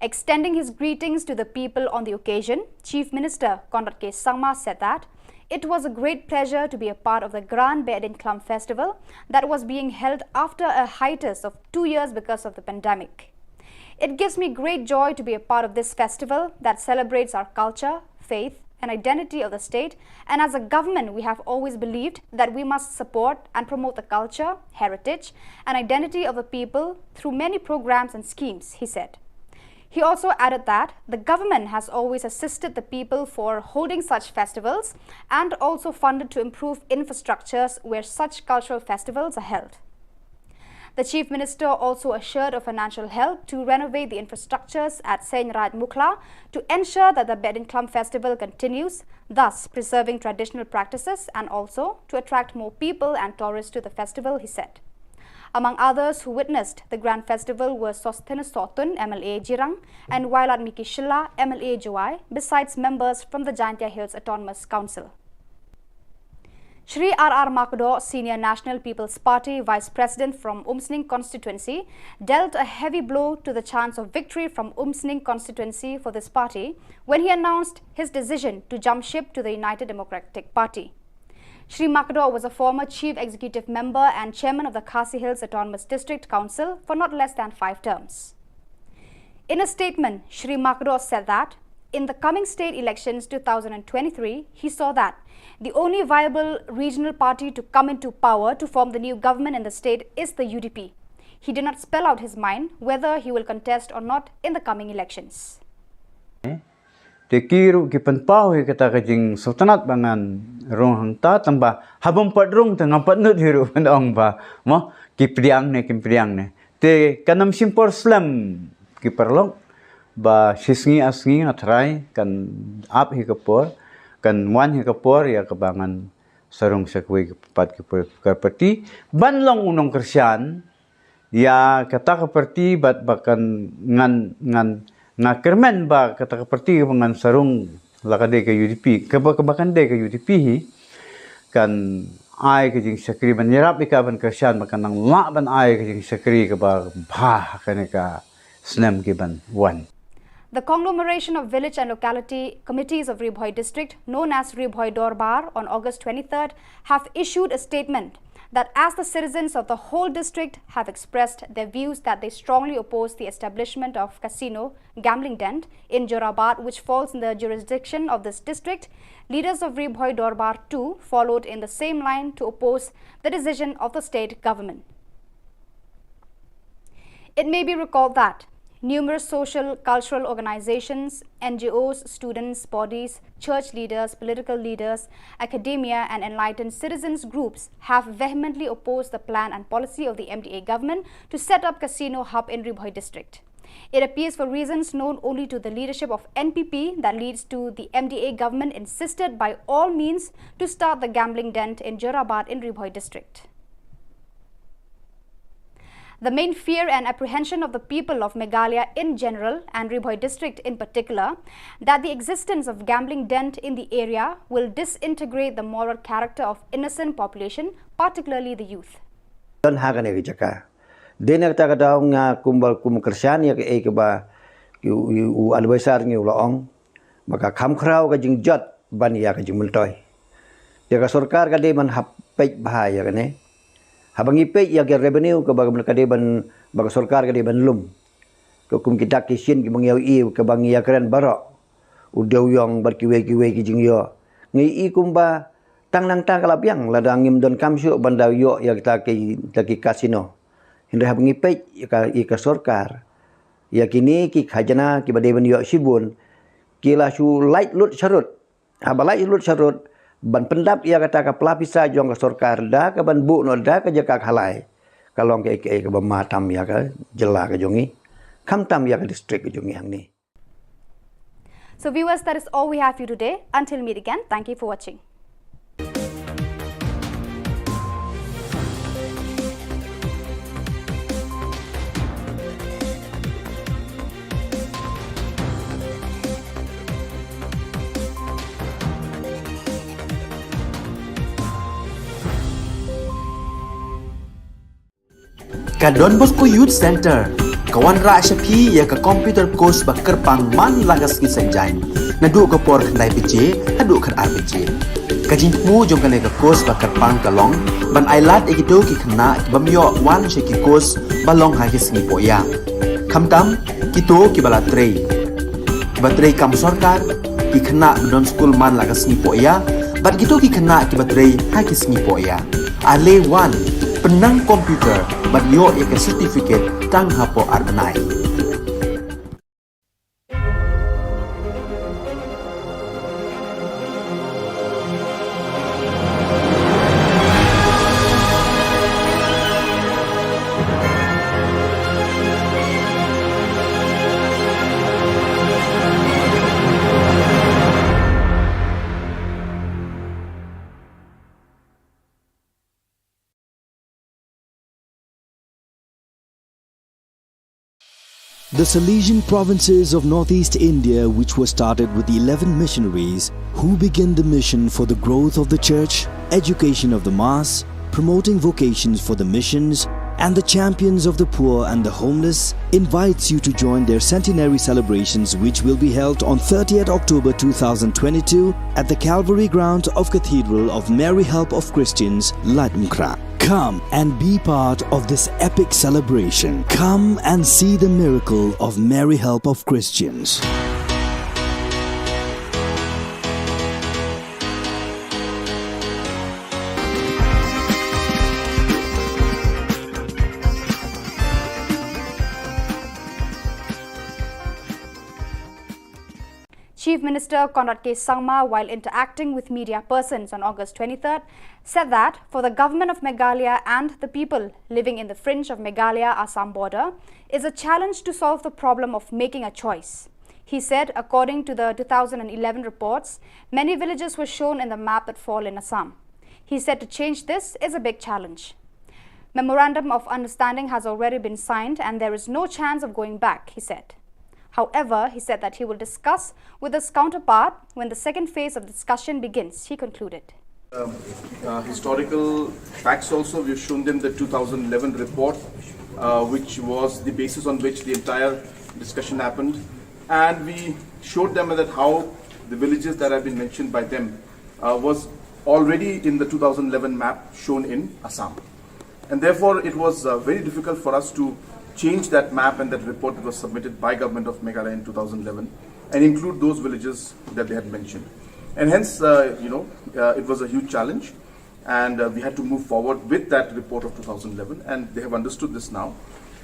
Extending his greetings to the people on the occasion, Chief Minister Conrad K Sangma said that it was a great pleasure to be a part of the Grand Behdeiñkhlam Festival that was being held after a hiatus of two years because of the pandemic. It gives me great joy to be a part of this festival that celebrates our culture, faith, and identity of the state, and as a government, we have always believed that we must support and promote the culture, heritage, and identity of the people through many programs and schemes, he said. He also added that the government has always assisted the people for holding such festivals and also funded to improve infrastructures where such cultural festivals are held. The Chief Minister also assured of financial help to renovate the infrastructures at Seiñ Raij Mukhla to ensure that the Behdeiñkhlam festival continues, thus preserving traditional practices and also to attract more people and tourists to the festival, he said. Among others who witnessed the grand festival were Sosthenes Sohtun, M L A Jirang, and Wailadmiki Shylla, M L A Jowai, besides members from the Jaintia Hills Autonomous Council. Shri R R Makdoh, Senior National People's Party Vice President from Umsning constituency, dealt a heavy blow to the chance of victory from Umsning constituency for this party when he announced his decision to jump ship to the United Democratic Party. Shri Makdoh was a former chief executive member and chairman of the Khasi Hills Autonomous District Council for not less than five terms. In a statement, Shri Makdoh said that in the coming state elections two thousand twenty-three, he saw that the only viable regional party to come into power to form the new government in the state is the U D P. He did not spell out his mind whether he will contest or not in the coming elections. Te ki ruh ki pynpaw hi kata ka jingsngewtynnat ba ngan rung hangta, tang ba haba ym pat rung te ngam pat nud hi ruh ban ong ba, mo, ki pdiang ne kim pdiang ne. Te kan ym shim por slem ki paralok, ba shi sngi ar sngi nga tharai kan ap hi ka por, kan wan hi ka por ïa kaba ngan sa rung sha kawei pat ki por, ka party ban long u nongkyrshan ïa kata ka party, bad ba kan ngan, ngan, nga kyrmen ba kata ka party kaba ngan sa rung, la ka dei ka U D P, kaba, kaba kan dei ka U D P hi, kan ai ka jingshakri ban ïarap ïa ka ban kyrshan, ba kan nang lah ban ai ka jingshakri kaba bha ha kane ka snem ki ban wan. The conglomeration of village and locality committees of Ri Bhoi district, known as Ri Bhoi Dorbar, on August twenty-third, have issued a statement that as the citizens of the whole district have expressed their views that they strongly oppose the establishment of casino gambling den in Jorabat, which falls in the jurisdiction of this district, leaders of Ri Bhoi Dorbar too followed in the same line to oppose the decision of the state government. It may be recalled that numerous social, cultural organizations, N G Os, students, bodies, church leaders, political leaders, academia, and enlightened citizens groups have vehemently opposed the plan and policy of the M D A government to set up casino hub in Ri Bhoi district. It appears, for reasons known only to the leadership of N P P, that leads to the M D A government insisted by all means to start the gambling den in Jorabat in Ri Bhoi district. The main fear and apprehension of the people of Meghalaya in general and Ri Bhoi district in particular, that the existence of gambling den in the area will disintegrate the moral character of innocent population, particularly the youth. Don ha kane ka jaka. Dei na kata ka daw nga kumba kum kyrshan ïa kaei kaba u, u, u advisor ngi u la ong ba ka kham khraw ka jingjot ban ïa ka jingmyntoi. Ïa ka sorkar ka dei ban hap peit bha ïa kane. Haba ngi peit ïa ka revenue kaba ka dei ban, ba ka sorkar ka dei ban lum. Ka kum ki dak ki shin kiba ngi ïohi kaba ngi ïakren baroh, u dewiong bad kiwei kiwei ki jingïoh, ngi i kumba tang nangta ka la biang lada ngim donkam shuh ban da ïoh ïa kita ki, kita ki casino. Hynrei haba ngi peit ïa ka, ïa ka sorkar, ïa kine ki khajna kiba dei ban ïoh shibun, ki la shu lait lut sharud. Haba lait lut sharud, ban pyndap ïa kata ka pla pisa jong ka sorkar da kaban buh noh da ka jaka khalai, ka long kaei kaei kaba ma tam ïa ka jylla ka jong ngi, khamtam ïa ka district ka jong ngi hangne. So viewers, that is all we have for you today. Until meet again, thank you for watching. Ka Don Bosco Youth Center ka wanrah sha phi ïa ka computer course ba kyrpang man la ka sngi Saitjaiñ, naduh ka por khyndai baje haduh khatar baje. Ka jingthmu jong kane ka course ba kyrpang ka long ban ailad ïa kito ki khynnah ki bym ïoh wan sha ki course ba long ha ki sngi pohïa, khamtam kito kiba la trei, kiba trei kam sorkar, ki khynnah ba don skul man la ka sngi pohïa, bad kito ki khynnah kiba trei ha ki sngi pohïa. Ale wan, pynnang computer bad ïoh ïa ka certificate tang hapoh ar bnai. The Salesian provinces of northeast India, which were started with eleven missionaries who began the mission for the growth of the church, education of the mass, promoting vocations for the missions, and the champions of the poor and the homeless, invites you to join their centenary celebrations, which will be held on thirtieth October two thousand twenty-two at the Calvary ground of Cathedral of Mary Help of Christians, Laitumkhrah. Come and be part of this epic celebration. Come and see the miracle of Mary Help of Christians. Chief Minister Conrad K Sangma, while interacting with media persons on August twenty-third, said that for the government of Meghalaya and the people living in the fringe of Meghalaya Assam border is a challenge to solve the problem of making a choice. He said, according to the two thousand eleven reports, many villages were shown in the map that fall in Assam. He said to change this is a big challenge. Memorandum of understanding has already been signed and there is no chance of going back, he said. However, he said that he will discuss with his counterpart when the second phase of discussion begins, he concluded. Um, uh, historical facts also. We've shown them the two thousand eleven report, uh, which was the basis on which the entire discussion happened. And we showed them that how the villages that have been mentioned by them uh, was already in the two thousand eleven map shown in Assam. And therefore, it was uh, very difficult for us to change that map and that report that was submitted by Government of Meghalaya in two thousand eleven and include those villages that they had mentioned. And hence, uh, you know, uh, it was a huge challenge, and uh, we had to move forward with that report of two thousand eleven, and they have understood this now.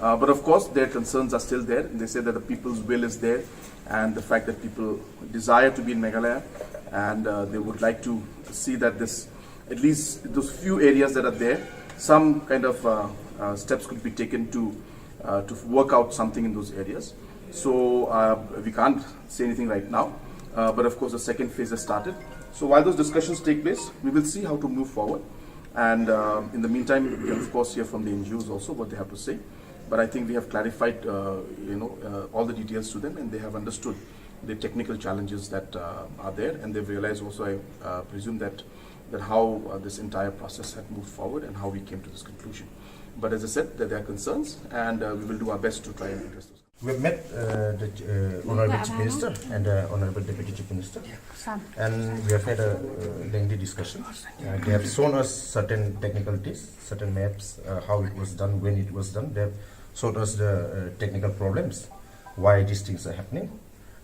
Uh, but of course, their concerns are still there. They say that the people's will is there, and the fact that people desire to be in Meghalaya, and uh, they would like to see that this, at least those few areas that are there, some kind of uh, uh, steps could be taken to uh, to work out something in those areas. So uh, we can't say anything right now. Uh, but of course, the second phase has started. So while those discussions take place, we will see how to move forward. And uh, in the meantime, we can of course hear from the N G Os also what they have to say. But I think we have clarified, uh, you know, uh, all the details to them, and they have understood the technical challenges that uh, are there, and they've realized also, I uh, presume, that that how uh, this entire process had moved forward and how we came to this conclusion. But as I said, that there are concerns, and uh, we will do our best to try and address those. We have met uh, the uh, Honorable Chief Minister and uh, Honorable Deputy Chief Minister, and we have had a uh, lengthy discussion. Uh, they have shown us certain technicalities, certain maps, uh, how it was done, when it was done. They have showed us the uh, technical problems, why these things are happening.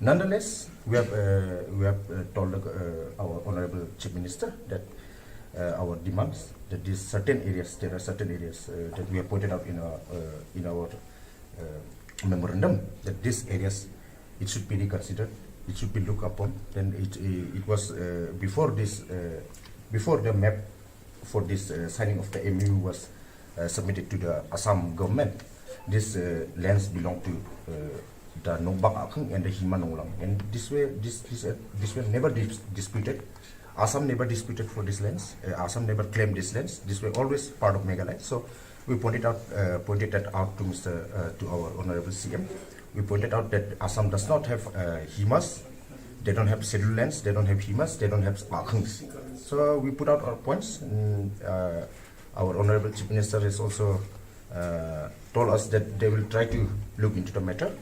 Nonetheless, we have uh, we have uh, told uh, our Honorable Chief Minister that uh, our demands, that these certain areas, there are certain areas uh, that we have pointed out in our uh, in our uh, memorandum, that these areas, it should be reconsidered, it should be looked upon. Then it it was uh, before this uh, before the map for this uh, signing of the M O U was uh, submitted to the Assam government. These uh, lands belong to uh, the Nongbak Akhung and the Hima Nonglang, and this way, this this uh, this were never dis- disputed. Assam never disputed for these lands. Uh, Assam never claimed these lands. These were always part of Meghalaya. So we pointed out uh, pointed that out to Mister Uh, to our Honorable C M. We pointed out that Assam does not have uh, Himas. They don't have scheduled lands. They don't have Himas. They don't have Akhungs. So we put out our points. And, uh, our Honorable Chief Minister has also uh, told us that they will try to look into the matter.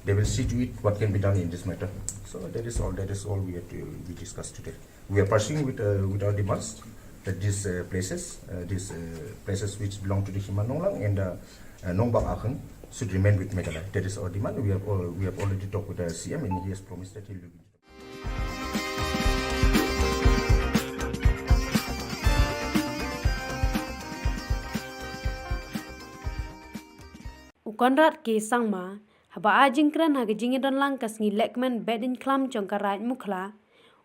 They will see to it what can be done in this matter. So that is all. That is all we have to we discussed today. We are pursuing with uh, with our demands that these uh, places, uh, these uh, places which belong to the Hima Nonglang and uh, uh, Nongbak Akhung should remain with Meghalaya. That is our demand. We have all, we have already talked with the C M and he has promised that he will look into. U Conrad K Sangma, haba ai jingkren ha ka jingïadonlang ka sngi lehkmen Behdeiñkhlam jong ka Raid Mukhla,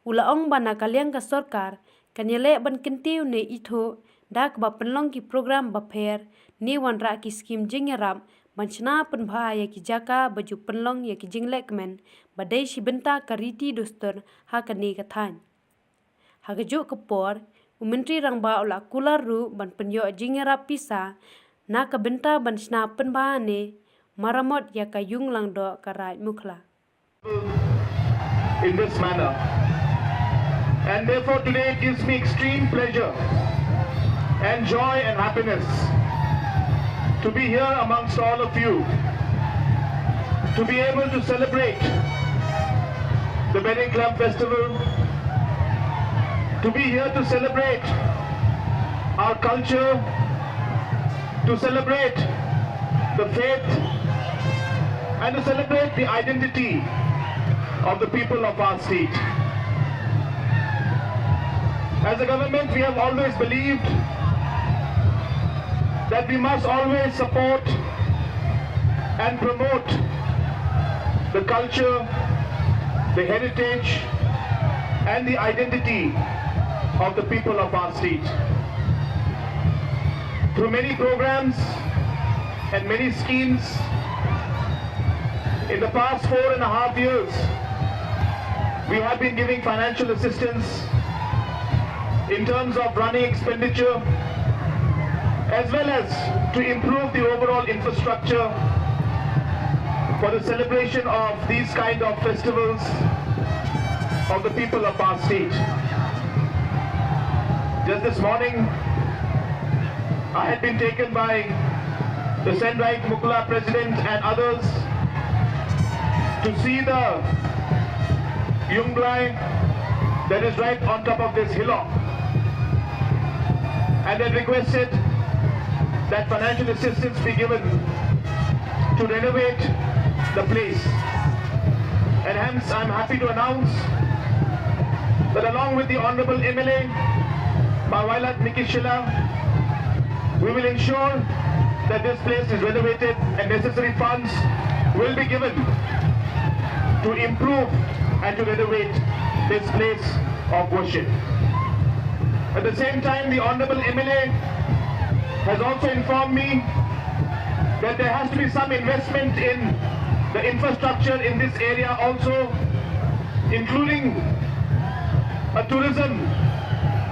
u la ong ba na ka liang ka sorkar kan ïaleh ban kyntiew ne ithuh da kaba pynlong ki program bapher ne wanrah ki skim jingïarap ban shna pynbha ïa ki jaka ba ju pynlong ïa ki jinglehkmen ba dei shi bynta ka riti dustur ha kane ka thaiñ. Ha kajuh ka por, u Myntri Rangbah u la kular ruh ban pynïoh jingïarap pisa na ka bynta ban shna pynbha ne maramot ïa ka Ïung Langdoh ka Raid Mukhla. In this manner. And therefore today it gives me extreme pleasure and joy and happiness to be here amongst all of you, to be able to celebrate the Behdeiñkhlam festival, to be here to celebrate our culture, to celebrate the faith, and to celebrate the identity of the people of our state. As a government, we have always believed that we must always support and promote the culture, the heritage and the identity of the people of our state. Through many programs and many schemes, in the past four and a half years, we have been giving financial assistance in terms of running expenditure, as well as to improve the overall infrastructure for the celebration of these kind of festivals of the people of our state. Just this morning, I had been taken by the Senrait Mukla president and others to see the Yungblai that is right on top of this hillock, and had requested that financial assistance be given to renovate the place. And hence, I'm happy to announce that along with the Honorable M L A, Bah Wailadmiki Shylla, we will ensure that this place is renovated and necessary funds will be given to improve and to renovate this place of worship. At the same time, the Honorable M L A has also informed me that there has to be some investment in the infrastructure in this area also, including a tourism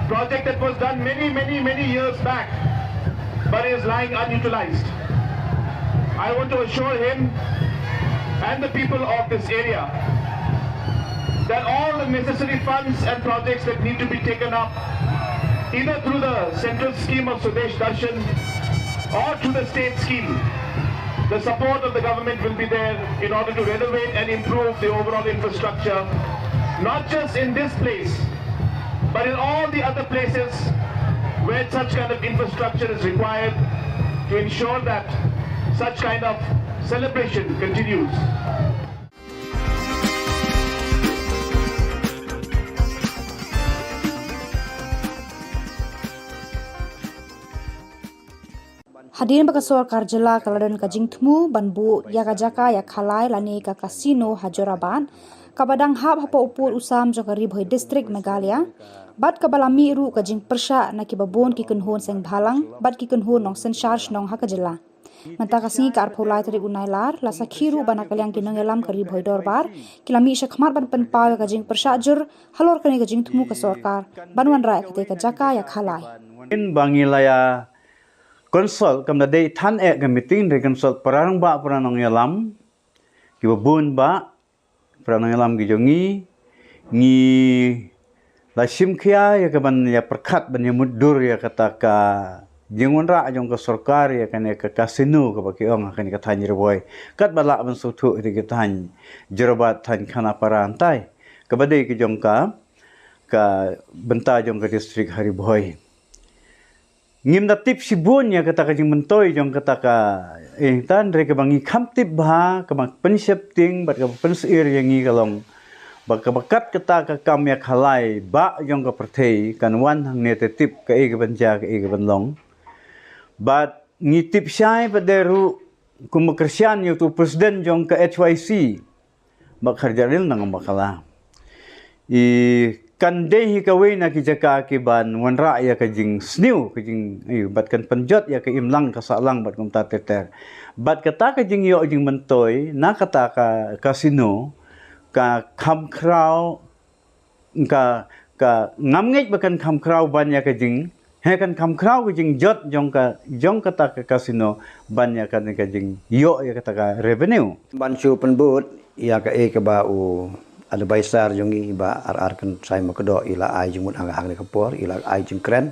project that was done many, many, many years back, but is lying unutilized. I want to assure him and the people of this area that all the necessary funds and projects that need to be taken up, either through the central scheme of Swadesh Darshan or through the state scheme, the support of the government will be there in order to renovate and improve the overall infrastructure, not just in this place, but in all the other places where such kind of infrastructure is required to ensure that such kind of celebration continues. Hadien ba ka sorkar jylla ka la don ka jingthmu ban buh ïa ka jaka ïakhalai lane ka casino ha Jorabat, kaba dang hap hapoh u pud u sam jong ka Ri Bhoi District, Meghalaya, bad kaba la mih ruh ka jingpyrshah na kiba bun ki kynhun seng bhalang bad ki kynhun nongsynshar shnong ha ka jylla. Mynta ka sngi ka arphew lai tarik u Nailar, la sakhi ruh ba na ka liang ki nongïalam ka Ri Bhoi Dorbar ki la mih shakhmat ban pynpaw ïa ka jingpyrshah jur halor kane ka jingthmu ka sorkar ban wanrah ïa katei ka jaka ïakhalai. Ba ngi la ïa consult, kam da dei than eh ka meeting, da consult para rangbah, para nongïalam kiba bun bah, para nongïalam ki jong ngi. Ngi la shim khia ïa ka ban ïa pyrkhat, ban ïa mutdur ïa kata ka jingwanrah jong ka sorkar ïa kane ka casino kaba ki ong ha kane ka thaiñ Ri Bhoi, katba lah ban sngewthuh ïa ka thaiñ Jorabat, thaiñ Khanapara, hyntai kaba dei ka jong ka, ka bynta jong ka district ha Ri Bhoi. Ngim da tip shibun ïa kata ka jingmyntoi jong kata ka, eh, hynrei kaba ngi kham tip bha, kaba pynsheptieng bad kaba pynsheptieng ïa ngi ka long ba kaba kat kata ka kam ïakhalai bah jong ka pyrthei kan wan hangne, te tip kaei kaban jia, kaei kaban long. Bad ngi tip shai pat de ruh kum ba kyrshan ïa utu u president jong ka H Y C, Bah Kharjahrial Nangbakla. I kan dei hi kawei na ki jaka kiban wanrah ïa ka jingsniew, ka jing, i, bad kan pynjot ïa ka imlang ka sahlang bad kumta ter ter. Bad kata ka jingïoh jingmyntoi na kata ka casino ka kham khraw, ka, ka ngam ngeit ba kan kham khraw ban ïa ka jing, he, kan kham khraw ka jingjot jong ka, jong kata ka casino ban ïa ka, ka jingïoh ïa kata ka revenue. Ban shu pynbud ïa kaei kaba u advisor jong ngi, Bah R R Kynshai Makdoh, i la ai jingmut hangne ka por, i la ai jingkren.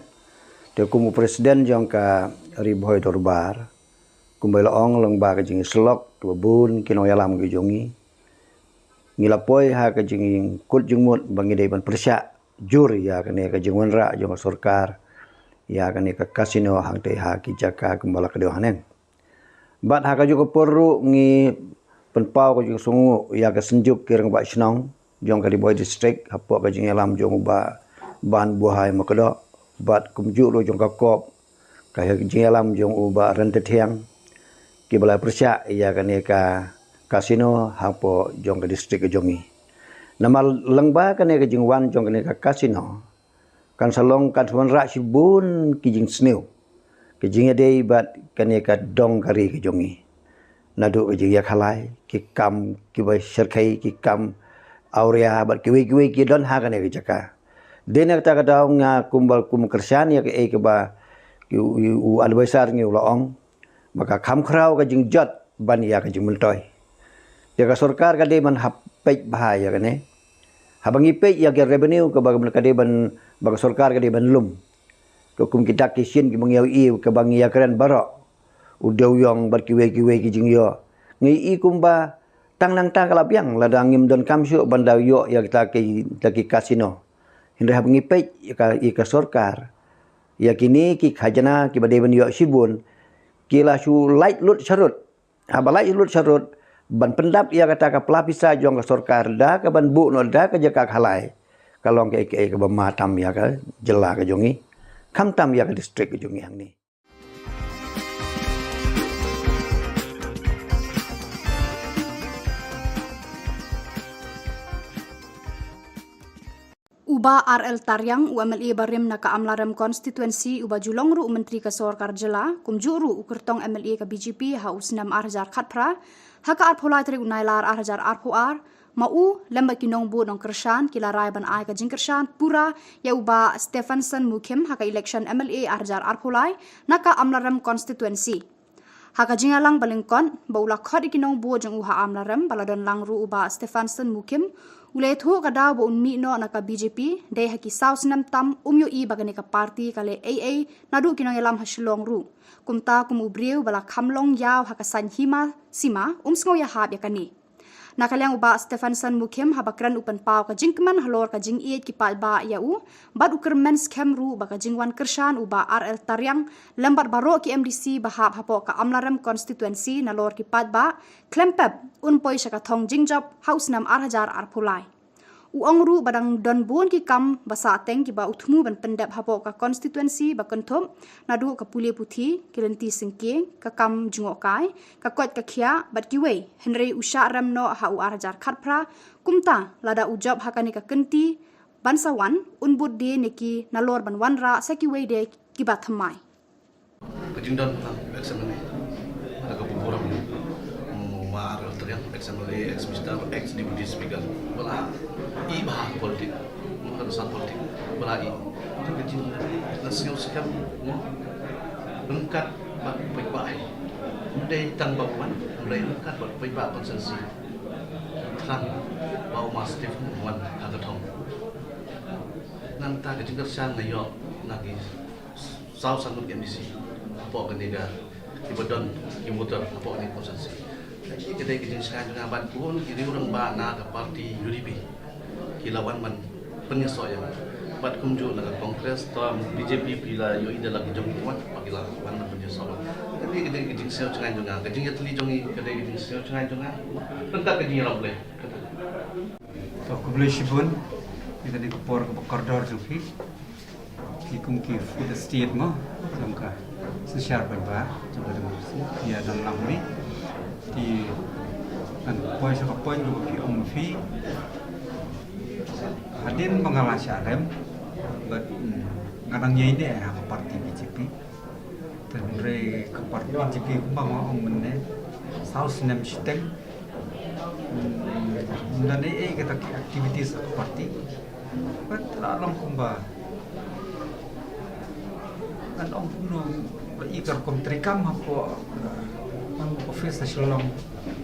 Te kum u president jong ka Ri Bhoi Dorbar, kumba i la ong lyngba ka jingïasyllok kiba bun ki nongïalam ki jong ngi, ngi la poi ha ka jingkut jingmut ba ngi dei ban pyrshah jur ïa kane ka jingwanrah jong ka sorkar ïa kane ka casino hangtei ha ki jaka kumba la ka dei hangne. Bad ha kajuh ka por ruh ngi pynpaw ka jingsngewnguh ïa ka Synjuk ki Rangbah Shnong jong ka Ri Bhoi District hapoh ka jingïalam jong u Bah Banbuhai Makdoh bad kumjuh ruh jong ka COB, ka jingïalam jong u Bah Ryntathiang, kiba la pyrshah ïa kane ka casino hapoh jong ka district ka jong ngi. Namar lyngba kane ka jingwan jong kane ka casino, kan sa long kan sa wanrah shibun ki jingsniew, ki jingïadei bad kane ka dong ka ri ka jong ngi. Naduh ka jingïakhalai, ki kam kiba shyrkhei, ki kam awria bad kiwei kiwei ki don ha kane ka jaka. Dei na kata ka daw nga kumba kum kyrshan ïa kaei kaba ki u, u advisor ngi u la ong ba ka kham khraw ka jingjot ban ïa ka jingmyntoi. Ïa ka sorkar ka dei ban hap peit bha ïa kane. Haba ngi peit ïa ka revenue kaba ka dei ban, ba ka sorkar ka dei ban lum. Ka kum ki dak ki shin kiba ngi ïohi kaba ngi ïakren baroh, u dewïong bad kiwei kiwei ki jingïoh. Ngi i kumba tang nangta ka la biang lada ngim donkam shuh ban da ïoh ïa kita ki, kita ki casino. Hynrei haba ngi peit ïa ka, ïa ka sorkar, ïa kine ki khajna kiba dei ban ïoh shibun, ki la shu lait lut sharud. Haba lait lut sharud, ban pyndap ïa kata ka pla pisa jong ka sorkar da kaban buh noh da ka jaka khalai, ka long kaei kaei kaba ma tam ïa ka jylla ka jong ngi, khamtam ïa ka district ka jong ngi hangne. U Bah R L Tariang, u M L A barim na ka Amlarem Constituency, uba ju long ruh u Myntri ka Sorkar Jylla, kumjuh ruh u kyrtong M L A ka B J P ha u snem ar hajar khatphra, ha ka arphew lai tarik u Nailar ar hajar arphew ar, ma u lem bad ki nongbud nongkyrshan ki la rai ban ai ka jingkyrshan pura ïa u Bah Stephenson Mukhim ha ka election M L A ar hajar arphew lai na ka Amlarem Constituency. Ha ka jingïalang ba lyngkot ba u la khot ïa ki nongbud jong u ha Amlarem, ba la don lang ruh u Bah Stephenson Mukhim, u la ïathuh ka daw ba un mih noh na ka B J P dei ha ki saw snem tam um ïohi ba kane ka party ka leh ei ei naduh ki nongïalam ha Shillong ruh. Kumta kum u briew ba la kham long ïaw ha ka saiñ hima sima, um sngew ïahap ïa kane. Na ka liang u Bah Stephenson Mukhim, haba kren u pynpaw ka jingkmen halor ka jingïeit ki paidbah ïa u, bad u kyrmen skhem ruh ba ka jingwan kyrshan u Bah R L Tariang lem bad baroh ki M D C ba hap hapoh ka Amlarem Constituency nalor ki paidbah, khlem pep un poi sha ka thong jingjop ha u snem ar hajar arphew lai. U ong ruh ba dang don bun ki kam ba sah teng kiba u thmu ban pyndep hapoh ka constituency ba kynthup naduh ka pule puthi, ki lynti syngkien, ka kam jngohkai, ka koit ka khiah bad kiwei, hynrei u shah rem noh ha u ar hajar khatphra. Kumta lada u jop ha kane ka kynti ban sa wan, un bud die ne ki nalor ban wanrah sa kiwei de kiba thymmai. Ka jingdon ka ex M L A, ka burom, mm, Bah R L Tariang, ex M L A, ex Minister, ex Deputy Speaker, ba la i bha ha politik, mynta ka sap politik ba la i. Ka jingsngew skhem, mm, ryngkat bad paidbah hi. Ym dei tang ba u wan, hynrei ryngkat bad paidbah constituency. Tang ba u Bah Stephen u wan ha ka thong. Nangta ka jingkyrshan nga ïoh na ki saw san ngut ki M D C hapoh kane ka, kiba don ki voter hapoh kane ka constituency. Ka dei ka jingshngaiñ jong nga bad bun ki riew rangbah na ka party U D P ki la wan ban pynïasoh ïa nga. Bad kumjuh na ka Congress, to B J P phi la ïohi da la ki jong ki wan, ba ki la wan ban pynïasoh. Ka dei ka jingshngaiñ jong nga, ka jingïatylli jong ngi ka dei ka jingshngaiñ jong nga. Ryngkat ka jingïarap Blei. To, khublei shibun ïa kane ka por kaba kordor jong phi. Ki kum ki fourth estate mo jong ka synshar paidbah jong ka democracy, ïa dang lang mi. Te ngan poi sha ka point kaba phi ong phi. Hadien ba nga la shah rem bad, mm, nga dang ïaineh ha ka party B J P. Te hynrei ka party B J P kumba nga ong mynne, saw snem shiteng. Hmm, ym don ei ei kata ki activities ha ka party. Bad la long kumba ngan ong kumno, ba i ka rukom treikam hapoh, uh, office ha Shillong,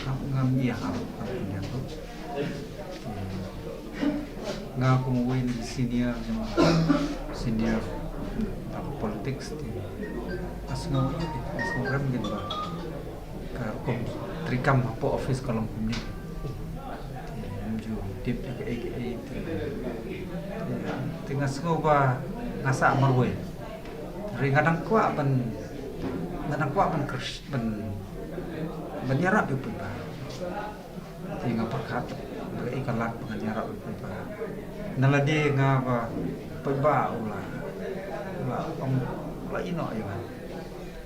ngam, ngam ïa ha, ha, ha, ha. Nga kum uwei na ki senior, senior ha ka politics te nga sngew, nga sngew rem kein ba ka rukom treikam hapoh office ka long kumne. Te ngam ju tip ïa kaei kaei te, te, te nga sngew ba nga sah marwei. Hynrei nga dang kwah ban, nga dang kwah ban kyrs-, ban, ban ïarap ïa u paidbah. Te nga pyrkhat ba kaei ka lad ba ngan ïarap ïa u paidbah. Na lade nga ba paidbah u la, u la ong, u la ïehnoh ïa nga.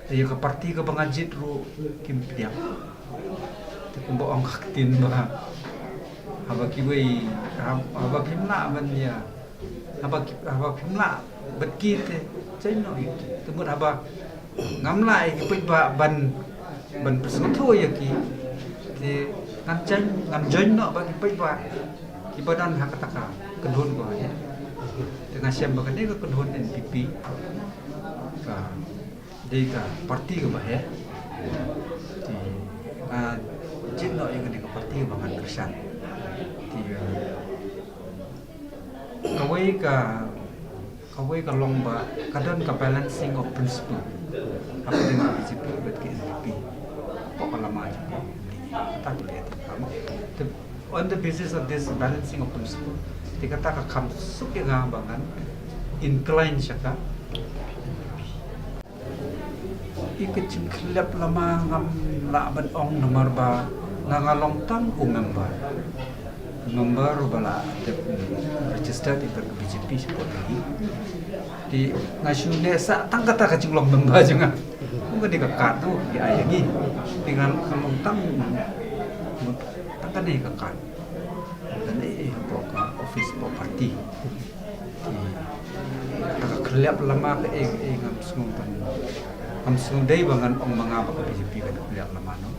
Te ïa ka party kaba nga jied ruh kim pdiang. Te kumba ong ka ktien ba Haba kiwei, hab-, haba phim lah ban ïa, haba ki, haba phim lah bad ki te, jaiñ noh ïa ki. Te mut haba ngam lah ïa ki paidbah ban, ban pynsngewthuh ïa ki, te ngan jaiñ, ngan jaiñ noh bad ki paidbah kiba don ha kata ka kyndon ko, ïa. Te nga shem ba kane ka kyndon N P P ka dei ka parti kaba heh. Te nga jied noh ïa kane ka parti kaba ngan kyrshan. Te, eh, kawei ka, kawei ka long ba ka don ka balancing of principle hapdeng ka B J P bad ka N P P. Hapoh ka lama jong ka, kata ka leh te, on the basis of this balancing of principle, te kata ka kham suk ïa nga ba ngan incline sha ka. Ïa ka jingkhyllap lama ngam lah ban ong namar ba nga, nga long tang u member. Member ba la dep registered ïa ka B J P shapoh Delhi. Te nga shu neh sah tang kata ka jinglong member jong nga. Kum kane ka card tu ki ai ïa ngi. Te nga, nga long tang, tang kane ka card. Kane hapoh ka office hapoh party. Te ka khyllap lama kaei kaei ngam sngew ban, ngam sngew dei ba ngan ong ma nga ba ka B J P ka khyllap lama noh.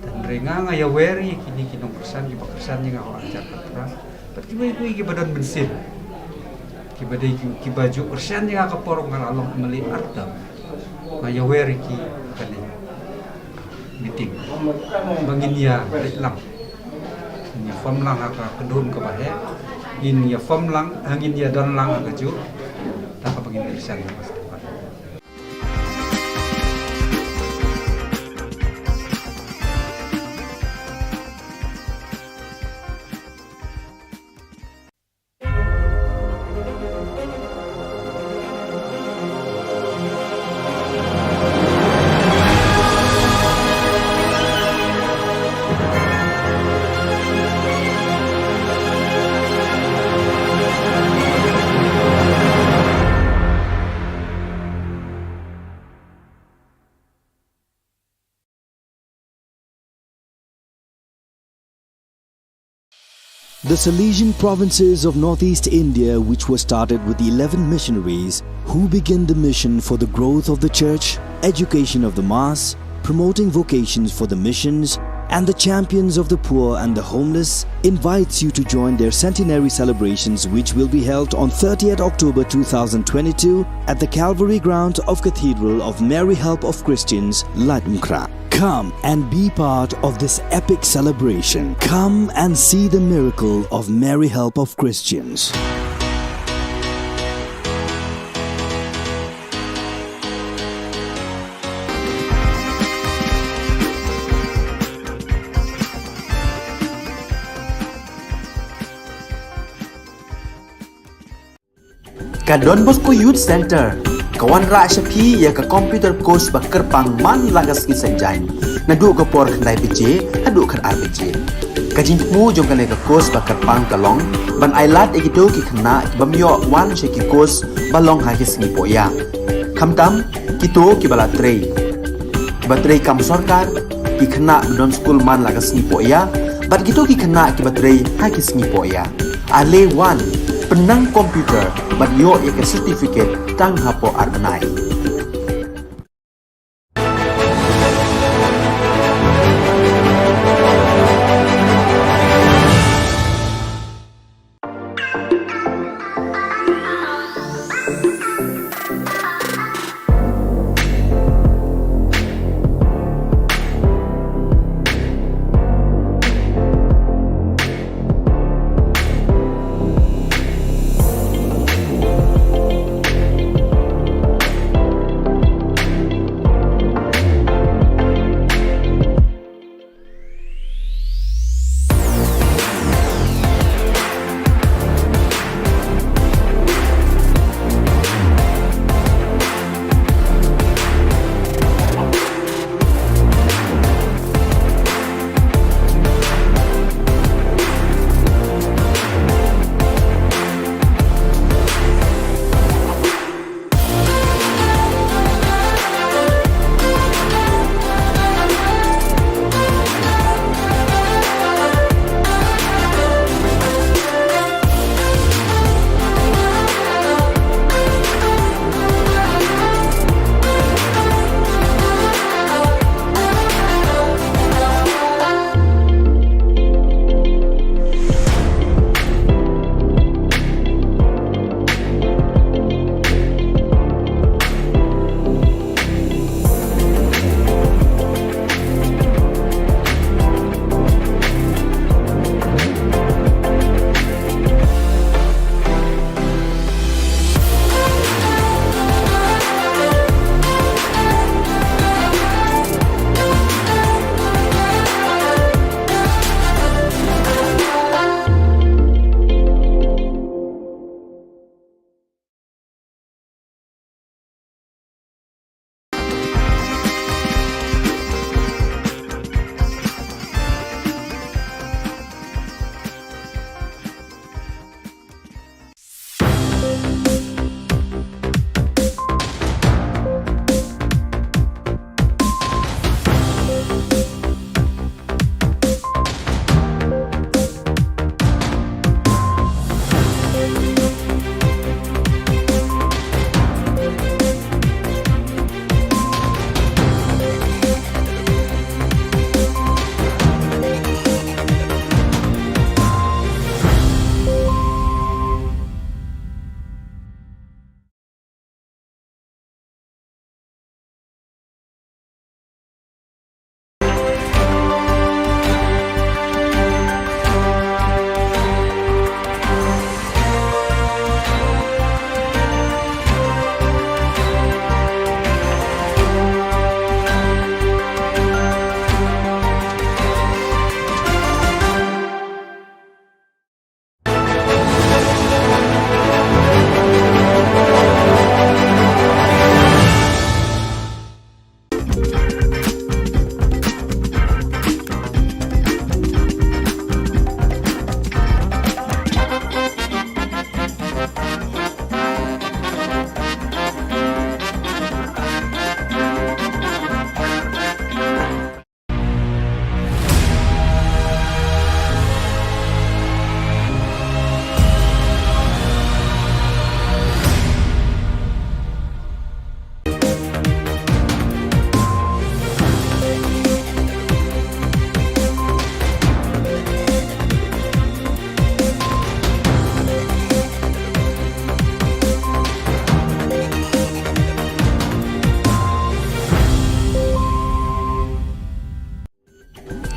Hynrei nga, nga ïawer ïa kine ki nongkyrshan kiba kyrshan ïa nga ha u ar hajar khatphra. Bad kiwei kiwei kiba don mynsiem, kiba dei ki, kiba ju kyrshan ïa nga ka por nga la long M L A ar term. Nga ïawer ïa ki ha kane meeting ba ngin ïa leit lang, ngin ïa form lang ha ka kyndon kaba heh, ngin ïa form lang, ha, ngin ïa don lang ha kajuh. Te kaba ngin kyrshan ïa ka Pastor Pan. The Salesian provinces of northeast India, which were started with eleven missionaries who began the mission for the growth of the church, education of the mass, promoting vocations for the missions, and the champions of the poor and the homeless, invites you to join their centenary celebrations, which will be held on thirtieth October two thousand twenty-two at the Calvary ground of Cathedral of Mary Help of Christians, Laitumkhrah. Come and be part of this epic celebration. Come and see the miracle of Mary Help of Christians. Ka Don Bosco Youth Centre ka wanrah sha phi ïa ka computer course ba kyrpang man la ka sngi Saitjaiñ, naduh ka por khyndai baje haduh khatar baje. Ka jingthmu jong kane ka course ba kyrpang ka long ban ailad ïa kito ki khynnah ki bym ïoh wan sha ki course ba long ha ki sngi poh ïa, khamtam kito kiba la trei, kiba trei kam sorkar, ki khynnah ba don skul man la ka sngi poh ïa, bad kito ki khynnah kiba trei ha ki sngi poh ïa. Ale wan, pynnang computer bad ïoh ïa ka certificate tang hapoh ar bnai.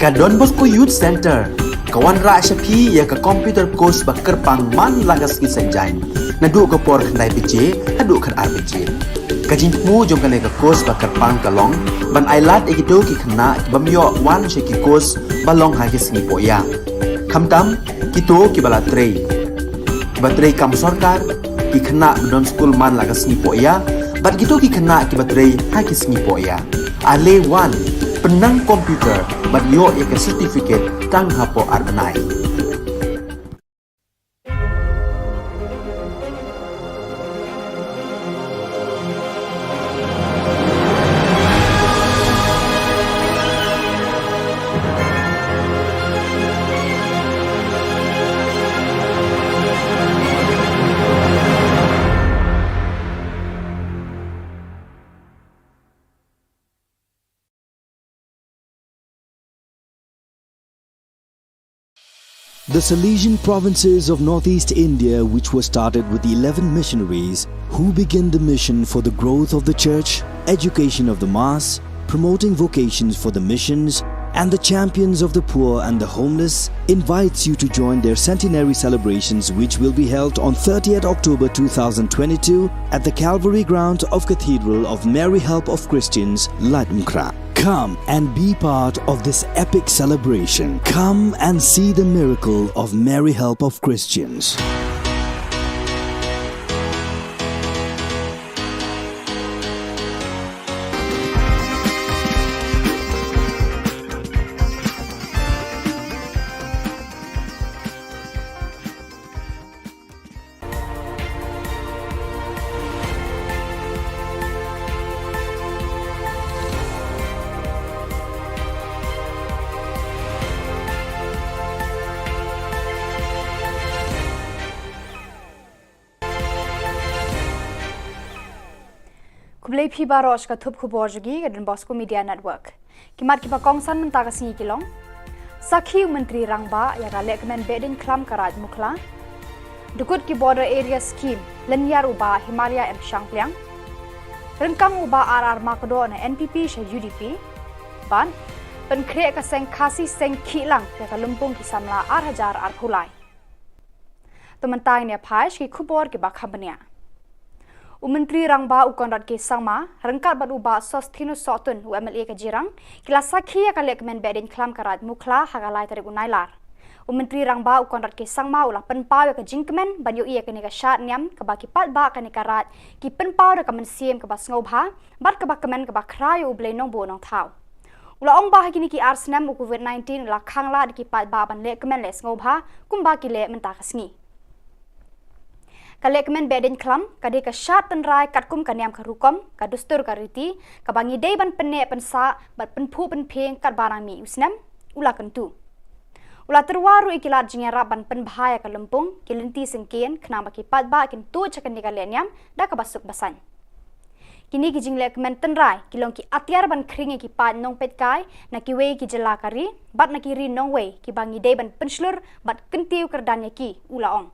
Ka Don Bosco Youth Centre ka wanrah sha phi ïa ka computer course ba kyrpang man la ka sngi Saitjaiñ, naduh ka por khyndai baje haduh khatar baje. Ka jingthmu jong kane ka course ba kyrpang ka long ban ailad ïa kito ki khynnah ki bym ïoh wan sha ki course ba long ha ki sngi pohïa, khamtam kito kiba la trei, kiba trei kam sorkar, ki khynnah ba don skul man la ka sngi pohïa, bad kito ki khynnah kiba trei ha ki sngi pohïa. Ale wan, pynnang computer bad ïoh ïa ka certificate tang hapoh ar bnai. The Salesian provinces of northeast India, which were started with eleven missionaries who began the mission for the growth of the church, education of the mass, promoting vocations for the missions, and the champions of the poor and the homeless, invites you to join their centenary celebrations, which will be held on thirtieth October two thousand twenty-two at the Calvary ground of Cathedral of Mary Help of Christians, Laitumkhrah. Come and be part of this epic celebration. Come and see the miracle of Mary Help of Christians. Khublei phi baroh sha ka thup khubor jong ngi ka Don Bosco Media Network. Ki mat kiba kongsan mynta ka sngi ki long: Sakhi u Myntri Rangbah ïa ka lehkmen behdeiñ khlam ka Raid Mukhla. Dukut ki Border Area Scheme, lynñiar u Bah Himaria M Shangpliang. Ryngkang u Bah R R Makdoh na N P P sha U D P. Bad pynkhreh ka seng Khasi seng Khihlang ïa ka lympung ki samla ar hajar arphew lai. To mynta ngin ïa phai sha ki khubor kiba kham bniah. U Myntri Rangbah u Conrad K Sangma ryngkat bad u Bah Sosthenes Sohtun, u M L A ka Jirang, ki la sakhi ïa ka lehkmen behdeiñ khlam ka Raid Mukhla ha ka lai tarik u Nailar. U Myntri Rangbah u Conrad K Sangma u la pynpaw ïa ka jingkmen ban ïohi ïa kane ka shad niam kaba ki paidbah kane ka raid ki pynpaw da ka mynsiem kaba sngewbha bad kaba kmen kaba khraw ïa U Blei Nongbuh Nongthaw. U la ong ba ha kine ki ar snem u Covid nineteen u la khang lad ïa ki paidbah ban lehkmen leh sngewbha kumba ki leh mynta ka sngi. Ka lehkmen behdeiñ khlam ka dei ka shad tynrai katkum ka niam ka rukom, ka dustur ka riti, kaba ngi dei ban pynneh pynsah bad pynphuh pynphieng katba nang mih u snem, u la kyntu. U la tyrwa ruh ïa ki lad jingïarap ban pynbha ïa ka lympung, ki lynti syngkien, khnang ba ki paidbah kin tuid sha kane ka lehniam da kaba suk ba saiñ. Kine ki jinglehkmen tynrai ki long ki atiar ban khring ïa ki paid nongpeitkai na kiwei ki jylla ka ri bad na ki ri nongwei kiba ngi dei ban pynshlur bad kyntiew kyrdan ïa ki, u la ong.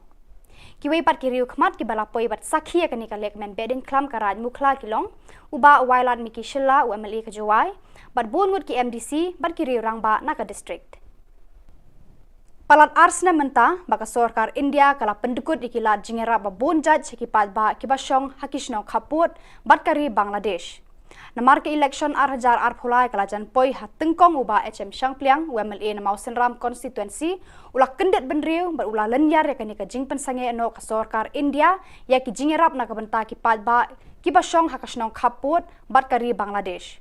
Kiwei pat ki riew khmat kiba la poi bad sakhi ïa kane ka lehkmen behdeiñ khlam ka Raid Mukhla ki long u Bah Wailadmiki Shylla, u M L A ka Jowai, bad bun ngut ki M D C bad ki riew rangbah na ka district. Palat ar snem mynta ba ka sorkar India ka la pyndukut ïa ki lad jingïarap ba bun jait sha ki paidbah kiba shong ha ki shnong khappud bad ka ri Bangladesh. Namar ka election ar hajar arphew lai ka la jan poi ha tyngkong u Bah H M Shangpliang, u M L A na Mawsynram constituency, u la kyndit bynriew bad u la lynñiar ïa kane ka jingpynsangeh noh ka sorkar India ïa ki jingïarap na ka bynta ki paidbah kiba shong ha ka shnong khappud bad ka ri Bangladesh.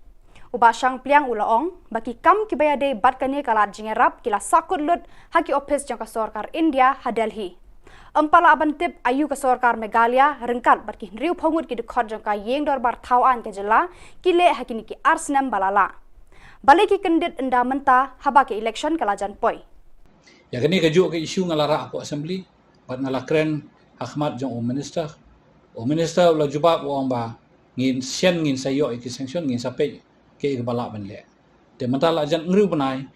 U Bah Shangpliang u la ong ba ki kam kiba ïadei bad kane ka lad jingïarap ki la sahkut lut ha ki ophis jong ka sorkar India ha Delhi. Ym pat lah ban tip aïu ka sorkar Meghalaya ryngkat bad ki hynriewphew ngut ki dkhot jong ka ïing dorbar thaw aiñ ka jylla ki leh ha kine ki ar snem ba la lah. Balei ki kyndit ynda mynta haba ka election ka la jan poi? Ïa kane kajuh ka issue nga la rah hapoh Assembly bad nga la kren ha khmat jong u Minister. U Minister u la jubab, u ong ba ngin shen, ngin sa ïoh ïa ki sanction, ngin sa peit kaei kaba lah ban leh. Te mynta la jan hynriew bnai,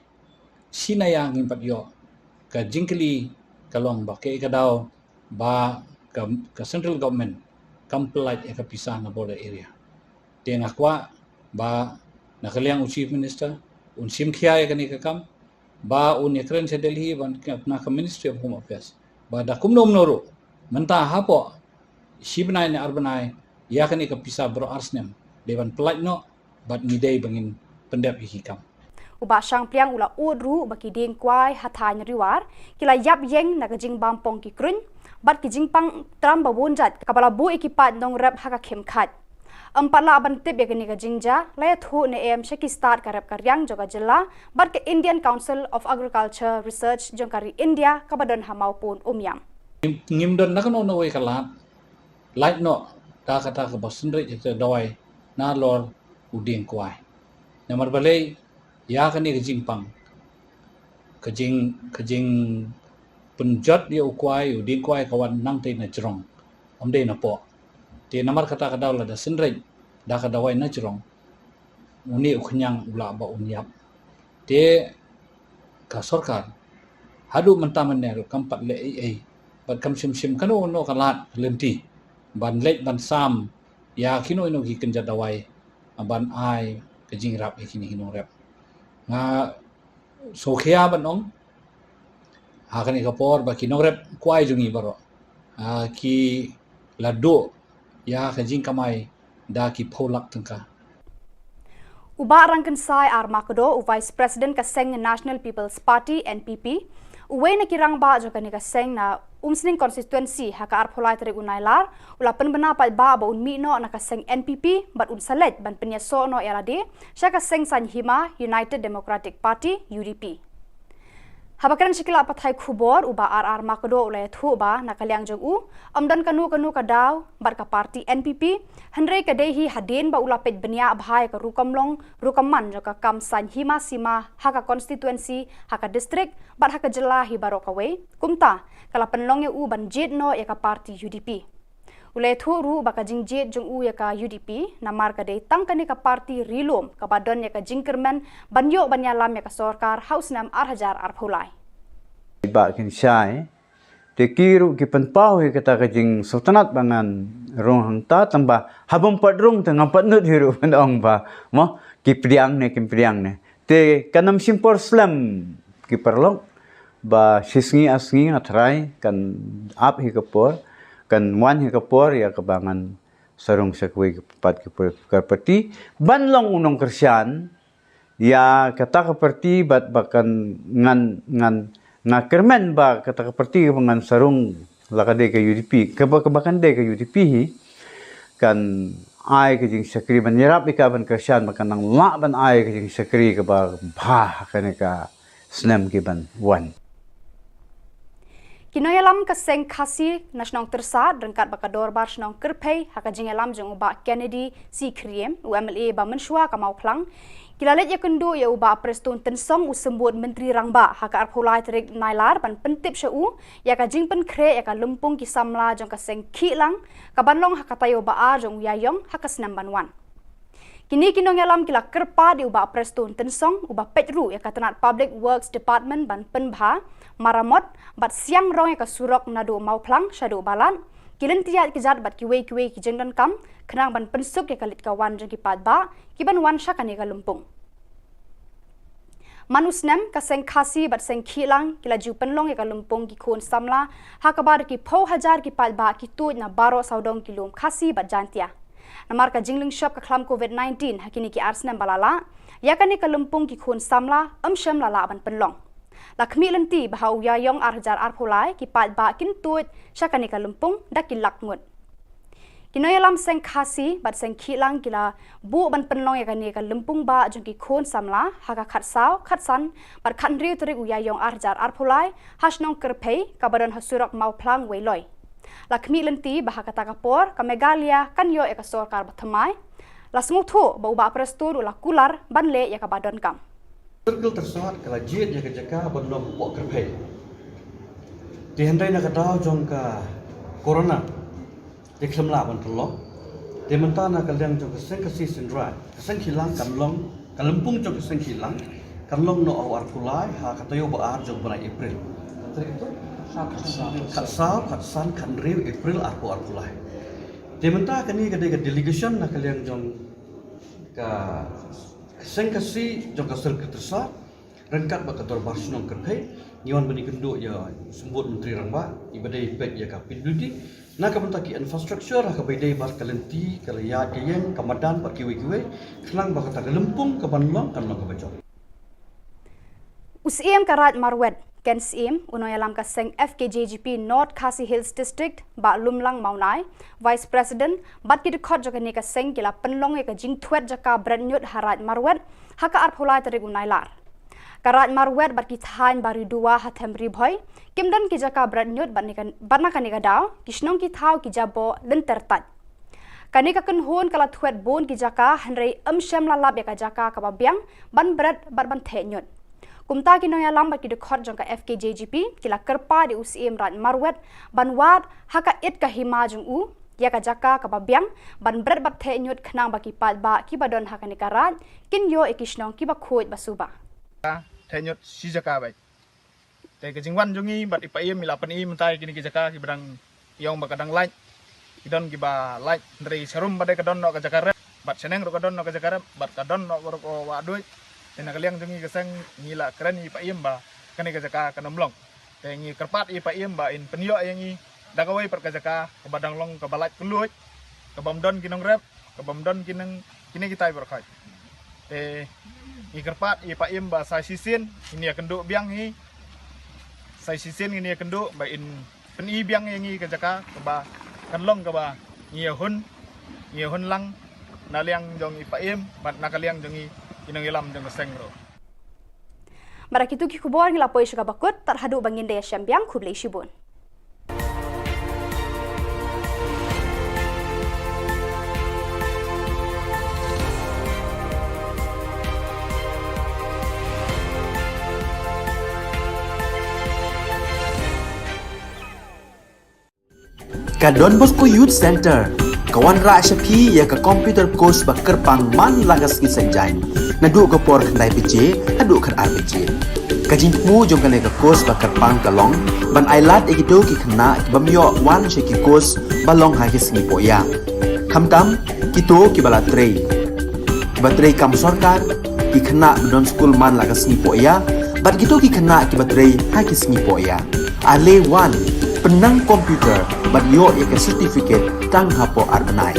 shi na ïa ngim pat ïoh. Ka jingkylli ka long ba kaei ka daw ba ka, ka central government kam pynlait ïa ka pisa na border area. Te nga kwah ba na ka liang u Chief Minister un shim khia ïa kane ka kam, ba un ïakren sha Delhi ban na ka Ministry of Home Affairs ba da kumno kumno ruh mynta hapoh shi bnai ne ar bnai ïa kane ka pisa baroh ar snem dei ban pyllait noh bad ngi dei ba ngin pyndep ïa ki kam. U Bah Shangpliang u la ud ruh ba ki dieng kwai ha thaiñ Riwar ki la ïap ïeng na ka jingbam pong ki kruiñ bad ki jingpang tram ba bun jait kaba la buh ïa ki paid nongrep ha ka khim khait. Ym pat lah ban tip ïa kane ka jingjia, la ïathuh ne em sha ki stad ka rep ka riang jong ka jylla bad ka Indian Council of Agriculture Research jong ka ri India kaba don ha Mawpun Umiam. Ngim don na kano kano kawei ka lad lait noh da kata kaba synreit ïa ka dawai nalor u dieng kwai. Namar balei ïa kane ka jingpang ka jing ka jing pynjot ïa u kwai u dieng kwai ka wan nangtei na jrong. Ym dei na poh. Te namar kata ka daw lada synreit da ka dawai na jrong une u khñiang u lah ba un ïap. Te ka sorkar haduh mynta mynne ruh kam pat leh ei ei bad kam shim shim kano kano ka lad ka lynti ban leit ban sam ïa kino kino ki kynja dawai ban ai ka jingïarap ïa kine ki nongrep. Nga sngewkhia ban ong ha kane ka por ba ki nongrep kwai jong ngi baroh ki la duh ïa ka jingkamai da ki phew lak tyngka. U Bah Rangkynsai R Makdo, u Vice President ka seng National People's Party, N P P, uwei na ki rangbah jong kane ka seng na Umsning Constituency ha ka arphew lai tarik u Nailar u la pynbna paidbah ba un mih noh na ka seng N P P bad un sa leit ban pynïasoh noh ïa lade sha ka seng saiñ hima United Democratic Party, U D P. Haba kren sha ki lad pathai khubor, u Bah R R Makdo u la ïathuh ba na ka liang jong u ym don kano kano ka daw bad ka party N P P, hynrei ka dei hi hadien ba u la peit bniah bha ïa ka rukom long rukom man jong ka kam saiñ hima sima ha ka constituency, ha ka district bad ha ka jylla hi baroh kawei. Kumta ka la pynlong ïa u ban jied noh ïa ka party U D P. U la ïathuh ruh ba ka jingjied jong u ïa ka U D P namar ka dei tang kane ka party ri lum kaba don ïa ka jingkyrmen ban ïoh ban ïalam ïa ka sorkar ha u snem ar hajar arphew lai. Bah Rangkynsai, te ki ruh ki pynpaw ïa kata ka jingsngewtynnat ba ngan rung hangta, tang ba haba ym pat rung te ngam pat nud hi ruh ban ong ba mo ki pdiang ne kim pdiang ne. Te kan ym shim por slem ki paralok, ba shi sngi ar sngi nga tharai kan ap hi ka por, kan wan hi ka por ïa kaba ngan sa rung sha kawei pat ki party ban long u nongkyrshan ïa kata ka party bad ba kan ngan ngan nga kyrmen ba kata ka party ba ngan sa rung, la ka dei ka U D P, kaba kaba kan dei ka U D P hi, kan ai ka jingshakri ban ïarap ïa ka ban kyrshan ba kan nang lah ban ai ka jingshakri kaba bha ha kane ka snem ki ban wan. Ki nongïalam ka seng Khasi na shnong Tyrsad ryngkat bad ka dorbar shnong Kyrphei ha ka jingïalam jong u Bah Kennedy C Khriem, u M L A ba mynshuwa ka Mawphlang, ki la leit ïakynduh ïa u Bah Prestone Tynsong, u symbud Myntri Rangbah, ha ka arphew lai tarik Nailar ban pyntip sha u ïa ka jingpynkhreh ïa ka lympung ki samla jong ka seng Khihlang ka ban long ha ka taïew ba ar jong u Ïaïong ha ka snem ban wan. Kine ki nongïalam ki la kyrpad ïa u Bah Prestone Tynsong, uba peit ruh ïa ka tnat Public Works Department ban pynbha, maramot bad siang rong ïa ka surok naduh Mawphlang shaduh Balat, ki lynti ïaid kjat bad kiwei kiwei ki jingdonkam khnang ban pynsuk ïa ka leit ka wan jong ki paidbah ki ban wan sha kane ka lympung. Man u snem, ka seng Khasi bad seng Khihlang ki la ju pynlong ïa ka lympung ki khun samla, ha kaba da ki phew hajar ki paidbah ki tuid na baroh sawdong ki lum Khasi bad Jaintia. Namar ka jinglynshop ka khlam Covid nineteen ha kine ki ar snem ba la lah, ïa kane ka lympung ki khun samla ym shym la lah ban pynlong. La khmih lynti ba ha u Ïaïong ar hajar arphew lai ki paidbah kin tuid sha kane ka lympung da ki lak ngut. Ki nongïalam seng Khasi bad seng Khihlang ki la buh ban pynlong ïa kane ka lympung bah jong ki khun samla ha ka khatsaw, khatsan bad khathynriew tarik u Ïaïong ar hajar arphew lai ha shnong Kyrphei kaba don ha surok Mawphlang Weiloi. La khmih lynti ba ha kata ka por ka Meghalaya kan ïoh ïa ka sorkar bathymmai. La sngewthuh ba u Bah Prestone u la kular ban leh ïa kaba donkam. Circle Tyrsad ka la jied ïa ka jaka ban long hapoh Kyrphei. Te hynrei na ka daw jong ka corona te khlem lah ban pynlong. Te mynta na ka liang jong ka seng Khasi Shnong Tyrsad, ka seng Khihlang kan long, ka lympung jong ka seng Khihlang kan long noh ha u arphew lai ha ka taïew ba ar jong u bnai April. Khatsaw, khatsan, khathynriew April arphew arphew lai. Te mynta kane ka dei ka delegation na ka liang jong ka seng Khasi jong ka Circle Tyrsad. Ryngkat bad ka Dorbar Shnong Kyrphei, ngi wan ban ïakynduh ïa u Symbud Myntri Rangbah, iba dei peit ïa ka P W D, na ka bynta ki infrastructure, ha kaba ïadei bad ka lynti, ka ïaid ka ïeng, ka madan, bad kiwei kiwei, khnang ba kata ka lympung kaban long, kan long kaba jop. U Syiem ka Raid Marwet, Ken Syiem, u nongïalam ka seng F K J G P North Khasi Hills District, Bah Lumlang Mawnai, Vice President, bad ki dkhot jong kane ka seng ki la pynlong ïa ka jingthwet jaka bret ñiut ha Raid Marwet, ha ka arphew lai tarik u Nailar. Ka Raid Marwet bad ki thaiñ Bariduwa ha them Ri Bhoi, kim don ki jaka bret ñiut bad ne ka, bad na kane ka daw, ki shnong ki thaw ki jaboh lynter tait. Kane ka kynhun ka la thwet bun ki jaka, hynrei ym shym la lap ïa ka jaka kaba biang, ban bret bad ban theh ñiut. Kumta ki nongïalam bad ki dkhot jong ka F K J G P, ki la kyrpad ïa u Syiem Raid Marwet, ban wad, ha ka it ka hima jong u, ïa ka jaka kaba biang, ban bret bad theh ñiut khnang ba ki paidbah kiba don ha kane ka raid, kin ïoh ïa ki shnong kiba khuid ba suba. Theh ñiut shi jaka beit. Te ka jingwan jong ngi bad i Paiem i la pyni mynta ïa kine ki jaka kiba dang ïong ba ka dang lait. Ki don kiba lait hynrei sharum ba dei ka don noh ka jaka rep. Bad shaneng ruh ka don noh ka jaka rep. Bad ka don noh ruh ka wah duid. Te na ka liang jong ngi ka seng ngi la kren ïa i Paiem ba kane ka jaka kan ym long. Te ngi kyrpad ïa i Paiem ba in pynïoh ïa ngi da kawei pat ka jaka kaba dang long kaba lait kylluid. Kaba ym don ki nongrep. Kaba ym don ki nong kine kitai baroh khoit. Te ngi kyrpad ïa i Paiem ba sa shisien ngin ïakynduh biang hi. Sa shisien ngin ïakynduh ba in pyni biang ïa ngi ka jaka kaba kan long kaba ngi ïahun, ngi ïahun lang na liang jong i Paiem bad na ka liang jong ngi ki nongïalam jong ka seng ruh. Bad da kito ki khubor ngi la poi sha kaba kut, tad haduh ba ngin da ïashem biang, khublei shibun. Ka Don Bosco Youth Centre ka wanrah sha phi ïa ka computer course ba kyrpang man la ka sngi Saitjaiñ, naduh ka por khyndai baje haduh khatar baje. Ka jingthmu jong kane ka course ba kyrpang ka long ban ailad ïa kito ki khynnah kiba ym ïoh wan sha ki course ba long ha ki sngi pohïa, khamtam kito kiba la trei, kiba trei kam sorkar, ki khynnah ba don skul man la ka sngi pohïa, bad kito ki khynnah kiba trei ha ki sngi pohïa. Ale wan, pynnang computer bad ïoh ïa ka certificate tang hapoh ar bnai.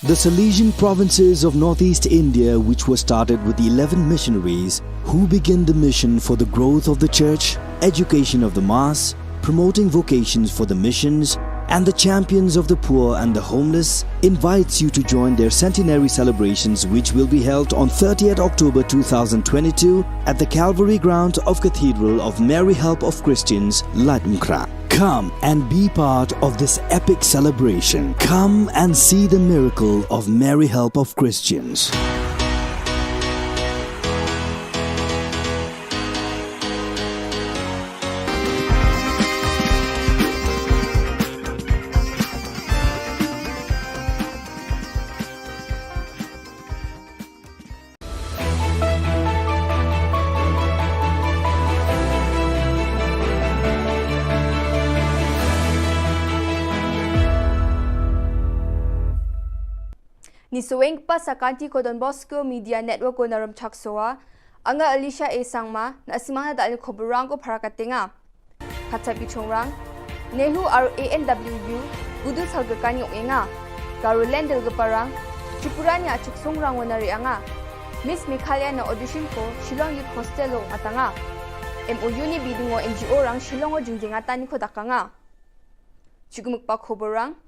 The Salesian provinces of northeast India, which was started with eleven missionaries who began the mission for the growth of the church, education of the mass, promoting vocations for the missions, and the champions of the poor and the homeless, invites you to join their centenary celebrations, which will be held on thirtieth October two thousand twenty-two at the Calvary ground of Cathedral of Mary Help of Christians, Laitumkhrah. Come and be part of this epic celebration. Come and see the miracle of Mary Help of Christians. Ngi sngewbha sa ka Don Bosco Media Network ko na Rymchak Sowa, nga Alicia A Sangma, na simang na dal khubor rang ko para ka tenga. Kata pi chongrang, NEHU aro A N W U, udu sal ga kani ong enga. Garoland del ga parang, Tripura nya chuk songrang wana re anga. Miss Meghalaya na audition ko, Shillong Youth Hostel lo atanga. M O U ni bidingo N G O rang Shillong o jingjing atani ko dakanga. Chukmuk pa khubor rang.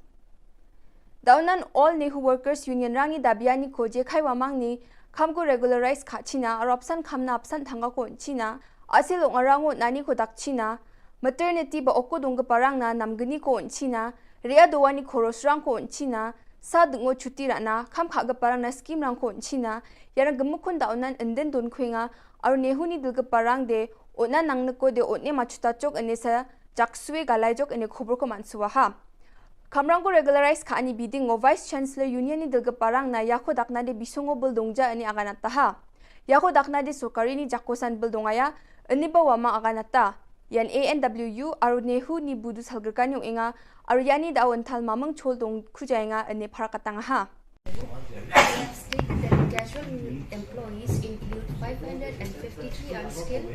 Daunan All NEHU Workers Union rangi dabiani ko je khaiwa mangni, kham ko regularize kha china, arapsan khamna apsan thanga ko china, asil ong arango nani ko dak china, maternity ba oko dong ke parang na namgni ko china, ria dowani ko rosrang ko china, sa dungo chuti rana, kham kha ke parang na scheme rang ko china, yarang gemukun daunan enden don khuinga, Aro NEHU ni dulkpa rang de, otna nang neko de otne machuta chok ene sa jakswe galai jok ene khubur ko mansuwa ha. Kamrang ko regularize ka ani biding ngo Vice Chancellor Union ni dulkpa rang na yako dakna de bisongo bul dongja ene aganata ha. Yako dakna de sorkari ni jakosan bul dongaya, ene ba wama aganata. Yan A N W U aro NEHU ni budu salgerkani inga, aro yani da awan thal mamang chol dong kujainga ene parakatanga ha. States that casual employees include five hundred fifty-three unskilled,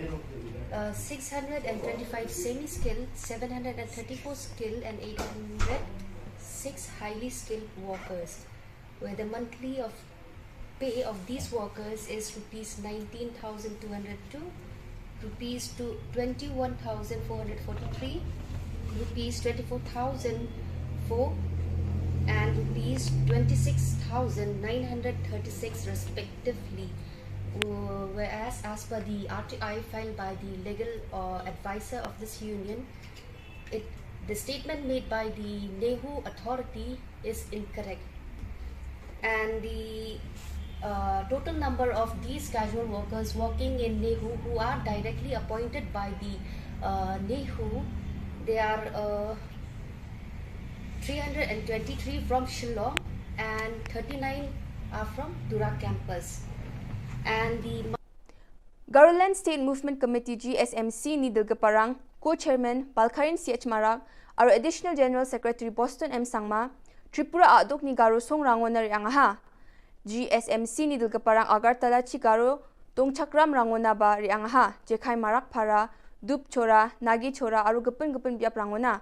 uh, six hundred twenty-five semi-skilled, seven hundred thirty-four skilled, and eight hundred six highly skilled workers, where the monthly of pay of these workers is rupees nineteen thousand two hundred two, rupees to twenty-one thousand four hundred forty-three, rupees twenty-four thousand four, and rupees twenty-six thousand nine hundred thirty-six respectively. Uh, whereas, as per the R T I filed by the legal, uh, advisor of this union, it, the statement made by the NEHU authority is incorrect. And the, uh, total number of these casual workers working in NEHU who are directly appointed by the, uh, NEHU, they are, uh, three hundred twenty-three from Shillong and thirty-nine are from Tura campus. And the Garoland State Movement Committee, G S M C, ni dulkpa rang, Co-Chairman Balkharin C H Marak, aro Additional General Secretary Boston M Sangma, Tripura aduk ni Garo song rangona rianga ha. G S M C ni dulkpa rang Agartala chi Garo dongchakram rangona ba rianga ha, Jekhai Marak Phara, Dup Chora, Nagi Chora, aro gepun gepun biap rangona.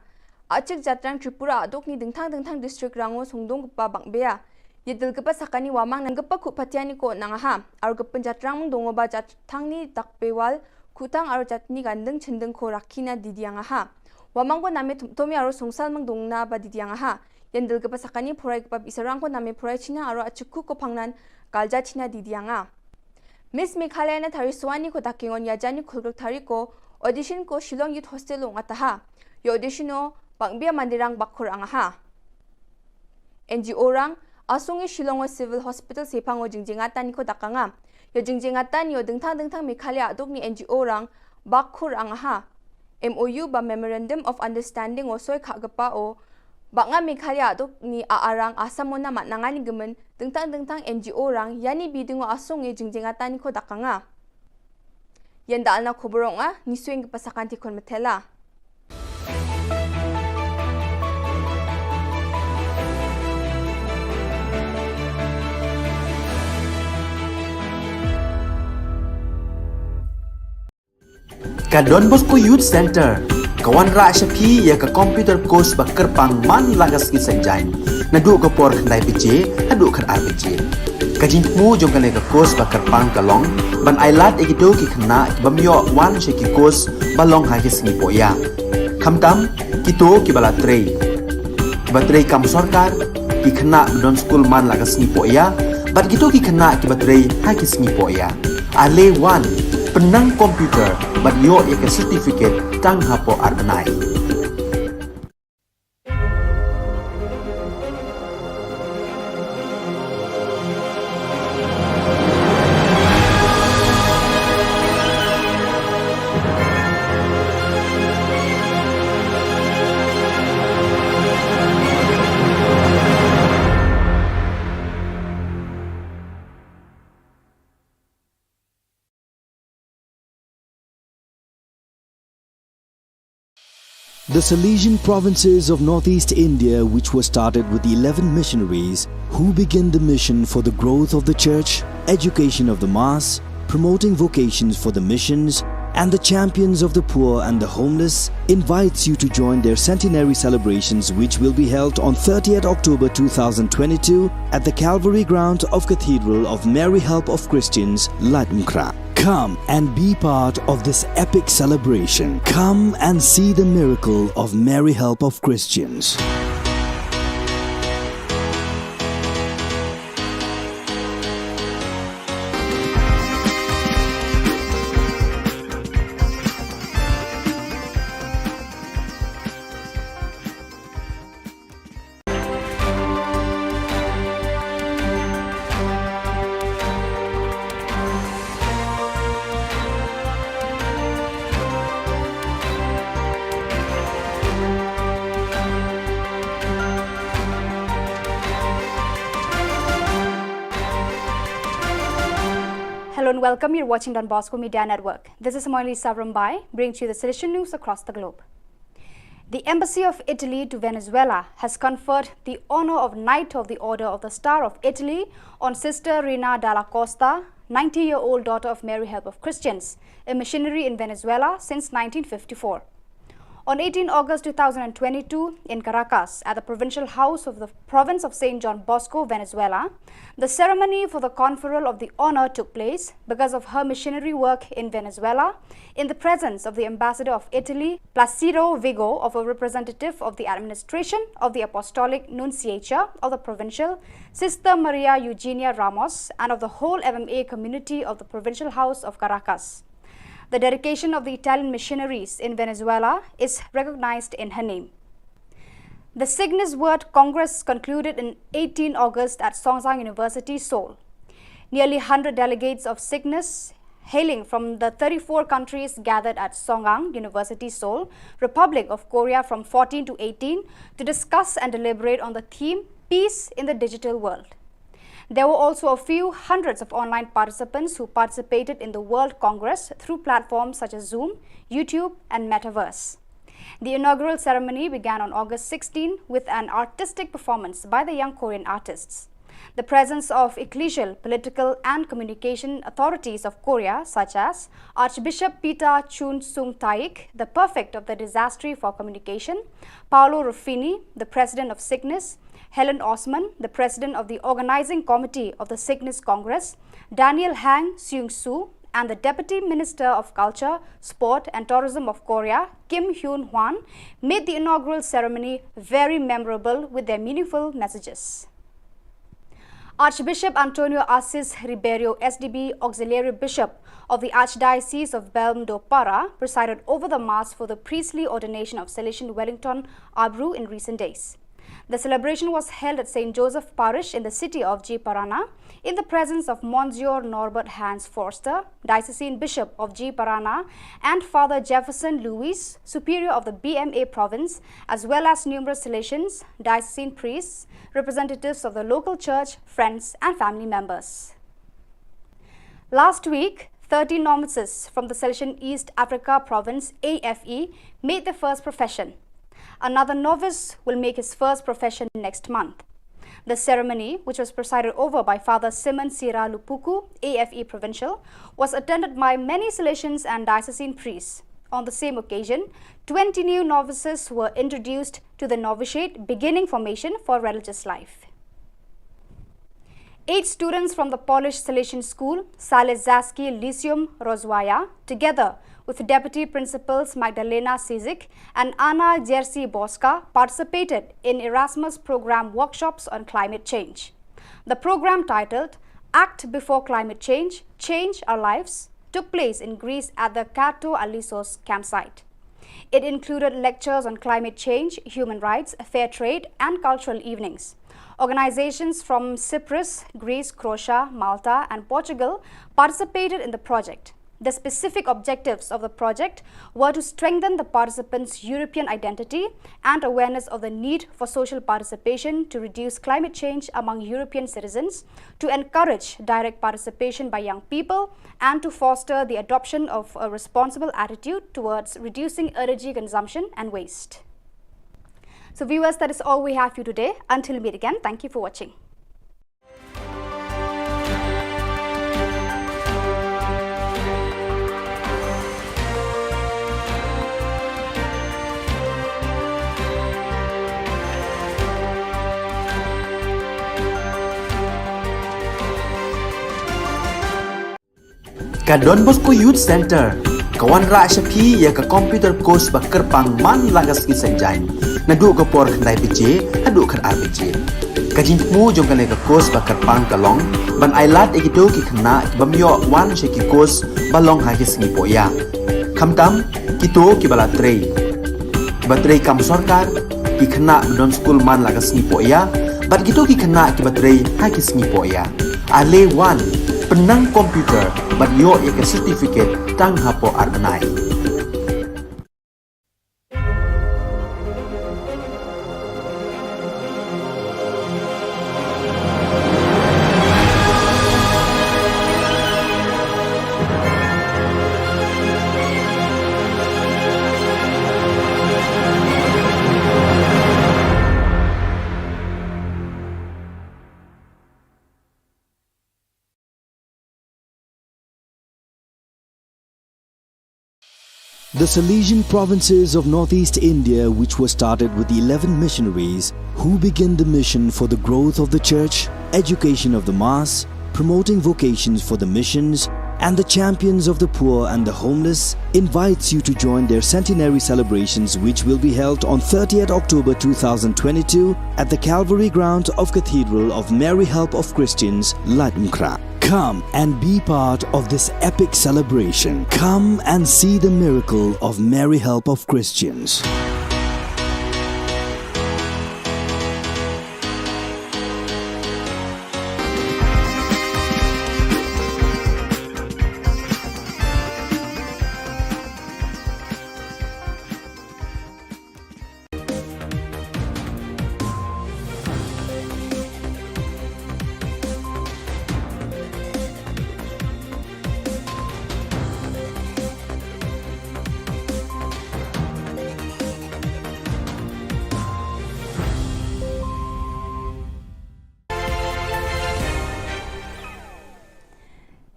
Achik jatrang Tripura aduk ni dingthang dingthang district rango songdong kpa bang bea. Ye dulkpa sakani wamang nang kpa khup patiani ko nang ha. Aro gepun jatrang mung dongo ba jatrang ni takpewal, khutang aro jatni gandeng chindeng ko rakhina didiang ha. Wamang ko name tum-, tomi aro songsal mung dongna ba didiang ha. Yan dulkpa sakani phurai kpa bisarang ko name phurai china aro achikku ko phangnan kalja china didiang ha. Miss Meghalaya na thari suani ko dakingon yajani khulgruk thari ko audition ko Shillong Youth Hostel ong ataha. Yo audition o bang bia mandirang bakhur angaha. N G O rang asung i Shillong o Civil Hospital sepang o jingjingatan ko dakanga. Yo jingjingatan yo dingthang dingthang Meghalaya aduk ni N G O rang bakhur angaha. M O U ba Memorandum of Understanding o soi kha gepa o banga Meghalaya aduk ni a arang Assam o na mat nangani gemen dingthang dingthang N G O rang yani bidingo asung e jingjingatan ko dakanga. Yan da alna khubur ong a ni suing ke pasakan tikon metela. Ka Don Bosco Youth Center ka wanrah sha phi ïa ka computer course ba kyrpang man la ka sngi Saitjaiñ, naduh ka por khyndai baje haduh khatar baje. Ka jingthmu jong kane ka course ba kyrpang ka long ban ailad ïa kito ki khynnah ki bym ïoh wan sha ki course ba long ha ki sngi pohïa. Khamtam kito kiba la trei, kiba trei kam sorkar, ki khynnah ba don skul man la ka sngi pohïa, bad kito ki khynnah kiba trei ha ki sngi pohïa. Ale wan, pynnang computer bad ïoh ïa ka certificate tang hapoh ar bnai. The Salesian provinces of northeast India, which were started with eleven missionaries who began the mission for the growth of the church, education of the mass, promoting vocations for the missions, and the champions of the poor and the homeless, invites you to join their centenary celebrations, which will be held on thirtieth October two thousand twenty-two at the Calvary ground of Cathedral of Mary Help of Christians, Laitumkhrah. Come and be part of this epic celebration. Come and see the miracle of Mary Help of Christians. Hello and welcome. You're watching Don Bosco Media Network. This is Moili Savrambai, bringing to you the Salesian news across the globe. The Embassy of Italy to Venezuela has conferred the honor of Knight of the Order of the Star of Italy on Sister Rina Dalla Costa, ninety-year-old daughter of Mary Help of Christians, a missionary in Venezuela since nineteen fifty-four. On eighteen August two thousand twenty-two, in Caracas, at the Provincial House of the Province of Saint John Bosco, Venezuela, the ceremony for the conferral of the honor took place because of her missionary work in Venezuela, in the presence of the Ambassador of Italy, Placido Vigo, of a representative of the administration of the Apostolic Nunciature of the Provincial, Sister Maria Eugenia Ramos, and of the whole M M A community of the Provincial House of Caracas. The dedication of the Italian missionaries in Venezuela is recognized in her name. The Signis World Congress concluded in eighteen August at Songzang University, Seoul. Nearly hundred delegates of Signis, hailing from the thirty-four countries, gathered at Songzang University, Seoul, Republic of Korea, from fourteen to eighteen to discuss and deliberate on the theme Peace in the Digital World. There were also a few hundreds of online participants who participated in the World Congress through platforms such as Zoom, YouTube, and Metaverse. The inaugural ceremony began on August sixteen with an artistic performance by the young Korean artists. The presence of ecclesial, political, and communication authorities of Korea, such as Archbishop Peter Chun Sung Taik, the prefect of the Dicastery for Communication, Paolo Ruffini, the president of Signis, Helen Osman, the president of the organizing committee of the Signis Congress, Daniel Hang Seung Soo, and the Deputy Minister of Culture, Sport and Tourism of Korea, Kim Hyun Hwan, made the inaugural ceremony very memorable with their meaningful messages. Archbishop Antonio Assis Ribeiro, S D B Auxiliary Bishop of the Archdiocese of Belmodopará, presided over the Mass for the priestly ordination of Salesian Wellington Abru in recent days. The celebration was held at Saint Joseph Parish in the city of Ji Paraná, in the presence of Monsignor Norbert Hans Forster, Diocesan Bishop of Ji Paraná, and Father Jefferson Luis, Superior of the B M A province, as well as numerous Salesians, diocesan priests, representatives of the local church, friends, and family members. Last week, thirty novices from the Salesian East Africa Province, A F E, made their first profession. Another novice will make his first profession next month. The ceremony, which was presided over by Father Simon Sira Lupuku, A F E Provincial, was attended by many Salesians and diocesan priests. On the same occasion, twenty new novices were introduced to the novitiate, beginning formation for religious life. Eight students from the Polish Salesian school, Salezacki Lyceum Rozwaja, together with Deputy Principals Magdalena Sizik and Anna Jersey Boska, participated in Erasmus Program workshops on climate change. The program, titled Act Before Climate Change, Change Our Lives, took place in Greece at the Katou Alissos campsite. It included lectures on climate change, human rights, fair trade, and cultural evenings. Organizations from Cyprus, Greece, Croatia, Malta, and Portugal participated in the project. The specific objectives of the project were to strengthen the participants' European identity and awareness of the need for social participation to reduce climate change among European citizens, to encourage direct participation by young people, and to foster the adoption of a responsible attitude towards reducing energy consumption and waste. So viewers, that is all we have for you today. Until we meet again, thank you for watching. Ka Don Bosco Youth Centre ka wanrah sha phi ïa ka computer course ba kyrpang man la ka sngi Saitjaiñ, naduh ka por khyndai baje haduh khatar baje. Ka jingthmu jong kane ka course ba kyrpang ka long ban ailad ïa kito ki khynnah ki bym ïoh wan sha ki course ba long ha ki sngi pohïa, khamtam kito kiba la trei, kiba trei kam sorkar, ki khynnah ba don skul man la ka sngi pohïa, bad kito ki khynnah kiba trei ha ki sngi pohïa. Ale wan, pynnang computer bad ïoh ïa ka certificate tang hapoh ar bnai. The Salesian provinces of northeast India, which were started with eleven missionaries who began the mission for the growth of the church, education of the mass, promoting vocations for the missions, and the champions of the poor and the homeless, invites you to join their centenary celebrations, which will be held on thirtieth October two thousand twenty-two at the Calvary ground of Cathedral of Mary Help of Christians, Laitumkhrah. Come and be part of this epic celebration. Come and see the miracle of Mary Help of Christians.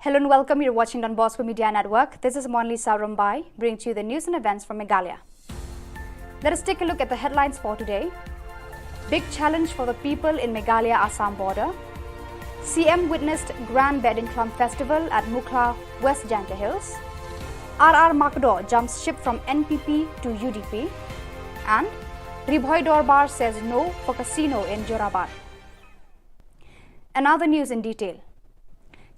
Hello and welcome. You're watching Don Bosco Media Network. This is Monlisa Rumbai, bringing to you the news and events from Meghalaya. Let us take a look at the headlines for today. Big challenge for the people in Meghalaya-Assam border. C M witnessed Grand Behdeiñkhlam Festival at Mukhla, West Jaintia Hills. R R Makdoh jumps ship from N P P to U D P. And Ri Bhoi Dorbar says no for casino in Jorabat. And now the news in detail.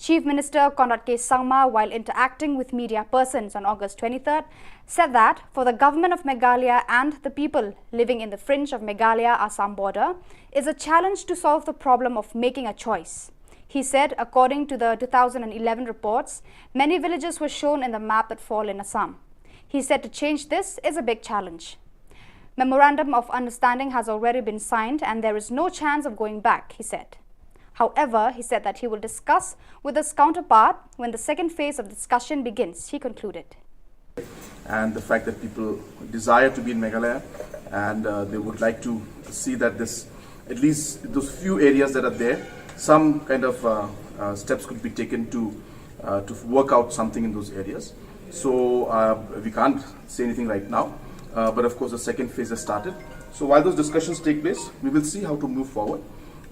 Chief Minister Conrad K Sangma, while interacting with media persons on August twenty-third, said that for the government of Meghalaya and the people living in the fringe of Meghalaya-Assam border, is a challenge to solve the problem of making a choice. He said, according to the two thousand eleven reports, many villages were shown in the map that fall in Assam. He said to change this is a big challenge. Memorandum of understanding has already been signed and there is no chance of going back, he said. However, he said that he will discuss with his counterpart when the second phase of discussion begins, he concluded. And the fact that people desire to be in Meghalaya and, uh, they would like to see that this, at least those few areas that are there, some kind of, uh, uh, steps could be taken to, uh, to work out something in those areas. So, uh, we can't say anything right now, uh, but of course the second phase has started. So while those discussions take place, we will see how to move forward.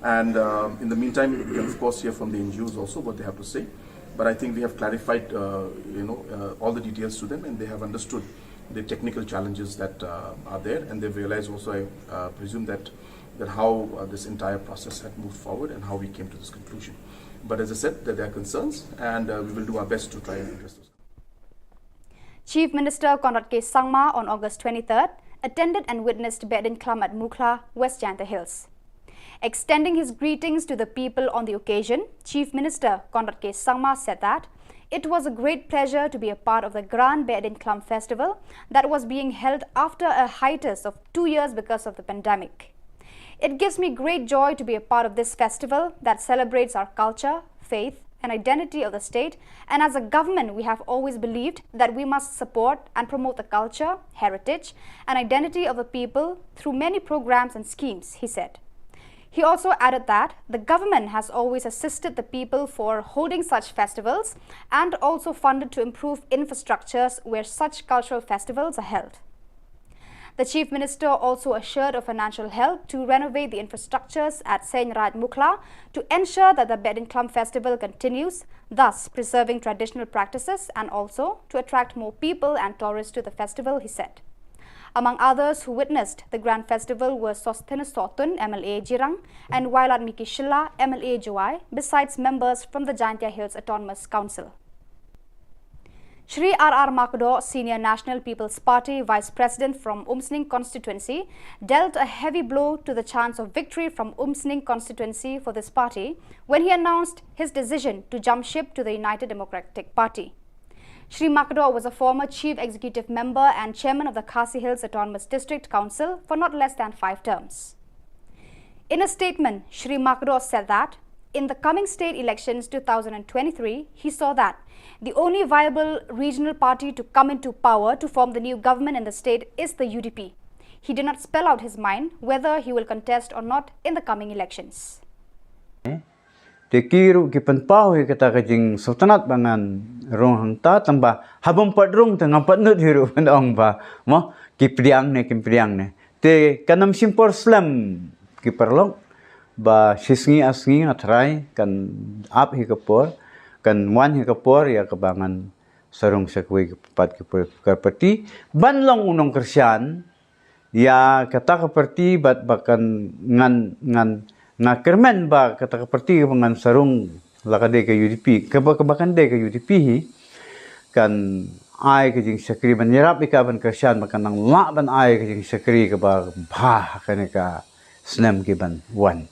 And, uh, in the meantime, we can of course hear from the N G Os also what they have to say. But I think we have clarified, uh, you know, uh, all the details to them, and they have understood the technical challenges that, uh, are there, and they've realized also, I, uh, presume that, that how, uh, this entire process had moved forward and how we came to this conclusion. But as I said, that there are concerns, and, uh, we will do our best to try and address those. Chief Minister Conrad K Sangma on August twenty-third attended and witnessed Behdeiñkhlam at Mukhla, West Jaintia Hills. Extending his greetings to the people on the occasion, Chief Minister Conrad K Sangma said that it was a great pleasure to be a part of the Grand Behdeiñkhlam Festival that was being held after a hiatus of two years because of the pandemic. It gives me great joy to be a part of this festival that celebrates our culture, faith, and identity of the state, and as a government, we have always believed that we must support and promote the culture, heritage, and identity of the people through many programs and schemes, he said. He also added that the government has always assisted the people for holding such festivals and also funded to improve infrastructures where such cultural festivals are held. The Chief Minister also assured of financial help to renovate the infrastructures at Seiñ Raij Mukhla to ensure that the Behdeiñkhlam festival continues, thus preserving traditional practices and also to attract more people and tourists to the festival, he said. Among others who witnessed the grand festival were Sosthenes Sohtun, M L A Jirang, and Wailadmiki Shylla, M L A Jowai, besides members from the Jaintia Hills Autonomous Council. Shri R R Makdoh, Senior National People's Party Vice President from Umsning constituency, dealt a heavy blow to the chance of victory from Umsning constituency for this party when he announced his decision to jump ship to the United Democratic Party. Shri Makdoh was a former chief executive member and chairman of the Khasi Hills Autonomous District Council for not less than five terms. In a statement, Shri Makdoh said that in the coming state elections two thousand twenty-three, he saw that the only viable regional party to come into power to form the new government in the state is the U D P. He did not spell out his mind whether he will contest or not in the coming elections. Te ki ruh ki pynpaw hi kata ka jingsngewtynnat ba ngan rung hangta, tangba haba ym pat rung te ngam pat nud hi ruh ban ong ba, mo, ki pdiang ne, ki pdiang ne. Te kan ym shim por slem ki paralok, ba shi sngi ar sngi nga tharai kan ap hi ka por, kan wan hi ka por ïa kaba ngan sa rung sha kawei pat ka por, ka parti ban long u nongkyrshan ïa kata ka parti, bad ba kan ngan, ngan, nga kyrmen ba kata ka parti kaba ngan sa rung la ka dei ka U D P, kaba, kaba kan dei ka U D P hi, kan ai ka jingshakri ban ïarap ïa ka ban kyrshan, ba kan nang lah ban ai ka jingshakri kaba bha ha kane ka snem ki ban wan.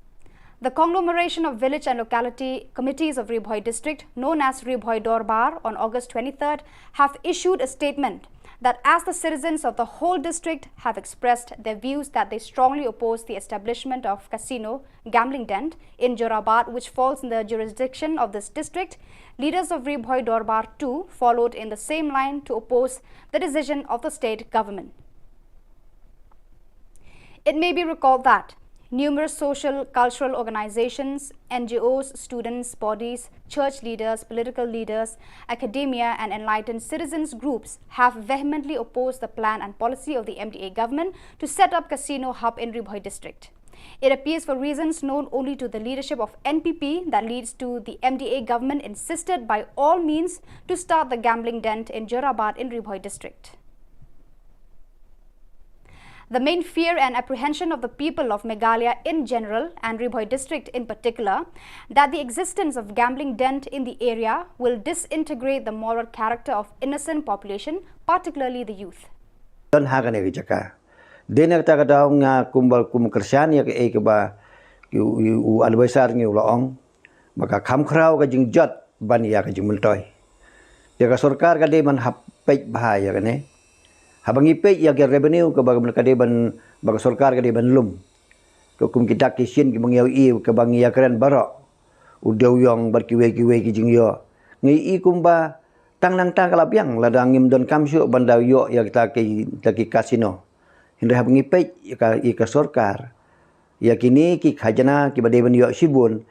The conglomeration of village and locality committees of Ri Bhoi district, known as Ri Bhoi Dorbar, on August twenty-third, have issued a statement that as the citizens of the whole district have expressed their views that they strongly oppose the establishment of casino gambling den in Jorabat, which falls in the jurisdiction of this district, leaders of Ri Bhoi Dorbar too followed in the same line to oppose the decision of the state government. It may be recalled that numerous social, cultural organizations, N G Os, students, bodies, church leaders, political leaders, academia, and enlightened citizens groups have vehemently opposed the plan and policy of the M D A government to set up casino hub in Ri Bhoi district. It appears, for reasons known only to the leadership of N P P, that leads to the M D A government insisted by all means to start the gambling den in Jorabat in Ri Bhoi district. The main fear and apprehension of the people of Meghalaya in general and Ri Bhoi district in particular, that the existence of gambling den in the area will disintegrate the moral character of innocent population, particularly the youth. Don ha kane ka jaka. Dei na kata ka daw nga kumba kum kyrshan ïa kaei kaba u, u, u advisor ngi u la ong ba ka kham khraw ka jingjot ban ïa ka jingmyntoi. Te ka sorkar ka dei ban hap peit bha ïa kane. Haba ngi peit ïa ka revenue kaba ka dei ban, ba ka sorkar ka dei ban lum. Ka kum ki dak ki shin kiba ngi ïohi, kaba ngi ïakren baroh, u dewiong bad kiwei kiwei ki jingïoh, ngi i kumba tang nangta ka la biang lada ngim donkam shuh ban da ïoh ïa kita ki, kita ki casino. Hynrei haba ngi peit ïa ka, ïa ka sorkar, ïa kine ki khajna kiba dei ban ïoh shibun,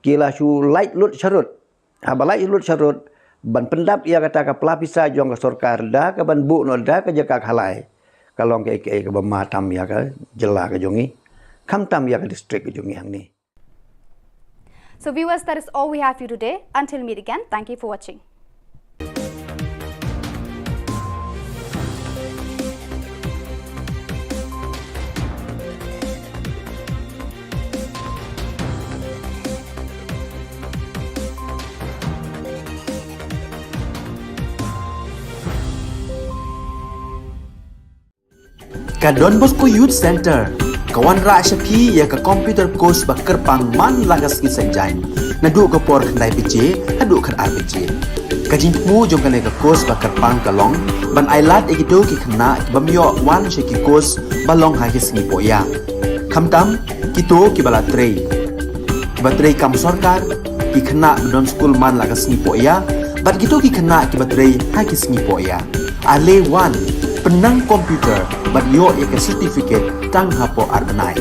ki la shu lait lut sharud. Haba lait lut sharud ban pyndap ïa kata ka pla pisa jong ka sorkar da ka ban buh noh da ka jaka khalai, ka long kaei kaei kaba ma tam ïa ka jylla ka jong ngi, khamtam ïa ka district ka jong ngi hangne. So viewers, that is all we have for you today. Until meet again, thank you for watching. Ka Don Bosco Youth Center ka wanrah sha phi ïa ka computer course ba kyrpang man la ka sngi Saitjaiñ, naduh ka por khyndai baje haduh khatar baje. Ka jingthmu jong kane ka course ba kyrpang ka long ban ailad ïa kito ki khynnah ki bym ïoh wan sha ki course ba long ha ki sngi pohïa, khamtam kito kiba la trei, kiba trei kam sorkar, ki khynnah ba don skul man la ka sngi pohïa, bad kito ki khynnah kiba trei ha ki sngi pohïa. Ale wan, pynnang computer bad ïoh ïa ka certificate tang hapoh ar bnai.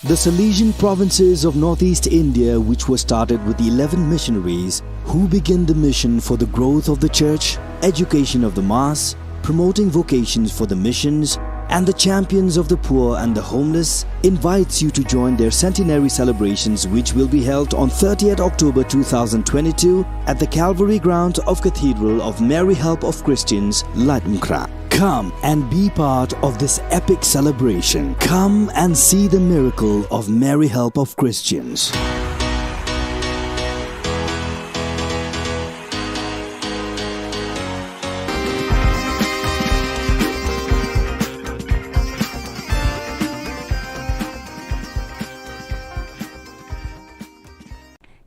The Salesian provinces of northeast India, which were started with eleven missionaries who began the mission for the growth of the church, education of the mass, promoting vocations for the missions, and the champions of the poor and the homeless, invites you to join their centenary celebrations, which will be held on thirtieth October two thousand twenty-two at the Calvary ground of Cathedral of Mary Help of Christians, Laitumkhrah. Come and be part of this epic celebration. Come and see the miracle of Mary Help of Christians.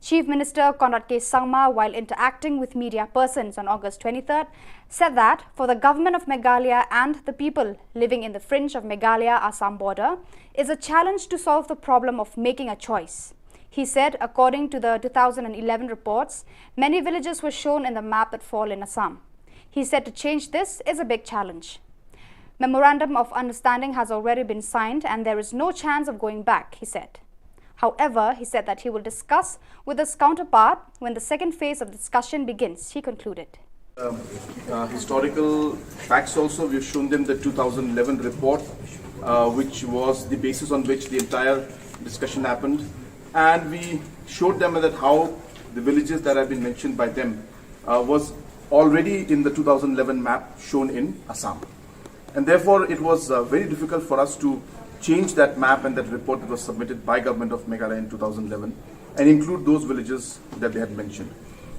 Chief Minister Conrad K Sangma, while interacting with media persons on August twenty-third, said that for the government of Meghalaya and the people living in the fringe of Meghalaya Assam border is a challenge to solve the problem of making a choice. He said, according to the two thousand eleven reports, many villages were shown in the map that fall in Assam. He said to change this is a big challenge. Memorandum of understanding has already been signed and there is no chance of going back, he said. However, he said that he will discuss with his counterpart when the second phase of discussion begins, he concluded. Um, uh, historical facts also. We've shown them the two thousand eleven report, uh, which was the basis on which the entire discussion happened. And we showed them that how the villages that have been mentioned by them uh, was already in the two thousand eleven map shown in Assam. And therefore, it was uh, very difficult for us to change that map and that report that was submitted by Government of Meghalaya in two thousand eleven and include those villages that they had mentioned.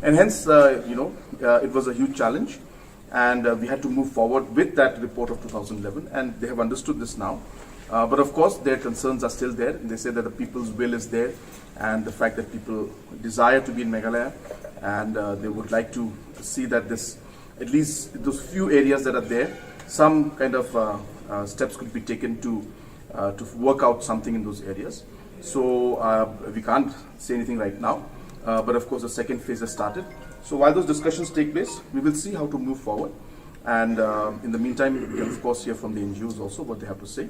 And hence, uh, you know, uh, it was a huge challenge, and uh, we had to move forward with that report of two thousand eleven, and they have understood this now. Uh, but of course, their concerns are still there. They say that the people's will is there, and the fact that people desire to be in Meghalaya, and uh, they would like to see that this, at least those few areas that are there, some kind of uh, uh, steps could be taken to uh, to work out something in those areas. So uh, we can't say anything right now. Uh, but of course, the second phase has started. So while those discussions take place, we will see how to move forward. And uh, in the meantime, we can of course hear from the N G Os also what they have to say.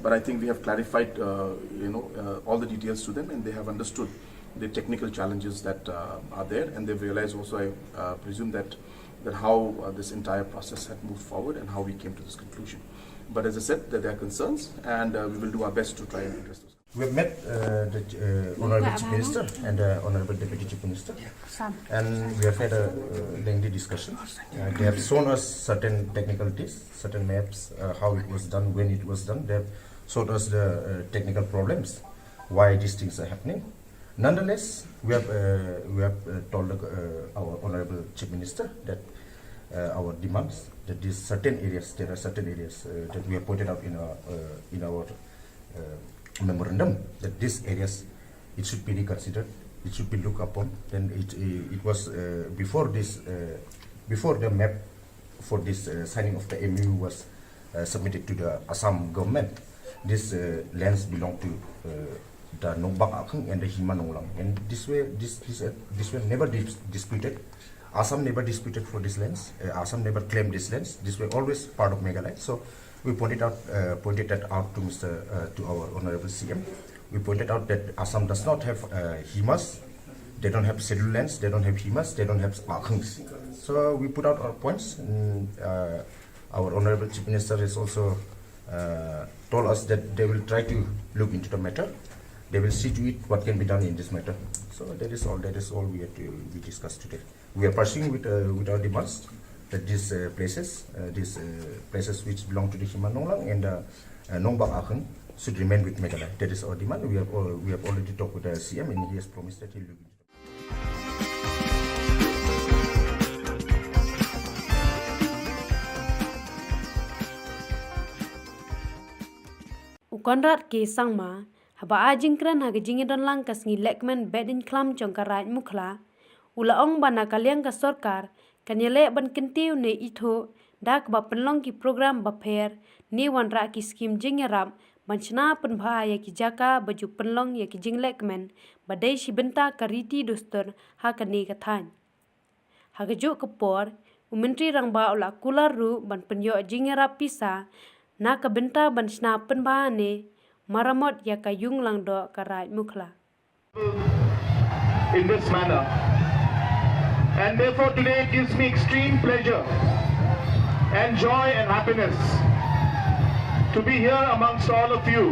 But I think we have clarified, uh, you know, uh, all the details to them, and they have understood the technical challenges that uh, are there, and they've realized also, I uh, presume, that that how uh, this entire process had moved forward and how we came to this conclusion. But as I said, that there are concerns, and uh, we will do our best to try and address those. We have met uh, the uh, Honorable Chief Minister and uh, Honorable Deputy Chief Minister, and we have had a uh, lengthy discussion. Uh, they have shown us certain technicalities, certain maps, uh, how it was done, when it was done. They have showed us the uh, technical problems, why these things are happening. Nonetheless, we have uh, we have uh, told uh, our Honorable Chief Minister that uh, our demands, that these certain areas, there are certain areas uh, that we have pointed out in our uh, in our uh, memorandum, that these areas, it should be reconsidered, it should be looked upon. Then it it was uh, before this uh, before the map for this uh, signing of the M O U was uh, submitted to the Assam government. These uh, lands belong to uh, the Nongbak Akhung and the Hima Nonglang, and this way, this this uh, this were never dis- disputed. Assam never disputed for these lands. Uh, Assam never claimed these lands. These were always part of Meghalaya. So we pointed out uh, pointed that out to Mister Uh, to our Honorable C M. We pointed out that Assam does not have uh, Himas. They don't have scheduled lands. They don't have Himas. They don't have Akhungs. So we put out our points. And, uh, our Honorable Chief Minister has also uh, told us that they will try to look into the matter. They will see to it what can be done in this matter. So that is all. That is all we had to we discussed today. We are pursuing with uh, with our demands that these uh, places, uh, these uh, places which belong to the Hima Nonglang and uh, uh, Nongbak Akhung should remain with Meghalaya. That is our demand. We have al- we have already talked with the C M, and he has promised that he will look into. U Conrad K Sangma, haba ai jingkren ha ka jingïadonlang ka sngi lehkmen Behdeiñkhlam jong ka Raid Mukhla, u la ong ba na ka liang ka sorkar kan ïaleh ban kyntiew ne ithuh da kaba pynlong ki program bapher ne wanrah ki skim jingïarap ban shna pynbha ïa ki jaka ba ju pynlong ïa ki jinglehkmen ba dei shi bynta ka riti dustur ha kane ka thaiñ. Ha kajuh ka por, u Myntri Rangbah u la kular ruh ban pynïoh jingïarap pisa na ka bynta ban shna pynbha ne maramot ïa ka Ïung Langdoh ka Raid Mukhla. In this manner. And therefore, today it gives me extreme pleasure and joy and happiness to be here amongst all of you,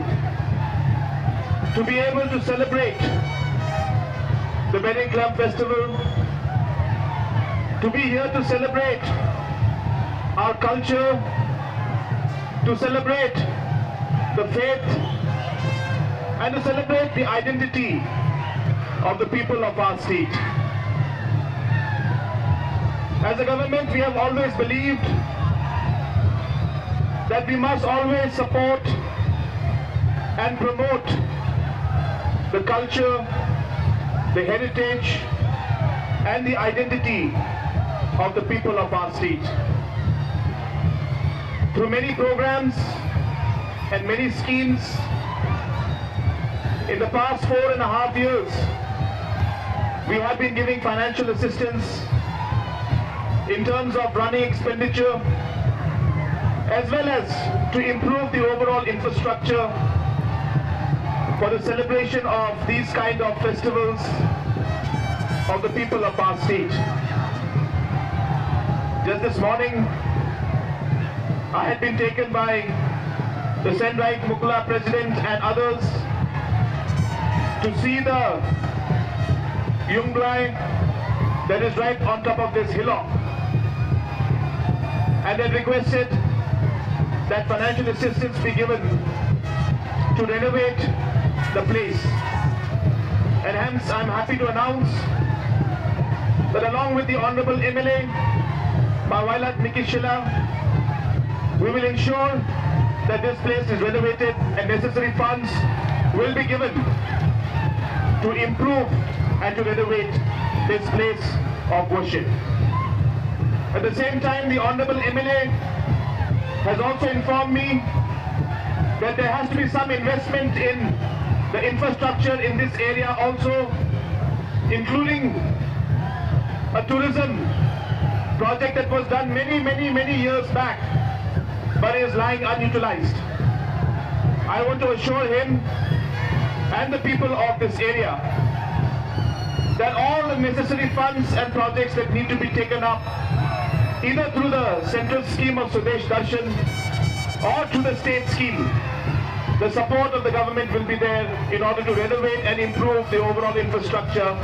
to be able to celebrate the Behdeiñkhlam festival, to be here to celebrate our culture, to celebrate the faith, and to celebrate the identity of the people of our state. As a government, we have always believed that we must always support and promote the culture the heritage and the identity of the people of our state. Through many programs and many schemes, in the past four and a half years, we have been giving financial assistance in terms of running expenditure, as well as to improve the overall infrastructure for the celebration of these kind of festivals of the people of our state. Just this morning, I had been taken by the Senrait Mukla president and others to see the Yungblai that is right on top of this hillock, and had requested that financial assistance be given to renovate the place. And hence, I'm happy to announce that along with the Honorable M L A, Bah Wailadmiki Shylla, we will ensure that this place is renovated and necessary funds will be given to improve and to renovate this place of worship. At the same time, the Honorable M L A has also informed me that there has to be some investment in the infrastructure in this area also, including a tourism project that was done many, many, many years back, but is lying unutilized. I want to assure him and the people of this area that all the necessary funds and projects that need to be taken up, either through the central scheme of Swadesh Darshan or through the state scheme, the support of the government will be there in order to renovate and improve the overall infrastructure,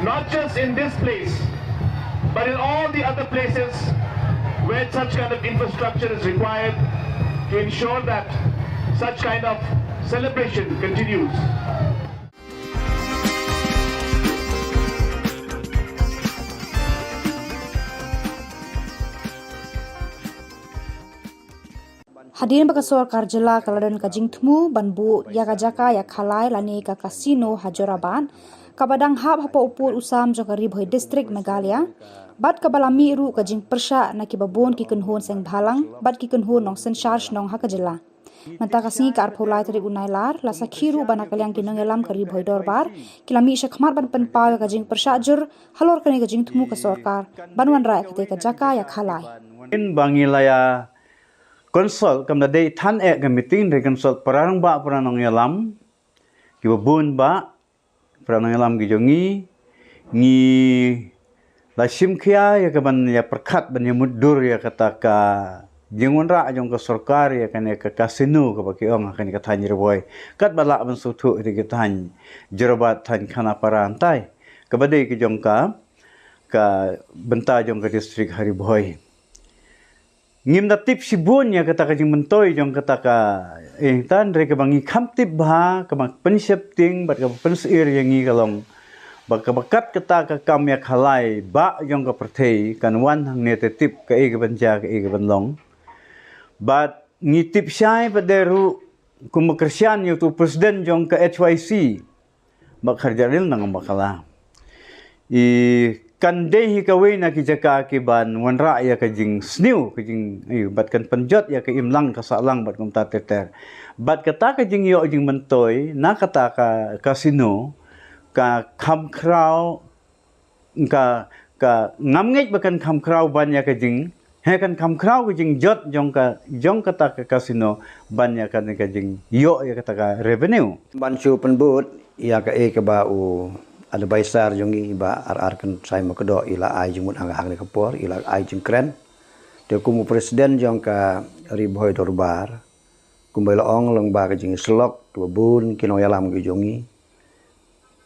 not just in this place, but in all the other places where such kind of infrastructure is required to ensure that such kind of celebration continues. Hadien ba ka sorkar jylla ka la don ka jingthmu ban buh ïa ka jaka ïakhalai lane ka casino ha Jorabat, kaba dang hap hapoh u pud u sam jong ka Ri Bhoi District, Meghalaya, bad kaba la mih ruh ka jingpyrshah na kiba bun ki kynhun seng bhalang bad ki kynhun nongsynshar shnong ha ka jylla. Mynta ka sngi ka arphew lai tarik u Nailar, la sakhi ruh ba na ka liang ki nongïalam ka Ri Bhoi Dorbar ki la mih shakhmat ban pynpaw ïa ka jingpyrshah jur halor kane ka jingthmu ka sorkar ban wanrah ïa katei ka jaka ïakhalai. Ngin ba ngi la ïa consult, kam da dei than eh ka meeting, da consult para rangbah, para nongïalam kiba bun bah, para nongïalam ki jong ngi. Ngi la shim khia ïa ka ban ïa pyrkhat ban ïa mutdur ïa kata ka jingwanrah jong ka sorkar ïa kane ka casino kaba ki ong ha kane ka thaiñ Ri Bhoi, katba lah ban sngewthuh ïa ka thaiñ Jorabat, thaiñ Khanapara, hyntai kaba dei ka jong ka, ka bynta jong ka district ha Ri Bhoi. Ngim da tip shibun ïa kata ka jingmyntoi jong kata ka, eh, hynrei kaba ngi kham tip bha, kaba pynsheptieng bad kaba pynsyier ïa ngi ka long ba kaba kat kata ka kam ïakhalai bah jong ka pyrthei kan wan hangne, te tip kaei kaban jia, kaei kaban long. Bad ngi tip shai pat de ruh kum ba kyrshan ïa utu u president jong ka H Y C, Bah Kharjahriel Nangbakla. I kan dei hi kawei na ki jaka ki ban wanrah ïa ka jingsniew, ka jing, i, bad kan pynjot ïa ka imlang ka sahlang bad kumta ter ter. Bad kata ka jingïoh jingmyntoi na kata ka casino ka kham khraw, ka, ka ngam ngeit ba kan kham khraw ban ïa ka jing, he, kan kham khraw ka jingjot jong ka, jong kata ka casino ban ïa ka, ka jingïoh ïa kata ka revenue. Ban shu pynbud ïa kaei kaba u advisor jong ngi, Bah R R Kynsai Makdoh, i la ai jingmut ha kane ka por, i la ai jingkren. Te kum u president jong ka Ri Bhoi Dorbar, kumba i la ong lyngba ka jingïasyllok kiba bun ki nongïalam ki jong ngi,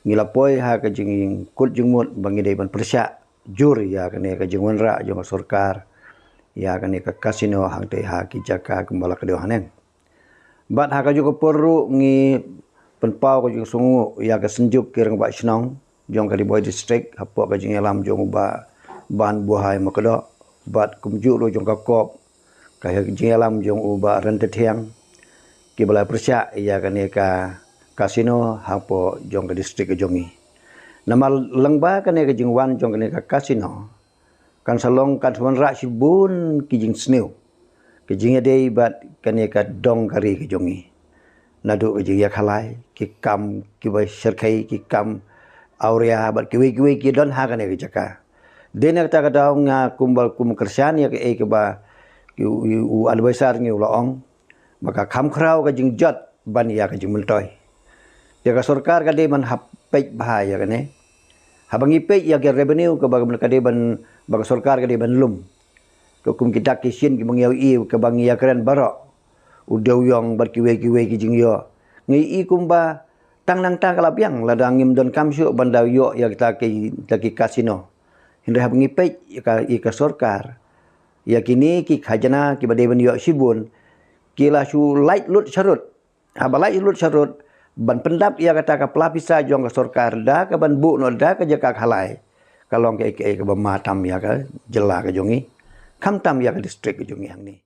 ngi la poi ha ka jingkut jingmut ba ngi dei ban pyrshah jur ïa kane ka jingwanrah jong ka sorkar ïa kane ka casino hangtei ha ki jaka kumba la ka dei haneng. Bad ha kajuh ka por ruh ngi pynpaw ka jingsngewnguh ïa ka synjuk ki rangbah shnong jong ka Ri Bhoi District hapoh ka jingïalam jong u Bah Banbuhai Makdoh bad kumjuh ruh jong ka COB, ka jingïalam jong u Bah Ryntathiang, kiba la pyrshah ïa kane ka casino hapoh jong ka district ka jong ngi. Namar lyngba kane ka jingwan jong kane ka casino, kan sa long kan sa wanrah shibun ki jingsniew, ki jingïadei bad kane ka dong ka ri ka jong ngi. Naduh ka jingïakhalai, ki kam kiba shyrkhei, ki kam awria bad kiwei kiwei ki don ha kane ka jaka. Dei na kata ka daw nga kumba kum kyrshan ïa kaei kaba ki u, u advisor ngi u la ong ba ka kham khraw ka jingjot ban ïa ka jingmyntoi. Ïa ka sorkar ka dei ban hap peit bha ïa kane. Haba ngi peit ïa ka revenue kaba ka dei ban, ba ka sorkar ka dei ban lum. Ka kum ki dak ki shin kiba ngi ïohi kaba ngi ïakren baroh, u dewiong bad kiwei kiwei ki jingïoh. Ngi i kumba tang nangta ka la biang lada ngim donkam shuh ban da ïoh ïa kita ki, kita ki casino. Hynrei haba ngi peit ïa ka, ïa ka sorkar, ïa kine ki khajna kiba dei ban ïoh shibun, ki la shu lait lut sharud. Haba lait lut sharud, ban pyndap ïa kata ka pla pisa jong ka sorkar da kaban buh noh da ka jaka khalai, ka long kaei kaei kaba ma tam ïa ka jylla ka jong ngi, khamtam ïa ka district ka jong ngi hangne.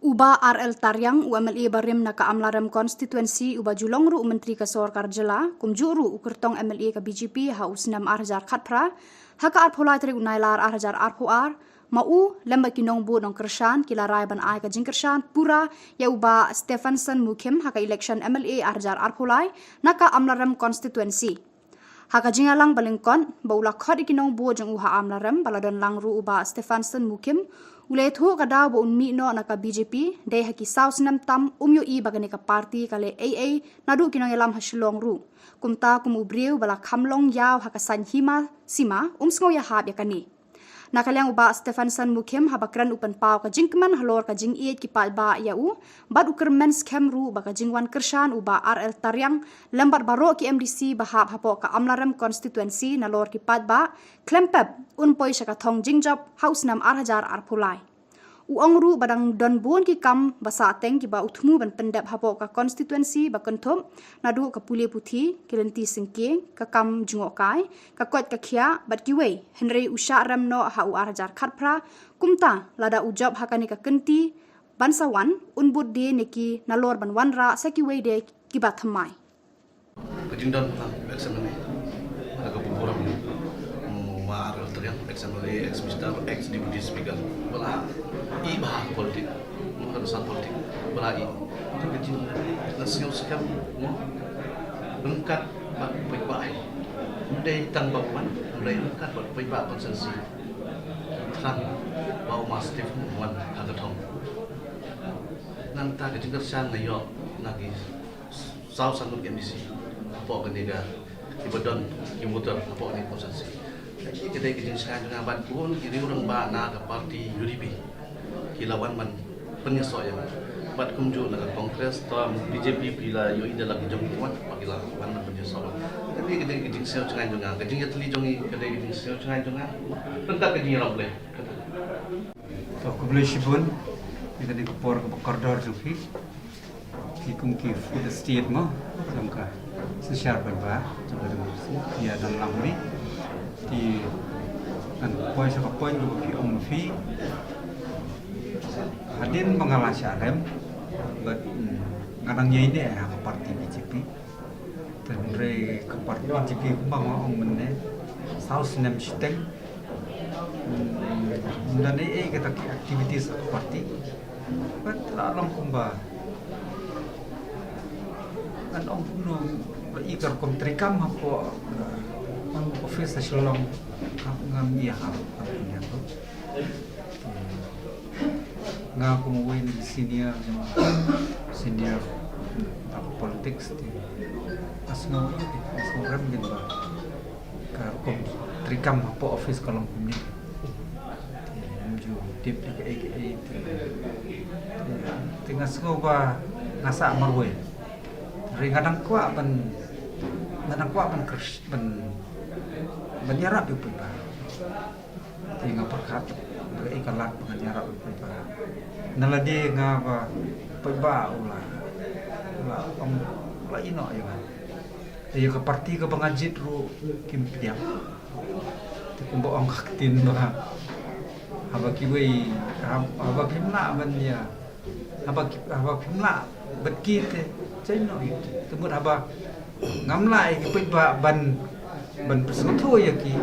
U Bah R L Tariang, u M L A barim na ka Amlarem Constituency, uba ju long ruh u Myntri ka Sorkar Jylla, kumjuh ruh u kyrtong M L A ka B J P ha u snem ar hajar khatphra, ha ka arphew lai tarik u Nailar ar hajar arphew ar, ma u lem bad ki nongbud nongkyrshan ki la rai ban ai ka jingkyrshan pura ïa u Bah Stephenson Mukhim ha ka election M L A ar hajar arphew lai na ka Amlarem Constituency. Ha ka jingïalang ba lyngkot ba u la khot ïa ki nongbud jong u ha Amlarem, ba la don lang ruh u Bah Stephenson Mukhim, u la ïathuh ka daw ba un mih noh na ka B J P dei ha ki saw snem tam um ïohi ba kane ka party ka leh ei ei naduh ki nongïalam ha Shillong ruh. Kumta kum u briew ba la kham long ïaw ha ka saiñ hima sima, um sngew ïahap ïa kane. Na ka liang u Bah Stephenson Mukhim, haba kren u pynpaw ka jingkmen halor ka jingïeit ki paidbah ïa u, bad u kyrmen skhem ruh ba ka jingwan kyrshan u Bah R L Tariang lem bad baroh ki M D C ba hap hapoh ka Amlarem Constituency nalor ki paidbah, khlem pep un poi sha ka thong jingjop ha u snem ar hajar arphew lai. U ong ruh ba dang don bun ki kam ba sah teng kiba u thmu ban pyndep hapoh ka constituency ba kynthup naduh ka pule puthi, ki lynti syngkien, ka kam jngohkai, ka koit ka khiah bad kiwei, hynrei u shah rem noh ha u ar hajar khatphra. Kumta lada u jop ha kane ka kynti ban sa wan, un bud de ne ki nalor ban wanrah sa kiwei de kiba thymmai. Ka jingdon ha ex M L A ha ka burom u Bah R L Tariang, ex M L A, ex Minister, ex Deputy Speaker, ba la i bha ha politik, mynta ka sap politik ba la i. Ka jingïasngew skhem ryngkat bad paidbah hi. Ym dei tang ba u wan, hynrei ryngkat bad paidbah constituency. Thrang ba u Ma Steve un wan ha ka thong. Nangta ka jingkyrshan nga ïoh na ki saw san ngut ki M D C hapoh kane ka, kiba don ki voter hapoh kane ka constituency. Ka dei ka jingshngaiñ jong nga bad bun ki riew rangbah na ka party U D P ki la wan ban pynïasoh ïa nga. Bad kumjuh na ka Congress, to B J P phi la ïohi da la ki jong ki wan, ba ki la wan ban pynïasoh. Ka dei ka jingshngaiñ jong nga, ka jingïatylli jong ngi ka dei ka jingshngaiñ jong nga. Ryngkat ka jingïarap Blei. To, khublei shibun ïa kane ka por kaba kordor jong phi. Ki kum ki fourth estate mo jong ka synshar paidbah jong ka democracy, ïa dang lang ri. Te ngan poi sha ka point kaba phi ong ma phi. Hadien ba nga la shah rem bad, mm, nga dang ïaineh ha ka party B J P. Te hynrei ka party B J P kumba nga ong mynne, saw snem shiteng. Hmm, ym don ei ei kita ki activities ha ka party. Bad la long kumba ngan ong kumno, ba i ka rukom treikam hapoh, uh, office ha Shillong, ngam ïa ha, ha, ha, ha. Nga kum uwei na ki senior, senior ha ka politics te nga sngew, nga sngew rem kein ba ka rukom treikam hapoh office ka long kumne. Te ngam ju tip ïa kaei kaei te, te nga sngew ba nga sah marwei. Hynrei nga dang kwah ban, nga dang kwah ban kyrs-, ban, ban ïarap ïa u paidbah. Te nga pyrkhat ba kaei ka lad ba ngan ïarap ïa u paidbah. Na lade nga ba paidbah u la, u la ong, u la ïehnoh ïa nga. Te ïa ka party kaba nga jied ruh kim pdiang. Te kumba ong ka ktien ba Haba kiwei, hab-, haba phim lah ban ïa, haba ki, haba phim lah bad ki te, jaiñ noh ïa ki. Te mut haba ngam lah ïa ki paidbah ban, ban pynsngewthuh ïa ki,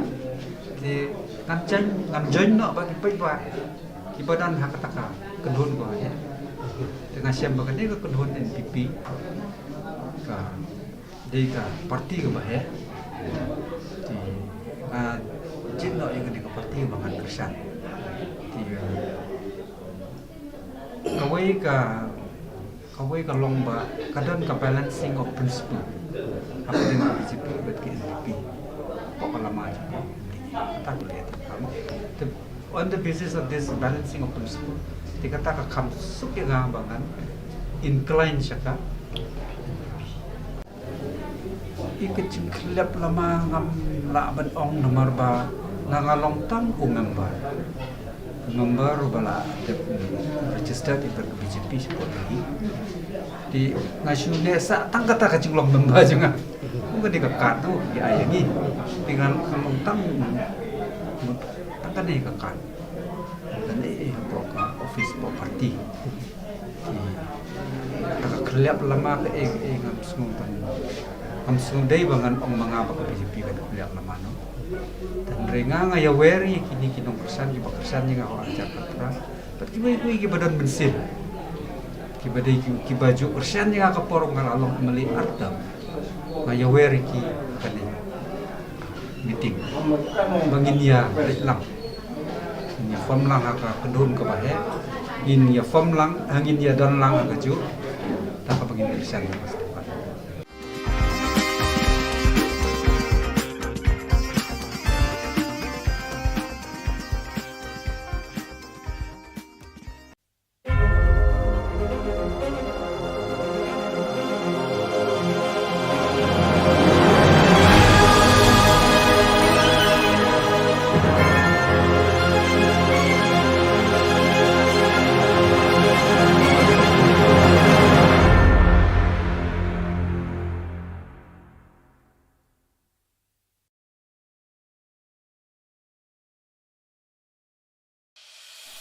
te ngan jaiñ, ngan jaiñ noh bad ki paidbah kiba don ha kata ka kyndon ba ïa. Te nga shem ba kane ka kyndon N P P ka dei ka parti kaba heh. Te nga jied noh ïa kane ka parti ba ngan kyrshan. Te, eh, kawei ka, kawei ka long ba ka don ka balancing of principle hapdeng ka B J P bad ka N P P. Hapoh ka lama jong ka, kata ka leh. Te on the basis of this balancing of principle, te kata ka kham suk ïa nga ba ngan incline sha ka. Ïa ka jingkhyllap lama ngam lah ban ong namar ba nga, nga long tang u member. Member ba la dep registered ïa ka B J P shapoh Delhi. Te nga shu neh sah tang kata ka jinglong member jong nga. Kum kane ka card tu ki ai ïa ngi. Te nga, nga long tang, tang kane ka card. Kane hapoh ka office hapoh party. Te ka khyllap lama kaei kaei ngam sngew ban, ngam sngew dei ba ngan ong ma nga ba ka B J P ka khyllap lama noh. Hynrei nga, nga ïawer ïa kine ki nongkyrshan kiba kyrshan ïa nga ha u ar hajar khatphra. Bad kiwei kiwei kiba don mynsiem, kiba dei ki, kiba ju kyrshan ïa nga ka por nga la long M L A ar term. Nga ïawer ïa ki kane meeting ba ngin ïa leit lang, ngin ïa form lang ha ka kyndon kaba heh, ngin ïa form lang, ha ngin ïa don lang ha kajuh, da kaba ngin kyrshan ïa ka sdang.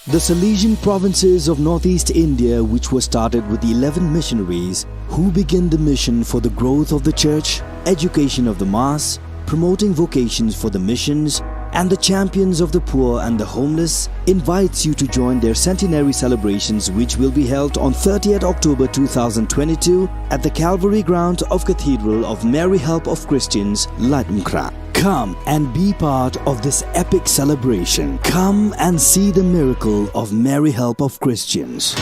The Salesian provinces of northeast India, which was started with eleven missionaries who began the mission for the growth of the church, education of the mass, promoting vocations for the missions, and the champions of the poor and the homeless, invites you to join their centenary celebrations, which will be held on thirtieth October two thousand twenty-two at the Calvary ground of Cathedral of Mary Help of Christians, Laitumkhrah. Come and be part of this epic celebration. Come and see the miracle of Mary Help of Christians.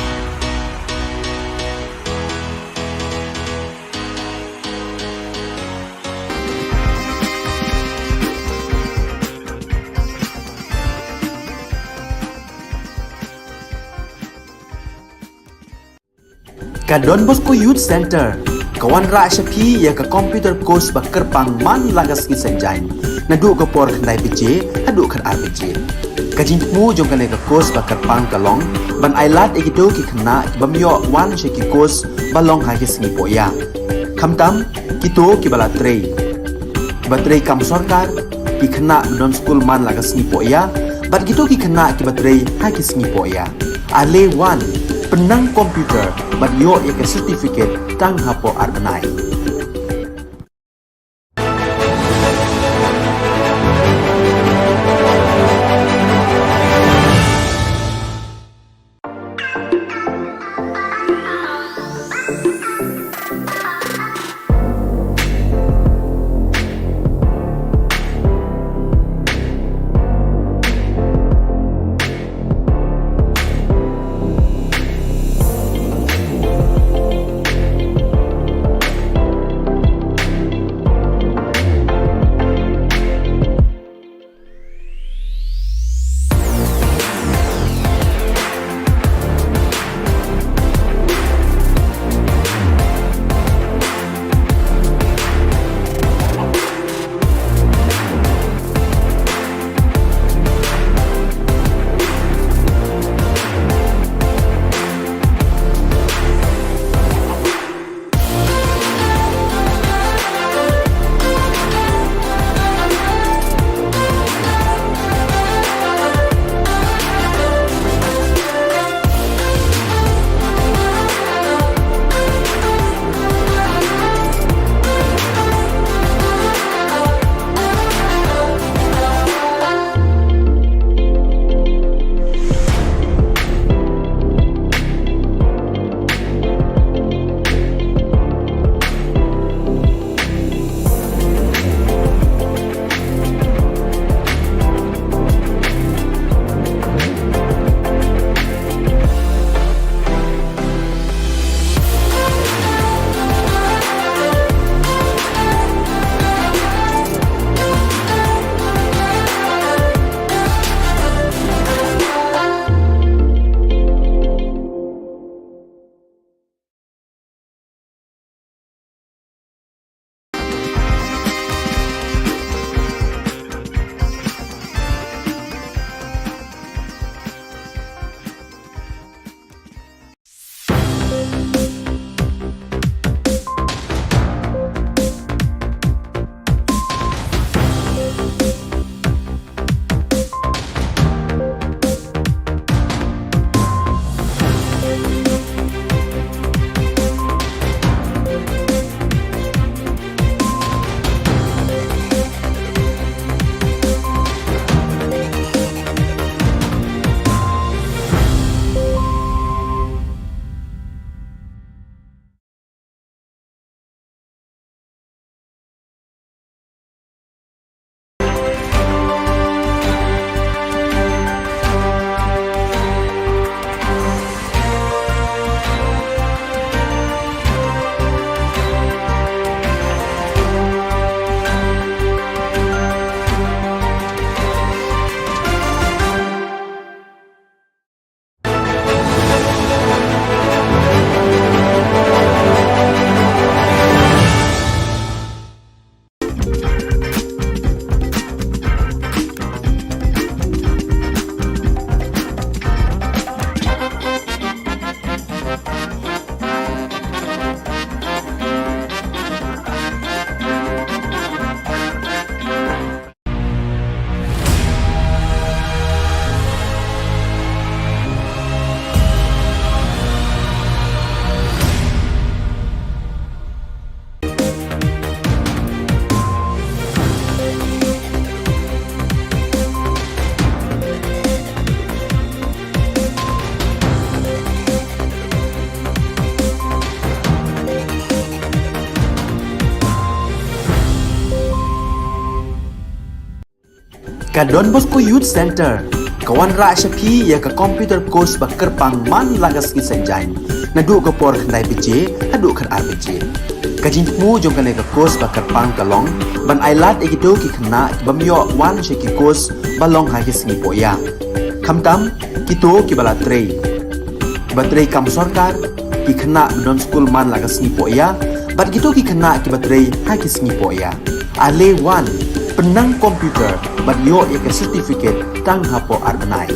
Ka Don Bosco Youth Centre ka wanrah sha phi ïa ka computer course ba kyrpang man la ka sngi Saitjaiñ, naduh ka por khyndai baje haduh khatar baje. Ka jingthmu jong kane ka course ba kyrpang ka long ban ailad ïa kito ki khynnah ki bym ïoh wan sha ki course ba long ha ki sngi pohïa, khamtam kito kiba la trei, kiba trei kam sorkar, ki khynnah ba don skul man la ka sngi pohïa, bad kito ki khynnah kiba trei ha ki sngi pohïa. Ale wan, pynnang computer bad ïoh ïa ka certificate tang hapoh ar bnai. Ka Don Bosco Youth Centre ka wanrah sha phi ïa ka computer course ba kyrpang man la ka sngi Saitjaiñ, naduh ka por khyndai baje haduh khatar baje. Ka jingthmu jong kane ka course ba kyrpang ka long ban ailad ïa kito ki khynnah ki bym ïoh wan sha ki course ba long ha ki sngi pohïa, khamtam kito kiba la trei, kiba trei kam sorkar, ki khynnah ba don skul man la ka sngi pohïa, bad kito ki khynnah kiba trei ha ki sngi pohïa. Ale wan, pynnang computer bad ïoh ïa ka certificate tang hapoh ar bnai.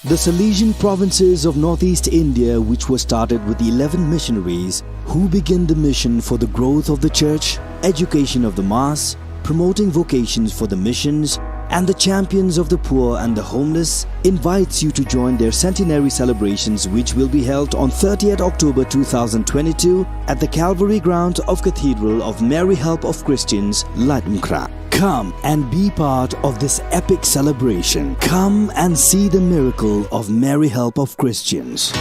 The Salesian provinces of northeast India, which were started with eleven missionaries who began the mission for the growth of the church, education of the mass, promoting vocations for the missions, and the champions of the poor and the homeless, invites you to join their centenary celebrations, which will be held on thirtieth October two thousand twenty-two at the Calvary Ground of Cathedral of Mary Help of Christians, Laitumkhrah. Come and be part of this epic celebration. Come and see the miracle of Mary Help of Christians.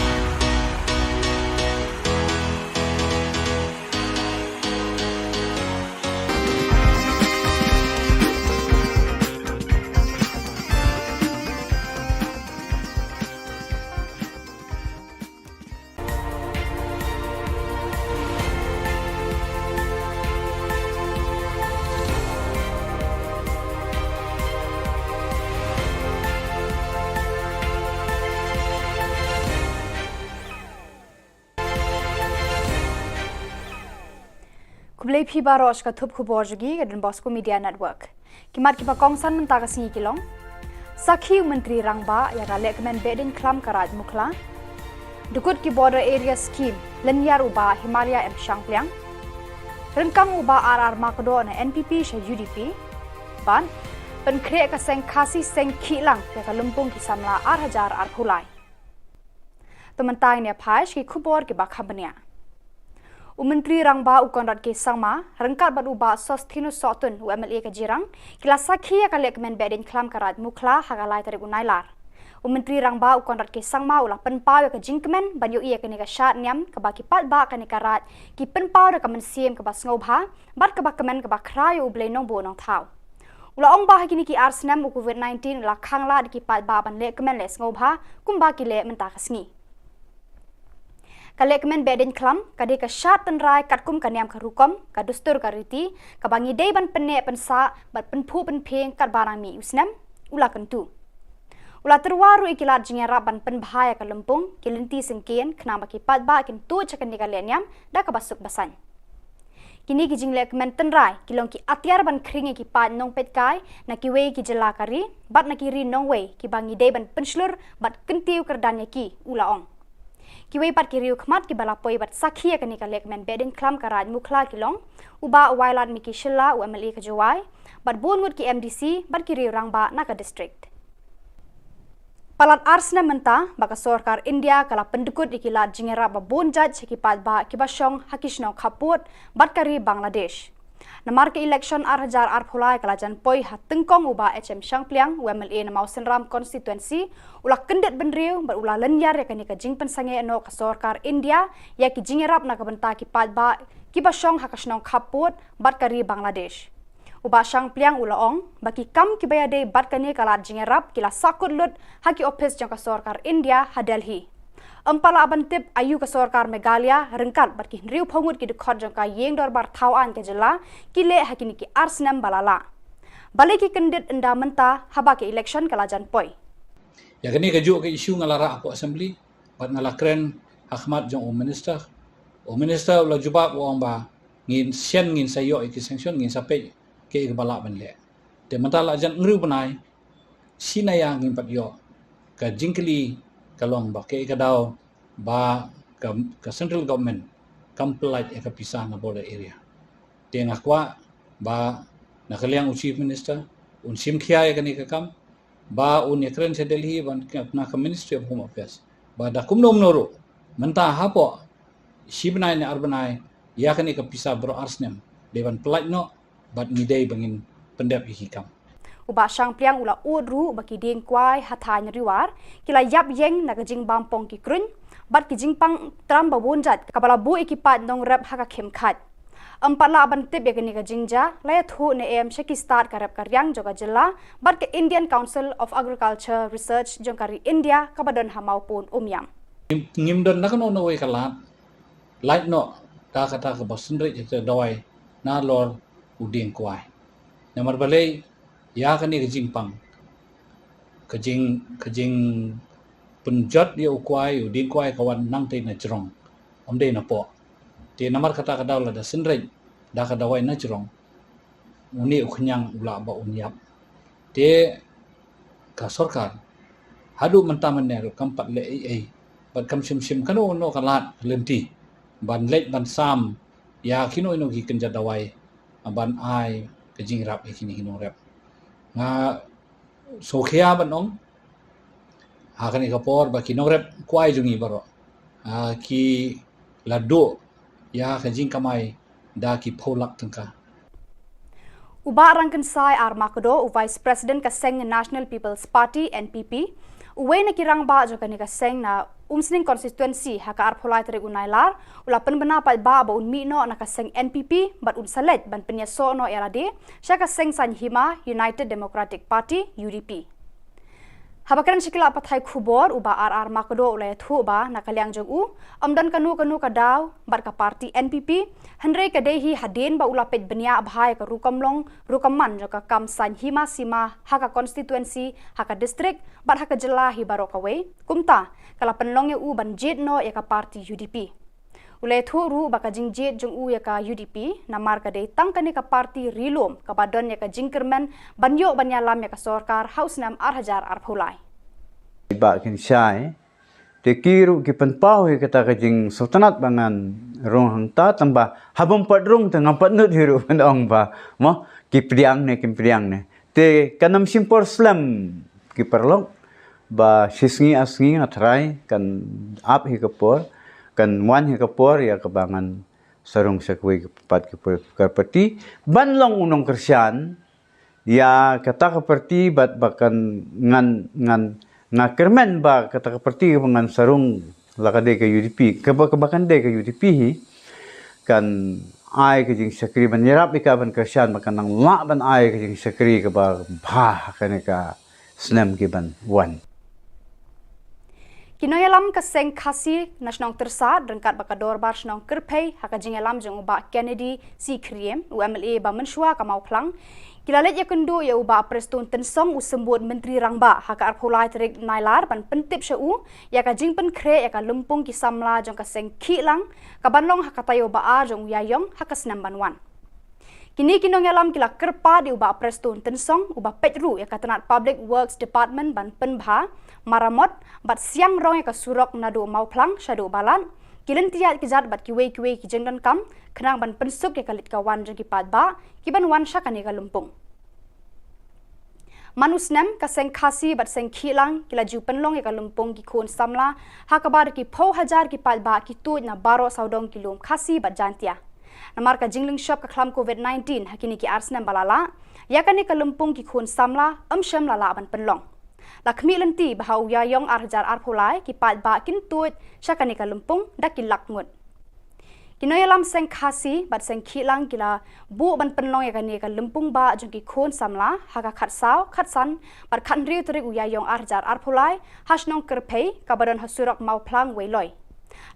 Khublei phi baroh sha ka thup khubor jong ngi ka Don Bosco Media Network. Ki mat kiba kongsan mynta ka sngi ki long: Sakhi u Myntri Rangbah ïa ka lehkmen Behdeiñkhlam ka Raid Mukhla. Dkut ki Border Area Scheme, lynñiar u Bah Himaria M Shangpliang. Ryngkang u Bah R R Myrkondor na N P P sha U D P. Bad pynkhreh ka seng Khasi Seng Khihlang ïa ka lympung ki samla ar hajar arphew lai. To mynta ngin ïa phai sha ki khubor kiba kham bniah. U Myntri Rangbah u Conrad K Sangma ryngkat bad u Bah Sosthenes Sohtun, u M L A ka Jirang, ki la sakhi ïa ka lehkmen Behdeiñkhlam ka Raid Mukhla ha ka lai tarik u Nailar. U Myntri Rangbah u Conrad K Sangma u la pynpaw ïa ka jingkmen ban ïohi ïa kane ka shad niam kaba ki paidbah kane ka raid ki pynpaw da ka mynsiem kaba sngewbha bad kaba kmen kaba khraw ïa U Blei Nongbuh Nongthaw. U la ong ba ha kine ki ar snem u Covid nineteen u la khang lad ïa ki paidbah ban lehkmen leh sngewbha kumba ki leh mynta ka sngi. Ka lehkmen Behdeiñkhlam ka dei ka shad tynrai katkum ka niam ka rukom, ka dustur ka riti, kaba ngi dei ban pynneh pynsah bad pynphuh pynphieng katba nang mih u snem, u la kyntu. U la tyrwa ruh ïa ki lad jingïarap ban pynbha ïa ka lympung, ki lynti syngkien, khnang ba ki paidbah kin tuid sha kane ka lehniam da kaba suk ba saiñ. Kine ki jinglehkmen tynrai ki long ki atiar ban khring ïa ki paid nongpeitkai na kiwei ki jylla ka ri bad na ki ri nongwei kiba ngi dei ban pynshlur bad kyntiew kyrdan ïa ki, u la ong. Kiwei pat ki riew khmat kiba la poi bad sakhi ïa kane ka lehkmen Behdeiñkhlam ka Raid Mukhla ki long u Bah Wailadmiki Shylla, u M L A ka Jowai, bad bun ngut ki M D C bad ki riew rangbah na ka district. Palat ar snem mynta ba ka sorkar India ka la pyndkut ïa ki lad jingïarap ba bun jait sha ki paidbah kiba shong ha ki shnong khappud bad ka ri Bangladesh. Namar ka election ar hajar arphew lai ka la jan poi ha tyngkong u Bah H M Shangpliang, u M L A na Mawsynram constituency, u la kyndit bynriew bad u la lynñiar ïa kane ka jingpynsangeh noh ka sorkar India ïa ki jingïarap na ka bynta ki paidbah kiba shong ha ka shnong khappud bad ka ri Bangladesh. U Bah Shangpliang u la ong ba ki kam kiba ïadei bad kane ka lad jingïarap ki la sahkut lut ha ki ophis jong ka sorkar India ha Delhi. Ym pat lah ban tip aïu ka sorkar Meghalaya ryngkat bad ki hynriewphew ngut ki dkhot jong ka Ïing Dorbar Thaw Aiñ ka jylla ki leh ha kine ki ar snem ba la lah. Balei ki kyndit ynda mynta haba ka election ka la jan poi? Ïa kane kajuh ka issue nga la rah hapoh Assembly bad nga la kren ha khmat jong u Minister. U Minister u la jubab u ong ba ngin shen, ngin sa ïoh ïa ki sanction, ngin sa peit kaei kaba lah ban leh. Te mynta la jan hynriew bnai, shi naiar ngim pat ïoh. Ka jingkylli ka long ba kaei ka daw ba ka, ka central government kam pynlait ïa ka pisa na border area. Te nga kwah ba na ka liang u Chief Minister un shim khia ïa kane ka kam, ba un ïakren sha Delhi ban na ka Ministry of Home Affairs ba da kumno kumno ruh mynta hapoh shi bnai ne ar bnai ïa kane ka pisa baroh ar snem dei ban pyllait noh bad ngi dei ba ngin pyndep ïa ki kam. U Bah Shangpliang u la ud ruh ba ki dieng kwai ha thaiñ Riwar ki la ïap ïeng na ka jingbam pong ki kruiñ bad ki jingpang tram ba bun jait kaba la buh ïa ki paid nongrep ha ka khim khait. Ym pat lah ban tip ïa kane ka jingjia, la ïathuh ne em sha ki stad ka rep ka riang jong ka jylla bad ka Indian Council of Agriculture Research jong ka ri India kaba don ha Mawpun Umiam. Ngim don na kano kano kawei ka lad lait noh da kata kaba synreit ïa ka dawai nalor u dieng kwai. Namar balei ïa kane ka jingpang ka jing ka jing pynjot ïa u kwai u dieng kwai ka wan nangtei na jrong ym dei na poh. Te namar kata ka daw lada synreit da ka dawai na jrong une u khñiang u lah ba un ïap. Te ka sorkar haduh mynta mynne ruh kam pat leh ei ei bad kam shim shim kano kano ka lad ka lynti ban leit ban sam ïa kino kino ki kynja dawai ban ai ka jingïarap ïa kine ki nongrep. Nga sngewkhia ban ong ha kane ka por ba ki nongrep kwai jong ngi baroh ki la duh ïa ka jingkamai da ki phew lak tyngka. U Bah Rangkynsai R Makdo, u Vice President ka seng National People's Party, N P P, uwei na ki rangbah jong kane ka seng na Umsning Constituency ha ka arphew lai tarik u Nailar u la pynbna paidbah ba un mih noh na ka seng N P P bad un sa leit ban pynïasoh noh ïa lade sha ka seng saiñ hima United Democratic Party, U D P. Haba kren sha ki lad pathai khubor, u Bah R R Makdo u la ïathuh ba na ka liang jong u ym don kano kano ka daw bad ka party N P P, hynrei ka dei hi hadien ba u la peit bniah bha ïa ka rukom long rukom man jong ka kam saiñ hima sima ha ka constituency, ha ka district bad ha ka jylla hi baroh kawei. Kumta ka la pynlong ïa u ban jied noh ïa ka party U D P. U la ïathuh ruh ba ka jingjied jong u ïa ka U D P namar ka dei tang kane ka party ri lum kaba don ïa ka jingkyrmen ban ïoh ban ïalam ïa ka sorkar ha u snem ar hajar arphew lai. Bah Rangkynsai, te ki ruh ki pynpaw ïa kata ka jingsngewtynnat ba ngan rung hangta, tang ba haba ym pat rung te ngam pat nud hi ruh ban ong ba mo ki pdiang ne kim pdiang ne. Te kan ym shim por slem ki paralok ba shi sngi ar sngi nga tharai kan ap hi ka por, kan wan hi ka por ïa kaba ngan sa rung sha kawei pat ki por ka party ban long u nongkyrshan ïa kata ka party bad ba kan ngan ngan nga kyrmen ba kata ka party ba ngan sa rung la ka dei ka U D P kaba kaba kan dei ka U D P hi kan ai ka jingshakri ban ïarap ïa ka ban kyrshan ba kan nang lah ban ai ka jingshakri kaba bha ha kane ka snem ki ban wan. Ki nongïalam ka seng Khasi na shnong Tyrsad ryngkat bad ka dorbar shnong Kyrphei ha ka jingïalam jong u Bah Kennedy C Khriem, u M L A ba mynshuwa ka Mawphlang, ki la leit ïakynduh ïa u Bah Prestone Tynsong, u symbud Myntri Rangbah, ha ka arphew lai tarik Nailar ban pyntip sha u ïa ka jingpynkhreh ïa ka lympung ki samla jong ka seng Khihlang ka ban long ha ka taïew ba ar jong u Ïaïong ha ka snem ban wan. Kine ki nongïalam ki la kyrpad ïa u Bah Prestone Tynsong, uba peit ruh ïa ka tnat Public Works Department ban pynbha, maramot bad siang rong ïa ka surok naduh Mawphlang shaduh Balat, ki lynti ïaid kjat bad kiwei kiwei ki jingdonkam khnang ban pynsuk ïa ka leit ka wan jong ki paidbah ki ban wan sha kane ka lympung. Man u snem, ka seng Khasi bad seng Khihlang ki la ju pynlong ïa ka lympung ki khun samla, ha kaba da ki phew hajar ki paidbah ki tuid na baroh sawdong ki lum Khasi bad Jaintia. Namar ka jinglynshop ka khlam Covid nineteen ha kine ki ar snem ba la lah, ïa kane ka lympung ki khun samla ym shym la lah ban pynlong. La khmih lynti ba ha u Ïaïong ar hajar arphew lai ki paidbah kin tuid sha kane ka lympung da ki lak ngut. Ki nongïalam seng Khasi bad seng Khihlang ki la buh ban pynlong ïa kane ka lympung bah jong ki khun samla ha ka khatsaw, khatsan bad khathynriew tarik u Ïaïong ar hajar arphew lai ha shnong Kyrphei kaba don ha surok Mawphlang Weiloi.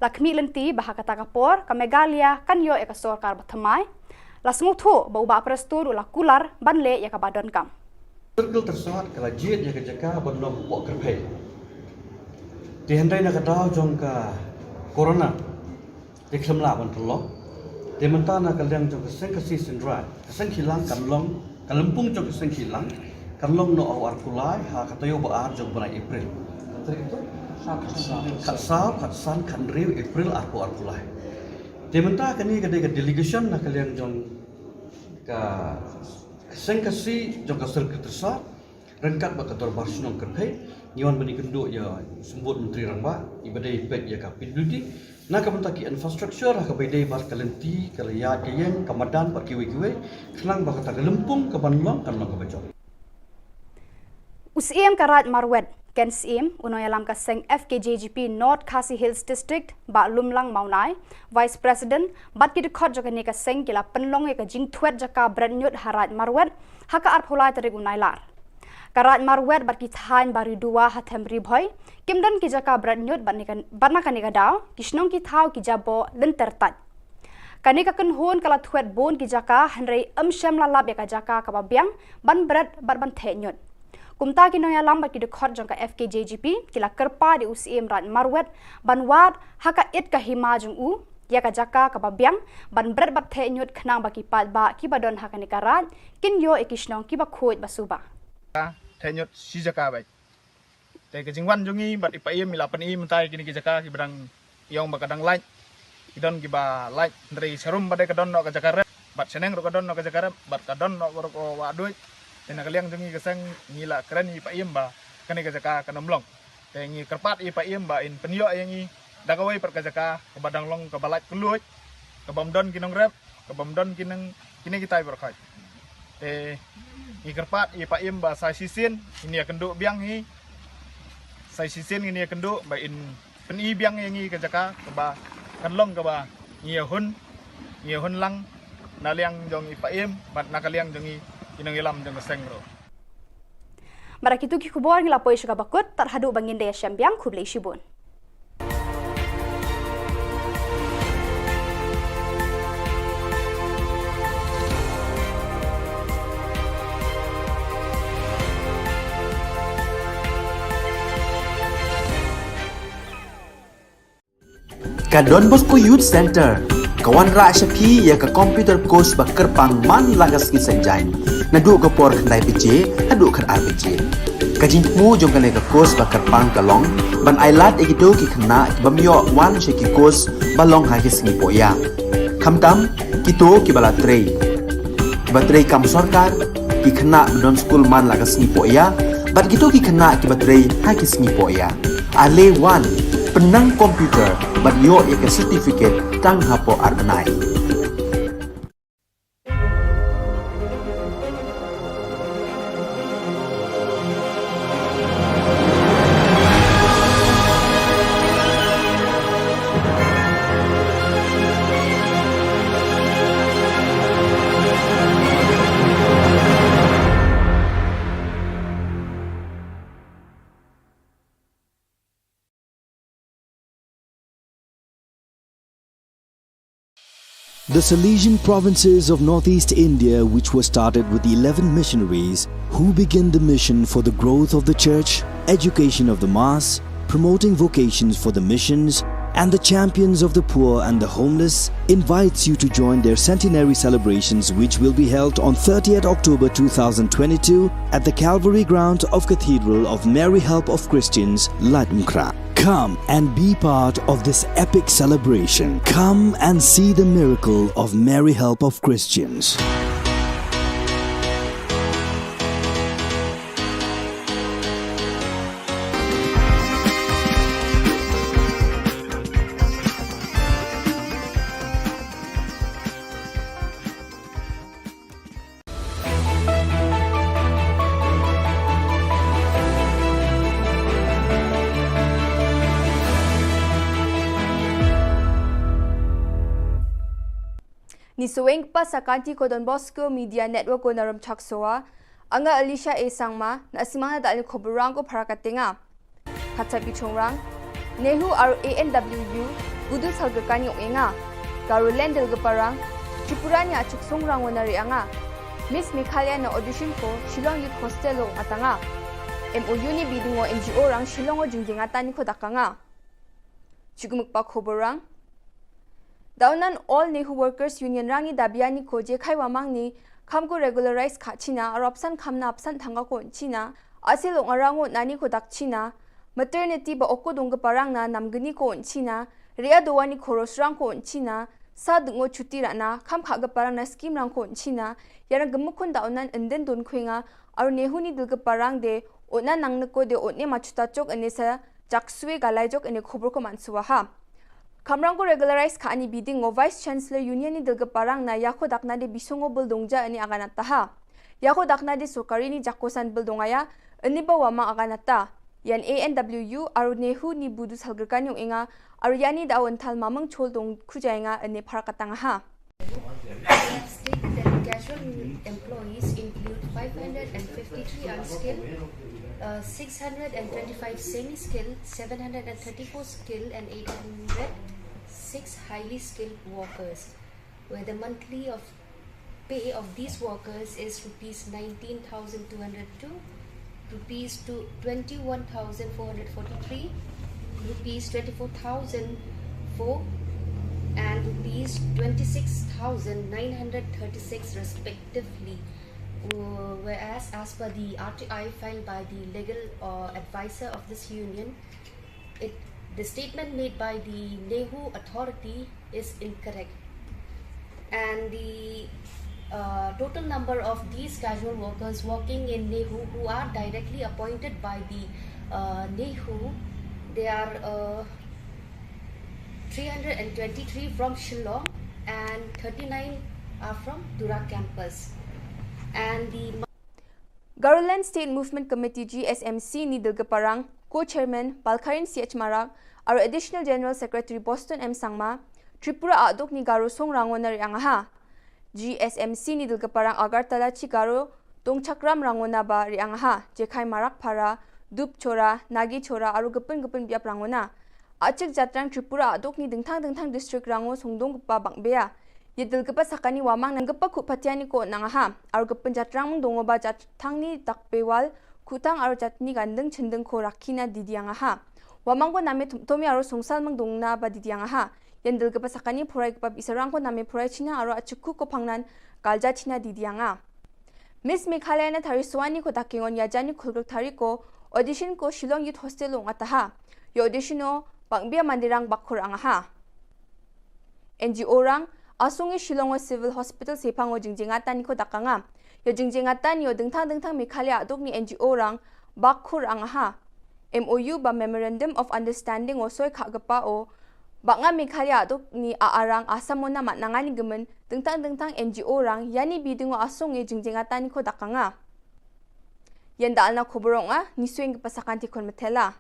La khmih lynti ba ha kata ka por ka Meghalaya kan ïoh ïa ka sorkar bathymmai. La sngewthuh ba u Bah Prestone u la kular ban leh ïa kaba donkam. Circle Tyrsad ka la jied ïa ka jaka ban long poh Kyrphei. Te hynrei na ka daw jong ka corona te khlem lah ban pynlong. Te mynta na ka liang jong ka seng Khasi Synrai, ka seng Khihlang kan long, ka lympung jong ka seng Khihlang kan long noh ha u arphew lai ha ka taïew ba ar jong u bnai April. Khatsaw, khatsan, khathynriew April arphew arphew lai. Te mynta kane ka dei ka delegation na ka liang jong ka seng Khasi jong ka Circle Tyrsad. Ryngkat bad ka Dorbar Shnong Kyrphei, ngi wan ban ïakynduh ïa u Symbud Myntri Rangbah, iba dei peit ïa ka P W D, na ka bynta ki infrastructure, ha kaba ïadei bad ka lynti, ka ïaid ka ïeng, ka madan, bad kiwei kiwei, khnang ba kata ka lympung kaban long, kan long kaba jop. U Syiem ka Raid Marwet, Ken Syiem, u nongïalam ka seng F K J G P North Khasi Hills District, Bah Lumlang Mawnai, Vice President, bad ki dkhot jong kane ka seng ki la pynlong ïa ka jingthwet jaka bret ñiut ha Raid Marwet, ha ka arphew lai tarik u Nailar. Ka Raid Marwet bad ki thaiñ Baridowa ha them Ri Bhoi, kim don ki jaka bret ñiut bad ne ka, bad na kane ka daw, ki shnong ki thaw ki jaboh lynter tait. Kane ka kynhun ka la thwet bun ki jaka, hynrei ym shym la lap ïa ka jaka kaba biang, ban bret bad ban theh ñiut. Kumta ki nongïalam bad ki dkhot jong ka F K J G P, ki la kyrpad ïa u Syiem Raid Marwet, ban wad, ha ka it ka hima jong u, ïa ka jaka kaba biang, ban bret bad theh ñiut khnang ba ki paidbah kiba don ha kane ka raid, kin ïoh ïa ki shnong kiba khuid ba suba. Theh ñiut shi jaka beit. Te ka jingwan jong ngi bad i Paiem i la pyni mynta ïa kine ki jaka kiba dang ïong ba ka dang lait. Ki don kiba lait hynrei sharum ba dei ka don noh ka jaka rep. Bad shaneng ruh ka don noh ka jaka rep. Bad ka don noh ka ruh ka wah duid. Te na ka liang jong ngi ka seng ngi la kren ïa i Paiem ba kane ka jaka kan ym long. Te ngi kyrpad ïa i Paiem ba in pynïoh ïa ngi da kawei pat ka jaka kaba dang long kaba lait kylluid. Kaba ym don ki nongrep. Kaba ym don ki nang kine kita baroh khoit. Te ngi kyrpad ïa i Paiem ba sa shisien ngin ïakynduh biang hi. Sa shisien ngin ïakynduh ba in pyni biang ïa ngi ka jaka kaba kan long kaba ngi ïahun, ngi ïahun lang na liang jong i Paiem bad na ka liang jong ngi ki nongïalam jong ka seng ruh. Bad da kito ki khubor ngi la poi sha kaba kut, tad haduh ba ngin da ïashem biang, khublei shibun. Ka Don Bosco Youth Centre ka wanrah sha phi ïa ka computer course ba kyrpang man la ka sngi Saitjaiñ, naduh ka por khyndai baje haduh khatar baje. Ka jingthmu jong kane ka course ba kyrpang ka long ban ailad ïa kito ki khynnah kiba ym ïoh wan sha ki course ba long ha ki sngi pohïa. Khamtam kito kiba la trei, kiba trei kam sorkar, ki khynnah ba don skul man la ka sngi pohïa, bad kito ki khynnah kiba trei ha ki sngi pohïa. Ale wan, pynnang computer bad ïoh ïa ka certificate tang hapoh ar bnai. The Salesian provinces of northeast India, which were started with eleven missionaries, who began the mission for the growth of the church, education of the mass, promoting vocations for the missions, and the champions of the poor and the homeless, invites you to join their centenary celebrations, which will be held on thirtieth October two thousand twenty-two at the Calvary Ground of Cathedral of Mary Help of Christians, Laitumkhrah. Come and be part of this epic celebration. Come and see the miracle of Mary Help of Christians. Ngi sngewbha sa ka Don Bosco Media Network ko na Rymchak Sowa. Nga Alicia A Sangma, na simang na da ni khubor rang ko para ka tenga. Khatsa ki chongrang, NEHU aro A N W U, gudu salga kani ong enga. Garoland dal ga parang, Tripura ni achuk songrang wana ri anga. Miss Meghalaya na audition ko, Shillong Youth Hostel lo atanga. M O U ni bidingo N G O rang Shillong o jingding atani ko dakanga. Chukmuk pa khubor rang. Daunan All NEHU Workers Union rangi dabiani ko je khaiwa mangni, kham ko regularize kha china, arapsan khamna apsan thanga ko china, asil ong arango nani ko dak china, maternity ba oko dong parang na namgni ko china, ria dowani ko rosrang ko china, Sa dngo chuti rana kham khah ka parang na skim rang ko nchina, yarang gmukun da onan nden don kwinga, aru nehu ni dil ka parang de, ona nang neko de one machuta chok ene sa, jakswe galai jok ene khubur ko mansuwa ha. Kamrang ko regularize ka ani biding ngo Vice Chancellor Union ni dil ka parang na yako dakna de bisongo bul dongja ene aganata ha. Yako dakna de sokari ni jakosan bul dongaya, ene ba wama aganata. Yan A N W U, aru nehu ni budu salgerkan yung inga, aru yani da awan thal mamang chol dong khujainga ene parakatang ha. Stated that casual employees include five hundred fifty-three unskilled, uh, six hundred twenty-five semi-skilled, seven hundred thirty-four skilled, and eight hundred six highly skilled workers, where the monthly of pay of these workers is rupees nineteen thousand two hundred two, rupees to twenty-one thousand four hundred forty-three, rupees twenty-four thousand four, and rupees twenty-six thousand nine hundred thirty-six respectively. Uh, whereas, as per the R T I filed by the legal, uh, advisor of this union, it, the statement made by the nehu authority is incorrect. And the, uh, total number of these casual workers working in nehu who are directly appointed by the, uh, nehu, they are, uh, three hundred twenty-three from Shillong and thirty-nine are from Tura campus. And the Garoland State Movement Committee, G S M C, ni dil ka parang, co-chairman, Balkarin C H Marak, aru Additional General Secretary Boston M Sangma, Tripura aduk ni Garo song rangona ri angaha. G S M C ni dil ka parang Agartala chi Garo tong chakram rangona ba ri angaha, Jekhai Marak Para, Dup Chora, Nagi Chora, aru gepin gepin biap rangona. Achik jatrang Tripura aduk ni dingthang dingthang district rango songdong gepa bang bea. Ye dil gepa sakani wamang nang gepa khup patiani ko nang aha. Aru gepin jatrang mung dongo ba jatrang ni dak bewal, khutang aru jatni gandeng chindeng ko rakina didi angaha. Wamang ko name tum-, tomi aru songsal mung dongna ba didi angaha. Ye dil gepa sakani phurai gepa bisarang ko name phurai china aru achikku ko pangnan kalja china didi anga. Miss Meghalaya na thari suani ko dakingon yajani khulgruk thari ko audition ko Shillong Youth Hostel ong ataha. Yo audition o bang bia mandirang bakhur angaha. N G O rang, asongi Shillong o Civil Hospital sepang o jingjingatan ni ko dakanga. Yo jingjingatan yo dingthang dingthang Meghalaya aduk ni N G O rang bakhur angaha. M O U ba Memorandum of Understanding o soi khah gepa o. Bak nga Meghalaya aduk ni a arang Assam o na mat nangani gemen dingthang dingthang N G O rang yani biding o asongi jingjingatan ni ko dakanga. Yenda alna khubur ong a, ni suing ke pasakan ti khun metela.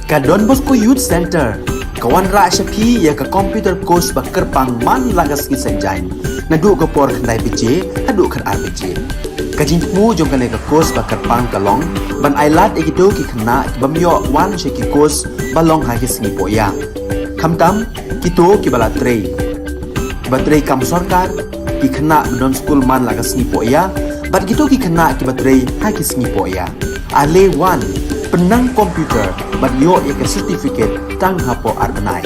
Ka Don Bosco Youth Center ka wanrah sha phi ïa ka computer course ba kyrpang man la ka sngi Saitjaiñ, naduh ka por khyndai baje haduh khatar baje. Ka jingthmu jong kane ka course ba kyrpang ka long ban ailad ïa kito ki khynnah ki bym ïoh wan sha ki course ba long ha ki sngi pohïa. Khamtam kito kiba la trei, kiba trei kam sorkar, ki khynnah ba don skul man la ka sngi pohïa, bad kito ki khynnah kiba trei ha ki sngi pohïa. Ale wan, pynnang computer bad ïoh ïa ka certificate tang hapoh ar bnai.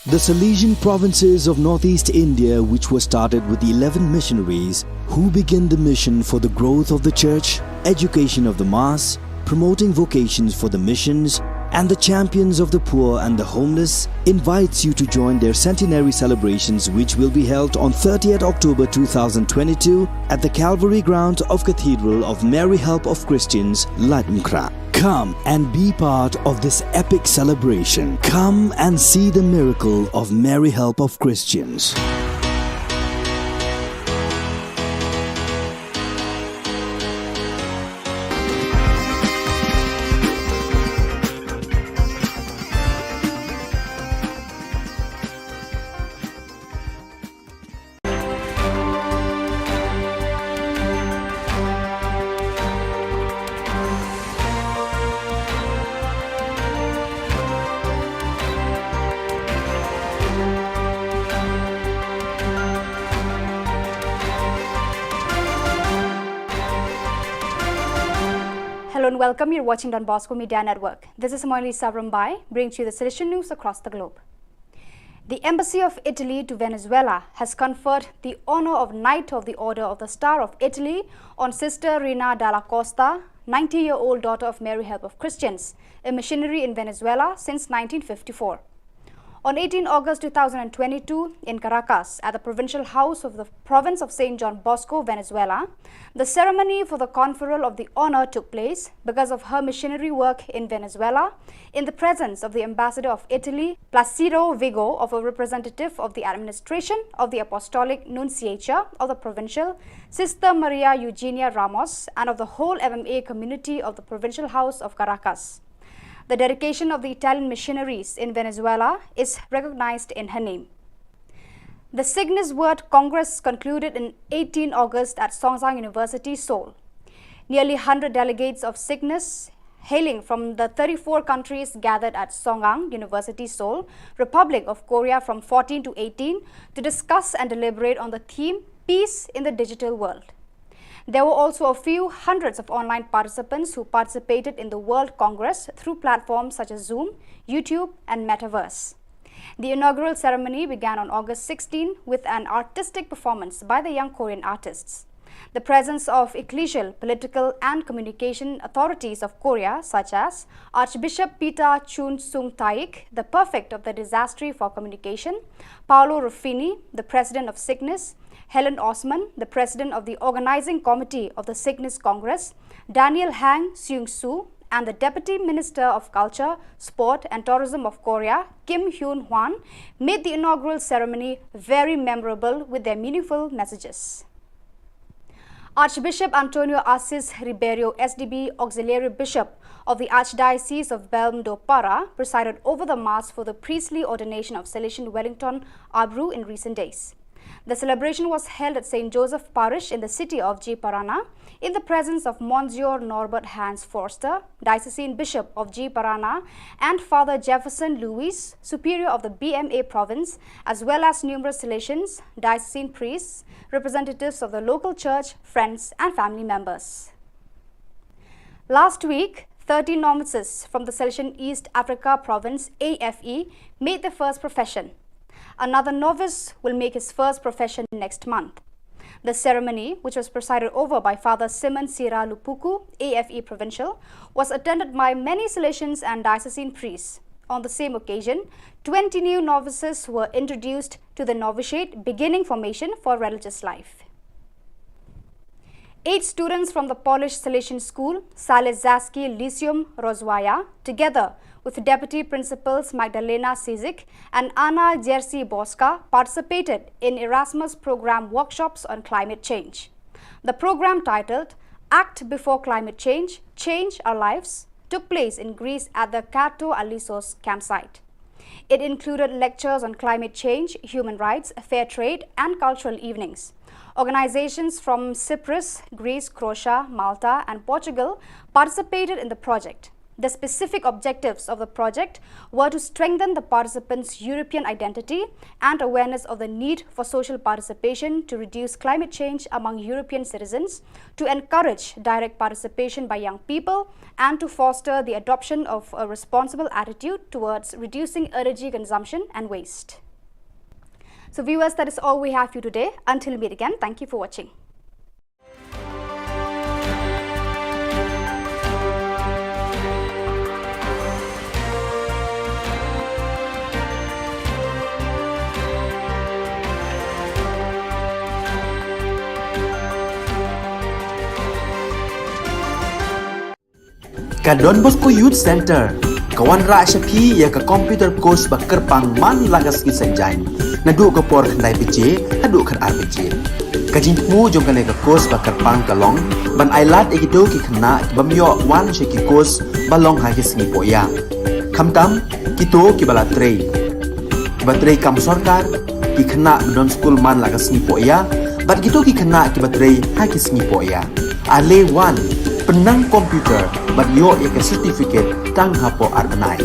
The Salesian provinces of northeast India, which were started with eleven missionaries who began the mission for the growth of the church, education of the mass, promoting vocations for the missions, and the champions of the poor and the homeless, invites you to join their centenary celebrations, which will be held on thirtieth October two thousand twenty-two at the Calvary ground of Cathedral of Mary Help of Christians, Laitumkhrah. Come and be part of this epic celebration. Come and see the miracle of Mary Help of Christians. And welcome, you're watching Don Bosco Media Network. This is Moili Sabrambai, bringing to you the Salesian news across the globe. The Embassy of Italy to Venezuela has conferred the honor of Knight of the Order of the Star of Italy on Sister Rina Dalla Costa, ninety-year-old daughter of Mary Help of Christians, a missionary in Venezuela since nineteen fifty-four. On eighteen August two thousand twenty-two, in Caracas, at the Provincial House of the Province of Saint John Bosco, Venezuela, the ceremony for the conferral of the honor took place because of her missionary work in Venezuela, in the presence of the ambassador of Italy, Placido Vigo, of a representative of the administration of the Apostolic Nunciature of the Provincial, Sister Maria Eugenia Ramos, and of the whole M M A community of the Provincial House of Caracas. The dedication of the Italian missionaries in Venezuela is recognized in her name. The Signis World Congress concluded in eighteen August at Songzang University, Seoul. Nearly hundred delegates of Signis, hailing from the thirty-four countries, gathered at Songzang University, Seoul, Republic of Korea, from fourteen to eighteen, to discuss and deliberate on the theme Peace in the Digital World. There were also a few hundreds of online participants who participated in the World Congress through platforms such as Zoom, YouTube, and Metaverse. The inaugural ceremony began on August sixteen with an artistic performance by the young Korean artists. The presence of ecclesial, political, and communication authorities of Korea, such as Archbishop Peter Chun Sung Taik, the prefect of the Dicastery for Communication, Paolo Ruffini, the president of Signis, Helen Osman, the president of the organizing committee of the Signis Congress, Daniel Hang Seung-soo, and the Deputy Minister of Culture, Sport and Tourism of Korea, Kim Hyun Hwan, made the inaugural ceremony very memorable with their meaningful messages. Archbishop Antonio Assis Ribeiro, S D B, Auxiliary Bishop of the Archdiocese of Belem do Pará, presided over the Mass for the priestly ordination of Salesian Wellington Abru in recent days. The celebration was held at Saint Joseph Parish in the city of Ji Paraná, in the presence of Monsignor Norbert Hans Forster, Diocesan Bishop of Ji Paraná, and Father Jefferson Luis, Superior of the B M A province, as well as numerous Salesians, diocesan priests, representatives of the local church, friends, and family members. Last week, thirty novices from the Salesian East Africa Province, A F E, made their first profession. Another novice will make his first profession next month. The ceremony, which was presided over by Father Simon Sira Lupuku, A F E Provincial, was attended by many Salesians and diocesan priests. On the same occasion, twenty new novices were introduced to the novitiate, beginning formation for religious life. Eight students from the Polish Salesian school, Salezacki Liceum Rozwaja, together with Deputy Principals Magdalena Sizik and Anna Jerzy Boska, participated in Erasmus Program workshops on climate change. The program, titled Act Before Climate Change, Change Our Lives, took place in Greece at the Katou Alissos campsite. It included lectures on climate change, human rights, fair trade, and cultural evenings. Organizations from Cyprus, Greece, Croatia, Malta, and Portugal participated in the project. The specific objectives of the project were to strengthen the participants' European identity and awareness of the need for social participation to reduce climate change among European citizens, to encourage direct participation by young people, and to foster the adoption of a responsible attitude towards reducing energy consumption and waste. So viewers, that is all we have for you today. Until we meet again, thank you for watching. Ka Don Bosco Youth Centre ka wanrah sha phi ïa ka computer course ba kyrpang man la ka sngi Saitjaiñ, naduh ka por khyndai baje haduh khatar baje. Ka jingthmu jong kane ka course ba kyrpang ka long ban ailad ïa kito ki khynnah ki bym ïoh wan sha ki course ba long ha ki sngi pohïa, khamtam kito kiba la trei, kiba trei kam sorkar, ki khynnah ba don skul man la ka sngi pohïa, bad kito ki khynnah kiba trei ha ki sngi pohïa. Ale wan, pynnang computer bad ïoh ïa ka certificate tang hapoh ar bnai.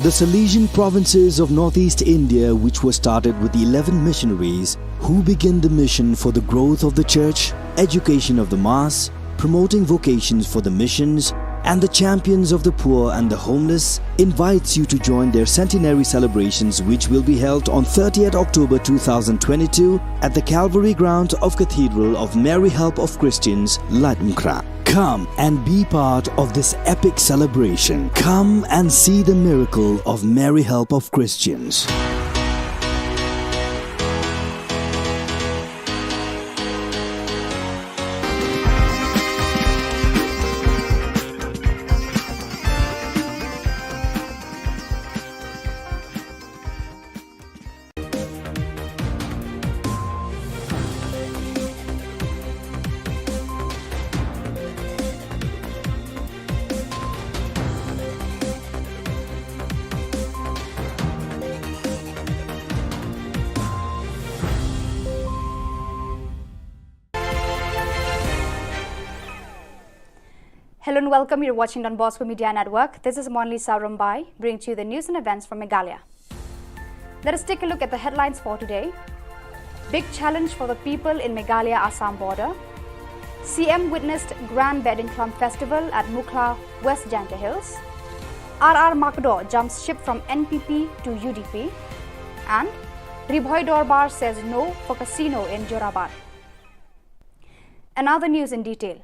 The Salesian provinces of northeast India, which were started with eleven missionaries who began the mission for the growth of the church, education of the mass, promoting vocations for the missions, and the champions of the poor and the homeless, invites you to join their centenary celebrations, which will be held on thirtieth October two thousand twenty-two at the Calvary Ground of Cathedral of Mary Help of Christians, Laitumkhrah. Come and be part of this epic celebration. Come and see the miracle of Mary Help of Christians. Hello and welcome. You're watching Don Bosco Media Network. This is Monlisa Rumbai, bringing to you the news and events from Meghalaya. Let us take a look at the headlines for today. Big challenge for the people in Meghalaya-Assam border. C M witnessed Grand Behdeiñkhlam Festival at Mukhla, West Jaintia Hills. R R Makdoh jumps ship from N P P to U D P. And Ri Bhoi Dorbar says no for casino in Jorabat. And now the news in detail.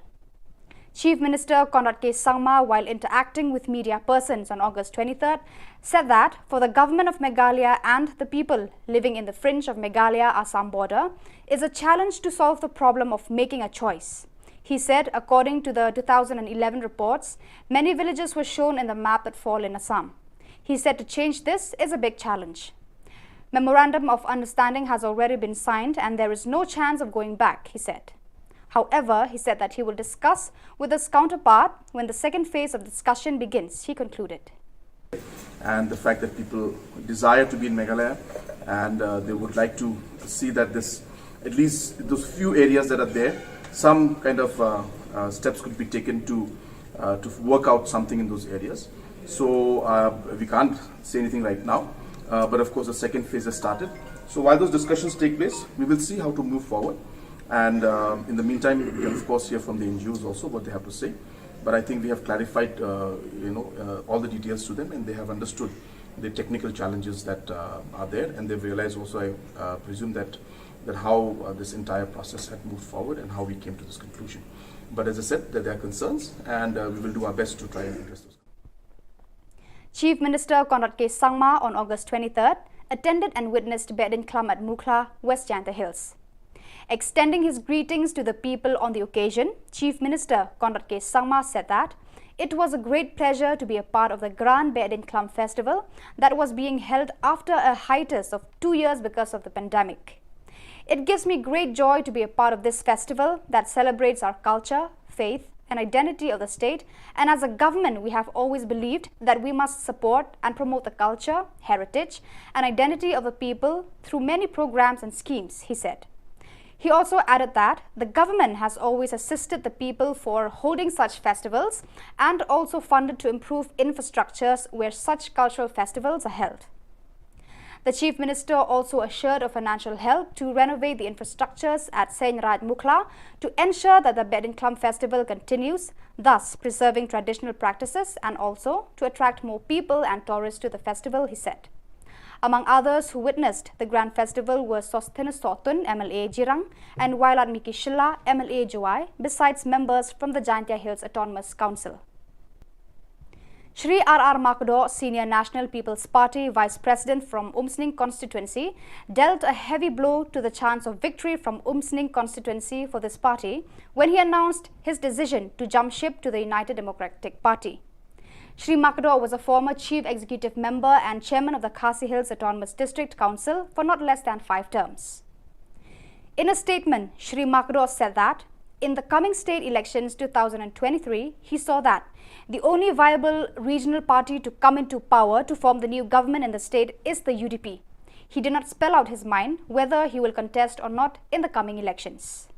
Chief Minister Conrad K Sangma, while interacting with media persons on August twenty-third, said that for the government of Meghalaya and the people living in the fringe of Meghalaya-Assam border is a challenge to solve the problem of making a choice. He said, according to the two thousand eleven reports, many villages were shown in the map that fall in Assam. He said to change this is a big challenge. Memorandum of understanding has already been signed and there is no chance of going back, he said. However, he said that he will discuss with his counterpart when the second phase of discussion begins, he concluded. And the fact that people desire to be in Meghalaya and, uh, they would like to see that this, at least those few areas that are there, some kind of, uh, uh, steps could be taken to, uh, to work out something in those areas. So, uh, we can't say anything right now, uh, but of course the second phase has started. So while those discussions take place, we will see how to move forward. And, uh, in the meantime, we can of course hear from the N G Os also what they have to say. But I think we have clarified, uh, you know, uh, all the details to them, and they have understood the technical challenges that, uh, are there, and they've realized also, I, uh, presume that, that how, uh, this entire process had moved forward and how we came to this conclusion. But as I said, that there are concerns, and, uh, we will do our best to try and address those. Chief Minister Conrad K Sangma on August twenty-third attended and witnessed Behdeiñkhlam at Mukhla, West Jaintia Hills. Extending his greetings to the people on the occasion, Chief Minister Conrad K Sangma said that it was a great pleasure to be a part of the Grand Behdeiñkhlam Festival that was being held after a hiatus of two years because of the pandemic. It gives me great joy to be a part of this festival that celebrates our culture, faith, and identity of the state, and as a government, we have always believed that we must support and promote the culture, heritage, and identity of the people through many programs and schemes, he said. He also added that the government has always assisted the people for holding such festivals and also funded to improve infrastructures where such cultural festivals are held. The Chief Minister also assured of financial help to renovate the infrastructures at Seiñ Raij Mukhla to ensure that the Behdeiñkhlam festival continues, thus preserving traditional practices and also to attract more people and tourists to the festival, he said. Among others who witnessed the grand festival were Sosthenes Sohtun, M L A Jirang, and Wailadmiki Shylla, M L A Jowai, besides members from the Jaintia Hills Autonomous Council. Shri R R Makdoh, Senior National People's Party Vice President from Umsning constituency, dealt a heavy blow to the chance of victory from Umsning constituency for this party when he announced his decision to jump ship to the United Democratic Party. Shri Makdoh was a former chief executive member and chairman of the Khasi Hills Autonomous District Council for not less than five terms. In a statement, Shri Makdoh said that in the coming state elections two thousand twenty-three, he saw that the only viable regional party to come into power to form the new government in the state is the U D P. He did not spell out his mind whether he will contest or not in the coming elections.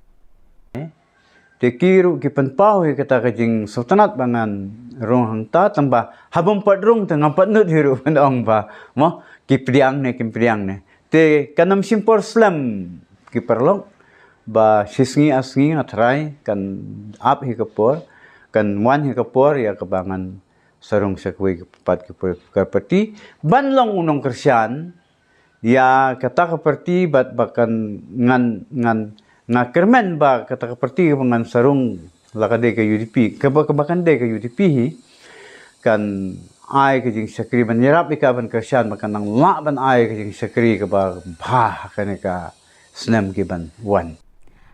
Te ki ruh ki pynpaw hi kata ka jingsngewtynnat ba ngan rung hangta, tang ba haba ym pat rung te ngam pat nud hi ruh ban ong ba, mo, ki pdiang ne, kim pdiang ne. Te kan ym shim por slem ki paralok, ba shi sngi ar sngi nga tharai kan ap hi ka por, kan wan hi ka por ïa kaba ngan sa rung sha kawei pat ka por, ka party ban long u nongkyrshan ïa kata ka party, bad ba kan ngan, ngan, nga kyrmen ba kata ka party kaba ngan sa rung, la ka dei ka U D P, kaba, kaba kan dei ka U D P hi, kan ai ka jingshakri ban ïarap ïa ka ban kyrshan, ba kan nang lah ban ai ka jingshakri kaba bha ha kane ka snem ki ban wan.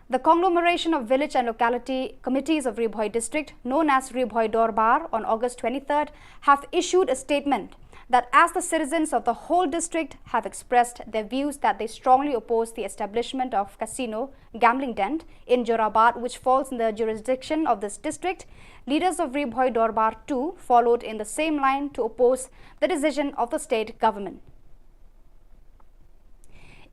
The conglomeration of village and locality committees of Ri Bhoi district, known as Ri Bhoi Dorbar, on August twenty-third, have issued a statement that as the citizens of the whole district have expressed their views that they strongly oppose the establishment of casino gambling den in Jorabat, which falls in the jurisdiction of this district, leaders of Ri Bhoi Dorbar too followed in the same line to oppose the decision of the state government.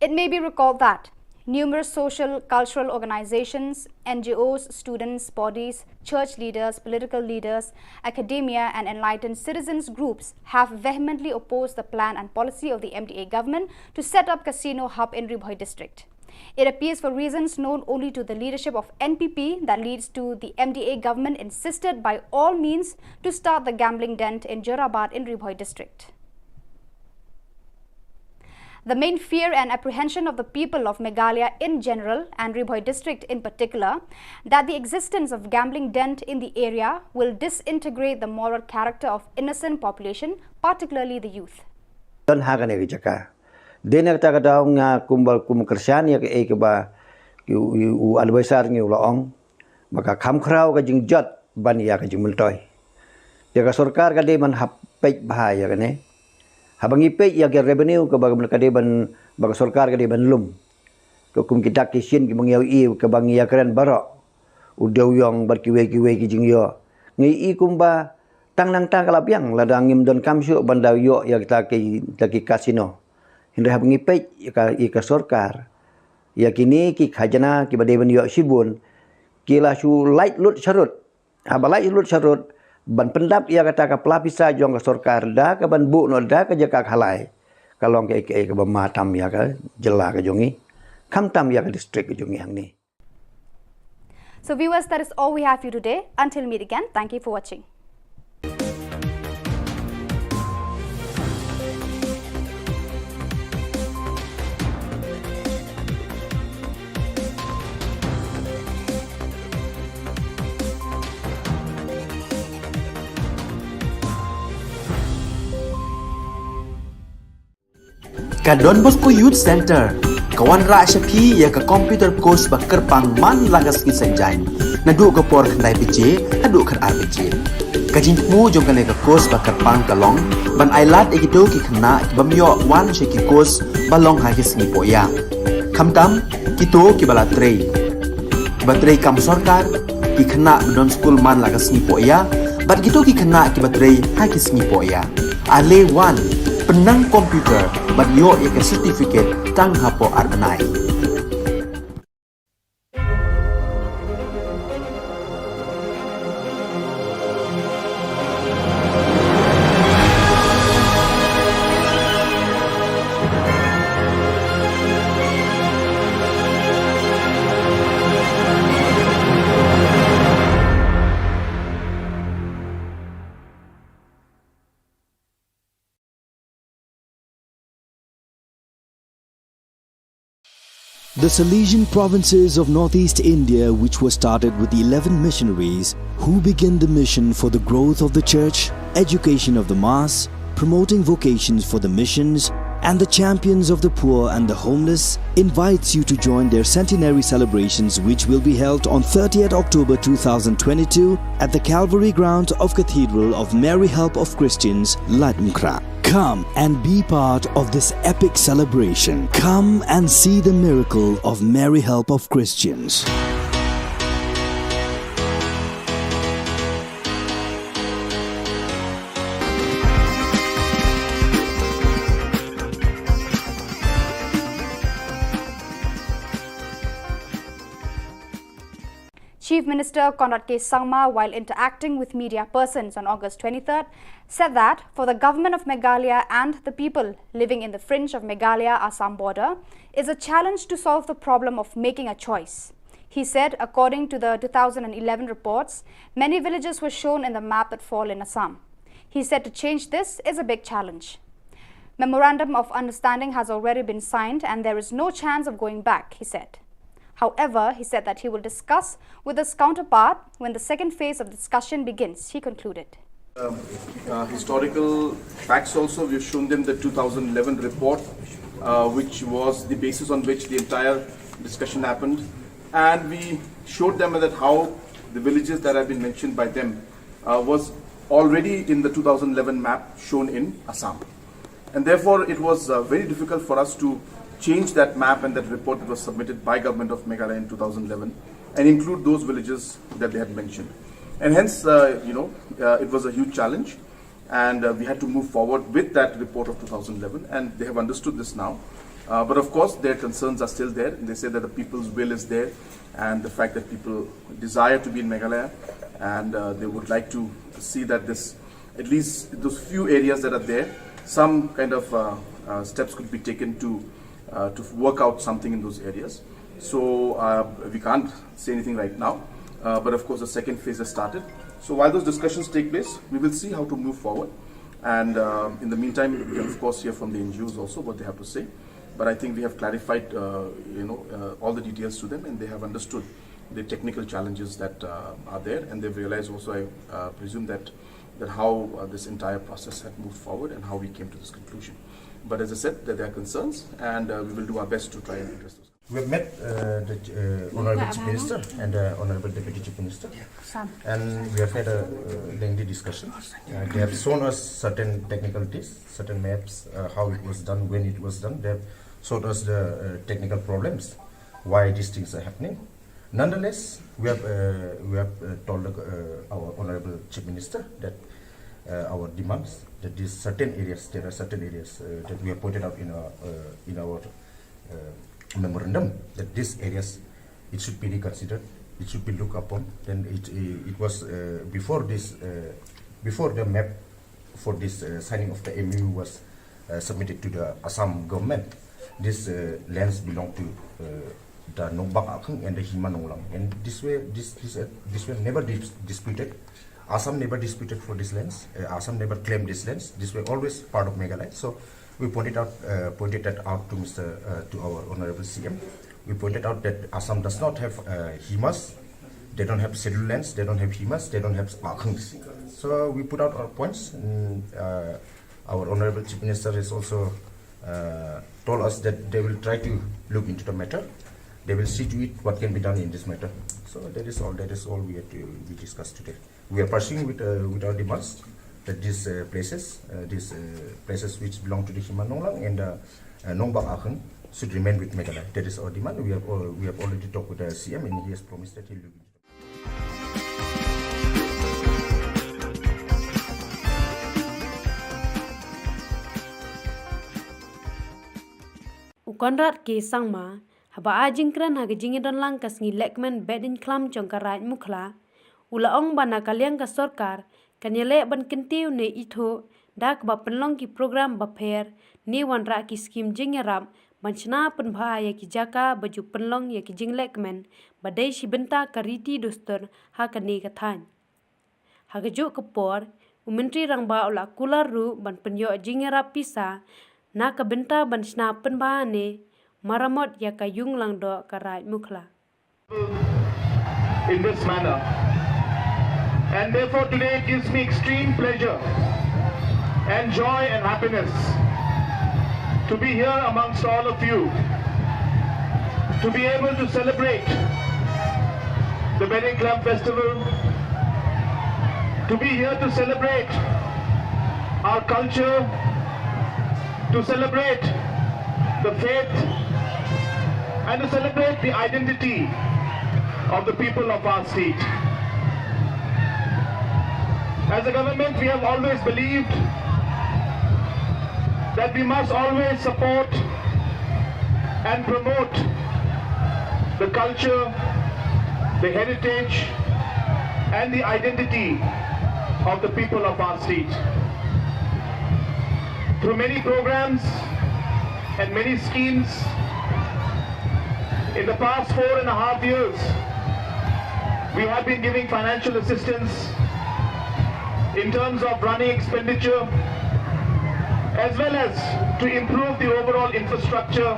It may be recalled that numerous social, cultural organizations, N G Os, students, bodies, church leaders, political leaders, academia, and enlightened citizens groups have vehemently opposed the plan and policy of the M D A government to set up casino hub in Ri Bhoi district. It appears, for reasons known only to the leadership of N P P, that leads to the M D A government insisted by all means to start the gambling den in Jorabat in Ri Bhoi district. The main fear and apprehension of the people of Meghalaya in general and Ri Bhoi district in particular, that the existence of gambling den in the area will disintegrate the moral character of innocent population, particularly the youth. Don ha kane ka jaka. Dei na kata ka daw nga kumba kum kyrshan ïa kaei kaba u, u, u advisor ngi u la ong ba ka kham khraw ka jingjot ban ïa ka jingmyntoi. Ïa ka sorkar ka dei ban hap peit bha ïa kane. Haba ngi peit ïa ka revenue kaba ka dei ban, ba ka sorkar ka dei ban lum. Ka kum ki dak ki shin kiba ngi ïohi kaba ngi ïakren baroh, u dewiong bad kiwei kiwei ki jingïoh, ngi i kumba tang nangta ka la biang lada ngim donkam shuh ban da ïoh ïa kita ki, kita ki casino. Hynrei haba ngi peit ïa ka, ïa ka sorkar, ïa kine ki khajna kiba dei ban ïoh shibun, ki la shu lait lut sharud. Haba lait lut sharud, ban pyndap ïa kata ka pla pisa jong ka sorkar da kaban buh noh da ka jaka khalai, ka long kaei kaei kaba ma tam ïa ka jylla ka jong ngi, khamtam ïa ka district ka jong ngi hangne. So viewers, that is all we have for you today. Until meet again, thank you for watching. Ka Don Bosco Youth Center ka wanrah sha phi ïa ka computer course ba kyrpang man la ka sngi Saitjaiñ, naduh ka por khyndai baje haduh khatar baje. Ka jingthmu jong kane ka course ba kyrpang ka long ban ailad ïa kito ki khynnah ki bym ïoh wan sha ki course ba long ha ki sngi pohïa, khamtam kito kiba la trei, kiba trei kam sorkar, ki khynnah ba don skul man la ka sngi pohïa, bad kito ki khynnah kiba trei ha ki sngi pohïa. Ale wan, pynnang computer bad ïoh ïa ka certificate tang hapoh ar bnai. The Salesian provinces of northeast India, which were started with eleven missionaries who began the mission for the growth of the church, education of the mass, promoting vocations for the missions, and the champions of the poor and the homeless, invites you to join their centenary celebrations, which will be held on thirtieth October two thousand twenty-two at the Calvary ground of Cathedral of Mary Help of Christians, Laitumkhrah. Come and be part of this epic celebration. Come and see the miracle of Mary Help of Christians. Chief Minister Conrad K Sangma, while interacting with media persons on August twenty-third, said that for the government of Meghalaya and the people living in the fringe of Meghalaya Assam border is a challenge to solve the problem of making a choice. He said, according to the two thousand eleven reports, many villages were shown in the map that fall in Assam. He said to change this is a big challenge. Memorandum of understanding has already been signed and there is no chance of going back, he said. However, he said that he will discuss with his counterpart when the second phase of discussion begins, he concluded. Um, uh, historical facts also. We've shown them the two thousand eleven report, uh, which was the basis on which the entire discussion happened. And we showed them that how the villages that have been mentioned by them uh, was already in the two thousand eleven map shown in Assam. And therefore, it was uh, very difficult for us to change that map and that report that was submitted by Government of Meghalaya in two thousand eleven and include those villages that they had mentioned. And hence, uh, you know, uh, it was a huge challenge, and uh, we had to move forward with that report of two thousand eleven, and they have understood this now. Uh, but of course, their concerns are still there. They say that the people's will is there, and the fact that people desire to be in Meghalaya, and uh, they would like to see that this, at least those few areas that are there, some kind of uh, uh, steps could be taken to uh, to work out something in those areas. So uh, we can't say anything right now, uh, but of course the second phase has started. So while those discussions take place, we will see how to move forward. And uh, in the meantime, we can of course hear from the N G Os also what they have to say. But I think we have clarified, uh, you know, uh, all the details to them, and they have understood the technical challenges that uh, are there, and they've realized also, I uh, presume, that that how uh, this entire process had moved forward and how we came to this conclusion. But as I said, that there are concerns, and uh, we will do our best to try and address those. We have met uh, the uh, Honorable Chief Minister and uh, Honorable Deputy Chief Minister, and we have had a uh, lengthy discussion. Uh, they have shown us certain technicalities, certain maps, uh, how it was done, when it was done. They have showed us the uh, technical problems, why these things are happening. Nonetheless, we have uh, we have uh, told uh, our Honorable Chief Minister that uh, our demands, that these certain areas, there are certain areas uh, that we have pointed out in our uh, in our uh, memorandum, that these areas, it should be reconsidered, it should be looked upon. Then it it was uh, before this uh, before the map for this uh, signing of the M O U was uh, submitted to the Assam government. These uh, lands belong to uh, the Nongbak Akhung and the Hima Nonglang, and this way, this this uh, this were never dis- disputed. Assam never disputed for these lands. Uh, Assam never claimed these lands. These were always part of Meghalaya. So we pointed out uh, pointed that out to Mister Uh, to our Honorable C M. We pointed out that Assam does not have uh, Himas. They don't have scheduled lands. They don't have Himas. They don't have Akhungs. So we put out our points. And, uh, our Honorable Chief Minister has also uh, told us that they will try to look into the matter. They will see to it what can be done in this matter. So that is all. That is all we have to we discussed today. We are pursuing with uh, with our demands that these uh, places, uh, these uh, places which belong to the Hima Nonglang and uh, uh, Nongbak Akhung should remain with Meghalaya. That is our demand. We have al- we have already talked with the C M and he has promised that he will look into. U Conrad K Sangma, haba ai jingkren ha ka jingïadonlang ka sngi lehkmen Behdeiñkhlam jong ka Raid Mukhla, u la ong ba na ka liang ka sorkar kan ïaleh ban kyntiew ne ithuh da kaba pynlong ki program bapher ne wanrah ki skim jingïarap ban shna pynbha ïa ki jaka ba ju pynlong ïa ki jinglehkmen ba dei shi bynta ka riti dustur ha kane ka thaiñ. Ha kajuh ka por, u Myntri Rangbah u la kular ruh ban pynïoh jingïarap pisa na ka bynta ban shna pynbha ne maramot ïa ka Ïung Langdoh ka Raid Mukhla. In this manner. And therefore, today it gives me extreme pleasure and joy and happiness to be here amongst all of you, to be able to celebrate the Behdeiñkhlam festival, to be here to celebrate our culture, to celebrate the faith, and to celebrate the identity of the people of our state. As a government, we have always believed that we must always support and promote the culture the heritage and the identity of the people of our state. Through many programs and many schemes, in the past four and a half years, we have been giving financial assistance in terms of running expenditure, as well as to improve the overall infrastructure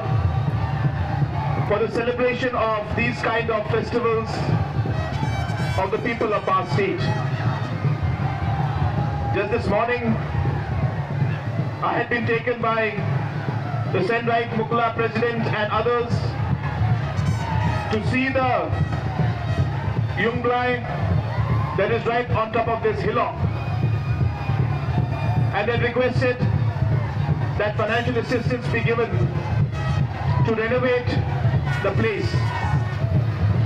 for the celebration of these kind of festivals of the people of our state. Just this morning, I had been taken by the Senrait Mukla president and others to see the Yungblai that is right on top of this hillock, and had requested that financial assistance be given to renovate the place.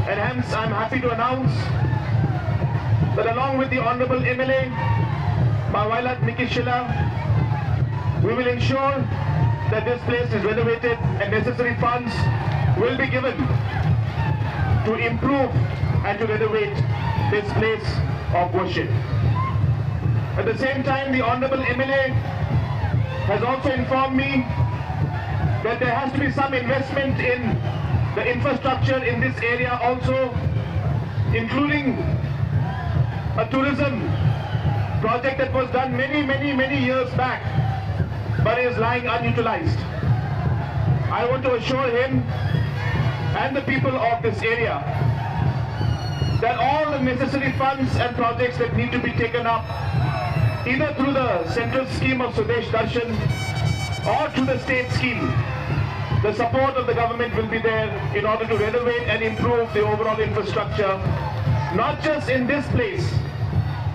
And hence, I'm happy to announce that along with the Honorable M L A, Bah Wailadmiki Shylla, we will ensure that this place is renovated and necessary funds will be given to improve and to renovate this place of worship. At the same time, the Honorable M L A has also informed me that there has to be some investment in the infrastructure in this area also, including a tourism project that was done many, many, many years back, but is lying unutilized. I want to assure him and the people of this area that all the necessary funds and projects that need to be taken up, either through the central scheme of Swadesh Darshan or through the state scheme, the support of the government will be there in order to renovate and improve the overall infrastructure, not just in this place,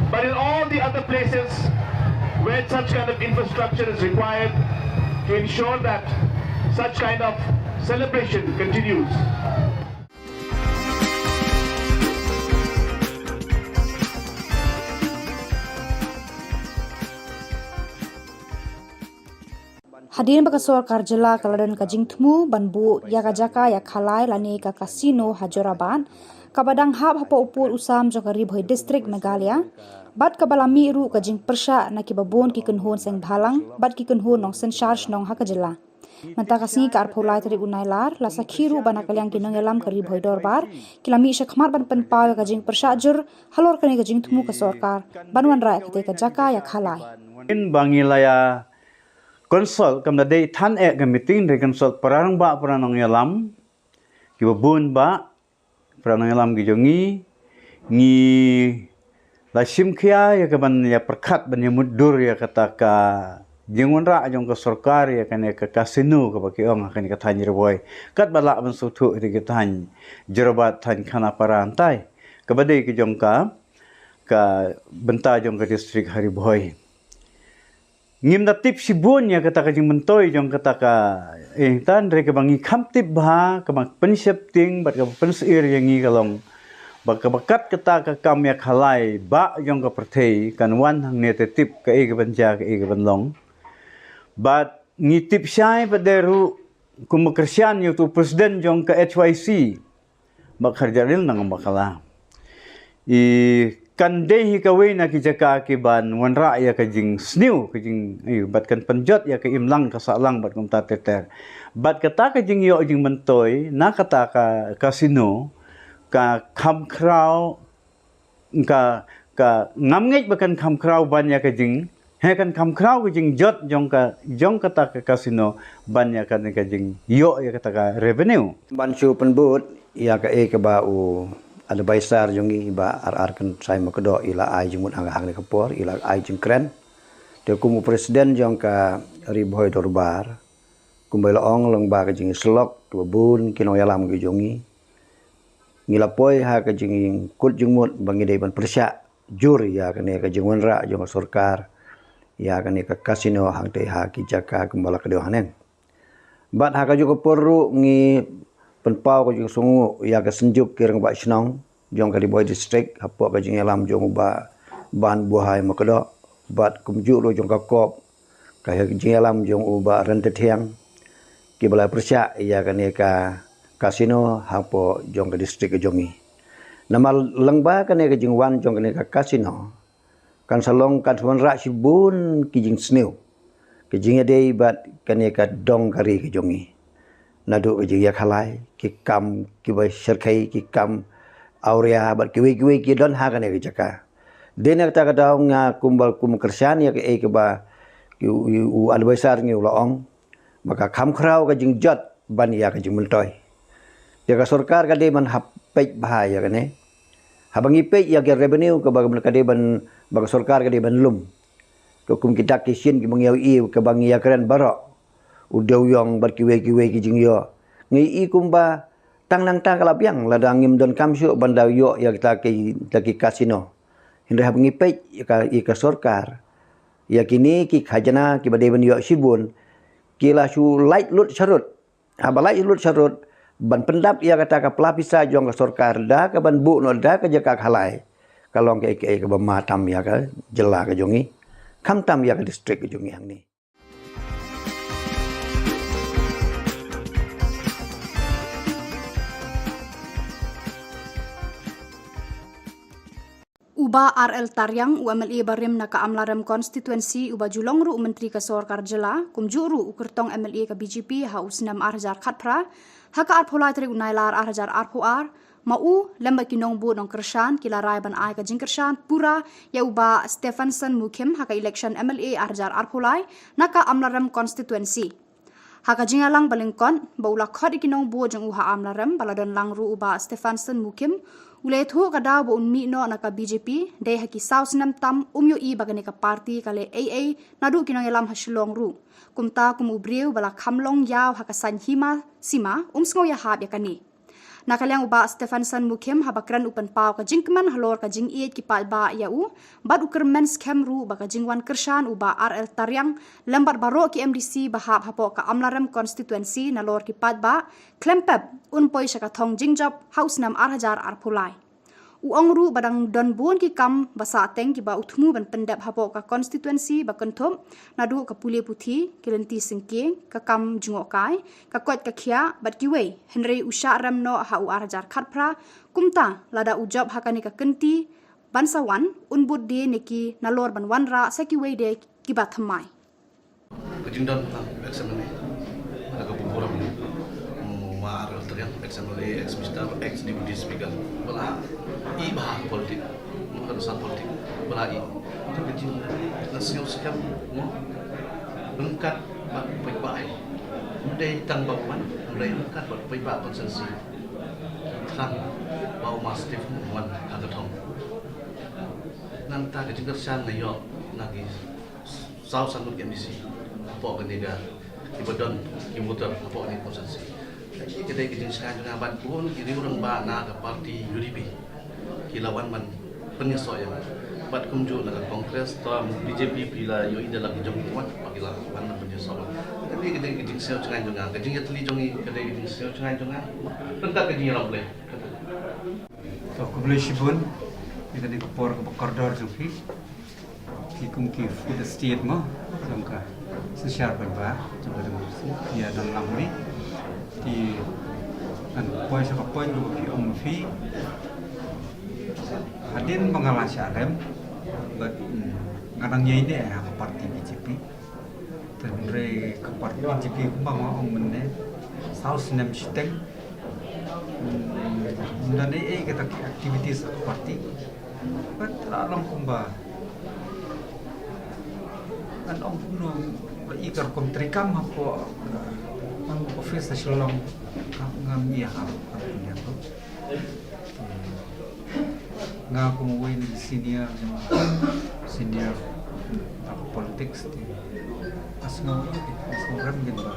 but in all the other places where such kind of infrastructure is required to ensure that such kind of celebration continues. Hadien ba ka sorkar jylla ka la don ka jingthmu ban buh ïa ka jaka ïakhalai lane ka casino ha Jorabat, kaba dang hap hapoh u pud u sam jong ka Ri Bhoi District, Meghalaya, bad kaba la mih ruh ka jingpyrshah na kiba bun ki kynhun seng bhalang bad ki kynhun nongsynshar shnong ha ka jylla. Mynta ka sngi ka arphew lai tarik u Nailar, la sakhi ruh ba na ka liang ki nongïalam ka Ri Bhoi Dorbar ki la mih shakhmat ban pynpaw ïa ka jingpyrshah jur halor kane ka jingthmu ka sorkar ban wanrah ïa katei ka jaka ïakhalai. Ngin ba ngi la ïa consult, kam da dei than eh ka meeting, da consult para rangbah, para nongïalam kiba bun bah, para nongïalam ki jong ngi. Ngi la shim khia ïa ka ban ïa pyrkhat ban ïa mutdur ïa kata ka jingwanrah jong ka sorkar ïa kane ka casino kaba ki ong ha kane ka thaiñ Ri Bhoi, katba lah ban sngewthuh ïa ka thaiñ Jorabat, thaiñ Khanapara, hyntai kaba dei ka jong ka, ka bynta jong ka district ha Ri Bhoi. Ngim da tip shibun ïa kata ka jingmyntoi jong kata ka, eh, hynrei kaba ngi kham tip bha, kaba pynsheptieng bad kaba pynsyier ïa ngi ka long ba kaba kat kata ka kam ïakhalai bah jong ka pyrthei kan wan hangne, te tip kaei kaban jia, kaei kaban long. Bad ngi tip shai pat de ruh kum ba kyrshan ïa uto u president jong ka H Y C, Bah Kharjahrial Nangbakla. I kan dei hi kawei na ki jaka ki ban wanrah ïa ka jingsniew, ka jing, i, bad kan pynjot ïa ka imlang ka sahlang bad kumta ter ter. Bad kata ka jingïoh jingmyntoi na kata ka casino ka kham khraw, ka, ka ngam ngeit ba kan kham khraw ban ïa ka jing, he, kan kham khraw ka jingjot jong ka, jong kata ka casino ban ïa ka, ka jingïoh ïa kata ka revenue. Ban shu pynbud ïa kaei kaba u advisor jong ngi, Bah R R Kynshai Makdoh, i la ai jingmut hangne ka por, i la ai jingkren. Te kum u president jong ka Ri Bhoi Dorbar, kumba i la ong lyngba ka jingïasyllok kiba bun ki nongïalam ki jong ngi, ngi la poi ha ka jingkut jingmut ba ngi dei ban pyrshah jur ïa kane ka jingwanrah jong ka sorkar ïa kane ka casino hangtei ha ki jaka kumba la ka dei hangne. Bad ha kajuh ka por ruh ngi pynpaw ka jingsngewnguh ïa ka synjuk ki rangbah shnong jong ka Ri Bhoi District hapoh ka jingïalam jong u Bah Banbuhai Makdoh bad kumjuh ruh jong ka COB, ka jingïalam jong u Bah Ryntathiang, kiba la pyrshah ïa kane ka casino hapoh jong ka district ka jong ngi. Namar lyngba kane ka jingwan jong kane ka casino, kan sa long kan sa wanrah shibun ki jingsniew, ki jingïadei bad kane ka dong ka ri ka jong ngi. Naduh ka jingïakhalai, ki kam kiba shyrkhei, ki kam awria bad kiwei kiwei ki don ha kane ka jaka. Dei na kata ka daw nga kumba kum kyrshan ïa kaei kaba ki u, u advisor ngi u la ong ba ka kham khraw ka jingjot ban ïa ka jingmyntoi. Ïa ka sorkar ka dei ban hap peit bha ïa kane. Haba ngi peit ïa ka revenue kaba ka dei ban, ba ka sorkar ka dei ban lum. Ka kum ki dak ki shin kiba ngi ïohi kaba ngi ïakren baroh, u dewïong bad kiwei kiwei ki jingïoh. Ngi i kumba tang nangta ka la biang lada ngim donkam shuh ban da ïoh ïa kita ki, kita ki casino. Hynrei haba ngi peit ïa ka, ïa ka sorkar, ïa kine ki khajna kiba dei ban ïoh shibun, ki la shu lait lut sharud. Haba lait lut sharud, ban pyndap ïa kata ka pla pisa jong ka sorkar da kaban buh noh da ka jaka khalai, ka long kaei kaei kaba ma tam ïa ka jylla ka jong ngi, khamtam ïa ka district ka jong ngi hangne. U Bah R L Tariang, u M L A barim na ka Amlarem Constituency, uba ju long ruh u Myntri ka Sorkar Jylla, kumjuh ruh u kyrtong M L A ka B J P ha u snem ar hajar khatphra, ha ka arphew lai tarik u Nailar ar hajar arphew ar, ma u lem bad ki nongbud nongkyrshan ki la rai ban ai ka jingkyrshan pura ïa u Bah Stephenson Mukhim ha ka election M L A ar hajar arphew lai na ka Amlarem Constituency. Ha ka jingïalang ba lyngkot ba u la khot ïa ki nongbud jong u ha Amlarem ba la don lang ruh u Bah Stephenson Mukhim, u la ïathuh ka daw ba un mih noh na ka B J P dei ha ki saw snem tam um ïohi ba kane ka party ka leh ei ei naduh ki nongïalam ha Shillong ruh. Kumta kum u briew ba la kham long ïaw ha ka saiñ hima sima, um sngew ïahap ïa kane. Na ka liang u Bah Stephenson Mukhim, haba kren u pynpaw ka jingkmen halor ka jingïeit ki paidbah ïa u bad u kyrmen skhem ruh ba ka jingwan kyrshan u Bah R L Tariang lem bad baroh ki M D C ba hap hapoh ka Amlarem Constituency nalor ki paidbah khlem pep un poi sha ka thong jingjop ha u snem ar hajar arphew lai. U ong ruh ba dang don bun ki kam ba sah teng kiba u thmu ban pyndep hapoh ka constituency ba kynthup naduh ka pule puthi, ki lynti syngkien, ka kam jngohkai, ka koit ka khiah bad kiwei, hynrei u shah rem noh ha u ar hajar khatphra. Kumta lada u jop ha kane ka kynti ban sa wan, un bud de ne ki nalor ban wanrah sa kiwei de kiba thymmai. Ka jingdon ha ex M L A, ha ka burom u Ma R L Tariang, ex M L A, ex Minister, ex Deputy Speaker, ba la i bha ha politik, ma ka nusar politik ba la i. Ka jingsngewsih skhem, mo, ryngkat bad paidbah hi. Ym dei tang ba u wan, hynrei ryngkat bad paidbah constituency. Thrang ba u Ma Steve u wan ha ka thong. Nangta ka jingkyrshan nga ïoh na ki saw san ngut ki M D C hapoh kane ka, kiba don ki voter hapoh kane ka constituency. Ka dei ka jingshngaiñ jong nga bad bun ki riew rangbah na ka party U D P ki la wan ban pynïasoh ïa nga. Bad kumjuh na ka Congress, to B J P phi la ïohi da la ki jong ki wan, ba ki la wan ban pynïasoh. Ka dei ka jingshngaiñ jong nga, ka jingïatylli jong ngi ka dei ka jingshngaiñ jong nga. Ryngkat ka jingïarap Blei. To, khublei shibun ïa kane ka por kaba kordor jong phi. Ki kum ki fourth estate mo, jong ka synshar paidbah jong ka democracy, ïa don lang hi. Te ngan poi sha ka point kaba phi ong ma phi. Hadien ba nga la shah rem bad, mm, nga dang ïaineh ha ka party B J P. Te hynrei ka party B J P kumba nga ong mynne, saw snem shiteng. Hmm, ym don ei ei kata ki activities ha ka party. Bad la long kumba ngan ong kumno, la i ka rukom treikam hapoh, uh, office ha Shillong. Ngam, ngam ïa ha, ha, ha, ha. Nga kum uwei na ki senior, senior ha ka politics te nga sngew, nga sngew rem kein ba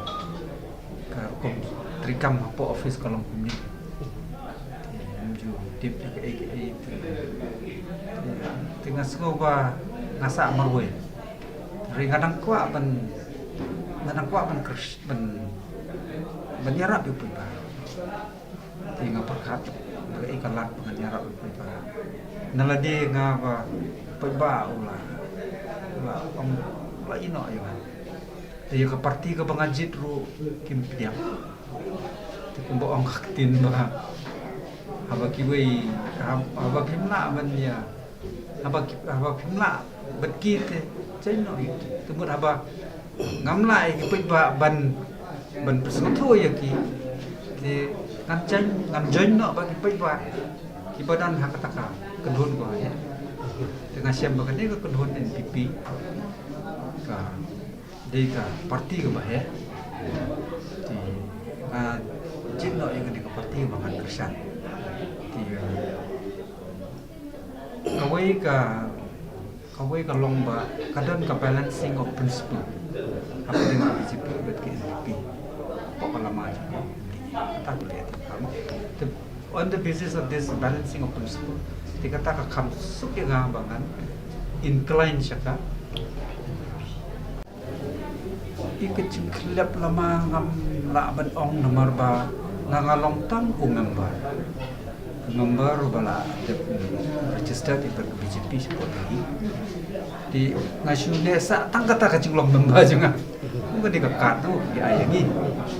ka rukom treikam hapoh office ka long kumne. Te ngam ju tip ïa kaei kaei te, te nga sngew ba nga sah marwei. Hynrei nga dang kwah ban, nga dang kwah ban kyrsh-, ban, ban ïarap ïa u paidbah. Te nga pyrkhat ba kaei ka lad ba ngan ïarap ïa u paidbah. Na lade nga ba paidbah u la, u la ong, u la ïehnoh ïa nga. Te ïa ka party kaba nga jied ruh kim pdiang. Te kumba ong ka ktien ba Haba kiwei, hab-, haba phim lah ban ïa, haba ki, haba phim lah bad ki te, jaiñ noh ïa ki. Te mut haba ngam lah ïa ki paidbah ban, ban pynsngewthuh ïa ki, te ngan jaiñ, ngan jaiñ noh bad ki paidbah kiba don ha kata ka kyndon ko, ïa. Te nga shem ba kane ka kyndon N P P ka dei ka parti kaba heh. Te nga jied noh ïa kane ka parti ba ngan kyrshan. Te, eh, kawei ka, kawei ka long ba ka don ka balancing of principle hapdeng ka B J P bad ka N P P. Hapoh ka lama jong ka N D A. Kata ka leh te, on the basis of this balancing of principle, te kata ka kham suk ïa nga ba ngan incline sha ka N P P. Ïa ka jingkhyllap lama ngam lah ban ong namar ba nga, nga long tang u member. Member ba la dep registered ïa ka B J P shapoh Delhi. Te nga shu neh sah tang kata ka jinglong member jong nga. Kum kane ka card tu ki ai ïa ngi.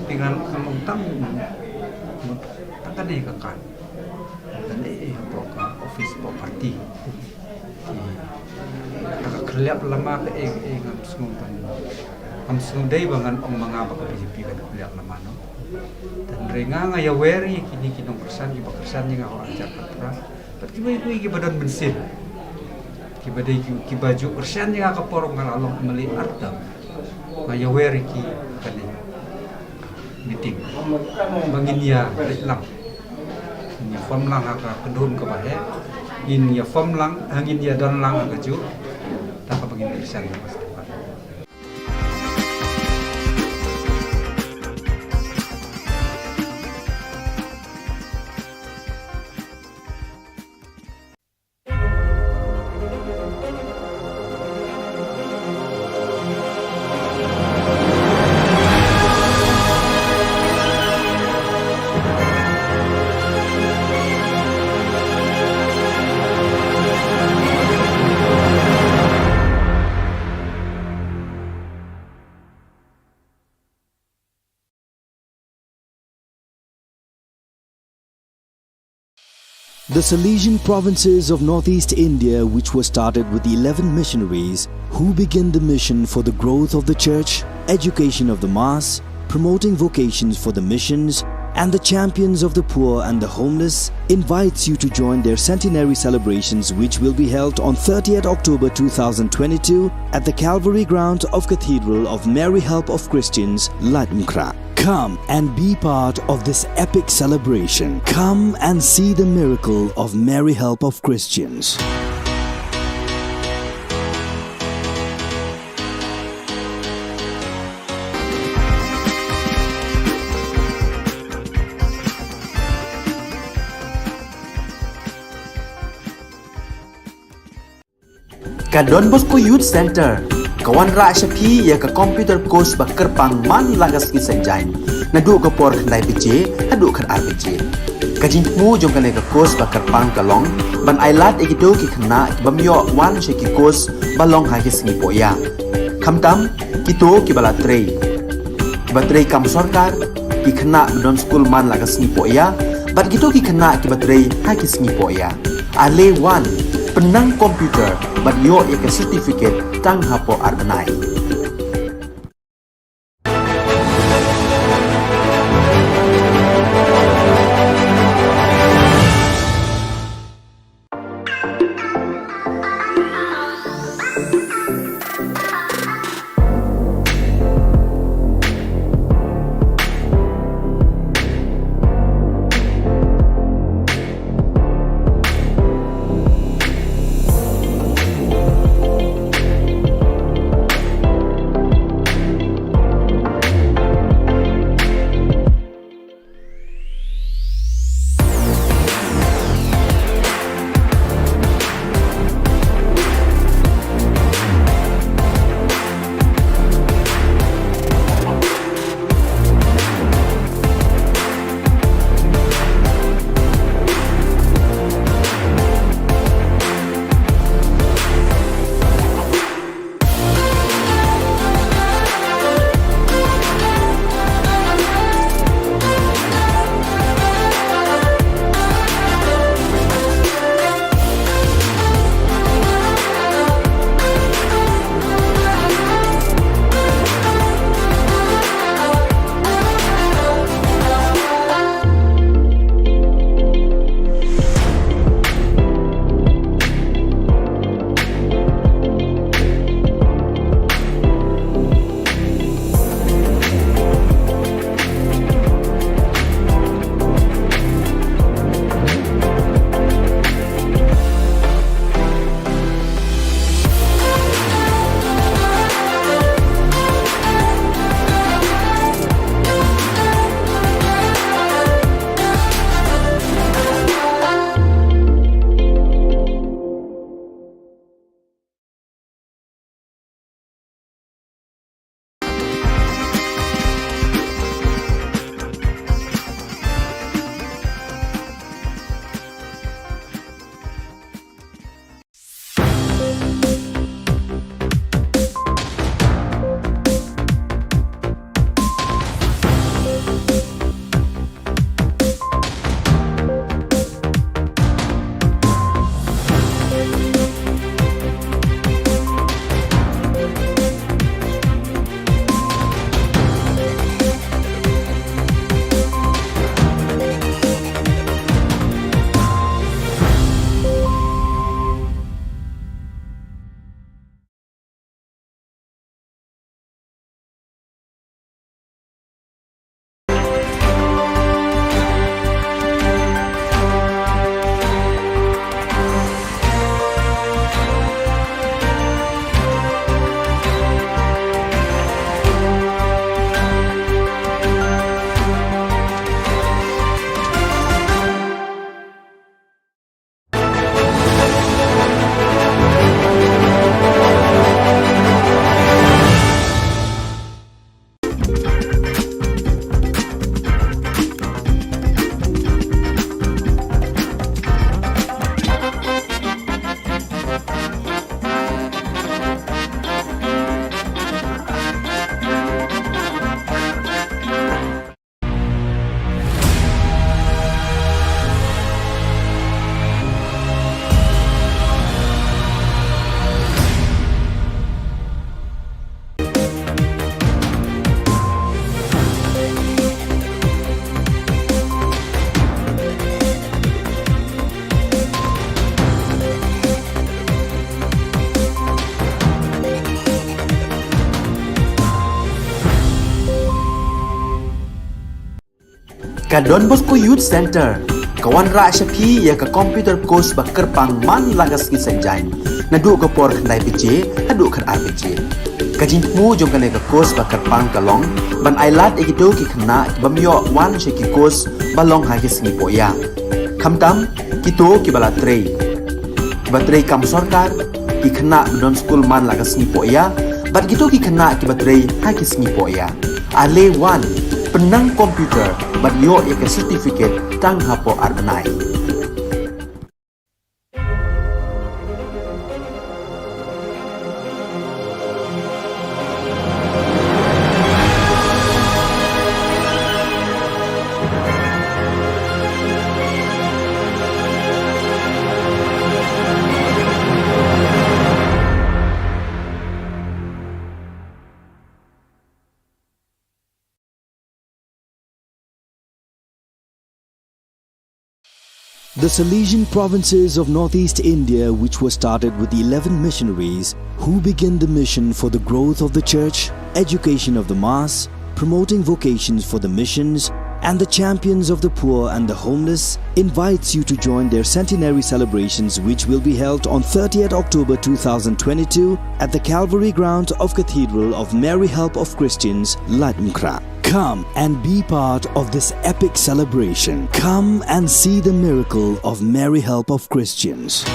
Te nga, nga long tang, tang kane ka card. Kane eh hapoh ka office hapoh party. Te ka khyllap lama kaei kaei ngam sngew ban, ngam sngew dei ba ngan ong ma nga ba ka B J P ka khyllap lama noh. Te hynrei nga, nga ïawer ïa kine ki nongkyrshan kiba kyrshan ïa nga ha u ar hajar khatphra. Bad kiwei kiwei kiba don mynsiem, kiba dei ki, kiba ju kyrshan ïa nga ka por nga la long M L A ar term. Nga ïawer ïa ki kane meeting ba ngin ïa leit lang, ngin ïa form lang ha ka kyndon kaba heh, ngin ïa form lang, ha ngin ïa don lang ha kajuh, da kaba ngin kyrshan ïa ka Stephan. The Salesian provinces of northeast India, which was started with eleven missionaries who began the mission for the growth of the church, education of the mass, promoting vocations for the missions, and the champions of the poor and the homeless, invites you to join their centenary celebrations, which will be held on thirtieth October two thousand twenty-two at the Calvary ground of Cathedral of Mary Help of Christians, Laitumkhrah. Come and be part of this epic celebration. Come and see the miracle of Mary Help of Christians. Ka Don Bosco Youth Centre ka wanrah sha phi ïa ka computer course ba kyrpang man la ka sngi Saitjaiñ, naduh ka por khyndai baje haduh khatar baje. Ka jingthmu jong kane ka course ba kyrpang ka long ban ailad ïa kito ki khynnah ki bym ïoh wan sha ki course ba long ha ki sngi poh ïa, khamtam kito kiba la trei, kiba trei kam sorkar, ki khynnah ba don skul man la ka sngi poh ïa, bad kito ki khynnah kiba trei ha ki sngi poh ïa. Ale wan, pynnang computer bad ïoh ïa ka certificate tang hapoh ar bnai. Don Bosco Youth Centre ka wanrah sha phi ïa ka computer course ba kyrpang man la ka sngi Saitjaiñ, naduh ka por khyndai baje haduh khatar baje. Ka jingthmu jong kane ka course ba kyrpang ka long ban ailad ïa kito ki khynnah ki bym ïoh wan sha ki course ba long ha ki sngi pohïa, khamtam kito kiba la trei, kiba trei kam sorkar, ki khynnah ba don skul man la ka sngi pohïa bad kito ki khynnah kiba trei ha ki sngi pohïa. Ale wan, pynnang computer bad ïoh ïa ka certificate tang hapoh ar bnai. The Salesian provinces of northeast India, which were started with eleven missionaries who began the mission for the growth of the church, education of the mass, promoting vocations for the missions, and the champions of the poor and the homeless, invites you to join their centenary celebrations, which will be held on thirtieth October two thousand twenty-two at the Calvary Ground of Cathedral of Mary Help of Christians, Laitumkhrah. Come and be part of this epic celebration. Come and see the miracle of Mary Help of Christians.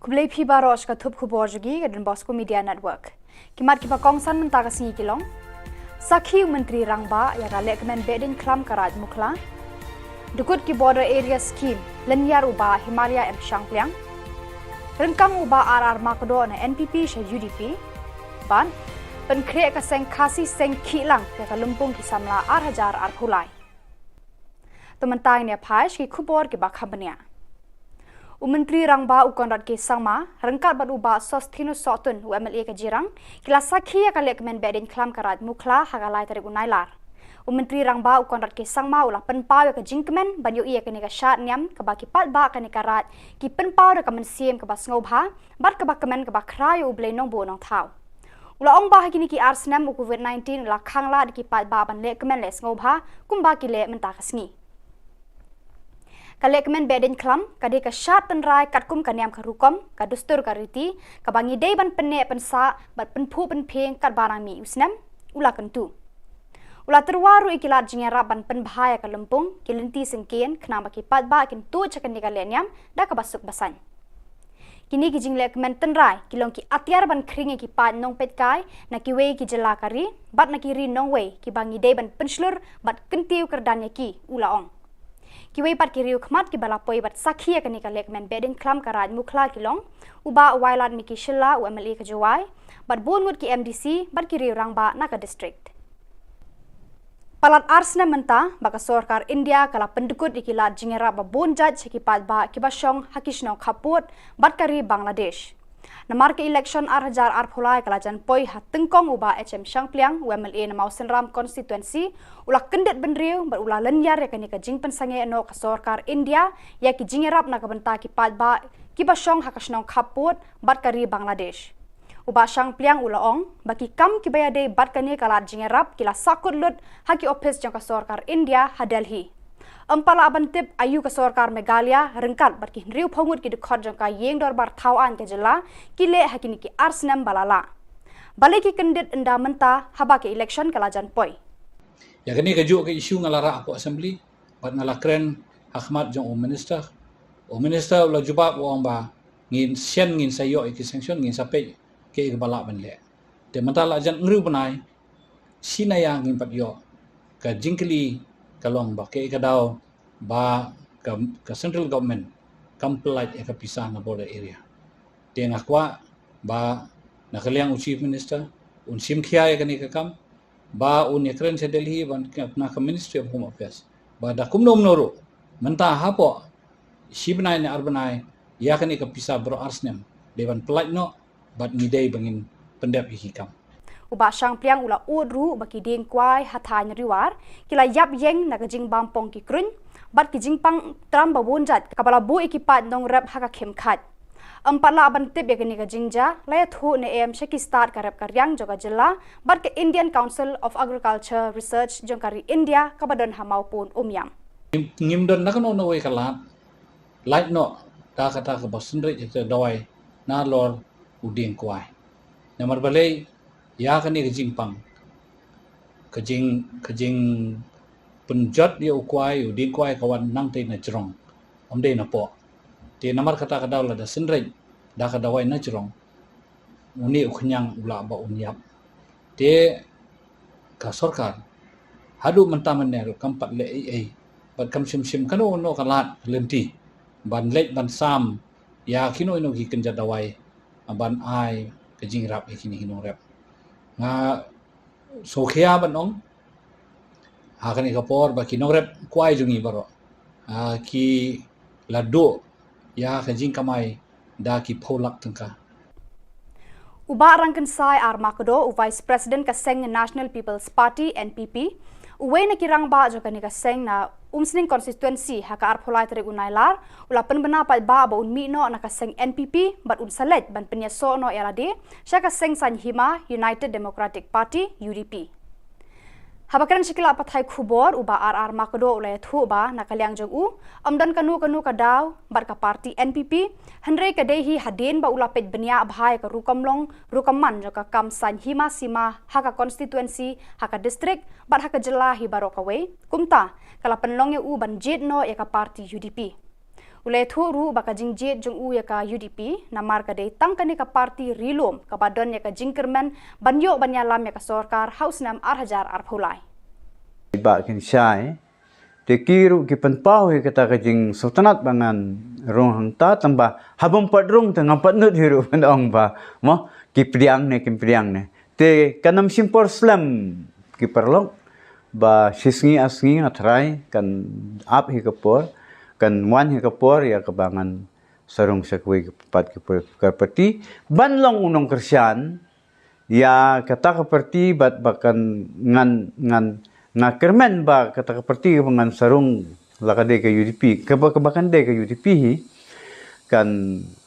Khublei phi baroh sha ka thup khubor jong ngi ka Don Bosco Media Network. Ki mat kiba kongsan mynta ka sngi ki long: Sakhi u Myntri Rangbah ïa ka lehkmen behdeiñkhlam ka Raid Mukhla. Dkut ki Border Area Scheme, lynñiar u Bah Himaria M Shangpliang. Ryngkang u Bah R R Makdoh na N P P sha U D P. Bad pynkhreh ka seng Khasi Seng Khihlang ïa ka lympung ki samla ar hajar arphew lai. To mynta ngin ïa phai sha ki khubor kiba kham bniah. U Myntri Rangbah u Conrad K Sangma ryngkat bad u Bah Sosthenes Sohtun, u M L A ka Jirang, ki la sakhi ïa ka lehkmen behdeiñkhlam ka Raid Mukhla ha ka lai tarik u Nailar. U Myntri Rangbah u Conrad K Sangma u la pynpaw ïa ka jingkmen ban ïohi ïa kane ka shad niam kaba ki paidbah kane ka raid ki pynpaw da ka mynsiem kaba sngewbha bad kaba kmen kaba khraw ïa U Blei Nongbuh Nongthaw. U la ong ba ha kine ki ar snem u Covid nineteen u la khang lad ïa ki paidbah ban lehkmen leh sngewbha kumba ki leh mynta ka sngi. Ka lehkmen behdeiñkhlam ka dei ka shad tynrai katkum ka niam ka rukom, ka dustur ka riti, kaba ngi dei ban pynneh pynsah bad pynphuh pynphieng katba nang mih u snem, u la kyntu. U la tyrwa ruh ïa ki lad jingïarap ban pynbha ïa ka lympung, ki lynti syngkien, khnang ba ki paidbah kin tuid sha kane ka lehniam da kaba suk ba saiñ. Kine ki jinglehkmen tynrai ki long ki atiar ban khring ïa ki paid nongpeitkai na kiwei ki jylla ka ri bad na ki ri nongwei kiba ngi dei ban pynshlur bad kyntiew kyrdan ïa ki, u la ong. Kiwei pat ki riew khmat kiba la poi bad sakhi ïa kane ka lehkmen behdeiñkhlam ka Raid Mukhla ki long u Bah Wailadmiki Shylla, u M L A ka Jowai, bad bun ngut ki M D C bad ki riew rangbah na ka district. Palat ar snem mynta ba ka sorkar India ka la pyndkut ïa ki lad jingïarap ba bun jait sha ki paidbah kiba shong ha ki shnong khappud bad ka ri Bangladesh. Namar ka election ar hajar arphew lai ka la jan poi ha tyngkong u Bah H M Shangpliang, u M L A na Mawsynram constituency, u la kyndit bynriew bad u la lynñiar ïa kane ka jingpynsangeh noh ka sorkar India ïa ki jingïarap na ka bynta ki paidbah kiba shong ha ka shnong khappud bad ka ri Bangladesh. U Bah Shangpliang u la ong ba ki kam kiba ïadei bad kane ka lad jingïarap ki la sahkut lut ha ki ophis jong ka sorkar India ha Delhi. Ym pat lah ban tip aïu ka sorkar Meghalaya ryngkat bad ki hynriewphew ngut ki dkhot jong ka ïing dorbar thaw aiñ ka jylla ki leh ha kine ki ar snem ba la lah. Balei ki kyndit ynda mynta haba ka election ka la jan poi? Ïa kane kajuh ka issue nga la rah hapoh assembly bad nga la kren ha khmat jong u minister. U minister u la jubab u ong ba ngin shen, ngin sa ïoh ïa ki sanction, ngin sa peit kaei kaba lah ban leh. Te mynta la jan hynriew bnai, shi na ïa ngim pat ïoh. Ka jingkylli ka long ba kaei ka daw ba ka, ka central government kam pynlait ïa ka pisa na border area. Te nga kwah ba na ka liang u chief minister un shim khia ïa kane ka kam, ba un ïakren sha Delhi ban na ka Ministry of Home Affairs ba da kumno kumno ruh mynta hapoh shi bnai ne ar bnai ïa kane ka pisa baroh ar snem dei ban pyllait noh bad ngi dei ba ngin pyndep ïa ki kam. U Bah Shangpliang u la ud ruh ba ki dieng kwai ha thaiñ Riwar ki la ïap ïeng na ka jingbam pong ki kruiñ bad ki jingpang tram ba bun jait kaba la buh ïa ki paid nongrep ha ka khim khait. Ym pat lah ban tip ïa kane ka jingjia, la ïathuh ne em sha ki stad ka rep ka riang jong ka jylla bad ka Indian Council of Agriculture Research jong ka ri India kaba don ha Mawpun Umiam. Ngim don na kano kano kawei ka lad lait noh da kata kaba synreit ïa ka dawai nalor u dieng kwai. Namar balei ïa kane ka jingpang ka jing ka jing pynjot ïa u kwai u dieng kwai ka wan nangtei na jrong ym dei na poh. Te namar kata ka daw lada synreit da ka dawai na jrong une u khñiang u lah ba un ïap. Te ka sorkar haduh mynta mynne ruh kam pat leh ei ei bad kam shim shim kano kano ka lad ka lynti ban leit ban sam ïa kino kino ki kynja dawai ban ai ka jingrap ïa kine ki nongrep. Nga sngewkhia ban ong ha kane ka por ba ki nongrep kwai jong ngi baroh ki la duh ïa ka jingkamai da ki phew lak tyngka. U Bah Rangkynsai R Makdo, u Vice President ka seng National People's Party, N P P, uwei na ki rangbah jong kane ka seng na Umsning Constituency ha ka arphew lai tarik u Nailar u la pynbna paidbah ba un mih noh na ka seng N P P bad un sa leit ban pynïasoh noh ïa lade sha ka seng saiñ hima United Democratic Party, U D P. Haba kren sha ki lad pathai khubor, u Bah R R Makdo u la ïathuh ba na ka liang jong u ym don kano kano ka daw bad ka party N P P, hynrei ka dei hi hadien ba u la peit bniah bha ïa ka rukom long rukom man jong ka kam saiñ hima sima ha ka constituency, ha ka district bad ha ka jylla hi baroh kawei. Kumta ka la pynlong ïa u ban jied noh ïa ka party U D P. U la ïathuh ruh ba ka jingjied jong u ïa ka U D P namar ka dei tang kane ka party ri lum kaba don ïa ka jingkyrmen ban ïoh ban ïalam ïa ka sorkar ha u snem ar hajar arphew lai. Bah Rangkynsai, te ki ruh ki pynpaw ïa kata ka jingsngewtynnat ba ngan rung hangta, tang ba haba ym pat rung te ngam pat nud hi ruh ban ong ba mo ki pdiang ne kim pdiang ne. Te kan ym shim por slem ki paralok ba shi sngi ar sngi nga tharai kan ap hi ka por, kan wan hi ka por ïa kaba ngan sa rung sha kawei pat ki por ka party ban long u nongkyrshan ïa kata ka party bad ba kan ngan ngan nga kyrmen ba kata ka party ba ngan sa rung la ka dei ka U D P kaba kaba kan dei ka U D P hi kan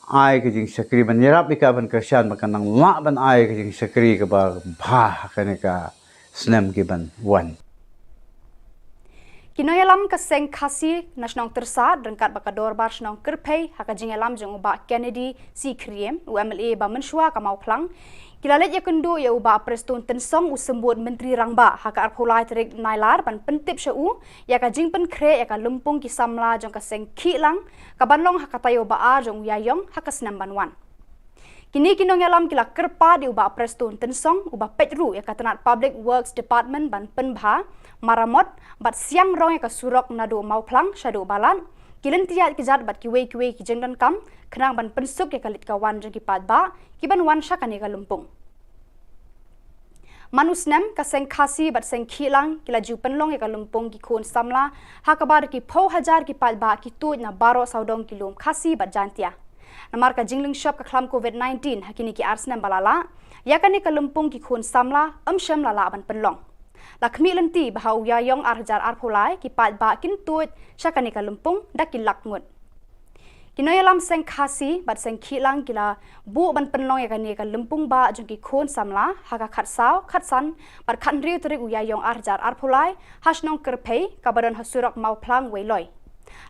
ai ka jingshakri ban ïarap ïa ka ban kyrshan ba kan nang lah ban ai ka jingshakri kaba bha ha kane ka snem ki ban wan. Ki nongïalam ka seng Khasi na shnong Tyrsad ryngkat bad ka dorbar shnong Kyrphei ha ka jingïalam jong u Bah Kennedy C Khriem, u M L A ba mynshuwa ka Mawphlang, ki la leit ïakynduh ïa u Bah Prestone Tynsong, u symbud Myntri Rangbah, ha ka arphew lai tarik Nailar ban pyntip sha u ïa ka jingpynkhreh ïa ka lympung ki samla jong ka seng Khihlang kaban long ha ka taïew ba ar jong u Ïaïong ha ka snem ban wan. Kine ki nongïalam ki la kyrpad ïa u Bah Prestone Tynsong uba peit ruh ïa ka tnat Public Works Department ban pynbha, maramot bad siang rong ïa ka surok naduh Mawphlang shaduh Balat, ki lynti ïaid kjat bad kiwei kiwei ki jingdonkam khnang ban pynsuk ïa ka leit ka wan jong ki paidbah kiban wan sha kane ka lympung. Man u snem, ka seng Khasi bad seng Khihlang ki la ju pynlong ïa ka lympung ki khun samla ha kaba da ki phew hajar ki paidbah ki tuid na baroh sawdong ki lum Khasi bad Jaintia. Namar ka jinglynshop ka khlam Covid nineteen ha kine ki ar snem ba la lah, ïa kane ka lympung ki khun samla ym shym la lah ban pynlong. La khmih lynti ba ha u Ïaïong ar hajar arphew lai ki paidbah kin tuid sha kane ka lympung da ki lak ngut. Ki nongïalam seng Khasi bad seng Khihlang ki la buh ban pynlong ïa kane ka lympung bah jong ki khun samla ha ka khatsaw, khatsan bad khathynriew tarik u Ïaïong ar hajar arphew lai ha shnong Kyrphei kaba don ha surok Mawphlang Weiloi.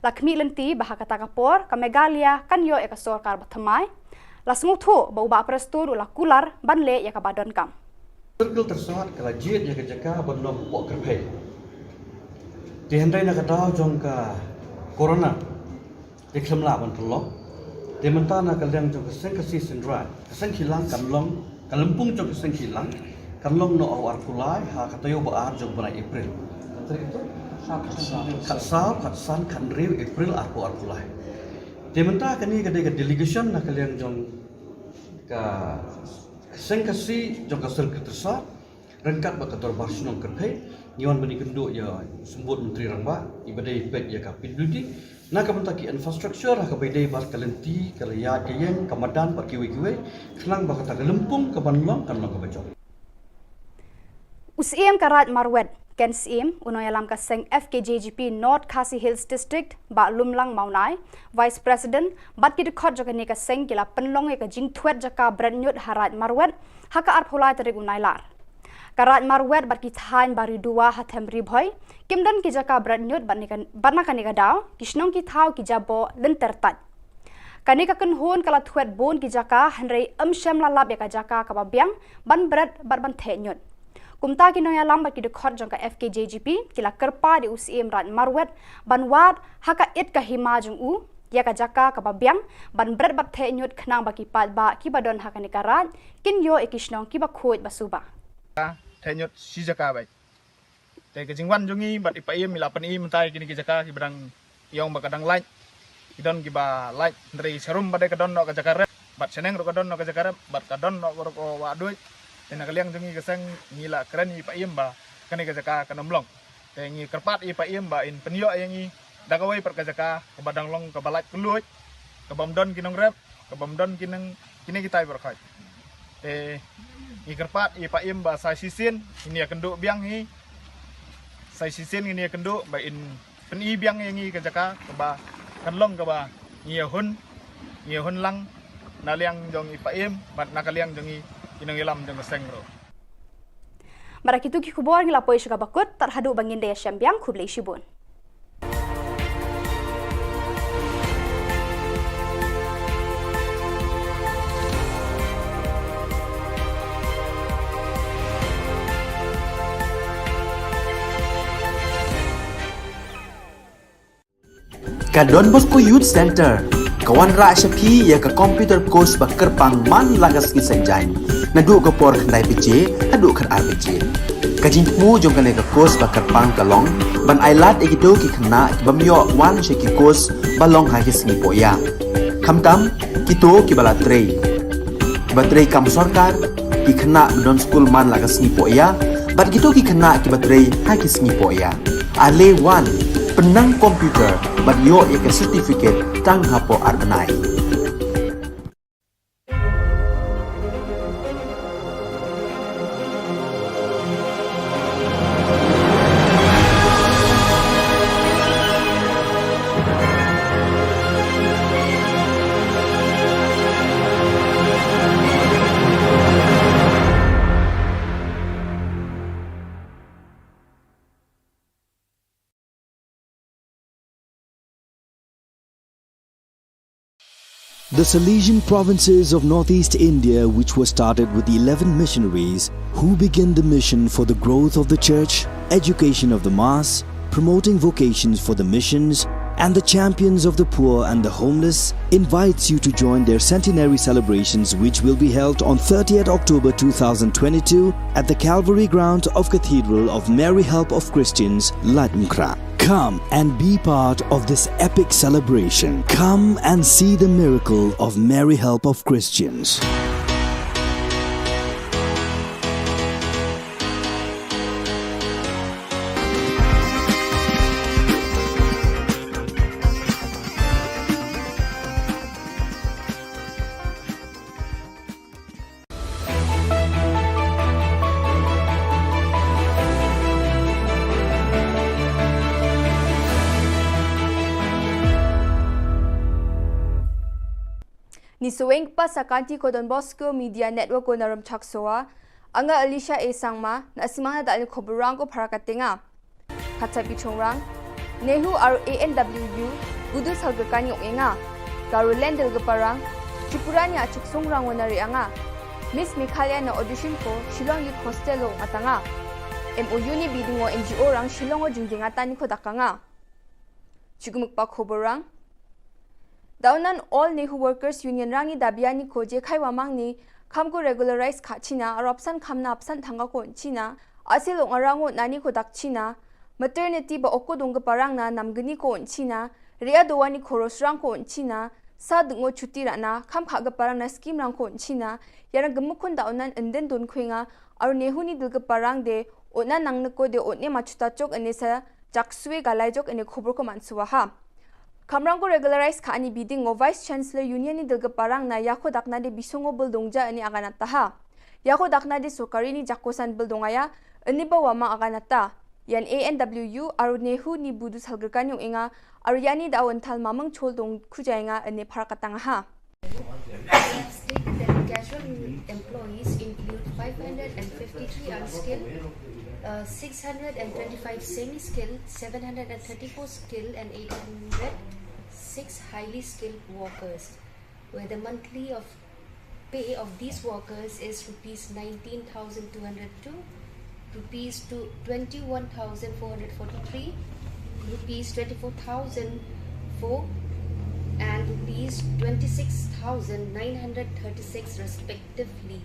La khmih lynti ba ha kata ka por ka Meghalaya kan ïoh ïa ka sorkar bathymmai. La sngewthuh ba u Bah Prestone u la kular ban leh ïa kaba donkam. Circle Tyrsad ka la jied ïa ka jaka ban long hapoh Kyrphei. Te hynrei na ka daw jong ka corona te khlem lah ban pynlong. Te mynta na ka liang jong ka seng Khasi Synrai, ka seng Khihlang kan long, ka lympung jong ka seng Khihlang kan long noh ha u arphew lai ha ka taïew ba ar jong u bnai April. Khatsaw, khatsan, khathynriew April arphew arphew lai. Te mynta kane ka dei ka delegation na ka liang jong ka seng Khasi jong ka Circle Tyrsad. Ryngkat bad ka Dorbar Shnong Kyrphei, ngi wan ban ïakynduh ïa u Symbud Myntri Rangbah, iba dei peit ïa ka P W D, na ka bynta ki infrastructure, ha kaba ïadei bad ka lynti, ka la ïaid ka ïeng, ka madan, bad kiwei kiwei, khnang ba kata ka lympung kaban long, kan long kaba jop. U Syiem ka Raid Marwet, Ken Syiem, u nongïalam ka seng F K J G P North Khasi Hills District, Bah Lumlang Mawnai, Vice President, bad ki dkhot jong kane ka seng ki la pynlong ïa ka jingthwet jaka bret ñiut ha Raid Marwet, ha ka arphew lai tarik u Nailar. Ka Raid Marwet bad ki thaiñ Baridowa ha them Ri Bhoi, kim don ki jaka bret ñiut bad ne ka, bad na kane ka daw, ki shnong ki thaw ki jaboh lynter tait. Kane ka kynhun ka la thwet bun ki jaka, hynrei ym shym la lap ïa ka jaka kaba biang, ban bret bad ban theh ñiut. Kumta ki nongïalam bad ki dkhot jong ka F K J G P, ki la kyrpad ïa u Syiem Raid Marwet, ban wad, ha ka it ka hima jong u, ïa ka jaka kaba biang, ban bret bad theh ñiut khnang ba ki paidbah kiba don ha kane ka raid, kin ïoh ïa ki shnong kiba khuid ba suba. Theh ñiut shi jaka beit. Te ka jingwan jong ngi bad i Paiem i la pyni mynta ïa kine ki jaka kiba dang ïong ba ka dang lait. Ki don kiba lait hynrei sharum ba dei ka don noh ka jaka rep. Bad shaneng ruh ka don noh ka jaka rep. Bad ka don noh ka ruh ka wah duid. Te na ka liang jong ngi ka seng ngi la kren ïa i Paiem ba kane ka jaka kan ym long. Te ngi kyrpad ïa i Paiem ba in pynïoh ïa ngi da kawei pat ka jaka kaba dang long kaba lait kylluid. Kaba ym don ki nongrep. Kaba ym don ki nang kine kita baroh khoit. Te ngi kyrpad ïa i Paiem ba sa shisien ngin ïakynduh biang hi. Sa shisien ngin ïakynduh ba in pyni biang ïa ngi ka jaka kaba kan long kaba ngi ïahun, ngi ïahun lang na liang jong i Paiem bad na ka liang jong ngi ki nongïalam jong ka seng ruh. Bad da kito ki khubor ngi la poi sha kaba kut, tad haduh ba ngin da ïashem biang, khublei shibun. Ka Don Bosco Youth Centre ka wanrah sha phi ïa ka computer course ba kyrpang man la ka sngi Saitjaiñ, naduh ka por khyndai baje haduh khatar baje. Ka jingthmu jong kane ka course ba kyrpang ka long ban ailad ïa kito ki khynnah kiba ym ïoh wan sha ki course ba long ha ki sngi pohïa. Khamtam kito kiba la trei, kiba trei kam sorkar, ki khynnah ba don skul man la ka sngi pohïa, bad kito ki khynnah kiba trei ha ki sngi pohïa. Ale wan, pynnang computer bad ïoh ïa ka certificate tang hapoh ar bnai. The Salesian provinces of northeast India, which were started with eleven missionaries who began the mission for the growth of the church, education of the mass, promoting vocations for the missions, and the champions of the poor and the homeless, invites you to join their centenary celebrations, which will be held on thirtieth October two thousand twenty-two at the Calvary Ground of Cathedral of Mary Help of Christians, Laitumkhrah. Come and be part of this epic celebration. Come and see the miracle of Mary Help of Christians. Ngi sngewbha sa ka Don Bosco Media Network ko na Rymchak Sowa, nga Alicia A Sangma, na sngewbha da ïa ka khubor rangko para ka tnga. Ka tnga ki khubor rangko, NEHU ar A N W U, u du sal ka kani ong enga. Garoland dal ka parang, Tripura ni a chuk song rang wana ri anga. Miss Meghalaya na audition ko, Shillong Youth Hostel lo nga tanga. M O U ni bidingo N G O rang Shillong o jingding atan ni ko dakanga. Chuk muk pa khubor rang. Daw nan All NEHU Workers Union rangi dabiani ko je khaiwa mangni, kham ko regularize kha china, arop san kham na apsan thanga ko china, asil ong arang o nani ko dak china, maternity ba oko dong ka parang na namgni ko china, ria dowani ko rosrang ko china, sa dungo chuti rana, kham kha ka parang na scheme rang ko china, yarang gemukun daw nan enden don khuinga, aru NEHU ni dulkpa rang de, utna nang neko de utne machuta chok ene sa jaksue galai jok ene khubur ko mansuwa ha. Kamrang ko regularize ka ani biding ngo Vice Chancellor Union ni dulkpa rang na yako dakna de bisongo bul dongja ene aganata ha. Yako dakna de sorkari ni jakosan bul dongaya, ene ba wamang aganata. Yan A N W U aru NEHU ni budu salgerkan yung inga, aru yani da awan thal mamang chol dong kuja inga ene parakatang ha. They have stated that casual employees include five hundred and fifty-three unskilled, uh, six hundred and twenty-five semi-skilled, seven hundred and thirty-four skilled, and eight hundred six highly skilled workers, where the monthly of pay of these workers is rupees nineteen thousand two hundred two, rupees to twenty-one thousand four hundred forty-three, rupees twenty-four thousand four, and rupees twenty-six thousand nine hundred thirty-six respectively.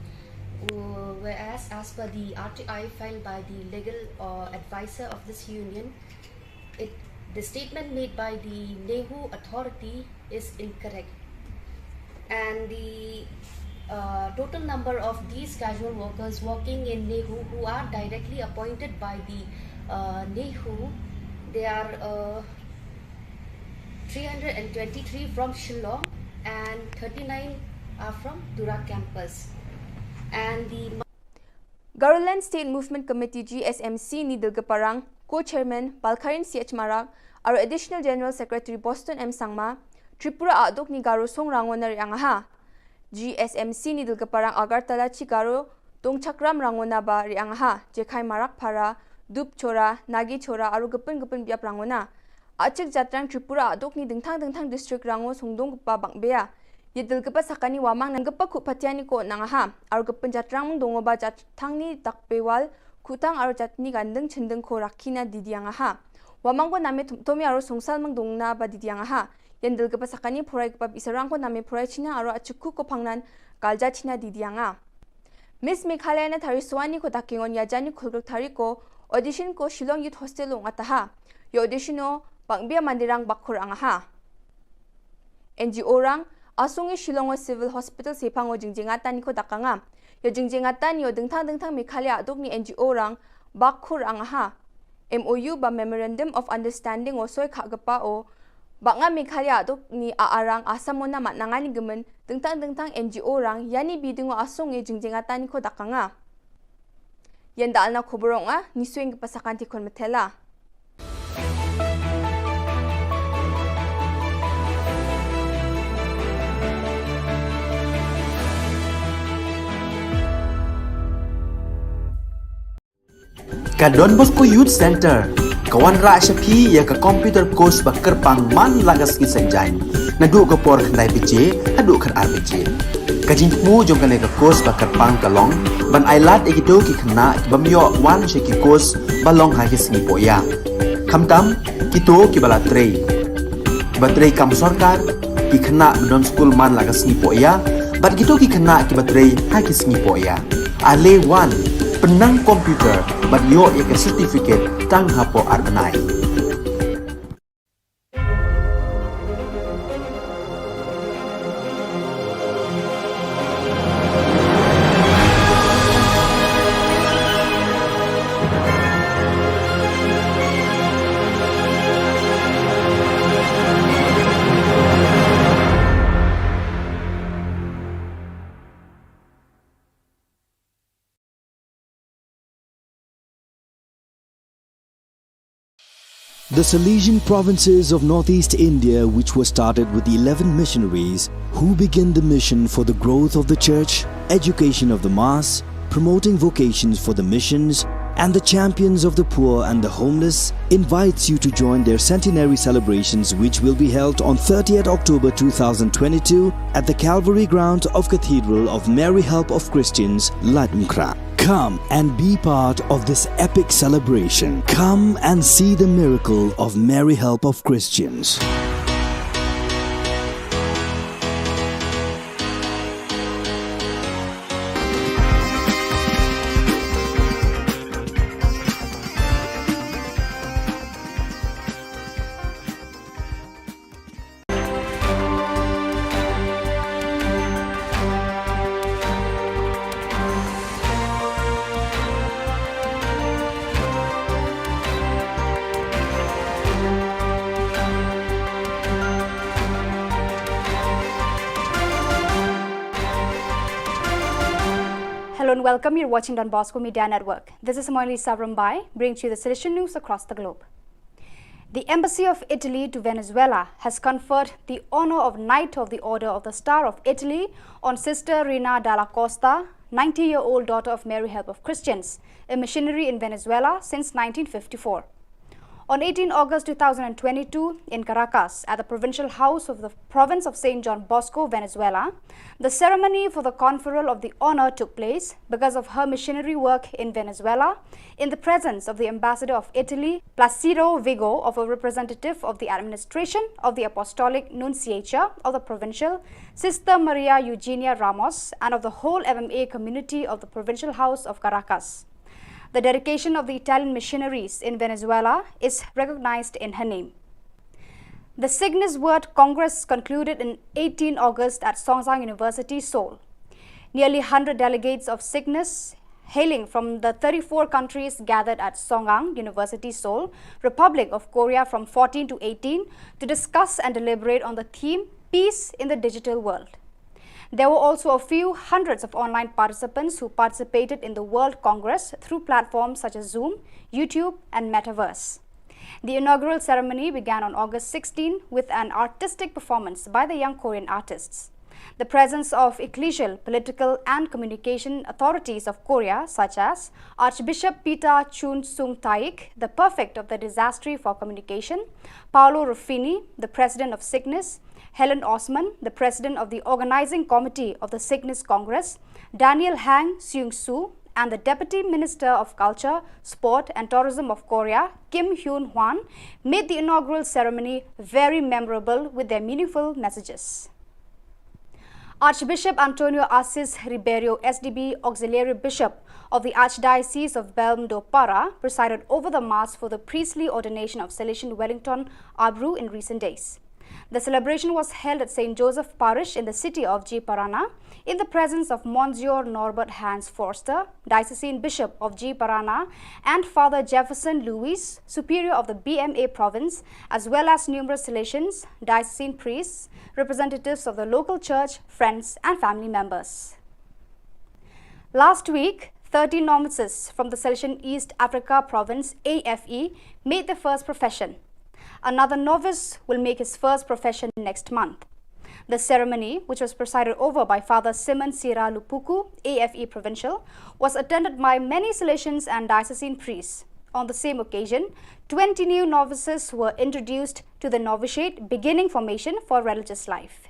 Uh, whereas, as per the R T I filed by the legal, uh, advisor of this union, it, the statement made by the NEHU authority is incorrect. And the, uh, total number of these casual workers working in NEHU who are directly appointed by the, uh, NEHU, they are, uh, three hundred and twenty-three from Shillong and thirty-nine are from Tura campus. And the Garoland State Movement Committee, G S M C, ni dulkpa rang, Co-Chairman Balkharin C H Marak, aru Additional General Secretary Boston M Sangma, Tripura aduk ni Garo song rangona riang ha. G S M C ni dulkpa rang Agartala chi Garo Tongchakram rangona ba riang ha, Jekhai Marak Phara, Dup Chora, Nagi Chora, aru gepun gepun biap rangona. Achik jatrang Tripura aduk ni dingthang dingthang district rango songdong gepa bangbea. Ye dulkpa sakani wamang nang gepa khup patiani ko nang ha. Aru gepun jatrang mung dongo ba jatrang ni takpewal, khutang aru jatni gandeng chendeng ko rakina didiang ha. Wamang ko name tum-, tomi aru songsal mung dongna ba didiang ha. Yan dulkpa sakani phurai gepa bisarang ko name phurai china aru achikku ko phangnan kalja china didiang ha. Miss Meghalaya na thari suani ko dakingon yajani khulgruk thari ko audition ko Shillong Youth Hostel ong ataha. Yo audition o bangbia mandirang bakhur ang ha. N G O rang asung i Shillong o Civil Hospital sepang o jingjingatan ni ko dakanga. Yo jingjingatan yo dingthang dingthang Meghalaya aduk ni N G O rang bakhur ang ha. M O U ba Memorandum of Understanding o soi khagpa o banga Meghalaya aduk ni a arang Assam o na matnangani gemen dingthang dingthang N G O rang yani bidingo asung e jingjingatan ni ko dakanga. Yenda alna khubur ong a ni suing ke pasakan tikon metela. Ka Don Bosco Youth Center ka wanrah sha phi ïa ka computer course ba kyrpang man la ka sngi Saitjaiñ, naduh ka por khyndai baje haduh khatar baje. Ka jingthmu jong kane ka course ba kyrpang ka long ban ailad ïa kito ki khynnah ki bym ïoh wan sha ki course ba long ha ki sngi pohïa. Khamtam kito kiba la trei, kiba trei kam sorkar, ki khynnah ba don skul man la ka sngi pohïa, bad kito ki khynnah kiba trei ha ki sngi pohïa. Ale wan, pynnang computer bad ïoh ïa ka certificate tang hapoh ar bnai. The Salesian provinces of northeast India, which were started with eleven missionaries, who began the mission for the growth of the church, education of the mass, promoting vocations for the missions, and the champions of the poor and the homeless, invites you to join their centenary celebrations, which will be held on thirtieth October two thousand twenty-two at the Calvary ground of Cathedral of Mary Help of Christians, Laitumkhrah. Come and be part of this epic celebration. Come and see the miracle of Mary Help of Christians. Hello and welcome. You're watching Don Bosco Media Network. This is Moili Sabrambai, bringing to you the Salesian news across the globe. The Embassy of Italy to Venezuela has conferred the honor of Knight of the Order of the Star of Italy on Sister Rina Dalla Costa, ninety-year-old daughter of Mary Help of Christians, a missionary in Venezuela since nineteen fifty-four. On eighteen August two thousand twenty-two, in Caracas, at the Provincial House of the Province of Saint John Bosco, Venezuela, the ceremony for the conferral of the honor took place because of her missionary work in Venezuela, in the presence of the Ambassador of Italy, Placido Vigo, of a representative of the administration of the Apostolic Nunciature of the Provincial, Sister Maria Eugenia Ramos, and of the whole M M A community of the Provincial House of Caracas. The dedication of the Italian missionaries in Venezuela is recognized in her name. The Signis World Congress concluded in eighteen August at Songzang University, Seoul. Nearly hundred delegates of Signis, hailing from the thirty-four countries, gathered at Songzang University, Seoul, Republic of Korea, from fourteen to eighteen to discuss and deliberate on the theme Peace in the Digital World. There were also a few hundreds of online participants who participated in the World Congress through platforms such as Zoom, YouTube, and Metaverse. The inaugural ceremony began on August sixteen with an artistic performance by the young Korean artists. The presence of ecclesial, political, and communication authorities of Korea, such as Archbishop Peter Chun Sung Taik, the prefect of the Dicastery for Communication, Paolo Ruffini, the president of Signis, Helen Osman, the president of the organizing committee of the Signis Congress, Daniel Hang Seung Soo, and the Deputy Minister of Culture, Sport and Tourism of Korea, Kim Hyun Hwan, made the inaugural ceremony very memorable with their meaningful messages. Archbishop Antonio Assis Ribeiro, S D B, Auxiliary Bishop of the Archdiocese of Belmondo Para, presided over the Mass for the priestly ordination of Salesian Wellington Abru in recent days. The celebration was held at Saint Joseph Parish in the city of Ji Parana, in the presence of Monsignor Norbert Hans Forster, Diocesan Bishop of Ji Parana, and Father Jefferson Louis, Superior of the B M A province, as well as numerous Salesians, diocesan priests, representatives of the local church, friends, and family members. Last week, thirty novices from the Salesian East Africa Province, A F E, made their first profession. Another novice will make his first profession next month. The ceremony, which was presided over by Father Simon Sira Lupuku, A F E Provincial, was attended by many Salesians and diocesan priests. On the same occasion, twenty new novices were introduced to the novitiate, beginning formation for religious life.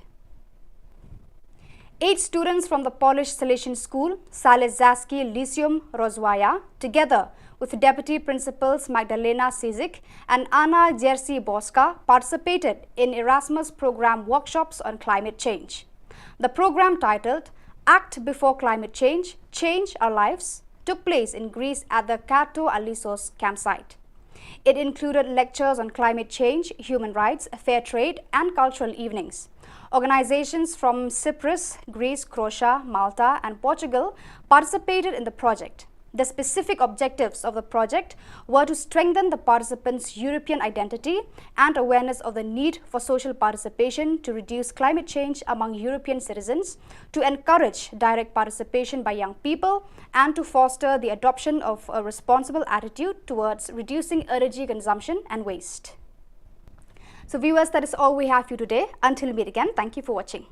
Eight students from the Polish Salesian school, Salezacki Lyceum Rozwaja, together with Deputy Principals Magdalena Sizik and Anna Jersey Boska, participated in Erasmus Program workshops on climate change. The program, titled Act Before Climate Change, Change Our Lives, took place in Greece at the Katou Alissos campsite. It included lectures on climate change, human rights, fair trade, and cultural evenings. Organizations from Cyprus, Greece, Croatia, Malta, and Portugal participated in the project. The specific objectives of the project were to strengthen the participants' European identity and awareness of the need for social participation to reduce climate change among European citizens, to encourage direct participation by young people, and to foster the adoption of a responsible attitude towards reducing energy consumption and waste. So viewers, that is all we have for you today. Until we meet again, thank you for watching.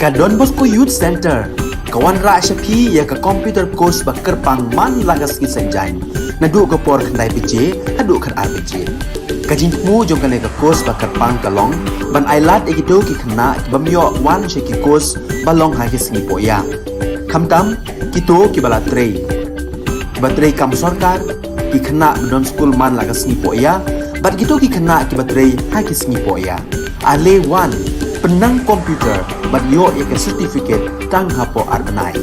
Ka Don Bosco Youth Centre ka wanrah sha phi ïa ka computer course ba kyrpang man la ka sngi Saitjaiñ, naduh ka por khyndai baje haduh khatar baje. Ka jingthmu jong kane ka course ba kyrpang ka long ban ailad ïa kito ki khynnah ki bym ïoh wan sha ki course ba long ha ki sngi pohïa, khamtam kito kiba la trei, kiba trei kam sorkar, ki khynnah ba don skul man la ka sngi pohïa, bad kito ki khynnah kiba trei ha ki sngi pohïa. Ale wan, pynnang computer bad ïoh ïa ka certificate tang hapoh ar bnai.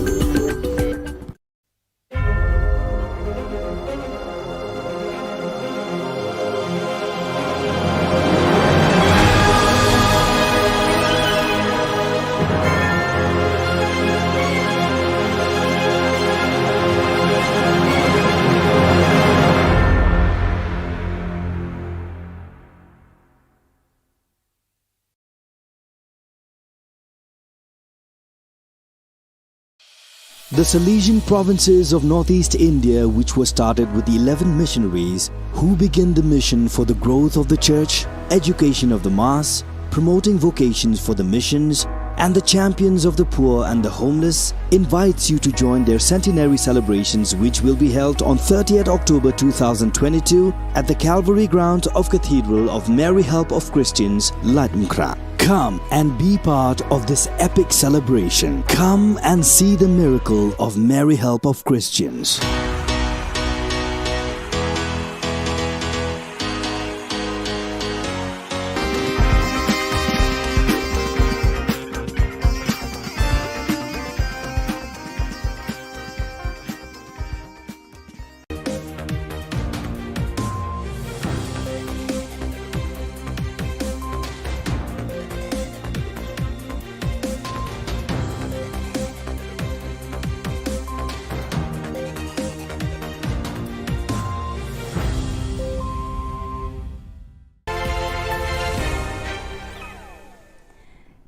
The Salesian provinces of northeast India, which was started with eleven missionaries who began the mission for the growth of the church, education of the mass, promoting vocations for the missions, and the champions of the poor and the homeless, invites you to join their centenary celebrations, which will be held on thirtieth October two thousand twenty-two at the Calvary ground of Cathedral of Mary Help of Christians, Laitumkhrah. Come and be part of this epic celebration. Come and see the miracle of Mary Help of Christians.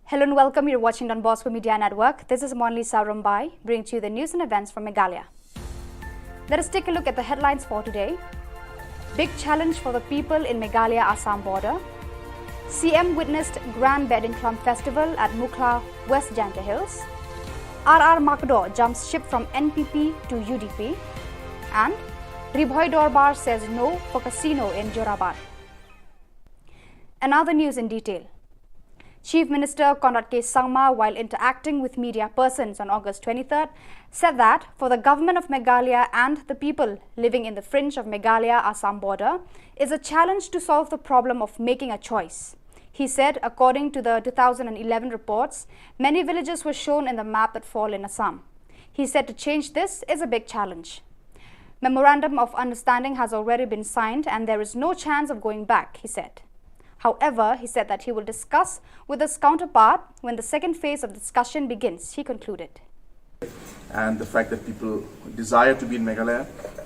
Hello and welcome. You're watching Don Bosco Media Network. This is Monlisa Rumbai, bringing to you the news and events from Meghalaya. Let us take a look at the headlines for today. Big challenge for the people in Meghalaya Assam border. C M witnessed Grand Behdeiñkhlam Festival at Mukhla, West Jaintia Hills. R R Makdoh jumps ship from N P P to U D P. And Ri Bhoi Dorbar says no for casino in Jorabat. And now the news in detail. Chief Minister Conrad K Sangma, while interacting with media persons on August twenty-third, said that for the government of Meghalaya and the people living in the fringe of Meghalaya Assam border is a challenge to solve the problem of making a choice. He said, according to the two thousand eleven reports, many villages were shown in the map that fall in Assam. He said to change this is a big challenge. Memorandum of understanding has already been signed and there is no chance of going back, he said. However, he said that he will discuss with his counterpart when the second phase of discussion begins, he concluded. And the fact that people desire to be in Meghalaya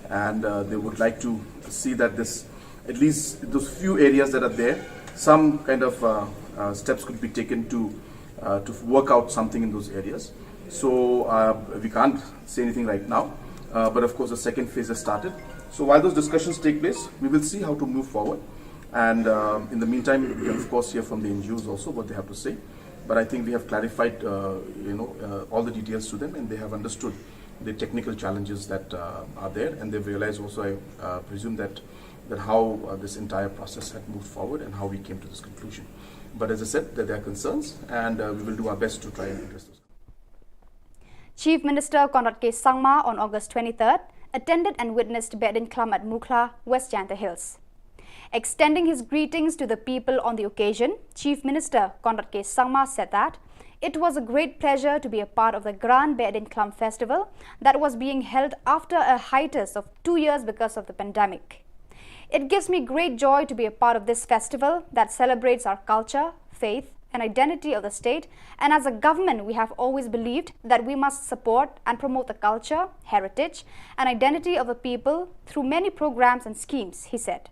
and uh, they would like to see that this, at least those few areas that are there, some kind of uh, uh, steps could be taken to uh, to work out something in those areas. So uh, we can't say anything right now, uh, but of course the second phase has started. So while those discussions take place, we will see how to move forward. And uh, in the meantime, we can of course hear from the N G Os also what they have to say. But I think we have clarified, uh, you know, uh, all the details to them, and they have understood the technical challenges that uh, are there, and they've realized also, I uh, presume that that how uh, this entire process had moved forward and how we came to this conclusion. But as I said, that there are concerns, and uh, we will do our best to try and address those. Chief Minister Conrad K Sangma on August twenty-third attended and witnessed Behdeiñkhlam at Mukhla, West Jaintia Hills. Extending his greetings to the people on the occasion, Chief Minister Conrad K Sangma said that it was a great pleasure to be a part of the Grand Behdeiñkhlam Festival that was being held after a hiatus of two years because of the pandemic. It gives me great joy to be a part of this festival that celebrates our culture, faith, and identity of the state, and as a government, we have always believed that we must support and promote the culture, heritage, and identity of the people through many programs and schemes, he said.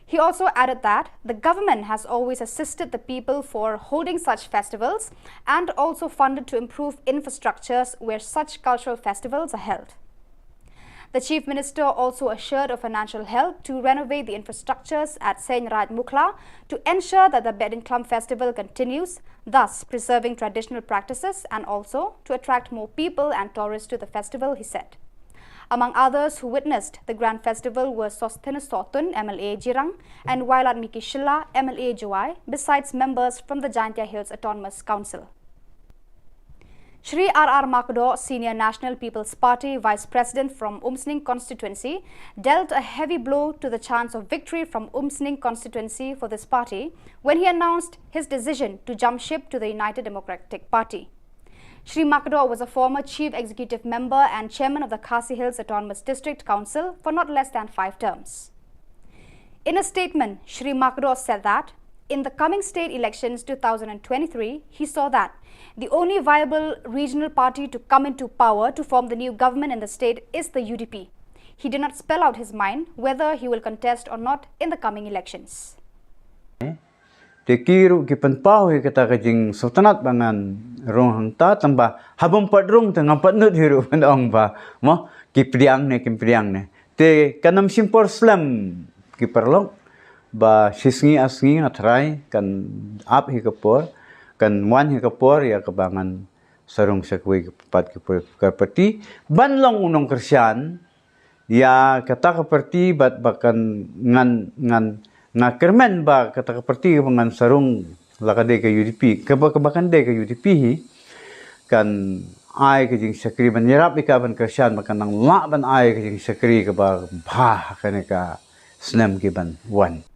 He also added that the government has always assisted the people for holding such festivals and also funded to improve infrastructures where such cultural festivals are held. The Chief Minister also assured of financial help to renovate the infrastructures at Seiñ Raij Mukhla to ensure that the Behdeiñkhlam festival continues, thus preserving traditional practices and also to attract more people and tourists to the festival, he said. Among others who witnessed the grand festival were Sosthenes Sohtun, M L A Jirang, and Wailadmiki Shylla, M L A Jowai, besides members from the Jaintia Hills Autonomous Council. Shri R R Makdoh, Senior National People's Party Vice President from Umsning constituency, dealt a heavy blow to the chance of victory from Umsning constituency for this party when he announced his decision to jump ship to the United Democratic Party. Shri Makdoh was a former chief executive member and chairman of the Khasi Hills Autonomous District Council for not less than five terms. In a statement, Shri Makdoh said that in the coming state elections two thousand twenty-three, he saw that the only viable regional party to come into power to form the new government in the state is the U D P. He did not spell out his mind whether he will contest or not in the coming elections. Te ki ruh ki pynpaw hi kata ka jingsngewtynnat ba ngan rung hangta, tang ba haba ym pat rung te ngam pat nud hi ruh ban ong ba, mo, ki pdiang ne, kim pdiang ne. Te kan ym shim por slem ki paralok, ba shi sngi ar sngi nga tharai kan ap hi ka por, kan wan hi ka por ïa kaba ngan sa rung sha kawei pat ki por ka party ban long u nongkyrshan ïa kata ka party, bad ba kan ngan, ngan, nga kyrmen ba kata ka party kaba ngan sa rung la ka dei ka U D P, kaba, kaba kan dei ka U D P hi, kan ai ka jingshakri ban ïarap ïa ka ban kyrshan ba kan nang lah ban ai ka jingshakri kaba bha ha kane ka snem ki ban wan.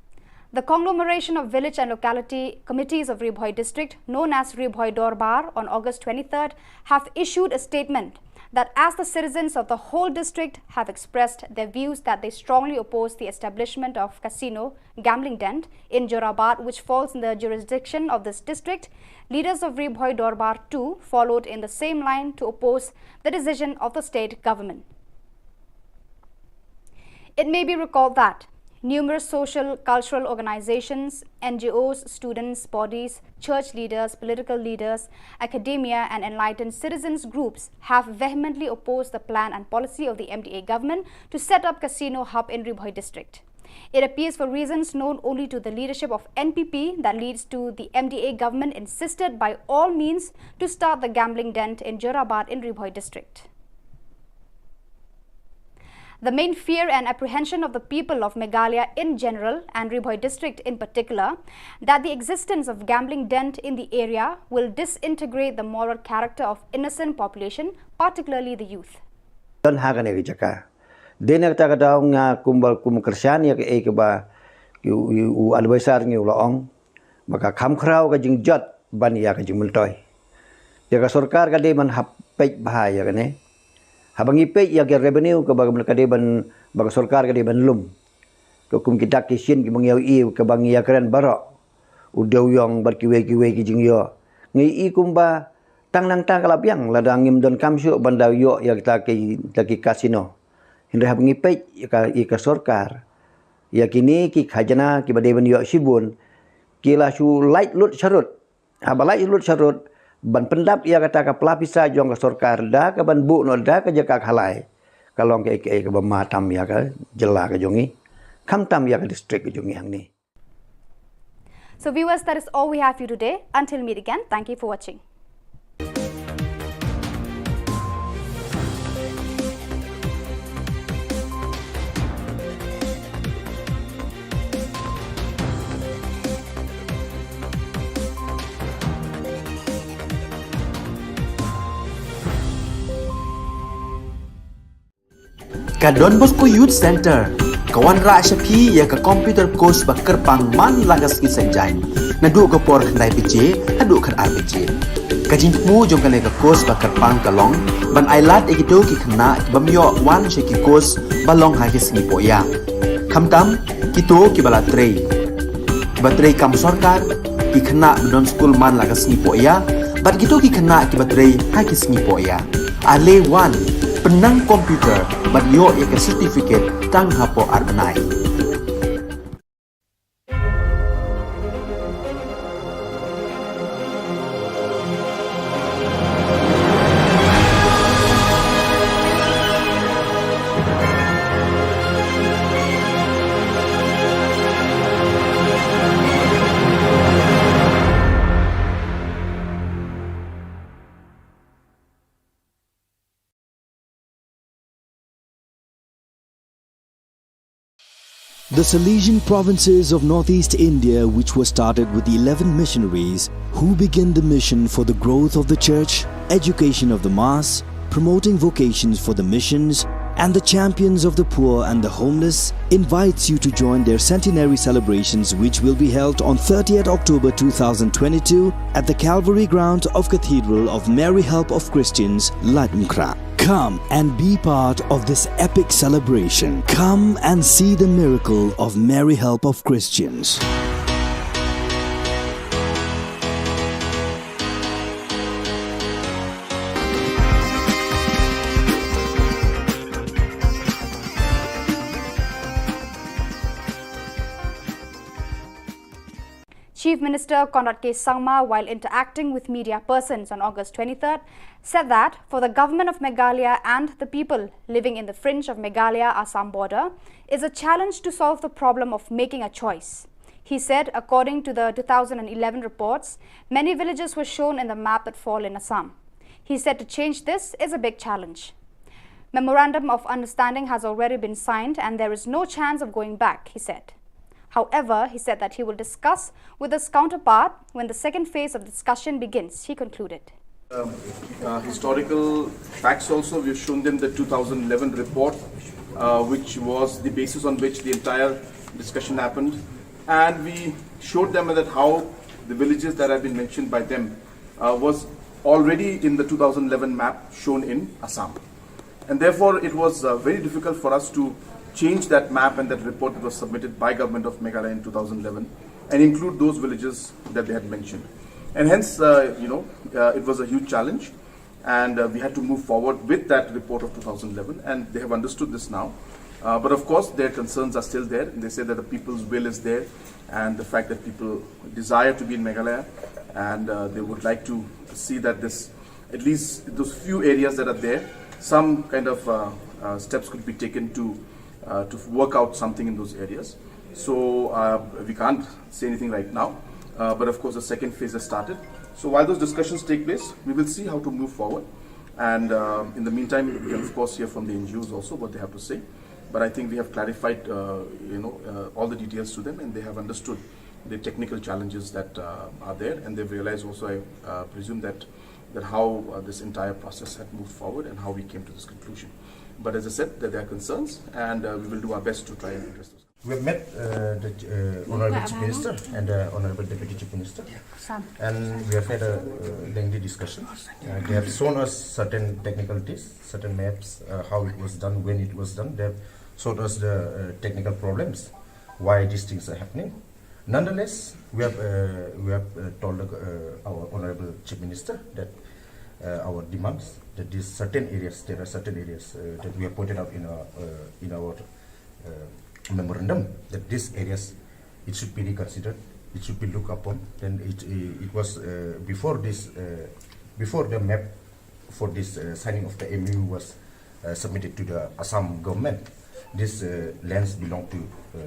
The conglomeration of village and locality committees of Ri Bhoi district, known as Ri Bhoi Dorbar, on August twenty-third, have issued a statement that as the citizens of the whole district have expressed their views that they strongly oppose the establishment of casino gambling den in Jorabat, which falls in the jurisdiction of this district, leaders of Ri Bhoi Dorbar too followed in the same line to oppose the decision of the state government. It may be recalled that numerous social, cultural organizations, N G Os, students, bodies, church leaders, political leaders, academia, and enlightened citizens groups have vehemently opposed the plan and policy of the M D A government to set up casino hub in Ri Bhoi district. It appears, for reasons known only to the leadership of N P P, that leads to the M D A government insisted by all means to start the gambling den in Jorabat in Ri Bhoi district. The main fear and apprehension of the people of Meghalaya in general and Ri Bhoi district in particular, that the existence of gambling den in the area will disintegrate the moral character of innocent population, particularly the youth. Don ha kane ka jaka. Dei na kata ka daw nga kumba kum kyrshan ïa kaei kaba u, u, u advisor ngi u la ong ba ka kham khraw ka jingjot ban ïa ka jingmyntoi. Ïa ka sorkar ka dei ban hap peit bha ïa kane. Haba ngi peit ïa ka revenue kaba ka dei ban, ba ka sorkar ka dei ban lum. Ka kum ki dak ki shin kiba ngi ïa u i kaba ngi ïa kren baroh, u dewiong bad kiwei kiwei ki jingïoh. Ngi i kumba tang nangta ka la biang lada ngim donkam shuh ban da ïoh ïa kita ki, kita ki casino. Hynrei haba ngi peit ïa ka, ïa ka sorkar, ïa kine ki khajna kiba dei ban ïoh shibun, ki la shu lait lut sharud. Haba lait lut sharud ban pyndap ïa kata ka pla pisa jong ka sorkar da kaban buh noh da ka jaka khalai, ka long kaei kaei kaba ma tam ïa ka jylla ka jong ngi, khamtam ïa ka district ka jong ngi hangne. So viewers, that is all we have for you today. Until meet again, thank you for watching. Ka Don Bosco Youth Center ka wanrah sha phi ïa ka computer course ba kyrpang man la ka sngi Saitjaiñ, naduh ka por khyndai baje haduh khatar baje. Ka jingthmu jong kane ka course ba kyrpang ka long ban ailad ïa kito ki khynnah ki bym ïoh wan sha ki course ba long ha ki sngi pohïa, khamtam kito kiba la trei, kiba trei kam sorkar, ki khynnah ba don skul man la ka sngi pohïa, bad kito ki khynnah kiba trei ha ki sngi pohïa. Ale wan, pynnang computer bad ïoh ïa ka certificate tang hapoh ar bnai. The Salesian provinces of northeast India, which were started with eleven missionaries who began the mission for the growth of the church, education of the mass, promoting vocations for the missions, and the champions of the poor and the homeless, invites you to join their centenary celebrations, which will be held on thirtieth October two thousand twenty-two at the Calvary Ground of Cathedral of Mary Help of Christians, Laitumkhrah. Come and be part of this epic celebration. Come and see the miracle of Mary Help of Christians. Chief Minister Conrad K Sangma, while interacting with media persons on August twenty-third, said that for the government of Meghalaya and the people living in the fringe of Meghalaya Assam border, is a challenge to solve the problem of making a choice. He said, according to the two thousand eleven reports, many villages were shown in the map that fall in Assam. He said to change this is a big challenge. Memorandum of understanding has already been signed and there is no chance of going back, he said. However, he said that he will discuss with his counterpart when the second phase of discussion begins, he concluded. Um, uh, historical facts also. We've shown them the two thousand eleven report, uh, which was the basis on which the entire discussion happened. And we showed them that how the villages that have been mentioned by them uh, was already in the two thousand eleven map shown in Assam. And therefore, it was uh, very difficult for us to change that map and that report that was submitted by Government of Meghalaya in two thousand eleven and include those villages that they had mentioned. And hence, uh, you know, uh, it was a huge challenge, and uh, we had to move forward with that report of two thousand eleven, and they have understood this now. Uh, but of course, their concerns are still there. They say that the people's will is there, and the fact that people desire to be in Meghalaya, and uh, they would like to see that this, at least those few areas that are there, some kind of uh, uh, steps could be taken to uh, to work out something in those areas. So uh, we can't say anything right now. Uh, but of course, the second phase has started. So while those discussions take place, we will see how to move forward. And uh, in the meantime, we can of course hear from the N G Os also what they have to say. But I think we have clarified, uh, you know, uh, all the details to them, and they have understood the technical challenges that uh, are there, and they've realized also, I uh, presume, that that how uh, this entire process had moved forward and how we came to this conclusion. But as I said, that there are concerns, and uh, we will do our best to try and address those. We have met uh, the uh, Honorable Chief Minister and the Honorable Deputy Chief Minister, and we have had a uh, lengthy discussion. Uh, they have shown us certain technicalities, certain maps, uh, how it was done, when it was done. They have showed us the uh, technical problems, why these things are happening. Nonetheless, we have uh, we have uh, told uh, our Honorable Chief Minister that uh, our demands, that these certain areas, there are certain areas uh, that we have pointed out in our uh, in our uh, memorandum, that these areas, it should be reconsidered, it should be looked upon. Then it it was uh, before this uh, before the map for this uh, signing of the M O U was uh, submitted to the Assam government. These uh, lands belong to uh,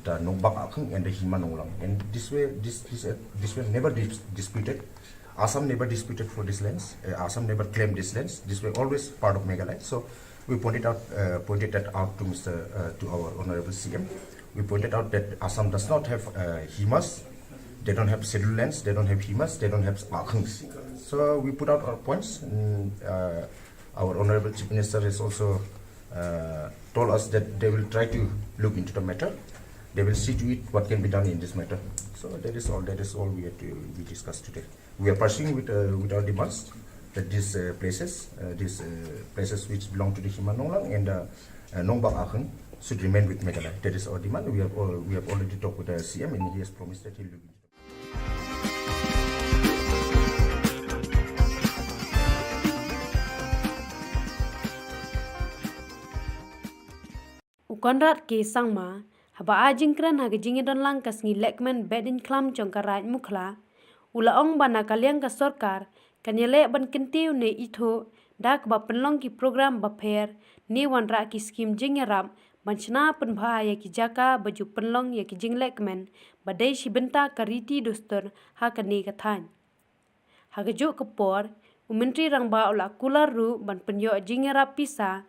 the Nongbak Akhung and the Hima Nonglang, and this way, this this uh, this were never dis- disputed. Assam never disputed for these lands. Uh, Assam never claimed these lands. These were always part of Meghalaya. So we pointed out uh, pointed that out to Mister Uh, to our Honorable C M. We pointed out that Assam does not have uh, Himas. They don't have scheduled lands. They don't have Himas. They don't have Akhungs. So we put out our points. And, uh, our Honorable Chief Minister has also uh, told us that they will try to look into the matter. They will see to it what can be done in this matter. So that is all. That is all we had to we discussed today. We are pursuing with uh, with our demands that these uh, places, uh, these uh, places which belong to the Hima Nonglang and uh, uh, Nongbak Akhung should remain with Meghalaya. That is our demand. We have all, we have already talked with the C M and he has promised that he will look into. U Conrad K Sangma, haba ai jingkren ha ka jingïadonlang ka sngi lehkmen Behdeiñkhlam jong ka Raid Mukhla, u la ong ba na ka liang ka sorkar kan ïaleh ban kyntiew ne ithuh da kaba pynlong ki program bapher ne wanrah ki skim jingïarap ban shna pynbha ïa ki jaka ba ju pynlong ïa ki jinglehkmen ba dei shi bynta ka riti dustur ha kane ka thaiñ. Ha kajuh ka por, u Myntri Rangbah u la kular ruh ban pynïoh jingïarap pisa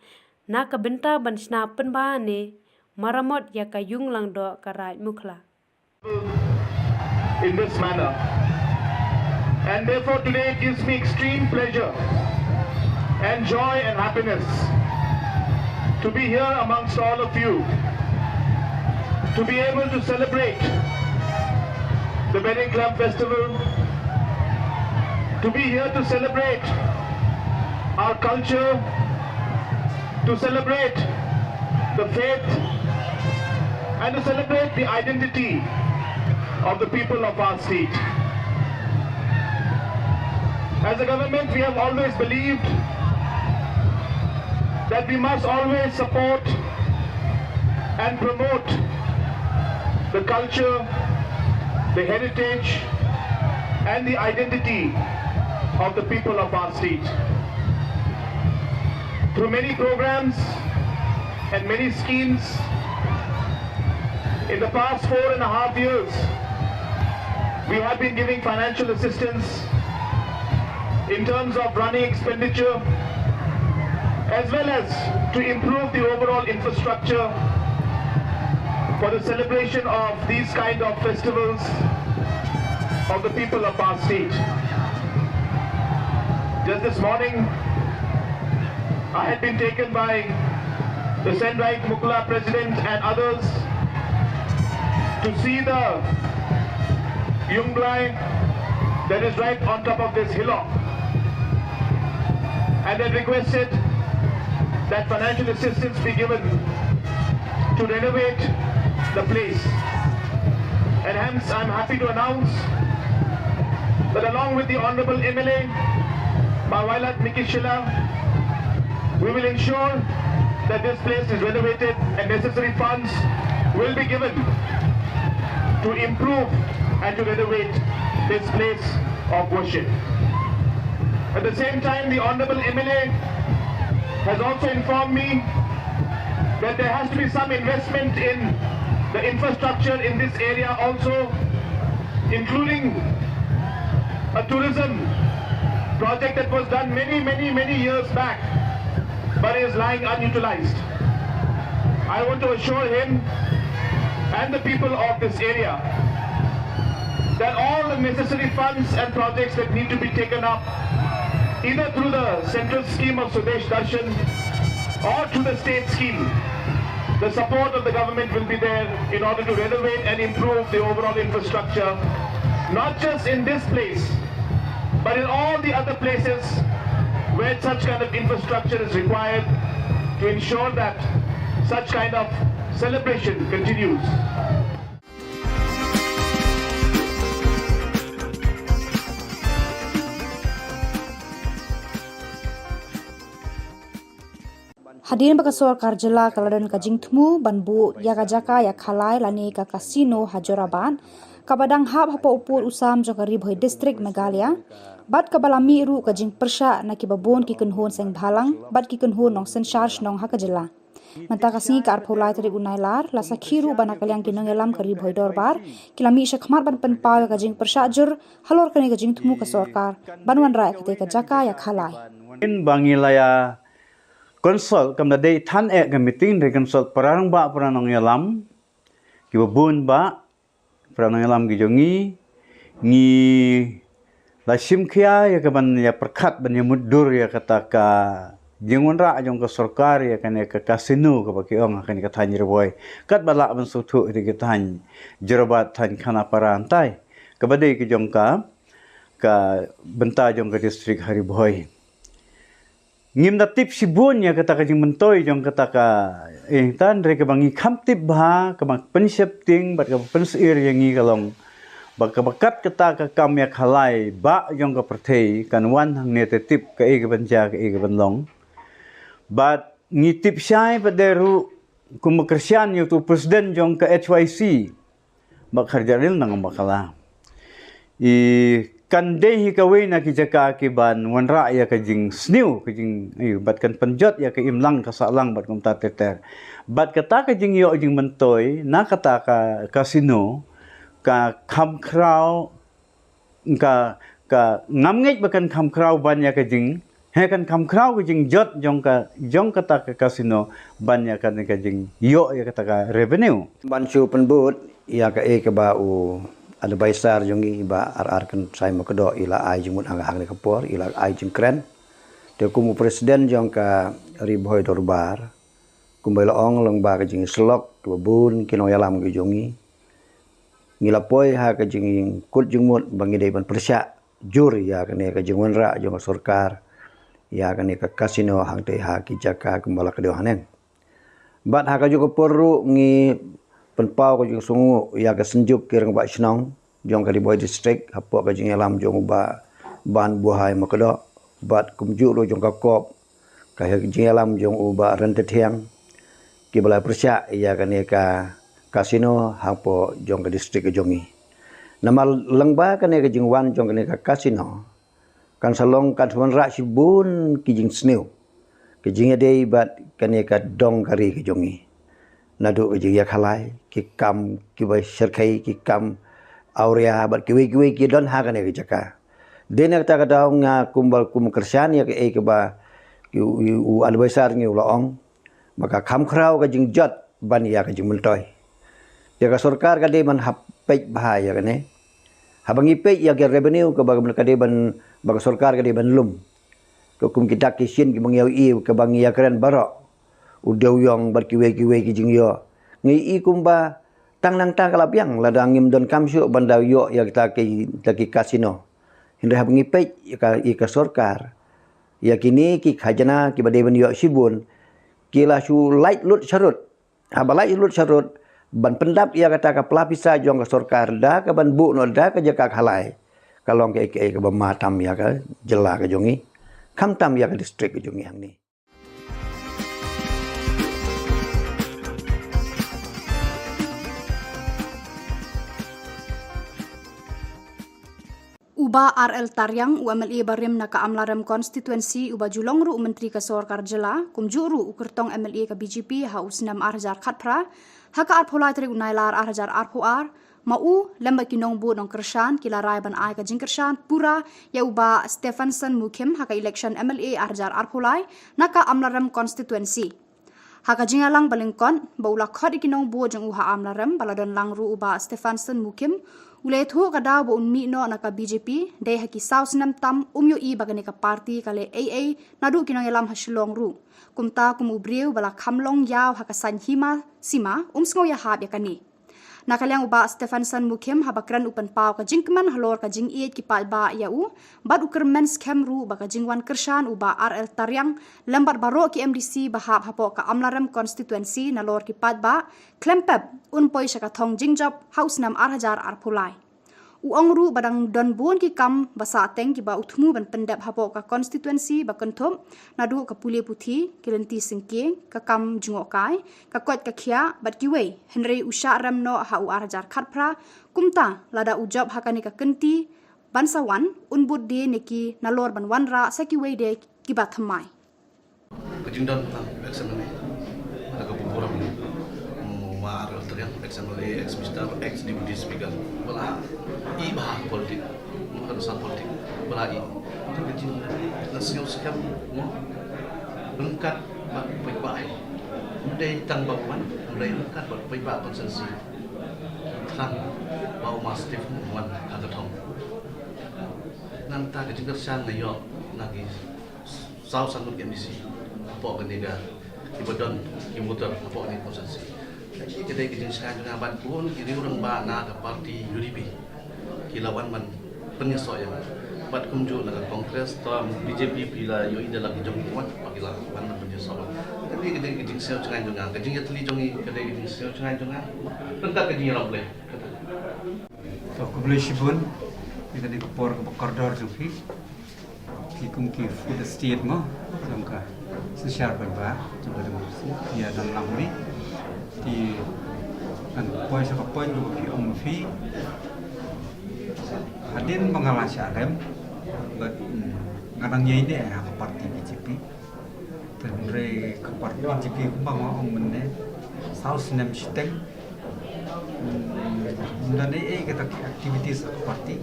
na ka bynta ban shna pynbha ne maramot ïa ka Ïung Langdoh ka Raid Mukhla. In this manner. And therefore today it gives me extreme pleasure and joy and happiness to be here amongst all of you, to be able to celebrate the Behdeiñkhlam festival, to be here to celebrate our culture, to celebrate the faith, and to celebrate the identity of the people of our state. As a government, we have always believed that we must always support and promote the culture the heritage and the identity of the people of our state. Through many programs and many schemes, in the past four and a half years, we have been giving financial assistance in terms of running expenditure, as well as to improve the overall infrastructure for the celebration of these kind of festivals of the people of our state. Just this morning, I had been taken by the Senright Mukla president and others to see the Yungblai that is right on top of this hillock, and had requested that financial assistance be given to renovate the place. And hence, I'm happy to announce that along with the Honorable M L A, Bah Wailadmiki Shylla, we will ensure that this place is renovated and necessary funds will be given to improve and to renovate this place of worship. At the same time, the Honorable M L A has also informed me that there has to be some investment in the infrastructure in this area also, including a tourism project that was done many, many, many years back, but is lying unutilized. I want to assure him and the people of this area that all the necessary funds and projects that need to be taken up, either through the central scheme of Swadesh Darshan or through the state scheme, the support of the government will be there in order to renovate and improve the overall infrastructure, not just in this place, but in all the other places where such kind of infrastructure is required to ensure that such kind of celebration continues. Hadien ba ka sorkar jylla ka la don ka jingthmu ban buh ïa ka jaka ïakhalai lane ka casino ha Jorabat, kaba dang hap hapoh u pud u sam jong ka Ri Bhoi District, Meghalaya, bad kaba la mih ruh ka jingpyrshah na kiba bun ki kynhun seng bhalang bad ki kynhun nongsynshar shnong ha ka jylla. Mynta ka sngi ka arphew lai tarik u Nailar, la sakhi ruh ba na ka liang ki nongïalam ka Ri Bhoi Dorbar ki la mih shakhmat ban pynpaw ïa ka jingpyrshah jur halor kane ka jingthmu ka sorkar ban wanrah ïa katei ka jaka ïakhalai. Ba ngi la ïa consult, kam da dei than eh ka meeting, hynrei consult para rangbah, para nongïalam kiba bun bah, para nongïalam ki jong ngi. Ngi la shim khia ïa ka ban ïa pyrkhat ban ïa mutdur ïa kata ka jingwanrah jong ka sorkar ïa kane ka casino kaba ki ong ha kane ka thaiñ Ri Bhoi, katba lah ban sngewthuh ïa ka thaiñ Jorabat, thaiñ Khanapara, hynrei kaba dei ka jong ka, ka bynta jong ka district ha Ri Bhoi. Ngim da tip shibun ïa kata ka jingmyntoi jong kata ka, eh, hynrei kaba ngi kham tip bha, kaba pynsheptieng bad kaba pynsyier ïa ngi ka long ba kaba kat kata ka kam ïakhalai bah jong ka pyrthei kan wan hangne te tip kaei kaban jia, kaei kaban long. Bad ngi tip shai pat de ruh kum ba kyrshan ïa uto u president jong ka H Y C, Bah Kharjahriel Nangbakla. I kan dei hi kawei na ki jaka ki ban wanrah ïa ka jingsniew, ka jing, i, bad kan pynjot ïa ka imlang ka sahlang bad kumta ter ter. Bad kata ka jingïoh jingmyntoi na kata ka casino, ka kham khraw, ka, ka ngam ngeit ba kan kham khraw ban ïa ka jing, he, kan kham khraw ka jingjot jong ka, jong kata ka casino ban ïa ka, ka jingïoh ïa kata ka revenue. Ban shu pynbud ïa kaei kaba u advisor jong ngi, Bah R R Kynshai Makdoh, i la ai jingmut ha kane ka por, i la ai jingkren. Te kum u president jong ka Ri Bhoi Dorbar, kumba i la ong, lyngba ka jingïasyllok kiba bun ki nongïalam ki jong ngi, ngi la poi ha ka jingkut jingmut ba ngi dei ban pyrshah jur ïa kane ka jingwanrah jong ka sorkar ïa kane ka casino hangtei ha ki jaka kumba la kdew haneng. Bad ha kajuh ka por ruh ngi pynpaw ka jingsngewnguh ïa ka Synjuk ki Rangbah Shnong jong ka Ri Bhoi District hapoh ka jingïalam jong u Bah Banbuhai Makdoh, bad kumjuh ruh jong ka COB, ka jingïalam jong u Bah Ryntathiang, kiba la pyrshah ïa kane ka casino hapoh jong ka district ka jong ngi. Namar lyngba kane ka jingwan jong kane ka casino, kan sa long kan sa wanrah shibun ki jingsniew, ki jingïadei bad kane ka dong ka ri ka jong ngi. Naduh ka jingïakhalai, ki kam kiba shyrkhei, ki kam awria bad kiwei kiwei ki don ha kane ka jaka. Dei na kata ka daw nga kumba kum kyrshan ïa kaei kaba u, u, u advisor ngi u la ong ba ka kham khraw ka jingjot ban ïa ka jingmyntoi. Ïa ka sorkar ka dei ban hap peit bha ïa kane. Haba ngi peit ïa ka revenue kaba ka dei ban, ba ka sorkar ka dei ban lum, ka kum ki dak ki shin kiba ngi ïohi kaba ngi ïakren baroh, u dewïong bad kiwei kiwei ki jingïoh, ngi i kumba tang nangta ka la biang lada ngim donkam shuh ban da ïoh ïa kita ki, kita ki casino. Hynrei haba ngi peit ïa ka, ïa ka sorkar, ïa kine ki khajna kiba dei ban ïoh shibun, ki la shu lait lut sharud. Haba lait lut sharud, ban pyndap ïa kata ka pla pisa jong ka sorkar da kaban buh noh da ka jaka khalai, ka long kaei kaei kaba ma tam ïa ka jylla ka jong ngi, khamtam ïa ka district ka jong ngi hangne. U Bah R L Tariang, u M L A barim na ka Amlarem Constituency, uba ju long ruh u Myntri ka Sorkar Jylla, kumjuh ruh u kyrtong M L A ka B J P ha u snem ar hajar khatphra, ha ka arphew lai tarik u Nailar ar hajar arphew ar, ma u lem bad ki nongbud nongkyrshan ki la rai ban ai ka jingkyrshan pura ïa u Bah Stephenson Mukhim ha ka election M L A ar hajar arphew lai na ka Amlarem Constituency. Ha ka jingïalang ba lyngkot ba u la khot ïa ki nongbud jong u ha Amlarem ba la don lang ruh u Bah Stephenson Mukhim, u la ïathuh ka daw ba un mih noh na ka B J P dei ha ki saw snem tam um ïohi ba kane ka party ka leh ei ei, naduh ki nongïalam ha Shillong ruh. Kumta kum u briew ba la kham long ïaw ha ka saiñ hima sima, um sngew ïahap ïa kane. Na ka liang u Bah Stephenson Mukhim, haba kren u pynpaw ka jingkmen halor ka jingïeit ki paidbah ïa u, bad u kyrmen skhem ruh ba ka jingwan kyrshan u Bah R L Tariang lem bad baroh ki M D C ba hap hapoh ka Amlarem Constituency nalor ki paidbah, khlem pep un poi sha ka thong jingjop ha u snem ar hajar arphew lai. U ong ruh ba dang don bun ki kam ba sah teng kiba u thmu ban pyndep hapoh ka constituency ba kynthup naduh ka pule puthi, ki lynti syngkien, ka kam jngohkai, ka koit ka khiah bad kiwei, hynrei u shah rem noh ha u ar hajar khatphra, kumta lada u jop ha kane ka kynti ban sa wan, un bud de ne ki nalor ban wanrah sa kiwei de kiba thymmai. Ka jingdon tang ex M L A, ha ka burom, mm, ma Raltriang, ex M L A, ex Minister, ex Deputy Speaker, ba la i bha politik, ma ka nusar politik, ba la i. Ka jing, nga sngew skhem, mo, ryngkat bad paidbah. Ym dei tang ba wan, ym dei ryngkat bad paidbah constituency. Thrang ba u ma Steve wan ha ka thong. Nangta ka jingkyrshan nga ïoh na ki saw san ngut ki M D C hapoh kane ka, kiba don ki voter hapoh kane ka constituency. Ka dei ka jingshai jong nga bad bun ki riew rangbah na ka party U D P ki la wan ban pynïasoh ïa nga. Bad kumjuh na ka Congress, to B J P phi la ïohi da la ki jong ki wan, ba ki la wan ban pynïasoh. Ka dei ka dei ka jingsngew jngai jong nga, ka jingïatylli jong ngi ka dei ka jingsngew jngai jong nga. Ryngkat ka jingïarap Blei. To khublei shibun ïa kane ka por kaba kordor jong phi. Ki kum ki fourth estate mo jong ka synshar paidbah jong ka democracy, ïa dang lang mih. Te ngan poi sha ka point kaba phi ong ma phi. Hadien ba nga la shah rem bad, mm, nga dang ïaineh ha ka party B J P. Te hynrei ka party B J P kumba nga ong mynne, saw snem shiteng, mm, ym don ei ei kata ki activities ha ka party.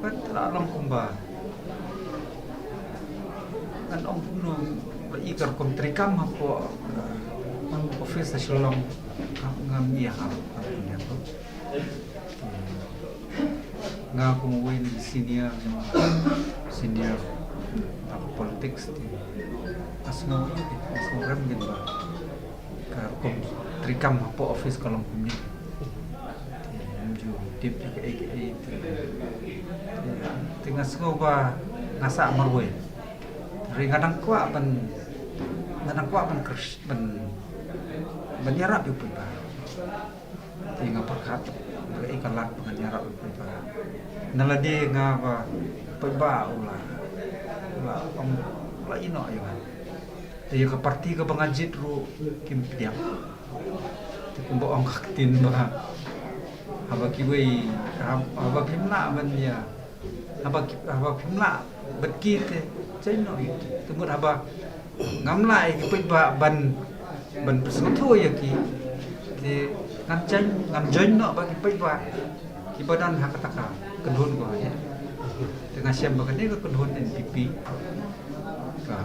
Bad la long kumba ngan ong kumno, ba i ka rukom treikam hapoh, uh, office ha Shillong, ngam ïa ha, ha, ha, ha. Nga kum uwei na ki senior, senior ha ka politics te nga sngew, nga sngew rem kein ba ka rukom treikam hapoh office ka long kumne. Te ngam ju tip ïa kaei kaei te, te nga sngew ba nga sah marwei. Hynrei nga dang kwah ban, nga dang kwah ban kyrs-, ban, ban ïarap ïa u paidbah. Te nga pyrkhat ba kaei ka lad ba ngan ïarap ïa u paidbah. Na lade nga ba u paidbah u la, u la ong, u la ïehnoh ïa nga. Te ïa ka party kaba nga jied ruh kim pdiang. Te kumba ong ka ktien ba Haba kiwei, hab-, haba phim lah ban ïa, haba ki-, haba phim lah bad ki te, join noh ïa ki. Te mut haba ngam lah ïa ki paidbah ban, ban pynsngewthuh ïa ki, te ngan join, ngan join noh bad ki paidbah kiba don ha kata ka kynhun kaba heh. Te nga shem ba kane ka kynhun N P P ka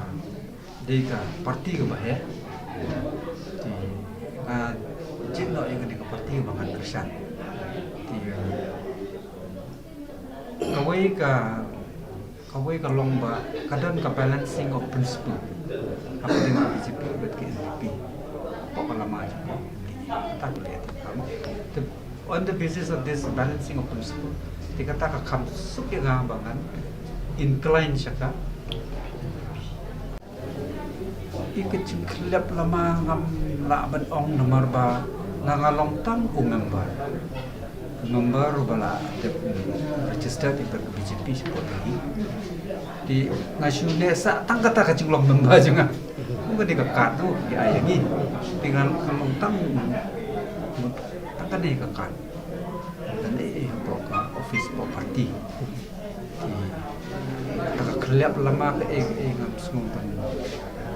dei ka party kaba heh. Te nga jied noh ïa kane ka party ba ngan kyrshan. Te kawei ka, kawei ka long ba ka don ka balancing of principle hapdeng ka B J P bad ka N P P. Hapoh ka lama jong ka. Kata ka leh te, on the basis of this balancing of principle, te kata ka kham suk ïa nga ba ngan incline sha ka. Ïa ka jingkhyllap lama ngam lah ban ong namar ba nga, nga long tang u member. Member uba la dep register ïa ka B J P shapoh Delhi. Te nga shu neh sah tang kata ka jinglong member jong nga. Kumba dei ka kad tu ki ai ïa ngi. Te nga, nga long tang, tang kane ka kad. Kane eh hapoh ka office hapoh party. Te ka khyllap lama kaei kaei ngam sngew ban,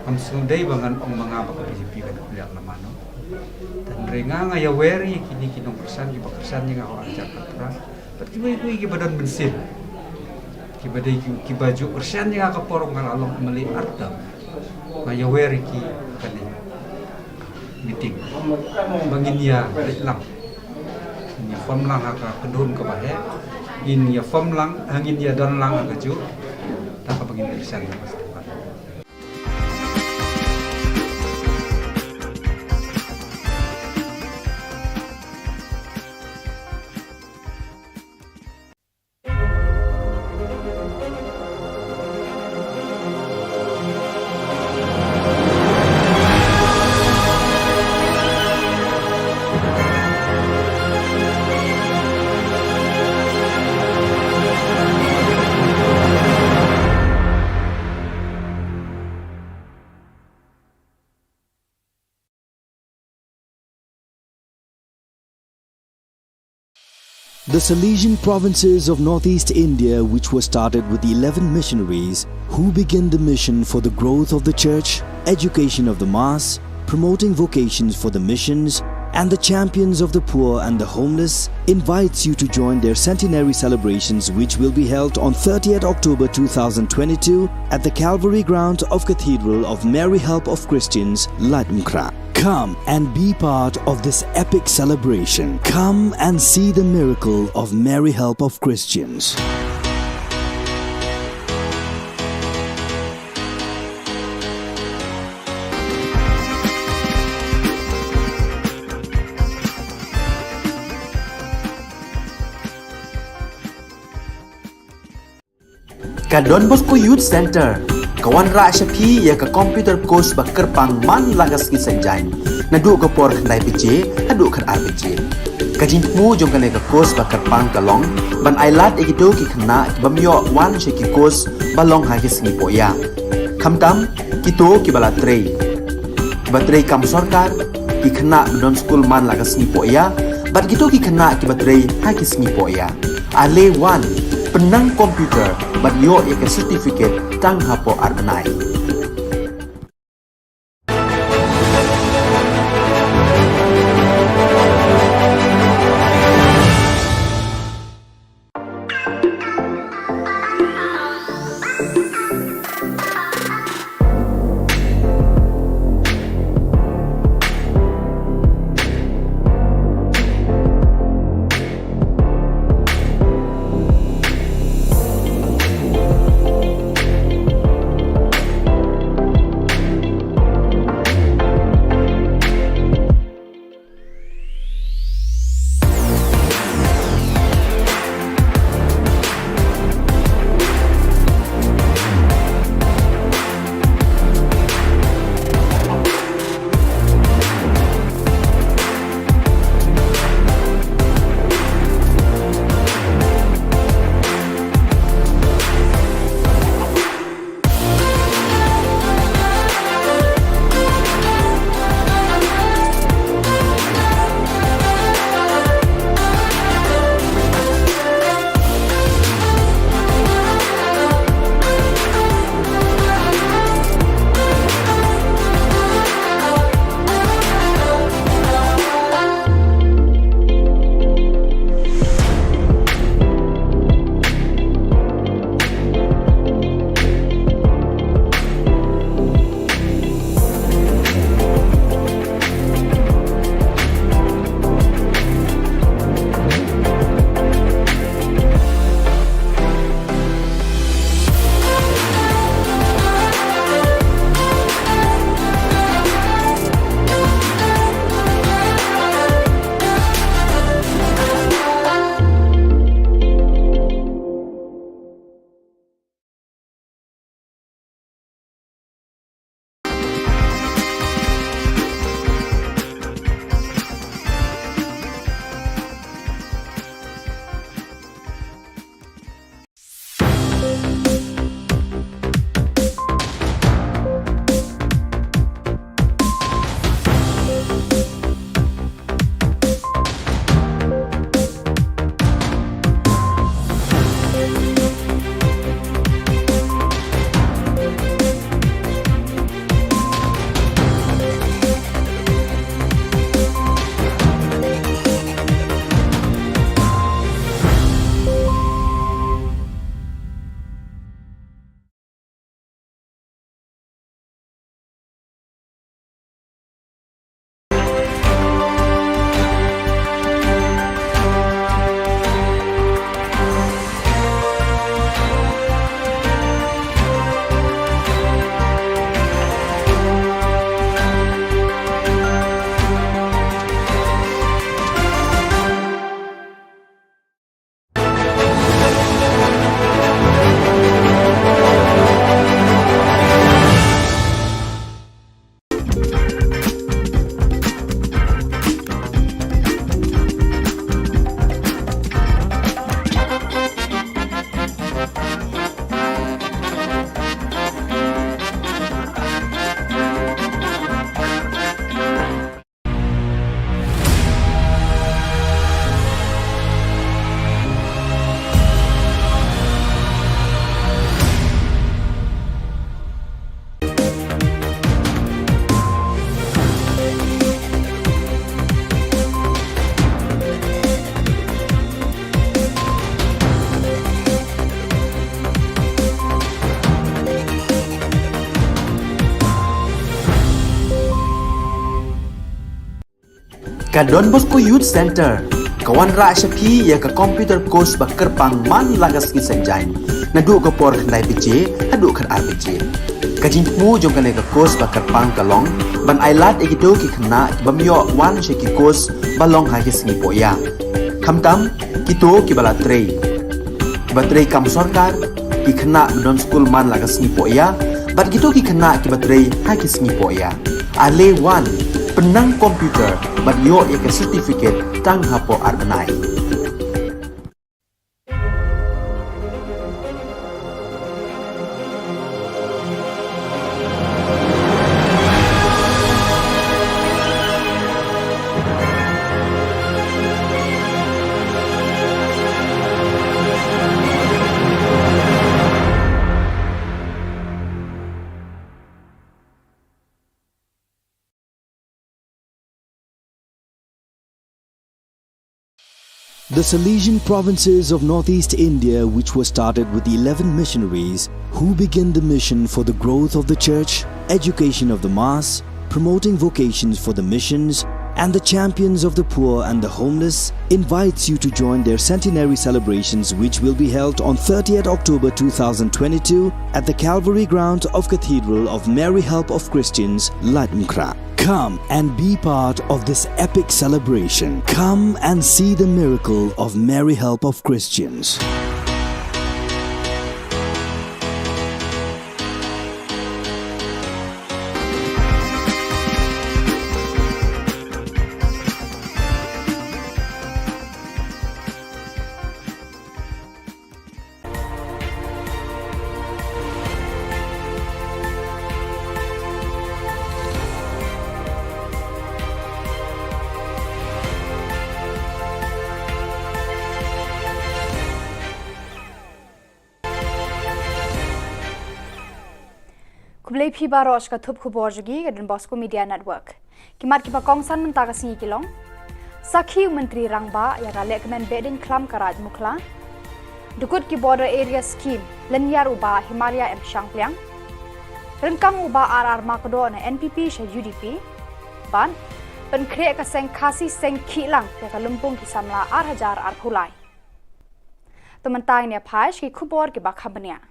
ngam sngew dei ba ngan ong ma nga ba ka B J P ka khyllap lama noh. Hynrei nga, nga ïawer ïa kine ki nongkyrshan kiba kyrshan ïa nga ha u ar hajar khatphra. Bad kiwei kiwei kiba don mynsiem, kiba dei ki, kiba ju kyrshan ïa nga ka por nga la long M L A ar term. Nga ïawer ïa ki kane meeting ba ngin ïa leit lang, ngin ïa form lang ha ka kynhun kaba heh, ngin ïa form lang, ha, ngin ïa don lang ha kajuh. Te kaba ngin ïa kyrshan ïa ka Stephan. The Salesian provinces of northeast India, which were started with eleven missionaries who began the mission for the growth of the church, education of the mass, promoting vocations for the missions, and the champions of the poor and the homeless, invites you to join their centenary celebrations, which will be held on thirtieth October two thousand twenty-two at the Calvary Ground of Cathedral of Mary Help of Christians, Laitumkhrah. Come and be part of this epic celebration. Come and see the miracle of Mary Help of Christians. Ka Don Bosco Youth Centre ka wanrah sha phi ïa ka computer course ba kyrpang man la ka sngi Saitjaiñ, naduh ka por khyndai baje haduh khatar baje. Ka jingthmu jong kane ka course ba kyrpang ka long ban ailad ïa kito ki khynnah ki bym ïoh wan sha ki course ba long ha ki sngi pohïap, khamtam kito kiba la trei, kiba trei kam sorkar, ki khynnah ba don skul man la ka sngi pohïap, bad kito ki khynnah kiba trei ha ki sngi pohïap. Ale wan, pynnang computer bad ïoh ïa ka certificate tang hapoh ar bnai. Ka Don Bosco Youth Centre ka wanrah sha phi ïa ka computer course ba kyrpang man la ka sngi Saitjaiñ, naduh ka por khyndai baje haduh khatar baje. Ka jingthmu jong kane ka course ba kyrpang ka long ban ailad ïa kito ki khynnah ki bym ïoh wan sha ki course ba long ha ki sngi pohïa, khamtam kito kiba la trei, kiba trei kam sorkar, ki khynnah ba don skul man la ka sngi pohïa, bad kito ki khynnah kiba trei ha ki sngi pohïa. Ale wan, pynnang computer bad ïoh ïa ka certificate tang hapoh ar bnai. The Salesian provinces of northeast India, which were started with eleven missionaries who began the mission for the growth of the church, education of the mass, promoting vocations for the missions, and the champions of the poor and the homeless, invites you to join their centenary celebrations, which will be held on thirtieth October two thousand twenty-two at the Calvary ground of Cathedral of Mary Help of Christians, Laitumkhrah. Come and be part of this epic celebration. Come and see the miracle of Mary Help of Christians. Khublei phi baroh sha ka thup khubor jong ngi ka Don Bosco Media Network. Ki mat kiba kongsan mynta ka sngi ki long: Sakhi u Myntri Rangbah ïa ka lehkmen Behdeiñkhlam ka Raid Mukhla. Dkut ki Border Area Scheme, lynñiar u Bah Himaria M Shangpliang. Ryngkang u Bah R R Makdoh na N P P sha U D P. Bad pynkhreh ka seng Khasi Seng Khihlang ïa ka lympung ki samla ar hajar arphew lai. Te mynta ngin ïa phai sha ki khubor kiba kham bniah.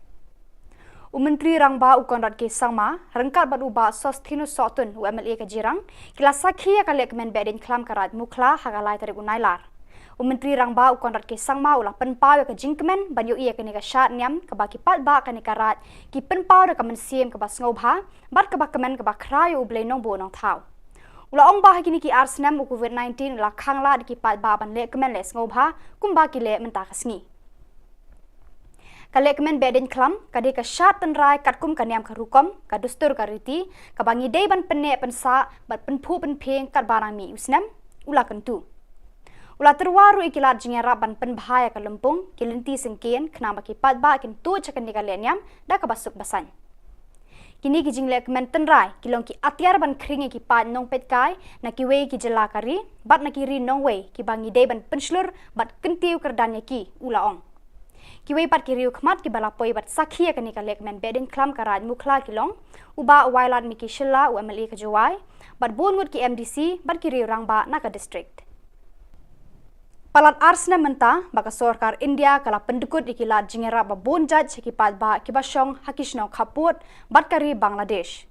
U Myntri Rangbah u Conrad K Sangma ryngkat bad u Bah Sosthenes Sohtun, u M L A ka Jirang, ki la sakhi ïa ka lehkmen Behdeiñkhlam ka Raid Mukhla ha ka lai tarik u Nailar. U Myntri Rangbah u Conrad K Sangma u la pynpaw ïa ka jingkmen ban ïohi ïa kane ka shad niam kaba ki paidbah kane ka raid ki pynpaw da ka mynsiem kaba sngewbha bad kaba kmen kaba khraw ïa U Blei Nongbuh Nongthaw. U la ong ba ha kine ki ar snem u Covid nineteen u la khang lad ïa ki paidbah ban lehkmen leh sngewbha kumba ki leh mynta ka sngi. Ka lehkmen Behdeiñkhlam ka dei ka shad tynrai katkum ka niam ka rukom, ka dustur ka riti, kaba ngi dei ban pynneh pynsah bad pynphuh pynphieng katba nang mih u snem, u la kyntu. U la tyrwa ruh ïa ki lad jingïarap ban pynbha ïa ka lympung, ki lynti syngkien, khnang ba ki paidbah kin tuid sha kane ka lehniam da kaba suk ba saiñ. Kine ki jinglehkmen tynrai ki long ki atiar ban khring ïa ki paid nongpeitkai na kiwei ki jylla ka ri bad na ki ri nongwei kiba ngi dei ban pynshlur bad kyntiew kyrdan ïa ki, u la ong. Kiwei pat ki riew khmat kiba la poi bad sakhi ïa kane ka lehkmen Behdeiñkhlam ka Raid Mukhla ki long u Bah Wailadmiki Shylla, u M L A ka Jowai, bad bun ngut ki M D C bad ki riew rangbah na ka district. Palat ar snem mynta ba ka sorkar India ka la pyndkut ïa ki lad jingïarap ba bun jait sha ki paidbah kiba shong ha ki shnong khappud bad ka ri Bangladesh.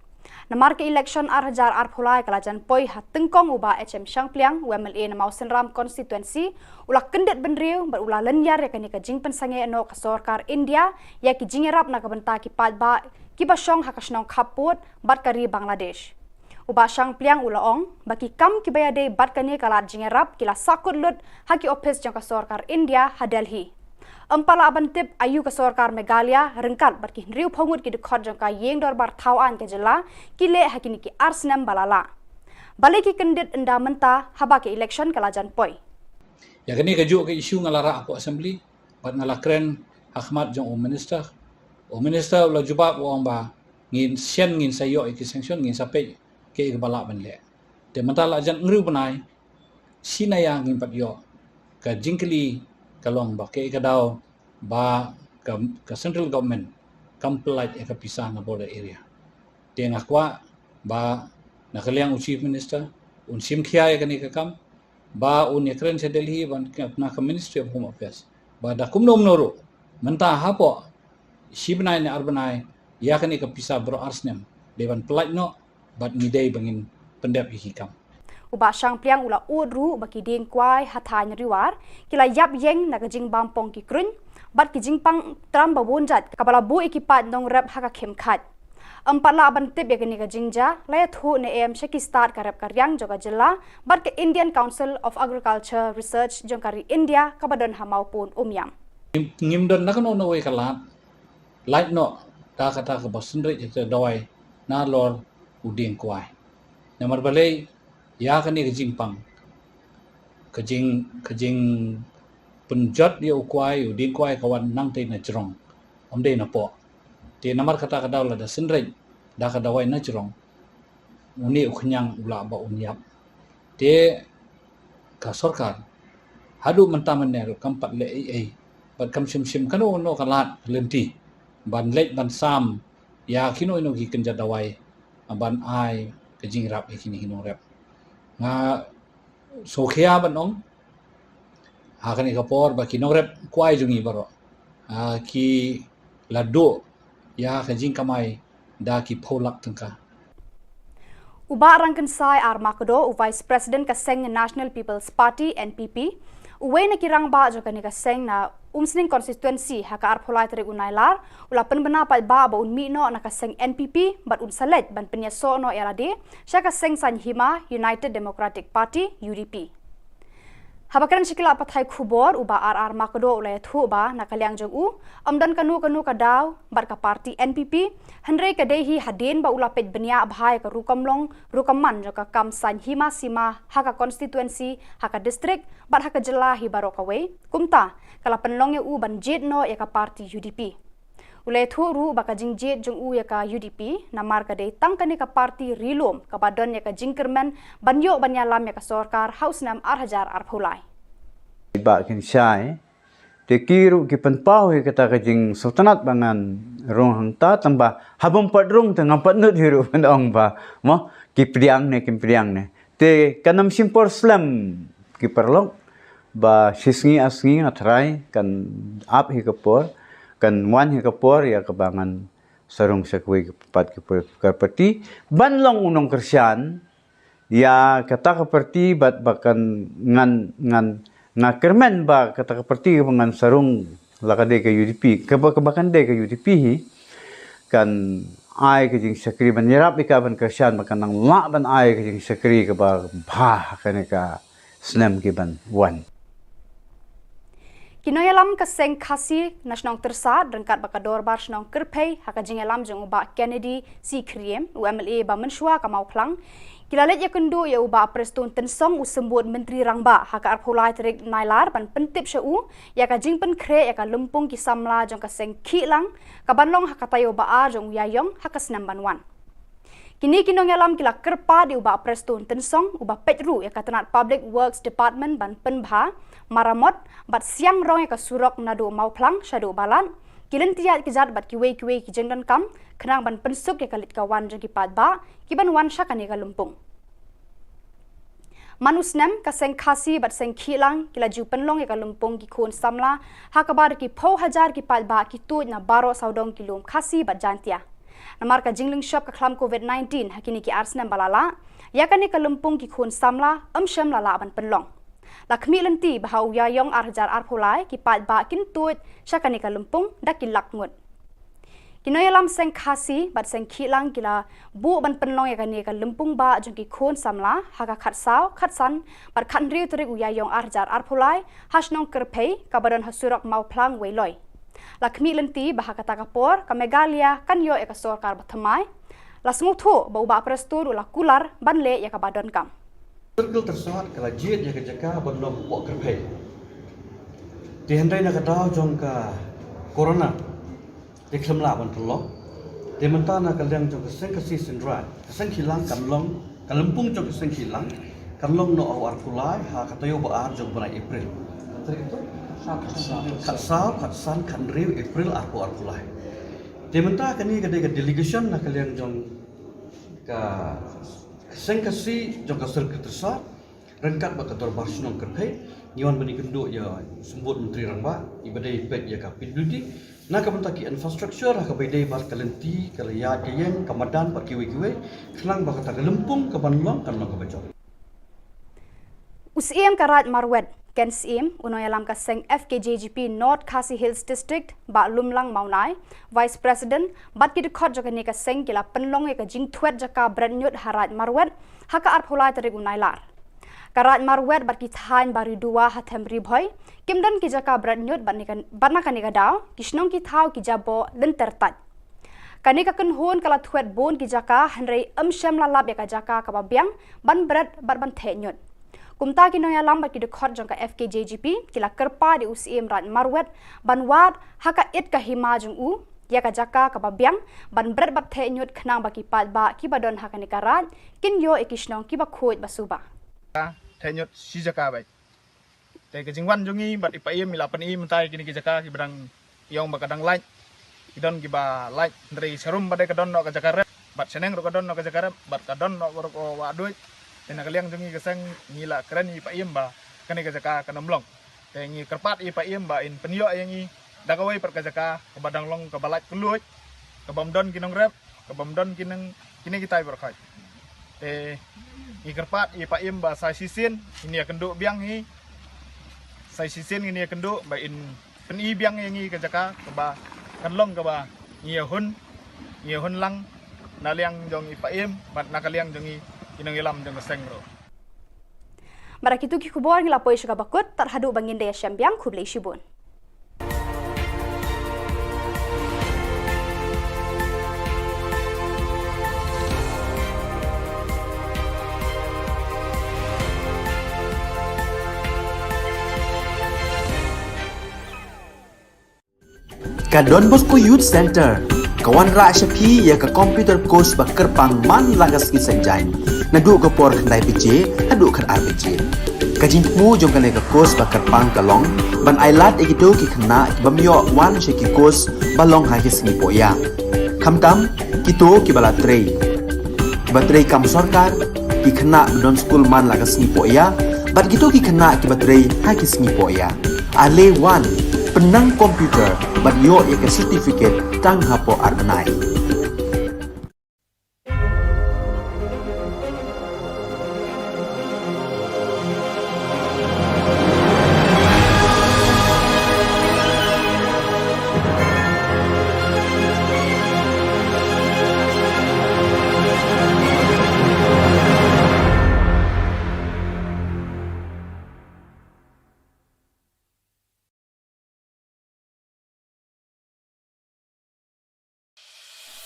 Namar ka election ar hajar arphew lai ka la jan poi ha tyngkong u Bah H M Shangpliang, u M L A na Mawsynram constituency, u la kyndit bynriew bad u la lynñiar ïa kane ka jingpynsangeh noh ka sorkar India ïa ki jingïarap na ka bynta ki paidbah kiba shong ha ka shnong khappud bad ka ri Bangladesh. U Bah Shangpliang u la ong ba ki kam kiba ïadei bad kane ka lad jingïarap ki la sahkut lut ha ki ophis jong ka sorkar India ha Delhi. Ym pat lah ban tip aïu ka sorkar Meghalaya ryngkat bad ki hynriewphew ngut ki dkhot jong ka ïing dorbar thaw aiñ ka jylla ki leh ha kine ki ar snem ba la lah. Balei ki kyndit ynda mynta haba ka election ka la jan poi? Ïa kane kajuh ka issue nga la rah hapoh assembly bad nga la kren ha khmat jong u minister. U minister u la jubab u ong ba ngin shen, ngin sa ïoh ïa ki sanction, ngin sa peit kaei kaba lah ban leh. Te mynta la jan hynriew bnai, shi na ïa ngim pat ïoh. Ka jingkylli ka long ba kaei ka daw ba ka, ka central government kam pynlait ïa ka pisa na border area. Te nga kwah ba na ka liang u chief minister un shim khia ïa kane ka kam, ba un ïakren sha Delhi ban na ka Ministry of Home Affairs ba da kumno kumno ruh mynta hapoh shi bnai ne ar bnai ïa kane ka pisa baroh ar snem dei ban pyllait noh bad ngi dei ba ngin pyndep ïa ki kam. U Bah Shangpliang u la ud ruh ba ki dieng kwai ha thaiñ Riwar ki la ïap ïeng na ka jingbam pong ki kruiñ bad ki jingpang tram ba bun jait kaba la buh ïa ki paid nongrep ha ka khim khait. Ym pat lah ban tip ïa kane ka jingjia, la ïathuh ne em sha ki stad ka rep ka riang jong ka jylla bad ka Indian Council of Agriculture Research jong ka ri India kaba don ha Mawpun Umiam. Ngim don na kano kano kawei ka lad lait noh da kata kaba synreit ïa ka dawai nalor u dieng kwai. Namar balei ïa kane ka jingpang ka jing ka jing pynjot ïa u kwai, u dieng kwai ka wan nangtei na jrong, ym dei na poh. Te namar kata ka daw lada synreit da ka dawai na jrong, une u khñiang u lah ba un ïap. Te ka sorkar haduh mynta mynne ruh kam pat leh ei ei bad kam shim shim kano kano ka lad ka lynti ban leit ban sam ïa kino kino ki kynja dawai ban ai ka jingïarap ïa kine ki nongrep. Nga sngewkhia ban ong ha kane ka por ba ki nongrep kwai jong ngi baroh ki la duh ïa ka jingkamai da ki phew lak tyngka. U Bah Rangkynsai R Makdo, u Vice President ka seng National People's Party, N P P, uwei na ki rangbah jong kane ka seng na Umsning Constituency ha ka arphew lai tarik u Nailar u la pynbna paidbah ba un mih noh na ka seng N P P bad un sa leit ban pynïasoh noh ïa lade sha ka seng saiñ hima United Democratic Party, U D P. Haba kren sha ki lad pathai khubor, u Bah R R Makdo u la ïathuh ba na ka liang jong u ym don kano kano ka daw bad ka party N P P, hynrei ka dei hi hadien ba u la peit bniah bha ïa ka rukom long rukom man jong ka kam saiñ hima sima ha ka constituency, ha ka district bad ha ka jylla hi baroh kawei. Kumta ka la pynlong ïa u ban jied noh ïa ka party U D P. U la ïathuh ruh ba ka jingjied jong u ïa ka U D P namar ka dei tang kane ka party ri lum kaba don ïa ka jingkyrmen ban ïoh ban ïalam ïa ka sorkar ha u snem ar hajar arphew lai. Bah Rangkynsai, te ki ruh ki pynpaw ïa kata ka jingsngewtynnat ba ngan rung hangta, tangba haba ym pat rung te ngam pat nud hi ruh ban ong ba mo ki pdiang ne kim pdiang ne. Te kan ym shim por slem ki paralok, ba shi sngi ar sngi nga tharai kan ap hi ka por, kan wan hi ka por ïa kaba ngan sa rung sha kawei pat ki por, ka party ban long u nongkyrshan ïa kata ka party bad ba kan ngan ngan nga kyrmen ba kata ka party kaba ngan sa rung, la ka dei ka U D P, kaba kaba kan dei ka U D P hi, kan ai ka jingshakri ban ïarap ïa ka ban kyrshan ba kan nang lah ban ai ka jingshakri kaba bha ha kane ka snem ki ban wan. Ki nongïalam ka seng Khasi na shnong Tyrsad ryngkat bad ka dorbar shnong Kyrphei ha ka jingïalam jong u Bah Kennedy C Khriem, u M L A ba mynshuwa ka Mawphlang, ki la leit ïakynduh ïa u Bah Prestone Tynsong, u symbud Myntri Rangbah, ha ka arphew lai tarik Nailar ban pyntip sha u ïa ka jingpynkhreh ïa ka lympung ki samla jong ka seng Khihlang kaban long ha ka taïew ba ar jong u Ïaïong ha ka snem ban wan. Kine ki nongïalam ki la kyrpad ïa u Bah Prestone Tynsong, uba peit ruh ïa ka tnat Public Works Department ban pynbha, maramot bad siang rong ïa ka surok naduh Mawphlang shaduh Balat, ki lynti ïaid kjat bad kiwei kiwei ki jingdonkam khnang ban pynsuk ïa ka leit ka wan jong ki paidbah kiban wan sha kane ka lympung. Man u snem, ka seng Khasi bad seng Khihlang ki la ju pynlong ïa ka lympung ki khun samla, ha kaba da ki phew hajar ki paidbah ki tuid na baroh sawdong ki lum Khasi bad Jaintia. Namar ka jinglynshop ka khlam Covid nineteen ha kine ki ar snem ba la lah, ïa kane ka lympung ki khun samla ym shym la lah ban pynlong. La khmih lynti ba ha u Ïaïong ar hajar arphew lai ki paidbah kin tuid sha kane ka lympung da ki lak ngut. Ki nongïalam seng Khasi bad seng Khihlang ki la buh ban pynlong ïa kane ka lympung bah jong ki khun samla ha ka khatsaw, khatsan bad khathynriew tarik u Ïaïong ar hajar arphew lai ha shnong Kyrphei kaba don ha surok Mawphlang Weiloi. La khmih lynti ba ha kata ka por ka Meghalaya kan ïoh ïa ka sorkar bathymmai. La sngewthuh ba u Bah Prestone u la kular ban leh ïa kaba donkam. Circle Tyrsad ka la jied ïa ka jaka ban long poh Kyrphei. Te hynrei na ka daw jong ka corona te khlem lah ban pynlong. Te mynta na ka liang jong ka seng Khasi Synrai, ka seng Khihlang kan long, ka lympung jong ka seng Khihlang kan long noh ha u arphew lai ha ka taïew ba ar jong u bnai April. Khatsaw, khatsan, khathynriew April arphew arphew lai. Te mynta kane ka dei ka delegation na ka liang jong ka seng Khasi jong ka Circle Tyrsad. Ryngkat bad ka Dorbar Shnong Kyrphei, ngi wan ban ïakynduh ïa u Symbud Myntri Rangbah, iba dei peit ïa ka P W D, na ka bynta ki infrastructure, ha kaba ïadei bad ka lynti, ka ïaid ka ïeng, ka madan, bad kiwei kiwei, khnang ba kata ka lympung kaban long, kan long kaba jop. U Syiem ka Raid Marwet, Ken Syiem, u nongïalam ka seng F K J G P North Khasi Hills District, Bah Lumlang Mawnai, Vice President, bad ki dkhot jong kane ka seng ki la pynlong ïa ka jingthwet jaka bret ñiut ha Raid Marwet, ha ka arphew lai tarik u Nailar. Ka Raid Marwet bad ki thaiñ Bariduwa ha Them Ri Bhoi, kim don ki jaka bret ñiut bad ne ka, bad na kane ka daw, ki shnong ki thaw ki jaboh lynter tait. Kane ka kynhun ka la thwet bun ki jaka, hynrei ym shym la lap ïa ka jaka kaba biang, ban bret bad ban theh ñiut. Kumta ki nongïalam bad ki dkhot jong ka F K J G P, ki la kyrpad ïa u Syiem Raid Marwet, ban wad, ha ka it ka hima jong u, ïa ka jaka kaba biang, ban bret bad theh ñiut khnang ba ki paidbah kiba don ha kane ka raid, kin ïoh ïa ki shnong kiba khuid ba suba. Theh ñiut shi jaka beit. Te ka jingwan jong ngi bad i Paiem i la pyni mynta ïa kine ki jaka kiba dang ïong ba ka dang lait. Ki don kiba lait, hynrei sharum ba dei ka don noh ka jaka rep, bad shaneng ruh ka don noh ka jaka rep, bad ka don noh ka ruh ka wah duid. Te na ka liang jong ngi ka seng ngi la kren ïa i Paiem ba kane ka jaka kan ym long. Te ngi kyrpad ïa i Paiem ba in pynïoh ïa ngi da kawei pat ka jaka kaba dang long kaba lait kylluid, kaba ym don ki nongrep, kaba ym don ki nong, kine kitai baroh khoit. Te ngi kyrpad ïa i Paiem ba sa shisien ngin ïakynduh biang hi. Sa shisien ngin ïakynduh ba in pyni biang ïa ngi ka jaka kaba kan long kaba ngi ïahun, ngi ïahun lang na liang jong i Paiem bad na ka liang jong ngi ki nongïalam jong ka seng ruh. Bad da kitu ki khubor ngi la poi sha kaba kut, tad haduh ba ngin da ïashem biang, khublei shibun. Ka Don Bosco Youth Centre ka wanrah sha phi ïa ka computer course ba kyrpang man la ka sngi Saitjaiñ, naduh ka por khyndai baje haduh khatar baje. Ka jingthmu jong kane ka course ba kyrpang ka long ban ailad ïa kito ki khynnah kiba ym ïoh wan sha ki course ba long ha ki sngi pohïa, khamtam kito kiba la trei, kiba trei kam sorkar, ki khynnah ba don skul man la ka sngi pohïa, bad kito ki khynnah kiba trei ha ki sngi pohïa. Ale wan, pynnang computer bad ïoh ïa ka certificate tang hapoh ar bnai.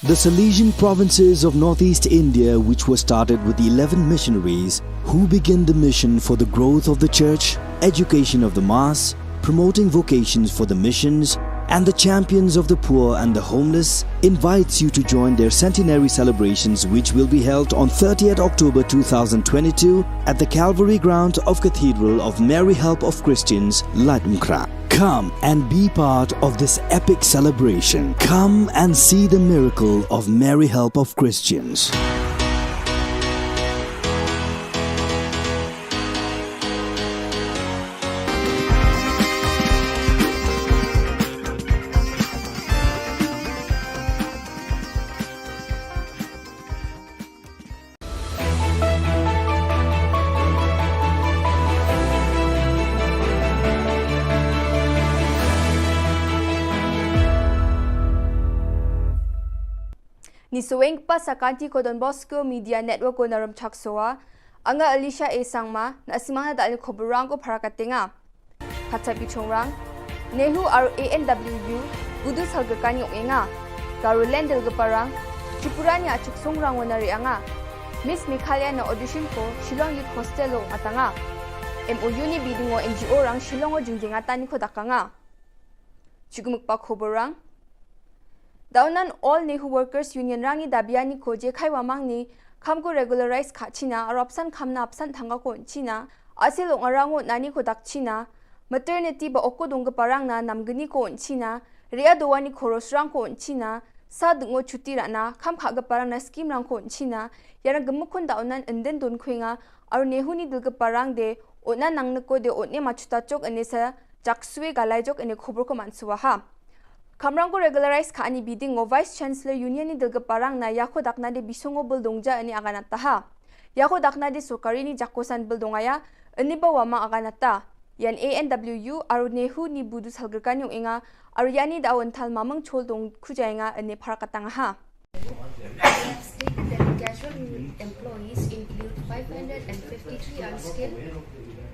The Salesian provinces of northeast India, which were started with eleven missionaries who began the mission for the growth of the church, education of the mass, promoting vocations for the missions, and the champions of the poor and the homeless, invites you to join their centenary celebrations, which will be held on thirtieth October two thousand twenty-two at the Calvary Ground of Cathedral of Mary Help of Christians, Laitumkhrah. Come and be part of this epic celebration. Come and see the miracle of Mary Help of Christians. Ngi sngewbha sa ka kynti ko Don Bosco Media Network ko na Rymchak Sowa. Nga Alicia A Sangma, na simang na da ali khubor rang ko para ka tenga. Kata pi chongrang, NEHU aro A N W U, Gudu Salga Kani ong enga. Garoland Delgaparang, Tripura ni achuk songrang wana ri anga. Miss Meghalaya na audition ko, Shillong Youth Hostel lo atanga. M O U ni bidingo N G O rang Shillong o jingjingata ni ko dakanga. Chukmuk pa khubor rang. Daunan All NEHU Workers Union rang ni dabiani ko je khaiwa mangni, kham ko regularize kha china, arop san kham na apsan thanga ko china, asil ong arang o nani ko dak china, maternity ba oko dong ke parang na nam geni ko china, ria dowani ko rosrang ko china, Sa dngo chuti rana kham khah ka parang na skim rang ko nchina yarang gmukun da onan nden don khuinga aru nehu ni dil ka parang de ona nang neko de one machuta chok ene sa jaksue galai jok ene khubur ko mansuwa ha. Kamrang ko regularize kha ani biding ngo Vice Chancellor Union ni dil ka parang na yako dakna de bisongo bul dongja ene aganata ha. Yako dakna de sorkari ni jakosan bul dongaya ene ba wama aganata. Yan A N W U aru nehu ni budu salgerkan yung inga aru yani da awan thal mamang chol dong khujainga ene parakatang ha. Stated that the casual employees include five hundred fifty-three unskilled,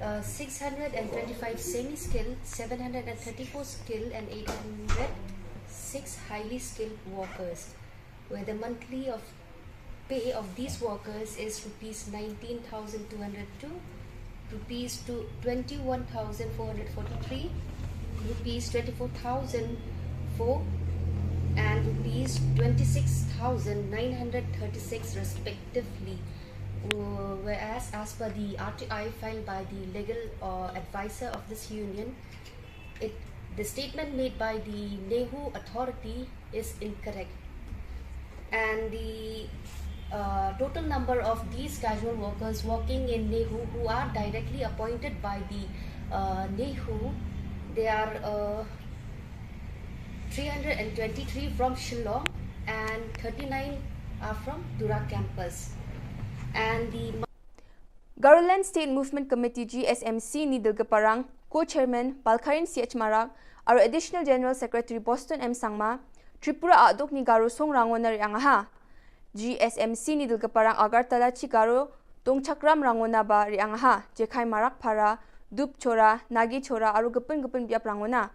uh, six hundred twenty-five semi-skilled, seven hundred thirty-four skilled, and eight hundred six highly skilled workers, where the monthly of pay of these workers is rupees nineteen thousand two hundred two, rupees to twenty-one thousand four hundred forty-three, rupees twenty-four thousand four, and rupees twenty-six thousand nine hundred thirty-six respectively. Uh, whereas, as per the R T I filed by the legal, uh, advisor of this union, it, the statement made by the nehu authority is incorrect. And the, uh, total number of these casual workers working in nehu who are directly appointed by the, uh, nehu, they are, uh, three hundred twenty-three from Shillong and thirty-nine are from Tura campus. And the Garoland State Movement Committee, G S M C, ni dil ka parang, Co-Chairman Balkharin C H Marak, aru Additional General Secretary Boston M Sangma, Tripura aduk ni Garo song rangona ri angaha. G S M C ni dil ka parang Agartala chi Garo tong chakram rangona ba ri angaha, Jekhai Marak Phara, Dup Chora, Nagi Chora, aru gepun gepun biap rangona.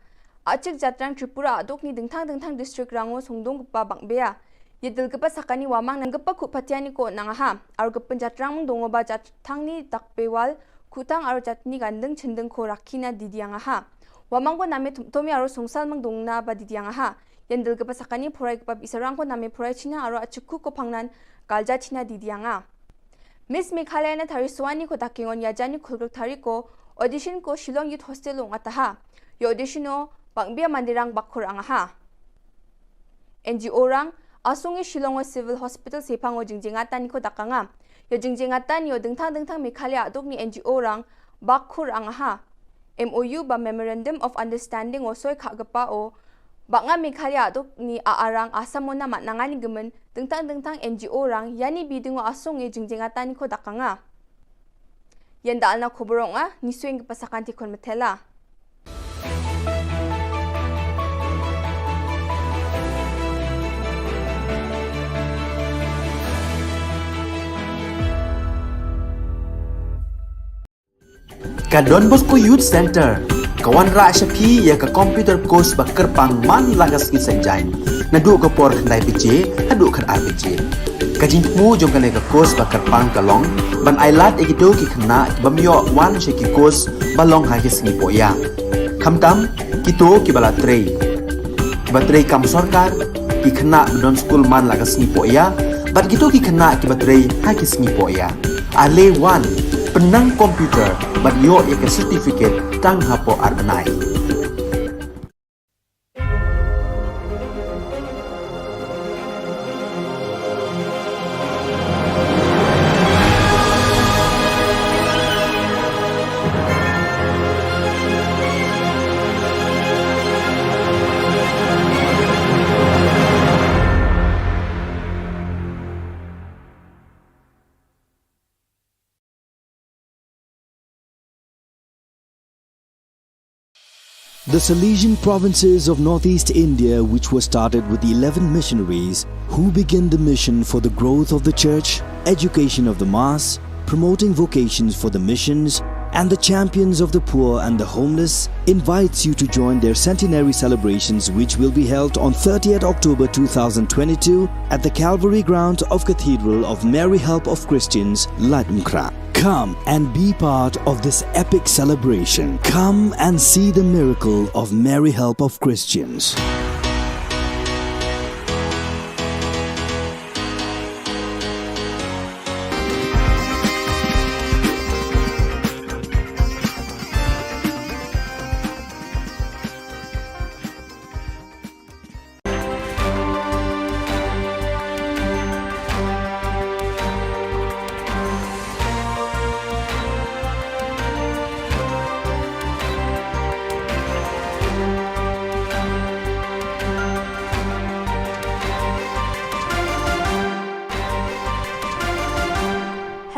Achik jatrang Tripura aduk ni dingthang dingthang district rango songdong gepa bang bea. Ye dil gepa sakani wamang nang gepa khup patiani ko nang aha. Aru gepa jatrang mung dongo ba jatrang ni dak bewal khutang aru jatni gandeng chendeng ko rakina didi ang aha. Wamang ko name tum-, tomi aru songsal mung dongna ba didi ang aha. Ye dil gepa sakani phurai gepa bisarang ko name phurai china aru achikku ko phangnan kalja china didi anga. Miss Meghalaya na thari suani ko takingon yajani khulgruk thari ko audition ko Shillong Youth Hostel ong ataha. Yo audition o bang bia mandirang bakhur angaha. N G O rang asung i Shillong o Civil Hospital sepang o jingjingatan ko dakanga. Yo jingjingatan yo dingthang dingthang Meghalaya aduk ni N G O rang bakhur angaha. M O U ba Memorandum of Understanding o soi khah gepa o banga Meghalaya aduk ni a arang Assam o na mat nangani gemen dingtang dingtang N G O rang yani biding o asung e jingjingatan ko dakanga. Yenda alna khubur ong a ni suing gepa sakan tikon metela. Ka Don Bosco Youth Center ka wanrah sha phi ïa ka computer course ba kyrpang man la ka sngi Saitjaiñ naduh ka por khyndai baje haduh khatar baje. Ka jingthmu jong kane ka course ba kyrpang ka long ban ailad ïa kito ki khynnah ki bym ïoh wan sha ki course ba long ha ki sngi pohïa. Khamtam kito kiba la trei, kiba trei kam sorkar, ki khynnah ba don skul man la ka sngi pohïa bad kito ki khynnah kiba trei ha ki sngi pohïa. Ale wan, pynnang computer bad ïoh ïa ka certificate tang hapoh ar bnai. The Salesian provinces of northeast India, which was started with eleven missionaries who began the mission for the growth of the church, education of the mass, promoting vocations for the missions, and the champions of the poor and the homeless, invites you to join their centenary celebrations, which will be held on thirtieth October two thousand twenty-two at the Calvary ground of Cathedral of Mary Help of Christians, Laitumkhrah. Come and be part of this epic celebration. Come and see the miracle of Mary Help of Christians.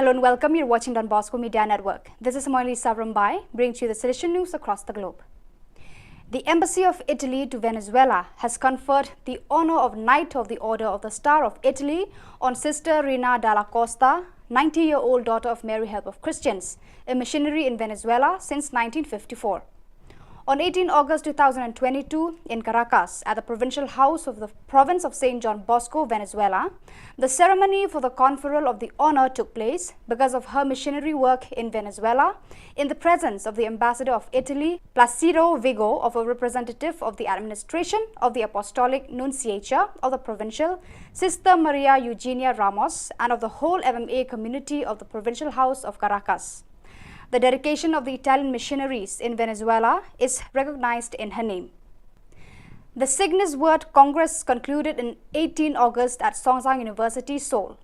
Hello and welcome. You're watching Don Bosco Media Network. This is Moili Savrambai, bringing to you the Salesian news across the globe. The Embassy of Italy to Venezuela has conferred the honor of Knight of the Order of the Star of Italy on Sister Rina Dalla Costa, ninety-year-old daughter of Mary Help of Christians, a missionary in Venezuela since nineteen fifty-four. On eighteen August two thousand twenty-two, in Caracas, at the Provincial House of the Province of Saint John Bosco, Venezuela, the ceremony for the conferral of the honor took place because of her missionary work in Venezuela, in the presence of the Ambassador of Italy, Placido Vigo, of a representative of the administration of the Apostolic Nunciature of the Provincial, Sister Maria Eugenia Ramos, and of the whole M M A community of the Provincial House of Caracas. The dedication of the Italian missionaries in Venezuela is recognized in her name. The Signis World Congress concluded in eighteen August at Songzang University, Seoul.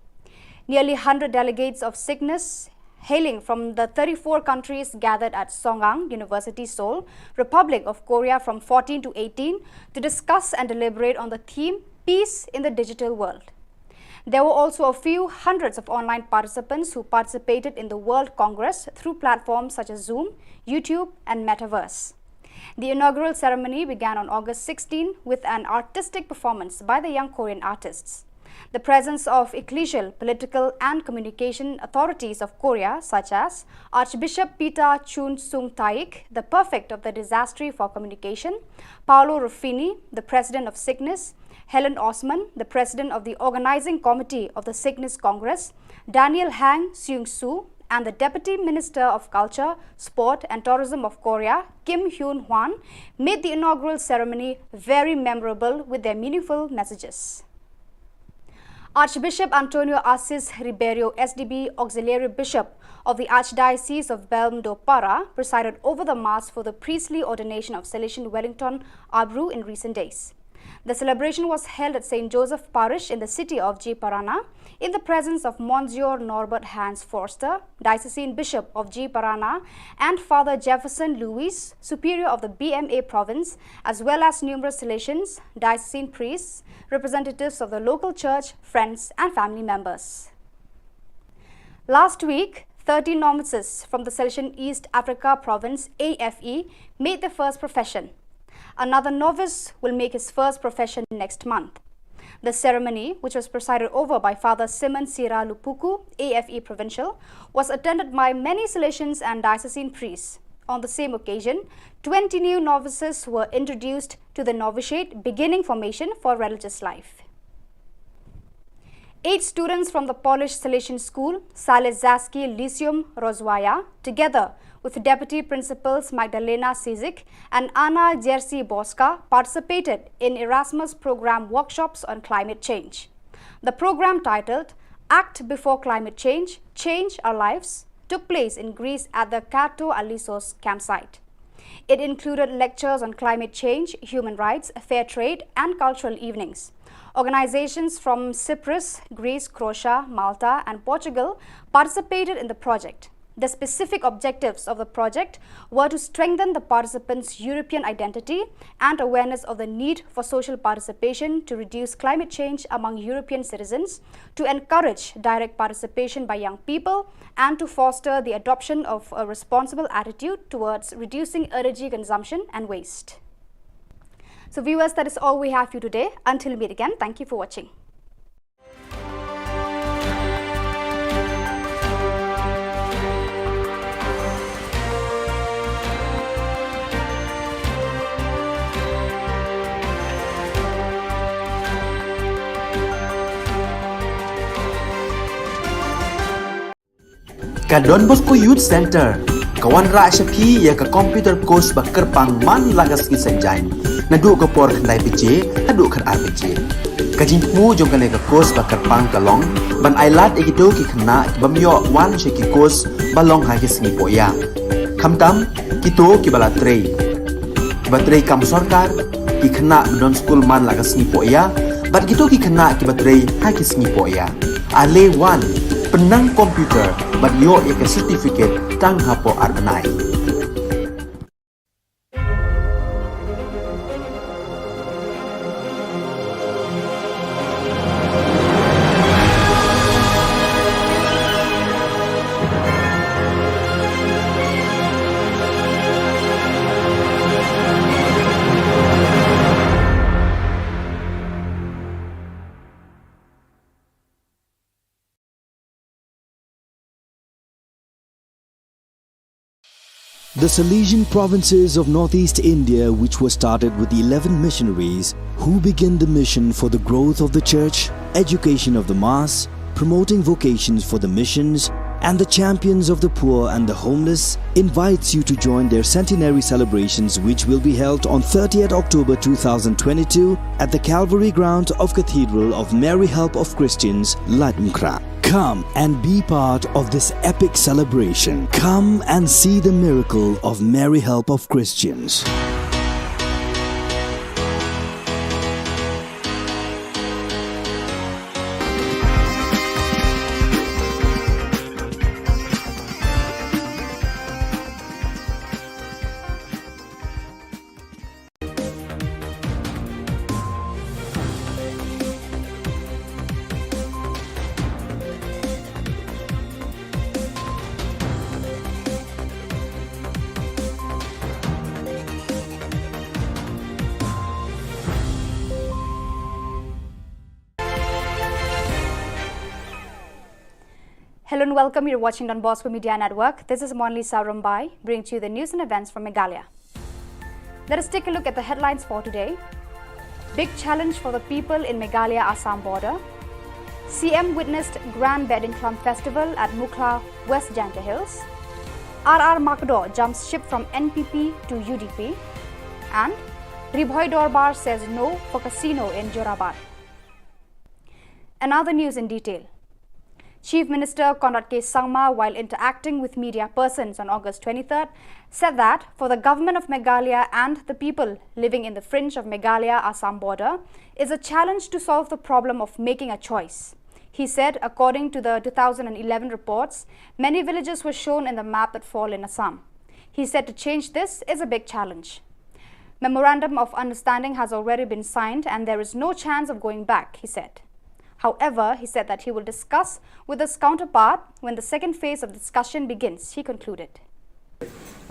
Nearly hundred delegates of Signis, hailing from the thirty-four countries, gathered at Songzang University, Seoul, Republic of Korea, from fourteen to eighteen to discuss and deliberate on the theme Peace in the Digital World. There were also a few hundreds of online participants who participated in the World Congress through platforms such as Zoom, YouTube, and Metaverse. The inaugural ceremony began on August sixteen with an artistic performance by the young Korean artists. The presence of ecclesial, political, and communication authorities of Korea, such as Archbishop Peter Chun Sung Taik, the prefect of the Dicastery for Communication, Paolo Ruffini, the president of Signis, Helen Osman, the president of the organizing committee of the Signis Congress, Daniel Hang Seung Soo, and the Deputy Minister of Culture, Sport and Tourism of Korea, Kim Hyun Hwan, made the inaugural ceremony very memorable with their meaningful messages. Archbishop Antonio Assis Ribeiro, S D B, Auxiliary Bishop of the Archdiocese of Belmondo Para, presided over the Mass for the priestly ordination of Salesian Wellington Abru in recent days. The celebration was held at Saint Joseph Parish in the city of Jimparana, in the presence of Monsignor Norbert Hans Forster, Diocesan Bishop of Jimparana, and Father Jefferson Louis, Superior of the B M A province, as well as numerous Salesians, diocesan priests, representatives of the local church, friends, and family members. Last week, thirty novices from the Salesian East Africa Province, A F E, made their first profession. Another novice will make his first profession next month. The ceremony, which was presided over by Father Simon Sira Lupuku, A F E Provincial, was attended by many Salesians and diocesan priests. On the same occasion, twenty new novices were introduced to the novitiate, beginning formation for religious life. Eight students from the Polish Salesian school, Salezacki Lyceum Rozwaja, together with Deputy Principals Magdalena Sizik and Anna Jerzy Boska, participated in Erasmus Program workshops on climate change. The program, titled Act Before Climate Change, Change Our Lives, took place in Greece at the Katou Alissos campsite. It included lectures on climate change, human rights, fair trade, and cultural evenings. Organizations from Cyprus, Greece, Croatia, Malta, and Portugal participated in the project. The specific objectives of the project were to strengthen the participants' European identity and awareness of the need for social participation to reduce climate change among European citizens, to encourage direct participation by young people, and to foster the adoption of a responsible attitude towards reducing energy consumption and waste. So viewers, that is all we have for you today. Until we meet again, thank you for watching. Ka Don Bosco Youth Centre ka wanrah sha phi ïa ka computer course ba kyrpang man la ka sngi Saitjaiñ, naduh ka por khyndai baje haduh khatar baje. Ka jingthmu jong kane ka course ba kyrpang ka long ban ailad ïa kito ki khynnah ki bym ïoh wan sha ki course ba long ha ki sngi pohïa, khamtam kito kiba la trei, kiba trei kam sorkar, ki khynnah ba don skul man la ka sngi pohïa, bad kito ki khynnah kiba trei ha ki sngi pohïa. Ale wan, pynnang computer bad ïoh ïa ka certificate tang hapoh ar bnai. The Salesian provinces of northeast India, which was started with eleven missionaries who began the mission for the growth of the church, education of the mass, promoting vocations for the missions, and the champions of the poor and the homeless, invites you to join their centenary celebrations, which will be held on thirtieth October two thousand twenty-two at the Calvary ground of Cathedral of Mary Help of Christians, Laitumkhrah. Come and be part of this epic celebration. Come and see the miracle of Mary Help of Christians. Hello and welcome. You're watching Don Bosco Media Network. This is Monlisa Rumbai, bringing to you the news and events from Meghalaya. Let us take a look at the headlines for today. Big challenge for the people in Meghalaya-Assam border. C M witnessed Grand Behdeiñkhlam Festival at Mukhla, West Jaintia Hills. R R Makdoh jumps ship from N P P to U D P. And Ri Bhoi Dorbar says no for casino in Jorabat. And now the news in detail. Chief Minister Conrad K Sangma, while interacting with media persons on August twenty-third, said that for the government of Meghalaya and the people living in the fringe of Meghalaya-Assam border, it's a challenge to solve the problem of making a choice. He said, according to the two thousand eleven reports, many villages were shown in the map that fall in Assam. He said to change this is a big challenge. Memorandum of understanding has already been signed and there is no chance of going back, he said. However, he said that he will discuss with his counterpart when the second phase of discussion begins, he concluded.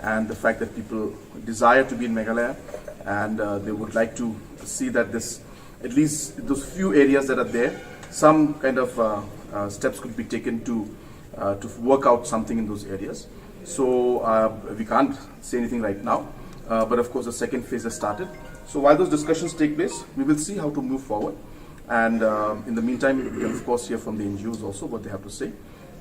And the fact that people desire to be in Meghalaya and, uh, they would like to see that this, at least those few areas that are there, some kind of, uh, uh, steps could be taken to, uh, to work out something in those areas. So, uh, we can't say anything right now, uh, but of course the second phase has started. So while those discussions take place, we will see how to move forward. And, uh, in the meantime, we can of course hear from the N G Os also what they have to say.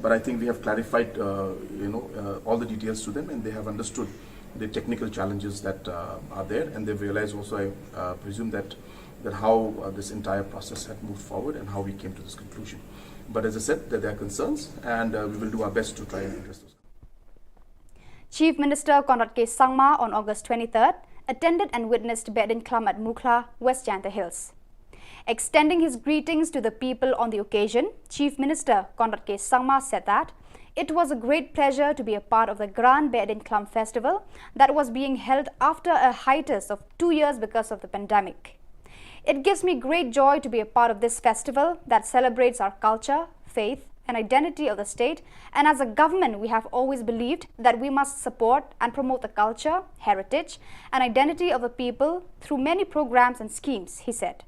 But I think we have clarified, uh, you know, uh, all the details to them, and they have understood the technical challenges that, uh, are there, and they've realized also, I, uh, presume that, that how, uh, this entire process had moved forward and how we came to this conclusion. But as I said, that there are concerns, and, uh, we will do our best to try and address those. Chief Minister Conrad K Sangma on August twenty-third attended and witnessed Behdeiñkhlam at Mukhla, West Jaintia Hills. Extending his greetings to the people on the occasion, Chief Minister Conrad K Sangma said that it was a great pleasure to be a part of the Grand Behdeiñkhlam Festival that was being held after a hiatus of two years because of the pandemic. It gives me great joy to be a part of this festival that celebrates our culture, faith, and identity of the state, and as a government, we have always believed that we must support and promote the culture, heritage, and identity of the people through many programs and schemes, he said.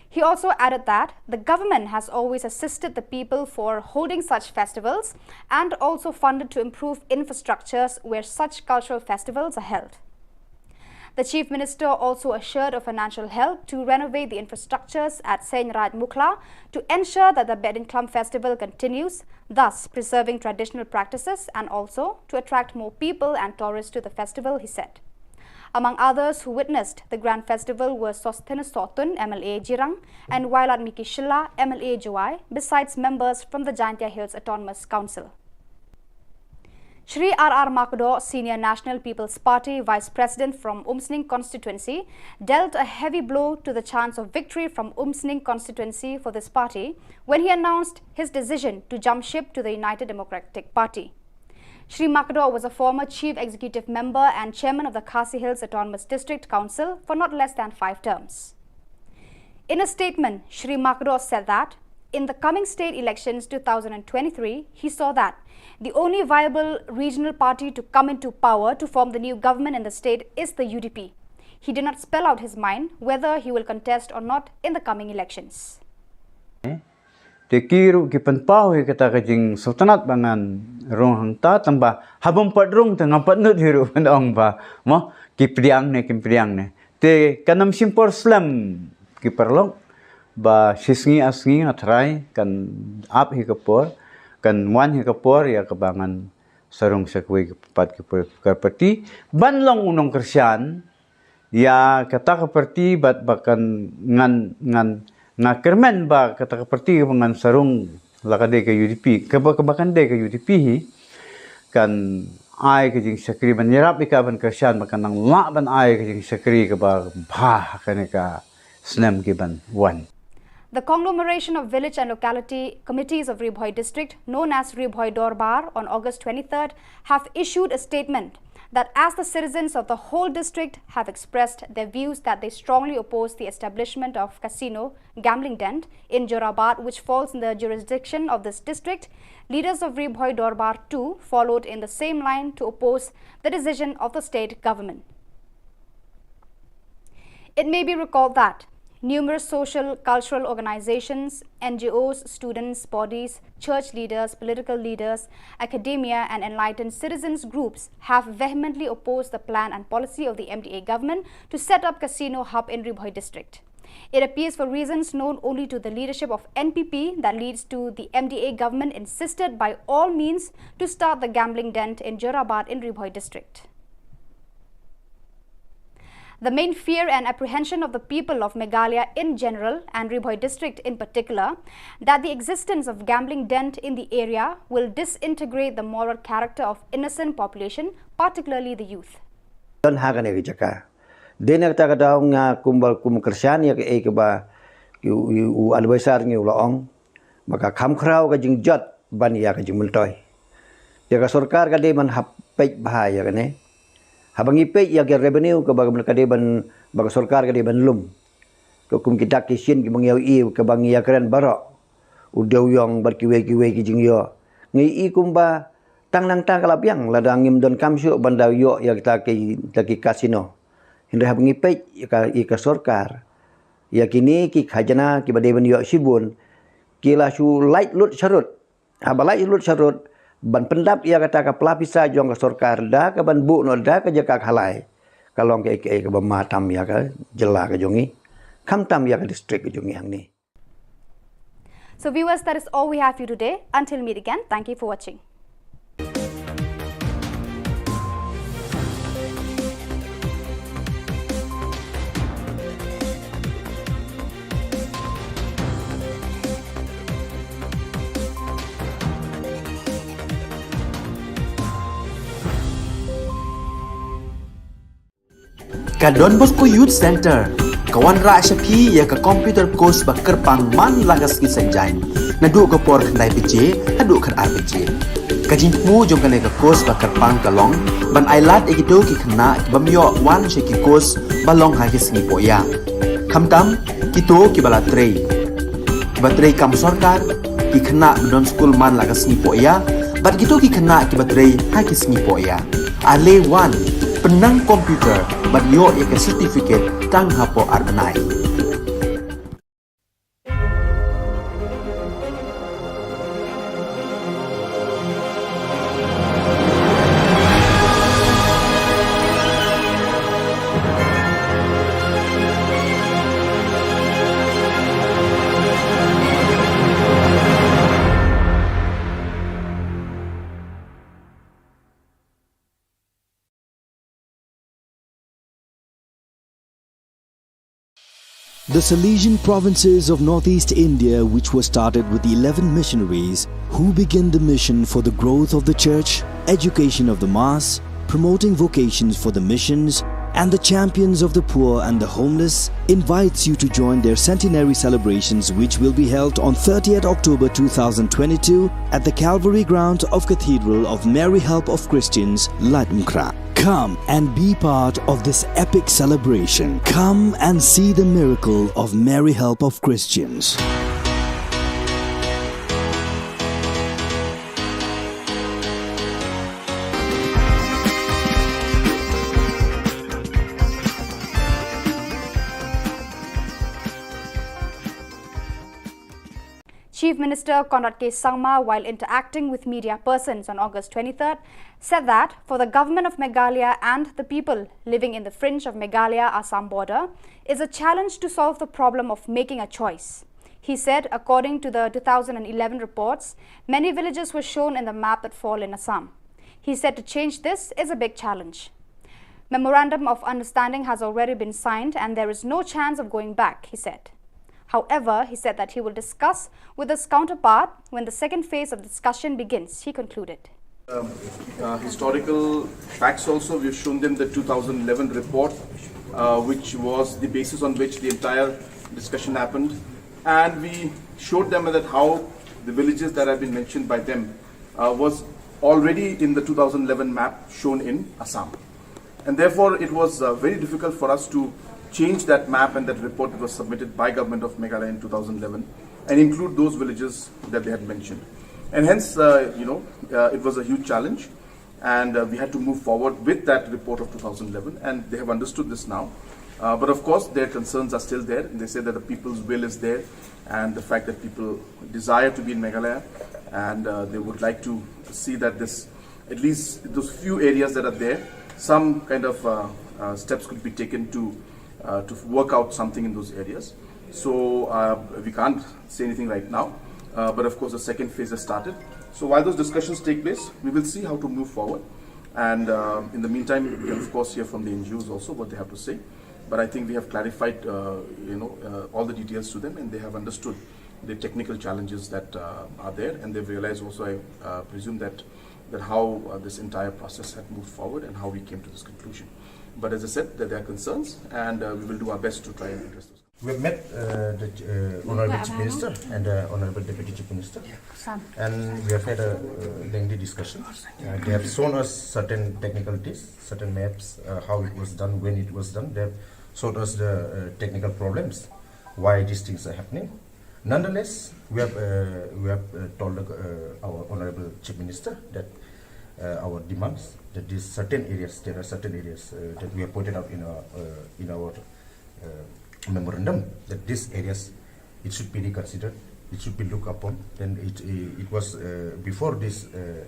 He also added that the government has always assisted the people for holding such festivals and also funded to improve infrastructures where such cultural festivals are held. The Chief Minister also assured of financial help to renovate the infrastructures at Seiñ Raij Mukhla to ensure that the Behdeiñkhlam festival continues, thus preserving traditional practices and also to attract more people and tourists to the festival, he said. Among others who witnessed the grand festival were Sosthenes Sohtun, M L A Jirang, and Wailadmiki Shylla, M L A Jowai, besides members from the Jaintia Hills Autonomous Council. Shri R R Makdoh, Senior National People's Party Vice President from Umsning constituency, dealt a heavy blow to the chance of victory from Umsning constituency for this party when he announced his decision to jump ship to the United Democratic Party. Shri Makdoh was a former chief executive member and chairman of the Khasi Hills Autonomous District Council for not less than five terms. In a statement, Shri Makdoh said that in the coming state elections two thousand twenty-three, he saw that the only viable regional party to come into power to form the new government in the state is the U D P. He did not spell out his mind whether he will contest or not in the coming elections. Te ki ruh ki pynpaw hi kata ka jingsngewtynnat ba ngan rung hangta, tangba haba ym pat rung te ngam pat nud hi ruh ban ong ba, mo, ki pdiang ne, kim pdiang ne. Te kan ym shim por slem ki paralok, ba shi sngi ar sngi nga tharai kan ap hi ka por, kan wan hi ka por ïa kaba ngan sa rung sha kawei pat ki por, ka parti ban long u nongkyrshan ïa kata ka parti, bad ba kan ngan, ngan, nga kyrmen ba kata ka parti kaba ngan sa rung, la ka dei ka U D P, kaba, kaba kan dei ka U D P hi, kan ai ka jingshakri ban ïarap ïa ka ban kyrshan, ba kan nang lah ban ai ka jingshakri kaba bha ha kane ka snem ki ban wan. The conglomeration of village and locality committees of Ri Bhoi district, known as Ri Bhoi Dorbar, on August twenty-third, have issued a statement that as the citizens of the whole district have expressed their views that they strongly oppose the establishment of casino gambling den in Jorabat, which falls in the jurisdiction of this district, leaders of Ri Bhoi Dorbar too followed in the same line to oppose the decision of the state government. It may be recalled that numerous social, cultural organizations, N G Os, students, bodies, church leaders, political leaders, academia, and enlightened citizens groups have vehemently opposed the plan and policy of the M D A government to set up casino hub in Ri Bhoi district. It appears, for reasons known only to the leadership of N P P, that leads to the M D A government insisted by all means to start the gambling den in Jorabat in Ri Bhoi district. The main fear and apprehension of the people of Meghalaya in general and Ri Bhoi district in particular, that the existence of gambling den in the area will disintegrate the moral character of innocent population, particularly the youth. Don ha kane ka jaka. Dei na kata ka daw nga kumba kum kyrshan ïa kaei kaba u, u, u advisor ngi u la ong. Ba ka kham khraw ka jingjot ban ïa ka jingmyntoi. Te ka sorkar ka dei ban hap peit bha ïa kane. Haba ngi peit ïa ka revenue kaba ka dei ban, ba ka sorkar ka dei ban lum. Ka kum ki dak ki shin kiba ngi ïa i kaba ngi ïa kren baroh. U dewiong bad kiwei kiwei ki jingïoh. Ngi i kumba tang nangta ka la biang lada ngim donkam shuh ban da ïoh ïa kita ki, kita ki casino. Hynrei haba ngi peit ïa ka, ïa ka sorkar. Ïa kine ki khajna kiba dei ban ïoh shibun, ki la shu lait lut sharud. Haba lait lut sharud, ban pyndap ïa kata ka pla pisa jong ka sorkar da ka ban buh noh da ka jaka khalai. Ka long kaei kaei kaba ma tam ïa ka jylla ka jong ngi. Kham tam ïa ka district ka jong ngi hangne. So viewers, that is all we have for you today. Until meet again, thank you for watching. Ka Don Bosco Youth Center ka wanrah sha phi ïa ka computer course ba kyrpang man la ka sngi Saitjaiñ, naduh ka por khyndai baje haduh khatar baje. Ka jingthmu jong kane ka course ba kyrpang ka long ban ailad ïa kito ki khynnah ki bym ïoh wan sha ki course ba long ha ki sngi pohïa. Khamtam kito kiba la trei, kiba trei kam sorkar, ki khynnah ba don skul man la ka sngi pohïa, bad kito ki khynnah kiba trei ha ki sngi pohïa. Ale wan, pynnang computer bad ïoh ïa ka certificate tang hapoh ar bnai. The Salesian provinces of northeast India, which was started with eleven missionaries who began the mission for the growth of the church, education of the mass, promoting vocations for the missions, and the champions of the poor and the homeless, invites you to join their centenary celebrations, which will be held on thirtieth October two thousand twenty-two at the Calvary grounds of Cathedral of Mary Help of Christians, Laitumkhrah. Come and be part of this epic celebration. Come and see the miracle of Mary Help of Christians. Chief Minister Conrad K Sangma, while interacting with media persons on August twenty-third, said that for the government of Meghalaya and the people living in the fringe of Meghalaya Assam border, is a challenge to solve the problem of making a choice. He said, according to the two thousand eleven reports, many villages were shown in the map that fall in Assam. He said to change this is a big challenge. Memorandum of understanding has already been signed and there is no chance of going back, he said. However, he said that he will discuss with his counterpart when the second phase of discussion begins, he concluded. Um, uh, historical facts also. We've shown them the two thousand eleven report, uh, which was the basis on which the entire discussion happened. And we showed them that how the villages that have been mentioned by them uh, was already in the two thousand eleven map shown in Assam. And therefore, it was uh, very difficult for us to change that map and that report that was submitted by Government of Meghalaya in two thousand eleven and include those villages that they had mentioned. And hence, uh, you know, uh, it was a huge challenge, and uh, we had to move forward with that report of two thousand eleven, and they have understood this now. Uh, but of course, their concerns are still there. They say that the people's will is there, and the fact that people desire to be in Meghalaya, and uh, they would like to see that this, at least those few areas that are there, some kind of uh, uh, steps could be taken to uh, to work out something in those areas. So uh, we can't say anything right now. Uh, but of course, the second phase has started. So while those discussions take place, we will see how to move forward. And uh, in the meantime, we can of course hear from the N G Os also what they have to say. But I think we have clarified, uh, you know, uh, all the details to them, and they have understood the technical challenges that uh, are there, and they've realized also, I uh, presume, that that how uh, this entire process had moved forward and how we came to this conclusion. But as I said, that there are concerns, and uh, we will do our best to try and address those. We have met uh, the uh, Honorable Chief Minister and uh, Honorable Deputy Chief Minister, and we have had a uh, lengthy discussion. Uh, they have shown us certain technicalities, certain maps, uh, how it was done, when it was done. They have showed us the uh, technical problems, why these things are happening. Nonetheless, we have uh, we have uh, told uh, our Honorable Chief Minister that uh, our demands, that these certain areas, there are certain areas uh, that we have pointed out in our uh, in our uh, memorandum, that these areas, it should be reconsidered, it should be looked upon. Then it it was uh, before this uh,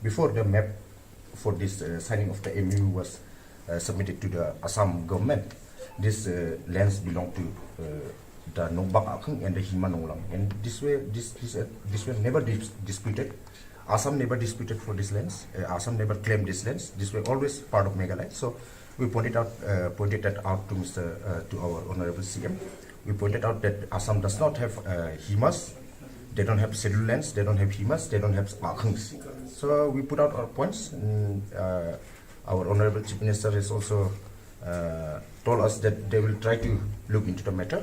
before the map for this uh, signing of the M O U was uh, submitted to the Assam government, these uh, lands belong to uh, the Nongbak Akhung and the Hima Nonglang, and this way this this uh, this were never dis- disputed. Assam never disputed for these lands. Uh, Assam never claimed these lands. These were always part of Meghalaya. So we pointed out uh, pointed that out to Mister Uh, to our Honorable C M. We pointed out that Assam does not have uh, Himas. They don't have scheduled lands. They don't have Himas. They don't have Akhungs. So we put out our points. And, uh, our Honorable Chief Minister has also uh, told us that they will try to look into the matter.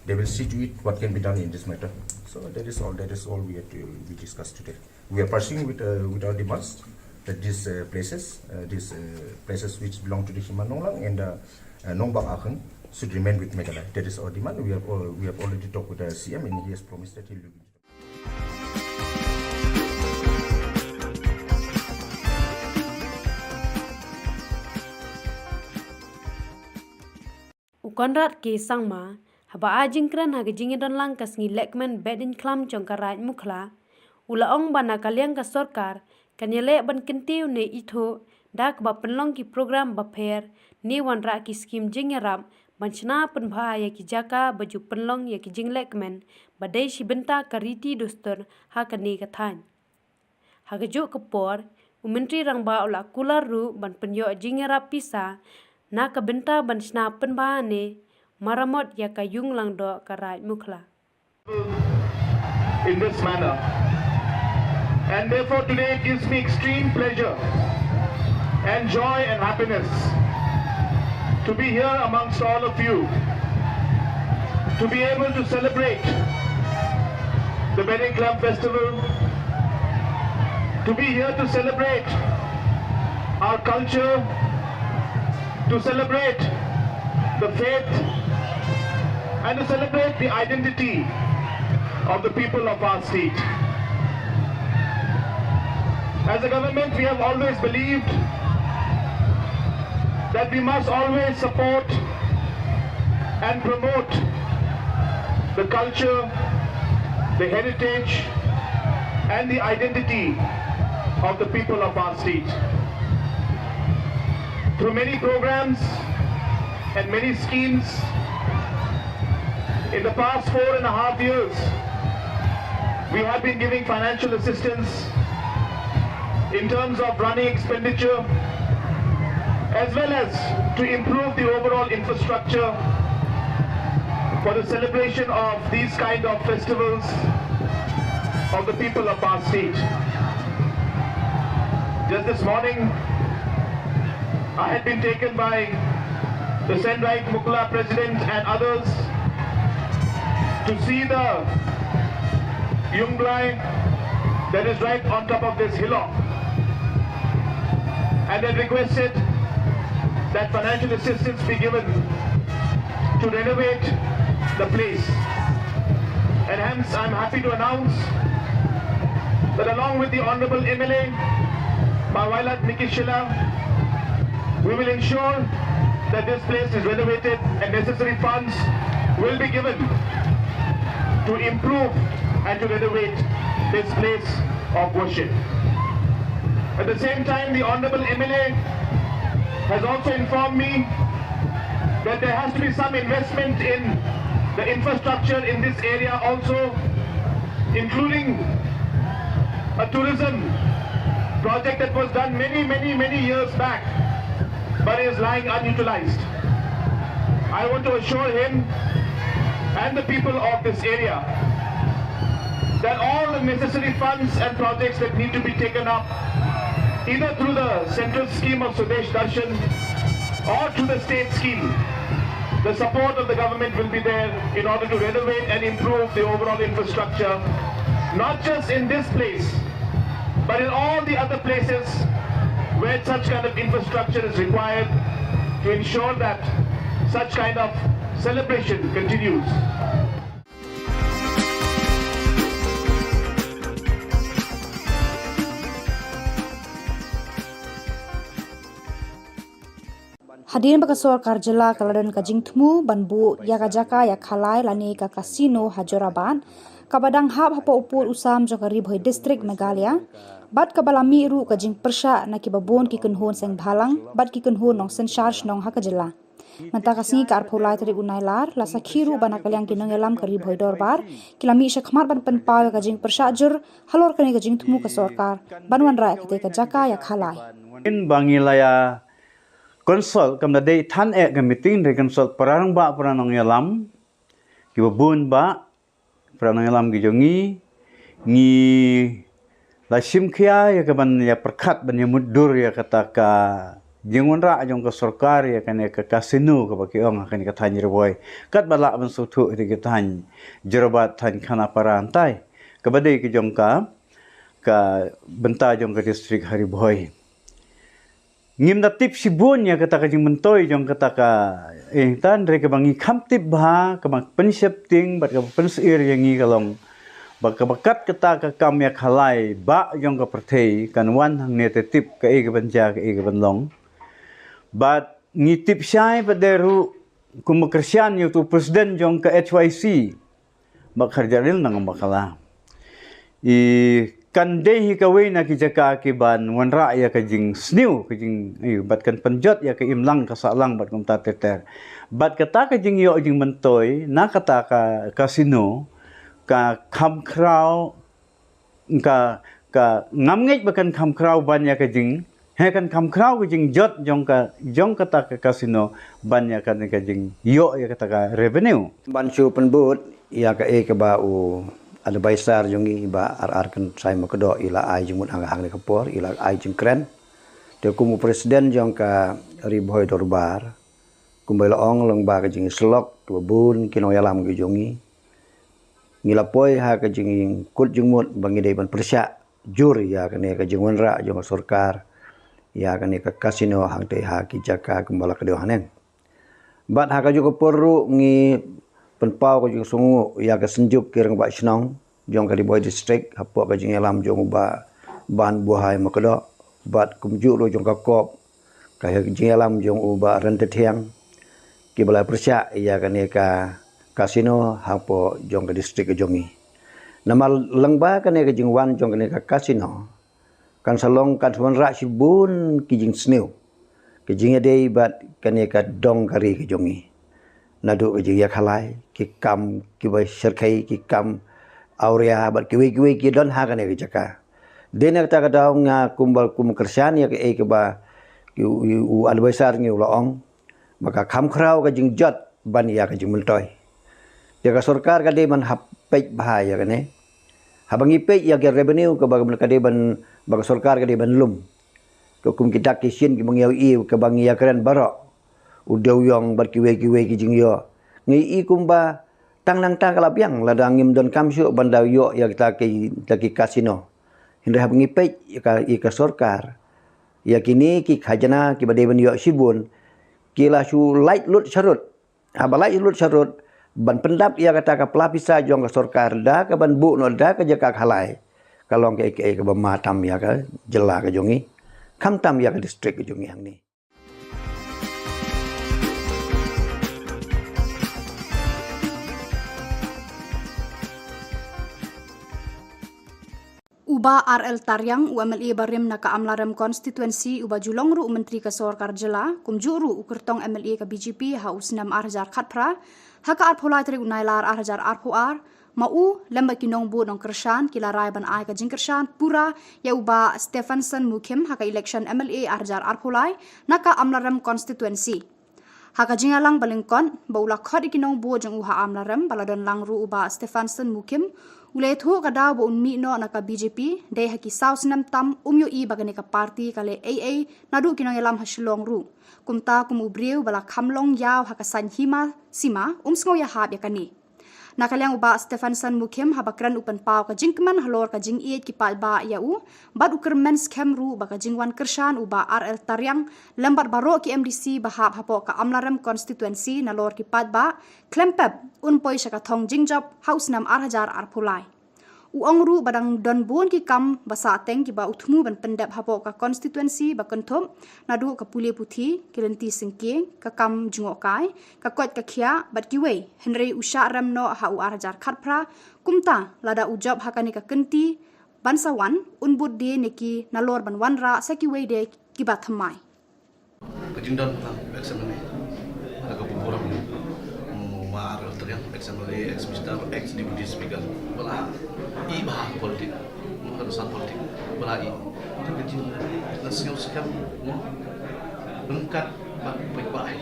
They will see to it what can be done in this matter. So that is all. That is all we had to we discussed today. We are pursuing with uh, with our demands that these uh, places, uh, these uh, places which belong to the Hima Nonglang and uh, uh, Nongbak Akhung should remain with Meghalaya. That is our demand. We have al- we have already talked with the C M and he has promised that he will look into. U Conrad K Sangma, haba ai jingkren ha ka jingïadonlang ka sngi Lehkmen Behdeiñkhlam jong ka Raid Mukhla, u la ong ba na ka liang ka sorkar kan ïaleh ban kyntiew ne ithuh da kaba pynlong ki program bapher ne wanrah ki skhim jingïarap ban shna pynbha ïa ki jaka ba ju pynlong ïa ki jinglehkmen ba dei shi bynta ka riti dustur ha kane ka thaiñ. Ha kajuh ka por, u Myntri Rangbah u la kular ruh ban pynïoh jingïarap pisa na ka bynta ban shna pynbha ne maramot ïa ka ïung langdoh ka Raid Mukhla. In this manner. And therefore, today it gives me extreme pleasure and joy and happiness to be here amongst all of you, to be able to celebrate the Behdeiñkhlam festival, to be here to celebrate our culture, to celebrate the faith, and to celebrate the identity of the people of our state. As a government, we have always believed that we must always support and promote the culture, the heritage and the identity of the people of our state. Through many programs and many schemes, in the past four and a half years, we have been giving financial assistance in terms of running expenditure, as well as to improve the overall infrastructure for the celebration of these kind of festivals of the people of our state. Just this morning, I had been taken by the Sendroit Mukhla president and others to see the Yungblai that is right on top of this hillock, and had requested that financial assistance be given to renovate the place. And hence, I'm happy to announce that along with the Honorable M L A, Bah Wailadmiki Shylla, we will ensure that this place is renovated and necessary funds will be given to improve and to renovate this place of worship. At the same time, the Honorable M L A has also informed me that there has to be some investment in the infrastructure in this area also, including a tourism project that was done many, many, many years back, but is lying unutilized. I want to assure him and the people of this area that all the necessary funds and projects that need to be taken up, either through the central scheme of Swadesh Darshan or through the state scheme, the support of the government will be there in order to renovate and improve the overall infrastructure, not just in this place, but in all the other places where such kind of infrastructure is required to ensure that such kind of celebration continues. Hadien ba ka sorkar jylla ka la don ka jingthmu ban buh ïa ka jaka ïakhalai lane ka casino ha Jorabat, kaba dang hap hapoh u pud u sam jong ka Ri Bhoi District, Meghalaya, bad kaba la mih ruh ka jingpyrshah na kiba bun ki kynhun seng bhalang bad ki kynhun nongsynshar shnong ha ka jylla. Mynta ka sngi ka arphew lai tarik u Nailar, la sakhi ruh ba na ka liang ki nongïalam ka Ri Bhoi Dorbar ki la mih shakhmat ban pynpaw ïa ka jingpyrshah jur halor kane ka jingthmu ka sorkar ban wanrah ïa katei ka jaka ïakhalai. Ba ngi la ïa consult, kam da dei than eh ka meeting, da consult para rangbah, para nongïalam kiba bun bah, para nongïalam ki jong ngi. Ngi la shim khia ïa ka ban ïa pyrkhat ban ïa mutdur ïa kata ka jingwanrah jong ka sorkar ïa kane ka casino kaba ki ong ha kane ka thaiñ Ri Bhoi, katba lah ban sngewthuh ïa ki thaiñ Jorabat, thaiñ Khanapara, hangtai kaba dei ka jong ka, ka bynta jong ka district ha Ri Bhoi. Ngim da tip shibun ïa kata ka jingmyntoi jong kata ka, eh, hangta, hynrei kaba ngi kham tip bha, kaba pynsheptieng bad kaba pynsyier ïa ngi ka long ba kaba kat kata ka kam ïakhalai bah jong ka pyrthei kan wan hangne te tip kaei kaban jia, kaei kaban long. Bad ngi tip shai pat de ruh kum ba kyrshan ïa utu u president jong ka H Y C, Bah Kharjahrial Nangbakla. I kan dei hi kawei na ki jaka ki ban wanrah ïa ka jingsniew, ka jing, i, bad kan pynjot ïa ka imlang ka sahlang bad kumta ter ter. Bad kata ka jingïoh jingmyntoi na kata ka casino, ka kham khraw, ka, ka ngam ngeit ba kan kham khraw ban ïa ka jing, he, kan kham khraw ka jingjot jong ka, jong kata ka casino ban ïa ka, ka jingïoh ïa kata ka revenue. Ban shu pynbud ïa kaei kaba u adviser jong ngi, Bah R R Kynshai Makdoh, i la ai jingmut hang, hangne ka por, i la ai jingkren. Te kum u president jong ka Ri Bhoi Dorbar, kumba i la ong, lyngba ka jingïasyllok kiba bun ki nongïalam ki jong ngi, ngi la poi ha ka jingkut jingmut ba ngi dei ban pyrshah jur ïa kane ka jingwanrah jong ka sorkar ïa kane ka casino hangtei ha ki jaka kumba la kdew haneng. Bad ha kajuh ka por ruh ngi pynpaw ka jingsngewnguh ïa ka Synjuk ki Rangbah Shnong jong ka Ri Bhoi District hapoh ka jingïalam jong u Bah Banbuhai Makdoh, bad kumjuh ruh jong ka COB, ka jingïalam jong u Bah Ryntathiang, kiba la pyrshah ïa kane ka casino hapoh jong ka district ka jong ngi. Namar lyngba kane ka jingwan jong kane ka casino, kan sa long kan sa wanrah shibun ki jingsniew, ki jingïadei bad kane ka dong ka ri ka jong ngi. Naduh ka jingïakhalai, ki kam kiba shyrkhei, ki kam awria bad kiwei kiwei ki don ha kane ka jaka. Dei na kata ka daw nga kumba kum kyrshan ïa kaei kaba u, u, u advisor ngi u la ong ba ka kham khraw ka jingjot ban ïa ka jingmyntoi. Ïa ka sorkar ka dei ban hap peit bha ïa kane. Haba ngi peit ïa ka revenue kaba ka dei ban, ba ka sorkar ka dei ban lum, ka kum ki dak ki shin kiba ngi ïohi kaba ngi ïakren baroh, u dewïong bad kiwei kiwei ki jingïoh, ngi i kumba tang nangta ka la biang lada ngim donkam shuh ban da ïoh ïa kita ki, kita ki casino. Hynrei haba ngi peit ïa ka, ïa ka sorkar, ïa kine ki khajna kiba dei ban ïoh shibun, ki la shu lait lut sharud. Haba lait lut sharud, ban pyndap ïa kata ka pla pisa jong ka sorkar da kaban buh noh da ka jaka khalai, ka long kaei kaei kaba ma tam ïa ka jylla ka jong ngi, khamtam ïa ka district ka jong ngi hangne. U Bah R L Tariang, u M L A barim na ka Amlarem Constituency, uba ju long ruh u Myntri ka Sorkar Jylla, kumjuh ruh u kyrtong M L A ka B J P ha u snem ar hajar khatphra, ha ka arphew lai tarik u Nailar ar hajar arphew ar, ma u lem bad ki nongbud nongkyrshan ki la rai ban ai ka jingkyrshan pura ïa u Bah Stephenson Mukhim ha ka election M L A ar hajar arphew lai na ka Amlarem Constituency. Ha ka jingïalang ba lyngkot ba u la khot ïa ki nongbud jong u ha Amlarem, ba la don lang ruh u Bah Stephenson Mukhim, u la ïathuh ka daw ba un mih noh na ka B J P dei ha ki saw snem tam um ïohi ba kane ka party ka leh ei ei, naduh ki nongïalam ha Shillong ruh. Kumta kum u briew ba la kham long ïaw ha ka saiñ hima sima, um sngew ïahap ïa kane. Na ka liang u Bah Stephenson Mukhim, haba kren u pynpaw ka jingkmen halor ka jingïeit ki paidbah ïa u, bad u kyrmen skhem ruh ba ka jingwan kyrshan u Bah R L Tariang lem bad baroh ki M D C ba hap hapoh ka Amlarem Constituency nalor ki paidbah, khlem pep un poi sha ka thong jingjop ha u snem ar hajar arphew lai. U ong ruh ba dang don bun ki kam ba sahteng kiba u thmu ban pyndep hapoh ka constituency ba kynthup naduh ka pule puthi, ki lynti syngkien, ka kam jngohkai, ka koit ka khiah bad kiwei, hynrei u shah rem noh ha u ar hajar khatphra. Kumta lada u jop ha kane ka kynti ban sa wan, un bud de ne ki nalor ban wanrah sa kiwei de kiba thymmai. Ka jingdon na ex M L A, na ka burom, mm, ma ar tariang, ex M L A, ex Minister, ex Deputy Speaker, ba la i bha ha politik, ma ka dosan politik, ba la i. Te ka jing, na sngew skhem, mo, ryngkat bad paidbah hi.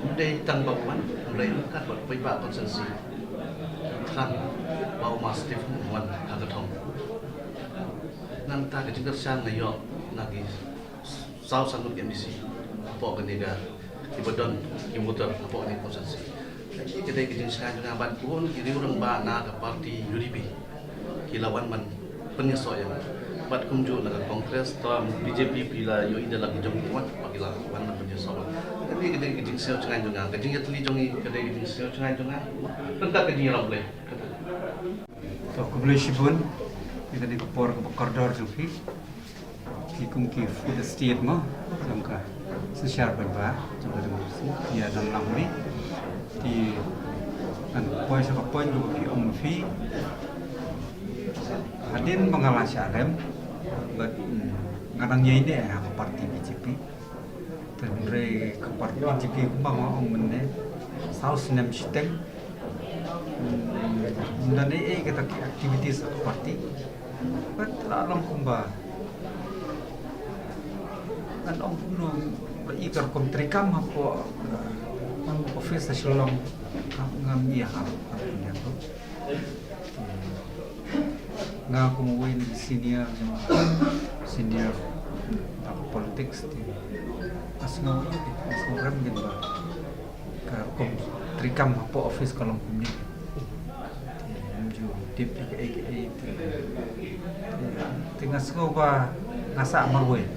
Ym dei tang ba u wan, hynrei ryngkat bad paidbah constituency. Tang ba u ma Steve wan ha ka thong. Nangta ka jingkyrshan nga ïoh na ki saw san ngut ki M D C hapoh kane ka, kiba don ki voter hapoh kane ka constituency. Ka dei ka jingshngaiñ jong nga bad bun ki riew rangbah na ka party U D P ki la wan ban pynïasoh ïa nga. Bad kumjuh na ka Congress, to B J P phi la ïohi da la ki jong ki wan, ba ki la wan ban pynïasoh. Ka dei ka jingshngaiñ jong nga, ka jingïatylli jong ngi ka dei ka jingshngaiñ jong nga. Ryngkat ka jingïarap Blei. To, khublei shibun ïa kane ka por kaba kordor jong phi. Ki kum ki fourth estate mo jong ka synshar paidbah jong ka democracy, ïa don lang hi. Te ngan poi sha ka point kaba phi ong ma phi. Hadien ba nga la shah rem, bad, mm, nga dang ïaineh ha ka party B J P. Te hynrei ka party B J P kumba nga ong mynne, saw snem shiteng. Hmm, ym don ei ei kita ki activities ha ka party. Bad la long kumba ngan ong kumno, ba i ka rukom treikam hapoh, uh, office ha Shillong, ngam, ngam ïa ha, ha, ha, ha. Nga kum uwei na ki senior, senior na ka politics, te nga sngew, nga sngew rem kein ba ka rukom treikam hapoh office ka long kumne. Te ngam ju tip ïa kaei kaei, te, te, te nga sngew ba nga sah marwei.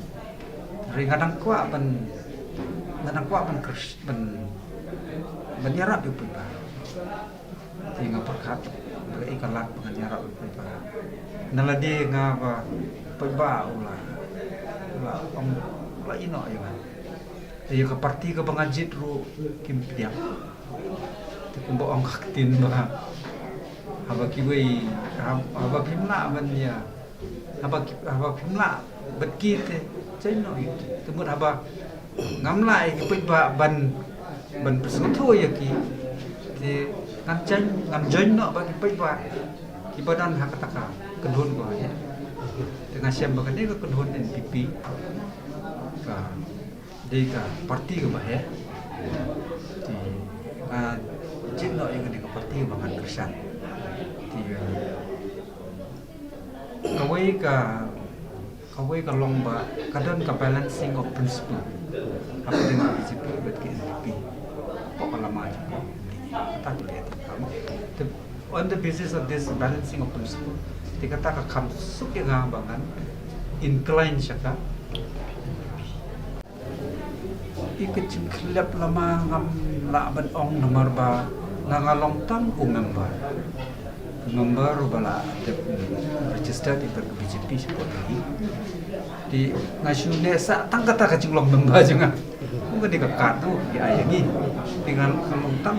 Hynrei nga dang kwah ban, nga dang kwah ban kyrs-, ban, ban ïarap ïa u paidbah. Te nga pyrkhat ba kaei ka lad ba ngan ïarap ïa u paidbah. Na lade nga ba paidbah u la, u la ong, u la ïehnoh ïa nga. Te ïa ka party kaba nga jied ruh kim pdiang. Te kumba ong ka ktien ba Haba kiwei, hab-, haba phim lah ban ïa, haba ki, haba phim lah bad ki te, join noh ïa ki. Te mut haba ngam lah ïa ki paidbah ban, ban pynsngewthuh ïa ki, te ngan join, ngan join noh bad ki paidbah kiba don ha kata ka kynhun ba ïa. Te nga shem ba kane ka kynhun N P P ka dei ka parti kaba heh. Te nga jied noh ïa kane ka parti ba ngan kyrshan. Te kawei ka, kawei ka long ba ka don ka balancing of principle hapdeng ka B J P bad ka N P P. Hapoh ka lama jong ka, kata ka leh, te on the basis of this balancing of principle, te kata ka kham suk ïa nga ba ngan incline sha ka. Ïa ka jingkhyllap lama ngam lah ban ong namar ba nga, nga long tang u member. Member uba la dep register ïa ka B J P shapoh Delhi. Te nga shu neh sah tang kata ka jinglong member jong nga. Kum kane ka card tu ki ai ïa ngi. Te nga, nga long tang,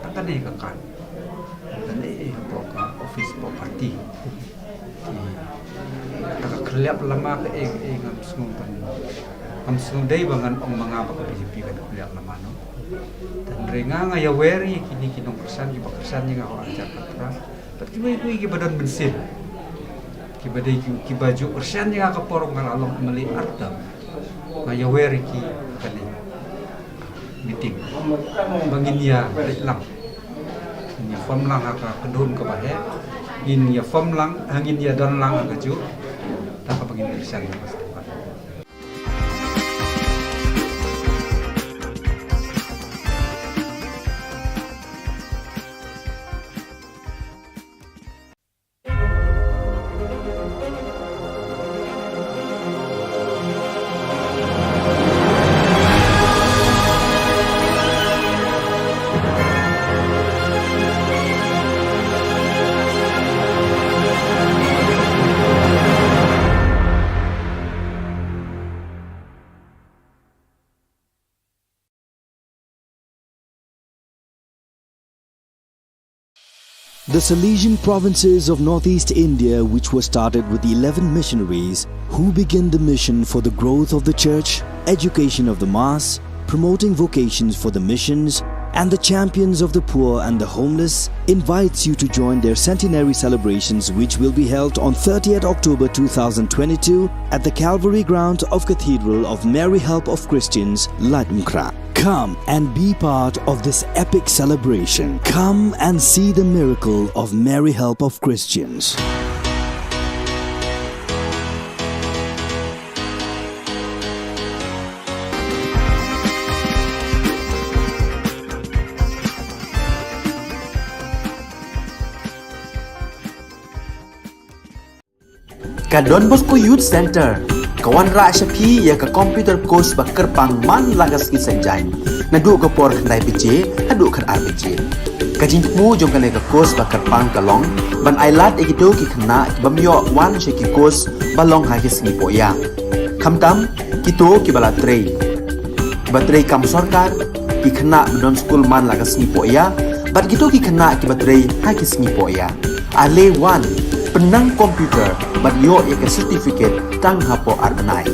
tang kane ka card. Kane hapoh ka office hapoh party. Kata ka khyllap lama ka, eh, eh, ngam sngew ban, ngam sngew dei ba ngan ong ma nga ba ka B J P ka khyllap lama noh. Hynrei nga, nga ïawer ïa kine ki nongkyrshan kiba kyrshan ïa nga ha u ar hajar khatphra. Bad kiwei kiwei kiba don mynsiem, kiba dei ki, kiba ju kyrshan ïa nga ka por nga la long M L A ar term. Nga ïawer ïa ki kane meeting ba ngin ïa leit lang, ngin ïa form lang ha ka kynhun kaba heh, ngin ïa form lang, ha, ngin ïa don lang ha kajuh. Kata kaba ngin kyrshan ïa ka. The Salesian provinces of northeast India, which was started with eleven missionaries who began the mission for the growth of the church, education of the mass, promoting vocations for the missions, and the champions of the poor and the homeless, invites you to join their centenary celebrations, which will be held on thirtieth October two thousand twenty-two at the Calvary ground of Cathedral of Mary Help of Christians, Laitumkhrah. Come and be part of this epic celebration. Come and see the miracle of Mary Help of Christians. Ka Don Bosco Youth Centre ka wanrah sha phi ïa ka computer course ba kyrpang man la ka sngi Saitjaiñ, naduh ka por khyndai baje haduh khatar baje. Ka jingthmu jong kane ka course ba kyrpang ka long ban ailad ïa kito ki khynnah ki bym ïoh wan sha ki course ba long ha ki sngi pohïa, khamtam kito kiba la trei, kiba trei kam sorkar, ki khynnah ba don skul man la ka sngi pohïa, bad kito ki khynnah kiba trei ha ki sngi pohïa. Ale wan, pynnang computer bad ïoh ïa ka certificate tang hapoh ar bnai.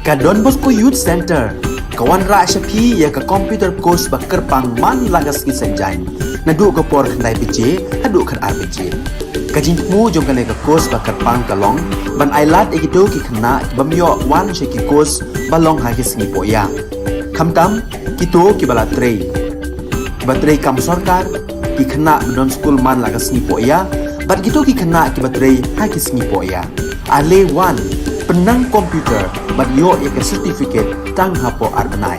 Ka Don Bosco Youth Centre ka wanrah sha phi ïa ka computer course ba kyrpang man la ka sngi Saitjaiñ, naduh ka por khyndai baje haduh khatar baje. Ka jingthmu jong kane ka course ba kyrpang ka long ban ailad ïa kito ki khynnah ki bym ïoh wan sha ki course ba long ha ki sngi poh ïa, khamtam kito kiba la trei, kiba trei kam sorkar, ki khynnah ba don skul man la ka sngi poh ïa, bad kito ki khynnah kiba trei ha ki sngi poh ïa. Ale wan, pynnang computer bad ïoh ïa ka certificate tang hapoh ar bnai.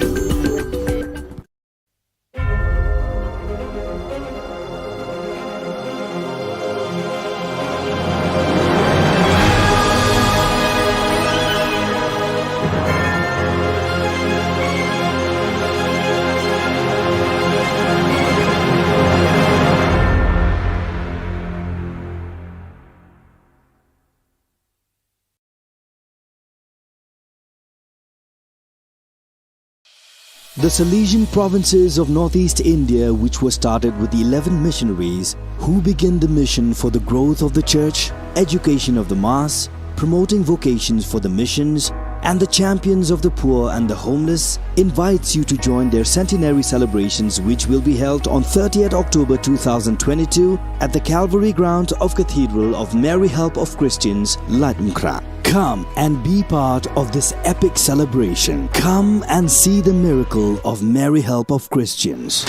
The Salesian provinces of northeast India, which were started with eleven missionaries who began the mission for the growth of the church, education of the mass, promoting vocations for the missions, and the champions of the poor and the homeless, invites you to join their centenary celebrations, which will be held on thirtieth October two thousand twenty-two at the Calvary ground of Cathedral of Mary Help of Christians, Laitumkhrah. Come and be part of this epic celebration. Come and see the miracle of Mary Help of Christians.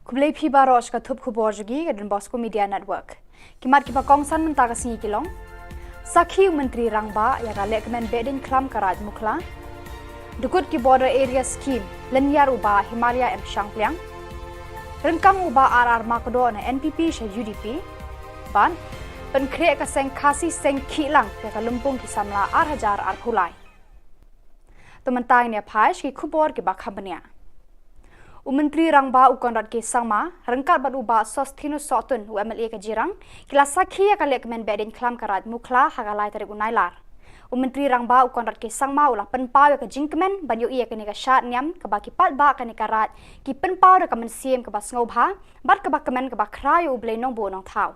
Khublei phi baroh sha ka thup khubor jong ngi ka Don Bosco Media Network. Ki mat kiba kongsan mynta ka sngi ki long: Sakhi u Myntri Rangbah ïa ka lehkmen behdeiñkhlam ka Raid Mukhla. Dukut ki Border Area Scheme, lynñiar u Bah Himalaya M Shangpliang. Ryngkang u Bah R R Myrkondor na N P P sha U D P. Bad pynkhreh ka seng Khasi seng Khihlang ïa ka lympung ki samla ar hajar arphew lai. To mynta ngin ïa phai sha ki khubor kiba kham bniah. U Myntri Rangbah u Conrad K Sangma ryngkat bad u Bah Sosthenes Sohtun, u M L A ka Jirang, ki la sakhi ïa ka lehkmen behdeiñkhlam ka Raid Mukhla ha ka lai tarik u Nailar. U Myntri Rangbah u Conrad K Sangma u la pynpaw ïa ka jingkmen ban ïohi ïa kane ka shad niam kaba ki paidbah kane ka raid ki pynpaw da ka mynsiem kaba sngewbha bad kaba kmen kaba khraw ïa U Blei Nongbuh Nongthaw.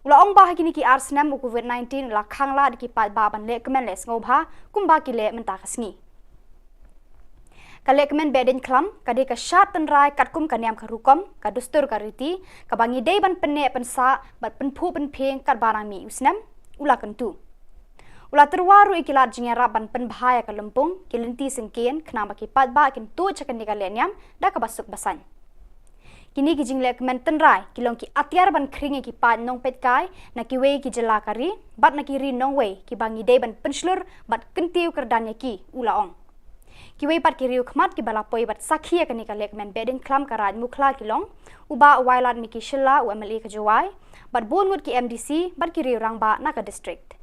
U la ong ba ha kine ki ar snem u Covid nineteen u la khanglad ïa ki paidbah ban lehkmen leh sngewbha kumba ki leh mynta ka sngi. Ka lehkmen behdeiñkhlam ka dei ka shad tynrai katkum ka niam ka rukom, ka dustur ka riti, kaba ngi dei ban pynneh pynsah bad pynphuh pynphieng katba dang mih u snem, u la kyntu. U la tyrwa ruh ïa ki lad jingïarap ban pynbha ïa ka lympung, ki lynti syngkien, khnang ba ki paidbah kin tuid sha kane ka lehniam da kaba suk ba saiñ. Kine ki jinglehkmen tynrai ki long ki atiar ban khring ïa ki paid nongpeitkai na kiwei ki jylla ka ri bad na ki ri nongwei kiba ngi dei ban pynshlur bad kyntiew kyrdan ïa ki, u la ong. Kiwei pat ki riew khmat kiba la poi bad sakhi ïa kane ka lehkmen behdeiñkhlam ka Raid Mukhla ki long u Bah Wailadmiki Shylla, u M L A ka Jowai, bad bun ngut ki M D C bad ki riew rangbah na ka district.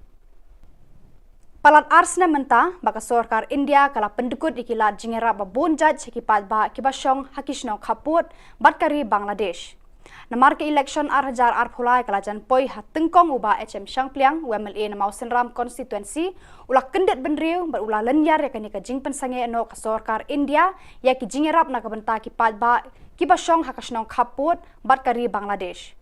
Palat ar snem mynta ba ka sorkar India ka la pyndukut ïa ki lad jingïarap ba bun jait sha ki paidbah kiba shong ha ki shnong khappud bad ka ri Bangladesh. Namar ka election ar hajar arphew lai ka la jan poi ha tyngkong u Bah H M Shangpliang, u M L A na Mawsynram constituency, u la kyndit bynriew bad u la lynñiar ïa kane ka jingpynsangeh noh ka sorkar India ïa ki jingïarap na ka bynta ki paidbah kiba shong ha ka shnong khappud bad ka ri Bangladesh.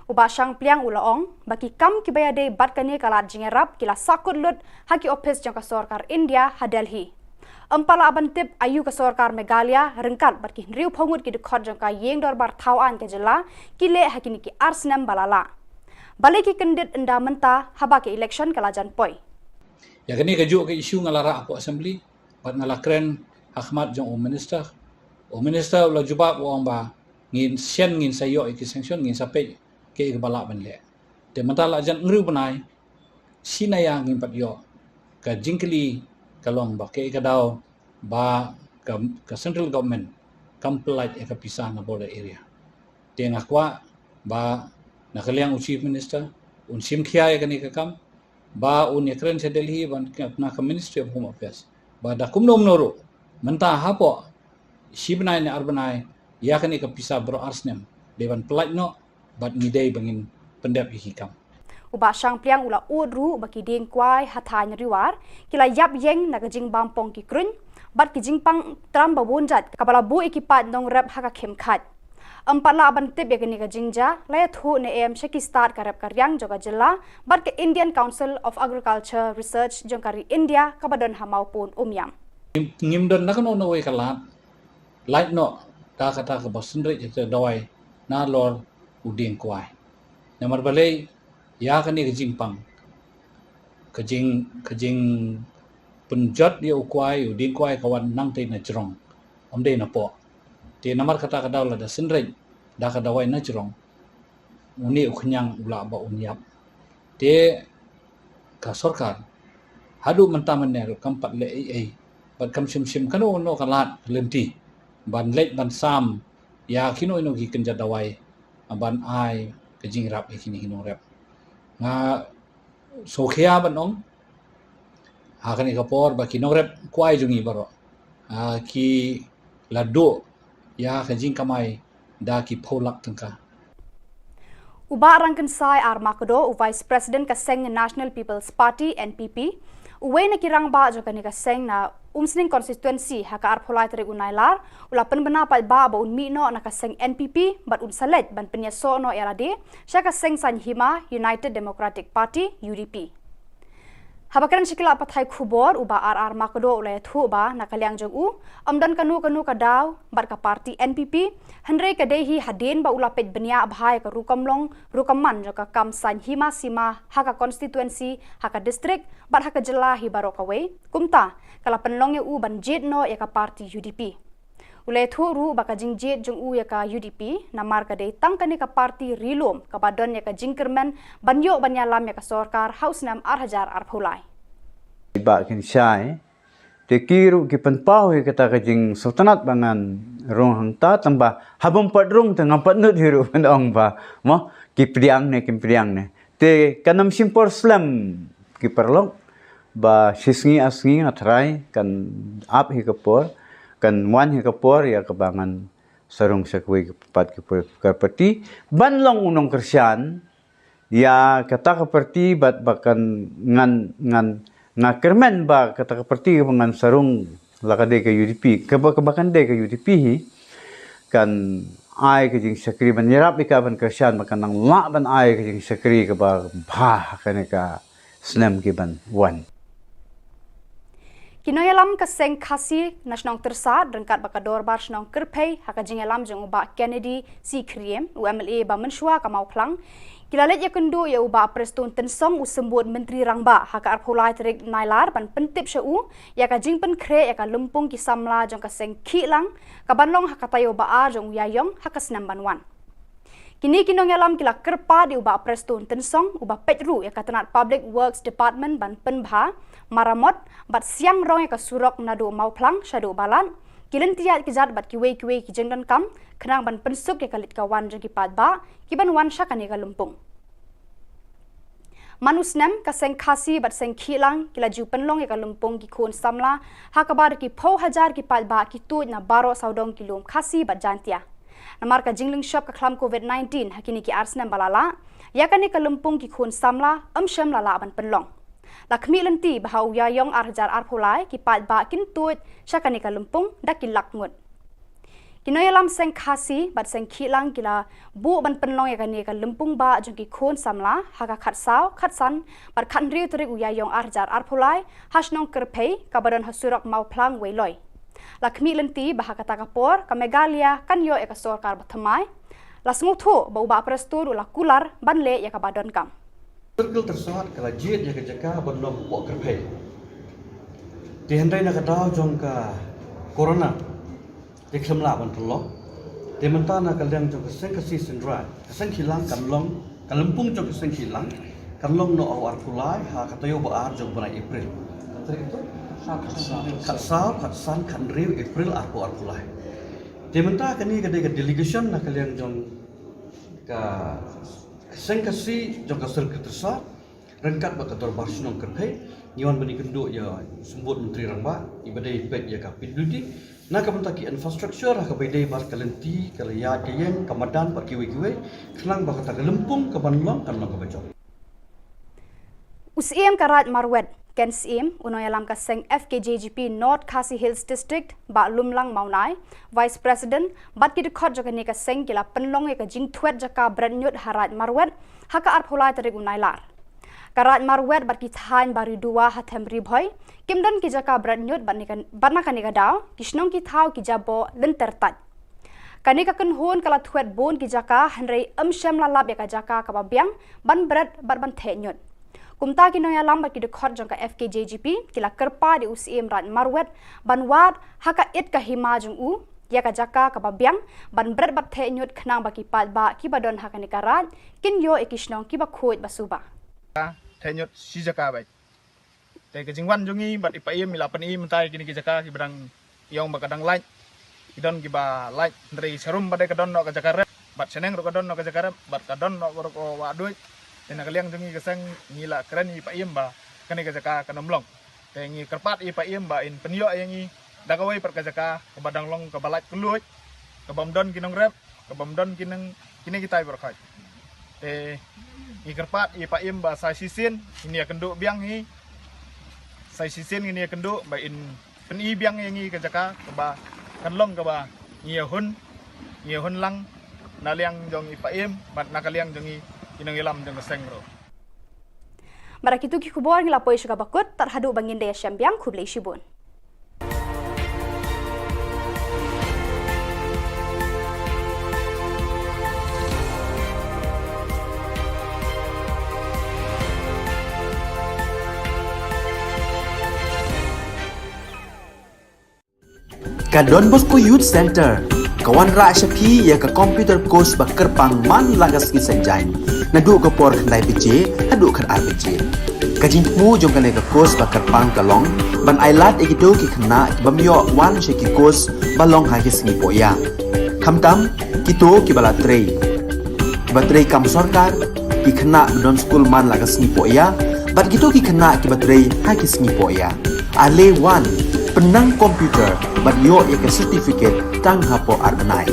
U Bah Shangpliang u la ong ba ki kam kiba ïadei bad kane ka lad jingïarap ki la sahkut lut ha ki ophis jong ka sorkar India ha Delhi. Ym pat lah ban tip aïu ka sorkar Meghalaya ryngkat bad ki hynriewphew ngut ki dkhot jong ka Ïing Dorbar Thaw Aiñ ka jylla ki leh ha kine ki ar snem ba la lah. Balei ki kyndit ynda mynta haba ka election ka la jan poi? Ïa kane kajuh ka issue nga la rah hapoh Assembly bad nga la kren ha khmat jong u Minister. U Minister u la jubab, u ong ba ngin shen, ngin sa ïoh ïa ki sanction, ngin sa peit kaei kaba lah ban leh. Te mynta la jan hynriew bnai, shi na ïa ngim pat ïoh. Ka jingkylli ka long ba kaei ka daw ba ka, ka central government kam pyllait ïa ka pisa na border area. Te nga kwah ba na ka liang u Chief Minister un shim khia ïa kane ka kam, ba un ïakren sha Delhi ban na ka Ministry of Home Affairs ba da kumno kumno ruh mynta hapoh shi bnai ne ar bnai ïa kane ka pisa baroh ar snem dei ban pyllait noh bad ngi dei ba ngin pyndep ïa ki kam. U Bah Shangpliang u la ud ruh ba ki dieng kwai ha thaiñ Riwar ki la ïap ïeng na ka jingbam pong ki kruiñ bad ki jingpang tram ba bun jait kaba la buh ïa ki paid nongrep ha ka khim khait. Ym pat lah ban tip ïa kane ka jingjia, la ïathuh ne em sha ki stad ka rep ka riang jong ka jylla bad ka Indian Council of Agriculture Research jong ka ri India kaba don ha Mawpun Umiam. Ngim don na kano kano kawei ka lad lait noh da kata kaba synreit ïa ka dawai nalor u dieng kwai. Namar balei? Ïa kane ka jingpang, ka jing ka jingpynjot ïa u kwai, u dieng kwai ka wan nangtei na jrong, ym dei na poh. Te namar kata ka daw lada synreit da ka dawai na jrong, une u khñiang u lah ba un ïap. Te ka sorkar haduh mynta mynne ruh kam pat leh ei ei bad kam shim shim kano kano ka lad ka lynti ban leit ban sam ïa kino kino ki kynja dawai ban ai ka jingïarap ïa kine ki nongrep. Nga sngewkhia ban ong ha kane ka por ba ki nongrep kwai jong ngi baroh ki la duh ïa ka jingkamai da ki phew lak tyngka. U Bah Rangkynsai R Makdo, u Vice President ka seng National People's Party, N P P, uwei na ki rangbah jong kane ka seng na Umsning Constituency ha ka arphew lai tarik u Nailar, u la pynbna paidbah ba un mih noh na ka seng N P P bad un sa leit ban pynïasoh noh ïa lade sha ka seng saiñ hima United Democratic Party, U D P. Haba kren sha ki lad pathai khubor, u Bah R R Makdo u la ïathuh ba na ka liang jong u, ym don kano kano ka daw bad ka party N P P, hynrei ka dei hi hadien ba u la peit bniah bha ïa ka rukom long rukom man jong ka kam saiñ hima sima ha ka constituency, ha ka district bad ha ka jylla hi baroh kawei. Kumta ka la pynlong ïa u ban jied noh ïa ka party U D P. U la ïathuh ruh ba ka jingjied jong u ïa ka U D P namar ka dei tang kane ka party ri lum kaba don ïa ka jingkyrmen ban ïoh ban ïalam ïa ka sorkar ha u snem ar hajar arphew lai. Bah Kynsai, te ki ruh ki pynpaw ïa kata ka jingsngewtynnat ba ngan rung hangta, tang ba haba ym pat rung te ngam pat nud hi ruh ban ong ba mo ki pdiang ne kim pdiang ne. Te kan ym shim por slem ki paralok, ba shi sngi ar sngi nga tharai kan ap hi ka por, kan wan hi ka por ïa kaba ngan sa rung sha kawei pat ki por ka party ban long u nongkyrshan ïa kata ka party bad ba kan ngan ngan nga kyrmen ba kata ka party ba ngan sa rung la ka dei ka U D P, kaba kaba kan dei ka U D P hi kan ai ka jingshakri ban ïarap ïa ka ban kyrshan ba kan nang lah ban ai ka jingshakri kaba bha ha kane ka snem ki ban wan. Ki nongïalam ka seng Khasi na shnong Tyrsad ryngkat bad ka dorbar shnong Kyrphei ha ka jingïalam jong u Bah Kennedy C Khriem, u M L A ba mynshuwa ka Mawphlang, ki la leit ïakynduh ïa u Bah Prestone Tynsong, u symbud Myntri Rangbah, ha ka arphew lai tarik Nailar ban pyntip sha u ïa ka jingpynkhreh ïa ka lympung ki samla jong ka seng Khihlang kaban long ha ka taïew ba ar jong u Ïaïong ha ka snem ban wan. Kine ki nongïalam ki la kyrpad ïa u Bah Prestone Tynsong, uba peit ruh ïa ka tnat Public Works Department ban pynbha, maramot bad siang rong ïa ka surok naduh Mawphlang shaduh Balat, ki lynti ïaid kjat bad kiwei kiwei ki jingdonkam khnang ban pynsuk ïa ka leit ka wan jong ki paidbah kiban wan sha kane ka lympung. Man u snem, ka seng Khasi bad seng Khihlang ki la ju pynlong ïa ka lympung ki khun samla, ha kaba da ki phew hajar ki paidbah ki tuid na baroh sawdong ki lum Khasi bad Jaintia. Namar ka jinglyngshop ka khlam Covid nineteen ha kine ki ar snem ba la lah, ïa kane ka lympung ki khun samla ym shym la lah ban pynlong. La khmih lynti ba ha u Ïaïong ar hajar arphew lai ki paidbah kin tuid sha kane ka lympung da ki lak ngut. Ki nongïalam seng Khasi bad seng Khihlang ki la buh ban pynlong ïa kane ka lympung bah jong ki khun samla ha ka khatsaw, khatsan bad khathynriew tarik u Ïaïong ar hajar arphew lai ha shnong Kyrphei kaba don ha surok Mawphlang Weiloi. La khmih lynti ba ha kata ka por ka Meghalaya kan ïoh ïa ka sorkar bathymmai. La sngewthuh ba u Bah Prestone u la kular ban leh ïa kaba donkam. Circle Tyrsad ka la jied ïa ka jaka ban long u Bah Kyrphei. Te hynrei na ka daw jong ka corona te khlem lah ban pynlong. Te mynta na ka liang jong ka seng Khasi Synrai, ka seng Khihlang kan long, ka lympung jong ka seng Khihlang kan long noh ha u arphew lai ha ka taïew ba ar jong u bnai April. Khatsaw, khatsan, khathynriew April arphew arphew lai. Te mynta kane ka dei ka delegation na ka liang jong ka seng Khasi jong ka Circle Tyrsad. Ryngkat bad ka Dorbar Shnong Kyrphei, ngi wan ban ïakynduh ïa u Symbud Myntri Rangbah, iba dei peit ïa ka P W D, na ka bynta ki infrastructure, ha kaba ïadei bad ka lynti, ka ïaid ka ïeng, ka madan, bad kiwei kiwei, khnang ba kata ka lympung kaban long, kan long kaba jop. U Syiem ka Raid Marwet, Ken Syiem, u nongïalam ka seng F K J G P North Khasi Hills District, Bah Lumlang Mawnai, Vice President, bad ki dkhot jong kane ka seng ki la pynlong ïa ka jingthwet jaka bret ñiut ha Raid Marwet, ha ka arphew lai tarik u Nailar. Ka Raid Marwet bad ki thaiñ Bariduwa ha them Ri Bhoi, kim don ki jaka bret ñiut bad ne ka, bad na kane ka daw, ki shnong ki thaw ki jaboh lynter tait. Kane ka kynhun ka la thwet bun ki jaka, hynrei ym shym la lap ïa ka jaka kaba biang, ban bret bad ban theh ñiut. Kumta ki nongïalam bad ki dkhot jong ka F K J G P, ki la kyrpad ïa u Syiem Raid Marwet, ban wad, ha ka it ka hima jong u, ïa ka jaka kaba biang, ban bret bad theh ñiut khnang ba ki paidbah kiba don ha kane ka raid, kin ïoh ïa ki shnong kiba khuid ba suba. Theh ñiut shi jaka beit. Te ka jingwan jong ngi bad i Paiem i la pyni mynta ïa kine ki jaka kiba dang ïong ba ka dang lait. Ki don kiba lait, hynrei sharum ba dei ka don noh ka jaka rep, bad shaneng ruh ka don noh ka jaka rep, bad ka don noh ruh ka wah duid. Te na ka liang jong ngi ka seng ngi la kren ïa i Paiem ba kane ka jaka kan ym long. Te ngi kyrpad ïa i Paiem ba in pynïoh ïa ngi da kawei pat ka jaka kaba dang long kaba lait kylluid, kaba ym don ki nongrep, kaba ym don ki nong, kine kitai baroh khoit. Te ngi kyrpad ïa i Paiem ba sa shisien ngin ïakynduh biang hi. Sa shisien ngin ïakynduh ba in pyni biang ïa ngi ka jaka kaba kan long kaba ngi ïahun, ngi ïahun lang na liang jong i Paiem bad na ka liang jong ngi ki nongïalam jong ka seng ruh. Bad da kito ki khubor ngi la poi sha kaba kut, tad haduh ba ngin da ïashem biang, khublei shibun. Ka Don Bosco Youth Center ka wanrah sha phi ïa ka computer course ba kyrpang man la ka sngi Saitjaiñ, naduh ka por khyndai baje haduh khatar baje. Ka jingthmu jong kane ka course ba kyrpang ka long ban ailad ïa kito ki khynnah kiba ym ïoh wan sha ki course ba long ha ki sngi pohïa, khamtam kito kiba la trei, kiba trei kam sorkar, ki khynnah ba don skul man la ka sngi pohïa, bad kito ki khynnah kiba trei ha ki sngi pohïa. Ale wan, pynnang computer bad ïoh ïa ka certificate tang hapoh ar bnai.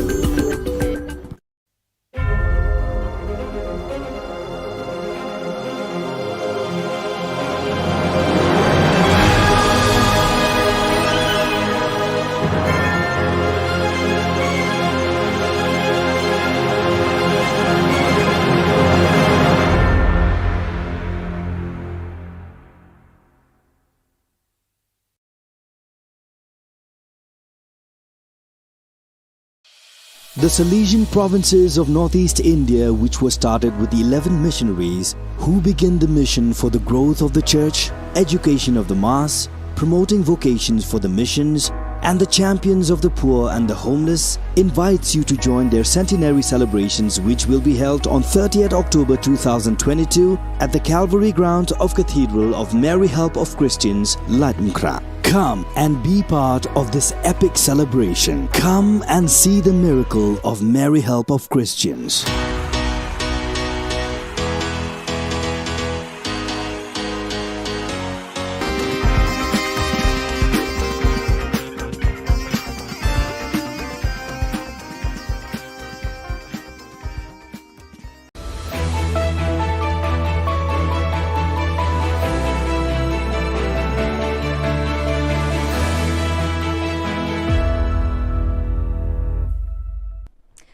The Salesian provinces of northeast India, which was started with eleven missionaries who began the mission for the growth of the church, education of the mass, promoting vocations for the missions, and the champions of the poor and the homeless, invites you to join their centenary celebrations, which will be held on thirtieth October two thousand twenty-two at the Calvary Ground of Cathedral of Mary Help of Christians, Laitumkhrah. Come and be part of this epic celebration. Come and see the miracle of Mary Help of Christians.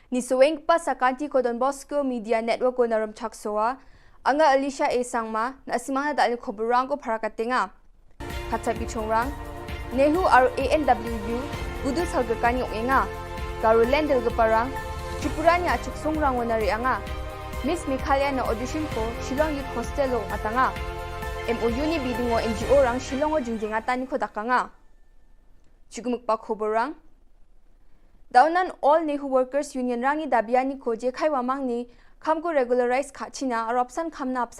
Ngi sngewbha sa ka Kanti ko Don Bosco Media Network ko na Rymchak Sowa. Nga Alicia A Sangma, na simang na dal ni khubor rang ko para ka tenga. Khatsan ki chongrang, NEHU aro A N W U, udu salga kani ong enga. Garoland dal ga parang, Tripura ni achuk songrang wana ri anga. Miss Meghalaya na audition ko, Shillong Youth Hostel lo atanga. M O U ni bidingo N G O rang Shillong o jingjingatan ni ko dakanga. Chukmuk pa khubor rang. Daunan All NEHU Workers Union rangi dabiani ko je khaiwa mangni, kham ko regularize kha china, aropsan khamna apsan